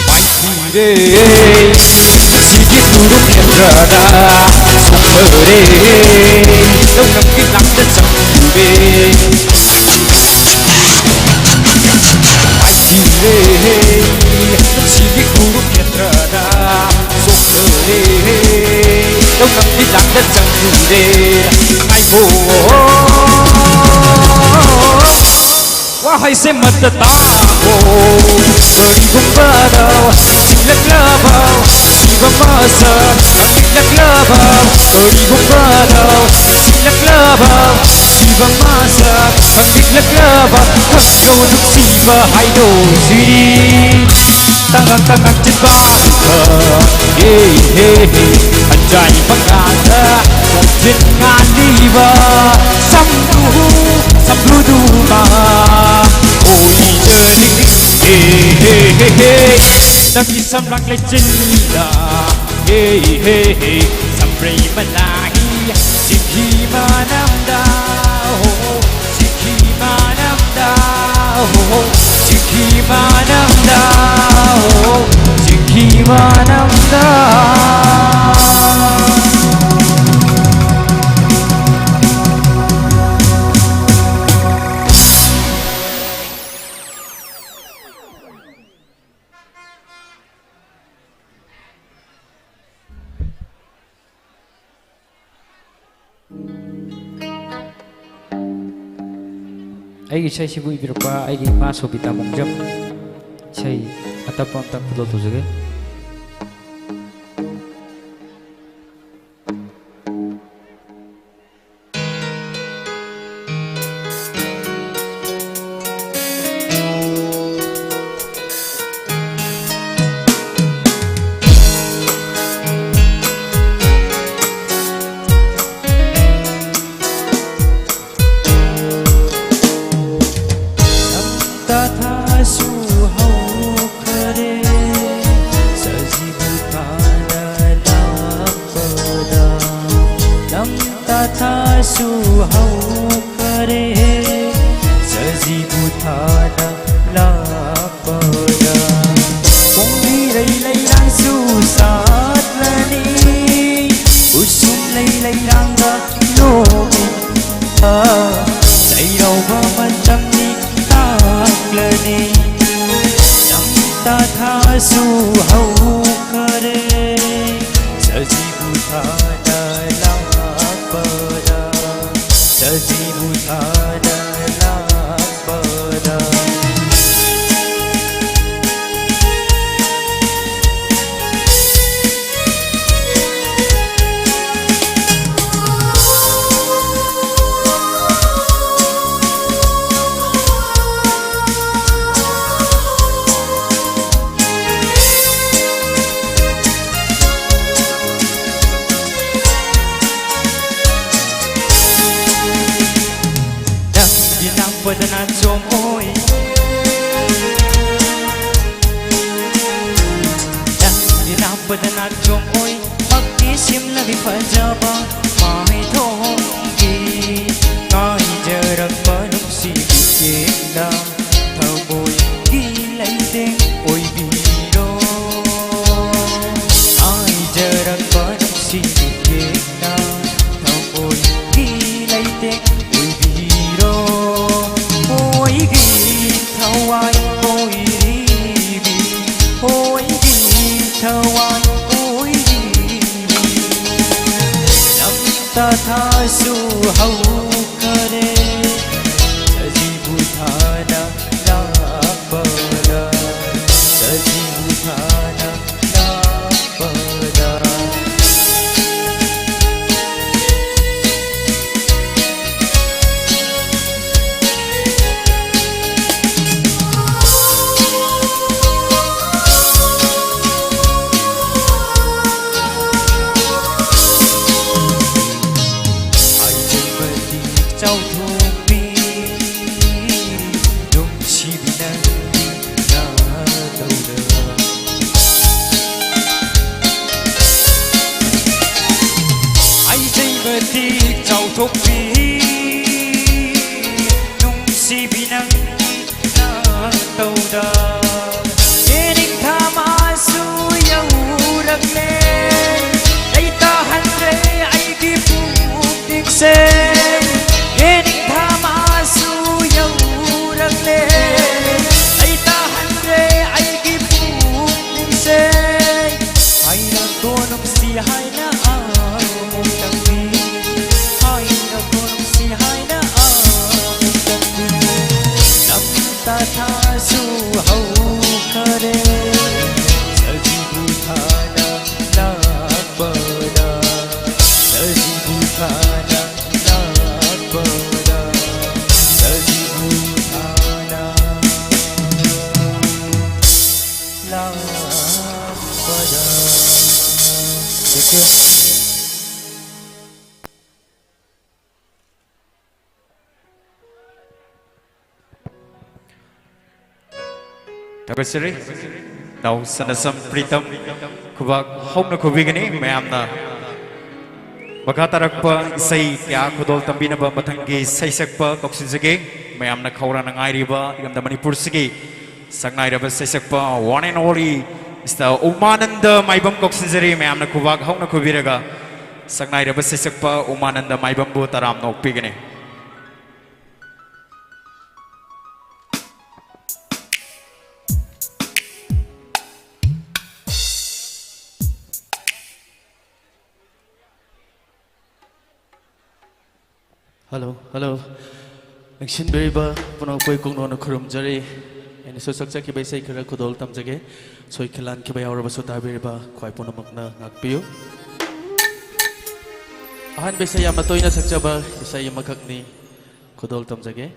ꯄꯥꯏꯈꯤꯔꯦ ꯁꯤꯒꯤ ꯀꯨꯔꯨꯛ ꯈꯦꯇ꯭ꯔꯗ ꯁꯣꯛꯈ꯭ꯔꯦ ꯂꯧꯅꯝꯒꯤ ꯂꯥꯡꯗ ꯆꯪꯈ꯭ꯔꯦ꯫ ꯄꯥꯏꯈꯤꯔꯦ ꯁꯤꯒꯤ ꯀꯨꯔꯨꯛ ꯈꯦꯇ꯭ꯔꯗ ꯁꯣꯛꯈ꯭ꯔꯦ ꯂꯧꯅꯝꯒꯤ ꯂꯥꯡꯗ ꯆꯪꯈ꯭ꯔꯦ꯫ ꯉꯥꯏꯈꯣ꯫ ꯋꯥꯍꯩꯁꯦ ꯑꯃꯠꯇ ꯇꯥꯈꯣ꯫ ꯀꯔꯤꯒꯨꯝꯕꯗ ꯆꯤꯡꯂꯛꯂꯕ ꯐꯤꯕꯝ ꯃꯁꯛ ꯈꯪꯅꯤꯡꯂꯛꯂꯕ, ꯀꯔꯤꯒꯨꯝꯕꯗ ꯅꯤꯡꯁꯤꯡꯂꯛꯂꯕ, ꯁꯤꯕ ꯃꯁꯛ ꯈꯪꯅꯤꯡꯂꯛꯂꯕ, ꯈꯪꯂꯧ ꯅꯨꯡꯁꯤꯕ ꯍꯥꯏꯗꯣꯛꯁꯤꯔꯤ꯫ ꯇꯉꯛ ꯇꯉꯛ ꯆꯤꯟꯕꯥꯡꯗ, ꯍꯦ, ꯍꯦ, ꯍꯦ, ꯍꯟꯖꯥꯏ ꯃꯉꯥꯗ ꯈꯣꯡꯖꯤꯟ ꯉꯥꯜꯂꯤꯕ ꯁꯝꯕ꯭ꯔꯨ, ꯁꯝꯕ꯭ꯔꯨꯗꯨꯃ ꯑꯣꯏꯖꯅꯤꯡꯏ꯫ ꯍꯦ, ꯍꯦ, ꯍꯦ, ꯍꯦ, ꯍꯦ꯫ ꯅꯪꯒꯤ ꯁꯝꯂꯥꯡ ꯂꯩꯆꯤꯟꯗ, ꯍꯦ, ꯍꯦ, ꯍꯦ, ꯁꯝꯕ꯭ꯔꯩ ꯃꯅꯥꯒꯤ ꯆꯤꯡꯍꯤ ꯃꯅꯝꯗ, ꯍꯣ, ꯆꯤꯡꯍꯤ ꯃꯅꯝꯗ, ꯍꯣ, ꯆꯤꯡꯍꯤ ꯃꯅꯝꯗ, ꯍꯣ, ꯆꯤꯡꯍꯤ ꯃꯅꯝꯗ꯫ ꯑꯩꯒꯤ ꯏꯁꯩꯁꯤꯕꯨ ꯏꯕꯤꯔꯛꯄ ꯑꯩꯒꯤ ꯏꯃꯥ ꯁꯣꯕꯤꯇꯥ ꯃꯣꯡꯖꯝ, ꯏꯁꯩ ꯑꯇꯞꯄ ꯑꯝꯇꯪ ꯈꯨꯗꯣꯜ ꯇꯧꯖꯒꯦ꯫ ꯇꯥꯊꯥꯁꯨ ꯍꯧꯈꯔꯦ꯫ ꯄꯗ ꯅꯥꯆꯣꯝ ꯑꯣꯏ ꯃꯛꯀꯤ ꯁꯤꯝꯂꯕꯤ ꯐꯖꯕ ꯃꯥꯏꯊꯣꯡꯒꯤ ꯉꯥꯏꯖꯔꯛꯄ ꯅꯨꯡꯁꯤꯕꯤ ꯆꯦꯡꯗ ꯊꯃꯣꯏꯒꯤ ꯂꯩꯇꯦꯡ ꯑꯣꯏꯕꯤꯔꯣ꯫ ꯉꯥꯏꯖꯔꯛꯄ ꯅꯨꯡꯁꯤꯕꯤ ꯆꯦꯡꯗ ꯊꯃꯣꯏꯒꯤ ꯂꯩꯇꯦꯡ ꯑꯣꯏꯕꯤꯔꯣ꯫ ꯍꯣꯏꯒꯤ ꯊꯋꯥꯏ ꯑꯣꯏꯔꯤꯕꯤ, ꯍꯣꯏꯒꯤ ꯊꯋꯥꯏ ꯑꯣꯏꯔꯤꯕꯤ꯫ ꯂꯝꯇꯥ ꯊꯥꯁꯨ ꯍꯧꯈꯔꯦ, ꯁꯖꯤꯕꯨ ꯊꯥꯅ ꯂꯥꯛꯄꯗ, ꯁꯖꯤꯕꯨ ꯊꯥꯅ ꯂꯥꯛꯄꯗ꯫ ꯍꯥꯏꯖꯕꯗꯤ ꯆꯥꯎꯊꯣꯛꯄꯤ ꯅꯨꯡꯁꯤꯕꯤ ꯅꯪꯒꯤ ꯅꯥꯗꯧꯔ꯫ ꯍꯥꯏꯖꯕꯗꯤ ꯆꯥꯎꯊꯣꯛꯄꯤ ꯅꯨꯡꯁꯤꯕꯤ ꯅꯪꯒꯤ ꯅꯥꯗꯧꯔ꯫ ꯌꯦꯅꯤꯡꯊꯥ ꯃꯥꯁꯨ ꯌꯧꯔꯛꯂꯦ, ꯂꯩꯇꯥꯍꯟꯗ꯭ꯔꯦ ꯑꯩꯒꯤ ꯄꯨꯛꯅꯤꯡꯁꯦ꯫ ꯌꯦꯅꯤꯡꯊꯥ ꯃꯥꯁꯨ ꯌꯧꯔꯛꯂꯦ, ꯂꯩꯇꯥꯍꯟꯗ꯭ꯔꯦ ꯑꯩꯒꯤ ꯄꯨꯛꯅꯤꯡꯁꯦ꯫ ꯍꯥꯏꯔꯛꯈꯣ ꯅꯨꯡꯁꯤ ꯍꯥꯏꯅ ꯑꯃꯨꯛꯇꯪꯗꯤ, ꯍꯥꯏꯔꯛꯈꯣ ꯅꯨꯡꯁꯤ ꯍꯥꯏꯅ ꯑꯃꯨꯛꯇꯪꯗꯤ꯫ ꯂꯝꯇꯥ ꯊꯥꯁꯨ ꯍꯧꯈꯔꯦ, ꯁꯖꯤꯕꯨ ꯊꯥꯅ ꯂꯥꯛꯄꯗ, ꯁꯖꯤꯕꯨ ꯊꯥꯅ ꯂꯥꯛꯄꯗ, ꯁꯖꯤꯕꯨ ꯊꯥꯅ ꯂꯥꯛꯄꯗ꯫ Thank you. ꯊꯥꯒꯠꯆꯔꯤ꯫ ꯅꯥꯎ ꯁꯅꯥꯁꯝ ꯄ꯭ꯔꯤꯇꯝ ꯈꯨꯕꯥꯛ ꯍꯧꯅ ꯈꯨꯕꯤꯒꯅꯤ꯫ ꯃꯌꯥꯝꯅ ꯃꯈꯥ ꯇꯥꯔꯛꯄ ꯏꯁꯩ ꯀꯌꯥ ꯈꯨꯗꯣꯜ ꯇꯝꯕꯤꯅꯕ ꯃꯊꯪꯒꯤ ꯏꯁꯩ ꯁꯛꯄ ꯀꯧꯁꯤꯟꯖꯒꯦ꯫ ꯃꯌꯥꯝꯅ ꯈꯧꯔꯥꯡꯅ ꯉꯥꯏꯔꯤꯕ ꯏꯔꯝꯗꯝ ꯃꯅꯤꯄꯨꯔꯁꯤꯒꯤ ꯁꯛꯅꯥꯏꯔꯕ ꯏꯁꯩ ꯁꯛꯄ one and only Mister ꯎꯃꯥꯅꯟꯗ ꯃꯥꯏꯕꯝ ꯀꯧꯁꯤꯟꯖꯔꯤ꯫ ꯃꯌꯥꯝꯅ ꯈꯨꯕꯥꯛ ꯍꯧꯅ ꯈꯨꯕꯤꯔꯒ ꯁꯛꯅꯥꯏꯔꯕ ꯏꯁꯩ ꯁꯛꯄ ꯎꯃꯥꯅꯟꯗ ꯃꯥꯏꯕꯝꯕꯨ ꯇꯔꯥꯝꯅ ꯑꯣꯛꯄꯤꯒꯅꯤ꯫ Hello, hello. ꯂꯦꯡꯁꯤꯟꯕꯤꯔꯤꯕ ꯄꯨꯝꯅꯃꯛꯄꯨ ꯑꯩ ꯀꯣꯛꯅꯣꯟꯅ ꯈꯨꯔꯨꯝꯖꯔꯤ꯫ ꯑꯩꯅꯁꯨ ꯁꯛꯆꯈꯤꯕ ꯏꯁꯩ ꯈꯔ ꯈꯨꯗꯣꯜ ꯇꯝꯖꯒꯦ꯫ ꯁꯣꯏꯈꯤꯕ ꯂꯥꯟꯈꯤꯕ ꯌꯥꯎꯔꯕꯁꯨ ꯇꯥꯕꯤꯔꯤꯕ ꯈ꯭ꯋꯥꯏ ꯄꯨꯝꯅꯃꯛꯅ ꯉꯥꯛꯄꯤꯌꯨ꯫ ꯑꯍꯥꯟꯕ ꯏꯁꯩ ꯌꯥꯝꯅ ꯇꯣꯏꯅ ꯁꯛꯆꯕ ꯏꯁꯩ ꯑꯃꯈꯛꯅꯤ, ꯈꯨꯗꯣꯜ ꯇꯝꯖꯒꯦ꯫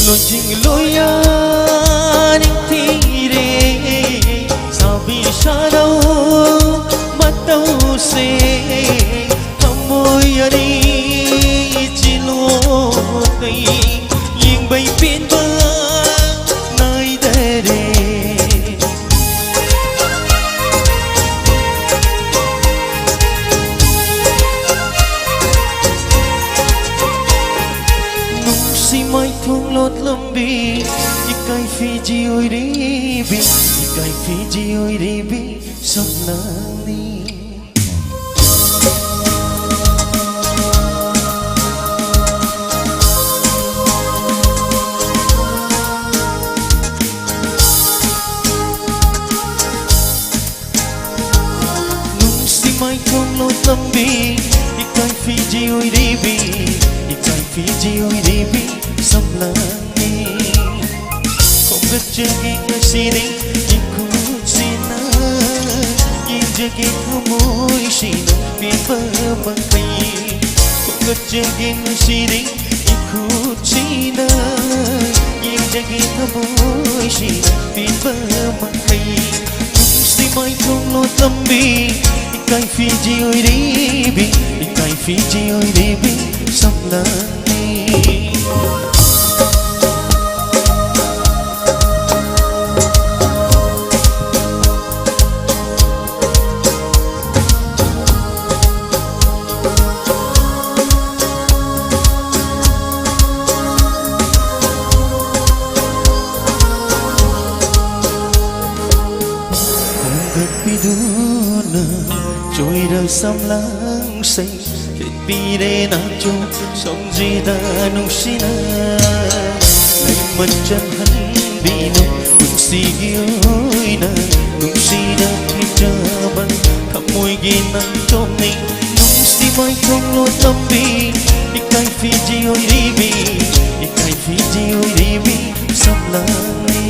ꯂꯣꯟꯖꯤꯡ ꯂꯣꯌꯥ ꯅꯤꯡꯊꯤꯔꯦ, ꯁꯥꯕꯤ ꯁꯥꯔꯧ ꯃꯇꯧꯁꯦ, ꯊꯃꯣꯏ ꯑꯅꯤ ꯆꯤꯜꯂꯣꯛ ꯀꯩ ꯌꯦꯡꯕꯩ ꯄꯦꯟꯕ ꯅꯥꯏꯗꯔꯦ꯫ ꯅꯨꯡꯁꯤ ꯃꯥꯏꯊꯣꯡ ꯂꯣꯠꯂꯝꯕꯤ ꯏꯀꯥꯏ ꯐꯤꯖꯤ ꯑꯣꯏꯔꯤꯕꯤ ꯏꯀꯥꯏ ꯐꯤꯖꯤ ꯑꯣꯏꯔꯤꯕꯤ ꯁꯝꯂꯥꯡꯅꯤ꯫ ꯅꯨꯡꯁꯤ ꯃꯥꯏꯊꯣꯡ ꯂꯣꯠꯂꯝꯕꯤ, ꯏꯀꯥꯏ ꯐꯤꯖꯤ ꯑꯣꯏꯔꯤꯕꯤ, ꯏꯀꯥꯏ ꯐꯤꯖꯤ ꯑꯣꯏꯔꯤꯕꯤ ꯁꯝꯂꯥꯡꯅꯤ꯫ ꯈꯣꯝꯒꯠꯆꯒꯦ ꯉꯁꯤꯗꯤ ꯏꯈꯨꯠꯁꯤꯅ, ꯌꯦꯡꯖꯒꯦ ꯊꯃꯣꯏꯁꯤꯅ ꯄꯦꯟꯕ ꯃꯈꯩ꯫ ꯈꯣꯝꯒꯠꯆꯒꯦ ꯉꯁꯤꯗꯤ ꯏꯈꯨꯠꯁꯤꯅ, ꯌꯦꯡꯖꯒꯦ ꯊꯃꯣꯏꯁꯤꯅ ꯄꯦꯟꯕ ꯃꯈꯩ꯫ ꯅꯨꯡꯁꯤ ꯃꯥꯏꯊꯣꯡ ꯂꯣꯠꯂꯝꯕꯤ, ꯏꯀꯥꯏ ꯐꯤꯖꯤ ꯑꯣꯏꯔꯤꯕꯤ, ꯏꯀꯥꯏ ꯐꯤꯖꯤ ꯑꯣꯏꯔꯤꯕꯤ ꯁꯝꯂꯥꯡꯅꯤ꯫ ꯈꯣꯝꯒꯠꯄꯤꯗꯨꯅ ꯆꯣꯏꯔ ꯁꯝꯂꯥꯡꯁꯩ ꯂꯤꯠꯄꯤꯔꯦ ꯅꯥꯆꯣꯝ ꯁꯣꯝꯖꯤꯗ ꯅꯨꯡꯁꯤꯅ꯫ ꯂꯩꯃꯟ ꯆꯪꯍꯟꯕꯤꯅꯨ ꯄꯨꯟꯁꯤꯒꯤ ꯑꯣꯏꯅ, ꯅꯨꯡꯁꯤꯅ ꯊꯤꯖꯕ ꯊꯃꯣꯏꯒꯤ ꯅꯥꯆꯣꯝꯅꯤ꯫ ꯅꯨꯡꯁꯤ ꯃꯥꯏꯊꯣꯡ ꯂꯣꯠꯂꯝꯕꯤ, ꯏꯀꯥꯏ ꯐꯤꯖꯤ ꯑꯣꯏꯔꯤꯕꯤ, ꯏꯀꯥꯏ ꯐꯤꯖꯤ ꯑꯣꯏꯔꯤꯕꯤ ꯁꯝꯂꯥꯡꯅꯤ꯫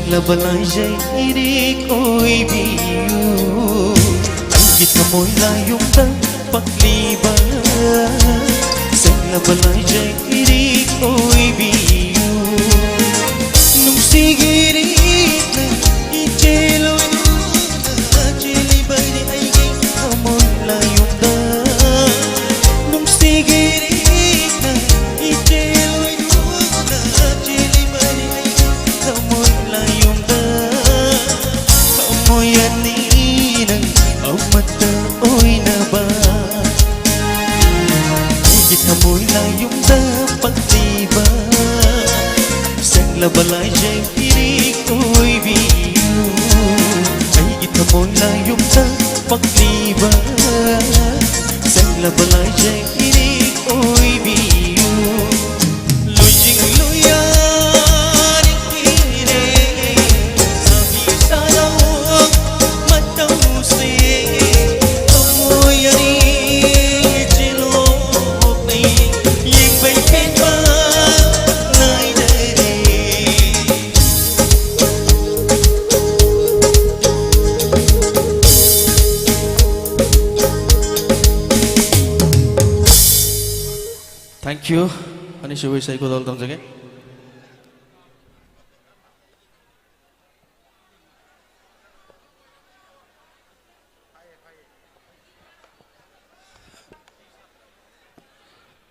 ꯁꯦꯡꯂꯕ ꯂꯥꯏꯖꯩ ꯏꯔꯤꯛ ꯑꯣꯏꯕꯤꯌꯨ꯫ ꯑꯩꯒꯤ ꯊꯃꯣꯏ ꯂꯥꯏꯌꯨꯝꯗ ꯄꯛꯂꯤꯕ ꯁꯦꯡꯂꯕ ꯂꯥꯏꯖꯩ ꯏꯔꯤꯛ ꯑꯣꯏꯕꯤꯌꯨ꯫ ꯅꯨꯡꯁꯤꯒꯤ ꯏꯔꯤꯛꯅ ꯏꯆꯦꯜ ꯑꯣꯏꯅ ꯆꯦꯜꯂꯤꯕꯅꯤ ꯑꯩꯒꯤ ꯊꯃꯣꯏ ꯂꯥꯏꯌꯨꯝꯗ꯫ ꯅꯨꯡꯁꯤꯒꯤ ꯏꯔꯤꯛꯅ ꯏꯆꯦꯜ ꯑꯣꯏꯅ ꯆꯦꯜꯂꯤꯕꯅꯤ ꯑꯩꯒꯤ ꯊꯃꯣꯏ ꯂꯥꯏꯌꯨꯝꯗ꯫ ꯊꯃꯣꯏ ꯑꯅꯤꯅ ꯑꯃꯠꯇ ꯑꯣꯏꯅꯕ꯫ ꯑꯩꯒꯤ ꯊꯃꯣꯏ ꯂꯥꯏꯌꯨꯝꯗ ꯄꯛꯂꯤꯕ ꯁꯦꯡꯂꯕ ꯂꯥꯏꯖꯩ ꯏꯔꯤꯛ ꯑꯣꯏꯕꯤꯌꯨ꯫ ꯑꯩꯒꯤ ꯊꯃꯣꯏ ꯂꯥꯏꯌꯨꯝꯗ ꯄꯛꯂꯤꯕ ꯁꯦꯡꯂꯕ ꯂꯥꯏꯖꯩ ꯏꯔꯤꯛ ꯑꯣꯏꯕꯤꯌꯨ꯫ ꯂꯣꯏꯖꯤꯡ ꯂꯣꯏꯌꯥꯔꯤꯔꯦ ꯁꯥꯕꯤ ꯁꯥꯔꯧ ꯃꯇꯧꯁꯦ꯫ ꯊꯃꯣꯏ ꯑꯅꯤ ꯆꯦꯜꯂꯣꯛꯅꯩ ꯌꯦꯡꯕꯩ ꯄꯦꯟꯕ ꯅꯥꯏꯗꯔꯦ꯫ Thank you. ꯑꯅꯤꯁꯨꯕ ꯏꯁꯩ ꯈꯨꯗꯣꯜ ꯇꯝꯖꯒꯦ꯫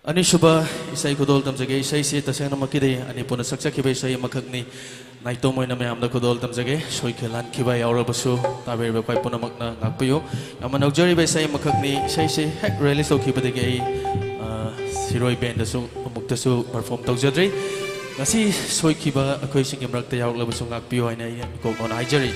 ꯑꯅꯤꯁꯨꯕ ꯏꯁꯩ ꯈꯨꯗꯣꯜ ꯇꯝꯖꯒꯦ꯫ ꯏꯁꯩꯁꯤ ꯇꯁꯦꯡꯅꯃꯛꯀꯤꯗꯤ ꯑꯅꯤꯄꯨꯔꯅ ꯁꯛꯆꯈꯤꯕ ꯏꯁꯩ ꯑꯃꯈꯛꯅꯤ꯫ ꯅꯥꯏꯇꯣꯝ ꯑꯣꯏꯅ ꯃꯌꯥꯝꯗ ꯈꯨꯗꯣꯜ ꯇꯝꯖꯒꯦ꯫ ꯁꯣꯏꯈꯤꯕ ꯂꯥꯟꯈꯤꯕ ꯌꯥꯎꯔꯕꯁꯨ ꯇꯥꯕꯤꯔꯤꯕ ꯑꯩꯈꯣꯏ ꯄꯨꯝꯅꯃꯛꯅ ꯉꯥꯛꯄꯤꯌꯨ꯫ ꯌꯥꯝꯅ ꯅꯧꯖꯔꯤꯕ ꯏꯁꯩ ꯑꯃꯈꯛꯅꯤ꯫ ꯏꯁꯩꯁꯤ ꯍꯦꯛ ꯔꯤꯂꯤꯁ ꯇꯧꯈꯤꯕꯗꯒꯤ ꯑꯩ, ꯑ, ꯁꯤꯔꯣꯏ ꯕꯦꯟꯗꯁꯨ ꯑꯃꯨꯛꯇꯁꯨ ꯄꯔꯐꯣꯔꯝ ꯇꯧꯖꯗ꯭ꯔꯤ꯫ ꯉꯁꯤ ꯁꯣꯏꯈꯤꯕ ꯑꯩꯈꯣꯏꯁꯤꯡꯒꯤ ꯃꯔꯛꯇ ꯌꯥꯎꯔꯛꯂꯕꯁꯨ ꯉꯥꯛꯄꯤꯌꯨ ꯍꯥꯏꯅ ꯑꯩ ꯏꯀꯣꯛ ꯅꯣꯟꯅ ꯍꯥꯏꯖꯔꯤ꯫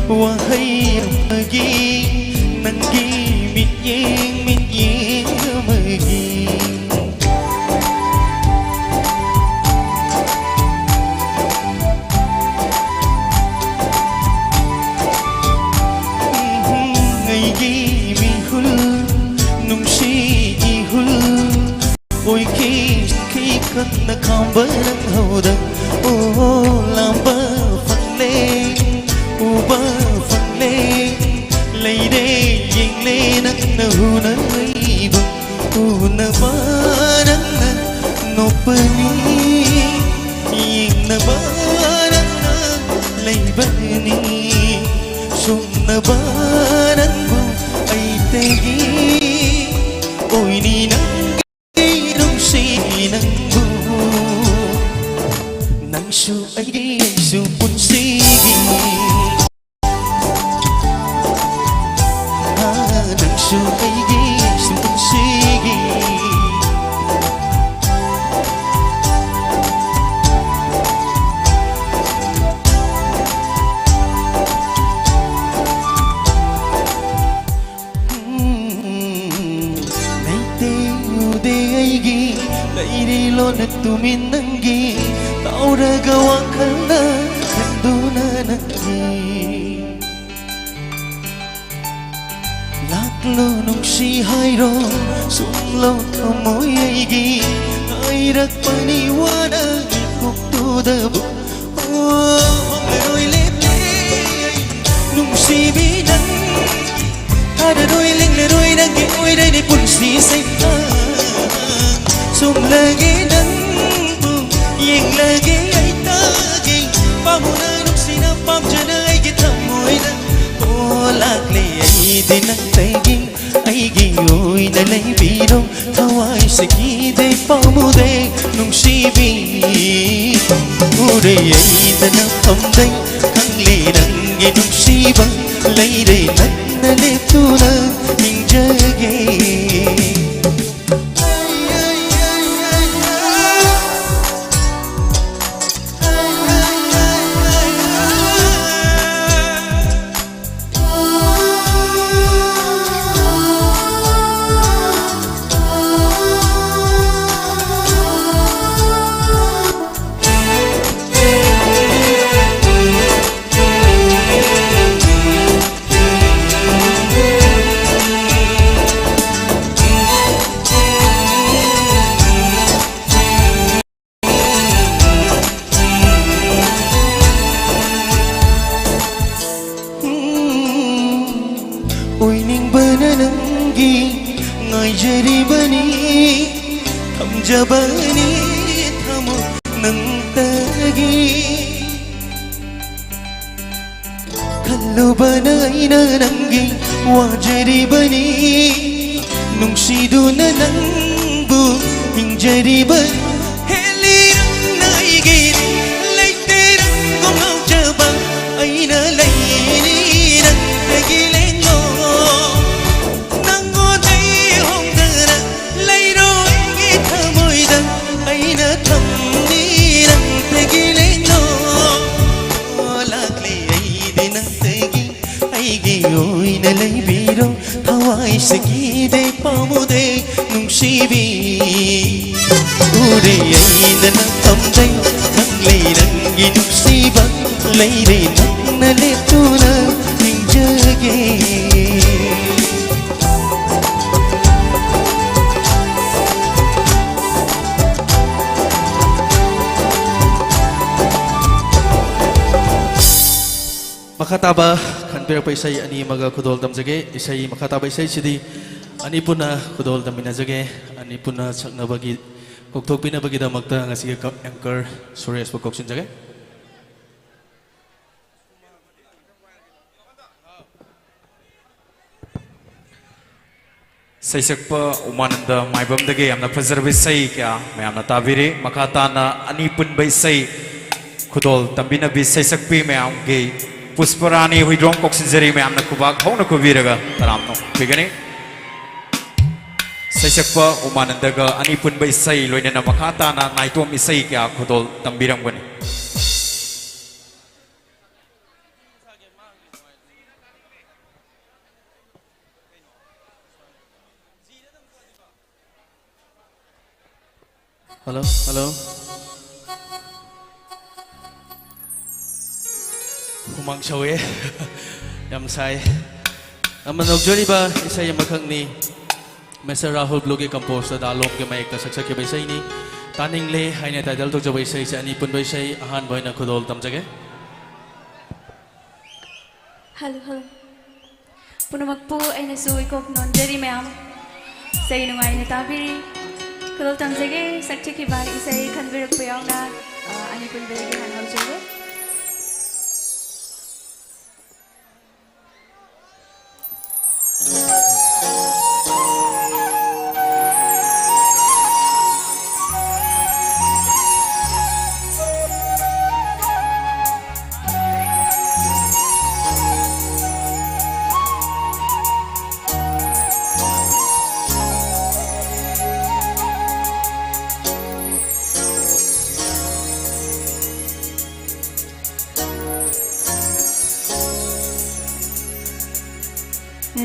ꯋꯥꯍꯩ ꯑꯃꯒꯤ, ꯅꯪꯒꯤ ꯃꯤꯠꯌꯦꯡ, ꯃꯤꯠꯌꯦꯡ ꯑꯃꯒꯤ꯫ ꯑꯩꯒꯤ ꯃꯤꯍꯨꯜ, ꯅꯨꯡꯁꯤ ꯏꯍꯨꯜ ꯑꯣꯏꯈꯤ, ꯈꯤ ꯀꯟꯅ ꯈꯥꯝꯕ ꯅꯪꯍꯧꯗ꯫ ꯑꯣ, ꯂꯥꯝꯕ ꯐꯪꯂꯦ, ꯎꯕ ꯐꯪꯂꯦ, ꯂꯩꯔꯦ, ꯌꯦꯡꯂꯦ ꯅꯪꯅ ꯎꯅꯩꯕ꯫ ꯎꯅꯕ ꯅꯪꯅ ꯅꯣꯛꯄꯅꯤ, ꯌꯦꯡꯅꯕ ꯅꯪꯅ ꯂꯩꯕꯅꯤ꯫ ꯁꯨꯝꯅꯕ ꯅꯪꯕꯨ ꯑꯩꯇꯒꯤ ꯑꯣꯏꯅꯤ ꯅꯪꯒꯤ ꯅꯨꯡꯁꯤ ꯅꯪꯕꯨ꯫ ꯅꯪꯁꯨ ꯑꯩꯒꯤ, ꯑꯩꯁꯨ ꯄꯨꯟꯁꯤꯒꯤ꯫ ꯅꯪꯁꯨ ꯑꯩꯒꯤ, ꯑꯩꯁꯨ ꯄꯨꯟꯁꯤꯒꯤ꯫ ꯎꯝ, ꯂꯩꯇꯦ ꯎꯗꯦ ꯑꯩꯒꯤ, ꯂꯩꯔꯤ ꯂꯣꯟꯅ ꯇꯨꯃꯤꯟ ꯅꯪꯒꯤ, ꯇꯥꯎꯔꯒ ꯋꯥꯈꯜꯅ ꯈꯟꯗꯨꯅ ꯅꯪꯒꯤ꯫ ꯂꯥꯛꯂꯣ ꯅꯨꯡꯁꯤ ꯍꯥꯏꯔꯣ, ꯁꯨꯝꯂꯣ ꯊꯃꯣꯏ ꯑꯩꯒꯤ, ꯉꯥꯏꯔꯛꯄꯅꯤ ꯋꯥꯅ ꯃꯤꯀꯨꯞꯇꯨꯗꯕꯨ꯫ ꯑꯣ, ꯍꯣꯡꯂꯔꯣꯏ ꯂꯦꯞꯂꯦ ꯑꯩ, ꯅꯨꯡꯁꯤꯕꯤ ꯅꯪ, ꯊꯥꯔꯔꯣꯏ ꯂꯦꯡꯂꯔꯣꯏ ꯅꯪꯒꯤ ꯑꯣꯏꯔꯅꯤ ꯄꯨꯟꯁꯤ ꯁꯩꯊꯥꯡ꯫ ꯁꯨꯝꯂꯒꯦ ꯅꯪꯕꯨ, ꯌꯦꯡꯂꯒꯦ ꯑꯩ ꯇꯥꯒꯦ, ꯄꯥꯝꯃꯨꯅ ꯅꯨꯡꯁꯤꯅ ꯄꯥꯝꯖꯅ ꯑꯩꯒꯤ ꯊꯃꯣꯏꯗ꯫ ꯑꯣ, ꯂꯥꯛꯂꯦ ꯑꯩꯗꯤ ꯅꯪꯇꯒꯤ, ꯑꯩꯒꯤ ꯑꯣꯏꯅ ꯂꯩꯕꯤꯔꯣ, ꯊꯋꯥꯏꯁꯦ ꯀꯤꯗꯦ ꯄꯥꯝꯃꯨꯗꯦ ꯅꯨꯡꯁꯤꯕꯤ꯫ ꯎꯔꯦ ꯑꯩꯗ ꯅꯐꯝꯗꯩ, ꯈꯪꯂꯦ ꯅꯪꯒꯤ ꯅꯨꯡꯁꯤꯕ, ꯂꯩꯔꯦ ꯅꯪꯅ ꯂꯦꯞꯇꯨꯅ ꯅꯤꯡꯖꯒꯦ꯫ ꯊꯝꯖꯕꯅꯤ, ꯊꯝꯖꯕꯅꯤ ꯊꯃꯣꯏ ꯅꯪꯇꯒꯤ꯫ ꯈꯜꯂꯨꯕꯅ ꯑꯩꯅ ꯅꯪꯒꯤ ꯋꯥꯖꯔꯤꯕꯅꯤ, ꯅꯨꯡꯁꯤꯗꯨꯅ ꯅꯪꯕꯨ ꯍꯤꯡꯖꯔꯤꯕꯅꯤ꯫ ꯍꯦꯜꯂꯤ ꯅꯪꯅ ꯑꯩꯒꯤ, ꯂꯩꯇꯦ ꯅꯪꯕꯨ ꯉꯥꯎꯖꯕ, ꯑꯩꯅ ꯂꯩꯔꯤ ꯅꯪꯇꯒꯤ ꯂꯦꯡꯂꯣ꯫ ꯅꯪꯉꯣꯟꯗꯩ ꯍꯣꯡꯗꯅ ꯂꯩꯔꯣ ꯑꯩꯒꯤ ꯊꯃꯣꯏꯗ, ꯑꯩꯅ ꯊꯝꯅꯤ ꯅꯪꯇꯒꯤ ꯂꯦꯡꯂꯣ꯫ ꯂꯥꯛꯂꯤ ꯑꯩꯗꯤ ꯅꯪꯇꯒꯤ, ꯑꯩꯒꯤ ꯑꯣꯏꯅ ꯂꯩꯕꯤꯔꯣ, ꯊꯋꯥꯏꯁꯦ ꯀꯤꯗꯦ ꯄꯥꯝꯃꯨꯗꯦ ꯅꯨꯡꯁꯤꯕꯤ꯫ ꯎꯔꯦ ꯑꯩꯅ ꯅꯪ ꯄꯥꯝꯖꯩ, ꯅꯪ ꯂꯩ ꯅꯪꯒꯤ ꯅꯨꯡꯁꯤꯕ, ꯂꯩꯔꯦ ꯅꯪꯅ ꯂꯦꯞꯇꯨꯅ ꯅꯤꯡꯖꯒꯦ꯫ ꯃꯈꯥ ꯇꯥꯕ ꯈꯟꯕꯤꯔꯛꯄ ꯏꯁꯩ ꯑꯅꯤ ꯑꯃꯒ ꯈꯨꯗꯣꯜ ꯇꯝꯖꯒꯦ꯫ ꯏꯁꯩ, ꯃꯈꯥ ꯇꯥꯕ ꯏꯁꯩꯁꯤꯗꯤ ꯑꯅꯤ ꯄꯨꯟꯅ ꯈꯨꯗꯣꯜ ꯇꯝꯃꯤꯟꯅꯖꯒꯦ꯫ ꯑꯅꯤ ꯄꯨꯟꯅ ꯁꯛꯅꯕꯒꯤ ꯀꯧꯊꯣꯛꯄꯤꯅꯕꯒꯤꯗꯃꯛꯇ ꯉꯁꯤꯒꯤ ꯀ-, anchor ꯁꯨꯔꯦꯁꯄꯨ ꯀꯧꯁꯤꯟꯖꯒꯦ꯫ ꯁꯩꯁꯛꯄ ꯎꯃꯥꯅꯟꯗ ꯃꯥꯏꯕꯝꯗꯒꯤ ꯌꯥꯝꯅ ꯐꯖꯔꯕ ꯏꯁꯩ ꯀꯌꯥ ꯃꯌꯥꯝꯅ ꯇꯥꯕꯤꯔꯤ꯫ ꯃꯈꯥ ꯇꯥꯅ ꯑꯅꯤ ꯄꯨꯟꯕ ꯏꯁꯩ ꯈꯨꯗꯣꯜ ꯇꯝꯕꯤꯅꯕꯤ ꯁꯩꯁꯛꯄꯤ ꯃꯌꯥꯝꯒꯤ ꯄꯨꯁꯄꯔꯥꯅꯤ ꯍꯨꯏꯗ꯭ꯔꯣꯝ ꯀꯧꯁꯤꯟꯖꯔꯤ꯫ ꯃꯌꯥꯝꯅ ꯈꯨꯕꯥꯛ ꯍꯧꯅ ꯈꯨꯕꯤꯔꯒ ꯇꯔꯥꯝꯅ ꯑꯣꯛꯄꯤꯒꯅꯤ꯫ ꯁꯩꯁꯛꯄ ꯎꯃꯥꯅꯟꯗꯒ ꯑꯅꯤ ꯄꯨꯟꯕ ꯏꯁꯩ, ꯂꯣꯏꯅꯅ ꯃꯈꯥ ꯇꯥꯅ ꯅꯥꯏꯇꯣꯝ ꯏꯁꯩ ꯀꯌꯥ ꯈꯨꯗꯣꯜ ꯇꯝꯕꯤꯔꯝꯒꯅꯤ꯫ Hello, hello. ꯍꯨꯃꯥꯡ ꯁꯧꯋꯦ꯫ ꯌꯥꯝ ꯁꯥꯏ꯫ ꯌꯥꯝꯅ ꯅꯣꯛꯆꯔꯤꯕ ꯏꯁꯩ ꯑꯃꯈꯛꯅꯤ꯫ ꯃꯤꯁꯇꯔ ꯔꯥꯍꯨꯜ ꯕ꯭ꯂꯨꯒꯤ ꯀꯝꯄꯣꯖꯇ ꯗꯥ ꯂꯣꯝꯒꯤ ꯃꯌꯦꯛꯇ ꯁꯛꯆꯈꯤꯕ ꯏꯁꯩꯅꯤ꯫ ꯇꯥꯅꯤꯡꯂꯦ ꯍꯥꯏꯅ ꯇꯥꯏꯇꯜ ꯇꯧꯖꯕ ꯏꯁꯩꯁꯦ ꯑꯅꯤ ꯄꯨꯟꯕ ꯏꯁꯩ꯫ ꯑꯍꯥꯟꯕ ꯑꯣꯏꯅ ꯈꯨꯗꯣꯜ ꯇꯝꯖꯒꯦ꯫ Hello, hello. ꯄꯨꯝꯅꯃꯛꯄꯨ ꯑꯩꯅꯁꯨ ꯏꯀꯣꯛ ꯅꯣꯟꯖꯔꯤ ꯃꯌꯥꯝ꯫ ꯏꯁꯩ ꯅꯨꯡꯉꯥꯏꯅ ꯇꯥꯕꯤꯔꯤ꯫ ꯈꯨꯗꯣꯜ ꯇꯝꯖꯒꯦ, ꯁꯛꯆꯈꯤꯕ ꯏꯁꯩ ꯈꯟꯕꯤꯔꯛꯄ ꯌꯥꯎꯅ, ꯑ, ꯑꯅꯤ ꯄꯨꯟꯕꯗꯒꯤ ꯍꯥꯟꯅ ꯍꯧꯖꯒꯦ꯫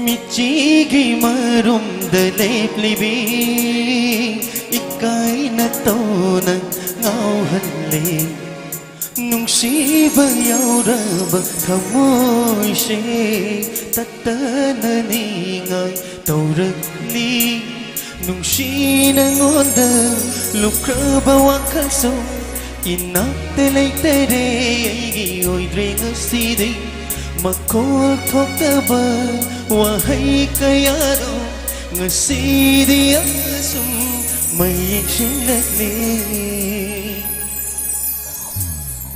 ꯃꯤꯠꯆꯤꯒꯤ ꯃꯔꯨꯝꯗ ꯂꯦꯞꯂꯤꯕꯤ ꯏꯀꯥꯏꯅ ꯇꯧꯅ ꯉꯥꯎꯍꯜꯂꯦ꯫ ꯅꯨꯡꯁꯤꯕ ꯌꯥꯎꯔꯕ ꯊꯃꯣꯏꯁꯦ ꯇꯠꯇꯅ ꯅꯤꯡꯉꯥꯏ ꯇꯧꯔꯛꯂꯤ꯫ ꯅꯨꯡꯁꯤ ꯅꯉꯣꯟꯗ ꯂꯨꯞꯈ꯭ꯔꯕ ꯋꯥꯈꯜꯁꯨ ꯏꯅꯥꯛꯇ ꯂꯩꯇꯔꯦ꯫ ꯑꯩꯒꯤ ꯑꯣꯏꯗ꯭ꯔꯦ ꯉꯁꯤꯗꯤ ꯃꯈꯣꯜ ꯊꯣꯛꯇꯕ ꯋꯥꯍꯩ ꯀꯌꯥꯗꯣ ꯉꯁꯤꯗꯤ ꯑꯁꯨꯝ ꯃꯌꯦꯛ ꯁꯦꯡꯂꯛꯂꯦ꯫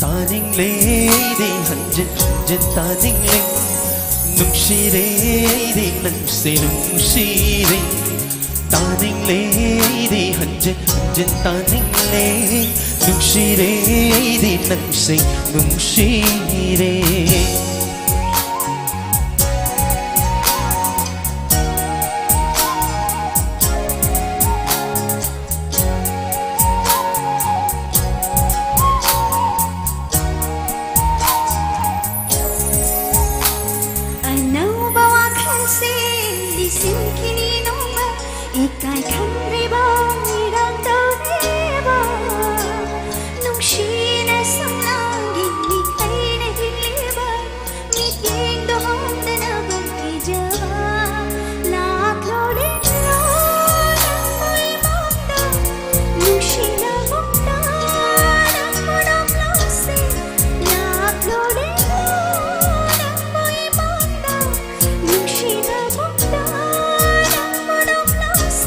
ꯇꯥꯅꯤꯡꯂꯦ ꯑꯩꯗꯤ ꯍꯟꯖꯤꯟ ꯍꯟꯖꯤꯟ ꯇꯥꯅꯤꯡꯂꯦ꯫ ꯅꯨꯡꯁꯤꯔꯦ ꯑꯩꯗꯤ ꯅꯪꯁꯦ ꯅꯨꯡꯁꯤꯔꯦ꯫ ꯇꯥꯅꯤꯡꯂꯦ ꯑꯩꯗꯤ ꯍꯟꯖꯤꯟ ꯍꯟꯖꯤꯟ ꯇꯥꯅꯤꯡꯂꯦ꯫ ꯅꯨꯡꯁꯤꯔꯦ ꯑꯩꯗꯤ ꯅꯪꯁꯦ ꯅꯨꯡꯁꯤꯔꯦ꯫ ꯑꯅꯧꯕ ꯋꯥꯈꯜꯁꯤꯡꯗꯤ ꯁꯤꯟꯈꯤꯅꯤ ꯅꯣꯡꯃ, ꯏꯀꯥꯏ ꯈꯪꯗ꯭ꯔꯤꯕ ꯏꯔꯥꯡ ꯇꯧꯔꯤꯕ, ꯅꯨꯡꯁꯤꯅ ꯁꯨꯝ ꯂꯥꯡꯒꯤ ꯃꯤꯈꯩꯅ ꯍꯤꯡꯂꯤꯕ, ꯃꯤꯠꯌꯦꯡꯗꯣ ꯍꯣꯡꯗꯅꯕ ꯀꯤꯖꯕ, ꯂꯥꯛꯂꯣꯔꯦ ꯅꯪꯕꯨ ꯏꯃꯥꯡꯗ, ꯅꯨꯡꯁꯤꯅ ꯃꯨꯛꯇ ꯅꯪꯕꯨ ꯅꯣꯛꯂꯣꯁꯦ, ꯂꯥꯛꯂꯣꯔꯦ ꯅꯪꯕꯨ ꯏꯃꯥꯡꯗ, ꯅꯨꯡꯁꯤꯅ ꯃꯨꯛꯇ ꯅꯪꯕꯨ ꯅꯣꯛꯂꯣꯁꯦ꯫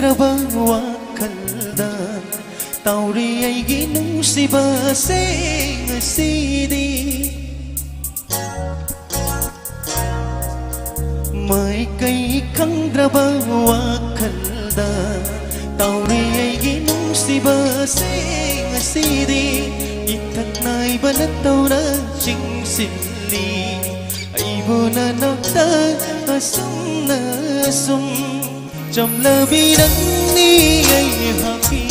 ꯈꯪꯗ꯭ꯔꯕ ꯋꯥꯈꯜꯗ ꯇꯧꯔꯤ ꯑꯩꯒꯤ ꯅꯨꯡꯁꯤꯕꯁꯦ ꯉꯁꯤꯗꯤ꯫ ꯃꯥꯏꯀꯩ ꯈꯪꯗ꯭ꯔꯕ ꯋꯥꯈꯜꯗ ꯇꯧꯔꯤ ꯑꯩꯒꯤ ꯅꯨꯡꯁꯤꯕꯁꯦ ꯉꯁꯤꯗꯤ꯫ ꯏꯊꯛ ꯅꯥꯏꯕ ꯅꯠꯇꯧꯅ ꯆꯤꯡꯁꯤꯜꯂꯤ ꯑꯩꯕꯨ ꯅꯅꯥꯛꯇ ꯑꯁꯨꯝꯅ ꯑꯁꯨꯝ꯫ ꯆꯝꯂꯕꯤ ꯅꯪꯅꯤ ꯑꯩꯍꯥꯛꯀꯤ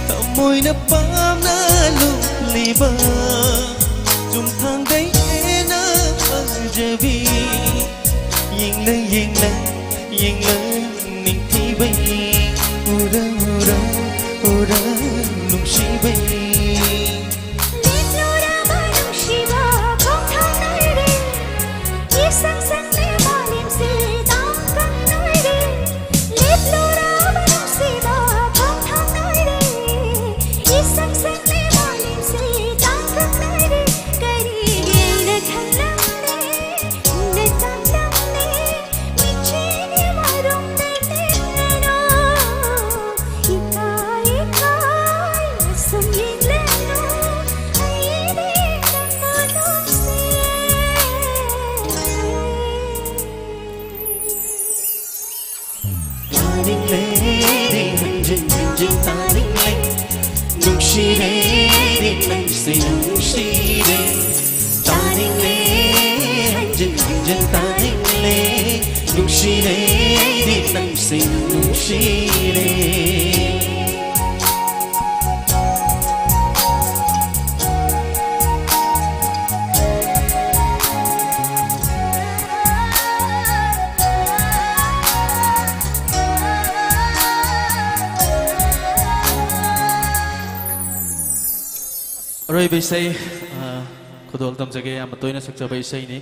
ꯊꯃꯣꯏꯅ ꯄꯥꯝꯅ ꯂꯨꯞꯂꯤꯕ ꯆꯨꯝꯊꯥꯡꯗꯩ ꯍꯦꯟꯅ ꯐꯖꯕꯤ꯫ ꯌꯦꯡꯂ ꯌꯦꯡꯂ ꯌꯦꯡꯂ ꯅꯤꯡꯊꯤꯕꯩ ꯎꯔ ꯎꯔ ꯎꯔ ꯅꯨꯡꯁꯤꯕꯩ꯫ ꯂꯦꯞꯂꯨꯔꯕ ꯅꯨꯡꯁꯤꯕ ꯈꯣꯡꯊꯥꯡ ꯅꯥꯏꯔꯦ꯫ ꯏꯁꯪ ꯁꯪꯂꯦ ꯃꯥꯂꯦꯝꯁꯦ ꯇꯥꯡꯀꯛ ꯅꯥꯏꯔꯦ꯫ ꯂꯦꯞꯂꯨꯔꯕ ꯅꯨꯡꯁꯤꯕ ꯈꯣꯡꯊꯥꯡ ꯅꯥꯏꯔꯦ꯫ ꯏꯁꯪ ꯁꯪꯂꯦ ꯃꯥꯂꯦꯝꯁꯦ ꯇꯥꯡꯀꯛ ꯅꯥꯏꯔꯦ꯫ ꯀꯔꯤꯒꯤꯅ ꯈꯜꯂꯝꯂꯦ ꯅ ꯇꯥꯡꯂꯝꯂꯦ꯫ ꯃꯤꯠꯁꯤꯒꯤ ꯃꯔꯨꯝꯗ ꯂꯦꯞꯂꯅꯨ꯫ ꯏꯀꯥꯏ ꯏꯀꯥꯏꯅ ꯁꯨꯝ ꯌꯦꯡꯂꯅꯨ꯫ ꯑꯩꯗꯤ ꯅꯪꯕꯨ ꯅꯨꯡꯁꯤꯌꯦ꯫ ꯇꯥꯅꯤꯡꯂꯦ, ꯍꯟꯖꯤꯟ ꯍꯟꯖꯤꯟ ꯇꯥꯅꯤꯡꯂꯦ꯫ ꯅꯨꯡꯁꯤꯔꯦ, ꯅꯪꯁꯦ ꯅꯨꯡꯁꯤꯔꯦ꯫ ꯇꯥꯅꯤꯡꯂꯦ, ꯍꯟꯖꯤꯟ ꯍꯟꯖꯤꯟ ꯇꯥꯅꯤꯡꯂꯦ꯫ ꯅꯨꯡꯁꯤꯔꯦ, ꯅꯪꯁꯦ ꯅꯨꯡꯁꯤꯔꯦ꯫ ꯑꯔꯣꯏꯕ ꯏꯁꯩ, ꯑ, ꯈꯨꯗꯣꯜ ꯇꯝꯖꯒꯦ, ꯌꯥꯝꯅ ꯇꯣꯏꯅ ꯁꯛꯆꯕ ꯏꯁꯩꯅꯤ꯫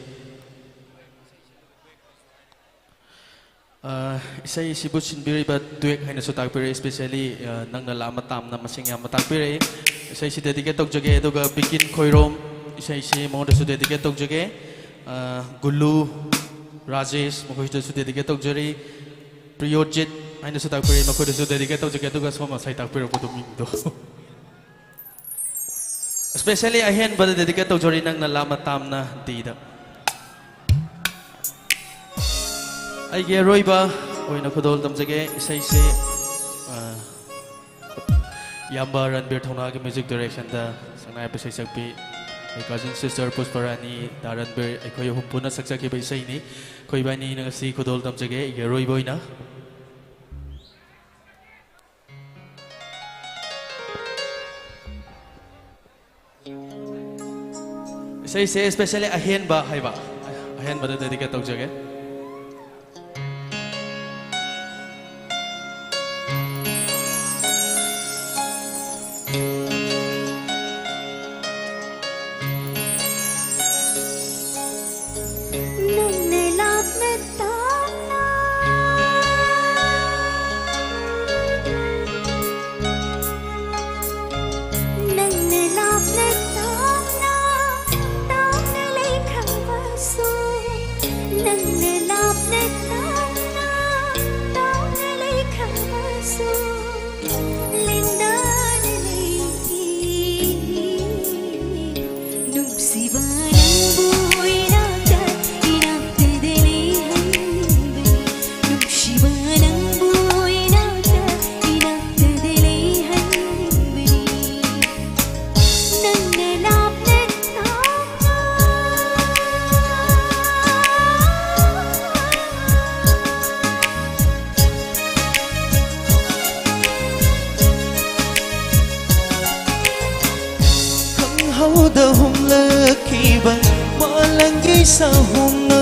ꯑ, ꯏꯁꯩꯁꯤꯕꯨ ꯁꯤꯟꯕꯤꯔꯤꯕ ꯇꯨꯌꯦꯛ ꯍꯥꯏꯅꯁꯨ ꯇꯥꯛꯄꯤꯔꯛꯏ, especially, ꯑ, ꯅꯪꯅ ꯂꯥꯛꯑꯝꯕ ꯇꯥꯝꯅ ꯃꯁꯤꯡ ꯌꯥꯝꯅ ꯇꯥꯛꯄꯤꯔꯛꯏ꯫ ꯏꯁꯩꯁꯤ dedicate ꯇꯧꯖꯒꯦ, ꯑꯗꯨꯒ ꯕꯤꯀꯤꯟ ꯈꯣꯏꯔꯣꯝ ꯏꯁꯩꯁꯤ ꯃꯉꯣꯟꯗꯁꯨ dedicate ꯇꯧꯖꯒꯦ꯫ ꯑ, ꯒꯨꯂꯨ, ꯔꯥꯖꯦꯁ ꯃꯈꯣꯏꯁꯤꯗꯁꯨ dedicate ꯇꯧꯖꯔꯤ꯫ ꯄ꯭ꯔꯤꯌꯣꯖꯤꯠ, ꯍꯥꯏꯅꯁꯨ ꯇꯥꯛꯄꯤꯔꯛꯏ, ꯃꯈꯣꯏꯗꯁꯨ dedicate ꯇꯧꯖꯒꯦ꯫ ꯑꯗꯨꯒ ꯁꯣꯝ ꯉꯁꯥꯏ ꯇꯥꯛꯄꯤꯔꯛꯄꯗꯣ ꯃꯤꯡꯗꯣ꯫ Especially ꯑꯍꯦꯟꯕꯗ dedicate ꯇꯧꯖꯔꯤ ꯅꯪꯅ ꯂꯥꯞꯅ ꯇꯥꯝꯅ ꯗꯤꯗ꯫ ꯑꯩꯒꯤ ꯑꯔꯣꯏꯕ ꯑꯣꯏꯅ ꯈꯨꯗꯣꯜ ꯇꯝꯖꯒꯦ꯫ ꯏꯁꯩꯁꯦ, ꯑ, ꯏꯌꯥꯝꯕ ꯔꯟꯕꯤꯔ ꯊꯧꯅꯥꯒꯤ music directionꯗ ꯁꯛꯅꯥꯏꯕ ꯏꯁꯩ ꯁꯛꯄꯤ ꯑꯩ cousin sister ꯄꯨꯁꯄꯔꯥꯅꯤ, ꯗꯥ ꯔꯟꯕꯤꯔ, ꯑꯩꯈꯣꯏ ꯑꯍꯨꯝ ꯄꯨꯟꯅ ꯁꯛꯆꯈꯤꯕ ꯏꯁꯩꯅꯤ꯫ ꯑꯩꯈꯣꯏ ꯏꯕꯥꯅꯤꯅ ꯉꯁꯤ ꯈꯨꯗꯣꯜ ꯇꯝꯖꯒꯦ ꯑꯩꯒꯤ ꯑꯔꯣꯏꯕ ꯑꯣꯏꯅ꯫ ꯏꯁꯩꯁꯦ especially ꯑꯍꯦꯟꯕ ꯍꯥꯏꯕ, ꯑꯍꯦꯟꯕꯗ dedicate ꯇꯧꯖꯒꯦ꯫ ꯅꯪꯅ ꯂꯥꯞꯅ ꯇꯥꯝꯅ, ꯅꯪꯅ ꯂꯥꯞꯅ ꯇꯥꯝꯅ, ꯇꯥꯝꯅ ꯂꯩ ꯈꯪꯕꯁꯨ, ꯅꯪꯅ ꯂꯥꯞꯅ ꯇꯥꯝꯅ, ꯇꯥꯝꯅ ꯂꯩ ꯈꯪꯕꯁꯨ, ꯂꯦꯡꯗꯥꯅ ꯂꯩꯈꯤ꯫ ꯅꯨꯡꯁꯤꯕ ꯅꯪꯕꯨ ꯏꯅꯥꯛꯇ, ꯏꯅꯥꯛꯇꯗ ꯂꯩꯍꯟꯕꯅꯤ꯫ ꯅꯨꯡꯁꯤꯕ ꯅꯪꯕꯨ ꯏꯅꯥꯛꯇ, ꯏꯅꯥꯛꯇꯗ ꯂꯩꯍꯟꯕꯅꯤ꯫ ꯅꯪꯅ ꯂꯥꯞꯅ ꯇꯥꯝꯅ꯫ ꯈꯪꯍꯧꯗ ꯍꯨꯝꯂꯛꯈꯤꯕ ꯃꯥꯂꯪꯒꯤ ꯁꯥꯍꯨꯝꯅ,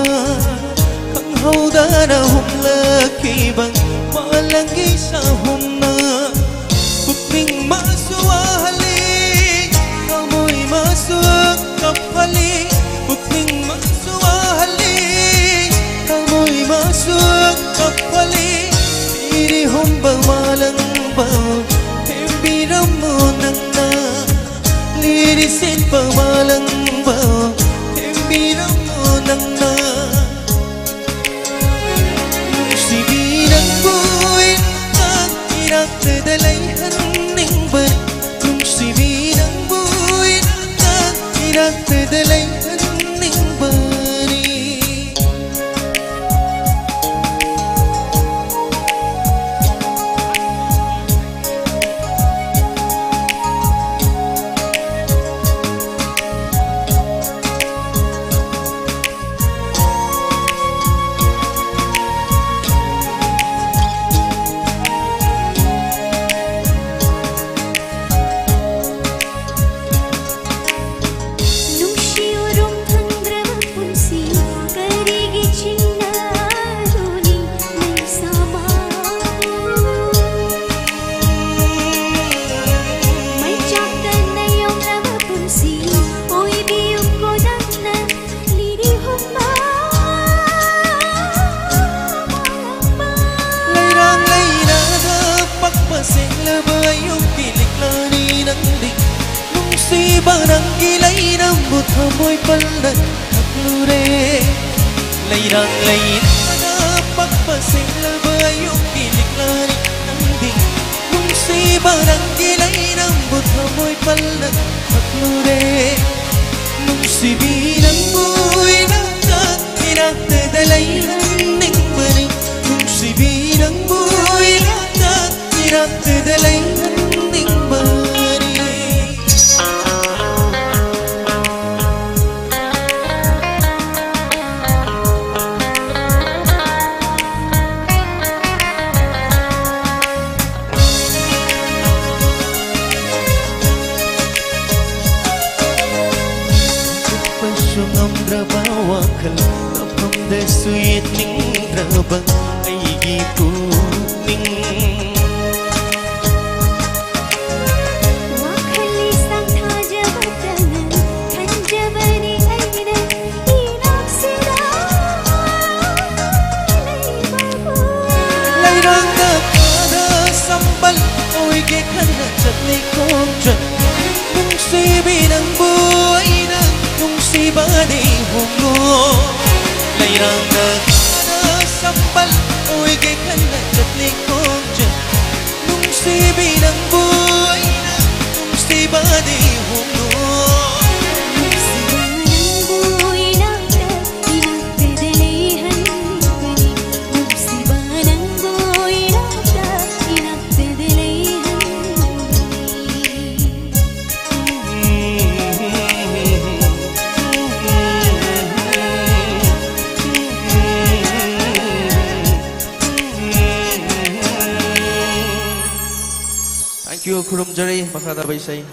ꯈꯪꯍꯧꯗꯅ ꯍꯨꯝꯂꯛꯈꯤꯕ ꯃꯥꯂꯪꯒꯤ ꯁꯥꯍꯨꯝꯅ, ꯄꯨꯛꯅꯤꯡ ꯃꯥꯁꯨ ꯋꯥꯍꯜꯂꯤ, ꯊꯃꯣꯏ ꯃꯥꯁꯨ ꯀꯞꯍꯜꯂꯤ, ꯄꯨꯛꯅꯤꯡ ꯃꯥꯁꯨ ꯋꯥꯍꯜꯂꯤ, ꯊꯃꯣꯏ ꯃꯥꯁꯨ ꯀꯞꯍꯜꯂꯤ꯫ ꯂꯤꯔꯤ ꯍꯨꯝꯕ ꯃꯥꯂꯪꯕ ꯊꯦꯝꯕꯤꯔꯝꯃꯣ ꯅꯪꯅ, ꯂꯤꯔꯤ ꯁꯤꯠꯄ ꯃꯥꯂꯪꯕ ꯊꯦꯝꯕꯤꯔꯝꯃꯣ ꯅꯪꯅ꯫ ꯅꯨꯡꯁꯤꯕꯤ ꯅꯪꯕꯨ ꯏꯅꯥꯛꯇ ꯂꯩꯍꯟꯅꯤꯡꯕꯅꯤ, ꯅꯨꯡꯁꯤꯕꯤ ꯅꯪꯕꯨ ꯏꯅꯥꯛꯇ, ꯏꯅꯥꯛꯇ ꯂꯩꯍꯟꯅꯤꯡꯕꯅꯤ꯫ ꯅꯨꯡꯁꯤ ꯎꯔꯨꯝ ꯐꯪꯗ꯭ꯔꯕ ꯄꯨꯟꯁꯤ ꯀꯔꯤꯒꯤ ꯆꯤꯡꯅꯗꯨꯅꯤ ꯃꯩꯁꯥꯃ? ꯃꯩꯆꯥꯛꯇ ꯅꯩꯌꯣꯝꯂꯕ ꯄꯨꯟꯁꯤ ꯑꯣꯏꯕꯤꯌꯨꯀꯣ ꯅꯪꯅ ꯂꯤꯔꯤ ꯍꯨꯝꯕ ꯃꯥꯂꯪꯕ꯫ ꯂꯩꯔꯥꯡ ꯂꯩꯅꯥꯗ ꯄꯛꯄ ꯁꯦꯡꯂꯕ ꯑꯌꯨꯛꯀꯤ ꯂꯤꯛꯂꯥꯅꯤ ꯅꯪꯗꯤ꯫ ꯅꯨꯡꯁꯤꯕ ꯅꯪꯒꯤ ꯂꯩꯅꯝꯕꯨ ꯊꯃꯣꯏ ꯄꯜꯂ ꯊꯛꯂꯨꯔꯦ꯫ ꯂꯩꯔꯥꯡ ꯂꯩꯅꯥꯗ ꯄꯛꯄ ꯁꯦꯡꯂꯕ ꯑꯌꯨꯛꯀꯤ ꯂꯤꯛꯂꯥꯅꯤ ꯅꯪꯗꯤ꯫ ꯅꯨꯡꯁꯤꯕ ꯅꯪꯒꯤ ꯂꯩꯅꯝꯕꯨ ꯊꯃꯣꯏ ꯄꯜꯂ ꯊꯛꯂꯨꯔꯦ꯫ ꯅꯨꯡꯁꯤꯕꯤ ꯅꯪꯕꯨ ꯏꯅꯥꯛꯇ, ꯏꯅꯥꯛꯇꯗ ꯂꯩꯍꯟꯅꯤꯡꯕꯅꯤ꯫ ꯅꯨꯡꯁꯤꯕꯤ ꯅꯪꯕꯨ ꯏꯅꯥꯛꯇ, ꯏꯅꯥꯛꯇꯗ ꯂꯩꯍꯟꯅꯤꯡꯕꯅꯤ꯫ ꯆꯠꯄꯁꯨ ꯉꯝꯗ꯭ꯔꯕ ꯋꯥꯈꯜ, ꯃꯐꯝꯗꯁꯨ ꯌꯦꯠꯅꯤꯡꯗ꯭ꯔꯕ ꯑꯩꯒꯤ ꯄꯨꯛꯅꯤꯡ꯫ ꯋꯥꯈꯜ ꯂꯤꯁꯥꯡ ꯊꯥꯖꯕꯇꯅ ꯈꯟꯖꯕꯅꯤ ꯑꯩꯅ ꯏꯅꯥꯛꯁꯤꯗ ꯂꯩꯕꯕꯨ꯫ ꯂꯩꯔꯥꯡꯗ ꯈꯔ ꯁꯝꯕꯜ ꯑꯣꯏꯒꯦ ꯈꯟꯅ ꯆꯠꯂꯤ ꯈꯣꯡꯆꯠ꯫ ꯅꯨꯡꯁꯤꯕꯤ ꯅꯪꯕꯨ ꯑꯩꯅ ꯅꯨꯡꯁꯤꯕꯗꯤ ꯍꯣꯡꯂꯣ꯫ ꯂꯩꯔꯥꯡꯗ ꯈꯔ ꯁꯝꯕꯜ ꯑꯣꯏꯒꯦ ꯈꯟꯅ ꯆꯠꯂꯤ ꯈꯣꯡꯆꯠ꯫ ꯅꯨꯡꯁꯤ ꯅꯨꯡꯁꯤꯕꯤ ꯅꯪꯕꯨ ꯑꯩꯅ ꯅꯨꯡꯁꯤꯕꯗꯤ ꯍꯣꯡꯂꯣꯏ꯫ ꯅꯨꯡꯁꯤꯕ ꯅꯪꯕꯨ ꯏꯅꯥꯛꯇ, ꯏꯅꯥꯛꯇꯗ ꯂꯩꯍꯟꯕꯅꯤ꯫ ꯅꯨꯡꯁꯤꯕ ꯅꯪꯕꯨ ꯏꯅꯥꯛꯇ, ꯏꯅꯥꯛꯇꯗ ꯂꯩꯍꯟꯕꯅꯤ꯫ Thank you. ꯈꯨꯔꯨꯝꯖꯔꯤ꯫ ꯃꯈꯥ ꯇꯥꯕ ꯏꯁꯩ꯫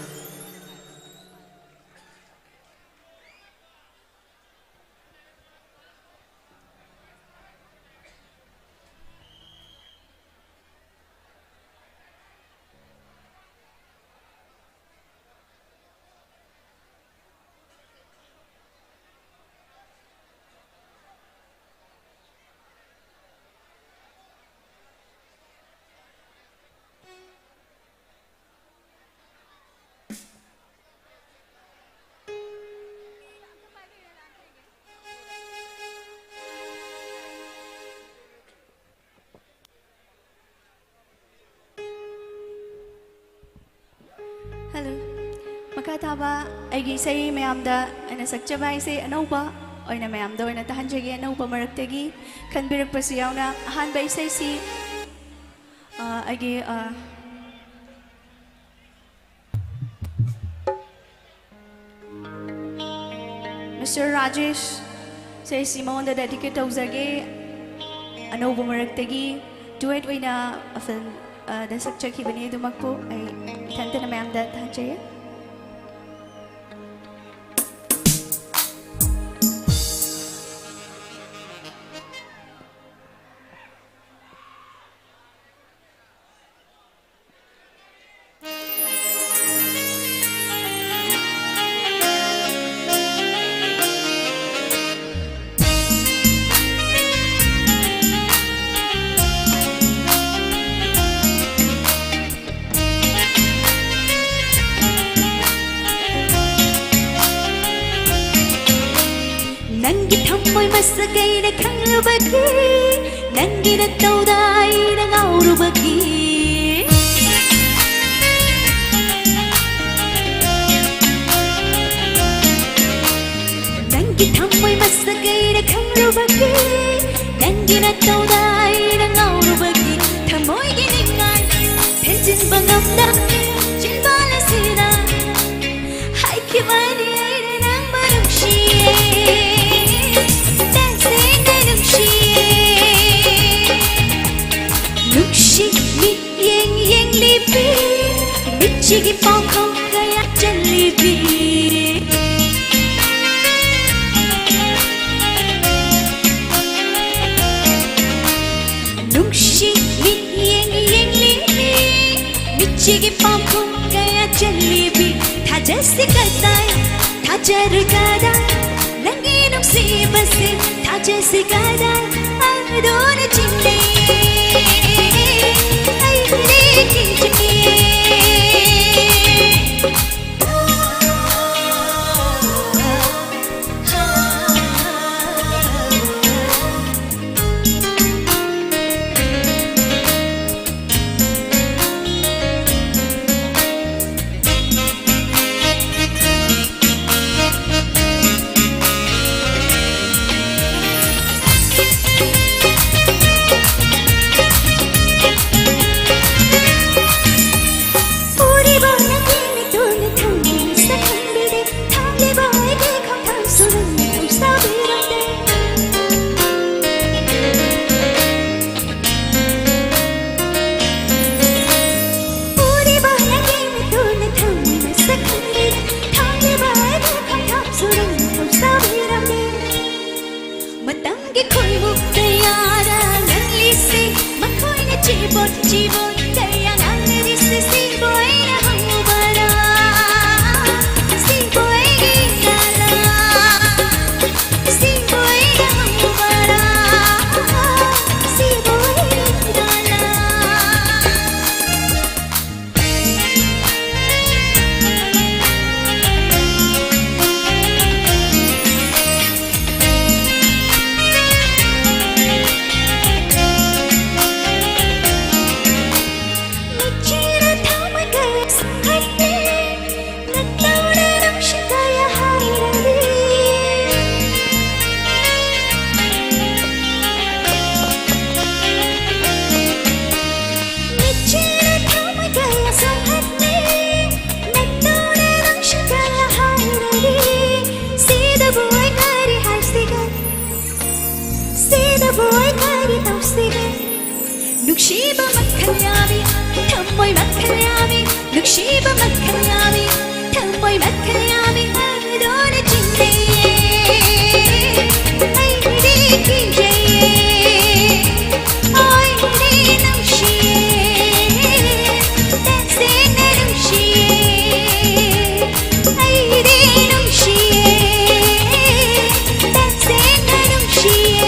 Hello. ꯃꯈꯥ ꯇꯥꯕ ꯑꯩꯒꯤ ꯏꯁꯩ ꯃꯌꯥꯝꯗ ꯑꯩꯅ ꯁꯛꯆꯕ ꯏꯁꯩ ꯑꯅꯧꯕ ꯑꯣꯏꯅ ꯃꯌꯥꯝꯗ ꯑꯣꯏꯅ ꯇꯥꯍꯟꯖꯒꯦ꯫ ꯑꯅꯧꯕ ꯃꯔꯛꯇꯒꯤ ꯈꯟꯕꯤꯔꯛꯄꯁꯨ ꯌꯥꯎꯅ꯫ ꯑꯍꯥꯟꯕ ꯏꯁꯩꯁꯤ, ꯑ, ꯑꯩꯒꯤ, ꯑ, Mister ꯔꯥꯖꯦꯁ, ꯏꯁꯩꯁꯤ ꯃꯉꯣꯟꯗ dedicate ꯇꯧꯖꯒꯦ꯫ ꯑꯅꯧꯕ ꯃꯔꯛꯇꯒꯤ duet ꯑꯣꯏꯅ film, ꯑ, ꯗ ꯁꯛꯆꯈꯤꯕꯅꯤ꯫ ꯑꯗꯨꯃꯛꯄꯨ ꯑꯩ ꯏꯊꯟꯇꯅ ꯃꯌꯥꯝꯗ ꯊꯥꯖꯩ꯫ ꯅꯪꯒꯤ ꯊꯝꯃꯣꯏ ꯃꯁꯛ ꯑꯩꯅ ꯈꯪꯂꯨꯕꯒꯤ, ꯅꯪꯒꯤ ꯅꯇꯧꯗ ꯑꯩꯅ ꯉꯥꯎꯔꯨꯕꯒꯤ꯫ ꯊꯃꯣꯏ ꯃꯁꯛ ꯑꯩꯅ ꯈꯪꯂꯨꯕꯒꯤ, ꯅꯪꯒꯤ ꯅꯇꯧꯗ ꯑꯩꯅ ꯉꯥꯎꯔꯨꯕꯒꯤ, ꯊꯃꯣꯏꯒꯤ ꯅꯤꯡꯉꯥꯏ ꯊꯦꯝꯖꯤꯟꯕ ꯉꯝꯗꯕ ꯆꯤꯟꯕꯥꯜ ꯑꯁꯤꯅ ꯍꯥꯏꯈꯤꯕꯅꯤ ꯑꯩꯅ ꯅꯪꯕꯨ ꯅꯨꯡꯁꯤꯌꯦ, ꯇꯁꯦꯡꯅ ꯅꯨꯡꯁꯤꯌꯦ꯫ ꯅꯨꯡꯁꯤ ꯃꯤꯠꯌꯦꯡ ꯌꯦꯡꯂꯤꯕꯤ, ꯃꯤꯠꯁꯤꯒꯤ ꯄꯥꯎꯈꯣꯡ ꯀꯌꯥ ꯆꯜꯂꯤꯕꯤ꯫ ꯅꯨꯡꯁꯤ ꯃꯤꯠꯌꯦꯡ ꯌꯦꯡꯂꯤꯕꯤ, ꯃꯤꯠꯁꯤꯒꯤ ꯄꯥꯎꯈꯣꯡ ꯀꯌꯥ ꯆꯜꯂꯤꯕꯤ꯫ ꯊꯥꯖꯁꯤ ꯀꯗꯥꯏ, ꯊꯥꯖꯔꯨ ꯀꯗꯥꯏ, ꯅꯪꯒꯤ ꯅꯨꯡꯁꯤꯕꯁꯦ ꯊꯥꯖꯁꯤ ꯀꯗꯥꯏ, ꯑꯗꯨꯅ ꯆꯤꯡꯅꯩ ꯑꯩꯗꯤ ꯀꯤꯖꯩꯌꯦ꯫ ꯅꯨꯡꯁꯤꯕ ꯃꯈꯜ ꯌꯥꯝꯃꯤ, ꯊꯝꯃꯣꯏ ꯃꯈꯜ ꯌꯥꯝꯃꯤ, ꯅꯨꯡꯁꯤꯕ ꯃꯈꯜ ꯌꯥꯝꯃꯤ, ꯊꯝꯃꯣꯏ ꯃꯈꯜ ꯌꯥꯝꯃꯤ, ꯑꯗꯣꯅ ꯆꯤꯡꯅꯩꯌꯦ꯫ ꯑꯩꯗꯤ ꯀꯤꯖꯩꯌꯦ, ꯑꯩꯗꯤ ꯅꯨꯡꯁꯤꯌꯦ, ꯇꯁꯦꯡꯅ ꯅꯨꯡꯁꯤꯌꯦ, ꯑꯩꯗꯤ ꯅꯨꯡꯁꯤꯌꯦ, ꯇꯁꯦꯡꯅ ꯅꯨꯡꯁꯤꯌꯦ꯫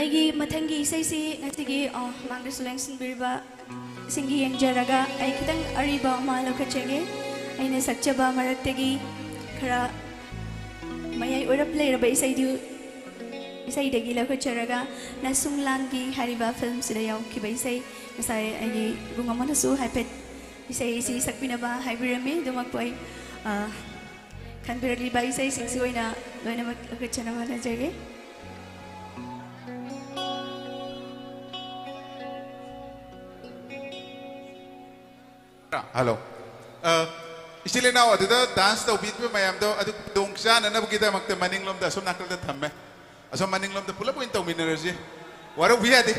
ꯑꯩꯒꯤ ꯃꯊꯪꯒꯤ ꯏꯁꯩꯁꯤ ꯉꯁꯤꯒꯤ, ꯑ, ꯃꯃꯥꯡꯗꯁꯨ ꯂꯦꯡꯁꯤꯟꯕꯤꯔꯤꯕ ꯁꯤꯡꯒꯤ ꯌꯦꯡꯖꯔꯒ ꯑꯩ ꯈꯤꯇꯪ ꯑꯔꯤꯕ ꯑꯃ ꯂꯧꯈꯠꯆꯒꯦ꯫ ꯑꯩꯅ ꯁꯛꯆꯕ ꯃꯔꯛꯇꯒꯤ ꯈꯔ ꯃꯌꯥꯏ ꯑꯣꯏꯔꯞ ꯂꯩꯔꯕ ꯏꯁꯩꯗꯨ, ꯏꯁꯩꯗꯒꯤ ꯂꯧꯈꯠꯆꯔꯒ ꯅꯁꯨꯡꯂꯥꯟꯒꯤ ꯍꯥꯏꯔꯤꯕ ꯐꯤꯂꯝꯁꯤꯗ ꯌꯥꯎꯈꯤꯕ ꯏꯁꯩ, ꯉꯁꯥꯏ ꯑꯩꯒꯤ ꯏꯕꯨꯡ ꯑꯃꯅꯁꯨ ꯍꯥꯏꯐꯦꯠ ꯏꯁꯩ ꯑꯁꯤ ꯁꯛꯄꯤꯅꯕ ꯍꯥꯏꯕꯤꯔꯝꯃꯤ꯫ ꯑꯗꯨꯃꯛꯄꯨ ꯑꯩ, ꯑ, ꯈꯟꯕꯤꯔꯛꯂꯤꯕ ꯏꯁꯩꯁꯤꯡꯁꯤ ꯑꯣꯏꯅ ꯂꯣꯏꯅꯃꯛ ꯂꯧꯈꯠꯆꯅꯕ ꯍꯣꯠꯅꯖꯒꯦ꯫ ꯍꯜꯂꯣ꯫ ꯑ, ꯏꯆꯤꯜ ꯏꯅꯥꯎ ꯑꯗꯨꯗ dance ꯇꯧꯕꯤꯕ ꯃꯌꯥꯝꯗꯣ ꯑꯗꯨ ꯈꯨꯗꯣꯡ ꯆꯥꯅꯅꯕꯒꯤꯗꯃꯛꯇ ꯃꯅꯤꯡꯂꯣꯝꯗ ꯑꯁꯣꯝ ꯅꯥꯀꯜꯗ ꯊꯝꯃꯦ꯫ ꯑꯁꯣꯝ ꯃꯅꯤꯡꯂꯣꯝꯗ ꯄꯨꯂꯞ ꯑꯣꯏꯅ ꯇꯧꯃꯤꯟꯅꯔꯁꯤ꯫ ꯋꯥꯔꯧꯕ ꯌꯥꯗꯦ꯫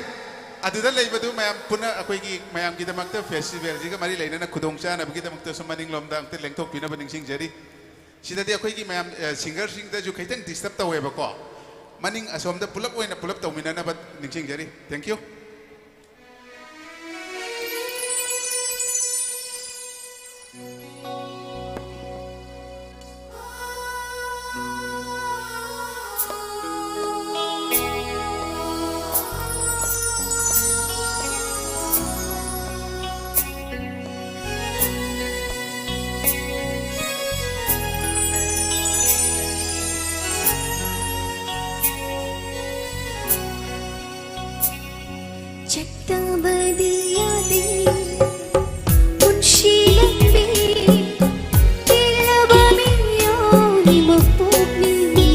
ꯑꯗꯨꯗ ꯂꯩꯕꯗꯨ ꯃꯌꯥꯝ ꯄꯨꯟꯅ ꯑꯩꯈꯣꯏꯒꯤ ꯃꯌꯥꯝꯒꯤꯗꯃꯛꯇ festivalꯁꯤꯒ ꯃꯔꯤ ꯂꯩꯅꯅ ꯈꯨꯗꯣꯡ ꯆꯥꯅꯕꯒꯤꯗꯃꯛꯇ ꯁꯣꯝ ꯃꯅꯤꯡꯂꯣꯝꯗ ꯑꯝꯇ ꯂꯦꯡꯊꯣꯛꯄꯤꯅꯕ ꯅꯤꯡꯁꯤꯡꯖꯔꯤ꯫ ꯁꯤꯗꯗꯤ ꯑꯩꯈꯣꯏꯒꯤ ꯃꯌꯥꯝ, ꯑ, singerꯁꯤꯡꯗꯁꯨ ꯈꯤꯇꯪ disturb ꯇꯧꯋꯦꯕꯀꯣ꯫ ꯃꯅꯤꯡ ꯑꯁꯣꯝꯗ ꯄꯨꯂꯞ ꯑꯣꯏꯅ ꯄꯨꯂꯞ ꯇꯧꯃꯤꯟꯅꯅꯕ ꯅꯤꯡꯁꯤꯡꯖꯔꯤ꯫ Thank you꯫ ꯆꯠꯇꯕꯗꯤ ꯌꯥꯗꯦ ꯄꯨꯟꯁꯤ ꯂꯝꯕꯤ, ꯇꯦꯜꯂꯕ ꯃꯤꯑꯣꯏ ꯃꯄꯣꯛꯅꯤ꯫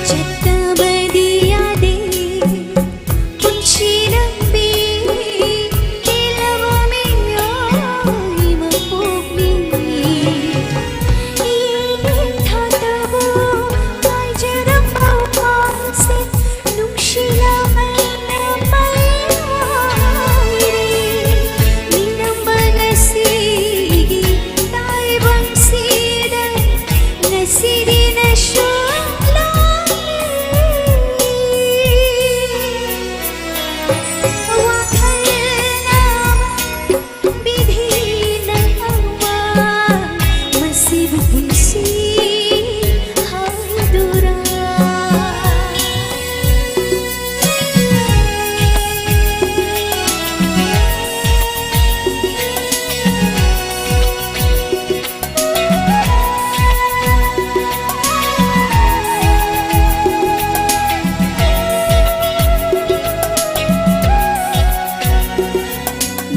ꯆꯠꯇꯕꯗꯤ ꯌꯥꯗꯦ ꯄꯨꯟꯁꯤ ꯂꯝꯕꯤ, ꯇꯦꯜꯂꯕ ꯃꯤꯑꯣꯏ ꯃꯄꯣꯛꯅꯤ꯫ ꯌꯦꯡꯊꯥꯗꯕ ꯉꯥꯏꯖꯔꯝꯕ ꯃꯐꯝꯁꯦ ꯅꯨꯡꯁꯤꯅ ꯃꯩꯅ ꯃꯩ ꯑꯣꯏꯔꯦ꯫ ꯃꯤꯅꯝꯕ ꯉꯁꯤꯒꯤ ꯇꯥꯏꯕꯪꯁꯤꯗ ꯉꯁꯤꯗꯤ ꯅꯁꯨ ꯂꯥꯛꯂꯦ꯫ ꯋꯥꯈꯜꯅ ꯕꯤꯙꯤꯅ ꯑꯃ ꯃꯁꯤꯕꯨ ꯄꯨꯟꯁꯤ ꯍꯧꯗꯨꯔꯥ꯫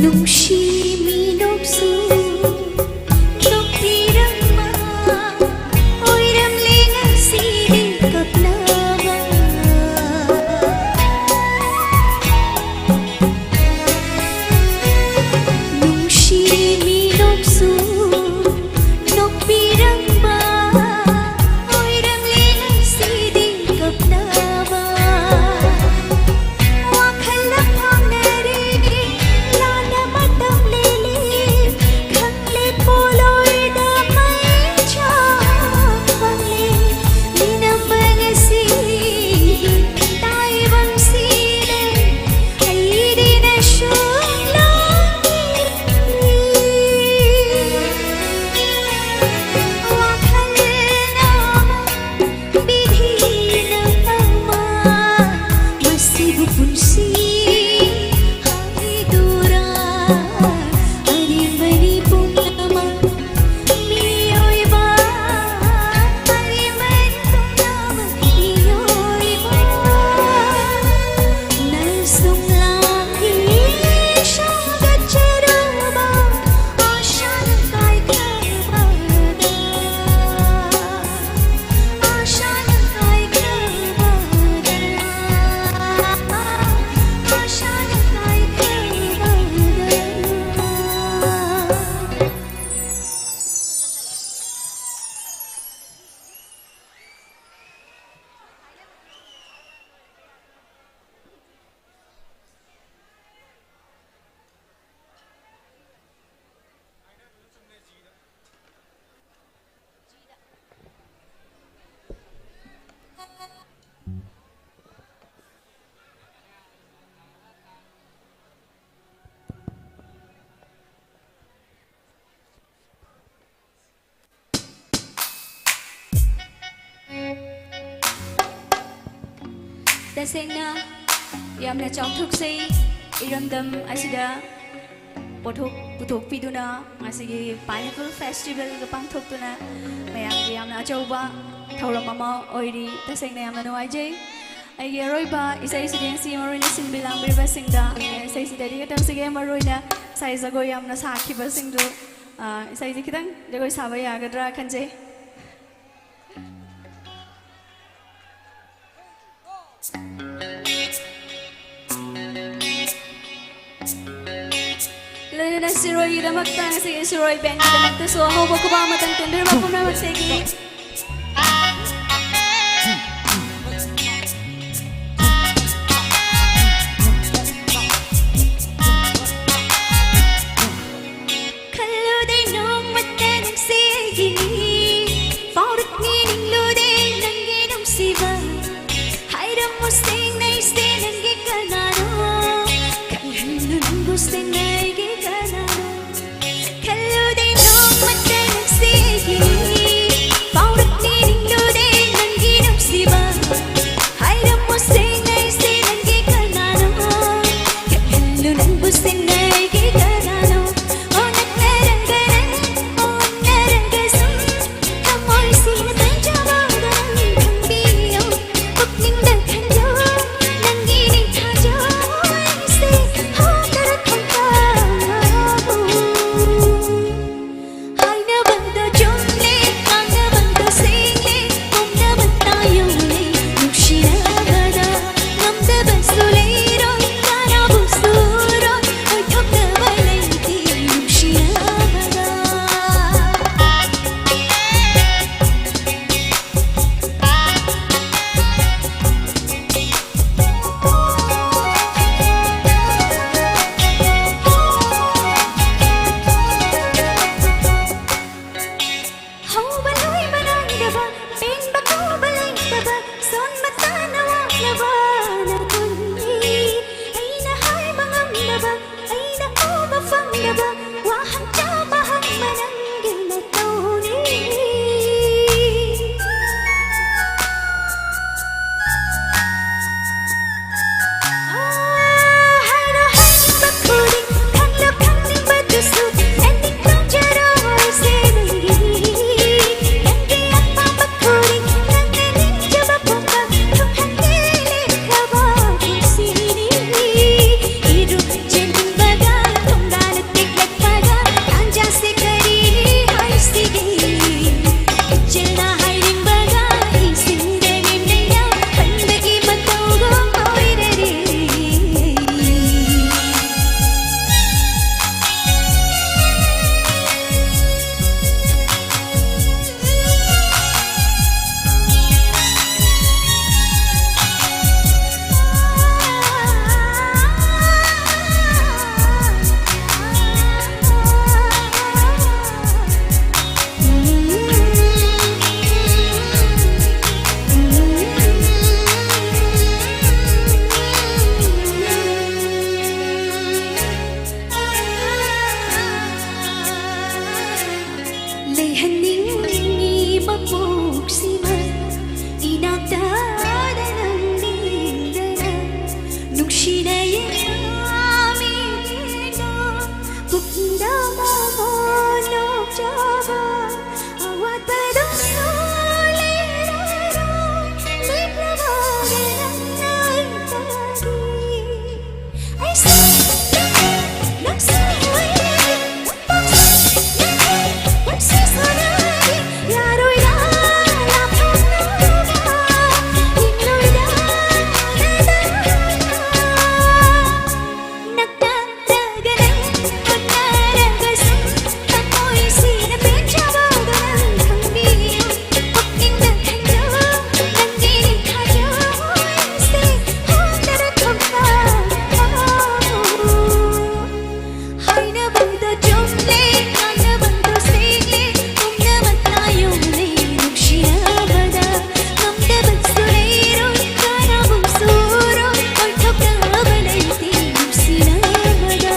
ꯅꯨꯡꯁꯤ ꯃꯤꯅꯣꯛꯁꯨ ꯅꯣꯛꯄꯤꯔꯝꯕ ꯇꯁꯦꯡꯅ ꯌꯥꯝꯅ ꯆꯥꯎꯊꯣꯛꯆꯩ꯫ ꯏꯔꯝꯗꯝ ꯑꯁꯤꯗ ꯄꯣꯠꯊꯣꯛ ꯄꯨꯊꯣꯛꯄꯤꯗꯨꯅ ꯉꯁꯤꯒꯤ Pineapple Festivalꯒ ꯄꯥꯡꯊꯣꯛꯇꯨꯅ ꯃꯌꯥꯝꯒꯤ ꯌꯥꯝꯅ ꯑꯆꯧꯕ ꯊꯧꯔꯝ ꯑꯃ ꯑꯣꯏꯔꯤ꯫ ꯇꯁꯦꯡꯅ ꯌꯥꯝꯅ ꯅꯨꯡꯉꯥꯏꯖꯩ꯫ ꯑꯩꯒꯤ ꯑꯔꯣꯏꯕ ꯏꯁꯩꯁꯤꯗꯤ ꯉꯁꯤ ꯃꯔꯨꯑꯣꯏꯅ ꯁꯤꯟꯕꯤ ꯂꯥꯡꯕꯤꯔꯤꯕꯁꯤꯡꯗ ꯏꯁꯩꯁꯤꯗꯗꯤ ꯇꯧꯁꯤꯒꯦ꯫ ꯃꯔꯨꯑꯣꯏꯅ ꯉꯁꯥꯏ ꯖꯒꯣꯏ ꯌꯥꯝꯅ ꯁꯥꯈꯤꯕꯁꯤꯡꯗꯨ, ꯑ, ꯏꯁꯩꯁꯤ ꯈꯤꯇꯪ ꯖꯒꯣꯏ ꯁꯥꯕ ꯌꯥꯒꯗ꯭ꯔꯥ ꯈꯟꯖꯩ꯫ ꯂꯣꯏꯅꯅ ꯁꯤꯔꯣꯏꯒꯤꯗꯃꯛꯇ, ꯉꯁꯤꯒꯤ ꯁꯤꯔꯣꯏ ꯕꯦꯟꯒꯤꯗꯃꯛꯇꯁꯨ ꯑꯍꯧꯕ ꯈꯨꯕꯥꯛ ꯑꯃꯇꯪ ꯇꯦꯟꯕꯤꯔꯕ ꯄꯨꯝꯅꯃꯛꯇꯒꯤ꯫ ꯈꯜꯂꯨꯗꯦ ꯅꯣꯡꯃꯇ ꯅꯪꯁꯦ ꯑꯩꯒꯤꯅꯤ, ꯐꯥꯎꯔꯛꯅꯤ ꯅꯤꯡꯂꯨꯗꯦ ꯅꯪꯒꯤ ꯅꯨꯡꯁꯤꯕ꯫ ꯍꯥꯏꯔꯝꯃꯨ ꯁꯦꯡꯅ ꯑꯩꯁꯦ ꯅꯪꯒꯤ ꯀꯅꯥꯅꯣ, ꯈꯪꯍꯜꯂꯨ ꯅꯪꯕꯨ ꯁꯦꯡꯅ ꯑꯩꯒꯤ ꯀꯅꯥꯅꯣ꯫ ꯈꯜꯂꯨꯗꯦ ꯅꯣꯡꯃꯇ ꯅꯪꯁꯦ ꯑꯩꯒꯤꯅꯤ, ꯐꯥꯎ ꯅꯤꯡꯂꯤꯉꯤ ꯃꯄꯣꯛꯁꯤꯃ ꯏꯅꯥꯛꯇ ꯅꯪ ꯅꯤꯡꯗꯅ ꯅꯨꯡꯁꯤꯅ ꯌꯦꯡꯂꯝꯃꯤꯗꯣ ꯄꯨꯛꯅꯤꯡꯗ ꯃꯣꯃꯣꯟ ꯅꯣꯛꯆꯕ ꯑꯋꯥꯠꯄꯗꯨꯁꯨ ꯂꯩꯔꯔꯣꯏ ꯂꯦꯞꯂꯕꯒꯦ ꯅꯪ ꯑꯩꯇꯒꯤ ꯑꯩꯁꯨ ꯅꯪꯁꯨ ꯍꯥꯏꯅꯕꯗꯣ ꯆꯨꯝꯂꯦ, ꯉꯥꯡꯅꯕꯗꯣ ꯁꯦꯡꯂꯦ, ꯄꯨꯝꯅꯃꯛ ꯇꯥꯌꯣꯜꯂꯦ ꯅꯨꯡꯁꯤꯅꯕꯗ꯫ ꯉꯝꯗꯕꯁꯨ ꯂꯩꯔꯣꯏ, ꯀꯥꯟꯅꯕꯁꯨ ꯎꯔꯣꯏ, ꯑꯣꯏꯊꯣꯛꯇꯕ ꯂꯩꯇꯦ ꯅꯨꯡꯁꯤꯅꯕꯗ꯫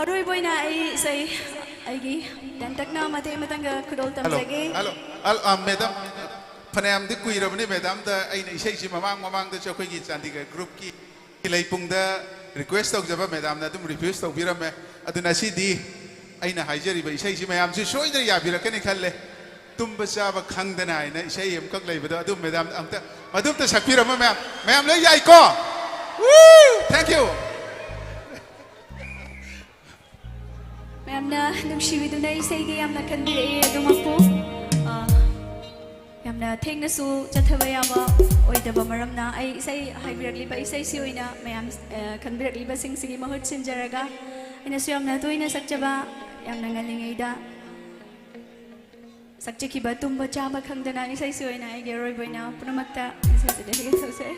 ꯑꯔꯣꯏꯕ ꯑꯣꯏꯅ ꯑꯩ ꯏꯁꯩ ꯑꯩꯒꯤ ꯇꯦꯟꯇꯛꯅ ꯃꯇꯦꯛ ꯑꯃꯇꯪꯒ ꯈꯨꯗꯣꯜ ꯍꯜꯂꯣ, ꯇꯝꯖꯒꯦ꯫ ꯍꯜꯂꯣ, ꯍꯜꯂꯣ, ꯑ, ꯃꯦꯗꯥꯝ, ꯐꯅꯌꯥꯝꯗꯤ ꯀꯨꯏꯔꯕꯅꯤ ꯃꯦꯗꯥꯝꯗ ꯑꯩꯅ ꯏꯁꯩꯁꯤ ꯃꯃꯥꯡ ꯃꯃꯥꯡꯗꯁꯨ ꯑꯩꯈꯣꯏꯒꯤ ꯆꯥꯟꯗꯤꯒꯔ ꯒ꯭ꯔꯨꯞꯀꯤ ꯂꯩꯄꯨꯡꯗ ꯔꯤꯀ꯭ꯋꯦꯁ ꯇꯧꯖꯕ, ꯃꯦꯗꯥꯝꯅ ꯑꯗꯨꯝ ꯔꯤꯐ꯭ꯌꯨꯁ ꯇꯧꯕꯤꯔꯝꯃꯦ꯫ ꯑꯗꯨꯅ ꯁꯤꯗꯤ ꯑꯩꯅ ꯍꯥꯏꯖꯔꯤꯕ ꯏꯁꯩꯁꯤ ꯃꯌꯥꯝꯁꯨ ꯁꯣꯏꯗꯅ ꯌꯥꯕꯤꯔꯛꯀꯅꯤ ꯈꯜꯂꯦ꯫ ꯇꯨꯝꯕ ꯆꯥꯕ ꯈꯪꯗꯅ ꯍꯥꯏꯅ ꯏꯁꯩ ꯑꯃꯈꯛ ꯂꯩꯕꯗꯣ, ꯑꯗꯨꯝ ꯃꯦꯗꯥꯝ ꯑꯝꯇ, ꯃꯗꯨ ꯑꯝꯇ ꯁꯛꯄꯤꯔꯝꯃꯣ ꯃꯌꯥꯝ꯫ ꯃꯌꯥꯝ ꯂꯣꯏ ꯌꯥꯏꯀꯣ? Woo! Thank you. ꯃꯌꯥꯝꯅ ꯅꯨꯡꯁꯤꯕꯤꯗꯨꯅ ꯏꯁꯩꯒꯤ ꯌꯥꯝꯅ ꯈꯟꯕꯤꯔꯛꯑꯦ꯫ ꯑꯗꯨꯃꯛꯄꯨ, ꯑ, ꯌꯥꯝꯅ ꯊꯦꯡꯅꯁꯨ ꯆꯠꯊꯕ ꯌꯥꯕ ꯑꯣꯏꯗꯕ ꯃꯔꯝꯅ ꯑꯩ ꯏꯁꯩ ꯍꯥꯏꯕꯤꯔꯛꯂꯤꯕ ꯏꯁꯩꯁꯤ ꯑꯣꯏꯅ ꯃꯌꯥꯝ, ꯑ, ꯈꯟꯕꯤꯔꯛꯂꯤꯕꯁꯤꯡꯁꯤꯒꯤ ꯃꯍꯨꯠ ꯁꯤꯟꯖꯔꯒ ꯑꯩꯅꯁꯨ ꯌꯥꯝꯅ ꯇꯣꯏꯅ ꯁꯛꯆꯕ, ꯌꯥꯝꯅ ꯉꯜꯂꯤꯉꯩꯗ ꯁꯛꯆꯈꯤꯕ ꯇꯨꯝꯕ ꯆꯥꯕ ꯈꯪꯗꯅ ꯏꯁꯩꯁꯤ ꯑꯣꯏꯅ ꯑꯩꯒꯤ ꯑꯔꯣꯏꯕ ꯑꯣꯏꯅ ꯄꯨꯝꯅꯃꯛꯇ ꯏꯁꯩꯁꯤ dedicate ꯇꯧꯖꯩ꯫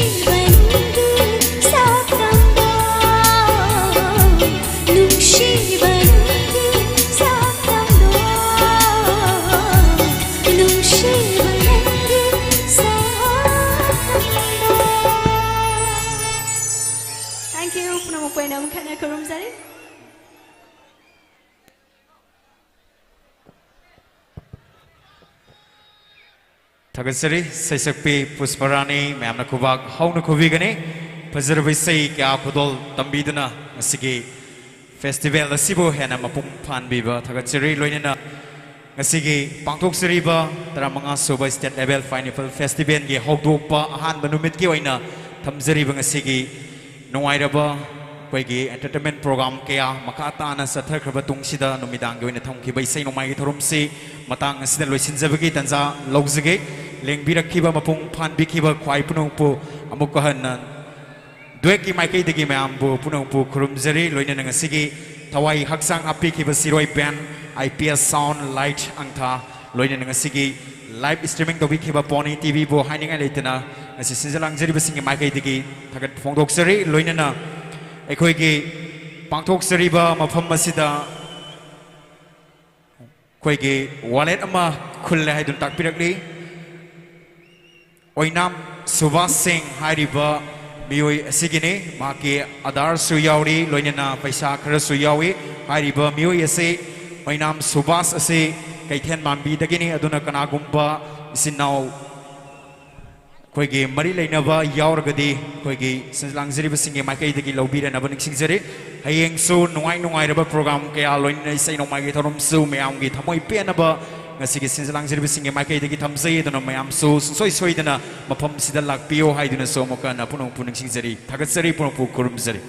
ꯅꯨꯡꯁꯤꯕ ꯅꯪꯒꯤ ꯁꯛꯇꯝꯗꯣ, ꯅꯨꯡꯁꯤꯕ ꯅꯪꯒꯤ ꯁꯛꯇꯝꯗꯣ, ꯅꯨꯡꯁꯤꯕ ꯅꯪꯒꯤ ꯁꯛꯇꯝꯗꯣ꯫ Thank you. ꯄꯨꯝꯅꯃꯛꯄꯨ ꯑꯩꯅ ꯑꯃꯨꯛ ꯍꯟꯅ ꯈꯨꯔꯨꯝꯖꯔꯤ꯫ ꯊꯥꯒꯠꯆꯔꯤ꯫ ꯁꯩꯁꯛꯄꯤ ꯄꯨꯁꯄꯔꯥꯅꯤ, ꯃꯌꯥꯝꯅ ꯈꯨꯕꯥꯛ ꯍꯧꯅ ꯈꯨꯕꯤꯒꯅꯤ꯫ ꯐꯖꯔꯕ ꯏꯁꯩ ꯀꯌꯥ ꯈꯨꯗꯣꯜ ꯇꯝꯕꯤꯗꯨꯅ ꯉꯁꯤꯒꯤ festival ꯑꯁꯤꯕꯨ ꯍꯦꯟꯅ ꯃꯄꯨꯡ ꯐꯥꯍꯟꯕꯤꯕ ꯊꯥꯒꯠꯆꯔꯤ꯫ ꯂꯣꯏꯅꯅ ꯉꯁꯤꯒꯤ ꯄꯥꯡꯊꯣꯛꯆꯔꯤꯕ ꯇꯔꯥꯃꯉꯥ ꯁꯨꯕ State Level Pineapple Festivalꯒꯤ ꯍꯧꯗꯣꯛꯄ ꯑꯍꯥꯟꯕ ꯅꯨꯃꯤꯠꯀꯤ ꯑꯣꯏꯅ ꯊꯝꯖꯔꯤꯕ ꯉꯁꯤꯒꯤ ꯅꯨꯡꯉꯥꯏꯔꯕ ꯑꯩꯈꯣꯏꯒꯤ entertainment program ꯀꯌꯥ ꯃꯈꯥ ꯇꯥꯅ ꯆꯠꯊꯈ꯭ꯔꯕ ꯇꯨꯡꯁꯤꯗ ꯅꯨꯃꯤꯗꯥꯡꯒꯤ ꯑꯣꯏꯅ ꯊꯝꯈꯤꯕ ꯏꯁꯩ ꯅꯣꯡꯃꯥꯏꯒꯤ ꯊꯧꯔꯝꯁꯤ ꯃꯇꯥꯡ ꯑꯁꯤꯗ ꯂꯣꯏꯁꯤꯟꯖꯕꯒꯤ ꯇꯥꯟꯖꯥ ꯂꯧꯖꯒꯦ꯫ ꯂꯦꯡꯕꯤꯔꯛꯈꯤꯕ, ꯃꯄꯨꯡ ꯐꯥꯍꯟꯕꯤꯈꯤꯕ ꯈ꯭ꯋꯥꯏ ꯄꯨꯝꯅꯃꯛꯄꯨ ꯑꯃꯨꯛꯀ ꯍꯟꯅ ꯗꯨꯋꯦꯛꯀꯤ ꯃꯥꯏꯀꯩꯗꯒꯤ ꯃꯌꯥꯝꯕꯨ ꯄꯨꯝꯅꯃꯛꯄꯨ ꯈꯨꯔꯨꯝꯖꯔꯤ꯫ ꯂꯣꯏꯅꯅ ꯉꯁꯤꯒꯤ ꯊꯋꯥꯏ ꯍꯛꯆꯥꯡ ꯍꯥꯞꯄꯤꯈꯤꯕ ꯁꯤꯔꯣꯏ band, I P S Sound, Light ꯑꯪꯊꯥ, ꯂꯣꯏꯅꯅ ꯉꯁꯤꯒꯤ live streaming ꯇꯧꯕꯤꯈꯤꯕ Pony TVꯕꯨ ꯍꯥꯏꯅꯤꯡꯉꯥꯏ ꯂꯩꯇꯅ ꯉꯁꯤ ꯁꯤꯟꯖ ꯂꯥꯡꯖꯔꯤꯕꯁꯤꯡꯒꯤ ꯃꯥꯏꯀꯩꯗꯒꯤ ꯊꯥꯒꯠꯄ ꯐꯣꯡꯗꯣꯛꯆꯔꯤ꯫ ꯂꯣꯏꯅꯅ ꯑꯩꯈꯣꯏꯒꯤ ꯄꯥꯡꯊꯣꯛꯆꯔꯤꯕ ꯃꯐꯝ ꯑꯁꯤꯗ ꯑꯩꯈꯣꯏꯒꯤ wallet ꯑꯃ ꯈꯨꯜꯂꯦ ꯍꯥꯏꯗꯨꯅ ꯇꯥꯛꯄꯤꯔꯛꯂꯤ꯫ ꯑꯣꯏꯅꯥꯝ ꯁꯨꯕꯥꯁ ꯁꯤꯡ ꯍꯥꯏꯔꯤꯕ ꯃꯤꯑꯣꯏ ꯑꯁꯤꯒꯤꯅꯤ꯫ ꯃꯍꯥꯛꯀꯤ ꯑꯥꯙꯥꯔꯁꯨ ꯌꯥꯎꯔꯤ, ꯂꯣꯏꯅꯅ ꯄꯩꯁꯥ ꯈꯔꯁꯨ ꯌꯥꯎꯏ꯫ ꯍꯥꯏꯔꯤꯕ ꯃꯤꯑꯣꯏ ꯑꯁꯤ, ꯑꯣꯏꯅꯥꯝ ꯁꯨꯕꯥꯁ ꯑꯁꯤ ꯀꯩꯊꯦꯜ ꯃꯥꯟꯕꯤꯗꯒꯤꯅꯤ꯫ ꯑꯗꯨꯅ ꯀꯅꯥꯒꯨꯝꯕ ꯏꯆꯤꯟ ꯏꯅꯥꯎ ꯑꯩꯈꯣꯏꯒꯤ ꯃꯔꯤ ꯂꯩꯅꯕ ꯌꯥꯎꯔꯒꯗꯤ ꯑꯩꯈꯣꯏꯒꯤ ꯁꯤꯟ ꯂꯥꯡꯖꯔꯤꯕꯁꯤꯡꯒꯤ ꯃꯥꯏꯀꯩꯗꯒꯤ ꯂꯧꯕꯤꯔꯅꯕ ꯅꯤꯡꯁꯤꯡꯖꯔꯤ꯫ ꯍꯌꯦꯡꯁꯨ ꯅꯨꯡꯉꯥꯏ ꯅꯨꯡꯉꯥꯏꯔꯕ program ꯀꯌꯥ, ꯂꯣꯏꯅꯅ ꯏꯁꯩ ꯅꯣꯡꯃꯥꯏꯒꯤ ꯊꯧꯔꯝꯁꯨ ꯃꯌꯥꯝꯒꯤ ꯊꯃꯣꯏ ꯄꯦꯟꯅꯕ ꯉꯁꯤꯒꯤ ꯁꯤꯟ ꯂꯥꯡꯖꯔꯤꯕꯁꯤꯡꯒꯤ ꯃꯥꯏꯀꯩꯗꯒꯤ ꯊꯝꯖꯩ꯫ ꯑꯗꯨꯅ ꯃꯌꯥꯝꯁꯨ ꯁꯨꯡꯁꯣꯏ ꯁꯣꯏꯗꯅ ꯃꯐꯝꯁꯤꯗ ꯂꯥꯛꯄꯤꯌꯨ ꯍꯥꯏꯗꯨꯅꯁꯨ ꯑꯃꯨꯛꯀ ꯍꯟꯅ ꯄꯨꯝꯅꯃꯛꯄꯨ ꯅꯤꯡꯁꯤꯡꯖꯔꯤ, ꯊꯥꯒꯠꯆꯔꯤ, ꯄꯨꯝꯅꯃꯛꯄꯨ ꯈꯨꯔꯨꯝꯖꯔꯤ꯫